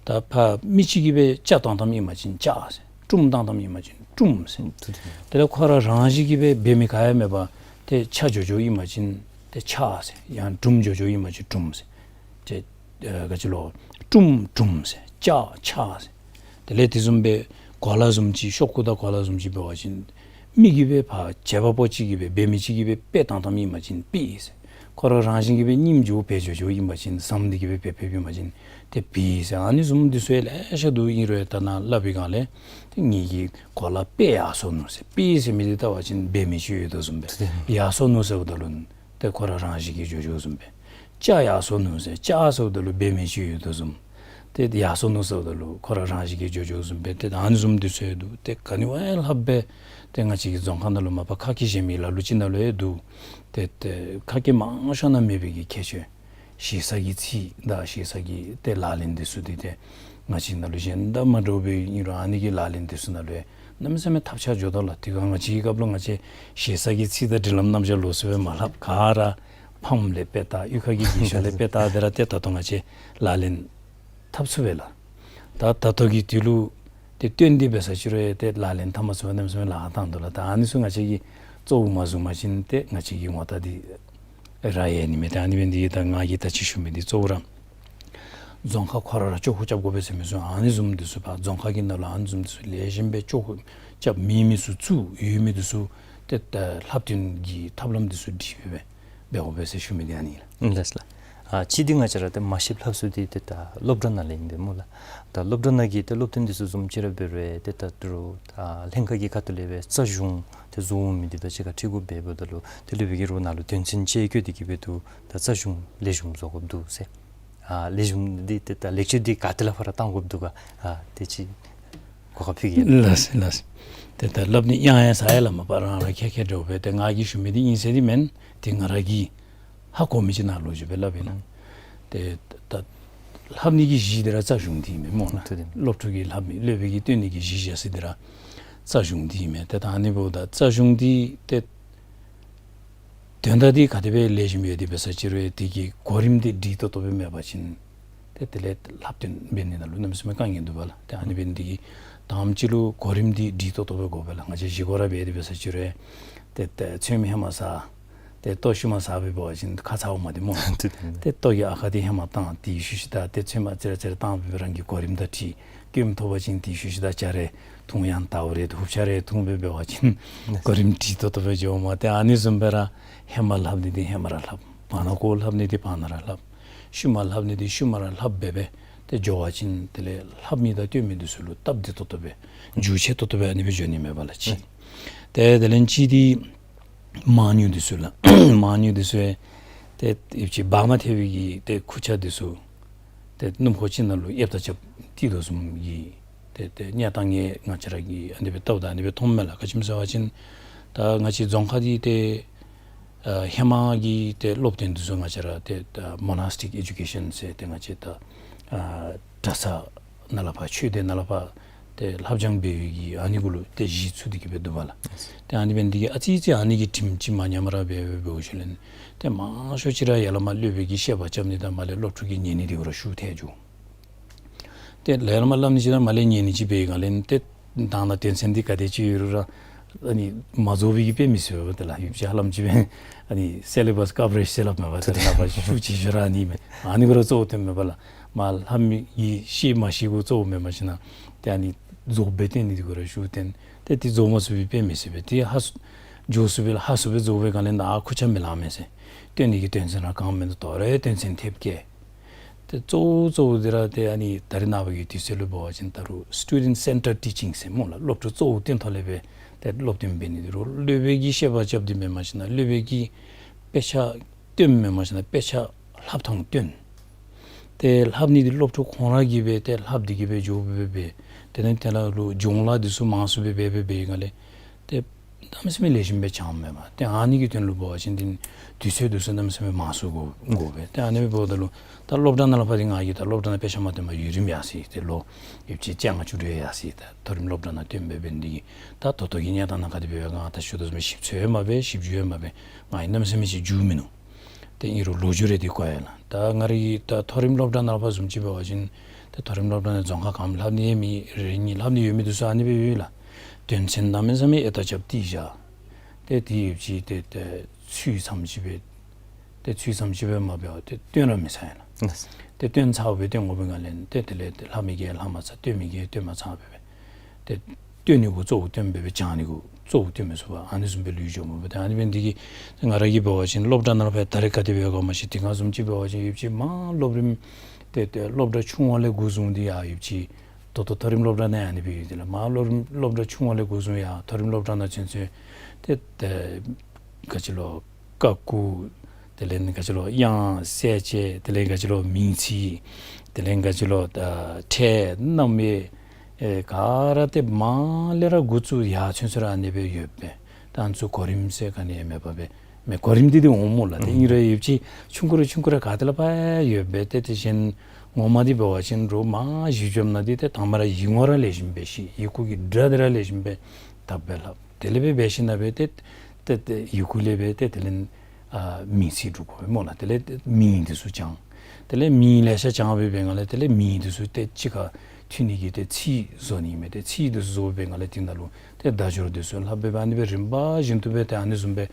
ད་ཕར་མི་གཅིག་གིས་སྦེ་བཅག་བཏང་བཏངམ་ཨིན་པ་ཅིན་བཅག་ཟེར། བཀྲུམ་བཏང་བཏངམ་ཨིན་པ་ཅིན་བཀྲུམ་ཟེར། ཨུམ། ཐུགས་རྗེ་ཆེ། དེ་ལས་ཁོ་ར་རང་བཞིན་གྱིས་སྦེ་འབད་མི་ག་ཡང་མེད་པར་ཏེ་ཆག་འགྱོ་འགྱོཝ་ཨིན་པ་ཅིན་ཏེ་ཆག་ཟེར། ཡང་བཀྲུམ་འགྱོ་འགྱོཝ་ཨིན་པ་ཅིན་བཀྲུམ་ཟེར། ཏེ་ཨ་ག་ཅི་ལོ། བཀྲུམ་བཀྲུམ་ཟེར། བཅག་ཆག་ཟེར། དེ་ལས་དེ་བཟུམ་སྦེ་གོ་ལ་བཟུམ་ཅིག་ཤོག་ཀུ་དང་གོ་ལ་བཟུམ་ཅིག་འབད་བ་ཅིན་མི་གིས་སྦེ་ཕར་བྱེད་པ་པོ་གཅིག་གིས་སྦེ་འབད་མི་གཅིག་གིས་སྦེ་ཕར་བཏང་བཏངམ་ཨིན་པ་ཅིན་ཕར་ཟེར། ཁོ་ར་རང་བཞིན་གྱིས་སྦེ་རྙིངམ་འགྱོ་འབད་འགྱོ་འགྱོཝ་ཨིན་པ་ཅིན་ཟམ་འདི་གིས་སྦེ་ཕར་ཕར་ཕར་ཨིན་པ་ཅིན་ཏེ་ཕར་ཟེར། ཨ་ནི་བཟུམ་འདི་ཚུ་ཡང་ལེ་ཤ་འདུག། ཨིན་རུང་ད་ནཱ་སླབ་པའི་སྒང་ལས་ཏེ་ངེ་གི་གོ་ལ་ཕར་ཡར་སོ་ནུག་ཟེར། ཕར་ཟེར་མི་འདི་བལྟ་བ་ཅིན་འབད་མི་ཅིག་ཡོད་དོ་བཟུམ་སྦེ། ཡར་སོ་ནུག་ཟེརཝ་ད་ལུ་ཏེ་ཁོ་ར་རང་བཞིན་གྱིས་འགྱོ་འགྱོཝ་བཟུམ་སྦེ། ཅ་ཡར་སོ་ནུག་ཟེར། ཅ་ཟེརཝ་ད་ལུ་འབད་མི་ཅིག་ཡོད་དོ་བཟུམ། ཏེ་ཡར་སོ་ནུག་ཟེརཝ་ད་ལུ་ཁོ་ར་རང་བཞིན་གྱིས་འགྱོ་འགྱོཝ་བཟུམ་སྦེ་ཏེ་ཨ་ནི་བཟུམ་འདི་ཚུ་ཡང་འདུག། ཏེ་ག་ནི་བ་ཡང་ལྷགཔ་སྦེ་ཏེ་ང་བཅས་ཀྱི་རྫོང་ཁ་ནང་ལུ་མ་པ་ཁ་སྐད་གཞན་མི་ལ་ལུ་ཅིག་ནང་ལུ་ཡང་འདུག། ཏེ་ཏེ་ཁ་སྐད་མང་ཤོས་ནང་མེད་པའི་གི་ཁྱད་ཆོས། ཞེ་ས་གི་ཚིག་དང་ཞེ་ས་གི་ཏེ་ལག་ལེན་འདི་ཚུ་འདི་ཏེ་ང་བཅས་ནང་ལུ་གཞན་དང་མ་འདྲཝ་སྦེ་ཨིན་རུང་ཨ་ནི་གི་ལག་ལེན་འདི་ཚུ་ནང་ལུ་ཡང་གནམ་མེད་ས་མེད་ཐབས་ཆག་འགྱོ་དོ་ལགས། དེ་སྒང་ང་བཅས་ཀྱི་སྐབས་ལུ་ང་བཅས་ཞེ་ས་གི་ཚིག་དང་སྒྲིག་ལམ་རྣམ་གཞག་ལོགས་སུ་སྦེ་མ་ལྷབ། ག་ར་ཕམ་ལས་དཔེ་ལྟ་གཡུས་ཁ་གི་རྒས་ཤོས་ལས་དཔེ་ལྟ་དེ་ར་ཏེ་ད་ལྟོ་ང་བཅས་ལག་ལེན་འཐབ་ཚུགས་པས་ལགས། ད་ད་ལྟོ་གི་དུས་ལུ་ཏེ་སྟོན་ཏེ་འབད་ས་ཅིག་རུང་ཡང་ཏེ་ལག་ལེན་འཐབ་མ་ཚུགས་པར་གནམ་མེད་ས་མེད་ལཱ་ཁག་བཏང་དོ་ལགས། ད་ཨ་ནི་ཚུ་ང་བཅས་ཀྱིས་གཙོ་བོ་མ་བཟུང་པ་ཅིན་ཏེ་ང་བཅས་ཀྱི་ངོ་རྟགས་འདི་ར་ཡལ་ནི་མས། ཏེ་ཨ་ནི་འབད་ནི་འདི་གིས་ད་ང་གིས་ད་ཅི་ཞུ་མི་འདི་གཙོ་བོ་ར་རྫོང་ཁག་ཁོ་ར་ར་ཅོག་ཁུ་རྐྱབ་དགོ་པས་ཟེར་མི་ཚུ་ཨ་ནི་བཟུམ་འདི་ཚུ་ཕར་རྫོང་ཁག་གི་ནང་ལུ་ཨ་ནི་བཟུམ་འདི་ཚུ་ལེགས་ཤོམ་སྦེ་ཅོག་ཁུ་རྐྱབ། མེད་མི་ཚུ་བཙུགས། ཡོད་མི་འདི་ཚུ་ཏེ་ད་ལྷབ་སྟོན་གྱི་ཐབས་ལམ་འདི་ཚུ་སྒྲིག་སྦེ་འབད་དགོ་པས་ཟེར་ཞུ་མི་འདི་ཨ་ནི་ལགས། ལགས་ལགས། ཨ་གཅིག་འདི་ང་བཅས་ར་ཏེ་མ་ཤེསཔ་ལྷབ་ས་འདི་ཏེ་ད་སློབ་གྲྭ་ནང་ལས་ཨིན་པས་སྨོ་ལགས། ད་སློབ་གྲྭ་ནང་གི་ཏེ་སློབ་སྟོན་འདི་ཚུ་བཟུམ་ཅིག་ར་འབད་རུང་ཏེ་ད་རུང་ད་ལྷན་ཁག་གི་ཁ་ཐུག་ལས་སྦེ་རྩ་གཞུང་ཏེ་བཟོ་འོང་མི་འདི་དང་གཅིག་ཁར་འཁྲིལ་དགོཔ་འབདཝ་ད་ལུ་ཏེ་སློབ་དཔོན་གྱིས་རོགས་ནཱ་ལུ་དོན་ཚན་ཅིག་བཀོད་དེ་གི་སྦེ་འདུག། ད་རྩ་གཞུང་ལེགས་ཤོམ་བཟོ་དགོཔ་འདུག་ཟེར། ཨ་ལེགས་ཤོམ་འདི་ཏེ་ད་ལེགས་བཅོས་འདི་ག་ཏེ་ལས་ཕར་བཏང་དགོཔ་འདུག་ག། ཨ་ཏེ་ཅིག་གོ་སྐབས་ཕུལ་གེ། ལགས་ལགས། ཏེ་ད་སླབ་ནི་ཡང་ཡང་ཟ་ཡི་ལགས། མ་པ་རང་རང་ཁྱད་ཁྱད་འདྲཝ་སྦེ་ཏེ་ང་གིས་ཞུ་མི་འདི་ཨིན་ཟེར་འདི་མེན། ཏེ་ང་ར་གིས་ཧ་གོ་མི་ཅིག་ནང་ལོགས་ཅིག་སྦེ་སླབ་ཨིན་ལགས། ཨུམ། ཏེ་ད་ལྷབ་ནི་གི་གཞི་འདི་ར་རྩ་གཞུང་འདི་ཨིན་མས་སྨོ་ལགས། ཏེ་ཏེ། སློབ་ཕྲུག་གིས་ལྷབ་ནི་སློབ་དཔོན་གྱིས་སྟོན་ནི་གི་གཞི་བཞག་ས་འདི་ར་རྩ་གཞུང་འདི་ཨིན་མས། ཏེ་ད་ཨ་ནི་འབདཝ་ད་རྩ་གཞུང་འདི་ཏེ་དོན་དག་འདི་ག་དེ་སྦེ་ལེགས་ཤོམ་ཡོད་དེ་འབད་ས་ཅིག་རུང་དེ་གི་གོ་རིམ་འདི་སྒྲིག་ཏོག་ཏོ་སྦེ་མེད་པ་ཅིན་ཏེ་དེ་ལས་ལྷབ་སྟོན་འབད་ནི་ནང་ལུ་གནམ་མེད་ས་མེད་དཀའ་ངལ་འདུག་པ་ལགས། ཏེ་ཨ་ནི་འབད་ནི་འདི་གིས་དང་པ་ཅིག་ལུ་གོ་རིམ་འདི་སྒྲིག་ཏོག་ཏོ་སྦེ་དགོ་པས་ལགས། ང་བཅས་གཞིས་ཁོག་ར་འབད་དེ་འབད་ས་ཅིག་རུང་ཏེ་ཏེ་ཚོདམ་ཧེ་མ་ཟ། ཏེ་ལྟོ་ཤུལ་མ་ཟ་སྦེ་འབད་བ་ཅིན་ཁ་ཚ་འོང་མས་ཏེ་སྨོ། ཏེ་ཏེ་ལྟོ་གི་ཨ་ཁ་འདི་ཧེ་མ་བཏང་། དེའི་ཤུལ་ཤུལ་ད་ཏེ་ཚོདམ་ཨ་ཙི་རེ་ཨ་ཙི་རེ་བཏང་སྦེ་རང་གི་གོ་རིམ་དང་འཁྲིལ། སྐྱེམས་ཐོབ་པ་ཅིན་དེའི་ཤུལ་ཤུལ་ད་ཇ་རེ་འཐུང་ཡང་ཏའུ་རེ་ཧུབ་ཆ་རེ་འཐུང་སྦེ་འབད་བ་ཅིན་གོ་རིམ་སྒྲིག་ཏོག་ཏོ་སྦེ་འགྱོཝ་མས། ཏེ་ཨ་ནི་བཟུམ་སྦེ་ར་ཧེ་མ་ལྷབ་ནི་འདི་ཧེ་མ་ར་ལྷབ། བར་ན་ཁོ་ལྷབ་ནི་འདི་བར་ན་ར་ལྷབ། ཤུལ་མ་ལྷབ་ནི་འདི་ཤུལ་མ་ར་ལྷབ་སྦེ་སྦེ་ཏེ་འགྱོ་བ་ཅིན་དེ་ལས་ལྷབ་མི་དང་སྟོན་མི་འདི་ཚུ་ལུ་སྟབས་བདེ་ཏོག་ཏོ་སྦེ་འགྱུར་ཆེ་ཏོག་ཏོ་སྦེ་ཨ་ནི་སྦེ་འགྱོ་ནི་མས་པ་ལགས། གཅིག། ཏེ་དེ་ལས་གཅིག་འདི་མང་ཉུང་འདི་ཚུ་ལགས། མང་ཉུང་འདི་ཚུ་ཡང་ཏེ་ཡོདཔ་ཅིག་འབག་མ་ཐེག་པའི་གི་ཏེ་ཁུར་ཆ་འདི་ཚུ་ཏེ་སྣུམ་འཁོར་ཅིག་ནང་ལུ་ཨེབ་དང་རྐྱབ་སྟེ་དོ་བཟུམ་གྱི་ཏེ་ཏེ་གནས་སྟངས་ང་བཅས་ར་གིས་ཨ་ནི་སྦེ་བལྟཝ་ད་ཨ་ནི་སྦེ་མཐོངམ་མས་ལགས། ག་ཅི་སྨོ་ཟེར་བ་ཅིན་ད་ང་བཅས་རྫོང་ཁག་འདི་ཏེ་ཨ་ཧེ་མ་གི་ཏེ་སློབ་སྟོན་འདི་ཚུ་ང་བཅས་ར་ཏེ་ད་མོ་ན་སི་ཊིག་ཨེ་ཌུ་ཀེ་ཤཱན་ཟེར་ཏེ་ང་བཅས་ད་ཨ་གྲྭ་ཚང་ནང་ལས་ཕར་ཆོས་སྡེ་ནང་ལས་ཕར་ཏེ་ལྷབ་སྦྱང་འབད་བའི་གི་ཨ་ནི་གུ་ལུ་ཏེ་གཞི་ཚུགས་ཏེ་གི་སྦེ་འདུག་པ་ལགས། ཏེ་ཨ་ནི་འབད་ནི་འདི་གིས་ཨ་ཙི་ཙི་ཨ་ནི་གི་ཁྲིམས་ཅིག་མ་ཉམས་ར་འབད་འབད་འབདཝ་ཞིནམ་ལས་ཏེ་མང་ཤོས་ཅིག་ར་ཡར་ལས་མར་སློབ་དཔོན་གྱིས་བཤད་པ་རྐྱབ་ནི་དང་མར་ལས་སློབ་ཕྲུག་གིས་ཉན་ནི་འདི་གུ་ར་ཤུགས་ཐལ་འགྱོ། ཏེ་ལས་ལས་མར་སླབ་ནི་ཅིག་དང་མར་ལས་ཉན་ནི་ཅིག་འབད་བའི་སྒང་ལས་ཏེ་ད་ནཱ་དོན་ཚན་འདི་ག་དེ་ཅིག་ཡོད་རུང་ར་ཨ་ནི་མ་རྫོགས་པའི་གི་དཔེ་མི་སྲིད་པས་ཏེ་ལགས། ཡོདཔ་ཅིག་ཧ་ལམ་ཅིག་འབད་ཨ་ནི་སི་ལེ་བཱས་ཀ་བ་རེཇ་ཟེར་སླབ་མས་པ། ཏེ་ནཱ་ཕར་ཤུགས་ཅིག་ཞུ་ར་ནི་མས། ཨ་ནི་གུ་ར་གཙོ་བོ་སྟོནམ་མས་པ་ལགས། མར་ལྷབ་མི་གིས་ཤེས་མ་ཤེས་གུ་གཙོ་བོ་མེན་པར་ཞིནམ་ལས་ཏེ་ཨ་ནི་རྫོགསཔ་སྦེ་སྟོན་ནི་འདི་གུ་ར་ཤུགས་བཏོན། ཏེ་འདི་རྫོགས་མ་ཚུགས་པའི་དཔེ་མི་སྲིད་པས། ཏེ་ཧ་སོ་མགྱོགས་སུ་སྦེ་ཧ་སོ་སྦེ་རྫོགས་པའི་སྒང་ལས་ནཱ་ཁུར་ཆ་མི་ལང་མས་ཟེར། སྟོན་ནི་གི་དོན་ཚན་ར་གང་མིན་འདུག། དོ་རུང་དོན་ཚན་ཐེབས་བཀལ། ཏེ་གཙོ་བོ་གཙོ་བོ་འདི་ར་ཏེ་ཨ་ནི་ད་རེས་ནངས་པ་གི་དུས་ཚོད་ལུ་འབད་བ་ཅིན་ད་རུང་སི་ཊུ་ཌེནཊ་སེན་ཊརཌ་ཊི་ཅིང་ཟེར་སྨོ་ལགས། སློབ་ཕྲུག་གཙོ་བོ་བཏོན་ཐོག་ལས་སྦེ་ཏེ་སློབ་སྟོན་འབད་ནི་འདི་རུང་སློབ་དཔོན་གྱིས་བཤད་པ་རྐྱབ་སྟེ་མེན་པར་ཞིནམ་ལས་སློབ་དཔོན་གྱིས་དཔེ་ཆ་སྟོནམ་མེན་པར་ཞིནམ་ལས་དཔེ་ཆ་ ལྷབ་ཐངས་སྟོན། ཏེ་ལྷབ་ནི་འདི་སློབ་ཕྲུག་ཁོང་ར་གིས་སྦེ་ཏེ་ལྷབ་སྟེ་གི་སྦེ་འགྱོ་སྦེ་སྦེ་སྦེ། དེ་ལས་དེ་ལས་ལུ་སྦྱོང་ལཱ་འདི་ཚུ་མང་སུ་སྦེ་འབད་འབད་འབད་ཡི་ག་ལས། ཏེ་གནམ་མེད་ས་མེད་ལེགས་ཤོམ་སྦེ་སྦྱངམ་མས་པ། ཏེ་ཨ་ནི་གི་དོན་ལུ་འབད་བ་ཅིན་འདི་དུས་ཚོད་འདི་ཚུ་གནམ་མེད་ས་མེད་མང་སུ་དགོ་དགོ་པས། ཏེ་ཨ་ནི་སྦེ་འབདཝ་ད་ལུ་ད་སློབ་གྲྭ་ནང་ལས་ཕར་འདི་ང་གིས་ད་སློབ་གྲྭ་ནང་དཔེ་ཆ་མ་སྟོནམ་ཡུན་རིངམོ་ཡར་སོ་ཡི། ཏེ་ལོ་ཡོད་ཅི་བཅོ་ལྔ་བཅུ་དྲུག་ཡར་སོ་ཡི། ད་མཐོ་རིམ་སློབ་གྲྭ་ནང་སྟོན་འབད་འབད་ནི་འདི་གིས་ད་ད་ལྟོ་གི་གནས་སྟངས་ནང་ག་དེ་སྦེ་ཡོད་ག་ང་ད་ཞུ་དོ་བཟུམ་སྦེ་ཞིབ་འཚོལ་ཡང་མ་འབད་ཞིབ་འཇུག་ཡང་མ་འབད། ང་གིས་གནམ་མེད་ས་མེད་ཅིག་འགྱོ་མིན་ནུག། ཏེ་ཨིན་རུང་ལོ་རྒྱུས་རེ་འདི་གོ་ཡི་ལགས། ད་ང་རའི་ད་མཐོ་རིམ་སློབ་གྲྭ་ནང་ལས་ཕར་བཟུམ་ཅིག་འབད་བ་ཅིན་ཏེ་མཐོ་རིམ་སློབ་གྲྭ་ནང་རྫོང་ཁ་གང་ལྷབ་ནི་ཡོད་མི་རེ་གཉིས་ལྷབ་ནི་ཡོད་མི་འདི་ཚུ་ཨ་ནི་སྦེ་ཡོད་ལགས། དོན་ཚན་གནམ་མེད་ས་མེད་ཨེ་ཏ་རྐྱབ་སྟེ་བཞག། ཏེ་དེ་ཡོད་ཅི་ཏེ་ཏེ་ཚུད་ཙམ་ཅིག་སྦེ་ཏེ་ཚུད་ཙམ་ཅིག་སྦེ་མ་འབད་བར་ཏེ་སྟོན་ར་མི་ཚར་ཡི་ལགས། ཏེ་སྟོན་ཚརཝ་སྦེ་སྟོན་དགོ་པའི་སྒང་ལས་ཏེ་དེ་ལས་ཏེ་ལྷབ་མི་གིས་ལྷབ་མ་ཚར། སྟོན་མི་གིས་སྟོན་མ་ཚར་སྦེ་སྦེ། ཏེ་སྟོན་ནི་གུ་གཙོ་བོ་སྟོན་སྦེ་སྦེ་སྦྱང་ནི་གུ་གཙོ་བོ་སྟོན་མི་ཚུགས་པར་ཨ་ནི་བཟུམ་སྦེ་ལུས་འགྱོཝ་མས་པ། ཏེ་ཨ་ནི་འབད་ནི་འདི་གིས་ང་ར་གིས་འབད་བ་ཅིན་སློབ་གྲྭ་ནང་ལས་ཕར་ད་རེས་ག་དེ་སྦེ་ཡོད་ག་མ་ཤེས། དེ་སྒང་བཟུམ་ཅིག་འབད་བ་ཅིན་ཡོད་ཅི་མར་སློབ་རིམ་ཏེ་ཏེ་སློབ་གྲྭ་ཆུང་བ་ལས་འགོ་བཟུང་སྟེ་ཡར་ཡོད་ཅི། ད་ལྟོ་མཐོ་རིམ་སློབ་གྲྭ་ནང་ཨ་ནི་སྦེ་ཡོད་དེ་ལགས། མར་སློབ་རིམ་སློབ་གྲྭ་ཆུང་བ་ལས་འགོ་བཟུང་ཡར་མཐོ་རིམ་སློབ་གྲྭ་ནང་ཚུན་ཚོད་ཏེ་ཏེ་ག་ཅི་ལོ་ཀ་ཁུ། དེ་ལས་ག་ཅི་ལོ་དབྱངས་གསལ་བྱེད། དེ་ལས་ག་ཅི་ལོ་མིང་ཚིག། དེ་ལས་ག་ཅི་ལོ་ཨ་ཕྲད་རྣམ་དབྱེ་ཨེ་ག་ར་ཏེ་མར་ལས་ར་འགོ་བཙུགས་ཡར་ཚུན་ཚོད་ར་ཨ་ནི་སྦེ་ཡོདཔ་མས། ད་ཨ་ནི་ཚུ་གོ་རིམ་ཟེར་ག་ནི་ཡང་མེད་པར་སྦེ་མེན། གོ་རིམ་འདི་འདི་འོང་སྨོ་ལགས། ཏེ་ཨིན་རུང་ཡོད་ཅི་ཆུང་ཀུ་རེ་ཆུང་ཀུ་རེ་ག་ཏེ་ལས་ཕར་ཡོདཔ་སྦེ་ཏེ་དེ་བཞིན་ངོ་མ་འདི་འབད་བ་ཅིན་རོགས་མར་གཞི་བཅོམ་ནི་འདི་ཏེ་དང་པ་ར་ཡིག་ངོ་ར་ལེགས་ཤོམ་སྦེ་ཤེས། ཡི་གུ་གི་སྒྲ་འདི་ར་ལེགས་ཤོམ་སྦེ་བཏབ་སྦེ་ལྷབ། དེ་ལས་སྦེ་འབད་ཞིནམ་ལས་སྦེ་ཏེ་ཏེ་ཏེ་ཡི་གུ་ལས་སྦེ་ཏེ་དེ་ལས་ཨ་མིང་ཚིག་སྒྲུབ་དགོ་པས་སྨོ་ལགས། དེ་ལས་ཏེ་མིང་འདི་ཚུ་སྦྱང་། དེ་ལས་མིང་ལེ་ཤ་སྦྱང་སྦེ་འབད་སྒང་ལས་དེ་ལས་མིང་འདི་ཚུ་ཏེ་གཅིག་ཁར་མཐུད་ནི་གི་ཏེ་ཚིག་བཟོ་ནི་མས། ཏེ་ཚིག་འདི་ཚུ་བཟོ་སྦེ་སྒང་ལས་དེ་ནང་ལུ་ཏེ་བརྡ་སྦྱོར་འདི་ཚུ་ལྷབ་སྦེ་སྦེ་ཨ་ནི་སྦེ་རིམ་པ་བཞིན་དུ་སྦེ་ཏེ་ཨ་ནི་བཟུམ་སྦེ་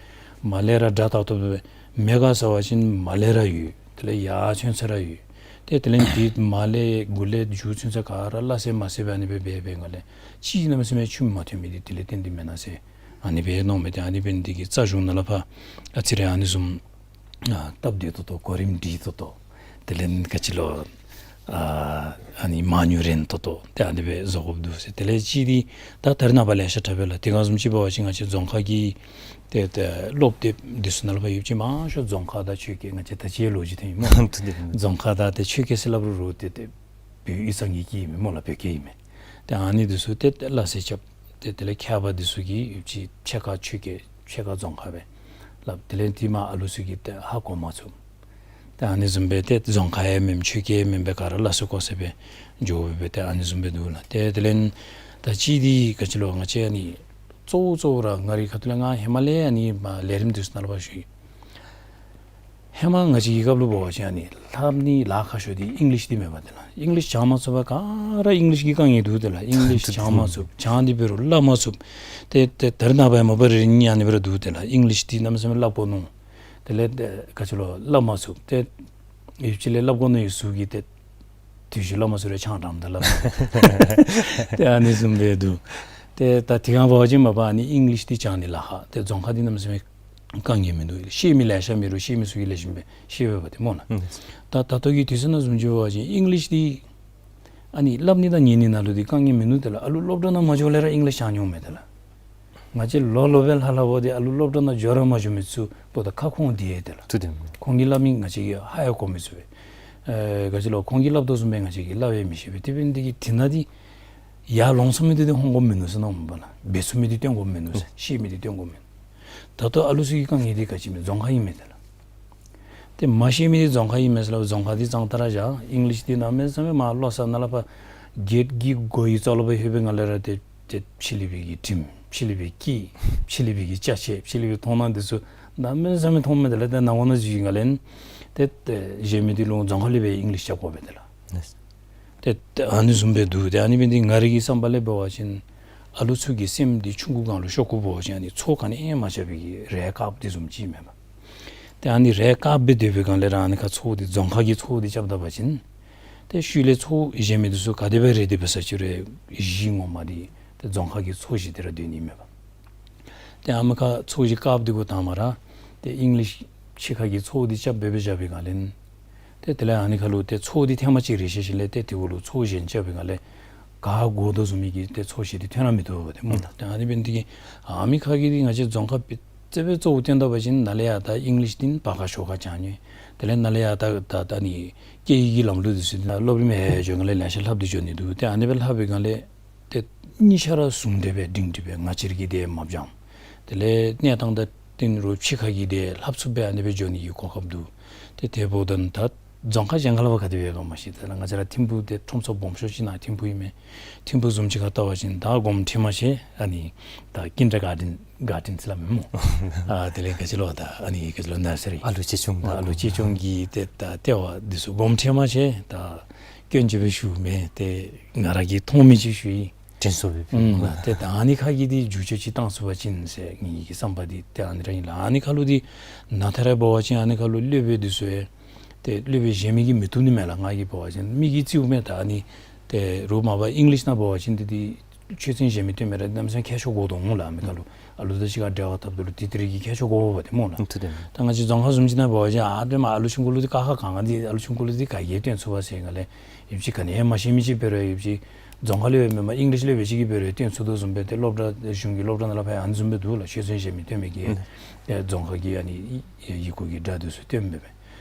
མར་ལས་ར་སྒྲ་ཏག་ཏོ་སྦེ་མེད་ག་ཟེར་བ་ཅིན་མར་ལས་ར་ཡོད། དེ་ལས་ཡར་ཚུན་ཚོད་ར་ཡོད། ཏེ་དེ་ལས་འདི་མར་ལས་མགུ་ལས་མཇུག་ཚུན་ཚོད་ག་ར་སླ་བསྲེ་མ་བསྲེ་སྦེ་ཨ་ནི་སྦེ་འབད་སྦེ་སྒང་ལས་གཅིག་གནམ་མེད་ས་མེད་ཆུ་མ་ཐོན་མི་འདི་དེ་ལས་བརྟེན་ཏེ་མེན་ན་ཟེར་ཨ་ནི་སྦེ་མནོཝ་མས། ཏེ་ཨ་ནི་འབད་ནི་འདི་གིས་རྩ་གཞུང་ནང་ལས་ཕར་ཨ་ཙི་རེ་ཨ་ནི་བཟུམ་ཨ་སྟབས་བདེ་ཏོག་ཏོ་གོ་རིམ་སྒྲིག་ཏོག་ཏོ་དེ་ལས་ག་ཅི་ལོ་ཨ་ཨ་ནི་མང་ཉུང་རན་ཏོག་ཏོ་ཏེ་ཨ་ནི་སྦེ་བཟོ་དགོཔ་འདུག་ཟེར། དེ་ལས་གཅིག་འདི་ད་ད་རེས་ནངས་པ་ལེ་ཤ་དྲག་པས་ལགས། དེ་སྒང་བཟུམ་ཅིག་འབད་བ་ཅིན་ང་བཅས་རྫོང་ཁ་གི་ཏེ་ཏེ་སློབ་དེབ་འདི་ཚུ་ནང་ལས་ཕར་ཡོད་ཅི་མང་ཤོས་རྫོང་ཁ་དང་ཆོས་སྐད། ང་བཅས་ད་ཅི་ལོ་རྒྱུས་ཐོན་ཡི་སྨོ། རྫོང་ཁ་དང་ཏེ་ཆོས་སྐད་ཟེར་སླབ་རུང་རུང་ཏེ་ཏེ་བོད་ཡིག་གཙང་གི་སྐད་ཨིན་མས་སྨོ་ལགས། བོད་སྐད་ཨིན་མས། ཏེ་ཨ་ནི་འདི་ཚུ་ཏེ་ཏེ་སླ་བསྲེ་རྐྱབ། ཏེ་དེ་ལས་མཁས་པ་འདི་ཚུ་གིས་ཡོད་ཅི་ཕྱེད་ཀ་ཆོས་སྐད་ཕྱེད་ཀ་རྫོང་ཁ་སྦེ་སླབ། དེ་ལས་དེ་མར་ཨ་ལུ་ཚུ་གིས་ཏེ་ཧ་གོ་མ་ཚུགས། ཏེ་ཨ་ནི་བཟུམ་སྦེ་ཏེ་རྫོང་ཁ་ཡང་མེན་ཆོས་སྐད་ཡང་མེན་སྦེ་ག་ར་སླ་བསྲེ་གོ་བསྲེ་སྦེ་འགྱོ་སྦེ་སྦེ་ཏེ་ཨ་ནི་བཟུམ་སྦེ་འདུག་ལགས། ཏེ་དེ་ལས་ད་གཅིག་འདི་ག་ཅི་ལོ་ང་བཅས་ཨ་ནི་གཙོ་བོ་གཙོ་བོ་ར་ང་རའི་ཁ་ཐུག་ལས་ང་ཧེ་མ་ལས་ཨ་ནི་མར་ལས་རིམ་འདི་ཚུ་ནང་ལས་ཕར་ཞུ་ཡི། ཧེ་མ་ང་བཅས་ཀྱི་སྐབས་ལུ་འབད་བ་ཅིན་ཨ་ནི་ལྷབ་ནི་ལཱ་ཁག་ཤོས་འདི་ཨིང་ལིཤ་འདི་མས་པ། ཏེ་ལགས་ཨིང་ལིཤ་སྦྱང་མ་ཚུགས་པར་ག་ར་ཨིང་ལིཤ་གི་དཀའ་ངལ་འདུག། ཏེ་ལགས་ཨིང་ལིཤ་སྦྱང་མ་ཚུགས། སྦྱང་སྟེ་འབད་རུང་སླབ་མ་ཚུགས། ཏེ་ཏེ་ད་རེས་ནངས་པ་ཡང་མ་པ་རེ་གཉིས་ཨ་ནི་སྦེ་ར་འདུག། ཏེ་ལགས་ཨིང་ལིཤ་འདི་གནམ་མེད་ས་མེད་སླབ་དགོ་མནོ། དེ་ལས་ཏེ་ག་ཅི་ལོ་སླབ་མ་ཚུགས། ཏེ་ཡུདཔ་ཅིག་ལས་སླབ་དགོ་མནོ་བའི་ཟུག་གིས་ཏེ་དུས་ཅི་སླབ་མ་ཚུགས་རུང་ཆང་འགྲམ་དུ་སླབ། ཏེ་ཨ་ནི་བཟུམ་སྦེ་འདུག། ཏེ་ད་དེ་སྒང་འབད་བ་ཅིན་མ་པ་ཨ་ནི་ཨིང་ལིཤ་འདི་སྦྱང་ནི་ལཱ་ཁག་ཏེ་རྫོང་ཁ་འདི་གནམ་མེད་ས་མེད་དཀའ་ངལ་མིན་འདུག། ཤེས་མི་ལེ་ཤ་མེད་རུང་ཤེས་མི་ཚུ་གིས་ལེགས་ཤོམ་སྦེ་ཤེས་པས་པ་ཏེ་སྨོ་ལགས། ཨུམ། ད་ད་ལྟོ་གི་དུས་ཚོད་ནང་བཟུམ་ཅིག་འབད་བ་ཅིན་ཨིང་ལིཤ་འདི་ཨ་ནི་སླབ་ནི་དང་ཉན་ནི་ནང་ལུ་འདི་དཀའ་ངལ་མིན་འདུག། ཏེ་ལགས་ཨ་ལུ་སློབ་གྲྭ་ནང་མ་འགྱོ་ལས་ར་ཨིང་ལིཤ་སྦྱང་མྱོང་མས། ཏེ་ལགས་ང་བཅས་ལོ་ལོ་སྦེ་ལྷབ་ལྷབ་འབདཝ་ད་ཨ་ལུ་སློབ་གྲྭ་ནང་འགྱོ་ར་མ་འགྱོ་མི་ཚུ་འབདཝ་ད་ཁ་སྐོང་སྟེ་ཡོད། ཏེ་ལགས་ཏེ་ཏེ་ཁོང་གིས་སླབ་མི་ང་བཅས་ཀྱིས་ཧ་ཡང་གོ་མི་ཚུགས་པས། ཨེ་ག་ཅི་ལོ་ཁོང་གིས་སླབ་དོ་བཟུམ་སྦེ་ང་བཅས་ཀྱིས་སླབ་ཡང་མི་ཤེས་པས། དེ་འབད་ནི་འདི་གིས་དེ་ནང་འདི་ཡར་ལོང་ཚུགས་མི་འདི་འདི་ཧོང་དགོཔ་མིན་ནུག་ཟེར་མནོཝ་མས་པ་ལགས། འབད་ཚུགས་མི་འདི་སྟོན་དགོཔ་མིན་ནུག་ཟེར། ཨུམ། ཤེས་མི་འདི་སྟོན་དགོཔ་མིན། ད་ལྟོ་ཨ་ལུ་ཚུ་གི་དཀའ་ངལ་འདི་ག་ཅི་མས། རྫོང་ཁ་ཨིན་མས། ཏེ་ལགས་ཏེ་མ་ཤེས་མི་འདི་རྫོང་ཁ་ཨིན་མས་ཟེར་སླབ། རྫོང་ཁ་འདི་གཙང་ཏ་ར་བཞག། ཨིང་ལིཤ་འདི་གནམ་མེད་ས་མེད་མར་བློ་གསར་ནང་ལས་ཕར་གེཊ་གི་སྒོ་གི་རྩ་ལུ་ཕར་ལྷོད་པའི་སྒང་ལས་ར་ཏེ་ཏེ་ཕྱི་གླིང་པའི་གི་དྲིམ་ཕྱི་གླིང་པའི་སྐད་ཕྱི་གླིང་པའི་གི་ཅ་ཆས་ཕྱི་གླིང་པའི་མཐོང་སྣང་འདི་ཚུ་གནམ་མེད་ས་མེད་མཐོངམ་མས། ཏེ་ལགས་ཏེ་ནང་འོག་ནང་འཛུལ་བའི་སྒང་ལས་ཏེ་ཏེ་གཞན་མི་འདི་ལུ་རྫོང་ཁ་ལས་སྦེ་ཨིང་ལིཤ་རྐྱབ་དགོ་པས། ཏེ་ལགས། ཏེ་ཏེ་ཨ་ནི་བཟུམ་སྦེ་འདུག། ཏེ་ཨ་ནི་འབད་ནི་འདི་ང་རའི་གི་བསམ་པ་ལས་འབད་བ་ཅིན་ཨ་ལུ་ཚུ་གི་སེམས་འདི་ཆུང་ཀུ་སྒང་ལུ་ཤོར་ཀུ་འབད་བ་ཅིན་ཨ་ནི་ཚོགས་ག་ནི་ཡང་མ་རྐྱབ་པའི་གི་རས་དཀརཔོ་འདི་བཟུམ་ཅིག་མས་པ། ཏེ་ཨ་ནི་རས་དཀརཔོ་སྦེ་སྡོད་པའི་སྒང་ལས་ར་ཨ་ནི་ཁར་ཚོགས་འདི་རྫོང་ཁ་གི་ཚོགས་འདི་རྐྱབ་ད་པ་ཅིན་ཏེ་ཤུལ་ལས་ཚོགས་གཞན་མི་འདི་ཚུ་ག་དེ་སྦེ་རེ་འདོད་འབད་ས་ཅི་རུང་གཞི་ངོ་མ་འདི་ཏེ་རྫོང་ཁ་གི་ཚོགས་གཞི་འདི་ར་སྡོད་ནི་མས་པ། ཏེ་ཨ་མི་ཁར་ཚོགས་གཞི་དཀརཔོ་འདི་གུ་དང་པ་ར་ཏེ་ཨིང་ལིཤ་ཕྱི་ཁ་གི་ཚོགས་འདི་རྐྱབ་སྦེ་སྦེ་བཞག་པའི་སྒང་ལས་ཏེ་དེ་ལས་ཨ་ནི་ཁ་ལུ་ཏེ་ཚོགས་འདི་ཐེངས་མ་གཅིག་རེ་བཤལ་ཞིནམ་ལས་ཏེ་དེ་གུ་ལུ་ཚོགས་གཞན་རྐྱབ་པའི་སྒང་ལས་ག་དགོ་དོ་བཟུམ་མའི་གི་ཏེ་ཚོགས་གཞི་འདི་ཐོན་ར་མི་བཏུབ་པས་ཏེ་སྨོ། ཨུམ། ཏེ་ཨ་ནི་འབད་ནི་འདི་གིས་ཨ་མི་ཁ་གི་འདི་ང་བཅས་རྫོང་ཁ་པེ་ཙེ་སྦེ་གཙོ་བོ་བཏོན་ད་པ་ཅིན་ནཱ་ལས་ཡར་ད་ཨིང་ལིཤ་འདི་ཕར་ཁར་ཤོར་ཁར་སྦྱང་ནི། དེ་ལས་ནཱ་ལས་ཡར་ད་ད་ད་ནི་སྐད་ཡིག་གི་ལམ་ལུགས་འདི་ཚུ་སློབ་རིམ་ཧེ་འགྱོ་སྒང་ལས་ལེ་ཤ་ལྷབ་སྟེ་འགྱོ་ནི་འདུག། ཏེ་ཨ་ནི་སྦེ་ལྷབ་པའི་སྒང་ལས་ཏེ་གཉིས་ཆ་ར་བཟུང་སྟེ་སྦེ་སྒྲིང་སྒྲི་སྦེ་ང་བཅས་ར་གིས་དེ་མ་སྦྱངམ། དེ་ལས་གནས་སྟངས་དང་བསྟུན་རོགས་ཕྱི་ཁ་གི་དེ་ལྷབ་ཚུགསཔ་སྦེ་ཨ་ནི་སྦེ་འགྱོ་ནི་གི་གོ་སྐབས་འདུག། ཏེ་དེ་འབདཝ་ད་ད་རྫོང་ཁག་གཞན་ཁ་ལུ་ཕར་ག་དེ་སྦེ་ཡོད་ག་མ་ཤེས། ད་ང་བཅས་ར་ཐིམ་ཕུག་དེ་ཁྲོམ་ཚོགས་སྦོམ་ཤོས་ཅིག་ནཱ་ཐིམ་ཕུག་ཨིན་མས། ཐིམ་ཕུག་བཟུམ་ཅིག་ཁར་བལྟ་བ་ཅིན་ད་སྒོམ་ཁྲིད་མ་ཤེས། ཨ་ནི་ད་ཀིན་ཌར་གཱར་ཌེན་གཱར་ཌེན་ཟེར་སླབ་མས་སྨོ། ཨ་དེ་ལས་ག་ཅི་ལོ་ད་ཨ་ནི་ག་ཅི་ལོ་ནར་སི་རི། ཨ་ལུ་ཅིག་ཆུང་ཀུ། ཨ་ལུ་ཅིག་ཆུང་ཀུ་གི་ཏེ་ད་ལྟེ་བ་འདི་ཚུ་སྒོམ་ཁྲིད་མ་ཤེས། ད་སྐྱོན་ཅིག་སྦེ་ཞུཝ་མེན། ཏེ་ང་ར་གིས་མཐོང་མི་ཅིག་ཞུ་ཡི། དྲན་གསོ་སྦེ་ཕུལ། ཨུམ་ལགས། ཏེ་ད་ཨ་ནི་ཁ་གི་འདི་འགྱུར་བཅོས་ཅིག་བཏང་ཚུགས་པ་ཅིན་ཟེར་ངེ་གི་བསམ་པ་འདི་ཏེ་ཨ་ནི་ར་ཨིན་ལགས། ཨ་ནི་ཁ་ལུ་འདི་ནཱ་ཐད་ར་འབད་བ་ཅིན་ཨ་ནི་ཁ་ལུ་སློབ་དཔོན་འདི་ཚུ་ཡང་ཏེ་སློབ་དཔོན་གཞན་མི་གིས་མི་བཏུབ་ནི་མས་ལགས། ང་གིས་འབད་བ་ཅིན་མིག་གིས་རྩིཝ་མས། ད་ཨ་ནི་ཏེ་རོགས་མ་པ་ཨིང་ལིཤ་ནང་འབད་བ་ཅིན་འདི་འདི་ཆོས་ཚན་གཞན་མི་སྟོན་མི་ར་གནམ་མེད་ས་མེད་ཁྱད་མཆོག་དགོ་དོ་འོང་ལགས། ཨ་ནི་ཁ་ལུ་ཨ་ལུ་དང་གཅིག་ཁར་འབྲེལ་བ་འཐབ་དོ་ལུ་དེ་དེ་རིགས་ཀྱི་ཁྱད་མཆོག་དགོ་པས་ཏེ་སྨོ་ལགས། ཨུམ་ཐུགས་བདེན། ད་ང་བཅས་རྫོང་ཁག་བཟུམ་ཅིག་ནང་འབད་བ་ཅིན་ཨ་དེ་མ་ཨ་ལུ་ཆུང་ཀུ་ལུ་འདི་ཀ་ཁ་ག་ང་འདི་ཨ་ལུ་ཆུང་ཀུ་ལུ་འདི་ག་གིས་སྟོན་ཚུགས་པ་ཟེར་སྒང་ལས་ཡོདཔ་ཅིག་ག་ནི་ཡང་མ་ཤེས་མི་ཅིག་འབད་རུང་ཡོདཔ་ཅིག་རྫོང་ཁ་ལས་འབད་མེན་པར་ཨིང་ལིཤ་ལས་འབད་ཅིག་གིས་འབད་རུང་སྟོན་ཚུགས་དོ་བཟུམ་སྦེ་ཏེ་སློབ་གྲྭ་གཞུང་གི་སློབ་གྲྭ་ནང་ལུ་ཕར་ཨ་ནི་བཟུམ་སྦེ་འདུག་ལགས། ཆོས་ཚན་གཞན་མི་སྟོན་མི་གིས་ཨེ་རྫོང་ཁ་གི་ཨ་ནི་ཡི་གུ་གི་སྒྲ་འདི་ཚུ་སྟོན་འབད་མས།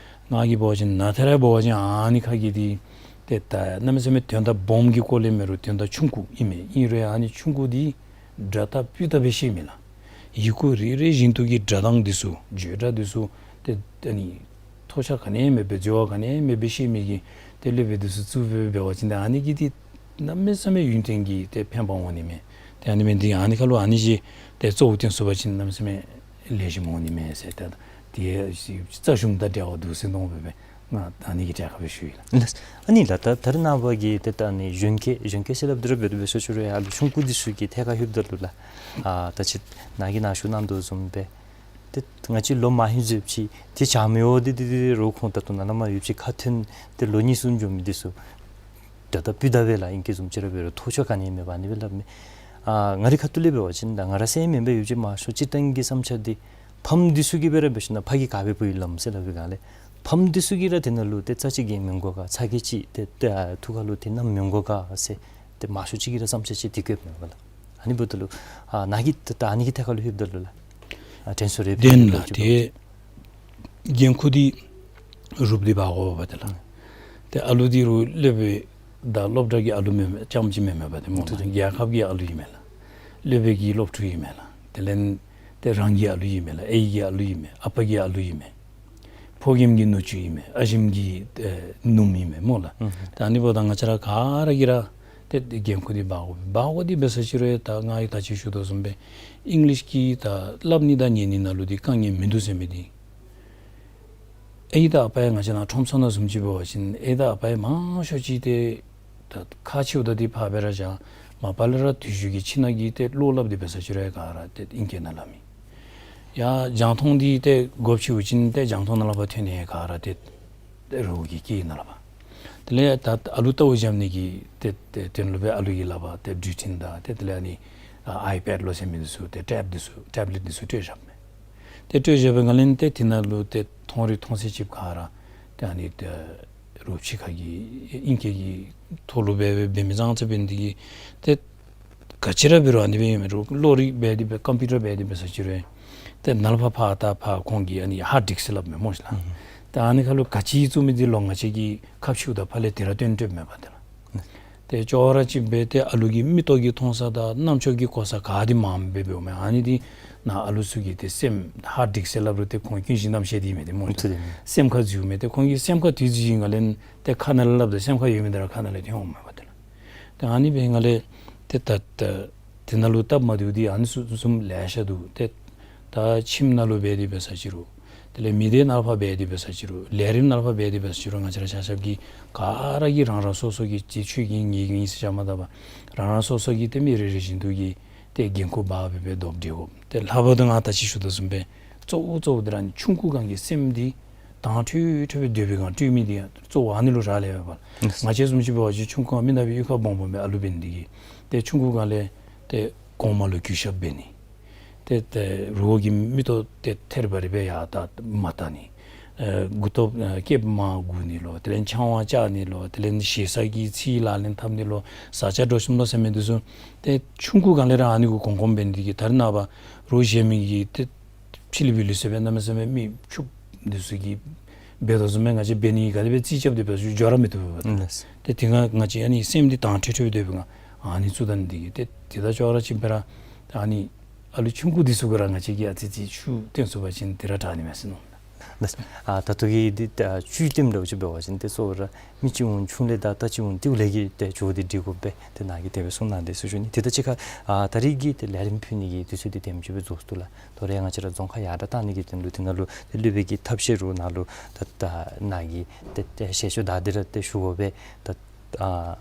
ང་གིས་འབད་བ་ཅིན་ནཱ་ཐད་ར་འབད་བ་ཅིན་ཨ་ནི་ཁ་གི་འདི་ཏེ་ད་གནམ་མེད་ས་མེད་དོན་དག་སྦོམ་གྱི་སྐོར་ལས་མེན་རུང་དོན་དག་ཆུང་ཀུ་ཨིན་མས། ཨིན་རུང་ཨ་ནི་ཆུང་ཀུ་འདི་སྒྲ་དག་སྤུས་དག་སྦེ་ཤེས་མི་ལགས། ཡི་གུ་རེ་རེ་བཞིན་དུ་གི་སྒྲ་གདངས་འདི་ཚུ་བརྗོད་སྒྲ་འདི་ཚུ་ཏེ་ཨ་ནི་ཐོགས་ཆགས་ག་ནི་ཡང་མེད་པར་འཛོལ་བ་ག་ནི་ཡང་མེད་པར་ཤེས་མི་གི་ཏེ་སློབ་དཔོན་འདི་ཚུ་བཙུགས་སྦེ་འབད་བ་ཅིན་ཏེ་ཨ་ནི་གིས་འདི་གནམ་མེད་ས་མེད་ཡུན་བརྟན་གྱི་ཏེ་ཕན་པ་འོང་ནི་མས། ཏེ་ཨ་ནི་མེན་འདི་ཨ་ནི་ཁ་ལུ་ཨ་ནི་ཅིག་ཏེ་གཙོ་བོ་བཏོན་ཚུགས་པ་ཅིན་གནམ་མེད་ས་མེད་ལེགས་ཤོམ་འོང་ནི་མས་ཟེར། ཏེ་དེ་རྩ་གཞུང་དང་འབྲེལ་བ་འདུག་ཟེར་མནོ་སྦེ་སྦེ་ང་ཨ་ནི་གི་གྲལ་ཁར་སྦེ་ཞུ་ཡི་ལགས། ཨ་ནི་ལགས། ད་ད་རེས་ནངས་པ་གི་ཏེ་ད་ནི་གཞོན་སྐྱེས་གཞོན་སྐྱེས་ཟེར་སླབ་དོ་རུང་འབད་དེ་འབད་སོང་ཅི་རུང་ཡང་ཨ་ལུ་ཆུང་ཀུ་འདི་ཚུ་གི་ཐད་ཁར་ལྷོདཔ་ད་ལུ་ལགས། ཨ་ད་ཅི་ནཱ་གིས་ནཱ་ཞུ་གནང་དོ་བཟུམ་སྦེ་ཏེ་ང་བཅས་ལོ་མ་ཧིང་ཟེརཝ་ཅིག་ཏེ་བྱ་མི་འོ་འདི་འདི་འདི་རོགས་ཁོང་ད་ལྟོ་ནཱ་ལས་མར་ཡོདཔ་ཅིག་ཁ་ཐོན་ཏེ་ལོ་གཉིས་གསུམ་འགྱོ་མི་འདི་ཚུ་སྒྲ་དག་སྤུས་དག་སྦེ་ལགས། ཨིང་སྐད་བཟུམ་ཅིག་ར་འབད་རུང་ཐོགས་ཆགས་ག་ནི་ཡང་མེད་པར་ཨ་ནི་སྦེ་སླབ་མས། ཨ་ང་རའི་ཁ་ཐུག་ལས་འབད་བ་ཅིན་ད་ང་ར་སེམས་མེན་པར་ཡོདཔ་ཅིག་མང་ཤོས་སྤྱིར་བཏང་གི་བསམ་འཆར་འདི་ཕམ་འདི་ཚུ་གིས་འབད་ར་འབད་ཞིན་ན་ཕ་གི་ག་སྦེ་བུ་ཡི་ལམ་ཟེར་སླབ་པའི་སྒང་ལས་ཕམ་འདི་ཚུ་གིས་ར་དེ་ནང་ལུ་ཏེ་རྩ་ཅིག་འགན་མི་འགོ་ག་ཚ་གྱང་ཅིག་ཏེ་ཏེ་ཨ་ཐུགས་ཁ་ལུ་ཏེ་བསྣམ་མི་འགོ་ག་ཟེར་ཏེ་མང་ཤོས་ཅིག་གིས་ར་བསམ་འཆར་ཅིག་འདི་བཀོདཔ་མས་པ་ལགས། ཨ་ནི་འབདཝ་ད་ལུ་ཨ་ནཱ་གིས་ད་ད་ཨ་ནི་གི་ཐད་ཁར་ལུ་ལྷོདཔ་ད་ལུ་ལགས། ཨ་དྲན་གསོ་རེ་ཕུལ་བདེན་ལགས། ཏེ་འགན་ཁུར་འདི་རུབ་སྟེ་འབག་དགོ་པས་ཏེ་ལགས། ཏེ་ཨ་ལུ་འདི་རུང་སློབ་དཔོན་དང་སློབ་གྲྭ་གི་ཨ་ལུ་མེན་རྐྱངམ་ཅིག་མེན་མས་པ་ཏེ་སྨོ་ལགས། རྒྱལ་ཁབ་ཀྱི་ཨ་ལུ་ཨིན་མས་ལགས། སློབ་དཔོན་གྱི་སློབ་ཕྲུག་ཨིན་མས་ལགས། དེ་ལས་ཏེ་རང་གི་ཨ་ལུ་ཨིན་མས་ལགས། ཨའི་གི་ཨ་ལུ་ཨིན་མས། ཨ་པ་གི་ཨ་ལུ་ཨིན་མས། ཕོ་རྒནམ་གྱི་ནུ་གཅུང་ཨིན་མས། ཨ་ཞེམོ་གི་ཨེ་ནུམོ་ཨིན་མས་སྨོ་ལགས། ཨུམ། ད་ཨ་ནི་འབདཝ་ད་ང་བཅས་ར་ག་ར་གིས་ར་ཏེ་འགན་ཁུར་འདི་འབག་དགོ་པས། འབག་དགོ་འདི་འབད་ས་ཅི་རུང་ད་ང་གིས་ད་ཅི་ཞུ་དོ་བཟུམ་སྦེ་ཨིང་ལིཤ་གི་ད་སླབ་ནི་དང་ཉན་ནི་ནང་ལུ་འདི་དཀའ་ངལ་མིན་འདུག་ཟེར་མི་འདི་ཨའི་དང་ཨ་པ་ཡང་ང་བཅས་ནཱ་ཁྲོམ་ཚོགས་ནང་བཟུམ་ཅིག་འབད་བ་ཅིན་ཨའི་དང་ཨ་པ་ཡང་མང་ཤོས་ཅིག་ཏེ་ད་ཁག་ཆེཝ་ད་འདི་ཕར་སྦེ་ར་བཞག། མ་པ་ལས་ར་དུས་རྒྱུན་གྱི་ཁྱིམ་ནང་གི་ཏེ་བློ་སླབ་འདི་འབད་ས་ཅི་རུང་ག་ར་ཏེ་ཨིང་སྐད་ནང་སླབ་མས། ཡ་རྒྱང་མཐོང་འདི་ཏེ་དགོཔ་ཆེཝ་ཅིག་ཏེ་རྒྱང་མཐོང་ནང་ལས་ཕར་ཐོན་ནི་ག་ར་ཏེ་ཏེ་རོགས་ཀྱི་སྐད་ནང་ལས་ཕར། དེ་ལས་ད་ཨ་ལུ་ལྟ་བུ་བཞག་ནི་གི་ཏེ་ཏེ་དོན་ལུ་སྦེ་ཨ་ལུ་གི་ལག་པར་ཏེ་འགྲུལ་འཕྲིན་དང་ཏེ་དེ་ལས་ཨ་ནི་ཨའི་པེཌ་ལོ་ཟེར་མི་འདི་ཚུ་ཏེ་ཊེབ་འདི་ཚུ་ཊེབ་ལེཊ་འདི་ཚུ་སྤྲོད་བཞགཔ་མས། ཏེ་སྤྲོད་བཞག་པའི་སྒང་ལས་ཏེ་དེ་ནང་ལུ་ཏེ་མཐོང་རིགས་མཐོང་གསལ་ཅིག་ག་ར་ཏེ་ཨ་ནི་ཏེ་རོགས་ཕྱི་ཁ་གི་ཨིང་སྐད་ཀྱི་ཐོག་ལུ་སྦེ་སྦེ་འབད་མི་ཙང་ཙ་འབད་ནི་འདི་གིས་ཏེ་ག་ཅི་ར་འབད་རུང་ཨ་ནི་སྦེ་ཨིན་མས། རོགས་གློག་རིག་འབད་དེ་སྦེ་ཀམ་པིའུ་ཊར་འབད་དེ་འབད་ས་ཅི་རུང་ཏེ་ནཱ་ལས་ཕར་ཕར་ད་ཕར་ཁོང་གི་ཨ་ནི་ཧཱརཌ་ཌིསྐ་ཟེར་སླབ་མས་སྨོ་ཤིག་ལགས། ཨུམ། ཏེ་ཨ་ནི་ཁ་ལུ་ག་ཅི་བཙུགས་མི་འདི་ལོག་ང་བཅས་ཀྱིས་ཁ་ཕྱེཝ་ད་ཕར་ལས་དེ་ར་སྟོན་སྤྲོདཔ་མས་པ་ཏེ་ལགས། ཏེ་ཅོག་ར་གཅིག་སྦེ་ཏེ་ཨ་ལུ་གི་མིག་ཏོ་གིས་མཐོང་ས་དང་རྣམ་ཅོག་གིས་གོ་ས་ག་འདི་མངམ་སྦེ་འབདཝ་མས། ཨ་ནི་འདི་ནཱ་ཨ་ལུ་ཚུ་གི་ཏེ་སེམས་ཧཱརཌ་ཌིསྐ་ཟེར་སླབ་རུང་ཏེ་ཁོང་ཀུན་གཞི་གནམ་མེད་ས་མེད་འདི་མས་ཏེ་སྨོ་ཤིག་ལགས། ཨུམ་ཐུགས་བདེན། སེམས་ཁར་འཛུལཝ་མས། ཏེ་ཁོང་གི་སེམས་ཁར་དེ་འཛུལ་ཞིནམ་ལས་ཏེ་ཁ་ནང་ལས་སླབ་ད་སེམས་ཁར་ཡོད་མི་འདི་ར་ཁ་ནང་ལས་ཐོན་འོངམ་མས་པ་ཏེ་ལགས། ཏེ་ཨ་ནི་འབད་སྒང་ལས་ཏེ་ད་ད་དེ་ནང་ལུ་སྟབས་མ་བདེཝ་འདི་ཨ་ནི་ཚུ་བཟུམ་ལེ་ཤ་འདུག། ཏེ་ད་ཁྱིམ་ནང་ལུ་འབད་དེ་འབད་ས་ཅི་རུང་དེ་ལས་མི་སྡེ་ནང་ཕར་འབད་དེ་འབད་ས་ཅི་རུང་ལས་རིམ་ནང་ཕར་འབད་དེ་འབད་ས་ཅི་རུང་ང་བཅས་ར་ཆ་ཁྱབ་ཀྱིས་ག་ར་གིས་རང་རང་སོ་སོ་གི་ཏེ་ཁྱོད་ཀྱི་ངེ་གི་ཨིན་ཟེར་བཞག་མ་ད་པར་རང་རང་སོ་སོ་གི་ཏེ་མི་རེ་རེ་བཞིན་དུ་གིས་ཏེ་འགན་ཁུར་འབག་སྦེ་སྦེ་སྡོམ་སྒྲིག་དགོ། ཏེ་ལྷག་པར་དུ་ང་ད་ཅི་ཞུ་དོ་བཟུམ་སྦེ་གཙོ་བོ་གཙོ་བོ་འདི་ར་ཨ་ནི་ཆུང་ཀུ་སྒང་གི་སེམས་འདི་དྭངས་འཕྲོས་འཕྲོས་སྦེ་སྡོད་པའི་སྒང་སྤྲོད་མི་འདི་ཡང་གཙོ་བོ་ཨ་ནི་ལུ་རག་ལས་པས་པ། ང་བཅས་བཟུམ་ཅིག་འབད་བ་ཅིན་ཆུང་ཀུ་སྒང་མི་ནག་པའི་གཡུས་ཁར་སྦོམ་སྦོམ་སྦེ་ཨ་ལུ་འབད་ནི་འདི་གིས་ཏེ་ཆུང་ཀུ་སྒང་ལས་ཏེ་གོང་མ་ལུ་གུས་ཞབས་འབད་ནི། ཏེ་ཏེ་རོགས་ཀྱི་མིག་ཏོ་ཏེ་ཐེར་བ་རི་སྦེ་ཡར་ལྟ་མར་ལྟ་ནི། ཨེ་མགུ་ཏོ་ཨེ་སྐེདཔ་མར་སྒུར་ནི་ལོ། དེ་ལས་ཆང་བ་བཅག་ནི་ལོ། དེ་ལས་ཞེ་ས་གི་ཚིག་ལག་ལེན་འཐབ་ནི་ལོ། བཟའ་བཅའ་འགྲོ་ཞིནམ་ལོ་ཟེར་མི་འདི་ཚུ་ཏེ་ཆུང་ཀུ་སྒང་ལས་ར་ཨ་ནི་གུ་གོམ་གོམ་འབད་ནི་འདི་གིས་ད་རེས་ནངས་པ་རོགས་གཞན་མི་གིས་ཏེ་ཕྱི་གླིང་པའི་ལུགས་སྲོལ་སྦེ་གནམ་མེད་ས་མེད་མི་ཕྱུགཔོ་འདི་ཚུ་གིས་ འབད་དོ་བཟུམ་སྦེ་ང་བཅས་འབད་ནི་ག་དེ་སྦེ་རྩིས་རྐྱབ་སྟེ་འབད་ཞུ་འགྱོ་ར་མི་བཏུབ་པས། ལགས། ཏེ་དེ་སྒང་ང་བཅས་ཨ་ནི་སེམས་འདི་དྭངས་ཁྲིག་ཁྲི་སྦེ་སྡོད་པའི་སྒང་ཨ་ནི་ཚུ་ད་ནི་འདི་གིས་ཏེ་དེ་དང་ཅོག་ར་གཅིག་སྦེ་ར་ཨ་ནི་ཨ་ལུ་ཆུང་ཀུ་འདི་ཚུ་གུ་ར་ང་བཅས་ཀྱིས་ཨ་ཙི་ཙི་ཤུགས་བཏོན་ཚུགས་པ་ཅིན་དེ་ར་དྲག་ནི་མས་ཟེར་མནོ། ལགས། ཨ་ད་ལྟོ་གི་འདི་ཨ་བཅུད་བསྟེནམ་འདྲཝ་ཅིག་འབད་བ་ཅིན་ཏེ་གཙོ་བོ་ར་མི་གཅིག་འོང་ཆུང་ལས་དང་རྟ་གཅིག་འོང་ཏེའུ་ལས་ཀྱི་ཏེ་འགྱོ་སྟེ་འགྲིག་དགོ་པས། ཏེ་ནཱ་གིས་དེ་སྦེ་གསུངས་གནང་སྟེ་ཟེར་ཞུ་ནི། ཏེ་ད་ཅི་ཁ་ཨ་ད་རིས་ཀྱི་ཏེ་ལས་རིམ་ཕུལ་ནི་གི་དུས་ཚོད་འདི་དེམ་ཅིག་སྦེ་རྫོགས་སོ་ལགས། དོ་རུང་ང་བཅས་ར་རྫོང་ཁག་ཡར་དྲག་བཏང་ནི་གི་དོན་ལུ་དེ་ནང་ལུ་ཏེ་སློབ་དཔོན་གྱི་ཐབས་ཤེས་རུ་ནང་ལུ་ད་ད་ནཱ་གིས་ཏེ་ཏེ་ཞལ་ཆོས་ད་འདི་ར་ཏེ་ཞུ་དགོ་པས། ད་ཨ་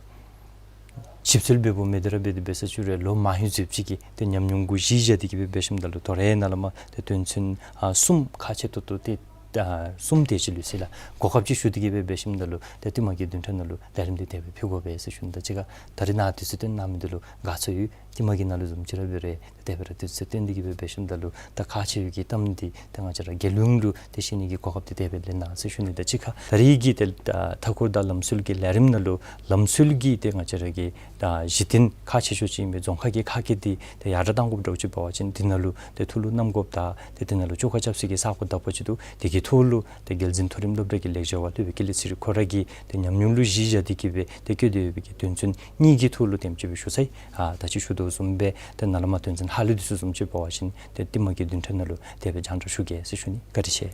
ཞིབ་འཚོལ་འབད་འབདཝ་མེད་དེ་ར་འབད་དེ་འབད་ས་ཅིག་རུང་ལོ་མང་ཧེང་ཟེརཝ་ཅིག་གི་ཏེ་ཉམས་མྱོང་གུ་གཞི་བཞག་སྟེ་གིས་སྦེ་འབད་ཞིནམ་ད་ལུ་དོ་རུང་ནཱ་ལས་མར་ཏེ་དོན་ཚན་ཨ་གསུམ་ཁག་ཆེ་ཏོག་ཏོ་ཏེ་ཨ་གསུམ་དེ་ཅིག་ལུས་ཅི་ལགས། གོ་སྐབས་ཅིག་ཞུ་སྟེ་གིས་སྦེ་འབད་ཞིནམ་ད་ལུ་ཏེ་ཏེ་མ་གི་བདུན་ཕྲག་ནང་ལུ་ལས་རིམ་འདི་དེ་སྦེ་ཕུལ་དགོ་པས་ཟེར་ཞུ་ནི། ད་ཅི་ཁ་ད་རིས་ནཱ་དུས་ཚོད་བཏོན་གནང་མི་འདི་ལུ་དགའ་ཚོར་ཡོད། ཏེ་མ་གི་ནང་ལུ་བཟུམ་ཅིག་ར་འབད་རུང་ཏེ་དེ་སྦེ་ར་དུས་ཚོད་བཏོན་ཏེ་གིས་སྦེ་འབད་ཞིནམ་ད་ལུ་ད་ཁག་ཆེ་བའི་གི་གཏམ་འདི་ཏེ་ང་བཅས་ར་རྒྱལ་ཡོངས་ལུ་ཏེ་ཤེས་ནི་གི་གོ་སྐབས་འདི་དེ་སྦེ་ལེན་གནང་ཟེར་ཞུ་ནི། ད་ཅི་ཁ་ད་རིས་ཀྱི་ཏེ་ད་མཐའ་འཁོར་དང་ལམ་སྲོལ་གྱི་ལས་རིམ་ནང་ལུ་ལམ་སྲོལ་གྱི་ཏེ་ང་བཅས་ར་གི་ད་གཞི་རྟེན་ཁག་ཆེ་ཤོས་ཅིག་ཨིན་པའི་རྫོང་ཁ་གི་ཁ་སྐད་འདི་ཏེ་ཡར་དྲག་གཏང་དགོཔ་འདྲཝ་ཅིག་འབད་བ་ཅིན་དེ་ནང་ལུ་ཏེ་ཐུགས་ལུ་བསྣམ་དགོཔ་དང་ཏེ་དེ་ནང་ལུ་བཅོ་ཁ་རྐྱབ་ས་གི་ས་གོ་དག་པ་ཅིག་འདུག། དེ་གི་ཐོག་ལུ་ཏེ་རྒྱལ་འཛིན་མཐོ་རིམ་སློབ་གྲྭ་གི་ལེགས་སྦྱར་བ་སློབ་དཔོན་ཀུན་ལེགས་ཚེ་རིང་ཁོ་ར་གིས་ཏེ་ཉམས་མྱོང་ལུ་གཞི་བཞག་སྟེ་གིས་སྦེ་ཏེ་བཀོད་དེ་ཡོད་པའི་གི་དོན་ཚན་གཉིས་ཀྱི་ཐོག་ལུ་དེམ་ཅིག་སྦེ་ཞུ་ཚར་ཡི། ཨ་ད་ཅི་ཞུ་དོ་བཟུམ་སྦེ་ཏེ་ནཱ་ལས་མར་དོན་ཚན་ཧ་ལུགས་འདི་ཚུ་བཟུམ་ཅིག་འབད་བ་ཅིན་ཏེ་ཏེ་མ་གི་བདུན་ཕྲག་ནང་ལུ་དེ་སྦེ་རྒྱང་བསྒྲགས་ཞུ་གེ་ཟེར་ཞུ་ནི། བཀའ་དྲིན་ཆེ།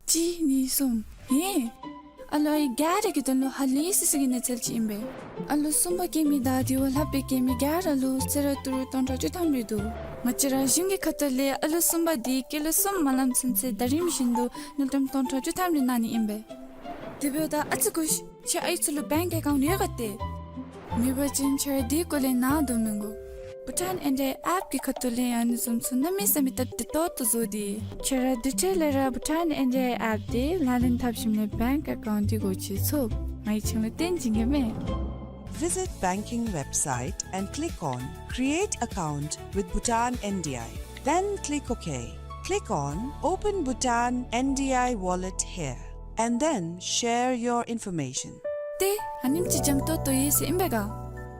གཅིག་གཉིས་གསུམ། ཧེ། ཨ་ལོ་ཨའི་ག་ར་གི་དོན་ལུ་ཧ་ལས་སི་སི་གི་གནས་ཚུལ་ཅིག་ཨིན་པས། ཨ་ལོ་གསུམ་པ་སྐྱེ་མི་དང་དེ་བ་ལྷག་སྦེ་སྐྱེ་མི་ག་ར་ལུ་གསོལ་རས་ཏི་རུ་སྟོང་ཕྲག་བཅུ་ཐམ་རེ་འདུག། ང་བཅས་ར་གཞུང་གི་ཁ་ཐུག་ལས་ཨ་ལོ་གསུམ་པ་འདི་སྐྱེས་ལོ་གསུམ་མ་ལང་ཚུན་ཚོད་ཟླ་རིམ་བཞིན་དུ་དངུལ་ཀྲམ་སྟོང་ཕྲག་བཅུ་ཐམ་རེ་གནང་ནི་ཨིན་པས། དེ་འབདཝ་ད་ཨ་ཙི་སྒུག་ཤིག། ཁྱེད་ཨའི་ཚུ་ལུ་བེངཀ་ཨེ་ཀའུནཊ་ཡོད་ག་ཏེ། མེད་པ་ཅིན་ཁྱེད་ར་འདི་སྐོར་ལས་ནཱ་སྡོད་མི་དགོ། བྷུ་ཊཱན་ཨེན་ཌི་ཨའི་ཨེཔ་ཀྱི་ཁ་ཐུག་ལས་ཨ་ནི་བཟུམ་ཚུ་གནམ་མེད་ས་མེད་སྟབས་བདེ་ཏོག་ཏོ་བཟོ་སྟེ། ཁྱེད་ར་དེ་འཕྲལ་ལས་ར་བྷུ་ཊཱན་ཨེན་ཌི་ཨའི་ཨེཔ་འདི་ལག་ལེན་འཐབ་ཞིནམ་ལས་བེངཀ་ཨེ་ཀའུནཊ་འདི་སྒོ་ཕྱེ་ཚུགས། ང་གིས་ཁྱེད་ལུ་སྟོན་བྱིན་གེ་མས། Visit banking website and click on Create Account with Bhutan N D I. Then click OK. Click on Open Bhutan N D I Wallet here. And then share your information. ཏེ་ཨ་ནེམ་ཅིག་འཇམ་ཏོང་ཏོ་ཡོད་ཟེར་ཨིན་པས་ག།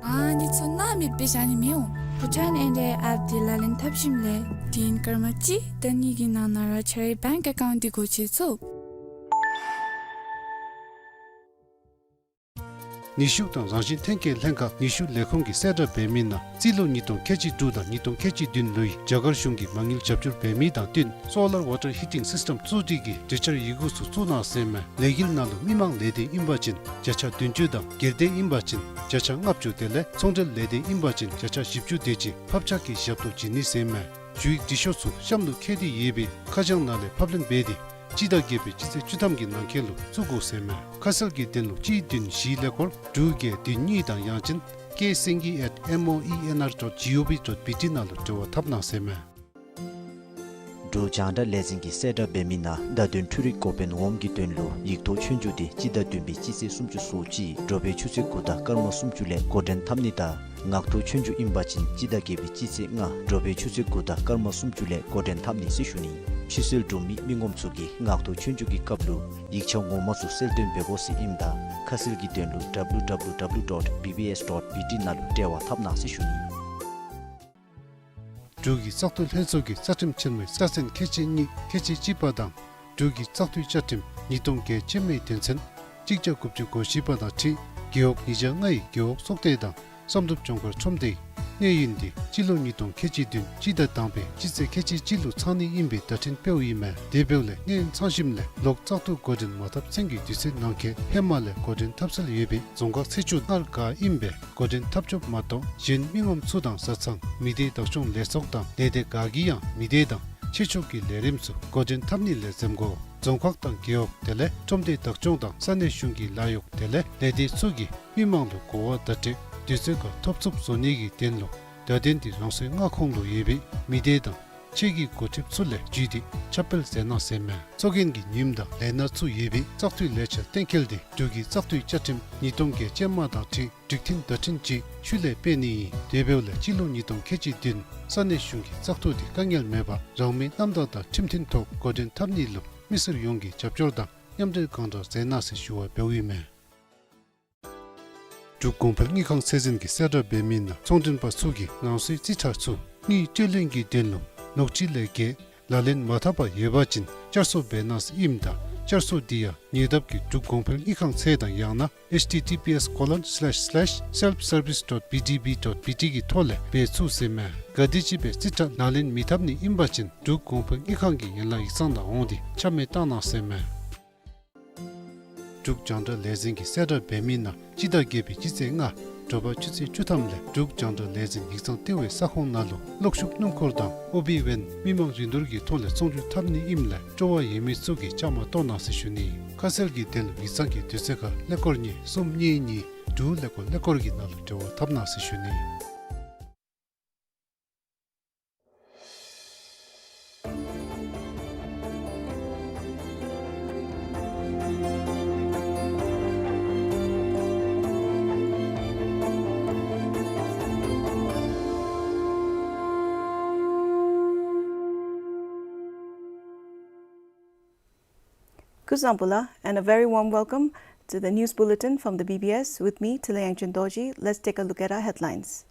ཨ་ནི་ཚུ་སྣང་མེད་སྦེ་བཞག་ནི་མི་འོང་། བྷུ་ཊཱན་ཨེན་ཌི་ཨའི་ཨེཔ་འདི་ལག་ལེན་འཐབ་ཞིནམ་ལས་དུས་ཡུན་སྐར་མ་གཅིག་དང་གཉིས་ཀྱི་ནང་ན་ར་ཁྱེད་རའི་བེངཀ་ཨེ་ཀའུནཊ་འདི་སྒོ་ཕྱེ་ཚུགས། ནུས་ཤུགས་དང་རང་བཞིན་ཐོན་སྐྱེད་ལྷན་ཁག་ནུས་ཤུགས་ལས་ཁུངས་ཀྱིས་གསལ་བསྒྲགས་འབད་མི་ནང་རྩིས་ལོ་ཉིས་སྟོང་ཁལ་གཅིག་དྲུག་དང་ཉིས་སྟོང་ཁལ་གཅིག་བདུན་ལོའི་རྒྱ་གར་གཞུང་གིས་མ་དངུལ་རྒྱབ་སྐྱོར་འབད་མི་དང་བསྟུན་སོ་ལར་ཝ་ཊར་ཧི་ཊིང་སིསི་ཊེམ་བཙུགས་སྒྲིག་གི་གྲོས་འཆར་ཡི་གུ་ཚུ་བཙུགས་གནང་ཟེར་མས། ལས་འགུལ་ནང་ལུ་མི་མང་ལས་སྡེ་ཨིན་པ་ཅིན་བརྒྱ་ཆ་བདུན་ཅུ་དང་སྒེར་སྡེ་ཨིན་པ་ཅིན་བརྒྱ་ཆ་ལྔ་བཅུ་དེ་ལས་ཚོང་འབྲེལ་ལས་སྡེ་ཨིན་པ་ཅིན་བརྒྱ་ཆ་བཞི་བཅུ་དེ་ཅིག་ཕབ་ཆག་གི་ཞབས་ཏོག་བྱིན་ནི་ཟེར་མས། ཞུ་ཡིག་འབྲི་ཤོག་ཚུ་གཤམ་ལུ་བཀོད་དེ་ཡོད་པའི་ཁ་བྱང་ནང་ལས་ཕབ་ལེན་འབད་དེ་སྤྱི་ཟླ་བརྒྱད་པའི་སྤྱི་ཚེས་བཅུ་ཐམ་གྱི་ནང་འཁོད་ལུ་བཙུགས་དགོ་ཟེར་མས། ཁ་གསལ་གྱི་དོན་ལུ་གཅིག་བདུན་བཞི་ཀླད་ཀོར་དྲུག་བརྒྱད་བདུན་གཉིས་དང་ཡང་ཅིན་ཀེ་སེང་གེ་ཨེཊ་མོ་ཨི་ཨེན་ཨར་ཌོཊ་ཇི་ཨོ་ཝི་ཌོཊ་བི་ཊི་ནང་ལུ་འབྲེལ་བ་འཐབ་གནང་ཟེར་མས། འབྲུག་རྒྱང་བསྒྲགས་ལས་འཛིན་གྱིས་གསལ་བསྒྲགས་འབད་མི་ནང་བརྡ་དོན་འཕྲུལ་རིག་འགོ་དཔོན་འོགམ་གྱི་དོན་ལུ་ཡིག་ཐོག་ཆོས་རྒྱུགས་འདི་སྤྱི་ཟླ་བདུན་པའི་སྤྱི་ཚེས་སུམ་ཅུ་སོ་གཅིག་དྲོ་པའི་ཆུ་ཚོད་དགུ་དང་སྐར་མ་སུམ་ཅུ་ལས་འགོ་འདྲེན་འཐབ་ནི་དང་ངག་ཐོག་ཆོས་རྒྱུགས་ཨིན་པ་ཅིན་སྤྱི་ཟླ་བརྒྱད་པའི་སྤྱི་ཚེས་ལྔ་དྲོ་པའི་ཆུ་ཚོད་དགུ་དང་སྐར་མ་སུམ་ཅུ་ལས་འགོ་འདྲེན་འཐབ་ནི་ཟེར་ཞུ་ནི། ཕྱིར་སེལ་གྲུབ་མི་མི་ངོམ་ཚུ་གིས་ངག་ཐོག་ཆོས་རྒྱུགས་ཀྱི་སྐབས་ལུ་ཡིག་ཆ་ངོ་མ་ཚུ་གསལ་སྟོན་འབད་དགོ་ཟེར་ཨིནམ་ད་ཁ་གསལ་གྱི་དོན་ལུ་ཌབ་ལུ་ཌབ་ལུ་ཌབ་ལུ་ཌོཊ་བི་བི་ཨེསི་ཌོཊ་བི་ཊི་ནང་ལུ་འབྲེལ་བ་འཐབ་གནང་ཟེར་ཞུ་ནི། འབྲུག་གི་བཙག་འཐུ་ལྷན་ཚོགས་ཀྱི་རྩ་ཁྲིམས་ཆེན་མོའི་རྩ་ཚན་ཁལ་གཅིག་གཉིས་ཁལ་གཅིག་གཅིག་པ་དང་འབྲུག་གི་བཙག་འཐུའི་བཅའ་ཁྲིམས་ཉིས་སྟོང་བརྒྱད་ཅན་མའི་དོན་ཚན་གཅིག་བརྒྱ་དགུ་བཅུ་གོ་བཞི་པ་དང་འཁྲིལ་རྒེད་འོག་ཉིས་བརྒྱ་ལྔའི་རྒེད་འོག་གསོག་སྡེ་དང་བསམ་གྲུབ་ལྗོངས་མཁར་ཁྲོམ་སྡེའི་གནས་ཡུན་འདི་སྤྱི་ལོ་ཉིས་སྟོང་ཁལ་གཅིག་བདུན་སྤྱི་ཟླ་དང་པའི་སྤྱི་ཚེས་ཁལ་གཅིག་གཅིག་ལུ་ཚང་ནི་ཨིན་པའི་བརྡ་འཕྲིན་སྤེལཝ་ཨིན་མས། དེ་འབདཝ་ལས་གནས་ཡུན་ཚང་ཞིནམ་ལས་ལོག་བཙག་འཐུ་འགོ་འདྲེན་མ་འཐབ་ཚུན་གྱི་དུས་ཚོད་ནང་འཁོད་ཧེ་མ་ལས་འགོ་འདྲེན་འཐབ་སྲོལ་ཡོད་པའི་རྫོང་ཁག་ཚེས་བཅུ་སྔར་ག་ཨིན་པའི་འགོ་འདྲེན་འཐབ་ཆོགཔ་མ་གཏོགས་གཞན་མི་ངོམ་ཚུ་དང་བཟའ་ཚང་མི་སྡེ་བདག་སྐྱོང་ལས་ཚོགས་དང་ལས་སྡེ་ག་གིས་ཡང་མི་སྡེ་དང་ཆོས་ཕྱོགས་ཀྱི་ལས་རིམ་ཚུ་འགོ་འདྲེན་འཐབ་ནི་ལས་འཛེམ་དགོ། རྫོང་ཁག་དང་རྒེད་འོག་དེ་ལས་ཁྲོམ་སྡེ་བདག་སྐྱོང་དང་ས་གནས་གཞུང་གི་ལཱ་གཡོག་དེ་ལས་ལས་སྡེ་ཚུ་གིས་མི་མང་ལུ་གོ་བ་བརྡ་སྤྲོད་དུས་ཚོད་ཁར་ཐོབ་ཚུགསཔ་བཟོ་ནི་གི་དོན་ལུ་བརྡ་དོན་འདི་རང་སོའི་མངའ་ཁོངས་ལུ་ཡོད་པའི་མི་སྡེ་དང་ ཆེད་ཀྱི་འགོ་ཁྲིདཔ་ཚུ་ལས་བརྒྱུད་དེ་ཁྱབ་སྤེལ་མཛད་གནང་ཟེར་མས། གཙོ་འགན་གྱི་ཉིནམ་དང་ལས་སྣ་ཚུ་ཡོད་པའི་བཙག་འཐུའི་ལས་འཆར་གཏན་འཁེལ་ཏེ་འབྲུག་གི་བཙག་འཐུའི་བཅའ་ཁྲིམས་ཉིས་སྟོང་བརྒྱད་ཅན་མ་དང་འཁྲིལ་འགྲིག་མཐུན་བརྡ་འཕྲིན་ཅིག་ཤུལ་ལས་སྤེལ་ནི་ཨིན། དེ་འབདཝ་ལས་སྤྱི་ལོ་ཉིས་སྟོང་ཁལ་གཅིག་བདུན་ས་གནས་གཞུང་གི་བཙག་འཐུ་དེ་དཀའ་ངལ་མེད་པར་རང་མོས་རྣམ་དག་དང་ཁྲིམས་མཐུན་ཐོག་འགོ་འདྲེན་འཐབ་ནི་ལུ་མི་སེར་ཡོངས་ཀྱི་རྒྱབ་སྐྱོར་དང་མཉམ་འབྲེལ་གང་དྲག་མཛད་གནང་ཟེར་ཞུ་བ་འབདཝ་ཨིན་མས། འབྲུག་གོང་འཕེལ་དངུལ་ཁང་ཚད་འཛིན་གྱིས་གསལ་བསྒྲགས་འབད་མི་ནང་ཚོང་མགྲོན་པ་ཚུ་གིས་རང་སོའི་རྩིས་ཁྲ་ཚུ་དངུལ་སྤྲོད་ལེན་གྱི་དོན་ལུ་ལོག་སྤྱོད་ལས་འགལ་ལག་ལེན་མ་འཐབ་པར་ཡོད་པ་ཅིན་བསྐྱར་གསོ་འབད་གནང་ཟེར་ཨིནམ་ད་བསྐྱར་གསོ་དེ་ཡང་ཉེ་འདབས་ཀྱི་འབྲུག་གོང་འཕེལ་དངུལ་ཁང་ཚད་དང་ཡང་ན་H T T P S colon slash slash self service dot B D B dot B T གི་ཐོག་ལས་འབད་ཚུགས་ཟེར་མས། ག་དེམ་ཅིག་སྦེ་རྩིས་ཁྲ་ལག་ལེན་མི་འཐབ་ནི་ཨིན་པ་ཅིན་འབྲུག་གོང་འཕེལ་དངུལ་ཁང་གི་ཡན་ལག་ཡིག་ཚང་ནང་འོང་སྟེ་ཆ་མེད་བཏང་གནང་ཟེར་མས། འབྲུག་རྒྱང་བསྒྲགས་ལས་འཛིན་གྱིས་གསལ་བསྒྲགས་འབད་མི་ནང་སྤྱི་ཟླ་བརྒྱད་པའི་སྤྱི་ཚེས་ལྔ་དྲོ་པ་ཆུ་ཚོད་བཅུ་ཐམ་ལས་འབྲུག་རྒྱང་བསྒྲགས་ལས་འཛིན་ཡིག་ཚང་ལྟེ་བའི་ས་ཁོངས་ནང་ལུ་གློག་ཤུགས་སྣུམ་འཁོར་དང་ཨོ་བི་ཝེན་མི་མང་རིན་བསྡུར་གྱི་ཐོག་ལས་ཚོང་སྒྱུར་འཐབ་ནི་ཨིནམ་ལས་སྤྲོ་བ་ཡོད་མི་ཚུ་གིས་བཅའ་མར་གཏོགས་གནང་ཟེར་ཞུ་ནི། ཁ་གསལ་གྱི་དོན་ལུ་ཡིག་ཚང་གི་དུས་ཚོད་ཁར་ཀླད་ཀོར་གཉིས་གསུམ་གཉིས་གཉིས་དྲུག་ཀླད་ཀོར་ཀླད་ཀོར་གྱི་ནང་ལུ་འབྲེལ་བ་འཐབ་གནང་ཟེར་ཞུ་ནི། Kuzuzangpo la, and a very warm welcome to the news bulletin from the B B S with me, Tilayang Chindoji. Let's take a look at our headlines.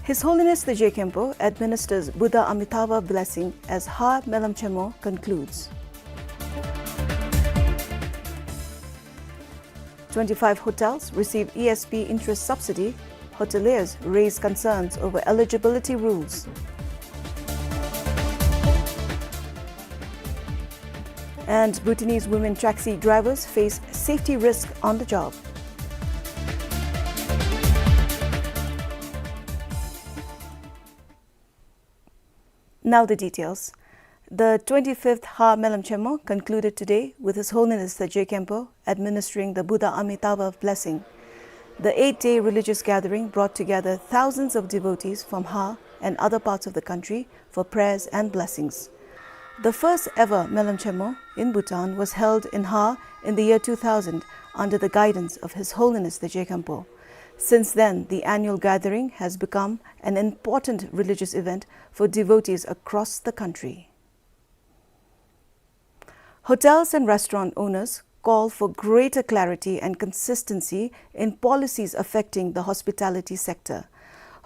His Holiness the Je Khenpo administers Buddha Amitabha blessing as Ha Melam Chenmo concludes. Twenty-five hotels receive E S P interest subsidy, hoteliers raise concerns over eligibility rules. And Bhutanese women taxi drivers face safety risk on the job. Now the details. The twenty-fifth Ha Melam Chenmo concluded today with His Holiness the Je Khenpo administering the Buddha Amitabha blessing. The eight-day religious gathering brought together thousands of devotees from Ha and other parts of the country for prayers and blessings. The first ever Melam Chenmo in Bhutan was held in Ha in the year two thousand under the guidance of His Holiness the Je Khenpo. Since then, the annual gathering has become an important religious event for devotees across the country. Hotels and restaurant owners call for greater clarity and consistency in policies affecting the hospitality sector.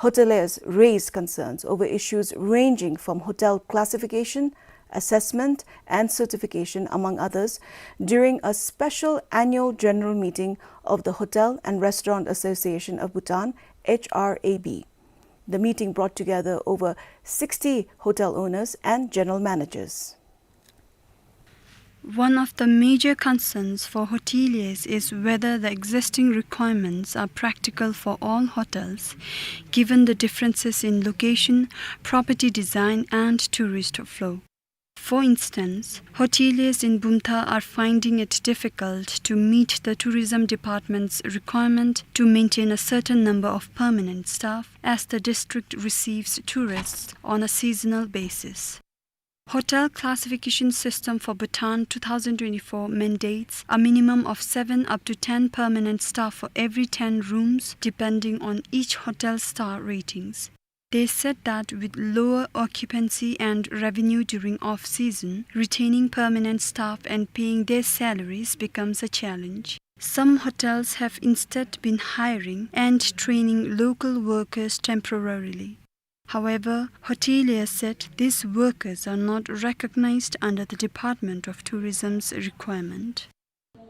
Hoteliers raised concerns over issues ranging from hotel classification, assessment, and certification, among others, during a special annual general meeting of the Hotel and Restaurant Association of Bhutan, H R A B. The meeting brought together over sixty hotel owners and general managers. One of the major concerns for hoteliers is whether the existing requirements are practical for all hotels, given the differences in location, property design, and tourist flow. For instance, hoteliers in Bumthang are finding it difficult to meet the tourism department's requirement to maintain a certain number of permanent staff, as the district receives tourists on a seasonal basis. Hotel classification system for Bhutan two thousand twenty-four mandates a minimum of seven up to ten permanent staff for every ten rooms, depending on each hotel star ratings. They said that with lower occupancy and revenue during off-season, retaining permanent staff and paying their salaries becomes a challenge. Some hotels have instead been hiring and training local workers temporarily. However, hoteliers said these workers are not recognized under the Department of Tourism's requirement.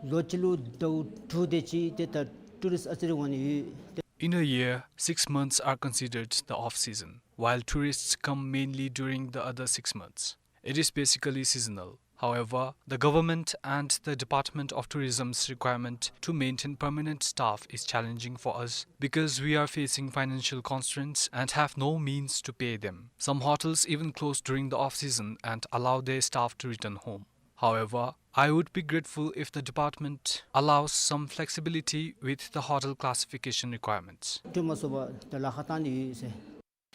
ལོ་གཅིག་ལུ་ཟླཝ་དྲུག་དེ་ཅིག་ཏེ་ད་ཊུ་རིསཊ་ཨ་ཙི་རེ་འོང་ནི་ཡོད། In a year, six months are considered the off-season, while tourists come mainly during the other six months. It is basically seasonal. However, the government and the Department of Tourism's requirement to maintain permanent staff is challenging for us because we are facing financial constraints and have no means to pay them. Some hotels even close during the off-season and allow their staff to return home. However, I would be grateful if the department allows some flexibility with the hotel classification requirements. ཏེ་མ་སོ་བ་ཏེ་ལ་ཁ་ཏང་ནི་ཡོད་ཟེར།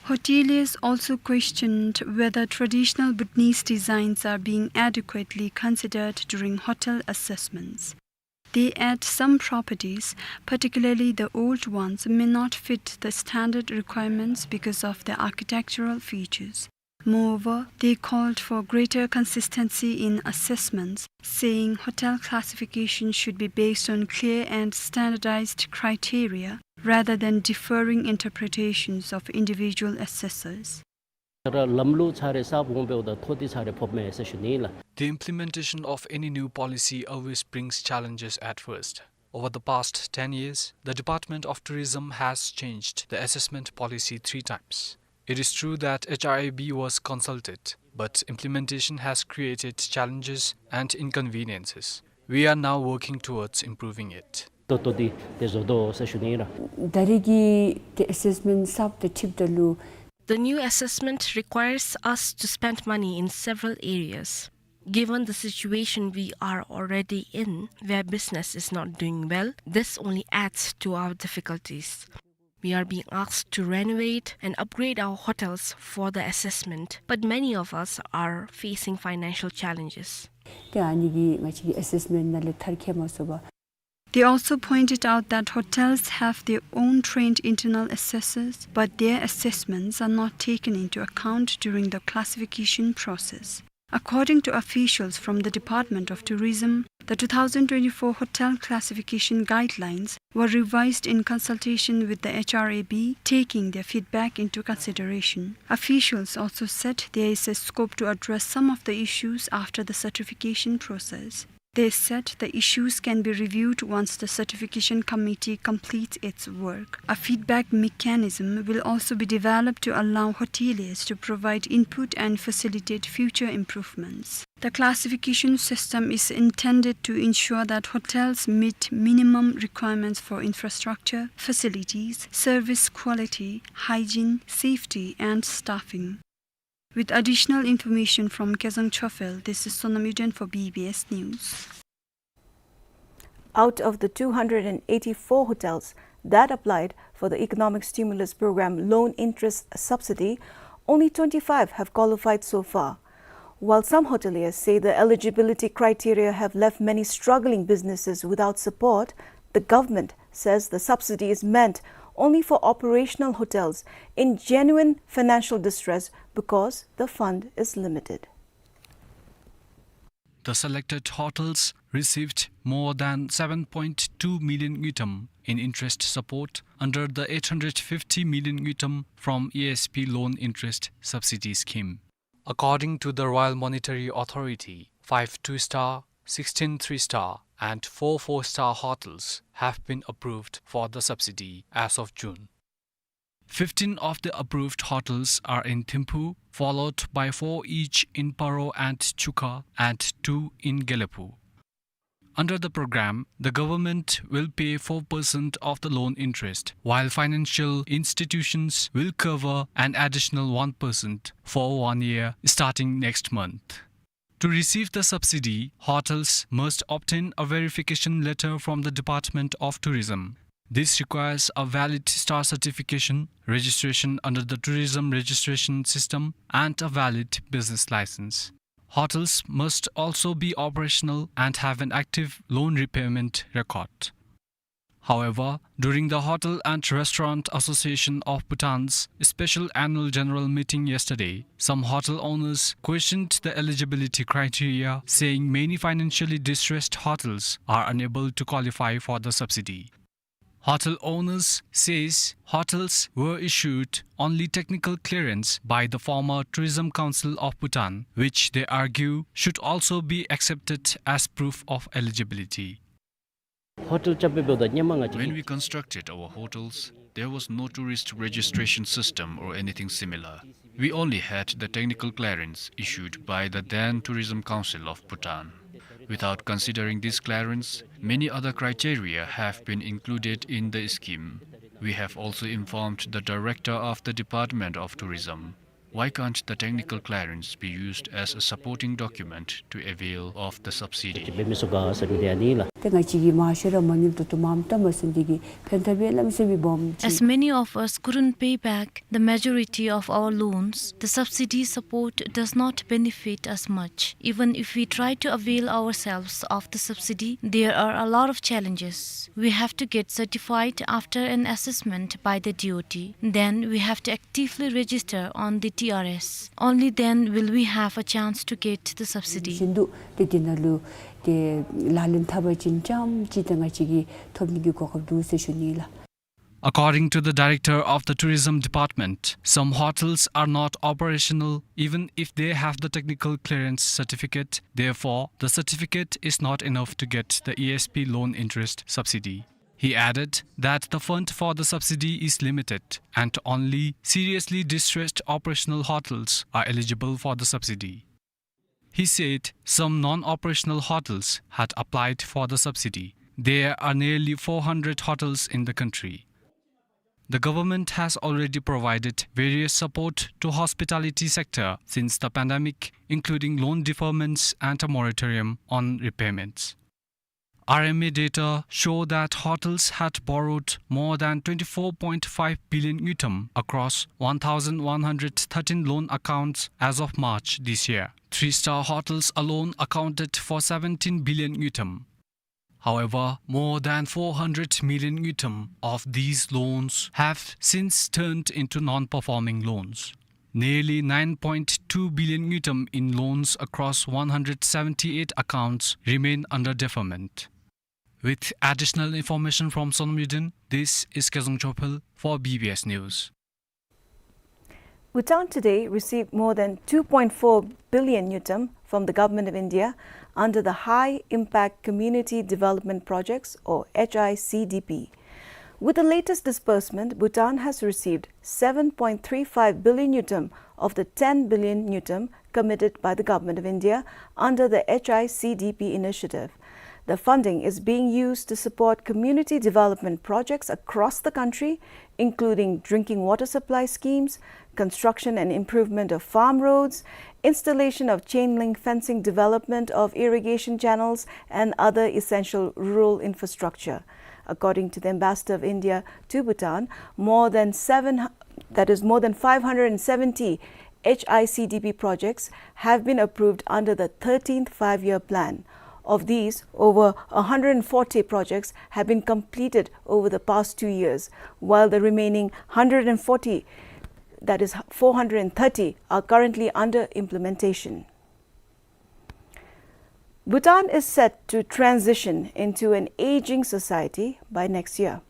Hoteliers also questioned whether traditional Bhutanese designs are being adequately considered during hotel assessments. They add some properties, particularly the old ones, may not fit the standard requirements because of their architectural features. Moreover, they called for greater consistency in assessments, saying hotel classification should be based on clear and standardized criteria rather than differing interpretations of individual assessors. ད་ར་ལམ་ལུགས་ཚར་རེ་གསརཔ་འོང་འབདཝ་ད་ཐོ་འདི་ཚར་རེ་ཕོགཔ་མས་ཟེར་ཞུ་ནི་ལགས། The implementation of any new policy always brings challenges at first. Over the past ten years, the Department of Tourism has changed the assessment policy three times. It is true that H R A B was consulted, but implementation has created challenges and inconveniences. We are now working towards improving it. ཏོ་ཏོ་འདི་ཏེ་བཟོ་དོ་ཟེར་ཞུ་ནི་ལགས། ད་རེས་ཀྱི་ཏེ་ཨེ་སེས་མེནཊ་གསརཔ་དང་འཁྲིལཝ་ད་ལུ། The new assessment requires us to spend money in several areas. Given the situation we are already in, where business is not doing well, this only adds to our difficulties. We are being asked to renovate and upgrade our hotels for the assessment, but many of us are facing financial challenges. ཏེ་ཨ་ནི་གིས་ང་བཅས་ཀྱི་ཨེ་སེས་མེནཊ་ནང་ལས་མཐར་འཁྱོལ་མ་ཚུགས་པར། They also pointed out that hotels have their own trained internal assessors, but their assessments are not taken into account during the classification process. According to officials from the Department of Tourism, the two thousand twenty-four hotel classification guidelines were revised in consultation with the H R A B, taking their feedback into consideration. Officials also said there is a scope to address some of the issues after the certification process. They said the issues can be reviewed once the certification committee completes its work. A feedback mechanism will also be developed to allow hoteliers to provide input and facilitate future improvements. The classification system is intended to ensure that hotels meet minimum requirements for infrastructure, facilities, service quality, hygiene, safety, and staffing. With additional information from Kezang Chophel, this is Sonam Yuden for B B S News. Out of the two hundred and eighty-four hotels that applied for the Economic Stimulus Program loan interest subsidy, only twenty-five have qualified so far. While some hoteliers say the eligibility criteria have left many struggling businesses without support, the government says the subsidy is meant only for operational hotels in genuine financial distress because the fund is limited. The selected hotels received more than seven point two million ngultrum in interest support under the eight hundred fifty million ngultrum from E S P loan interest subsidy scheme. According to the Royal Monetary Authority, five two-star, sixteen three-star, and four four-star hotels have been approved for the subsidy as of June. Fifteen of the approved hotels are in Thimphu, followed by four each in Paro and Chukha, and two in Gelephu. Under the program, the government will pay four percent of the loan interest, while financial institutions will cover an additional one percent for one year, starting next month. To receive the subsidy, hotels must obtain a verification letter from the Department of Tourism. This requires a valid star certification, registration under the tourism registration system, and a valid business license. Hotels must also be operational and have an active loan repayment record. However, during the Hotel and Restaurant Association of Bhutan's special annual general meeting yesterday, some hotel owners questioned the eligibility criteria, saying many financially distressed hotels are unable to qualify for the subsidy. Hotel owners says hotels were issued only technical clearance by the former Tourism Council of Bhutan, which they argue should also be accepted as proof of eligibility. When we constructed our hotels, there was no tourist registration system or anything similar. We only had the technical clearance issued by the then Tourism Council of Bhutan. Without considering this clearance, many other criteria have been included in the scheme. We have also informed the director of the Department of Tourism. Why can't the technical clearance be used as a supporting document to avail of the subsidy? ཏེ་ང་བཅས་ཀྱིས་མང་ཤོས་ར་མ་དངུལ་ད་ལྟོ་མངམ་བཏབ་མ་ཚུགས་ནི་དེ་གིས་ཕན་ཐབས་ཡང་གནམ་མེད་ས་མེད་སྦོམ་ཅིག། As many of us couldn't pay back the majority of our loans, the subsidy support does not benefit us much. Even if we try to avail ourselves of the subsidy, there are a lot of challenges. We have to get certified after an assessment by the D O T. Then we have to actively register on the T R S. Only then will we have a chance to get the subsidy. ཞུ་ནི་འདུག། ཏེ་དེ་ནང་ལུ་ཏེ་ལག་ལེན་འཐབ་པ་ཅིན་ཙམ་ཅིག་ཏེ་ང་བཅས་ཀྱིས་ཐོབ་ནི་གི་གོ་སྐབས་འདུག་ཟེར་ཞུ་ནི་ལགས། According to the director of the tourism department, some hotels are not operational even if they have the technical clearance certificate. Therefore, the certificate is not enough to get the E S P loan interest subsidy. He added that the fund for the subsidy is limited and only seriously distressed operational hotels are eligible for the subsidy. He said some non-operational hotels had applied for the subsidy. There are nearly four hundred hotels in the country. The government has already provided various support to hospitality sector since the pandemic, including loan deferments and a moratorium on repayments. R M A data show that hotels had borrowed more than twenty-four point five billion ngultrum across one thousand one hundred thirteen loan accounts as of March this year. Three-star hotels alone accounted for seventeen billion ngultrum. However, more than four hundred million ngultrum of these loans have since turned into non-performing loans. Nearly nine point two billion ngultrum in loans across one hundred seventy-eight accounts remain under deferment. With additional information from Sonam Yuden, this is Kezang Chophel for B B S News. Bhutan today received more than two point four billion ngultrum from the Government of India under the High Impact Community Development Projects, or H I C D P. With the latest disbursement, Bhutan has received seven point three five billion ngultrum of the ten billion ngultrum committed by the Government of India under the H I C D P initiative. The funding is being used to support community development projects across the country, including drinking water supply schemes, construction and improvement of farm roads, installation of chain link fencing, development of irrigation channels, and other essential rural infrastructure. According to the Ambassador of India to Bhutan, more than seven, that is, more than five hundred and seventy H I C D P projects have been approved under the thirteenth Five-Year Plan. Of these, over a hundred and forty projects have been completed over the past two years, while the remaining hundred and forty, that is four hundred and thirty, are currently under implementation. Bhutan is set to transition into an aging society by next year.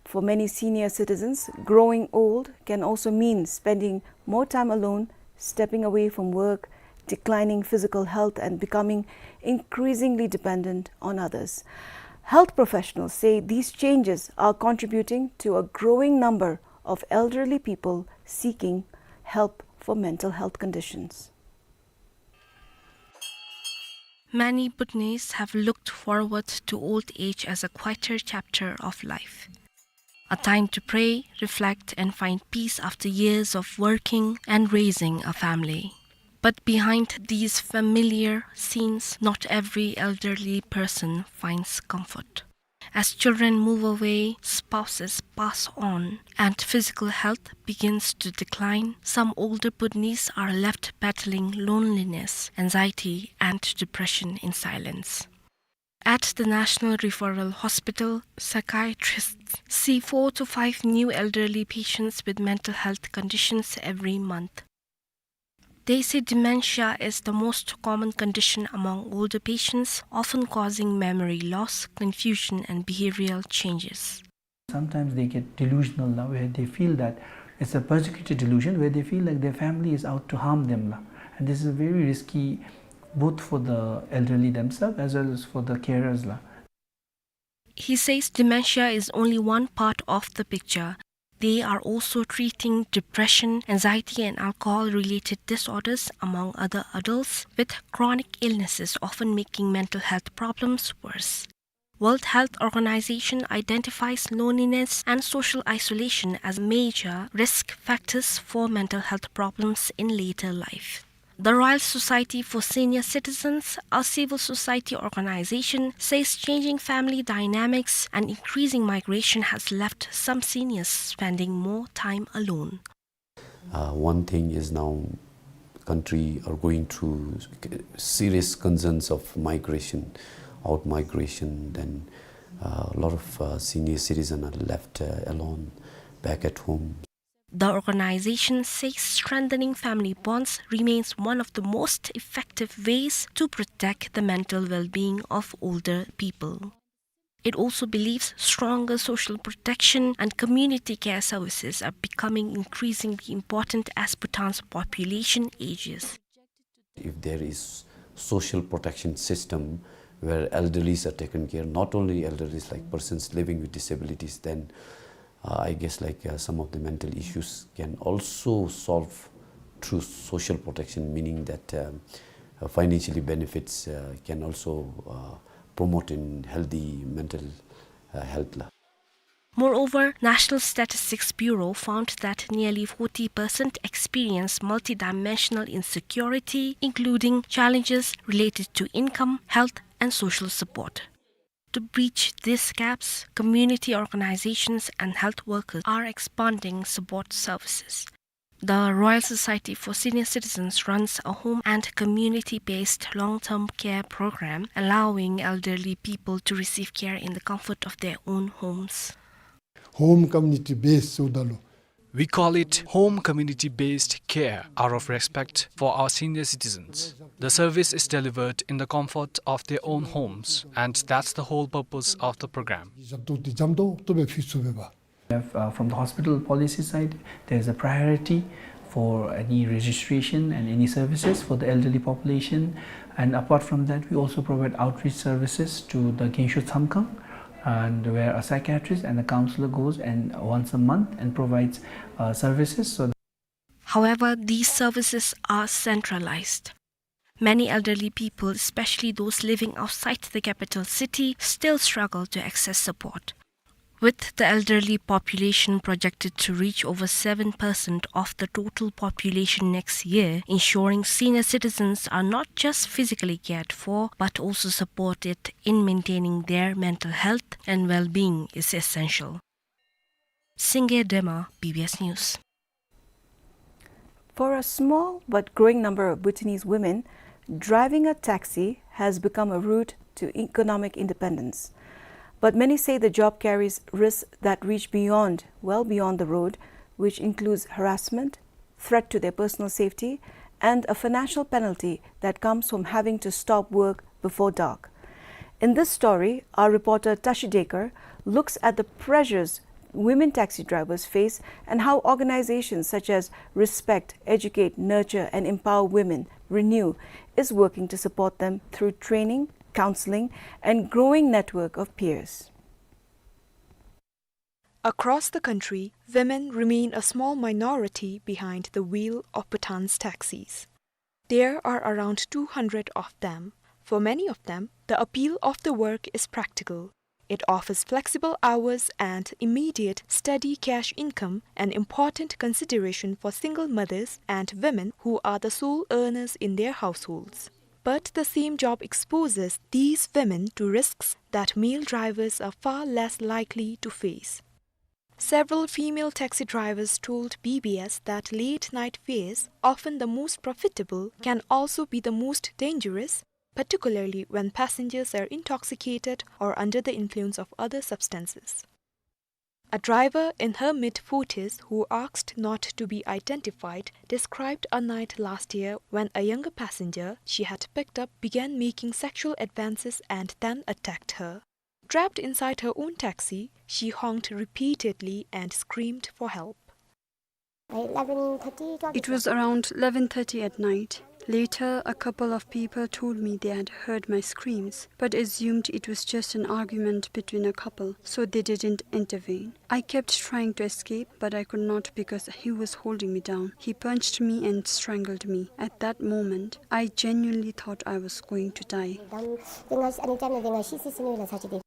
For many senior citizens, growing old can also mean spending more time alone, stepping away from work, declining physical health, and becoming increasingly dependent on others. Health professionals say these changes are contributing to a growing number of elderly people seeking help for mental health conditions. Many Bhutanese have looked forward to old age as a quieter chapter of life, a time to pray, reflect, and find peace after years of working and raising a family. But behind these familiar scenes, not every elderly person finds comfort. As children move away, spouses pass on, and physical health begins to decline, some older Bhutanese are left battling loneliness, anxiety, and depression in silence. At the National Referral Hospital, psychiatrists see four to five new elderly patients with mental health conditions every month. They say dementia is the most common condition among older patients, often causing memory loss, confusion, and behavioral changes. Sometimes they get delusional now, where they feel that it's a persecuted delusion, where they feel like their family is out to harm them la. And this is very risky, both for the elderly themselves as well as for the carers la. He says dementia is only one part of the picture. They are also treating depression, anxiety, and alcohol-related disorders, among other adults with chronic illnesses, often making mental health problems worse. World Health Organization identifies loneliness and social isolation as major risk factors for mental health problems in later life. The Royal Society for Senior Citizens, a civil society organization, says changing family dynamics and increasing migration has left some seniors spending more time alone. Uh, one thing is now country are going through serious concerns of migration, out migration, then, uh, a lot of, uh, senior citizens are left, uh, alone back at home. The organization says strengthening family bonds remains one of the most effective ways to protect the mental well-being of older people. It also believes stronger social protection and community care services are becoming increasingly important as Bhutan's population ages. If there is social protection system where elderlies are taken care, not only elderlies, like, persons living with disabilities, then, uh, I guess, like, uh, some of the mental issues can also solve through social protection, meaning that, um, uh, financially benefits, uh, can also, uh, promote in healthy mental, uh, health la. Moreover, National Statistics Bureau found that nearly forty percent experience multidimensional insecurity, including challenges related to income, health, and social support. To bridge these gaps, community organizations and health workers are expanding support services. The Royal Society for Senior Citizens runs a home and community-based long-term care program, allowing elderly people to receive care in the comfort of their own homes. Home community based sodalo. We call it home community based care out of respect for our senior citizens. The service is delivered in the comfort of their own homes, and that's the whole purpose of the program. Jam to, jam to, to be fit so be ba. We have, uh, from the hospital policy side, there is a priority for any registration and any services for the elderly population. And apart from that, we also provide outreach services to the Gyensho Tsamkhang, and where a psychiatrist and a counselor goes and once a month and provides, uh, services. So However, these services are centralized. Many elderly people, especially those living outside the capital city, still struggle to access support. With the elderly population projected to reach over seven percent of the total population next year, ensuring senior citizens are not just physically cared for, but also supported in maintaining their mental health and well-being is essential. Singye Dema, B B S News. For a small but growing number of Bhutanese women, driving a taxi has become a route to economic independence. But many say the job carries risks that reach beyond, well beyond the road, which includes harassment, threat to their personal safety, and a financial penalty that comes from having to stop work before dark. In this story, our reporter Tashi Dekar looks at the pressures women taxi drivers face and how organizations such as Respect, Educate, Nurture, and Empower Women, RENEW, is working to support them through training, counseling, and growing network of peers. Across the country, women remain a small minority behind the wheel of Bhutan's taxis. There are around two hundred of them. For many of them, the appeal of the work is practical. It offers flexible hours and immediate steady cash income, an important consideration for single mothers and women who are the sole earners in their households. But the same job exposes these women to risks that male drivers are far less likely to face. Several female taxi drivers told B B S that late night fares, often the most profitable, can also be the most dangerous, particularly when passengers are intoxicated or under the influence of other substances. A driver in her mid forties who asked not to be identified described a night last year when a younger passenger she had picked up began making sexual advances and then attacked her. Trapped inside her own taxi, she honked repeatedly and screamed for help. It was around eleven thirty at night. Later, a couple of people told me they had heard my screams, but assumed it was just an argument between a couple, so they didn't intervene. I kept trying to escape, but I could not because he was holding me down. He punched me and strangled me. At that moment, I genuinely thought I was going to die. Dam, denga, ani dam denga shi si sini la sa chi de.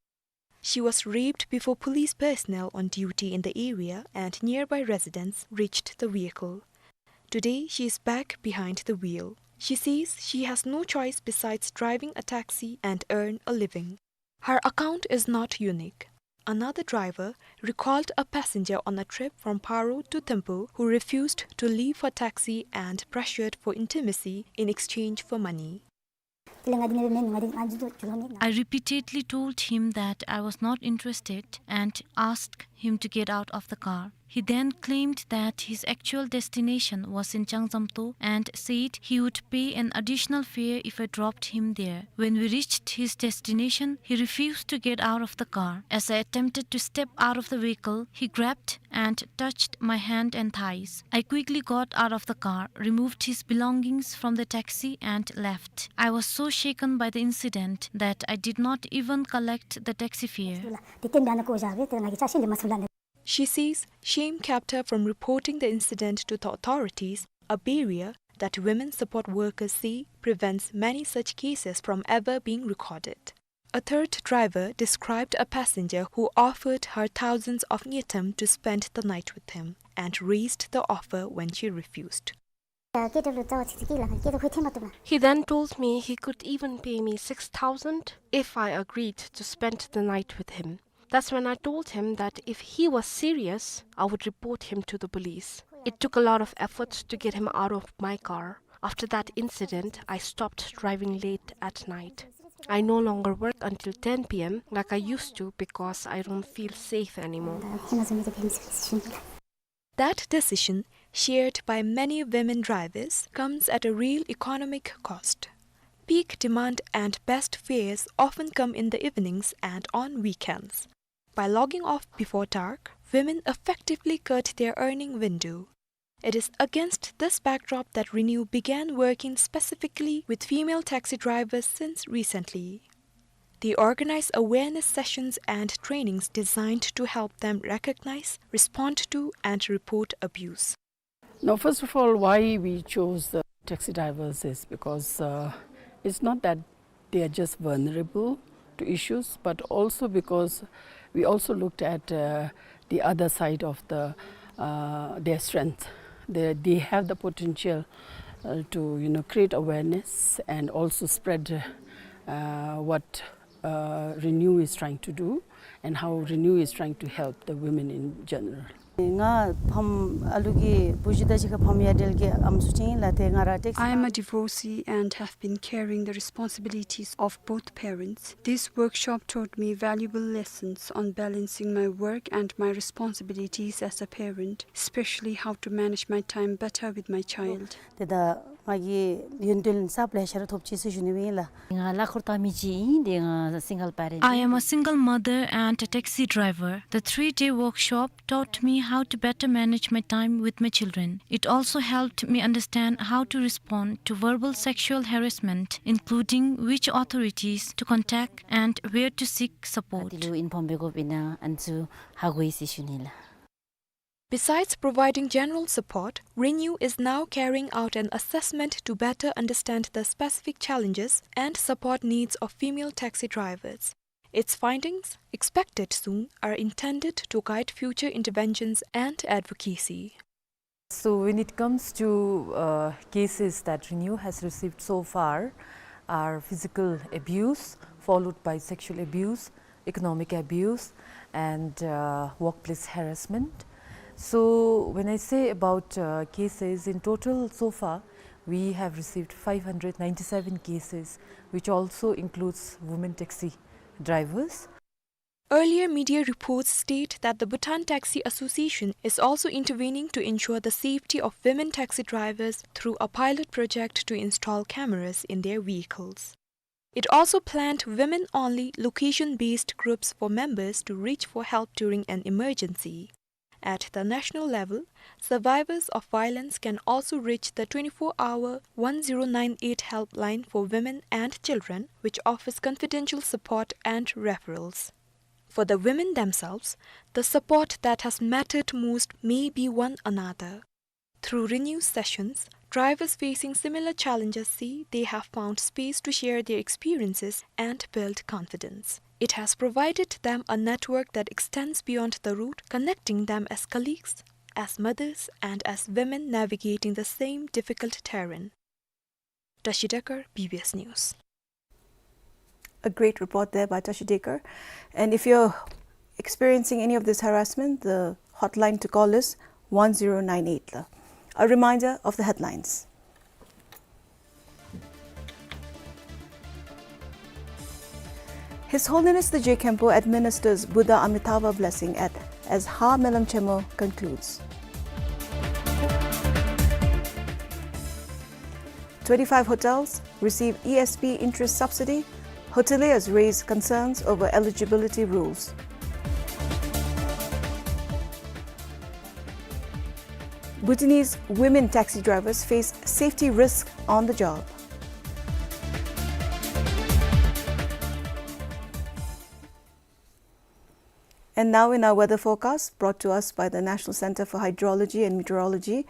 She was raped before police personnel on duty in the area and nearby residents reached the vehicle. Today, she is back behind the wheel. She says she has no choice besides driving a taxi and earn a living. Her account is not unique. Another driver recalled a passenger on a trip from Paro to Thimphu who refused to leave her taxi and pressured for intimacy in exchange for money. I repeatedly told him that I was not interested and asked him to get out of the car. He then claimed that his actual destination was in Changzamto and said he would pay an additional fare if I dropped him there. When we reached his destination, he refused to get out of the car. As I attempted to step out of the vehicle, he grabbed and touched my hand and thighs. I quickly got out of the car, removed his belongings from the taxi, and left. I was so shaken by the incident that I did not even collect the taxi fare. She says shame kept her from reporting the incident to the authorities, a barrier that women support workers say prevents many such cases from ever being recorded. A third driver described a passenger who offered her thousands of ngultrum to spend the night with him and raised the offer when she refused. He then told me he could even pay me six thousand if I agreed to spend the night with him. That's when I told him that if he was serious, I would report him to the police. It took a lot of effort to get him out of my car. After that incident, I stopped driving late at night. I no longer work until ten p m like I used to because I don't feel safe anymore. That decision, shared by many women drivers, comes at a real economic cost. Peak demand and best fares often come in the evenings and on weekends. By logging off before dark, women effectively cut their earning window. It is against this backdrop that Renew began working specifically with female taxi drivers since recently. They organize awareness sessions and trainings designed to help them recognize, respond to, and report abuse. Now, first of all, why we chose the taxi drivers is because, uh, it's not that they are just vulnerable to issues, but also because we also looked at, uh, the other side of the, uh, their strength. They, they have the potential, uh, to, you know, create awareness and also spread, uh, what, uh, Renew is trying to do and how Renew is trying to help the women in general. ང་ཕམ་ཨ་ལུ་གི་བུ་གཞི་དང་གཅིག་ཁར་ཕམ་ཡར་འདྲེན་གྱི་ཨམ་སྲུ་ཅིག་ཨིན་ལགས། ཏེ་ང་ར་ཊེག་སི། I am a divorcee and have been carrying the responsibilities of both parents. This workshop taught me valuable lessons on balancing my work and my responsibilities as a parent, especially how to manage my time better with my child. ཏེ་ད་ང་གི་ཡོན་ཏན་ཚབ་ལེ་ཤ་ར་ཐོབ་ཅི་ཟེར་ཞུ་ནི་ཨིན་ལགས། ང་གླ་འཁོར་བཏང་མི་ཅིག་ཨིན། ཏེ་ང་single parent. I am a single mother and a taxi driver. The three-day workshop taught me how to better manage my time with my children. It also helped me understand how to respond to verbal sexual harassment, including which authorities to contact and where to seek support. ཏེ་ལུ་ཨིན་ཕོམ་སྦེ་དགོཔ་ཨིན་ན་ཨ་ནི་ཚུ་ཧ་གོ་ཡི་ཟེར་ཞུ་ནི་ལགས། Besides providing general support, Renew is now carrying out an assessment to better understand the specific challenges and support needs of female taxi drivers. Its findings, expected soon, are intended to guide future interventions and advocacy. So when it comes to, uh, cases that Renew has received so far, are physical abuse, followed by sexual abuse, economic abuse, and, uh, workplace harassment. So when I say about, uh, cases in total so far, we have received five hundred ninety-seven cases, which also includes women taxi drivers. Earlier media reports state that the Bhutan Taxi Association is also intervening to ensure the safety of women taxi drivers through a pilot project to install cameras in their vehicles. It also planned women-only location-based groups for members to reach for help during an emergency. At the national level, survivors of violence can also reach the twenty-four hour one zero nine eight helpline for women and children, which offers confidential support and referrals. For the women themselves, the support that has mattered most may be one another. Through Renew sessions, drivers facing similar challenges say they have found space to share their experiences and build confidence. It has provided them a network that extends beyond the route, connecting them as colleagues, as mothers, and as women navigating the same difficult terrain. Tashi Dekar, B B S News. A great report there by Tashi Dekar. And if you're experiencing any of this harassment, the hotline to call is one zero nine eight. A reminder of the headlines. His Holiness the Je Khenpo administers Buddha Amitabha blessing at as Ha Melam Chemo concludes. Twenty-five hotels receive E S P interest subsidy, hoteliers raise concerns over eligibility rules. Bhutanese women taxi drivers face safety risk on the job. And now in our weather forecast, brought to us by the National Centre for Hydrology and Meteorology,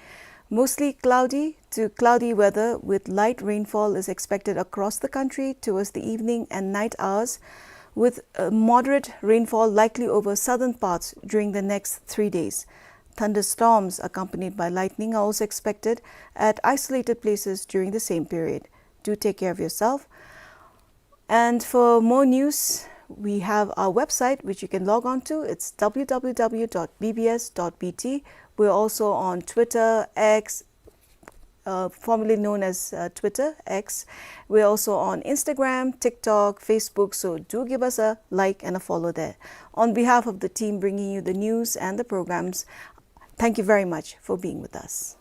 mostly cloudy to cloudy weather with light rainfall is expected across the country towards the evening and night hours, with, uh, moderate rainfall likely over southern parts during the next three days. Thunderstorms accompanied by lightning are also expected at isolated places during the same period. Do take care of yourself. And for more news, we have our website which you can log on to. It's W W W dot B B S dot B T. We're also on Twitter, X, uh, formerly known as, uh, Twitter, X. We're also on Instagram, TikTok, Facebook, so do give us a like and a follow there. On behalf of the team bringing you the news and the programs, thank you very much for being with us.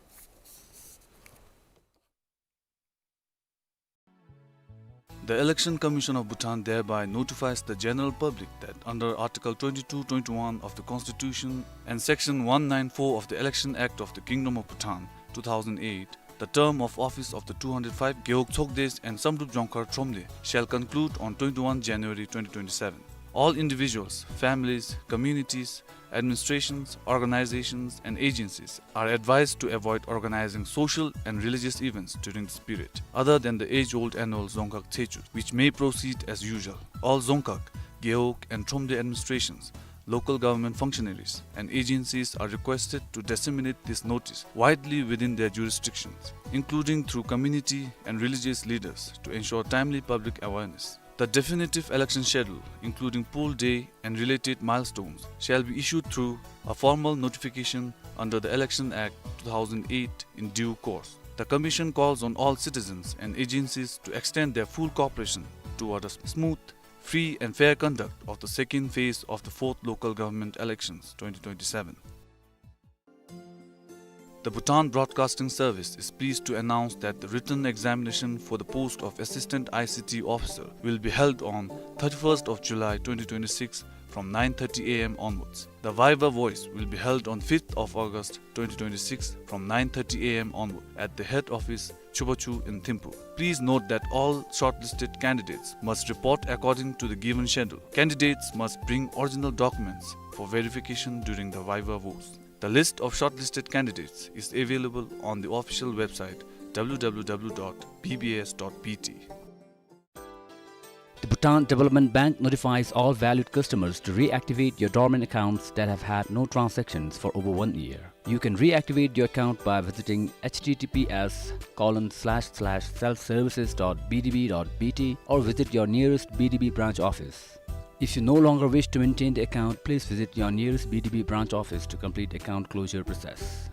The Election Commission of Bhutan thereby notifies the general public that under Article twenty-two twenty-one of the Constitution and Section one nine four of the Election Act of the Kingdom of Bhutan two thousand eight, the term of office of the two hundred five Gewog Tshogdes and Samdrup Jongkhar Thromde shall conclude on twenty-one January twenty twenty-seven. All individuals, families, communities, administrations, organizations, and agencies are advised to avoid organizing social and religious events during this period, other than the age-old annual Dzongkhag Tshechu, which may proceed as usual. All Dzongkhag, Gewog, and Thromde administrations, local government functionaries, and agencies are requested to disseminate this notice widely within their jurisdictions, including through community and religious leaders, to ensure timely public awareness. The definitive election schedule, including poll day and related milestones, shall be issued through a formal notification under the Election Act two thousand eight in due course. The Commission calls on all citizens and agencies to extend their full cooperation toward a smooth, free and fair conduct of the second phase of the fourth local government elections twenty twenty-seven. The Bhutan Broadcasting Service is pleased to announce that the written examination for the post of Assistant I C T Officer will be held on thirty-first of July twenty twenty-six from nine thirty A M onwards. The Viva Voice will be held on fifth of August twenty twenty-six from nine thirty A M onward at the head office, Chubachu in Thimphu. Please note that all shortlisted candidates must report according to the given schedule. Candidates must bring original documents for verification during the Viva Voice. The list of shortlisted candidates is available on the official website, W W W dot B B S dot B T. The Bhutan Development Bank notifies all valued customers to reactivate your dormant accounts that have had no transactions for over one year. You can reactivate your account by visiting H T T P S colon slash slash self services dot B D B dot B T or visit your nearest B D B branch office. If you no longer wish to maintain the account, please visit your nearest B D B branch office to complete account closure process.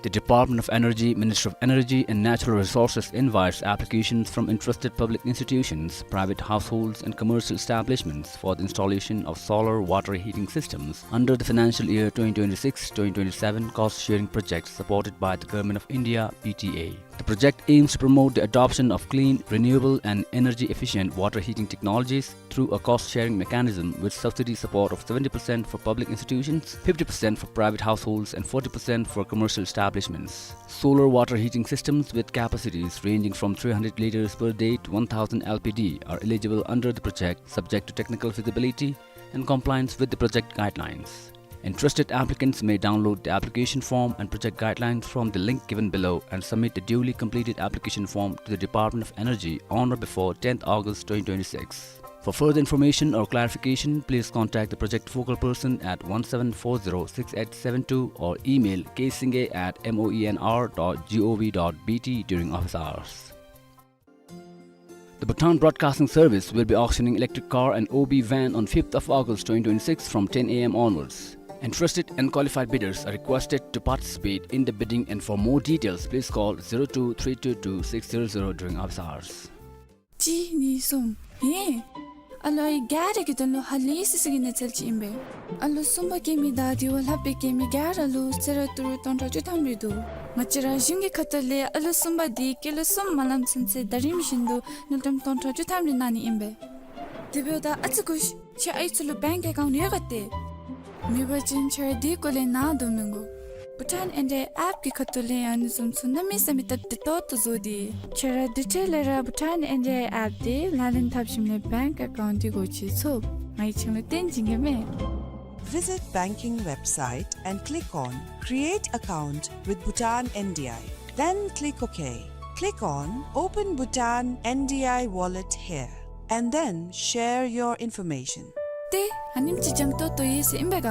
The Department of Energy, Ministry of Energy and Natural Resources invites applications from interested public institutions, private households and commercial establishments for the installation of solar water heating systems under the financial year twenty twenty-six twenty twenty-seven cost sharing project supported by the Government of India, P T A. The project aims to promote the adoption of clean, renewable and energy-efficient water heating technologies through a cost-sharing mechanism with subsidy support of seventy percent for public institutions, fifty percent for private households and forty percent for commercial establishments. Solar water heating systems with capacities ranging from three hundred liters per day to one thousand L P D are eligible under the project, subject to technical feasibility and compliance with the project guidelines. Interested applicants may download the application form and project guidelines from the link given below and submit the duly completed application form to the Department of Energy on or before tenth August twenty twenty-six. For further information or clarification, please contact the project focal person at one seven four zero six eight seven two or email k singay at moenr dot gov dot bt during office hours. The Bhutan Broadcasting Service will be auctioning electric car and O B van on fifth of August twenty twenty-six from ten A M onwards. Interested and qualified bidders are requested to participate in the bidding, and for more details, please call zero two three two two six zero zero during office hours. གཅིག་གཉིས་གསུམ། ཧེ། ཨ་ལོ་ཨའི་ག་ར་གི་དོན་ལུ་ཧ་ལས་སི་སི་གི་གནས་ཚུལ་ཅིག་ཨིན་པས། ཨ་ལོ་གསུམ་པ་སྐྱེ་མི་དང་དེ་བ་ལྷག་པའི་སྐྱེ་མི་ག་ར་ལུ་གསོལ་རས་ཏི་རུ་སྟོང་ཕྲག་བཅུ་ཐམ་རེ་འདུག། ང་བཅས་ར་གཞུང་གི་ཁ་ཐུག་ལས་ཨ་ལོ་གསུམ་པ་དེ་སྐྱེས་ལོ་གསུམ་མ་ལངམ་ཚུན་ཚོད་ཟླ་རིམ་བཞིན་དུ་དངུལ་ཀྲམ་སྟོང་ཕྲག་བཅུ་ཐམ་རེ་གནང་ནི་ཨིན་པས། དེ་འབདཝ་ད་ཨ་ཙི་སྒུག་ཤིག། ཁྱེད་ཨའི་ཚུ་ལུ་བེངཀ་ཨེ་ཀའུནཊ་ཡོད་ག་ཏེ། མེད་པ་ཅིན་ཁྱེད་ར་དེ་སྐོར་ལས་ནཱ་དོ་མི་དགོ། བྷུ་ཊཱན་ཨེན་ཌི་ཨའི་ཨེཔ་གི་ཁ་ཐུག་ལས་ཡང་ཨ་ནི་བཟུམ་ཚུ་གནམ་མེད་ས་མེད་སྟབས་བདེ་ཏོག་ཏོ་བཟོ་སྟེ། ཁྱེད་ར་དེ་འཕྲལ་ལས་ར་བྷུ་ཊཱན་ཨེན་ཌི་ཨའི་ཨེཔ་དེ་ལག་ལེན་འཐབ་ཞིནམ་ལས་བེངཀ་ཨེ་ཀའུནཊ་དེ་སྒོ་ཕྱེ་ཚུགས། ང་གིས་ཁྱེད་ལུ་སྟོན་བྱིན་གེ་མས། Visit banking website and click on Create Account with Bhutan N D I. Then click OK. Click on Open Bhutan N D I Wallet here, and then share your information. ཏེ་ཨ་ནེམ་ཅིག་འཇམ་ཏོང་ཏོ་ཡོད་ཟེར་ཨིན་པས་ག།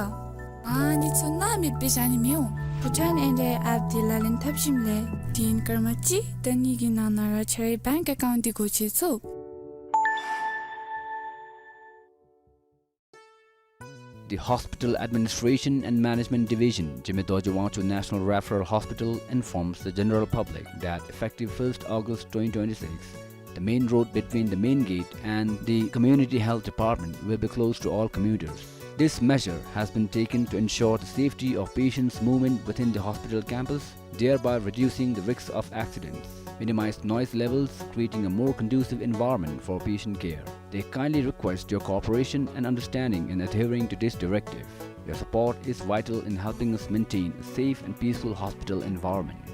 ཨ་ནི་ཚུ་ནཱ་མེདཔ་སྦེ་བཞག་ནི་མི་འོང་། བྷུ་ཊཱན་ཨེན་ཌི་ཨའི་ཨེཔ་དེ་ལག་ལེན་འཐབ་ཞིནམ་ལས་དུས་ཡུན་སྐར་མ་གཅིག་དང་གཉིས་ཀྱི་ནང་ན་ར་ཁྱེད་རའི་བེངཀ་ཨེ་ཀའུནཊ་དེ་སྒོ་ཕྱེ་ཚུགས། The Hospital Administration and Management Division, Jigme Dorji Wangchuk National Referral Hospital, informs the general public that effective first August twenty twenty-six, the main road between the main gate and the Community Health Department will be closed to all commuters. This measure has been taken to ensure the safety of patients' movement within the hospital campus, thereby reducing the risks of accidents, minimize noise levels, creating a more conducive environment for patient care. They kindly request your cooperation and understanding in adhering to this directive. Your support is vital in helping us maintain a safe and peaceful hospital environment.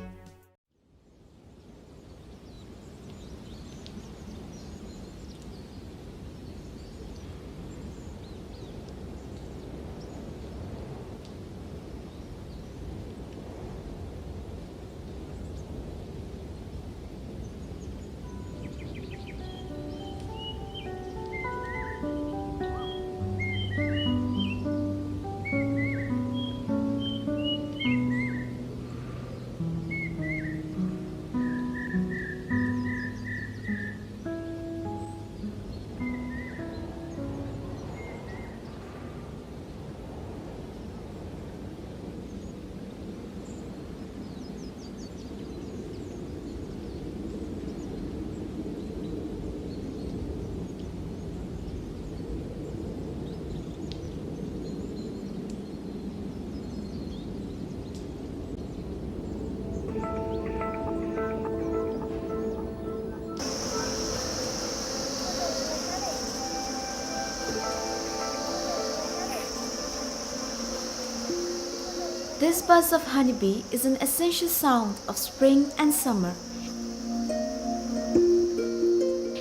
This buzz of honeybee is an essential sound of spring and summer.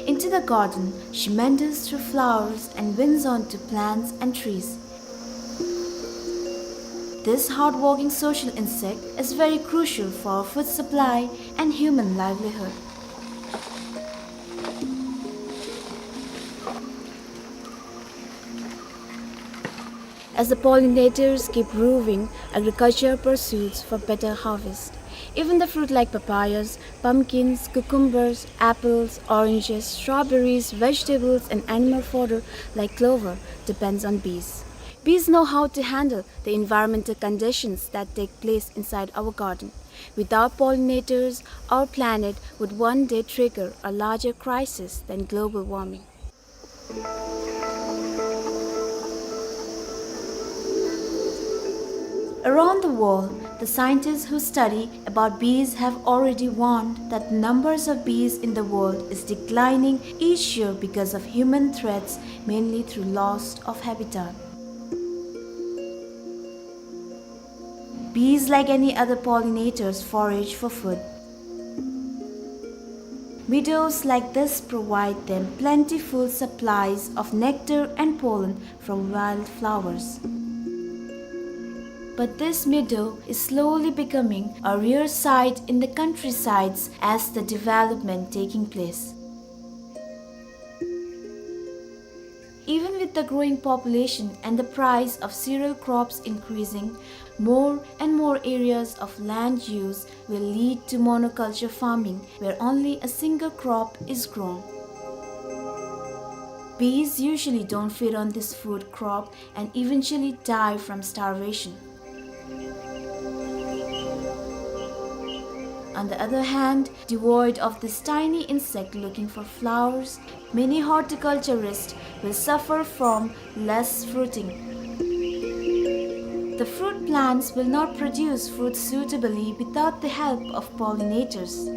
Into the garden, she meanders through flowers and winds onto plants and trees. This hardworking social insect is very crucial for our food supply and human livelihood. As the pollinators keep roving, agriculture pursues for better harvest. Even the fruit like papayas, pumpkins, cucumbers, apples, oranges, strawberries, vegetables, and animal fodder like clover depends on bees. Bees know how to handle the environmental conditions that take place inside our garden. Without pollinators, our planet would one day trigger a larger crisis than global warming. Around the world, the scientists who study about bees have already warned that the numbers of bees in the world is declining each year because of human threats, mainly through loss of habitat. Bees, like any other pollinators, forage for food. Meadows like this provide them plentiful supplies of nectar and pollen from wildflowers. But this meadow is slowly becoming a rare sight in the countrysides as the development taking place. the growing population and the price of cereal crops increasing, more and more areas of land use will lead to monoculture farming, where only a single crop is grown. Bees usually don't feed on this food crop and eventually die from starvation. On the other hand, devoid of this tiny insect looking for flowers, many horticulturists will suffer from less fruiting. The fruit plants will not produce fruit suitably without the help of pollinators.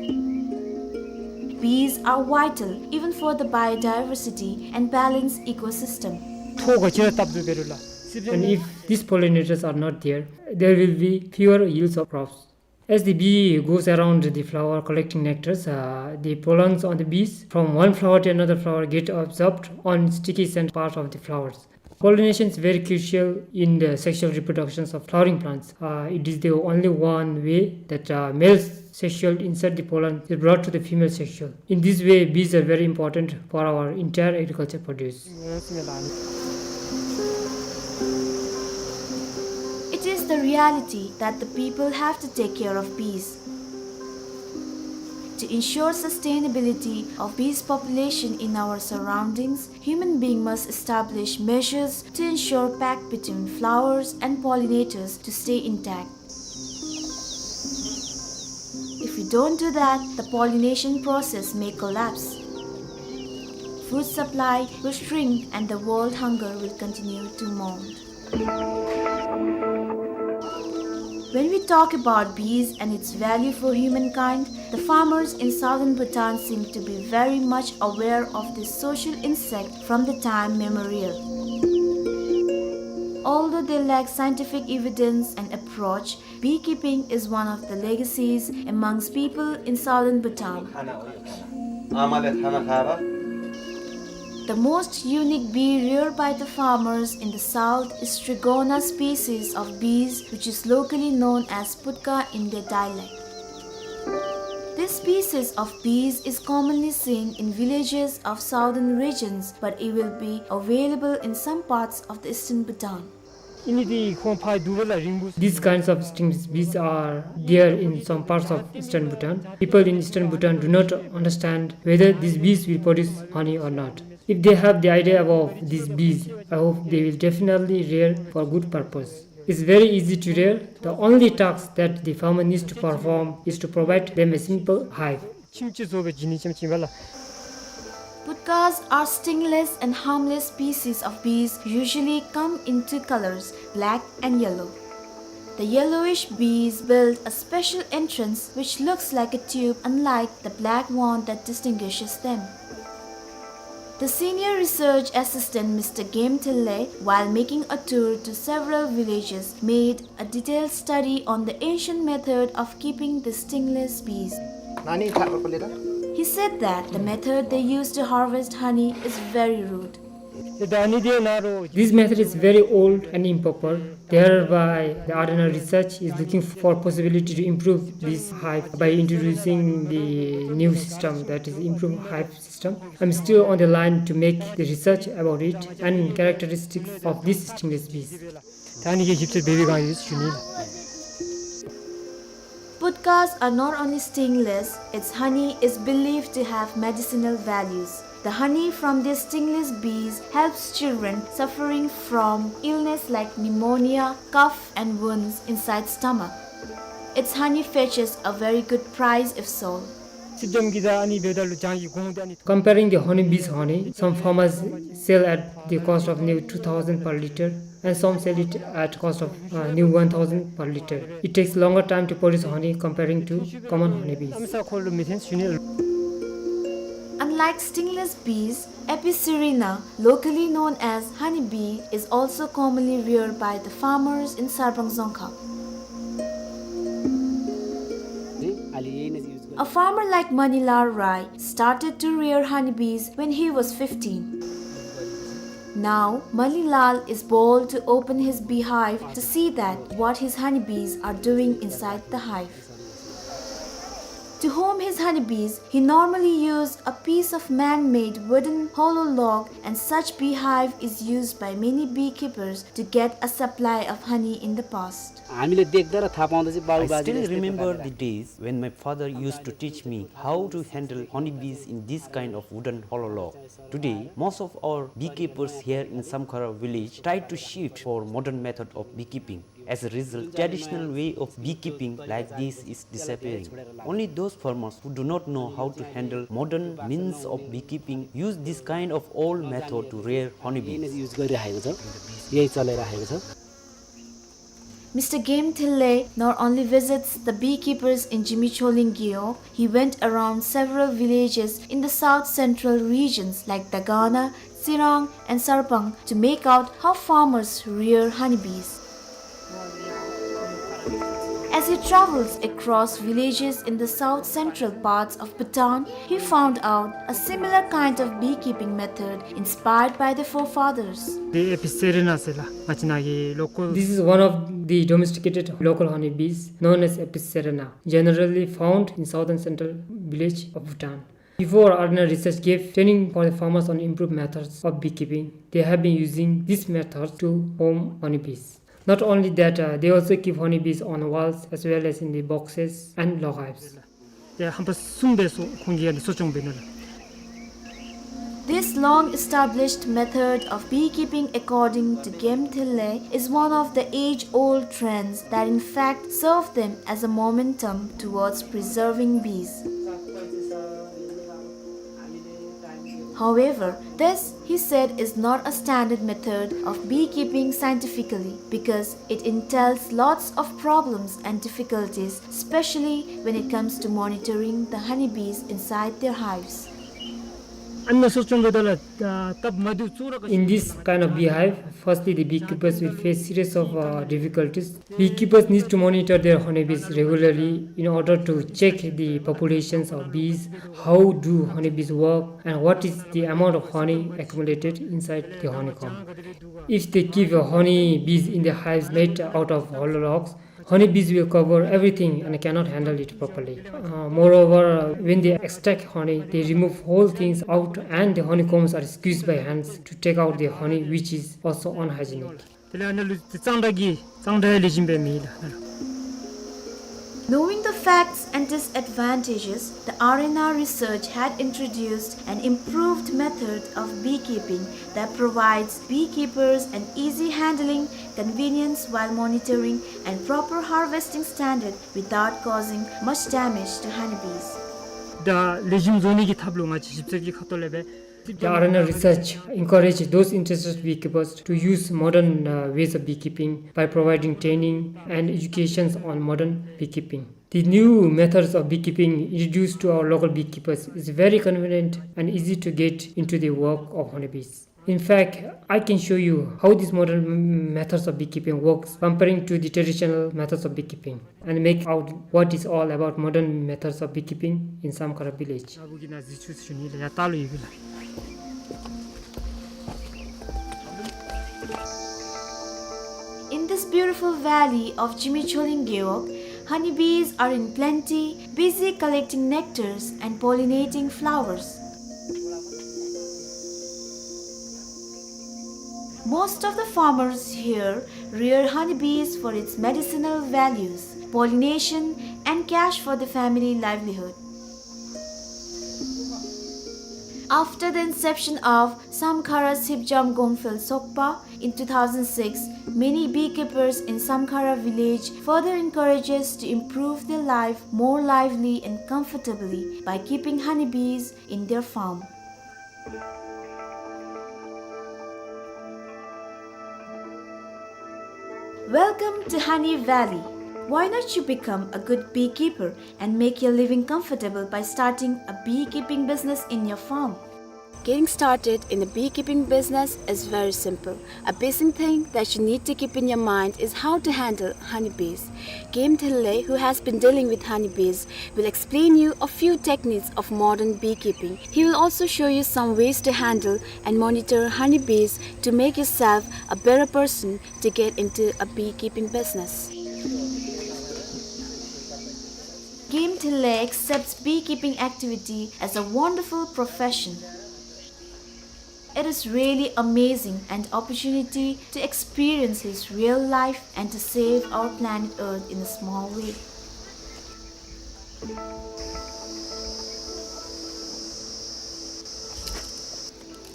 Bees are vital even for the biodiversity and balanced ecosystem. ཐོག་ག་ཅི་ར་སྟབས་བདེ་རུ་ལ། And if these pollinators are not there, there will be fewer yields of crops. As the bee goes around the flower collecting nectars, uh, the pollens on the bees from one flower to another flower get absorbed on sticky scent part of the flowers. Pollination is very crucial in the sexual reproductions of flowering plants. Uh, it is the only one way that, uh, male sexual insert, the pollen, is brought to the female sexual. In this way, bees are very important for our entire agriculture produce. It is the reality that the people have to take care of bees. To ensure sustainability of bees population in our surroundings, human being must establish measures to ensure pact between flowers and pollinators to stay intact. If we don't do that, the pollination process may collapse. Food supply will shrink and the world hunger will continue to mount. When we talk about bees and its value for humankind, the farmers in southern Bhutan seem to be very much aware of this social insect from the time memorial. Although they lack scientific evidence and approach, beekeeping is one of the legacies amongst people in southern Bhutan. The most unique bee reared by the farmers in the south is Strigona species of bees, which is locally known as putka in their dialect. This species of bees is commonly seen in villages of southern regions, but it will be available in some parts of the eastern Bhutan. These kinds of stingless bees are there in some parts of eastern Bhutan. People in eastern Bhutan do not understand whether these bees will produce honey or not. If they have the idea about these bees, I hope they will definitely rear for good purpose. It's very easy to rear. The only task that the farmer needs to perform is to provide them a simple hive. Putkas are stingless and harmless species of bees, usually come in two colors, black and yellow. The yellowish bees build a special entrance which looks like a tube, unlike the black wand that distinguishes them. The senior research assistant, Mister Game Thille, while making a tour to several villages, made a detailed study on the ancient method of keeping the stingless bees. He said that the method they used to harvest honey is very rude. This method is very old and improper. Thereby, the Adana research is looking for possibility to improve this hive by introducing the new system, that is, improved hive system. I'm still on the line to make the research about it and characteristics of these stingless bees. Putkas are not only stingless, its honey is believed to have medicinal values. The honey from these stingless bees helps children suffering from illness like pneumonia, cough, and wounds inside stomach. Its honey fetches a very good price if sold. Comparing the honeybees honey, some farmers sell at the cost of near two thousand per liter and some sell it at cost of, uh, near one thousand per liter. It takes longer time to produce honey comparing to common honeybees. Unlike stingless bees, Apis cerana, locally known as honeybee, is also commonly reared by the farmers in Sarbang Dzongkhag. A farmer like Manilal Rai started to rear honeybees when he was fifteen. Now, Manilal is bold to open his beehive to see that what his honeybees are doing inside the hive. To home his honeybees, he normally used a piece of man-made wooden hollow log, and such beehive is used by many beekeepers to get a supply of honey in the past. हामीले देख्दा र थाहा पाउँदा चाहिँ बाबु I बाजेले still यस्तै remember प्रकारले the days when my father used to teach me how to handle honeybees in this kind of wooden hollow log. Today, most of our beekeepers here in Samkhara village tried to shift for modern method of beekeeping. As a result, traditional way of beekeeping like this is disappearing. Only those farmers who do not know how to handle modern means of beekeeping use this kind of old method to rear honeybees. यही युज गरिराखेको छ, यही चलाइराखेको छ। Mister Game Thille not only visits the beekeepers in Zimichholing Gewog, he went around several villages in the south central regions like Dagana, Tsirang, and Sarpang to make out how farmers rear honeybees. As he travels across villages in the south central parts of Bhutan, he found out a similar kind of beekeeping method inspired by the forefathers. དེ་ཨེ་པི་སེ་རེ་ན་ཟེར་ལགས། ང་བཅས་ནཱ་གི་ལོ་ཀལ། This is one of the domesticated local honeybees known as Apis cerana, generally found in southern central village of Bhutan. Before, Arena Research gave training for the farmers on improved methods of beekeeping. They have been using this method to home honeybees. Not only that, uh, they also keep honeybees on walls as well as in the boxes and log hives. ཡ་ཧམ་པ་གསུམ་སྦེ་གསོ་ཁོང་གིས་ཡ་འདི་གསོ་སྐྱོང་འབད་ནུག་ལགས། This long-established method of beekeeping, according to Game Thille, is one of the age-old trends that in fact serve them as a momentum towards preserving bees. However, this, he said, is not a standard method of beekeeping scientifically because it entails lots of problems and difficulties, especially when it comes to monitoring the honeybees inside their hives. In this kind of beehive, firstly, the beekeepers will face series of, uh, difficulties. Beekeepers need to monitor their honeybees regularly in order to check the populations of bees, how do honeybees work, and what is the amount of honey accumulated inside the honeycomb. If they keep, uh, honeybees in the hives made out of hollow logs, honeybees will cover everything and cannot handle it properly. Uh, moreover, uh, when they extract honey, they remove whole things out and the honeycombs are squeezed by hands to take out the honey, which is also unhygienic. དེ་ལས་ཨ་ནཱ་ལུ་གཙང་སྦྲ་གི་གཙང་སྦྲ་ལེགས་ཤོམ་སྦེ་མེད་ལགས། Knowing the facts and disadvantages, the Arena Research had introduced an improved method of beekeeping that provides beekeepers an easy handling, convenience while monitoring, and proper harvesting standard without causing much damage to honeybees. ད་ལེགས་ཤོམ་བཟོ་ནི་གི་ཐབས་ལུ་ང་བཅས་ཞིབ་འཚོལ་གྱི་ཁ་ཐུག་ལས་སྦེ། The Arena Research encourage those interested beekeepers to use modern, uh, ways of beekeeping by providing training and educations on modern beekeeping. The new methods of beekeeping introduced to our local beekeepers is very convenient and easy to get into the work of honeybees. In fact, I can show you how these modern m-, methods of beekeeping works comparing to the traditional methods of beekeeping and make out what is all about modern methods of beekeeping in Samkhara village. In this beautiful valley of Zimichholing Gewog, honeybees are in plenty, busy collecting nectars and pollinating flowers. Most of the farmers here rear honeybees for its medicinal values, pollination, and cash for the family livelihood. After the inception of Samkhara Sipjam Gongphel Sokpa in two thousand six, many beekeepers in Samkhara village further encourages to improve their life more lively and comfortably by keeping honeybees in their farm. Welcome to Honey Valley. Why not you become a good beekeeper and make your living comfortable by starting a beekeeping business in your farm? Getting started in the beekeeping business is very simple. A basic thing that you need to keep in your mind is how to handle honeybees. Game Thille, who has been dealing with honeybees, will explain you a few techniques of modern beekeeping. He will also show you some ways to handle and monitor honeybees to make yourself a better person to get into a beekeeping business. Game Tilley accepts beekeeping activity as a wonderful profession. It is really amazing an opportunity to experience his real life and to save our planet Earth in a small way.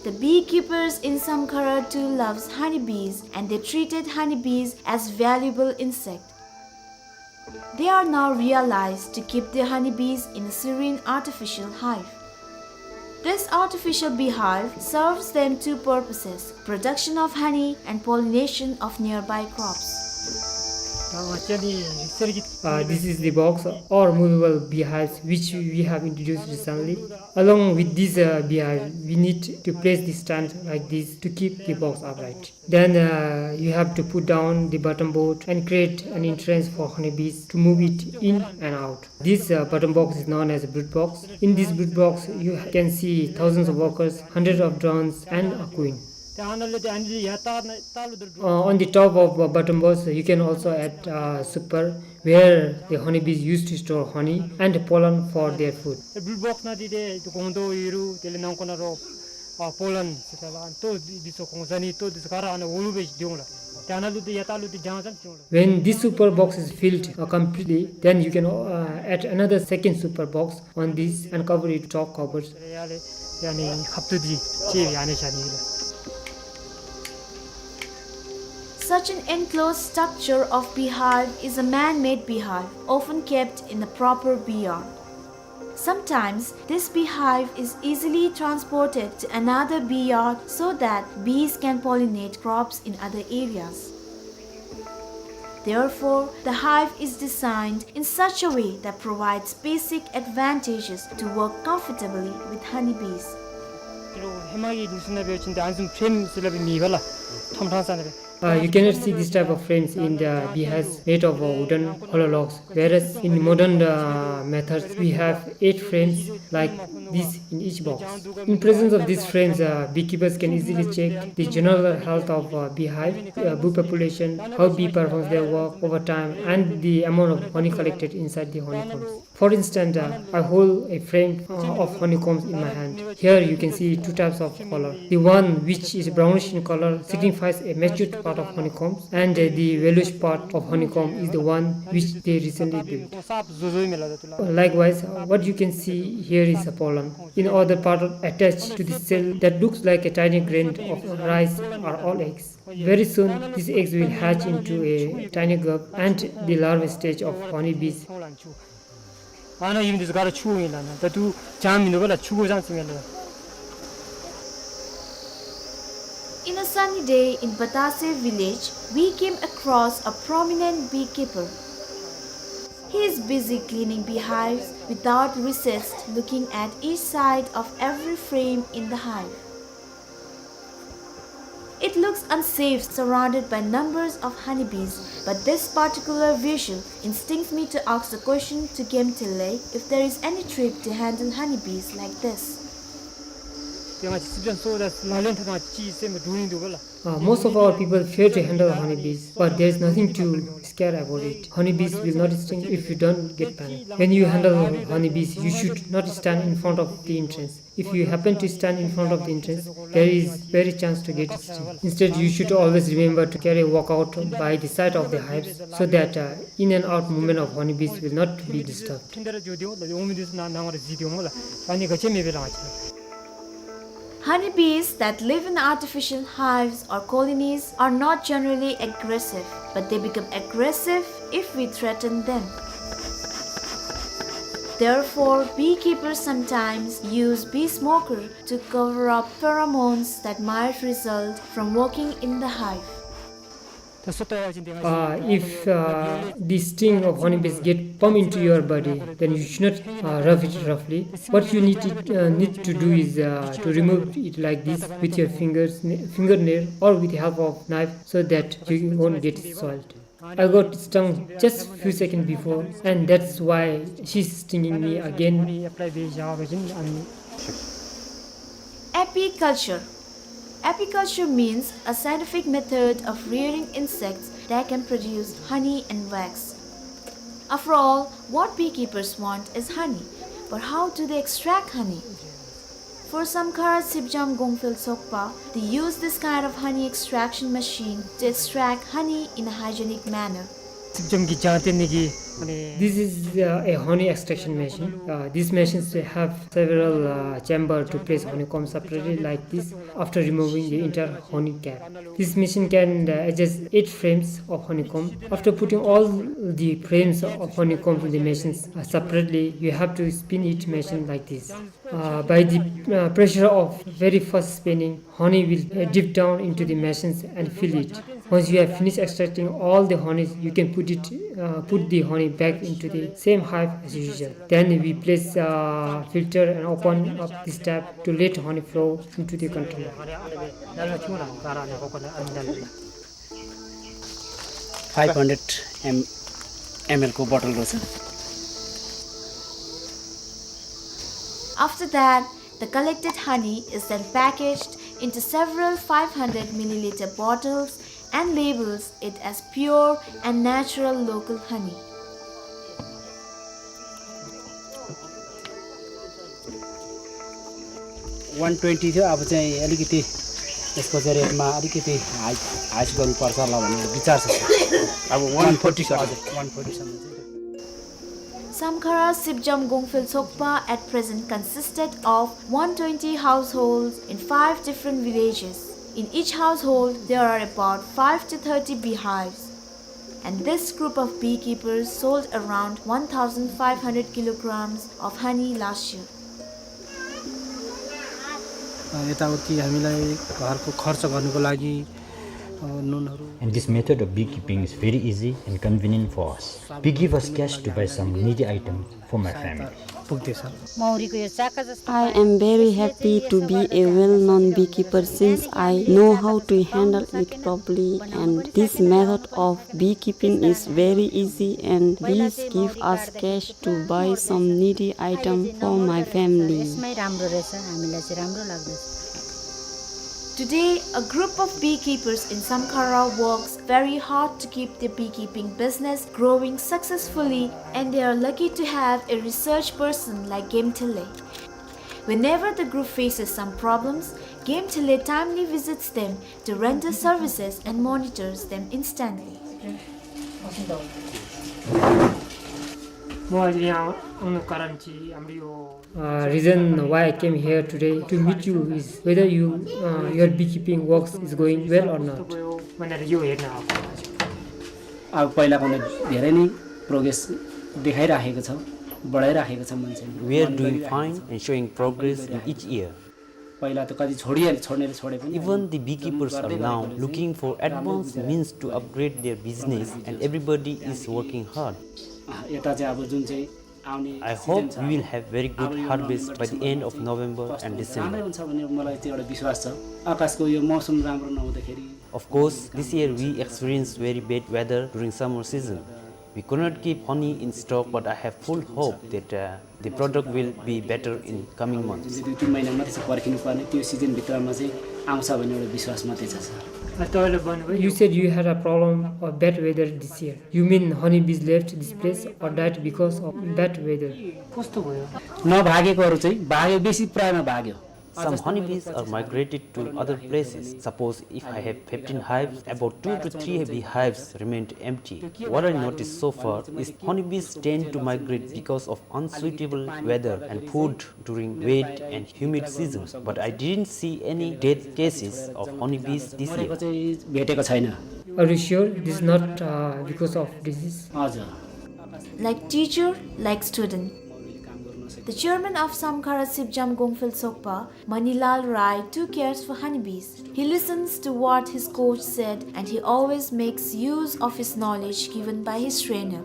The beekeepers in Samkhara too loves honeybees, and they treated honeybees as valuable insect. They are now realized to keep their honeybees in a serene artificial hive. This artificial beehive serves them two purposes, production of honey and pollination of nearby crops. Uh, this is the box or movable beehives which we have introduced recently. Along with this, uh, beehive, we need to place the stand like this to keep the box upright. Then, uh, you have to put down the bottom board and create an entrance for honeybees to move it in and out. This, uh, bottom box is known as a brood box. In this brood box, you can see thousands of workers, hundreds of drones, and a queen. Uh, on the top of, uh, bottom box, you can also add, uh, super, where the honeybees used to store honey and pollen for their food. ཨ་པོ་ལན་ཟེར་ད་ལ་ཨ་ནི་ལྟོ་འདི་ཚུ་གོང་ས་ནི་ལྟོ་འདི་ཚུ་ག་ར་ཨ་ནི་འོག་ལུ་སྦེ་འགྱོ་འོང་ལགས། ཏེ་ཨ་ནཱ་ལུ་ཏེ་ཡ་ད་ལུ་ཏེ་ལྗང་ཙམ་འགྱོ་འོང་ལགས། When this super box is filled, uh, completely, then you can, uh, add another second super box on this and cover it with top covers. ཡ་ལས་ཡ་ནི་ཁབ་ཏུ་འདི་ཅེ་ཡ་ནི་ཤ་ནི་ལགས། Such an enclosed structure of beehive is a man-made beehive, often kept in a proper bee yard. Sometimes, this beehive is easily transported to another bee yard so that bees can pollinate crops in other areas. Therefore, the hive is designed in such a way that provides basic advantages to work comfortably with honeybees. ཧེ་མ་གི་ནི་སུ་ན་བེ་ཅིན་ཏེ་ཨ་ནི་བཟུམ་ཕྲེམ་ཟེར་སླབ་མེད་པ་ལགས། ཁྲོམ་ཁྲང་ས་ན་བེ། Uh, you cannot see this type of frames in the beehives made of, uh, wooden hollow logs, whereas in modern, uh, methods we have eight frames like this in each box. In presence of these frames, uh, beekeepers can easily check the general health of, uh, beehive, uh, bee population, how bee performs their work over time, and the amount of honey collected inside the honeycombs. For instance, uh, I hold a frame, uh, of honeycombs in my hand. Here you can see two types of color. The one which is brownish in color signifies a matured part of honeycombs, and, uh, the yellowish part of honeycomb is the one which they recently built. Likewise, uh, what you can see here is a pollen. In other part attached to the cell that looks like a tiny grain of rice are all eggs. Very soon, these eggs will hatch into a tiny grub and the larva stage of honeybees. ཨ་ནཱ་ཨིན་འདི་ཚུ་ག་ར་ཕྱུགཔོ་ཨིན་ལགས། ད་ལྟོ་ལྗང་མིན་འདུག་པ་ལགས། ཕྱུགཔོ་ཙང་ཙིང་ཨིན་ལགས། In a sunny day in Patase village, we came across a prominent beekeeper. He is busy cleaning beehives without recess, looking at each side of every frame in the hive. It looks unsafe, surrounded by numbers of honeybees, but this particular visual instincts me to ask the question to Game Tilley if there is any trick to handle honeybees like this. Uh, most of our people fear to handle honeybees, but there is nothing to scare about it. Honeybees will not sting if you don't get panic. When you handle honeybees, you should not stand in front of the entrance. If you happen to stand in front of the entrance, there is very chance to get stung. Instead, you should always remember to carry a walkout by the side of the hives so that, uh, in and out movement of honeybees will not be disturbed. Honeybees that live in artificial hives or colonies are not generally aggressive, but they become aggressive if we threaten them. Therefore, beekeepers sometimes use bee smoker to cover up pheromones that might result from working in the hive. Uh, if, uh, the sting of honeybees get pump into your body, then you should not, uh, rub it roughly. What you need to, uh, need to do is, uh, to remove it like this with your fingers, fingernail, or with the help of knife, so that you won't get soiled. I got stung just few seconds before, and that's why she's stinging me again. Apiculture. Apiculture means a scientific method of rearing insects that can produce honey and wax. After all, what beekeepers want is honey. But how do they extract honey? For Samkhara Sipjam Gongphel Sokpa, they use this kind of honey extraction machine to extract honey in a hygienic manner. Sipjam ki jante niki, mane, this is, uh, a honey extraction machine. Uh, these machines, they have several, uh, chamber to place honeycomb separately like this after removing the entire honey cap. This machine can, uh, adjust eight frames of honeycomb. After putting all the frames of honeycomb in the machines, uh, separately, you have to spin each machine like this. Uh, by the, uh, pressure of very fast spinning, honey will, uh, drip down into the machines and fill it. Once you have finished extracting all the honey, you can put it, uh, put the honey back into the same hive as usual. Then we place, uh, filter and open up this tap to let honey flow into the container. Five hundred M-, ML को bottle रहेछ। After that, the collected honey is then packaged into several five hundred milliliter bottles and labels it as pure and natural local honey. One twenty थियो, अब चाहिँ अलिकति यसको चाहिँ rate मा अलिकति hike, hike गर्नुपर्छ होला भन्ने विचार छ। अब one forty छ। हजुर, one forty सम्म चाहिँ। Samkhara Sipjam Gongphel Sokpa at present consisted of one twenty households in five different villages. In each household, there are about five to thirty beehives. And this group of beekeepers sold around one thousand five hundred kilograms of honey last year. अ, यताउति हामीलाई घरको खर्च गर्नको लागि, अ, नुनहरू। And this method of beekeeping is very easy and convenient for us. Bee give us cash to buy some needy items for my family. पुग्दैछ। मौरीको यो चाका जस्तो I am very happy to be a well-known beekeeper since I know how to handle it properly, and this method of beekeeping is very easy and bees give us cash to buy some needy item for my family. यसमै राम्रो रहेछ, हामीलाई चाहिँ राम्रो लाग्दछ। Today, a group of beekeepers in Samkhara works very hard to keep their beekeeping business growing successfully, and they are lucky to have a research person like Gemthele. Whenever the group faces some problems, Gemthele timely visits them to render services and monitors them instantly. म अहिले यहाँ आउनुको कारण चाहिँ हाम्रो यो Uh, reason why I came here today to meet you is whether you, uh, your beekeeping works is going well or not. अब पहिलाको भन्दा धेरै नै progress देखाइराखेको छ, बढाइराखेको छ मान्छेले। We are doing fine and showing progress in each year. पहिला त कति छोडिहाले, छोड्नेले छोडे पनि। Even the beekeepers are now looking for advanced means to upgrade their business and everybody is working hard. यता चाहिँ अब जुन चाहिँ आउने season छ, I hope we will have very good harvest by the end of November and December. राम्रै हुन्छ भन्ने मलाई चाहिँ एउटा विश्वास छ। आकाशको यो मौसम राम्रो नहुँदाखेरि Of course, this year we experienced very bad weather during summer season. We could not keep honey in stock, but I have full hope that, uh, the product will be better in coming months. जुन चाहिँ दुई तिन महिना मात्रै छ पर्खिनुपर्ने, त्यो season भित्रमा चाहिँ आउँछ भन्ने एउटा विश्वास मात्रै छ, sir. You said you had a problem of bad weather this year. You mean honeybees left this place or died because of bad weather? कस्तो भयो? नभागेकोहरू चाहिँ भाग्यो, बेसी प्रायमा भाग्यो। Some honeybees are migrated to other places. Suppose if I have fifteen hives, about two to three beehives remained empty. What I noticed so far is honeybees tend to migrate because of unsuitable weather and food during wet and humid seasons. But I didn't see any death cases of honeybees this year. चाहिँ भेटेको छैन। Are you sure this is not, uh, because of disease? हजुर। Like teacher, like student. The chairman of Samkhara Sipjam Gongphel Sokpa, Manilal Rai too cares for honeybees. He listens to what his coach said and he always makes use of his knowledge given by his trainer.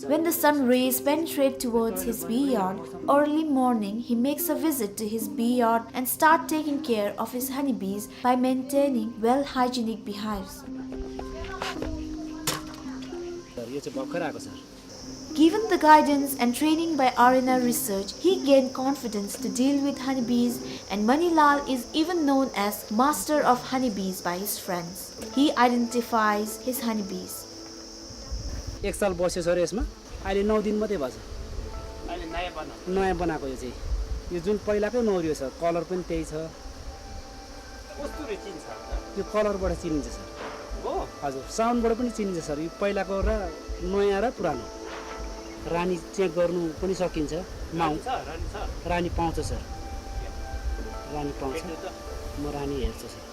When the sun rays penetrate towards his bee yard, early morning he makes a visit to his bee yard and start taking care of his honeybees by maintaining well hygienic beehives. यो चाहिँ भर्खर आएको छ। Given the guidance and training by R N R Research, he gained confidence to deal with honeybees, and Manilal is even known as master of honeybees by his friends. He identifies his honeybees. एक साल बस्यो सर यसमा। अहिले नौ दिन मात्रै भएको छ। अहिले नयाँ बनाएको। नयाँ बनाएको यो चाहिँ। यो जुन पहिलाकै मौरी हो सर, कलर पनि त्यही छ। कस्तो रे चिन्छ? यो कलरबाट चिनिन्छ सर। हो? हजुर, साउन्डबाट पनि चिनिन्छ सर। यो पहिलाको र नयाँ र पुरानो। रानी चेक गर्नु पनि सकिन्छ। माउ- रानी छ, रानी छ। रानी पाउँछ सर। रानी पाउँछ। भेट्नु त। म रानी हेर्छु सर।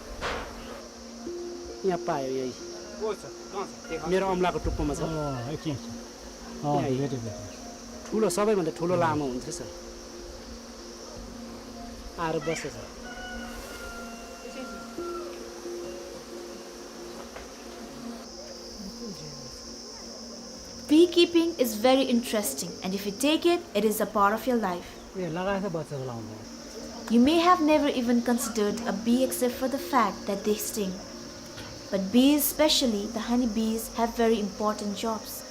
यहाँ पायो यही। ओ सर, कहाँ छ? देखा। मेरो औँलाको टुप्पोमा छ। अँ, एकछिन, एकछिन। अँ, यही। भेट्यो, भेट्यो। ठुलो, सबैभन्दा ठुलो लामो हुन्छ सर। आएर बस्छ sir. Beekeeping is very interesting, and if you take it, it is a part of your life. ए, लगाएछ बच्चा बोलाउँदा। You may have never even considered a bee except for the fact that they sting. But bees, especially the honey bees, have very important jobs.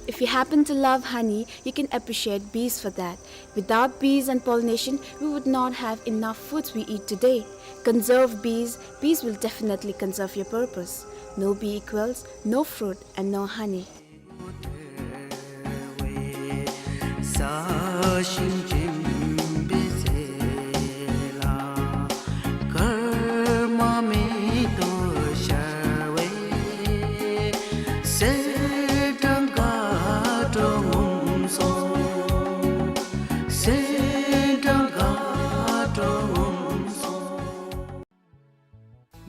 If you happen to love honey, you can appreciate bees for that. Without bees and pollination, we would not have enough foods we eat today. Conserve bees, bees will definitely conserve your purpose. No bee equals no fruit and no honey.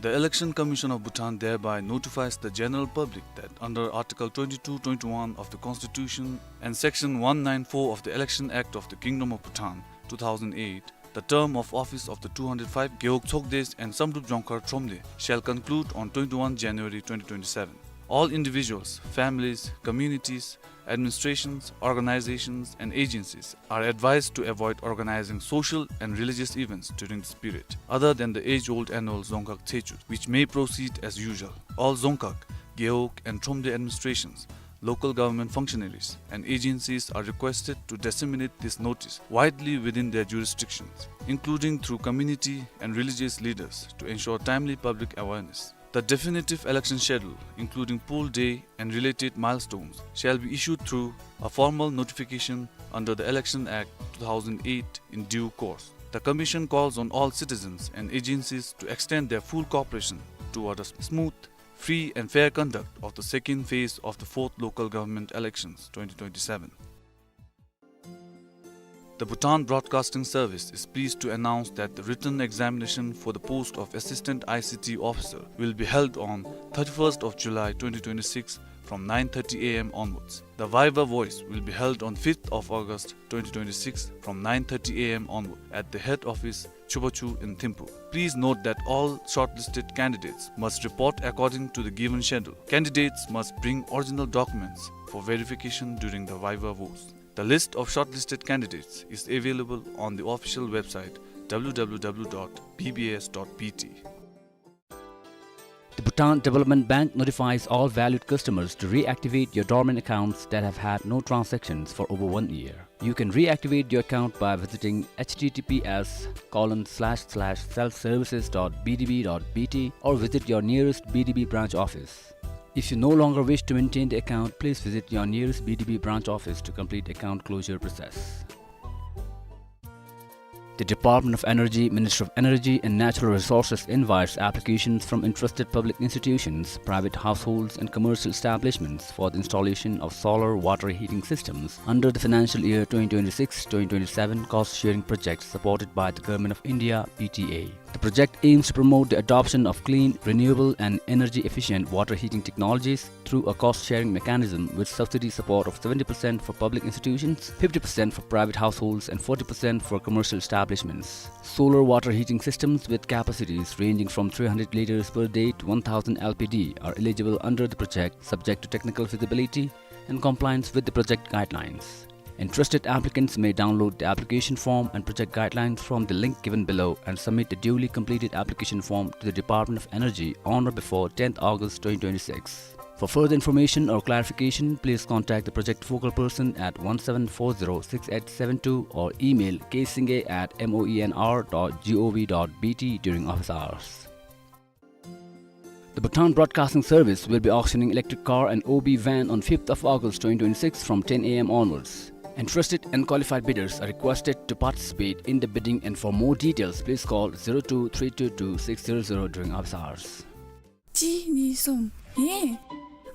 The Election Commission of Bhutan thereby notifies the general public that under Article twenty-two twenty-one of the Constitution and Section one nine four of the Election Act of the Kingdom of Bhutan two thousand eight, the term of office of the two hundred five Gewog Tsokdes and Samdrup Jongkhar Thromde shall conclude on twenty-one January twenty twenty-seven. All individuals, families, communities, administrations, organizations, and agencies are advised to avoid organizing social and religious events during this period, other than the age-old annual Dzongkhag Tsechut, which may proceed as usual. All Dzongkhag, Gewog, and Thromde administrations, local government functionaries, and agencies are requested to disseminate this notice widely within their jurisdictions, including through community and religious leaders, to ensure timely public awareness. The definitive election schedule, including poll day and related milestones, shall be issued through a formal notification under the Election Act two thousand eight in due course. The Commission calls on all citizens and agencies to extend their full cooperation toward a smooth, free and fair conduct of the second phase of the fourth local government elections twenty twenty-seven. The Bhutan Broadcasting Service is pleased to announce that the written examination for the post of Assistant I C T Officer will be held on thirty-first of July twenty twenty-six from nine thirty A M onwards. The viva voce will be held on fifth of August twenty twenty-six from nine thirty A M onward at the head office, Chubachu in Thimphu. Please note that all shortlisted candidates must report according to the given schedule. Candidates must bring original documents for verification during the viva voce. The list of shortlisted candidates is available on the official website, W W W dot B B S dot B T. The Bhutan Development Bank notifies all valued customers to reactivate your dormant accounts that have had no transactions for over one year. You can reactivate your account by visiting H T T P S colon slash slash self services dot B D B dot B T or visit your nearest B D B branch office. If you no longer wish to maintain the account, please visit your nearest B D B branch office to complete account closure process. The Department of Energy, Ministry of Energy and Natural Resources invites applications from interested public institutions, private households and commercial establishments for the installation of solar water heating systems under the financial year twenty twenty-six twenty twenty-seven cost sharing project supported by the Government of India, P T A. The project aims to promote the adoption of clean, renewable and energy efficient water heating technologies through a cost-sharing mechanism with subsidy support of seventy percent for public institutions, fifty percent for private households and forty percent for commercial establishments. Solar water heating systems with capacities ranging from three hundred liters per day to one thousand L P D are eligible under the project, subject to technical feasibility and compliance with the project guidelines. Interested applicants may download the application form and project guidelines from the link given below and submit the duly completed application form to the Department of Energy on or before tenth August twenty twenty-six. For further information or clarification, please contact the project focal person at one seven four zero six eight seven two or email k singay at moenr dot gov dot B T during office hours. The Bhutan Broadcasting Service will be auctioning electric car and O B van on fifth of August twenty twenty-six from ten A M onwards. Interested and qualified bidders are requested to participate in the bidding, and for more details, please call zero two three two two six zero zero during office hours. གཅིག་གཉིས་གསུམ། ཧེ།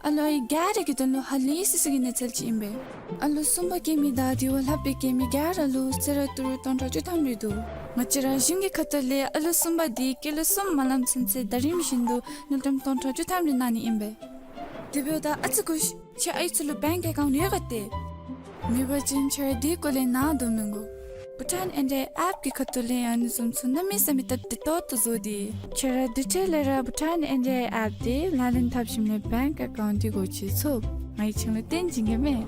ཨ་ལོ་ཨའི་ག་ར་གི་དོན་ལུ་ཧ་ལས་སི་སི་གི་གནས་ཚུལ་ཅིག་ཨིན་པས། ཨ་ལོ་གསུམ་པ་སྐྱེ་མི་དང་དེ་བ་ལྷག་པའི་སྐྱེ་མི་ག་ར་ལུ་གསོལ་རས་ཏི་རུ་སྟོང་ཕྲག་བཅུ་ཐམ་རེ་འདུག། ང་བཅས་ར་གཞུང་གི་ཁ་ཐུག་ལས་ཨ་ལོ་གསུམ་པ་དེ་སྐྱེས་ལོ་གསུམ་མ་ལང་ཚུན་ཚོད་ཟླ་རིམ་བཞིན་དུ་དངུལ་ཀྲམ་སྟོང་ཕྲག་བཅུ་ཐམ་རེ་གནང་ནི་ཨིན་པས། དེ་འབདཝ་ད་ཨ་ཙི་སྒུག་ཤིག། ཁྱེད་ཨའི་ཚུ་ལུ་bank account ཡོད་ག་ཏེ། མེད་པ་ཅིན་ཁྱེད་ར་དེ་སྐོར་ལས་ནཱ་འདོན་མི་དགོ། Bhutan N D I app གི་ཁ་ཐུག་ལས་ཨ་ནི་བཟུམ་ཚུ་གནམ་མེད་ས་མེད་སྟབས་བདེ་ཏོག་ཏོ་བཟོ་སྟེ། ཁྱེད་ར་དུས་ཅི་ལས་ར་Bhutan N D I app དེ་ལག་ལེན་འཐབ་ཞིནམ་ལས་bank account འདི་སྒོ་ཕྱེ་ཚུགས། ང་གིས་ཁྱེད་ལུ་སྟོན་བྱིན་གེ་མས།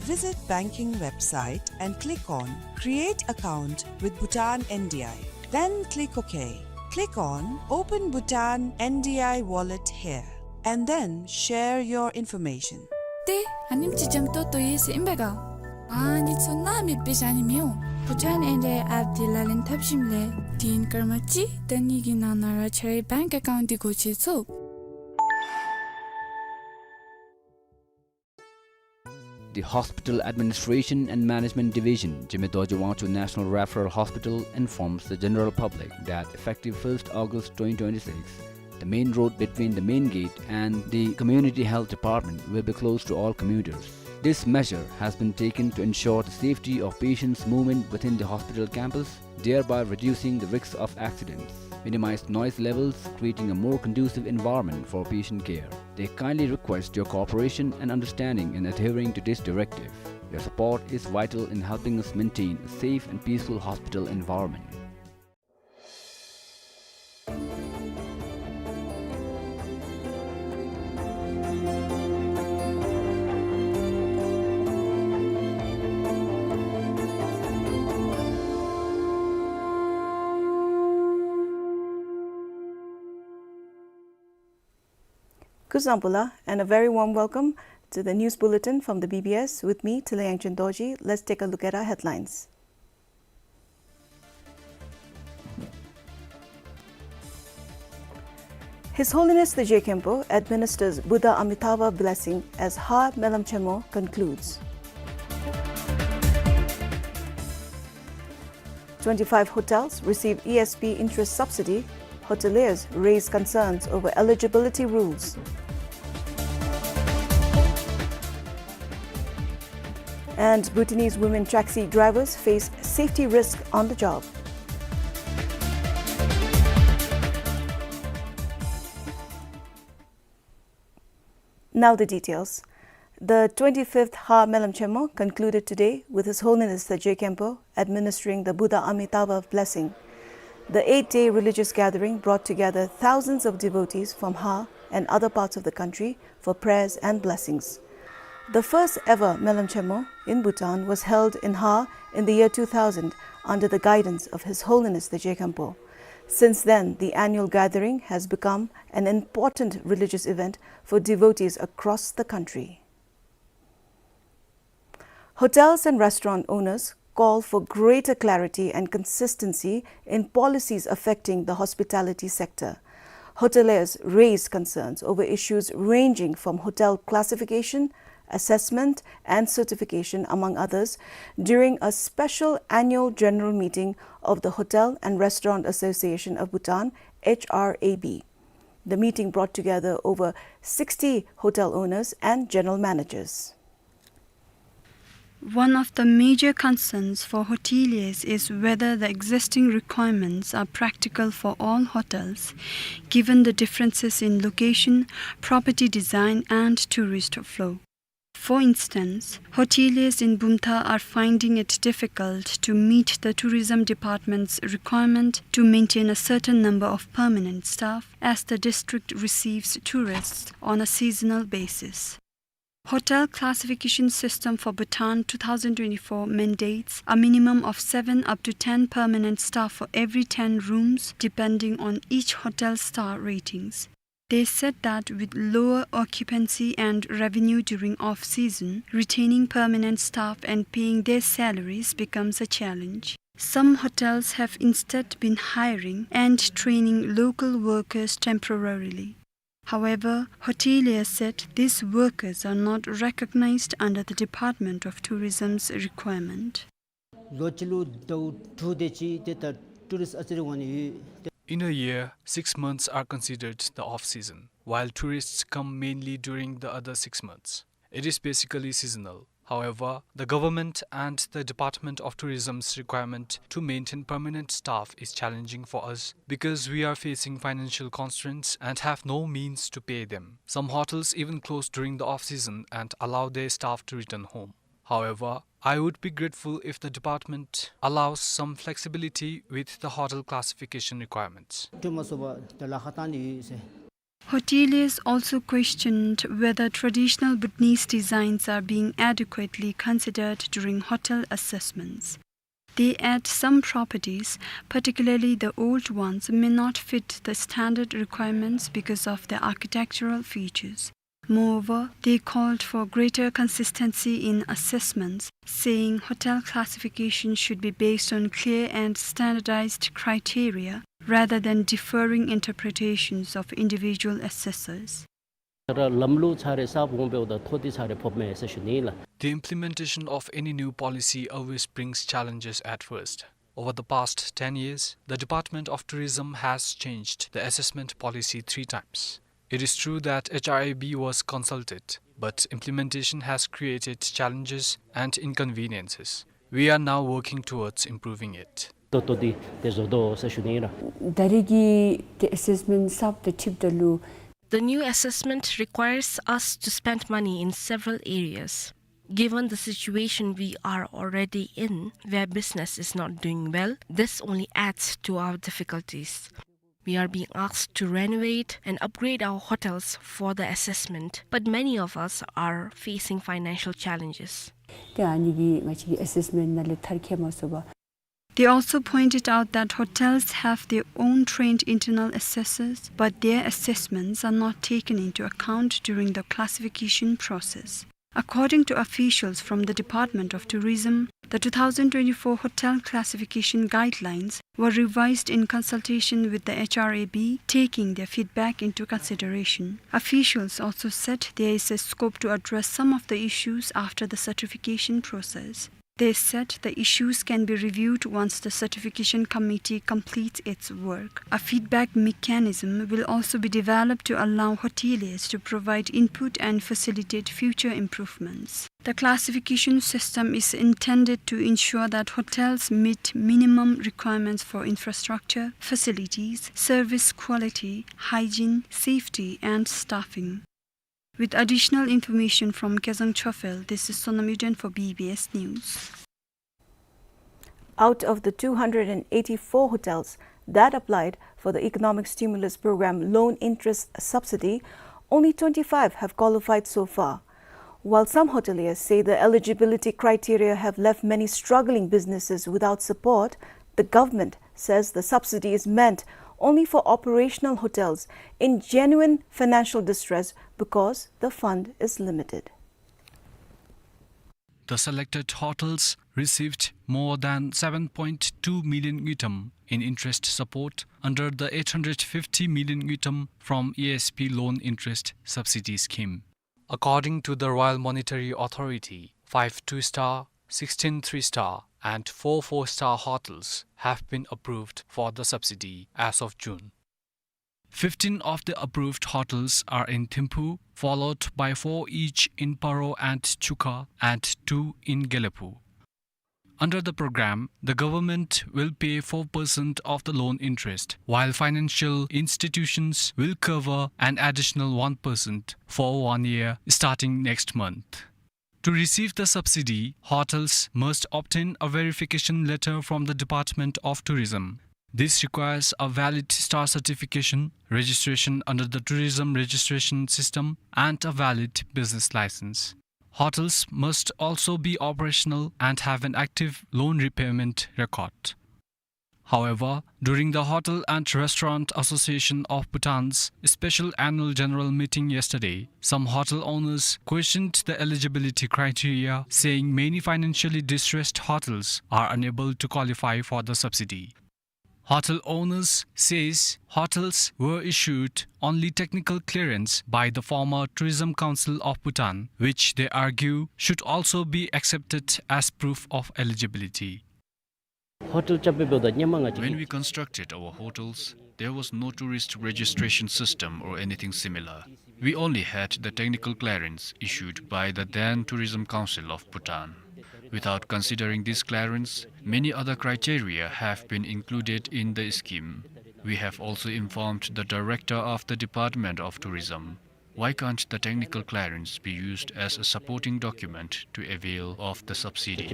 Visit banking website and click on Create Account with Bhutan N D I. Then click OK. Click on Open Bhutan N D I Wallet here, and then share your information. ཏེ་ཨ་ནེམ་ཅིག་འཇམ་ཏོང་ཏོ་ཡོད་ཟེར་ཨིན་པས་ག། ཨ་ནི་ཚུ་ནཱ་མེདཔ་སྦེ་བཞག་ནི་མི་འོང་། Bhutan N D I app དེ་ལག་ལེན་འཐབ་ཞིནམ་ལས་དུས་ཡུན་སྐར་མ་གཅིག་དང་གཉིས་ཀྱི་ནང་ན་ར་ཁྱེད་རའི་bank account འདི་སྒོ་ཕྱེ་ཚུགས། The Hospital Administration and Management Division, Jigme Dorji Wangchuk National Referral Hospital, informs the general public that effective first August twenty twenty-six, the main road between the main gate and the community health department will be closed to all commuters. This measure has been taken to ensure the safety of patients movement within the hospital campus, thereby reducing the risks of accidents, minimize noise levels, creating a more conducive environment for patient care. They kindly request your cooperation and understanding in adhering to this directive. Your support is vital in helping us maintain a safe and peaceful hospital environment. སྐུ་གཟུགས་བཟང་པོ་ལགས, and a very warm welcome to the news bulletin from the B B S with me, Tila Yangchen Dorji. Let's take a look at our headlines. His Holiness the Je Khenpo administers Buddha Amitabha blessing as Ha Melam Chenmo concludes. Twenty-five hotels receive E S B interest subsidy, hoteliers raise concerns over eligibility rules. And Bhutanese women taxi drivers face safety risk on the job. Now the details. The twenty-fifth Ha Melam Chenmo concluded today with His Holiness the Je Khenpo administering the Buddha Amitabha blessing. The eight-day religious gathering brought together thousands of devotees from Ha and other parts of the country for prayers and blessings. The first ever Melam Chenmo in Bhutan was held in Ha in the year two thousand under the guidance of His Holiness the Je Khenpo. Since then, the annual gathering has become an important religious event for devotees across the country. Hotels and restaurant owners call for greater clarity and consistency in policies affecting the hospitality sector. Hoteliers raised concerns over issues ranging from hotel classification, assessment and certification, among others, during a special annual general meeting of the Hotel and Restaurant Association of Bhutan, H R A B. The meeting brought together over sixty hotel owners and general managers. One of the major concerns for hoteliers is whether the existing requirements are practical for all hotels, given the differences in location, property design, and tourist flow. For instance, hoteliers in Bumthang are finding it difficult to meet the tourism department's requirement to maintain a certain number of permanent staff, as the district receives tourists on a seasonal basis. Hotel classification system for Bhutan two thousand twenty-four mandates a minimum of seven up to ten permanent staff for every ten rooms, depending on each hotel's star ratings. They said that with lower occupancy and revenue during off-season, retaining permanent staff and paying their salaries becomes a challenge. Some hotels have instead been hiring and training local workers temporarily. However, hoteliers said these workers are not recognized under the Department of Tourism's requirement. ལོ་གཅིག་ལུ་ཟླཝ་དྲུག་དེ་ཅིག་ཏེ་ད་ཊུ་རིསཊ་ཨ་ཙི་རེ་འོང་ནི་ཡོད། In a year, six months are considered the off-season, while tourists come mainly during the other six months. It is basically seasonal. However, the government and the Department of Tourism's requirement to maintain permanent staff is challenging for us because we are facing financial constraints and have no means to pay them. Some hotels even close during the off-season and allow their staff to return home. However, I would be grateful if the department allows some flexibility with the hotel classification requirements. ཏེ་མ་སོ་བ་ཏེ་ལཱ་ཁག་བཏང་ནི་ཡོད་ཟེར། Hoteliers also questioned whether traditional Bhutanese designs are being adequately considered during hotel assessments. They add some properties, particularly the old ones, may not fit the standard requirements because of their architectural features. Moreover, they called for greater consistency in assessments, saying hotel classification should be based on clear and standardized criteria rather than differing interpretations of individual assessors. ད་ར་ལམ་ལུགས་ཚར་རེ་གསརཔ་འོང་འབདཝ་ད་ཐོ་འདི་ཚར་རེ་ཕོགཔ་མས་ཟེར་ཞུ་ནི་ལགས། The implementation of any new policy always brings challenges at first. Over the past ten years, the Department of Tourism has changed the assessment policy three times. It is true that H R A B was consulted, but implementation has created challenges and inconveniences. We are now working towards improving it. ཏོག་ཏོ་འདི་ཏེ་བཟོ་དོ་ཟེར་ཞུ་ནི་ཨིན་ར། ད་རེས་ཀྱི་ཏེ་ཨེ་སེསི་མེནཊ་གསརཔ་དང་འཁྲིལཝ་ད་ལུ། The new assessment requires us to spend money in several areas. Given the situation we are already in, where business is not doing well, this only adds to our difficulties. We are being asked to renovate and upgrade our hotels for the assessment, but many of us are facing financial challenges. ཏེ་ཨ་ནི་གིས་ང་བཅས་ཀྱི་ཨེ་སེསི་མེནཊ་ནང་ལས་མཐར་འཁྱོལ་མ་ཚུགས་པས། They also pointed out that hotels have their own trained internal assessors, but their assessments are not taken into account during the classification process. According to officials from the Department of Tourism, the two thousand twenty-four hotel classification guidelines were revised in consultation with the H R A B, taking their feedback into consideration. Officials also said there is a scope to address some of the issues after the certification process. They said the issues can be reviewed once the certification committee completes its work. A feedback mechanism will also be developed to allow hoteliers to provide input and facilitate future improvements. The classification system is intended to ensure that hotels meet minimum requirements for infrastructure, facilities, service quality, hygiene, safety, and staffing. With additional information from Kezang Chophel, this is Sonam Yuden for B B S News. Out of the two hundred and eighty-four hotels that applied for the Economic Stimulus Program loan interest subsidy, only twenty-five have qualified so far. While some hoteliers say the eligibility criteria have left many struggling businesses without support, the government says the subsidy is meant only for operational hotels in genuine financial distress because the fund is limited. The selected hotels received more than seven point two million ngultrum in interest support under the eight hundred fifty million ngultrum from E S P loan interest subsidy scheme. According to the Royal Monetary Authority, five two-star, sixteen three-star, and four four-star hotels have been approved for the subsidy as of June. Fifteen of the approved hotels are in Thimphu, followed by four each in Paro and Chukha, and two in Gelephu. Under the program, the government will pay four percent of the loan interest, while financial institutions will cover an additional one percent for one year starting next month. To receive the subsidy, hotels must obtain a verification letter from the Department of Tourism. This requires a valid star certification, registration under the tourism registration system, and a valid business license. Hotels must also be operational and have an active loan repayment record. However, during the Hotel and Restaurant Association of Bhutan's special annual general meeting yesterday, some hotel owners questioned the eligibility criteria, saying many financially distressed hotels are unable to qualify for the subsidy. Hotel owners says hotels were issued only technical clearance by the former Tourism Council of Bhutan, which they argue should also be accepted as proof of eligibility. Hotel chapbe beda nyama nga chi. When we constructed our hotels, there was no tourist registration system or anything similar. We only had the technical clearance issued by the then Tourism Council of Bhutan. Without considering this clearance, many other criteria have been included in the scheme. We have also informed the director of the Department of Tourism. Why can't the technical clearance be used as a supporting document to avail of the subsidy?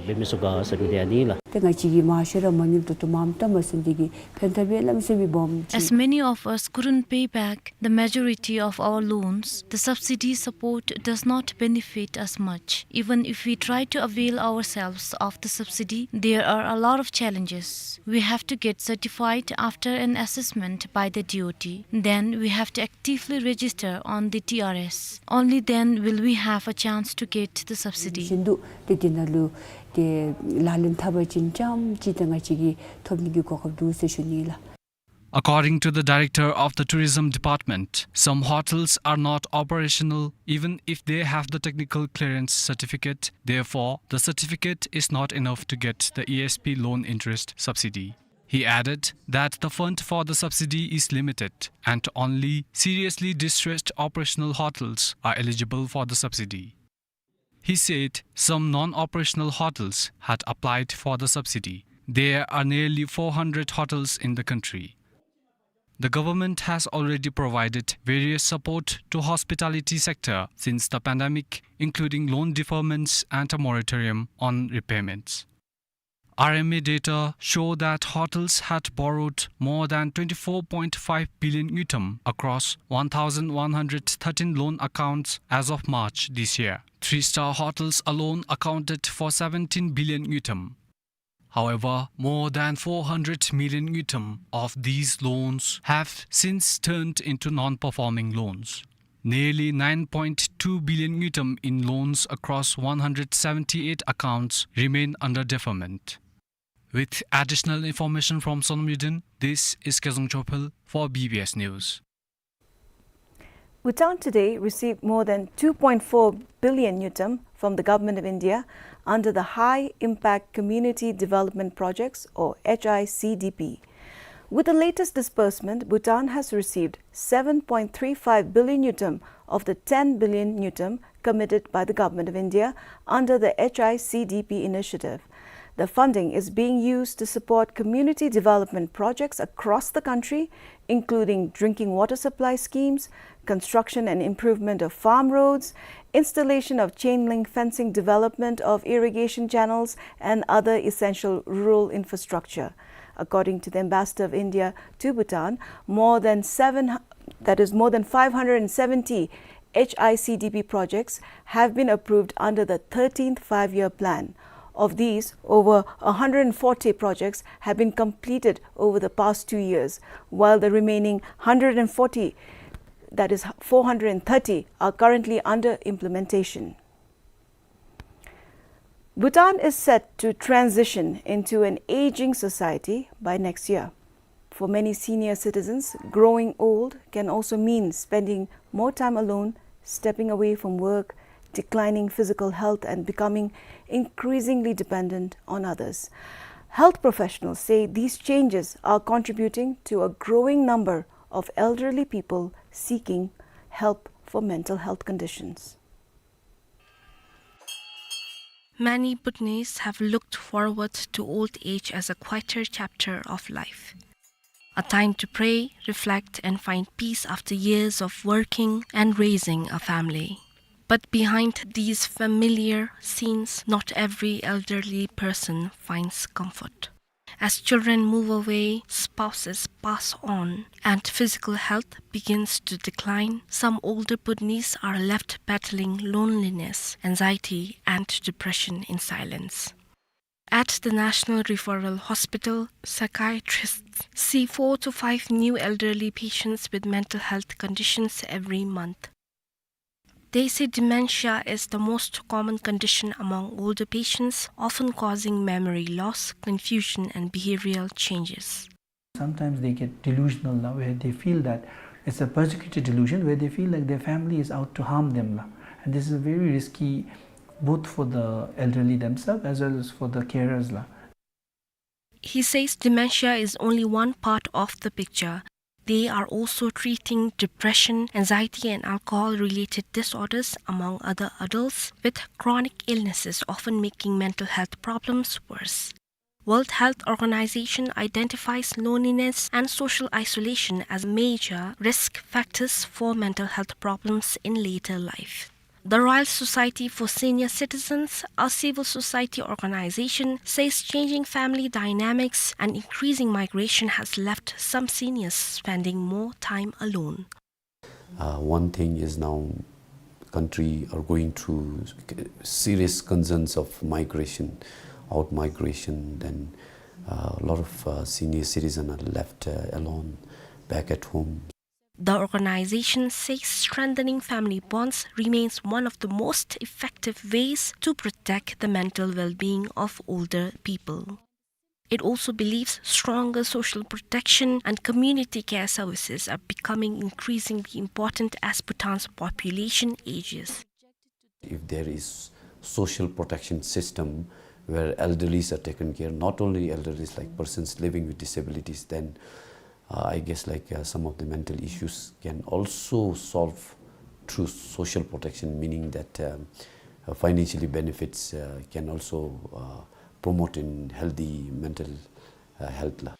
Te nga chi ki ma shera ma nyum to to mam ta ma sen de ki pen ta be lam se bi bom chi. As many of us couldn't pay back the majority of our loans, the subsidy support does not benefit us much. Even if we try to avail ourselves of the subsidy, there are a lot of challenges. We have to get certified after an assessment by the D O T. Then we have to actively register on the T R S. Only then will we have a chance to get the subsidy. Shindu te te na lu te la len thaba chin cham chi te nga chi ki thop ni ki ko khap du se shu ni la. According to the director of the tourism department, some hotels are not operational even if they have the technical clearance certificate. Therefore, the certificate is not enough to get the E S P loan interest subsidy. He added that the fund for the subsidy is limited and only seriously distressed operational hotels are eligible for the subsidy. He said some non-operational hotels had applied for the subsidy. There are nearly four hundred hotels in the country. The government has already provided various support to hospitality sector since the pandemic, including loan deferments and a moratorium on repayments. R M A data show that hotels had borrowed more than twenty-four point five billion ngultrum across one thousand one hundred thirteen loan accounts as of March this year. Three-star hotels alone accounted for seventeen billion ngultrum. However, more than four hundred million ngultrum of these loans have since turned into non-performing loans. Nearly nine point two billion ngultrum in loans across one hundred seventy-eight accounts remain under deferment. With additional information from Sonam Yuden, this is Kezang Chophel for B B S News. Bhutan today received more than two point four billion ngultrum from the Government of India under the High Impact Community Development Projects, or H I C D P. With the latest disbursement, Bhutan has received seven point three five billion ngultrum of the ten billion ngultrum committed by the Government of India under the H I C D P initiative. The funding is being used to support community development projects across the country, including drinking water supply schemes, construction and improvement of farm roads, installation of chain link fencing, development of irrigation channels, and other essential rural infrastructure. According to the Ambassador of India to Bhutan, more than seven, that is more than five hundred seventy H I C D P projects have been approved under the thirteenth Five-Year Plan. Of these, over a hundred forty projects have been completed over the past two years, while the remaining hundred forty, that is four hundred thirty, are currently under implementation. Bhutan is set to transition into an aging society by next year. For many senior citizens, growing old can also mean spending more time alone, stepping away from work, declining physical health, and becoming increasingly dependent on others. Health professionals say these changes are contributing to a growing number of elderly people seeking help for mental health conditions. Many Bhutanese have looked forward to old age as a quieter chapter of life, a time to pray, reflect, and find peace after years of working and raising a family. But behind these familiar scenes, not every elderly person finds comfort. As children move away, spouses pass on, and physical health begins to decline, some older Bhutanese are left battling loneliness, anxiety, and depression in silence. At the National Referral Hospital, psychiatrists see four to five new elderly patients with mental health conditions every month. They say dementia is the most common condition among older patients, often causing memory loss, confusion, and behavioral changes. Sometimes they get delusional la, where they feel that it's a persecuted delusion, where they feel like their family is out to harm them la. And this is very risky both for the elderly themselves as well as for the carers la. He says dementia is only one part of the picture. They are also treating depression, anxiety, and alcohol-related disorders, among other adults with chronic illnesses, often making mental health problems worse. World Health Organization identifies loneliness and social isolation as major risk factors for mental health problems in later life. The Royal Society for Senior Citizens, a civil society organization, says changing family dynamics and increasing migration has left some seniors spending more time alone. Uh, one thing is now country are going through serious concerns of migration, out migration, then, uh, a lot of, uh, senior citizens are left, uh, alone back at home. The organization says strengthening family bonds remains one of the most effective ways to protect the mental well-being of older people. It also believes stronger social protection and community care services are becoming increasingly important as Bhutan's population ages. If there is social protection system where elderlies are taken care, not only elderlies, like persons living with disabilities, then, uh, I guess, like, uh, some of the mental issues can also solve through social protection, meaning that, um, uh, financially benefits, uh, can also, uh, promote in healthy mental, uh, health la.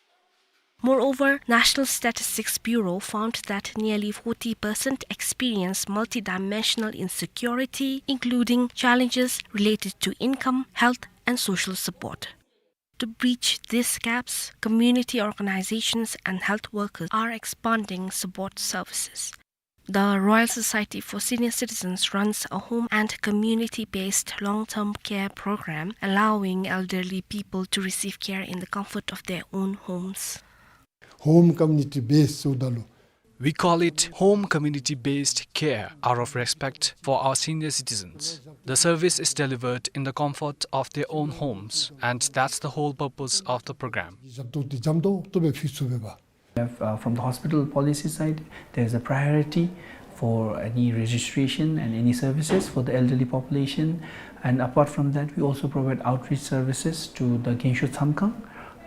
Moreover, National Statistics Bureau found that nearly forty percent experience multidimensional insecurity, including challenges related to income, health, and social support. To bridge these gaps, community organizations and health workers are expanding support services. The Royal Society for Senior Citizens runs a home and community-based long-term care program, allowing elderly people to receive care in the comfort of their own homes. Home community based sodalo. We call it home community-based care out of respect for our senior citizens. The service is delivered in the comfort of their own homes, and that's the whole purpose of the program. Jamto, jamto, tobe fisu beba. We have, uh, from the hospital policy side, there's a priority for any registration and any services for the elderly population. And apart from that, we also provide outreach services to the Gyensho Tsamkhang,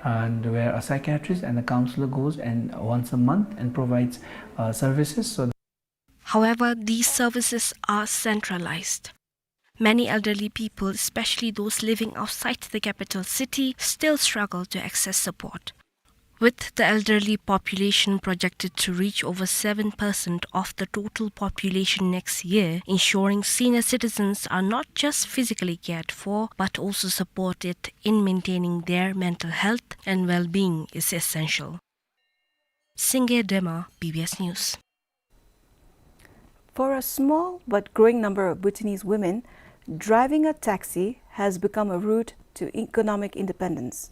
and where a psychiatrist and a counselor goes and once a month and provides, uh, services. So However, these services are centralized. Many elderly people, especially those living outside the capital city, still struggle to access support. With the elderly population projected to reach over seven percent of the total population next year, ensuring senior citizens are not just physically cared for, but also supported in maintaining their mental health and well-being is essential. Singye Dema, B B S News. For a small but growing number of Bhutanese women, driving a taxi has become a route to economic independence.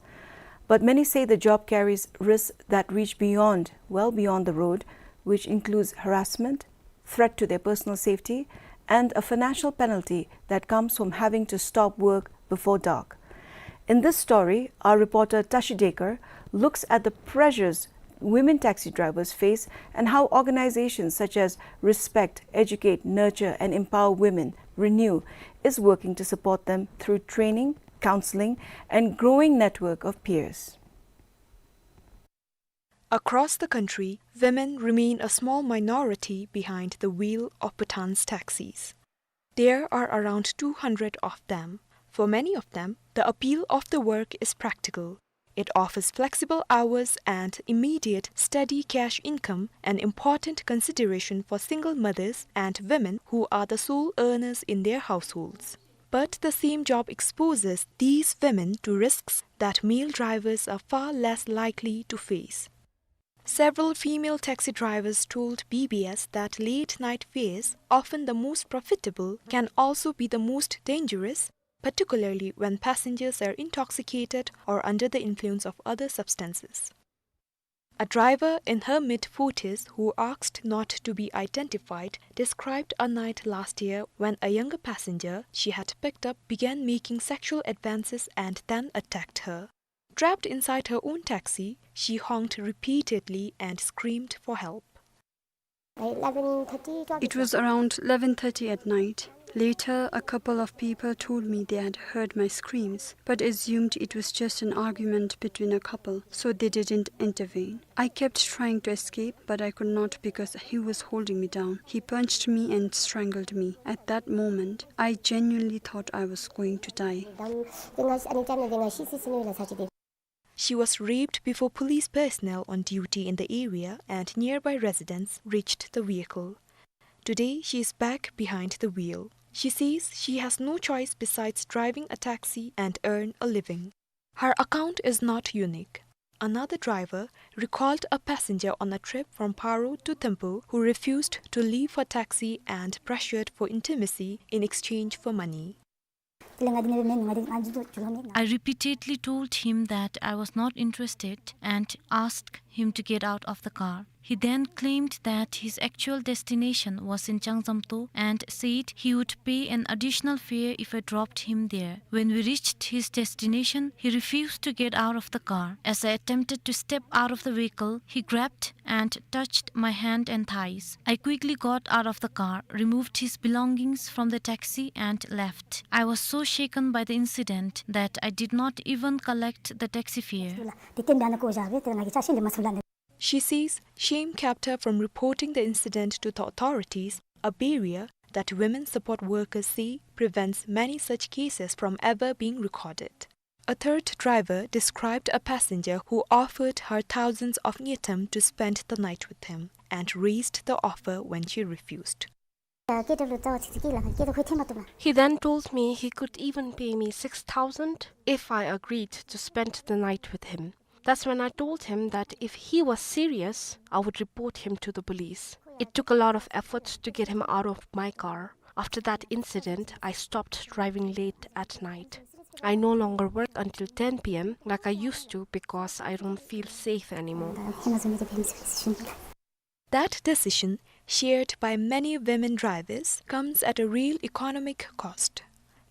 But many say the job carries risks that reach beyond, well beyond the road, which includes harassment, threat to their personal safety, and a financial penalty that comes from having to stop work before dark. In this story, our reporter Tashi Dekar looks at the pressures women taxi drivers face and how organizations such as Respect, Educate, Nurture and Empower Women, RENEW, is working to support them through training, counseling, and growing network of peers. Across the country, women remain a small minority behind the wheel of Bhutan's taxis. There are around two hundred of them. For many of them, the appeal of the work is practical. It offers flexible hours and immediate steady cash income, an important consideration for single mothers and women who are the sole earners in their households. But the same job exposes these women to risks that male drivers are far less likely to face. Several female taxi drivers told B B S that late night fares, often the most profitable, can also be the most dangerous, particularly when passengers are intoxicated or under the influence of other substances. A driver in her mid forties who asked not to be identified described a night last year when a younger passenger she had picked up began making sexual advances and then attacked her. Trapped inside her own taxi, she honked repeatedly and screamed for help. Eleven thirty, twelve o'clock. It was around eleven thirty at night. Later, a couple of people told me they had heard my screams, but assumed it was just an argument between a couple, so they didn't intervene. I kept trying to escape, but I could not because he was holding me down. He punched me and strangled me. At that moment, I genuinely thought I was going to die. She was raped before police personnel on duty in the area and nearby residents reached the vehicle. Today, she is back behind the wheel. She says she has no choice besides driving a taxi and earn a living. Her account is not unique. Another driver recalled a passenger on a trip from Paro to Thimphu who refused to leave her taxi and pressured for intimacy in exchange for money. I repeatedly told him that I was not interested and asked him to get out of the car. He then claimed that his actual destination was in Changzamto and said he would pay an additional fare if I dropped him there. When we reached his destination, he refused to get out of the car. As I attempted to step out of the vehicle, he grabbed and touched my hand and thighs. I quickly got out of the car, removed his belongings from the taxi, and left. I was so shaken by the incident that I did not even collect the taxi fare. She says shame kept her from reporting the incident to the authorities, a barrier that women support workers say prevents many such cases from ever being recorded. A third driver described a passenger who offered her thousands of ngultrum to spend the night with him and raised the offer when she refused. He then told me he could even pay me six thousand if I agreed to spend the night with him. That's when I told him that if he was serious, I would report him to the police. It took a lot of effort to get him out of my car. After that incident, I stopped driving late at night. I no longer work until ten p m like I used to because I don't feel safe anymore. That decision, shared by many women drivers, comes at a real economic cost.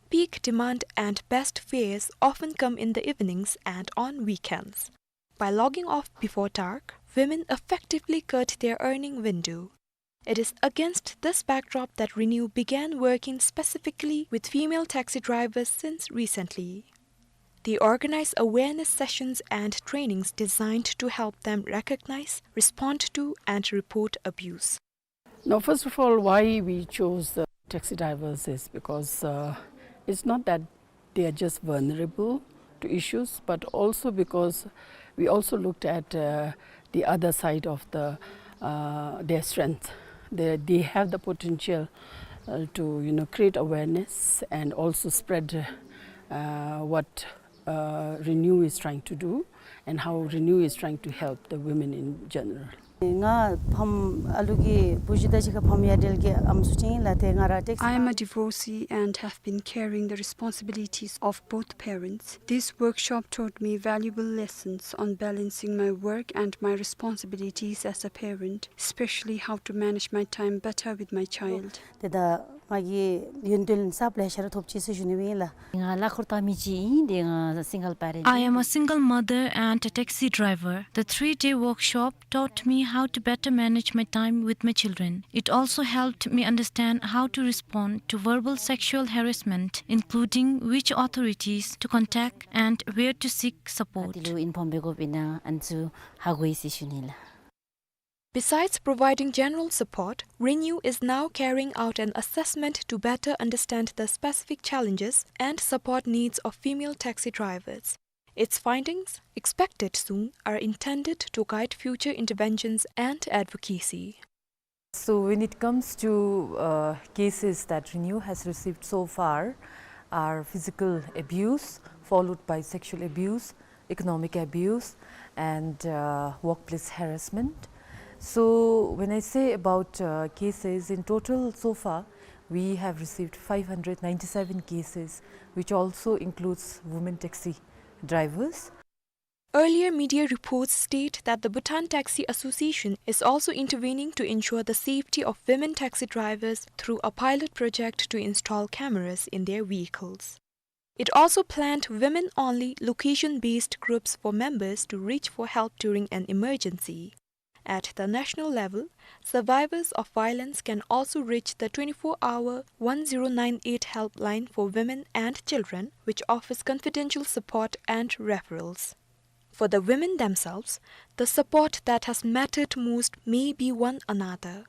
Peak demand and best fares often come in the evenings and on weekends. By logging off before dark, women effectively cut their earning window. It is against this backdrop that RENEW began working specifically with female taxi drivers since recently. They organize awareness sessions and trainings designed to help them recognize, respond to, and report abuse. Now, first of all, why we chose the taxi drivers is because, uh, it's not that they are just vulnerable to issues, but also because we also looked at, uh, the other side of the, uh, their strength. They, they have the potential, uh, to, you know, create awareness and also spread, uh, what, uh, RENEW is trying to do and how RENEW is trying to help the women in general. ང་ཕམ་ཨ་ལུ་གི་བུ་གཞི་དང་གཅིག་ཁར་ཕམ་ཡ་བྲལ་གྱི་ཨམ་སྲུ་ཅིག་ཨིན་ལགས། ཏེ་ང་ར་ཊེག་སི། I am a divorcee and have been carrying the responsibilities of both parents. This workshop taught me valuable lessons on balancing my work and my responsibilities as a parent, especially how to manage my time better with my child. ཏེ་ད་ང་གི་ཡོན་ཏན་གསརཔ་ལེ་ཤ་ར་ཐོབ་ཅི་ཟེར་ཞུ་ནི་ཨིན་ལགས། ང་གླ་འཁོར་བཏང་མི་ཅིག་ཨིན། ཏེ་ང་single parent. I am a single mother and a taxi driver. The three-day workshop taught me how to better manage my time with my children. It also helped me understand how to respond to verbal sexual harassment, including which authorities to contact and where to seek support. ཨ་ཏི་ལུ་ཨིན་ཕོམ་འབད་དགོཔ་ཨིན་ན་ཨ་ནི་ཚུ་ཧ་གོ་ཡི་ཟེར་ཞུ་ནི་ལགས། Besides providing general support, RENEW is now carrying out an assessment to better understand the specific challenges and support needs of female taxi drivers. Its findings, expected soon, are intended to guide future interventions and advocacy. So when it comes to, uh, cases that RENEW has received so far, are physical abuse, followed by sexual abuse, economic abuse, and, uh, workplace harassment. So when I say about, uh, cases in total so far, we have received five hundred ninety-seven cases, which also includes women taxi drivers. Earlier media reports state that the Bhutan Taxi Association is also intervening to ensure the safety of women taxi drivers through a pilot project to install cameras in their vehicles. It also planned women-only location-based groups for members to reach for help during an emergency. At the national level, survivors of violence can also reach the twenty-four hour one zero nine eight helpline for women and children, which offers confidential support and referrals. For the women themselves, the support that has mattered most may be one another.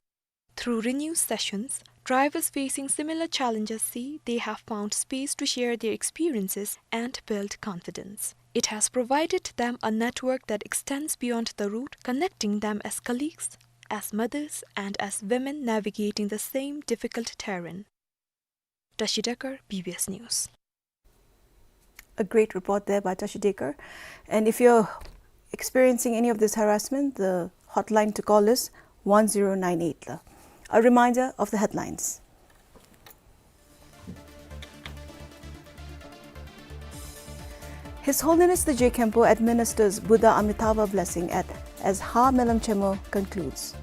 Through renewed sessions, drivers facing similar challenges say they have found space to share their experiences and build confidence. It has provided them a network that extends beyond the route, connecting them as colleagues, as mothers, and as women navigating the same difficult terrain. Tashi Dekar, B B S News. A great report there by Tashi Dekar. And if you're experiencing any of this harassment, the hotline to call is one zero nine eight. A reminder of the headlines. His Holiness the Je Khenpo administers Buddha Amitabha blessing at as Ha Melam Chemo concludes.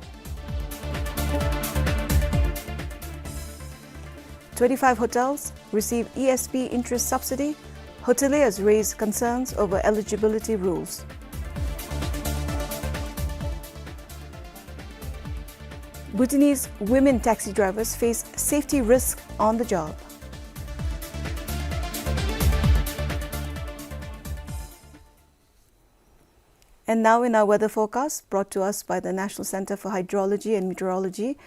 Twenty-five hotels receive E S P interest subsidy, hoteliers raise concerns over eligibility rules. Bhutanese women taxi drivers face safety risk on the job. And now in our weather forecast, brought to us by the National Centre for Hydrology and Meteorology,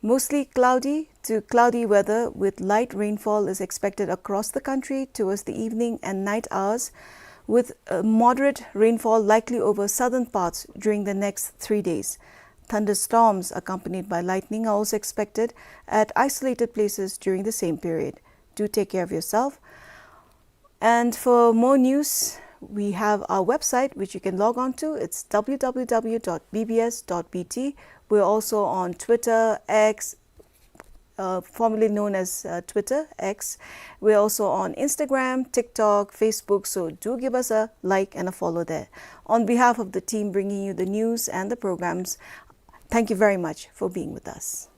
mostly cloudy to cloudy weather with light rainfall is expected across the country towards the evening and night hours, with, uh, moderate rainfall likely over southern parts during the next three days. Thunderstorms accompanied by lightning are also expected at isolated places during the same period. Do take care of yourself. And for more news, we have our website which you can log on to. It's W W W dot B B S dot B T. We're also on Twitter, X, uh, formerly known as, uh, Twitter, X. We're also on Instagram, TikTok, Facebook, so do give us a like and a follow there. On behalf of the team bringing you the news and the programs, thank you very much for being with us.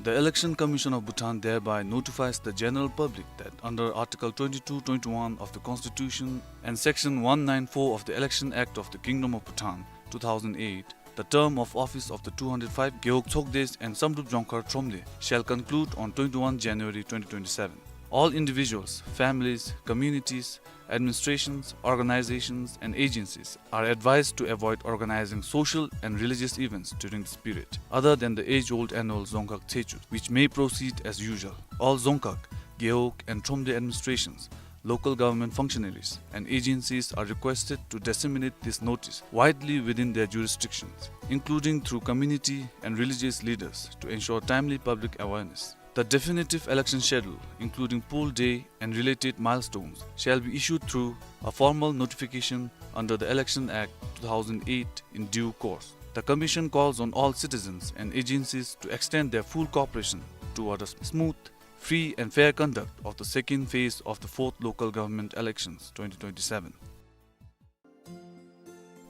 The Election Commission of Bhutan thereby notifies the general public that under Article twenty-two twenty-one of the Constitution and Section one nine four of the Election Act of the Kingdom of Bhutan two thousand eight, the term of office of the two hundred five Gewog Tshogdes and Samdrup Jongkhar Thromde shall conclude on twenty-one January twenty twenty-seven. All individuals, families, communities, administrations, organizations, and agencies are advised to avoid organizing social and religious events during this period, other than the age-old annual Dzongkhag Thechut, which may proceed as usual. All Dzongkhag, Gewog, and Thromde administrations, local government functionaries, and agencies are requested to disseminate this notice widely within their jurisdictions, including through community and religious leaders, to ensure timely public awareness. The definitive election schedule, including poll day and related milestones, shall be issued through a formal notification under the Election Act two thousand eight in due course. The Commission calls on all citizens and agencies to extend their full cooperation toward a smooth, free and fair conduct of the second phase of the fourth local government elections twenty twenty-seven.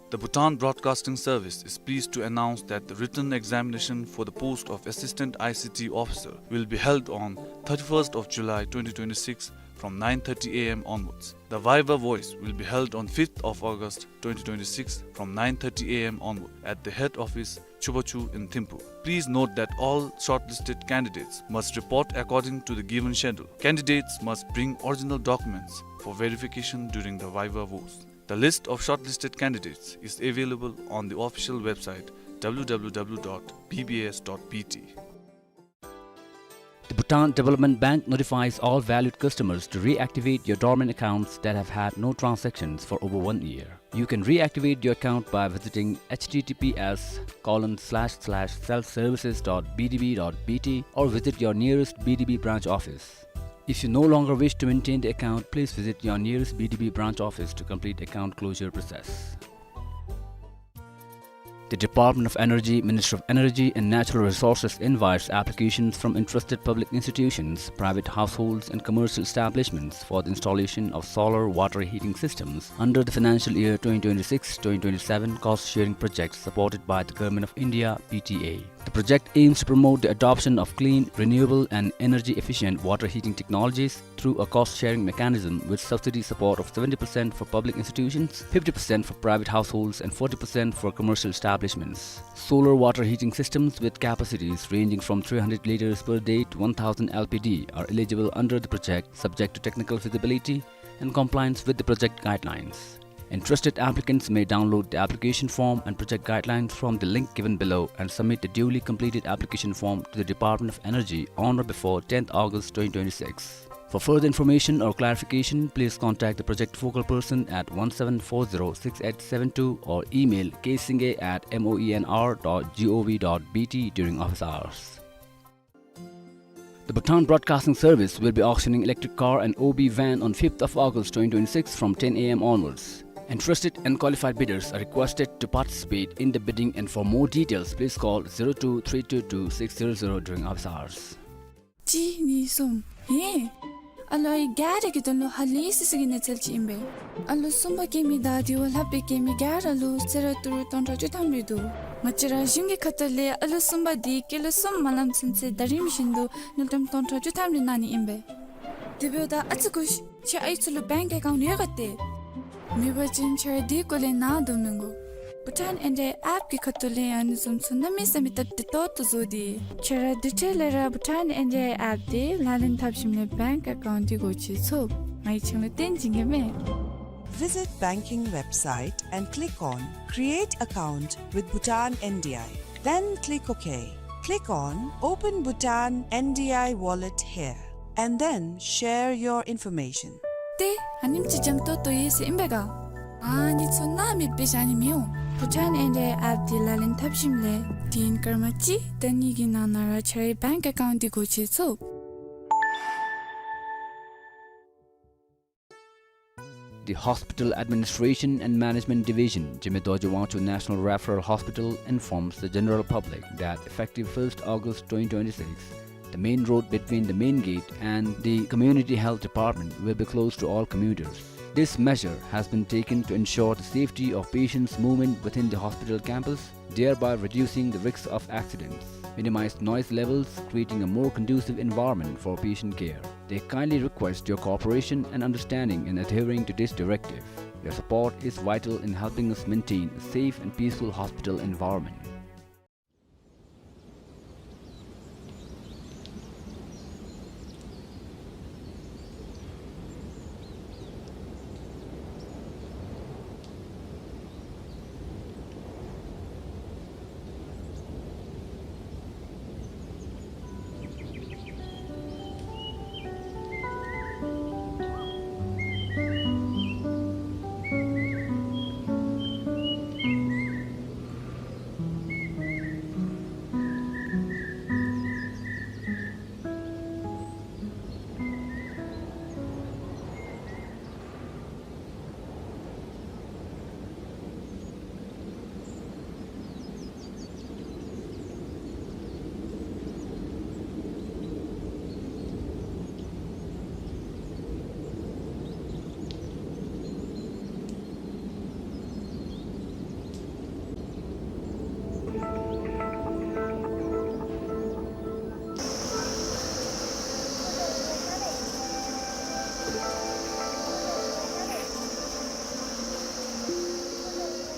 The Bhutan Broadcasting Service is pleased to announce that the written examination for the post of Assistant I C T Officer will be held on thirty-first of July twenty twenty-six from nine thirty A M onwards. The Viva Voice will be held on fifth of August twenty twenty-six from nine thirty A M onward at the head office, Chubachu in Thimphu. Please note that all shortlisted candidates must report according to the given schedule. Candidates must bring original documents for verification during the Viva Voice. The list of shortlisted candidates is available on the official website W W W dot B B S dot B T. The Bhutan Development Bank notifies all valued customers to reactivate your dormant accounts that have had no transactions for over one year. You can reactivate your account by visiting H T T P S colon slash slash self services dot B D B dot B T or visit your nearest B D B branch office. If you no longer wish to maintain the account, please visit your nearest B D B branch office to complete account closure process. The Department of Energy, Ministry of Energy and Natural Resources invites applications from interested public institutions, private households and commercial establishments for the installation of solar water heating systems under the financial year twenty twenty-six twenty twenty-seven cost sharing project supported by the Government of India, P T A. The project aims to promote the adoption of clean, renewable, and energy-efficient water heating technologies through a cost-sharing mechanism with subsidy support of seventy percent for public institutions, fifty percent for private households, and forty percent for commercial establishments. Solar water heating systems with capacities ranging from three hundred liters per day to one thousand L P D are eligible under the project, subject to technical feasibility and compliance with the project guidelines. Interested applicants may download the application form and project guidelines from the link given below and submit the duly completed application form to the Department of Energy on or before tenth August twenty twenty-six. For further information or clarification, please contact the project focal person at one seven four zero six eight seven two or email ksingay at moenr dot gov dot bt during office hours. The Bhutan Broadcasting Service will be auctioning electric car and O B van on fifth of August twenty twenty-six from ten A M onwards. Interested and qualified bidders are requested to participate in the bidding, and for more details, please call zero two three two two six zero zero during office hours. གཅིག་གཉིས་གསུམ། ཧེ། ཨ་ལོ་ཨའི་ག་ར་གི་དོན་ལུ་ཧ་ལས་སི་སི་གི་གནས་ཚུལ་ཅིག་ཨིན་པས། ཨ་ལོ་གསུམ་པ་སྐྱེ་མི་དང་དེ་བ་ལྷག་པའི་སྐྱེ་མི་ག་ར་ལུ་གསོལ་རས་ཏི་རུ་སྟོང་ཕྲག་བཅུ་ཐམ་རེ་འདུག། ང་བཅས་ར་གཞུང་གི་ཁ་ཐུག་ལས་ཨ་ལོ་གསུམ་པ་དེ་སྐྱེས་ལོ་གསུམ་མ་ལང་ཚུན་ཚོད་ཟླ་རིམ་བཞིན་དུ་དངུལ་ཀྲམ་སྟོང་ཕྲག་བཅུ་ཐམ་རེ་གནང་ནི་ཨིན་པས། དེ་འབདཝ་ད་ཨ་ཙི་སྒུག་ཤིག། ཁྱེད་ཨའི་ཚུ་ལུ་བེངཀ་ཨེ་ཀའུནཊ་ཡོད་ག་ཏེ། མེད་པ་ཅིན་ཁྱེད་ར་དེ་སྐོར་ལས་ནཱ་དོ་མི་དགོ། བྷུ་ཊཱན་ཨེན་ཌི་ཨའི་ཨེཔ་གི་ཁ་ཐུག་ལས་ཨ་ནི་བཟུམ་ཚུ་གནམ་མེད་ས་མེད་སྟབས་བདེ་ཏོག་ཏོ་བཟོ་སྟེ། ཁྱེད་ར་དེ་འཕྲལ་ལས་ར་བྷུ་ཊཱན་ཨེན་ཌི་ཨའི་ཨེཔ་དེ་ལག་ལེན་འཐབ་ཞིནམ་ལས་བེངཀ་ཨེ་ཀའུནཊ་དེ་སྒོ་ཕྱེ་ཚུགས། ང་གིས་ཁྱེད་ལུ་སྟོན་བྱིན་གེ་མས། Visit banking website and click on Create Account with Bhutan N D I. Then click OK. Click on Open Bhutan N D I Wallet here, and then share your information. ཏེ་ཨ་ནེམ་ཅིག་འཇམ་ཏོང་ཏོ་ཡོད་ཟེར་ཨིན་པས་ག། ཨ་ནི་ཚུ་ནཱ་མེདཔ་སྦེ་བཞག་ནི་མི་འོང་། བྷུ་ཊཱན་ཨེན་ཌི་ཨའི་ཨེཔ་དེ་ལག་ལེན་འཐབ་ཞིནམ་ལས་དེ་ཡང་སྐར་མ་གཅིག་དང་གཉིས་ཀྱི་ནང་ན་ར་ཁྱེད་རའི་བེངཀ་ཨེ་ཀའུནཊ་དེ་སྒོ་ཕྱེ་ཚུགས། The Hospital Administration and Management Division, Jigme Dorji Wangchuk National Referral Hospital, informs the general public that effective first August twenty twenty-six, the main road between the main gate and the community health department will be closed to all commuters. This measure has been taken to ensure the safety of patients' movement within the hospital campus, thereby reducing the risks of accidents, minimize noise levels, creating a more conducive environment for patient care. They kindly request your cooperation and understanding in adhering to this directive. Your support is vital in helping us maintain a safe and peaceful hospital environment.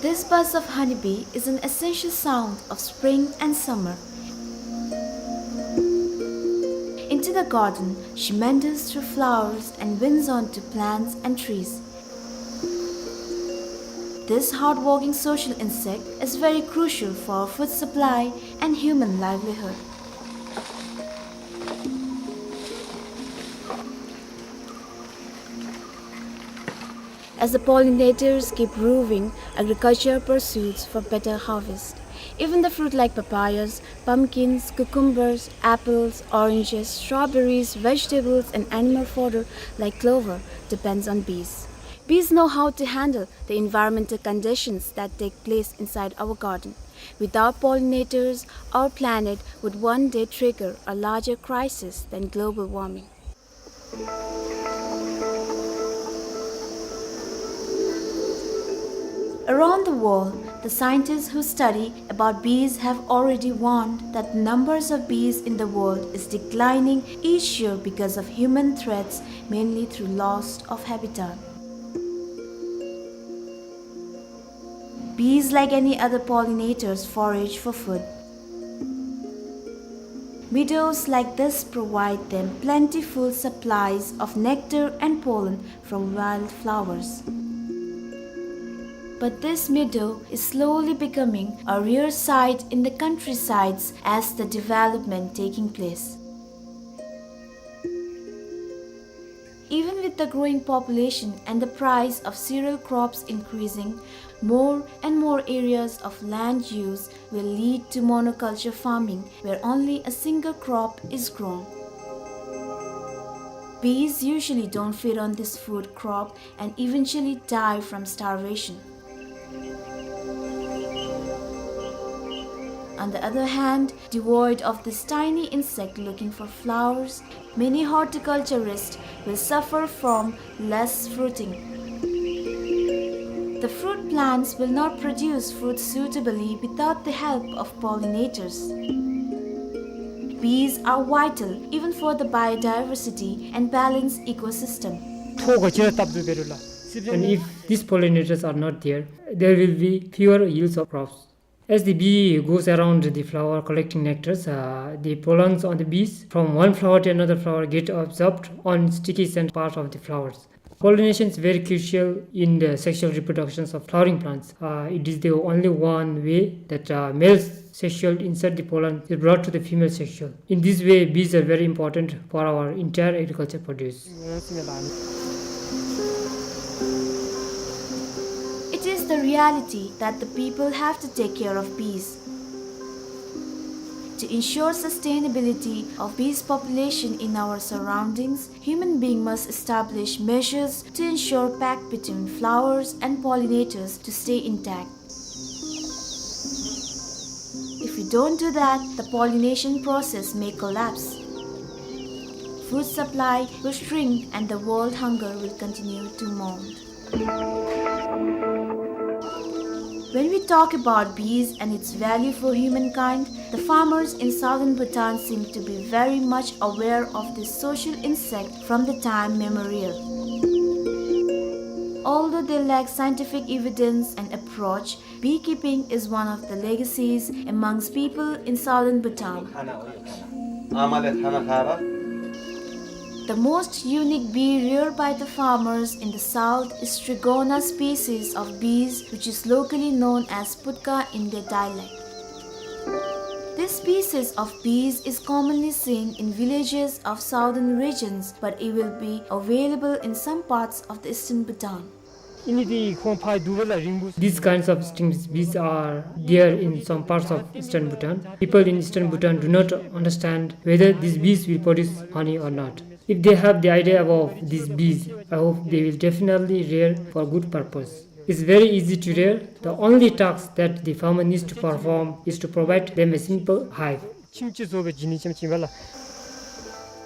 This buzz of honeybee is an essential sound of spring and summer. Into the garden, she meanders through flowers and winds onto plants and trees. This hardworking social insect is very crucial for our food supply and human livelihood. As the pollinators keep roving, agriculture pursues for better harvest. Even the fruit like papayas, pumpkins, cucumbers, apples, oranges, strawberries, vegetables, and animal fodder like clover depends on bees. Bees know how to handle the environmental conditions that take place inside our garden. Without pollinators, our planet would one day trigger a larger crisis than global warming. Around the world, The scientists who study about bees have already warned that the numbers of bees in the world is declining each year because of human threats, mainly through loss of habitat. Bees, like any other pollinators, forage for food. Meadows like this provide them plentiful supplies of nectar and pollen from wildflowers. But this meadow is slowly becoming a rare sight in the countrysides as the development taking place. Even with the growing population and the price of cereal crops increasing, more and more areas of land use will lead to monoculture farming, where only a single crop is grown. Bees usually don't feed on this food crop and eventually die from starvation. On the other hand, devoid of this tiny insect looking for flowers, many horticulturists will suffer from less fruiting. The fruit plants will not produce fruit suitably without the help of pollinators. Bees are vital even for the biodiversity and balanced ecosystem. And if these pollinators are not there, there will be fewer yields of crops. As the bee goes around the flower collecting nectars, uh, the pollens on the bees from one flower to another flower get absorbed on sticky scent part of the flowers. Pollination is very crucial in the sexual reproductions of flowering plants. Uh, it is the only one way that, uh, male sexual insert the pollen is brought to the female sexual. In this way, bees are very important for our entire agriculture produce. It is the reality that the people have to take care of bees. To ensure sustainability of bees population in our surroundings, human being must establish measures to ensure pact between flowers and pollinators to stay intact. If we don't do that, the pollination process may collapse. Food supply will shrink and the world hunger will continue to mount. When we talk about bees and its value for humankind, the farmers in southern Bhutan seem to be very much aware of this social insect from the time memorial. Although they lack scientific evidence and approach, beekeeping is one of the legacies amongst people in southern Bhutan. The most unique bee reared by the farmers in the south is Trigona species of bees, which is locally known as putka in their dialect. This species of bees is commonly seen in villages of southern regions, but it will be available in some parts of the eastern Bhutan. These kinds of stingless bees are there in some parts of eastern Bhutan. People in eastern Bhutan do not understand whether these bees will produce honey or not. If they have the idea about these bees, I hope they will definitely rear for good purpose. It's very easy to rear. The only task that the farmer needs to perform is to provide them a simple hive.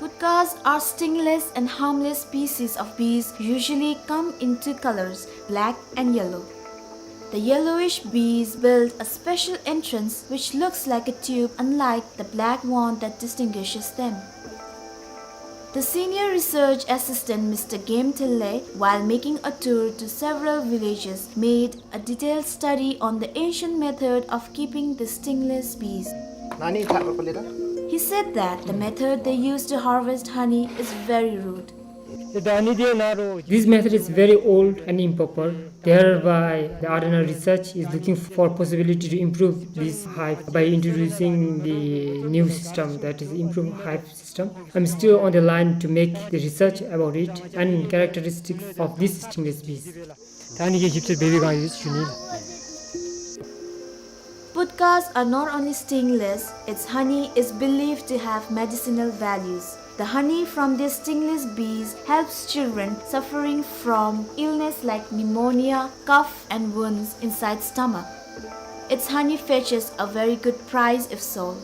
Putkas are stingless and harmless species of bees, usually come in two colors, black and yellow. The yellowish bees build a special entrance which looks like a tube, unlike the black one that distinguishes them. The senior research assistant, Mister Game Thille, while making a tour to several villages, made a detailed study on the ancient method of keeping the stingless bees. He said that the method they used to harvest honey is very rude. This method is very old and improper. Thereby, the Ardhanar's research is looking for possibility to improve this hive by introducing the new system, that is, improved hive system. I'm still on the line to make the research about it and characteristics of these stingless bees. Putkas are not only stingless, its honey is believed to have medicinal values. The honey from these stingless bees helps children suffering from illness like pneumonia, cough, and wounds inside stomach. Its honey fetches a very good price if sold.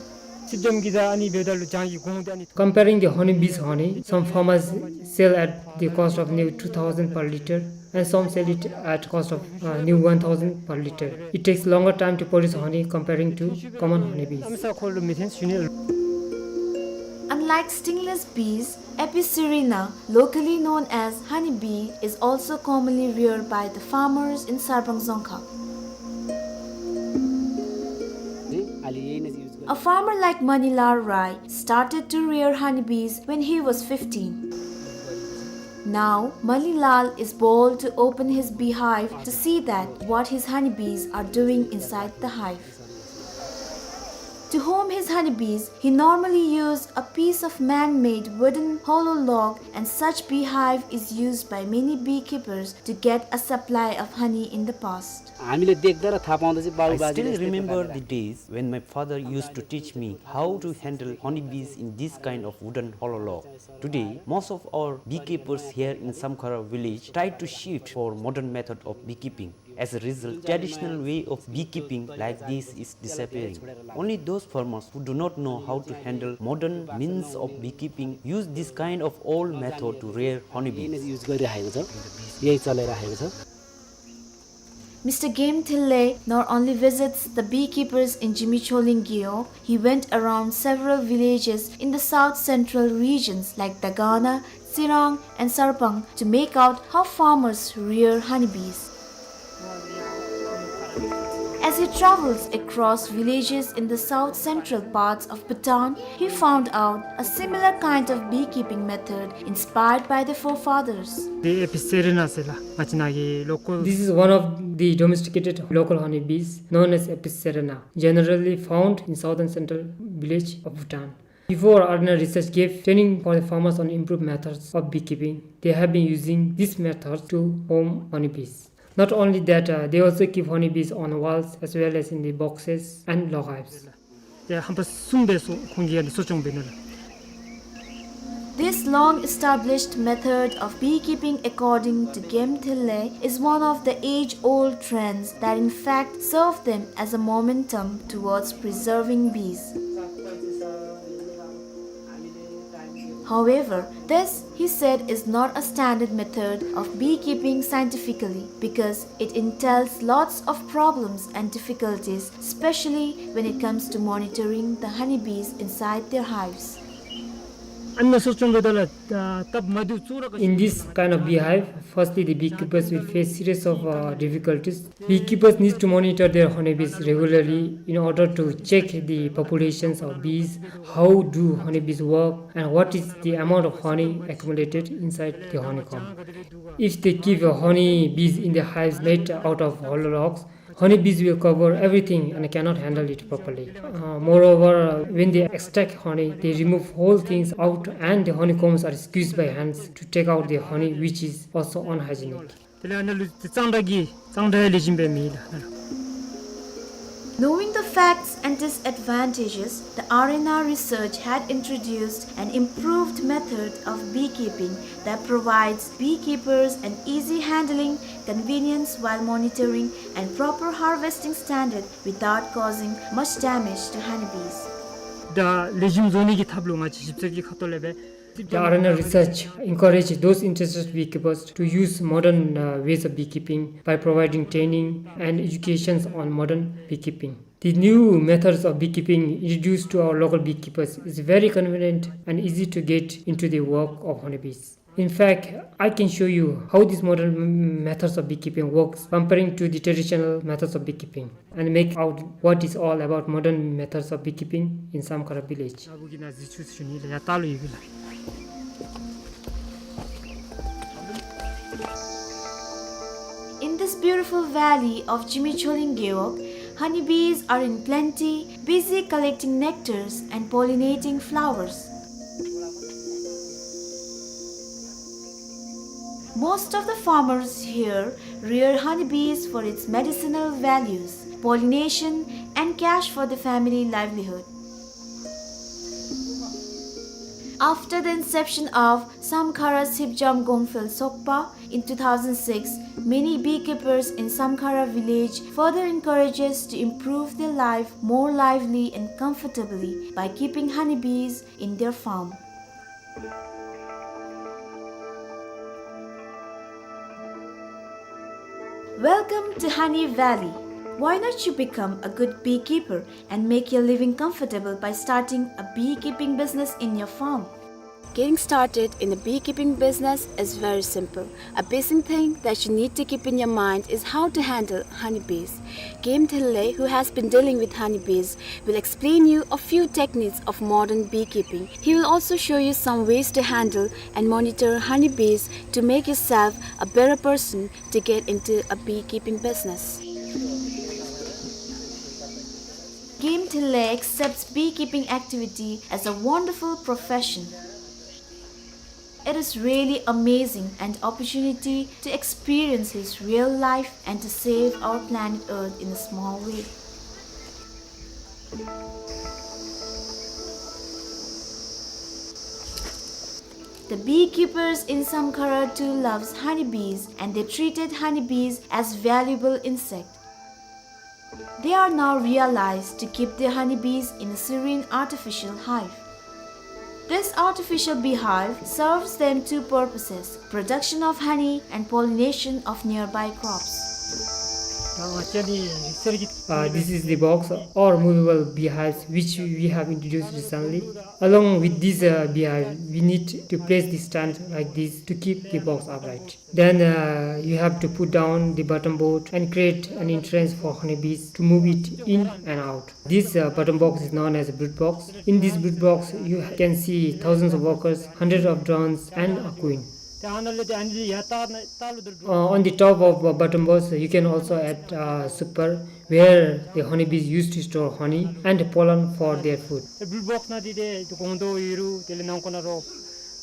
ཚིག་འཇམ་གྱི་ད་ཨ་ནི་འབདཝ་ད་ལུ་ལྗང་གི་གོང་དེ་ཨ་ནི། Comparing the honeybees honey, some farmers sell at the cost of near two thousand per litre and some sell it at cost of, uh, near one thousand per litre. It takes longer time to produce honey comparing to common honeybees. Unlike stingless bees, Apicerina, locally known as honeybee, is also commonly reared by the farmers in Sarpang Dzongkha. A farmer like Manilal Rai started to rear honeybees when he was fifteen. Now, Manilal is bold to open his beehive to see that what his honeybees are doing inside the hive. To home his honeybees, he normally used a piece of man-made wooden hollow log, and such beehive is used by many beekeepers to get a supply of honey in the past. हामीले देख्दा र थाहा पाउँदा चाहिँ बाबु I बाजेले still यस्तै remember प्रकारले the days when my father used to teach me how to handle honeybees in this kind of wooden hollow log. Today, most of our beekeepers here in Samkhara village try to shift for modern method of beekeeping. As a result, traditional way of beekeeping like this is disappearing. Only those farmers who do not know how to handle modern means of beekeeping use this kind of old method to rear honeybees. यही नै युज गरिराखेको छ, यही चलाइराखेको छ। Mister Game Thille not only visits the beekeepers in Jimicholing Gewog, he went around several villages in the south central regions like Dagana, Tsirang and Sarpang to make out how farmers rear honeybees. As he travels across villages in the south central parts of Bhutan, he found out a similar kind of beekeeping method inspired by the forefathers. The Apicerina ཟེར་ལགས། ང་བཅས་ནཱ་གི་local. This is one of the domesticated local honeybees known as Apicerina, generally found in southern central village of Bhutan. Before, Arena Research gave training for the farmers on improved methods of beekeeping. They have been using this method to home honeybees. Not only that, uh, they also keep honeybees on walls as well as in the boxes and log hives. ཡ་ཧམ་པ་གསུམ་སྦེ་གསོ་ཁོང་གིས་ཡ་ནི་གསོ་སྐྱོང་འབད་ནུག་ལགས། This long-established method of beekeeping, according to Game Thille, is one of the age-old trends that in fact serve them as a momentum towards preserving bees. However, this, he said, is not a standard method of beekeeping scientifically because it entails lots of problems and difficulties, especially when it comes to monitoring the honeybees inside their hives. ཨ་ནི་གསོ་སྐྱོང་འབདཝ་ད་ལུ་ད་སྟབས་མ་བདེཝ་ཚུ་ར། In this kind of beehive, firstly the beekeepers will face series of, uh, difficulties. Beekeepers need to monitor their honeybees regularly in order to check the populations of bees, how do honeybees work, and what is the amount of honey accumulated inside the honeycomb. If they keep honeybees in the hives made out of hollow logs, honeybees will cover everything and cannot handle it properly. Uh, moreover, when they extract honey, they remove whole things out and the honeycombs are squeezed by hands to take out the honey, which is also unhygienic. དེ་ལས་ཨ་ནཱ་ལུ་གཙང་སྦྲ་གི་གཙང་སྦྲ་ལེགས་ཤོམ་སྦེ་མེད་ལགས། Knowing the facts and disadvantages, the Arena Research had introduced an improved method of beekeeping that provides beekeepers an easy handling, convenience while monitoring, and proper harvesting standard without causing much damage to honeybees. ད་ལེགས་ཤོམ་བཟོ་ནི་གི་ཐབས་ལུ་ང་བཅས་ཞིབ་འཚོལ་གྱི་ཁ་ཐུག་ལས་སྦེ། The Arena Research encourage those interested beekeepers to use modern, uh, ways of beekeeping by providing training and educations on modern beekeeping. The new methods of beekeeping introduced to our local beekeepers is very convenient and easy to get into the work of honeybees. In fact, I can show you how these modern m-, methods of beekeeping works comparing to the traditional methods of beekeeping and make out what is all about modern methods of beekeeping in Samkhara village. In this beautiful valley of Jimicholing Gewog, honeybees are in plenty, busy collecting nectars and pollinating flowers. Most of the farmers here rear honeybees for its medicinal values, pollination, and cash for the family livelihood. After the inception of Samkhara Sipjam Gongphel Sokpa in two thousand six, many beekeepers in Samkhara village further encourages to improve their life more lively and comfortably by keeping honeybees in their farm. Welcome to Honey Valley. Why not you become a good beekeeper and make your living comfortable by starting a beekeeping business in your farm? Getting started in a beekeeping business is very simple. A basic thing that you need to keep in your mind is how to handle honeybees. Game Thille, who has been dealing with honeybees, will explain you a few techniques of modern beekeeping. He will also show you some ways to handle and monitor honeybees to make yourself a better person to get into a beekeeping business. Game Thille accepts beekeeping activity as a wonderful profession. It is really amazing an opportunity to experience his real life and to save our planet Earth in a small way. The beekeepers in Samkhara too loves honeybees, and they treated honeybees as valuable insect. They are now realized to keep their honeybees in a serene artificial hive. This artificial beehive serves them two purposes, production of honey and pollination of nearby crops. Uh, this is the box or movable beehives which we have introduced recently. Along with this, uh, beehive, we need to place the stand like this to keep the box upright. Then, uh, you have to put down the bottom board and create an entrance for honeybees to move it in and out. This, uh, bottom box is known as a brood box. In this brood box, you can see thousands of workers, hundreds of drones, and a queen. Uh, on the top of, uh, bottom box, you can also add, uh, super, where the honeybees used to store honey and pollen for their food. ཨེ་བུལ་བོགས་ནང་འདི་ཏེ་ཏེ་གོང་དོ་ཡོད་རུང་དེ་ལས་ནང་ཁོ་ན་རོ་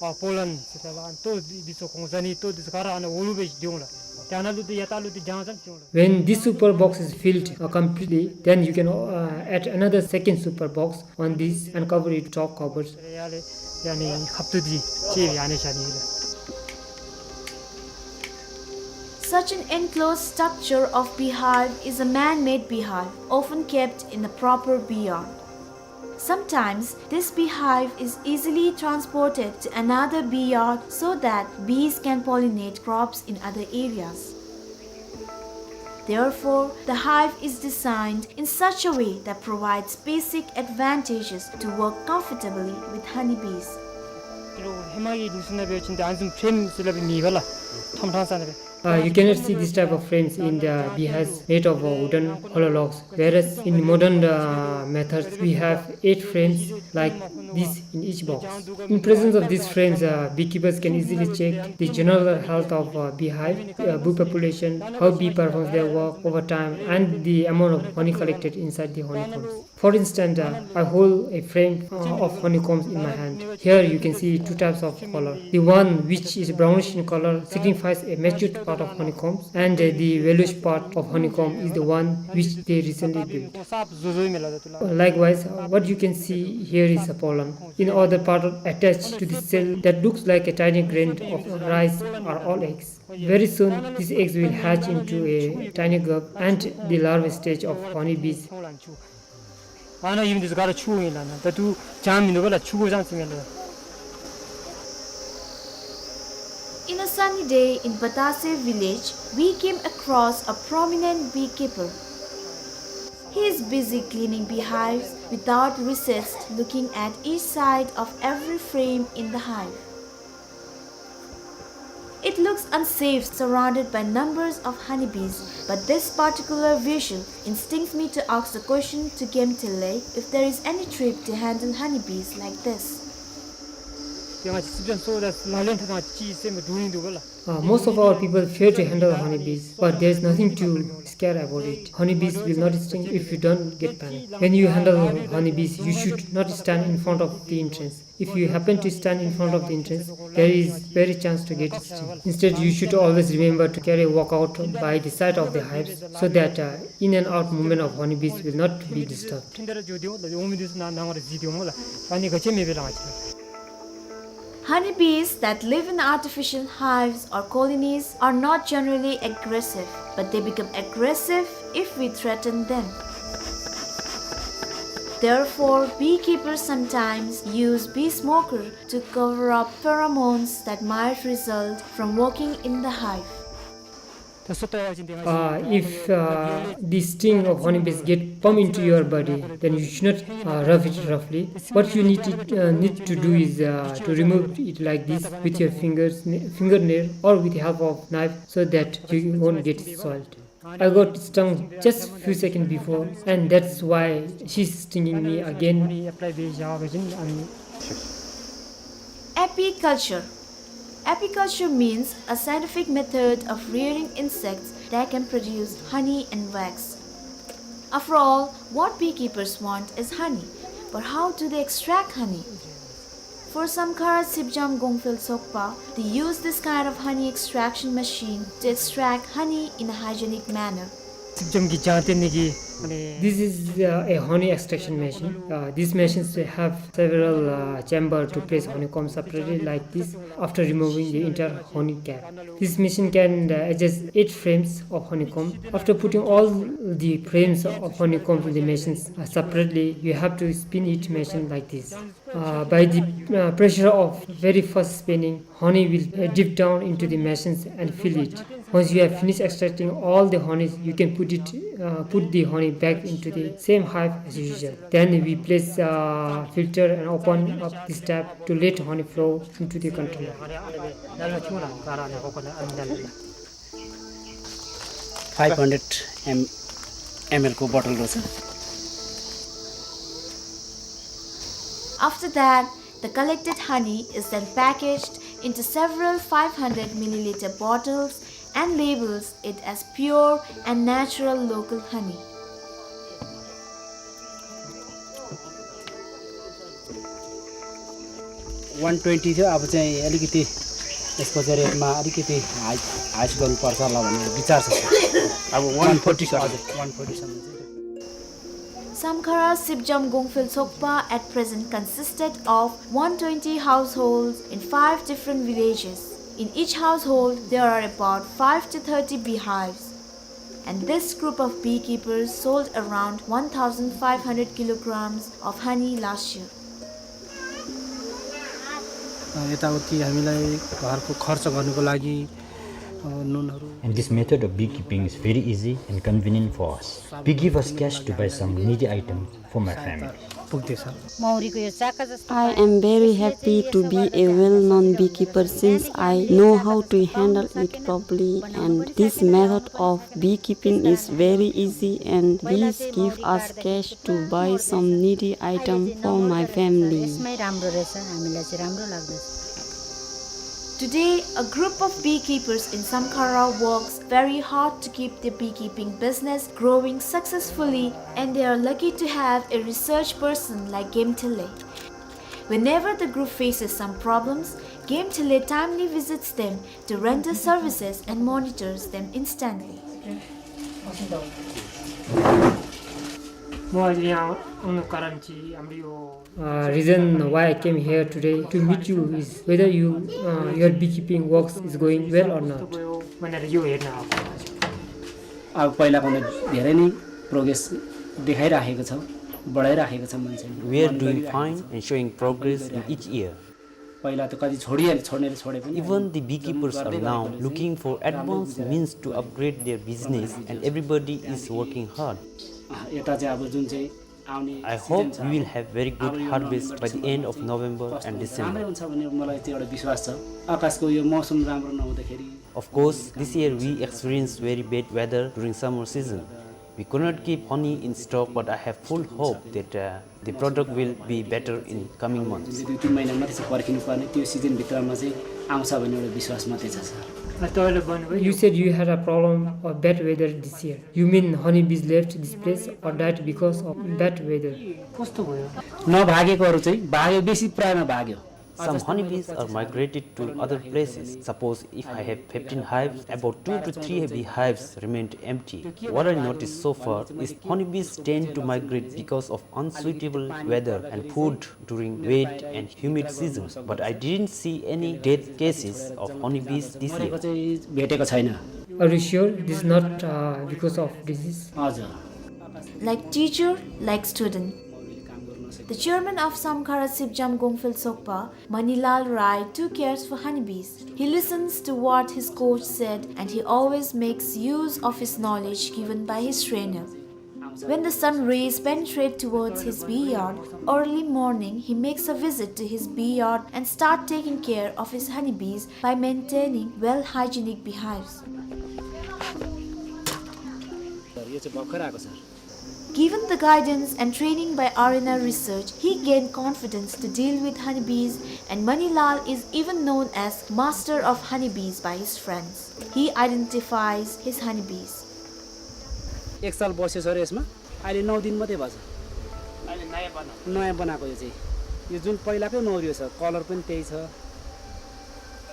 ཨ་པོ་ལན་ཟེར་ཏེ་ལ་ཏོ་འདི་ཚུ་གོང་ས་ནི་ཏོ་འདི་ཚུ་ག་ར་ཨ་ནི་འོ་ལུ་སྦེ་འདི་འོང་ལགས། ཏེ་ཨ་ནཱ་ལུ་ཏེ་ཡ་ཏ་ལུ་ཏེ་ལྗང་ཙམ་འདི་འོང་ལགས། When this super box is filled, uh, completely, then you can, uh, add another second super box on this and cover it with top covers. ཡ་ལས་ཡ་ནི་ཁབ་ཏུ་འདི་ཅེ་ཡ་ནི་ཤ་ནི་ལགས། Such an enclosed structure of beehive is a man-made beehive, often kept in a proper bee yard. Sometimes, this beehive is easily transported to another bee yard so that bees can pollinate crops in other areas. Therefore, the hive is designed in such a way that provides basic advantages to work comfortably with honeybees. ཧེ་མ་གི་ལུགས་སྲོལ་ནང་འབད་བ་ཅིན་ཨ་ནི་བཟུམ་ཕྲེམ་ཟེར་སླབ་མེད་པ་ལགས། ཐོམ་ཕྲང་ས་ནང་སྦེ། Uh, you cannot see this type of frames in the beehives made of, uh, wooden hollow logs, whereas in modern, uh, methods we have eight frames like this in each box. In presence of these frames, uh, beekeepers can easily check the general health of, uh, beehive, uh, bee population, how bee performs their work over time, and the amount of honey collected inside the honeycombs. For instance, uh, I hold a frame, uh, of honeycombs in my hand. Here you can see two types of color. The one which is brownish in color signifies a matured part of honeycombs, and, uh, the yellowish part of honeycomb is the one which they recently built. Likewise, uh, what you can see here is a pollen. In other part attached to the cell that looks like a tiny grain of rice are all eggs. Very soon, these eggs will hatch into a tiny grub and the larva stage of honeybees. ཨ་ནཱ་ཡུམ་འདི་ཚུ་ག་ར་ཕྱུ་གུ་ཨིན་ལགས། ད་ལྟོ་ལྗང་མིན་འདུག་པ་ལགས། ཕྱུ་གུ་ཙམ་ཅིག་ཨིན་ལགས། In a sunny day in Batase village, we came across a prominent beekeeper. He is busy cleaning beehives without recess, looking at each side of every frame in the hive. It looks unsafe, surrounded by numbers of honeybees, but this particular visual instincts me to ask the question to Game Tilley if there is any trick to handle honeybees like this. ཡང་ཅི་སི་ཅན་སོ་ད་ལ་ལེན་ཐ་ཐང་ཅི་སེམས་འདུག་ཡིན་འདུག་པ་ལགས། Uh, most of our people fear to handle honeybees, but there is nothing to scare about it. Honeybees will not sting if you don't get panic. When you handle honeybees, you should not stand in front of the entrance. If you happen to stand in front of the entrance, there is very chance to get stung. Instead, you should always remember to carry a walkout by the side of the hives so that, uh, in and out movement of honeybees will not be disturbed. ཁྲིན་ཏ་ར་ཇོ་དེའོ་ལ་ཡོང་མི་འདི་ཚུ་ནང་ནང་ང་ར་གཟིགས་དེའོ་ལགས། ཨ་ནི་ག་ཅི་མེད་པའི་ལང་ཅི། Honeybees that live in artificial hives or colonies are not generally aggressive, but they become aggressive if we threaten them. Therefore, beekeepers sometimes use bee smoker to cover up pheromones that might result from working in the hive. Uh, if uh, the sting of honeybees get pump into your body, then you should not uh, rub it roughly. What you need to, uh, need to do is uh, to remove it like this with your fingers, fingernail, or with the help of knife, so that you won't get soiled. I got stung just few seconds before, and that's why she's stinging me again. Apiculture. Apiculture means a scientific method of rearing insects that can produce honey and wax. After all, what beekeepers want is honey. But how do they extract honey? For Samkhara Sipjam Gongphel Sokpa, they use this kind of honey extraction machine to extract honey in a hygienic manner. Sipjam ki jante niki, mane, this is uh, a honey extraction machine. Uh, these machines have several uh, chamber to place honeycomb separately like this after removing the entire honey cap. This machine can uh, adjust eight frames of honeycomb. After putting all the frames of honeycomb in the machines uh, separately, you have to spin each machine like this. Uh, by the uh, pressure of very fast spinning, honey will uh, drip down into the machines and fill it. Once you have finished extracting all the honey, you can put it, uh, put the honey back into the same hive as usual. Then we place uh, filter and open up this tap to let honey flow into the container. Five hundred M L को bottle रहेछ। After that, the collected honey is then packaged into several five hundred milliliter bottles and labels it as pure and natural local honey. One twenty थियो, अब चाहिँ अलिकति यसको चाहिँ रेटमा अलिकति हाई, हाई गर्नुपर्छ होला भन्ने विचार छ। अब one forty, हजुर, one forty सम्म चाहिँ। Samkhara Sipjam Gongphel Sokpa at present consisted of one twenty households in five different villages. In each household, there are about five to thirty beehives. And this group of beekeepers sold around one thousand five hundred kilograms of honey last year. अ, यताउति हामीलाई घरको खर्च गर्नको लागि, अ, नुनहरू। And this method of beekeeping is very easy and convenient for us. We give us cash to buy some needy items for my family. पुग्दैछ। मौरीको यो चाका जस्तो I am very happy to be a well-known beekeeper since I know how to handle it properly, and this method of beekeeping is very easy and bees give us cash to buy some needy item for my family. यसमै राम्रो रहेछ, हामीलाई चाहिँ राम्रो लाग्दछ। Today, a group of beekeepers in Samkhara works very hard to keep their beekeeping business growing successfully, and they are lucky to have a research person like Gemthele. Whenever the group faces some problems, Gemthele timely visits them to render services and monitors them instantly. म अहिले यहाँ आउनुको कारण चाहिँ हाम्रो यो Uh, reason why I came here today to meet you is whether you, uh, your beekeeping works is going well or not. भनेर यो हेर्न आएको। अब पहिलाभन्दा धेरै नै प्रोग्रेस देखाइराखेको छ, बढाइराखेको छ मान्छेले। We are doing fine and showing progress in each year. पहिला त कति छोडिहाले, छोड्नेले छोडे पनि। Even the beekeepers are now looking for advanced means to upgrade their business and everybody is working hard. अँ, यता चाहिँ अब जुन चाहिँ I hope we will have very good harvest by the end of November and December. Of course, this year we experienced very bad weather during summer season. We could not keep honey in stock, but I have full hope that, uh, the product will be better in coming months. You said you had a problem of bad weather this year. You mean honeybees left this place or died because of bad weather? नभागेकोहरू चाहिँ भाग्यो, बेसी प्रायमा भाग्यो। Some honeybees are migrated to other places. Suppose if I have fifteen hives, about two to three beehives remained empty. What I noticed so far is honeybees tend to migrate because of unsuitable weather and food during wet and humid seasons, but I didn't see any death cases of honeybees this year. Are you sure this is not, uh, because of disease? Like teacher, like student. The chairman of Samkhara Sipjam Gongphel Sokpa, Manilal Rai, too cares for honeybees. He listens to what his coach said and he always makes use of his knowledge given by his trainer. When the sun rays penetrate towards his bee yard, early morning he makes a visit to his bee yard and start taking care of his honeybees by maintaining well hygienic beehives. Given the guidance and training by R N R Research, he gained confidence to deal with honeybees, and Manilal is even known as master of honeybees by his friends. He identifies his honeybees. एक साल बस्यो सर यसमा, अहिले नौ दिन मात्रै भएको छ। अहिले नयाँ बनाएको। नयाँ बनाएको यो चाहिँ। यो जुन पहिलाकै नौ रहेछ, कलर पनि त्यही छ।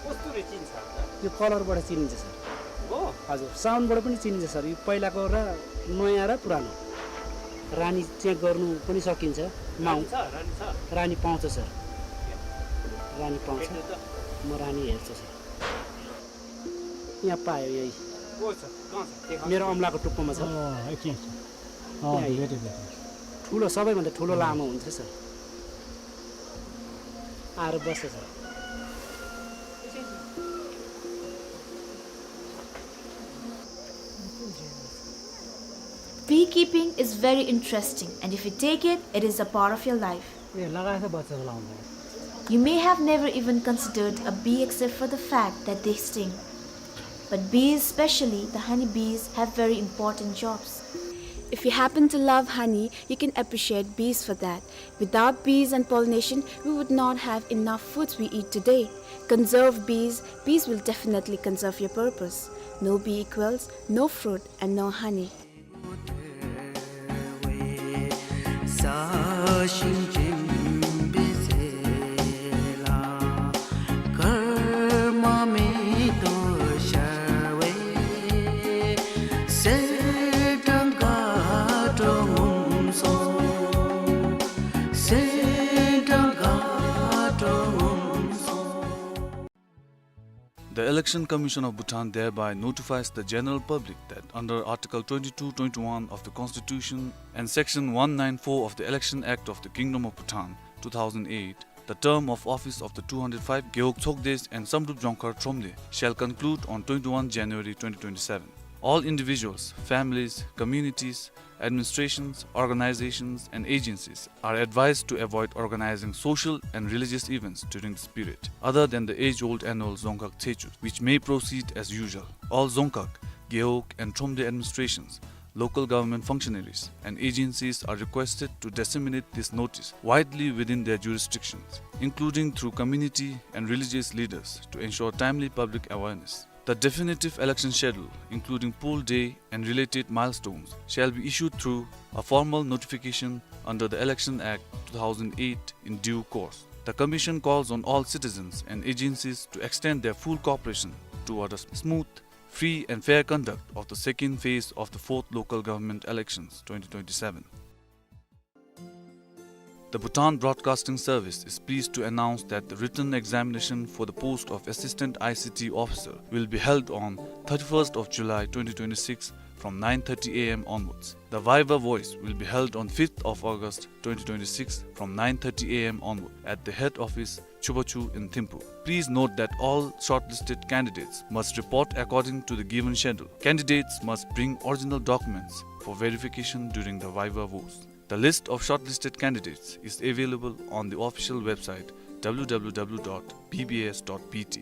कस्तुरी चिन्छ? यो कलरबाट चिनिन्छ सर। हो? हजुर, साउन्डबाट पनि चिनिन्छ सर। यो पहिलाको र नयाँ र पुरानो। रानी चेक गर्नु पनि सकिन्छ। माउ- रानी छ, रानी छ। रानी पाउँछ सर। रानी पाउँछ। भेट्नु त। म रानी हेर्छु सर। यहाँ पायो यही। को छ? कहाँ छ? देखाउनु। मेरो औँलाको टुप्पोमा छ। अँ, यति छ। अँ, यही। भेटेँ, भेटेँ। ठुलो, सबैभन्दा ठुलो लामो हुन्छ सर। आएर बस्छ sir. Beekeeping is very interesting, and if you take it, it is a part of your life. ए, लगाएछ बच्चा लाउँदा। You may have never even considered a bee except for the fact that they sting. But bees, especially the honey bees, have very important jobs. If you happen to love honey, you can appreciate bees for that. Without bees and pollination, we would not have enough foods we eat today. Conserve bees, bees will definitely conserve your purpose. No bee equals no fruit and no honey. The Election Commission of Bhutan thereby notifies the general public that under Article twenty-two twenty-one of the Constitution and Section one nine four of the Election Act of the Kingdom of Bhutan two thousand eight, the term of office of the two hundred five Gewog Tshogdes and Samdrup Jongkhar Thromde shall conclude on twenty-one January twenty twenty-seven. All individuals, families, communities, administrations, organizations, and agencies are advised to avoid organizing social and religious events during this period, other than the age-old annual Dzongkhag Tshechu, which may proceed as usual. All Dzongkhag, Gewog, and Thromde administrations, local government functionaries, and agencies are requested to disseminate this notice widely within their jurisdictions, including through community and religious leaders, to ensure timely public awareness. The definitive election schedule, including poll day and related milestones, shall be issued through a formal notification under the Election Act two thousand eight in due course. The Commission calls on all citizens and agencies to extend their full cooperation toward a smooth, free and fair conduct of the second phase of the fourth local government elections twenty twenty-seven. The Bhutan Broadcasting Service is pleased to announce that the written examination for the post of Assistant I C T Officer will be held on thirty-first of July twenty twenty-six from nine thirty A M onwards. The Viva Voice will be held on fifth of August twenty twenty-six from nine thirty A M onward at the head office, Chubachu in Thimphu. Please note that all shortlisted candidates must report according to the given schedule. Candidates must bring original documents for verification during the Viva Voice. The list of shortlisted candidates is available on the official website, w w w dot b b s dot b t.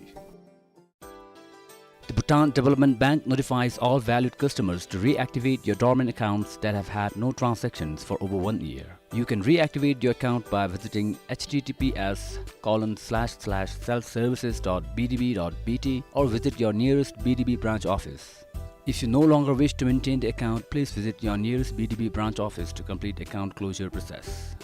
The Bhutan Development Bank notifies all valued customers to reactivate your dormant accounts that have had no transactions for over one year. You can reactivate your account by visiting h t t p s colon slash slash self services dot b d b dot b t or visit your nearest B D B branch office. If you no longer wish to maintain the account, please visit your nearest B D B branch office to complete account closure process.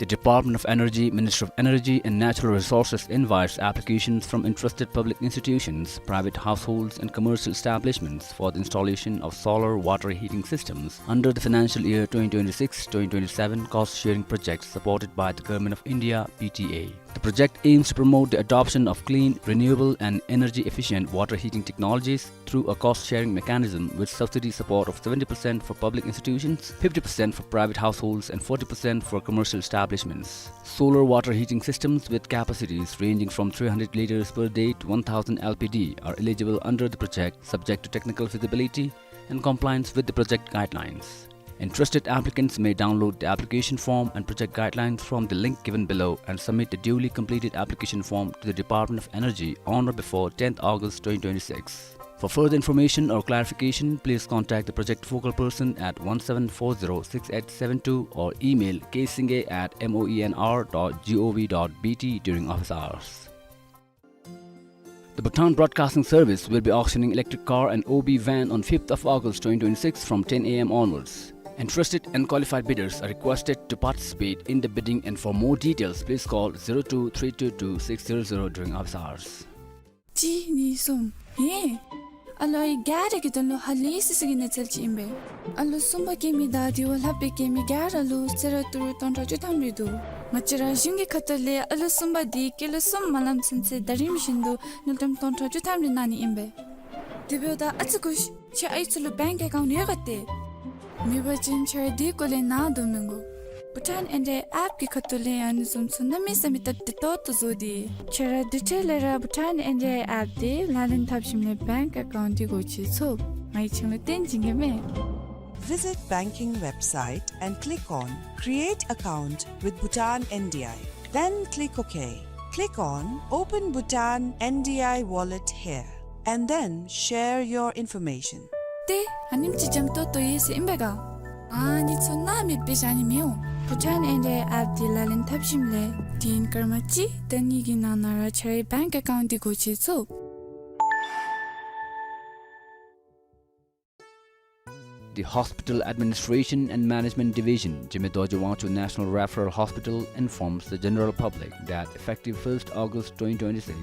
The Department of Energy, Ministry of Energy and Natural Resources invites applications from interested public institutions, private households, and commercial establishments for the installation of solar water heating systems under the financial year twenty twenty-six twenty twenty-seven cost-sharing project supported by the Government of India, P T A. The project aims to promote the adoption of clean, renewable, and energy-efficient water heating technologies through a cost-sharing mechanism with subsidy support of seventy percent for public institutions, fifty percent for private households, and forty percent for commercial establishments. Solar water heating systems with capacities ranging from three hundred liters per day to one thousand L P D are eligible under the project, subject to technical feasibility and compliance with the project guidelines. Interested applicants may download the application form and project guidelines from the link given below and submit the duly completed application form to the Department of Energy on or before tenth August twenty twenty-six. For further information or clarification, please contact the project focal person at one seven four zero six eight seven two or email k singay at moenr dot gov dot bt during office hours. The Bhutan Broadcasting Service will be auctioning electric car and O B van on fifth of August twenty twenty-six from ten A M onwards. Interested and qualified bidders are requested to participate in the bidding, and for more details, please call zero two three two two six zero zero during office hours. གཅིག་གཉིས་གསུམ། ཧེ། ཨ་ལོ་ཨའི་ག་ར་གི་དོན་ལུ་ཧ་ལས་སི་སི་གི་གནས་ཚུལ་ཅིག་ཨིན་པས། ཨ་ལོ་གསུམ་པ་སྐྱེ་མི་དང་དེ་བ་ལྷག་པའི་སྐྱེ་མི་ག་ར་ལུ་གསོལ་རས་ཏི་རུ་སྟོང་ཕྲག་བཅུ་ཐམ་རེ་འདུག། ང་བཅས་ར་གཞུང་གི་ཁ་ཐུག་ལས་ཨ་ལོ་གསུམ་པ་དེ་སྐྱེས་ལོ་གསུམ་མ་ལངམ་ཚུན་ཚོད་ཟླ་རིམ་བཞིན་དུ་དངུལ་ཀྲམ་སྟོང་ཕྲག་བཅུ་ཐམ་རེ་གནང་ནི་ཨིན་པས། དེ་འབདཝ་ད་ཨ་ཙི་སྒུག་ཤིག། ཁྱེད་ཨའི་ཚུ་ལུ་bank account ཡོད་ག་ཏེ། མེད་པ་ཅིན་ཁྱེད་ར་དེ་སྐོར་ལས་ནཱ་དོ་མི་དགོ། Bhutan N D I app གི་ཁ་ཐུག་ལས་ཨ་ནི་བཟུམ་ཚུ་གནམ་མེད་ས་མེད་སྟབས་བདེ་ཏོག་ཏོ་བཟོ་སྟེ། ཁྱེད་ར་དེ་འཕྲལ་ལས་ར་Bhutan N D I app དེ་ལག་ལེན་འཐབ་ཞིནམ་ལས་bank account འདི་སྒོ་ཕྱེ་ཚུགས། ང་གིས་ཁྱེད་ལུ་སྟོན་བྱིན་གེ་མས། Visit banking website and click on Create Account with Bhutan N D I. Then click OK. Click on Open Bhutan N D I Wallet here and then share your information. ཏེ་ཨ་ནེམ་ཅིག་འཇམ་ཏོང་ཏོ་ཡོད་ཟེར་ཨིན་པས་ག། ཨ་ནི་ཚུ་ནཱ་མེདཔ་སྦེ་བཞག་ནི་མི་འོང་། Bhutan N D I app འདི་ལག་ལེན་འཐབ་ཞིནམ་ལས་དུས་ཡུན་སྐར་མ་གཅིག་དང་གཉིས་ཀྱི་ནང་ན་ར་ཁྱེད་རའི་bank account འདི་སྒོ་ཕྱེ་ཚུགས། The Hospital Administration and Management Division, Jigme Dorji Wangchuk National Referral Hospital, informs the general public that effective first August twenty twenty-six,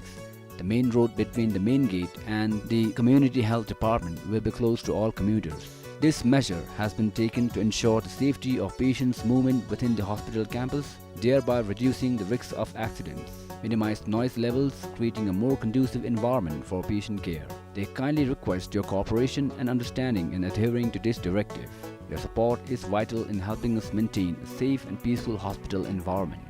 the main road between the main gate and the Community Health Department will be closed to all commuters. This measure has been taken to ensure the safety of patients moving within the hospital campus, thereby reducing the risks of accidents, minimize noise levels, creating a more conducive environment for patient care. They kindly request your cooperation and understanding in adhering to this directive. Your support is vital in helping us maintain a safe and peaceful hospital environment.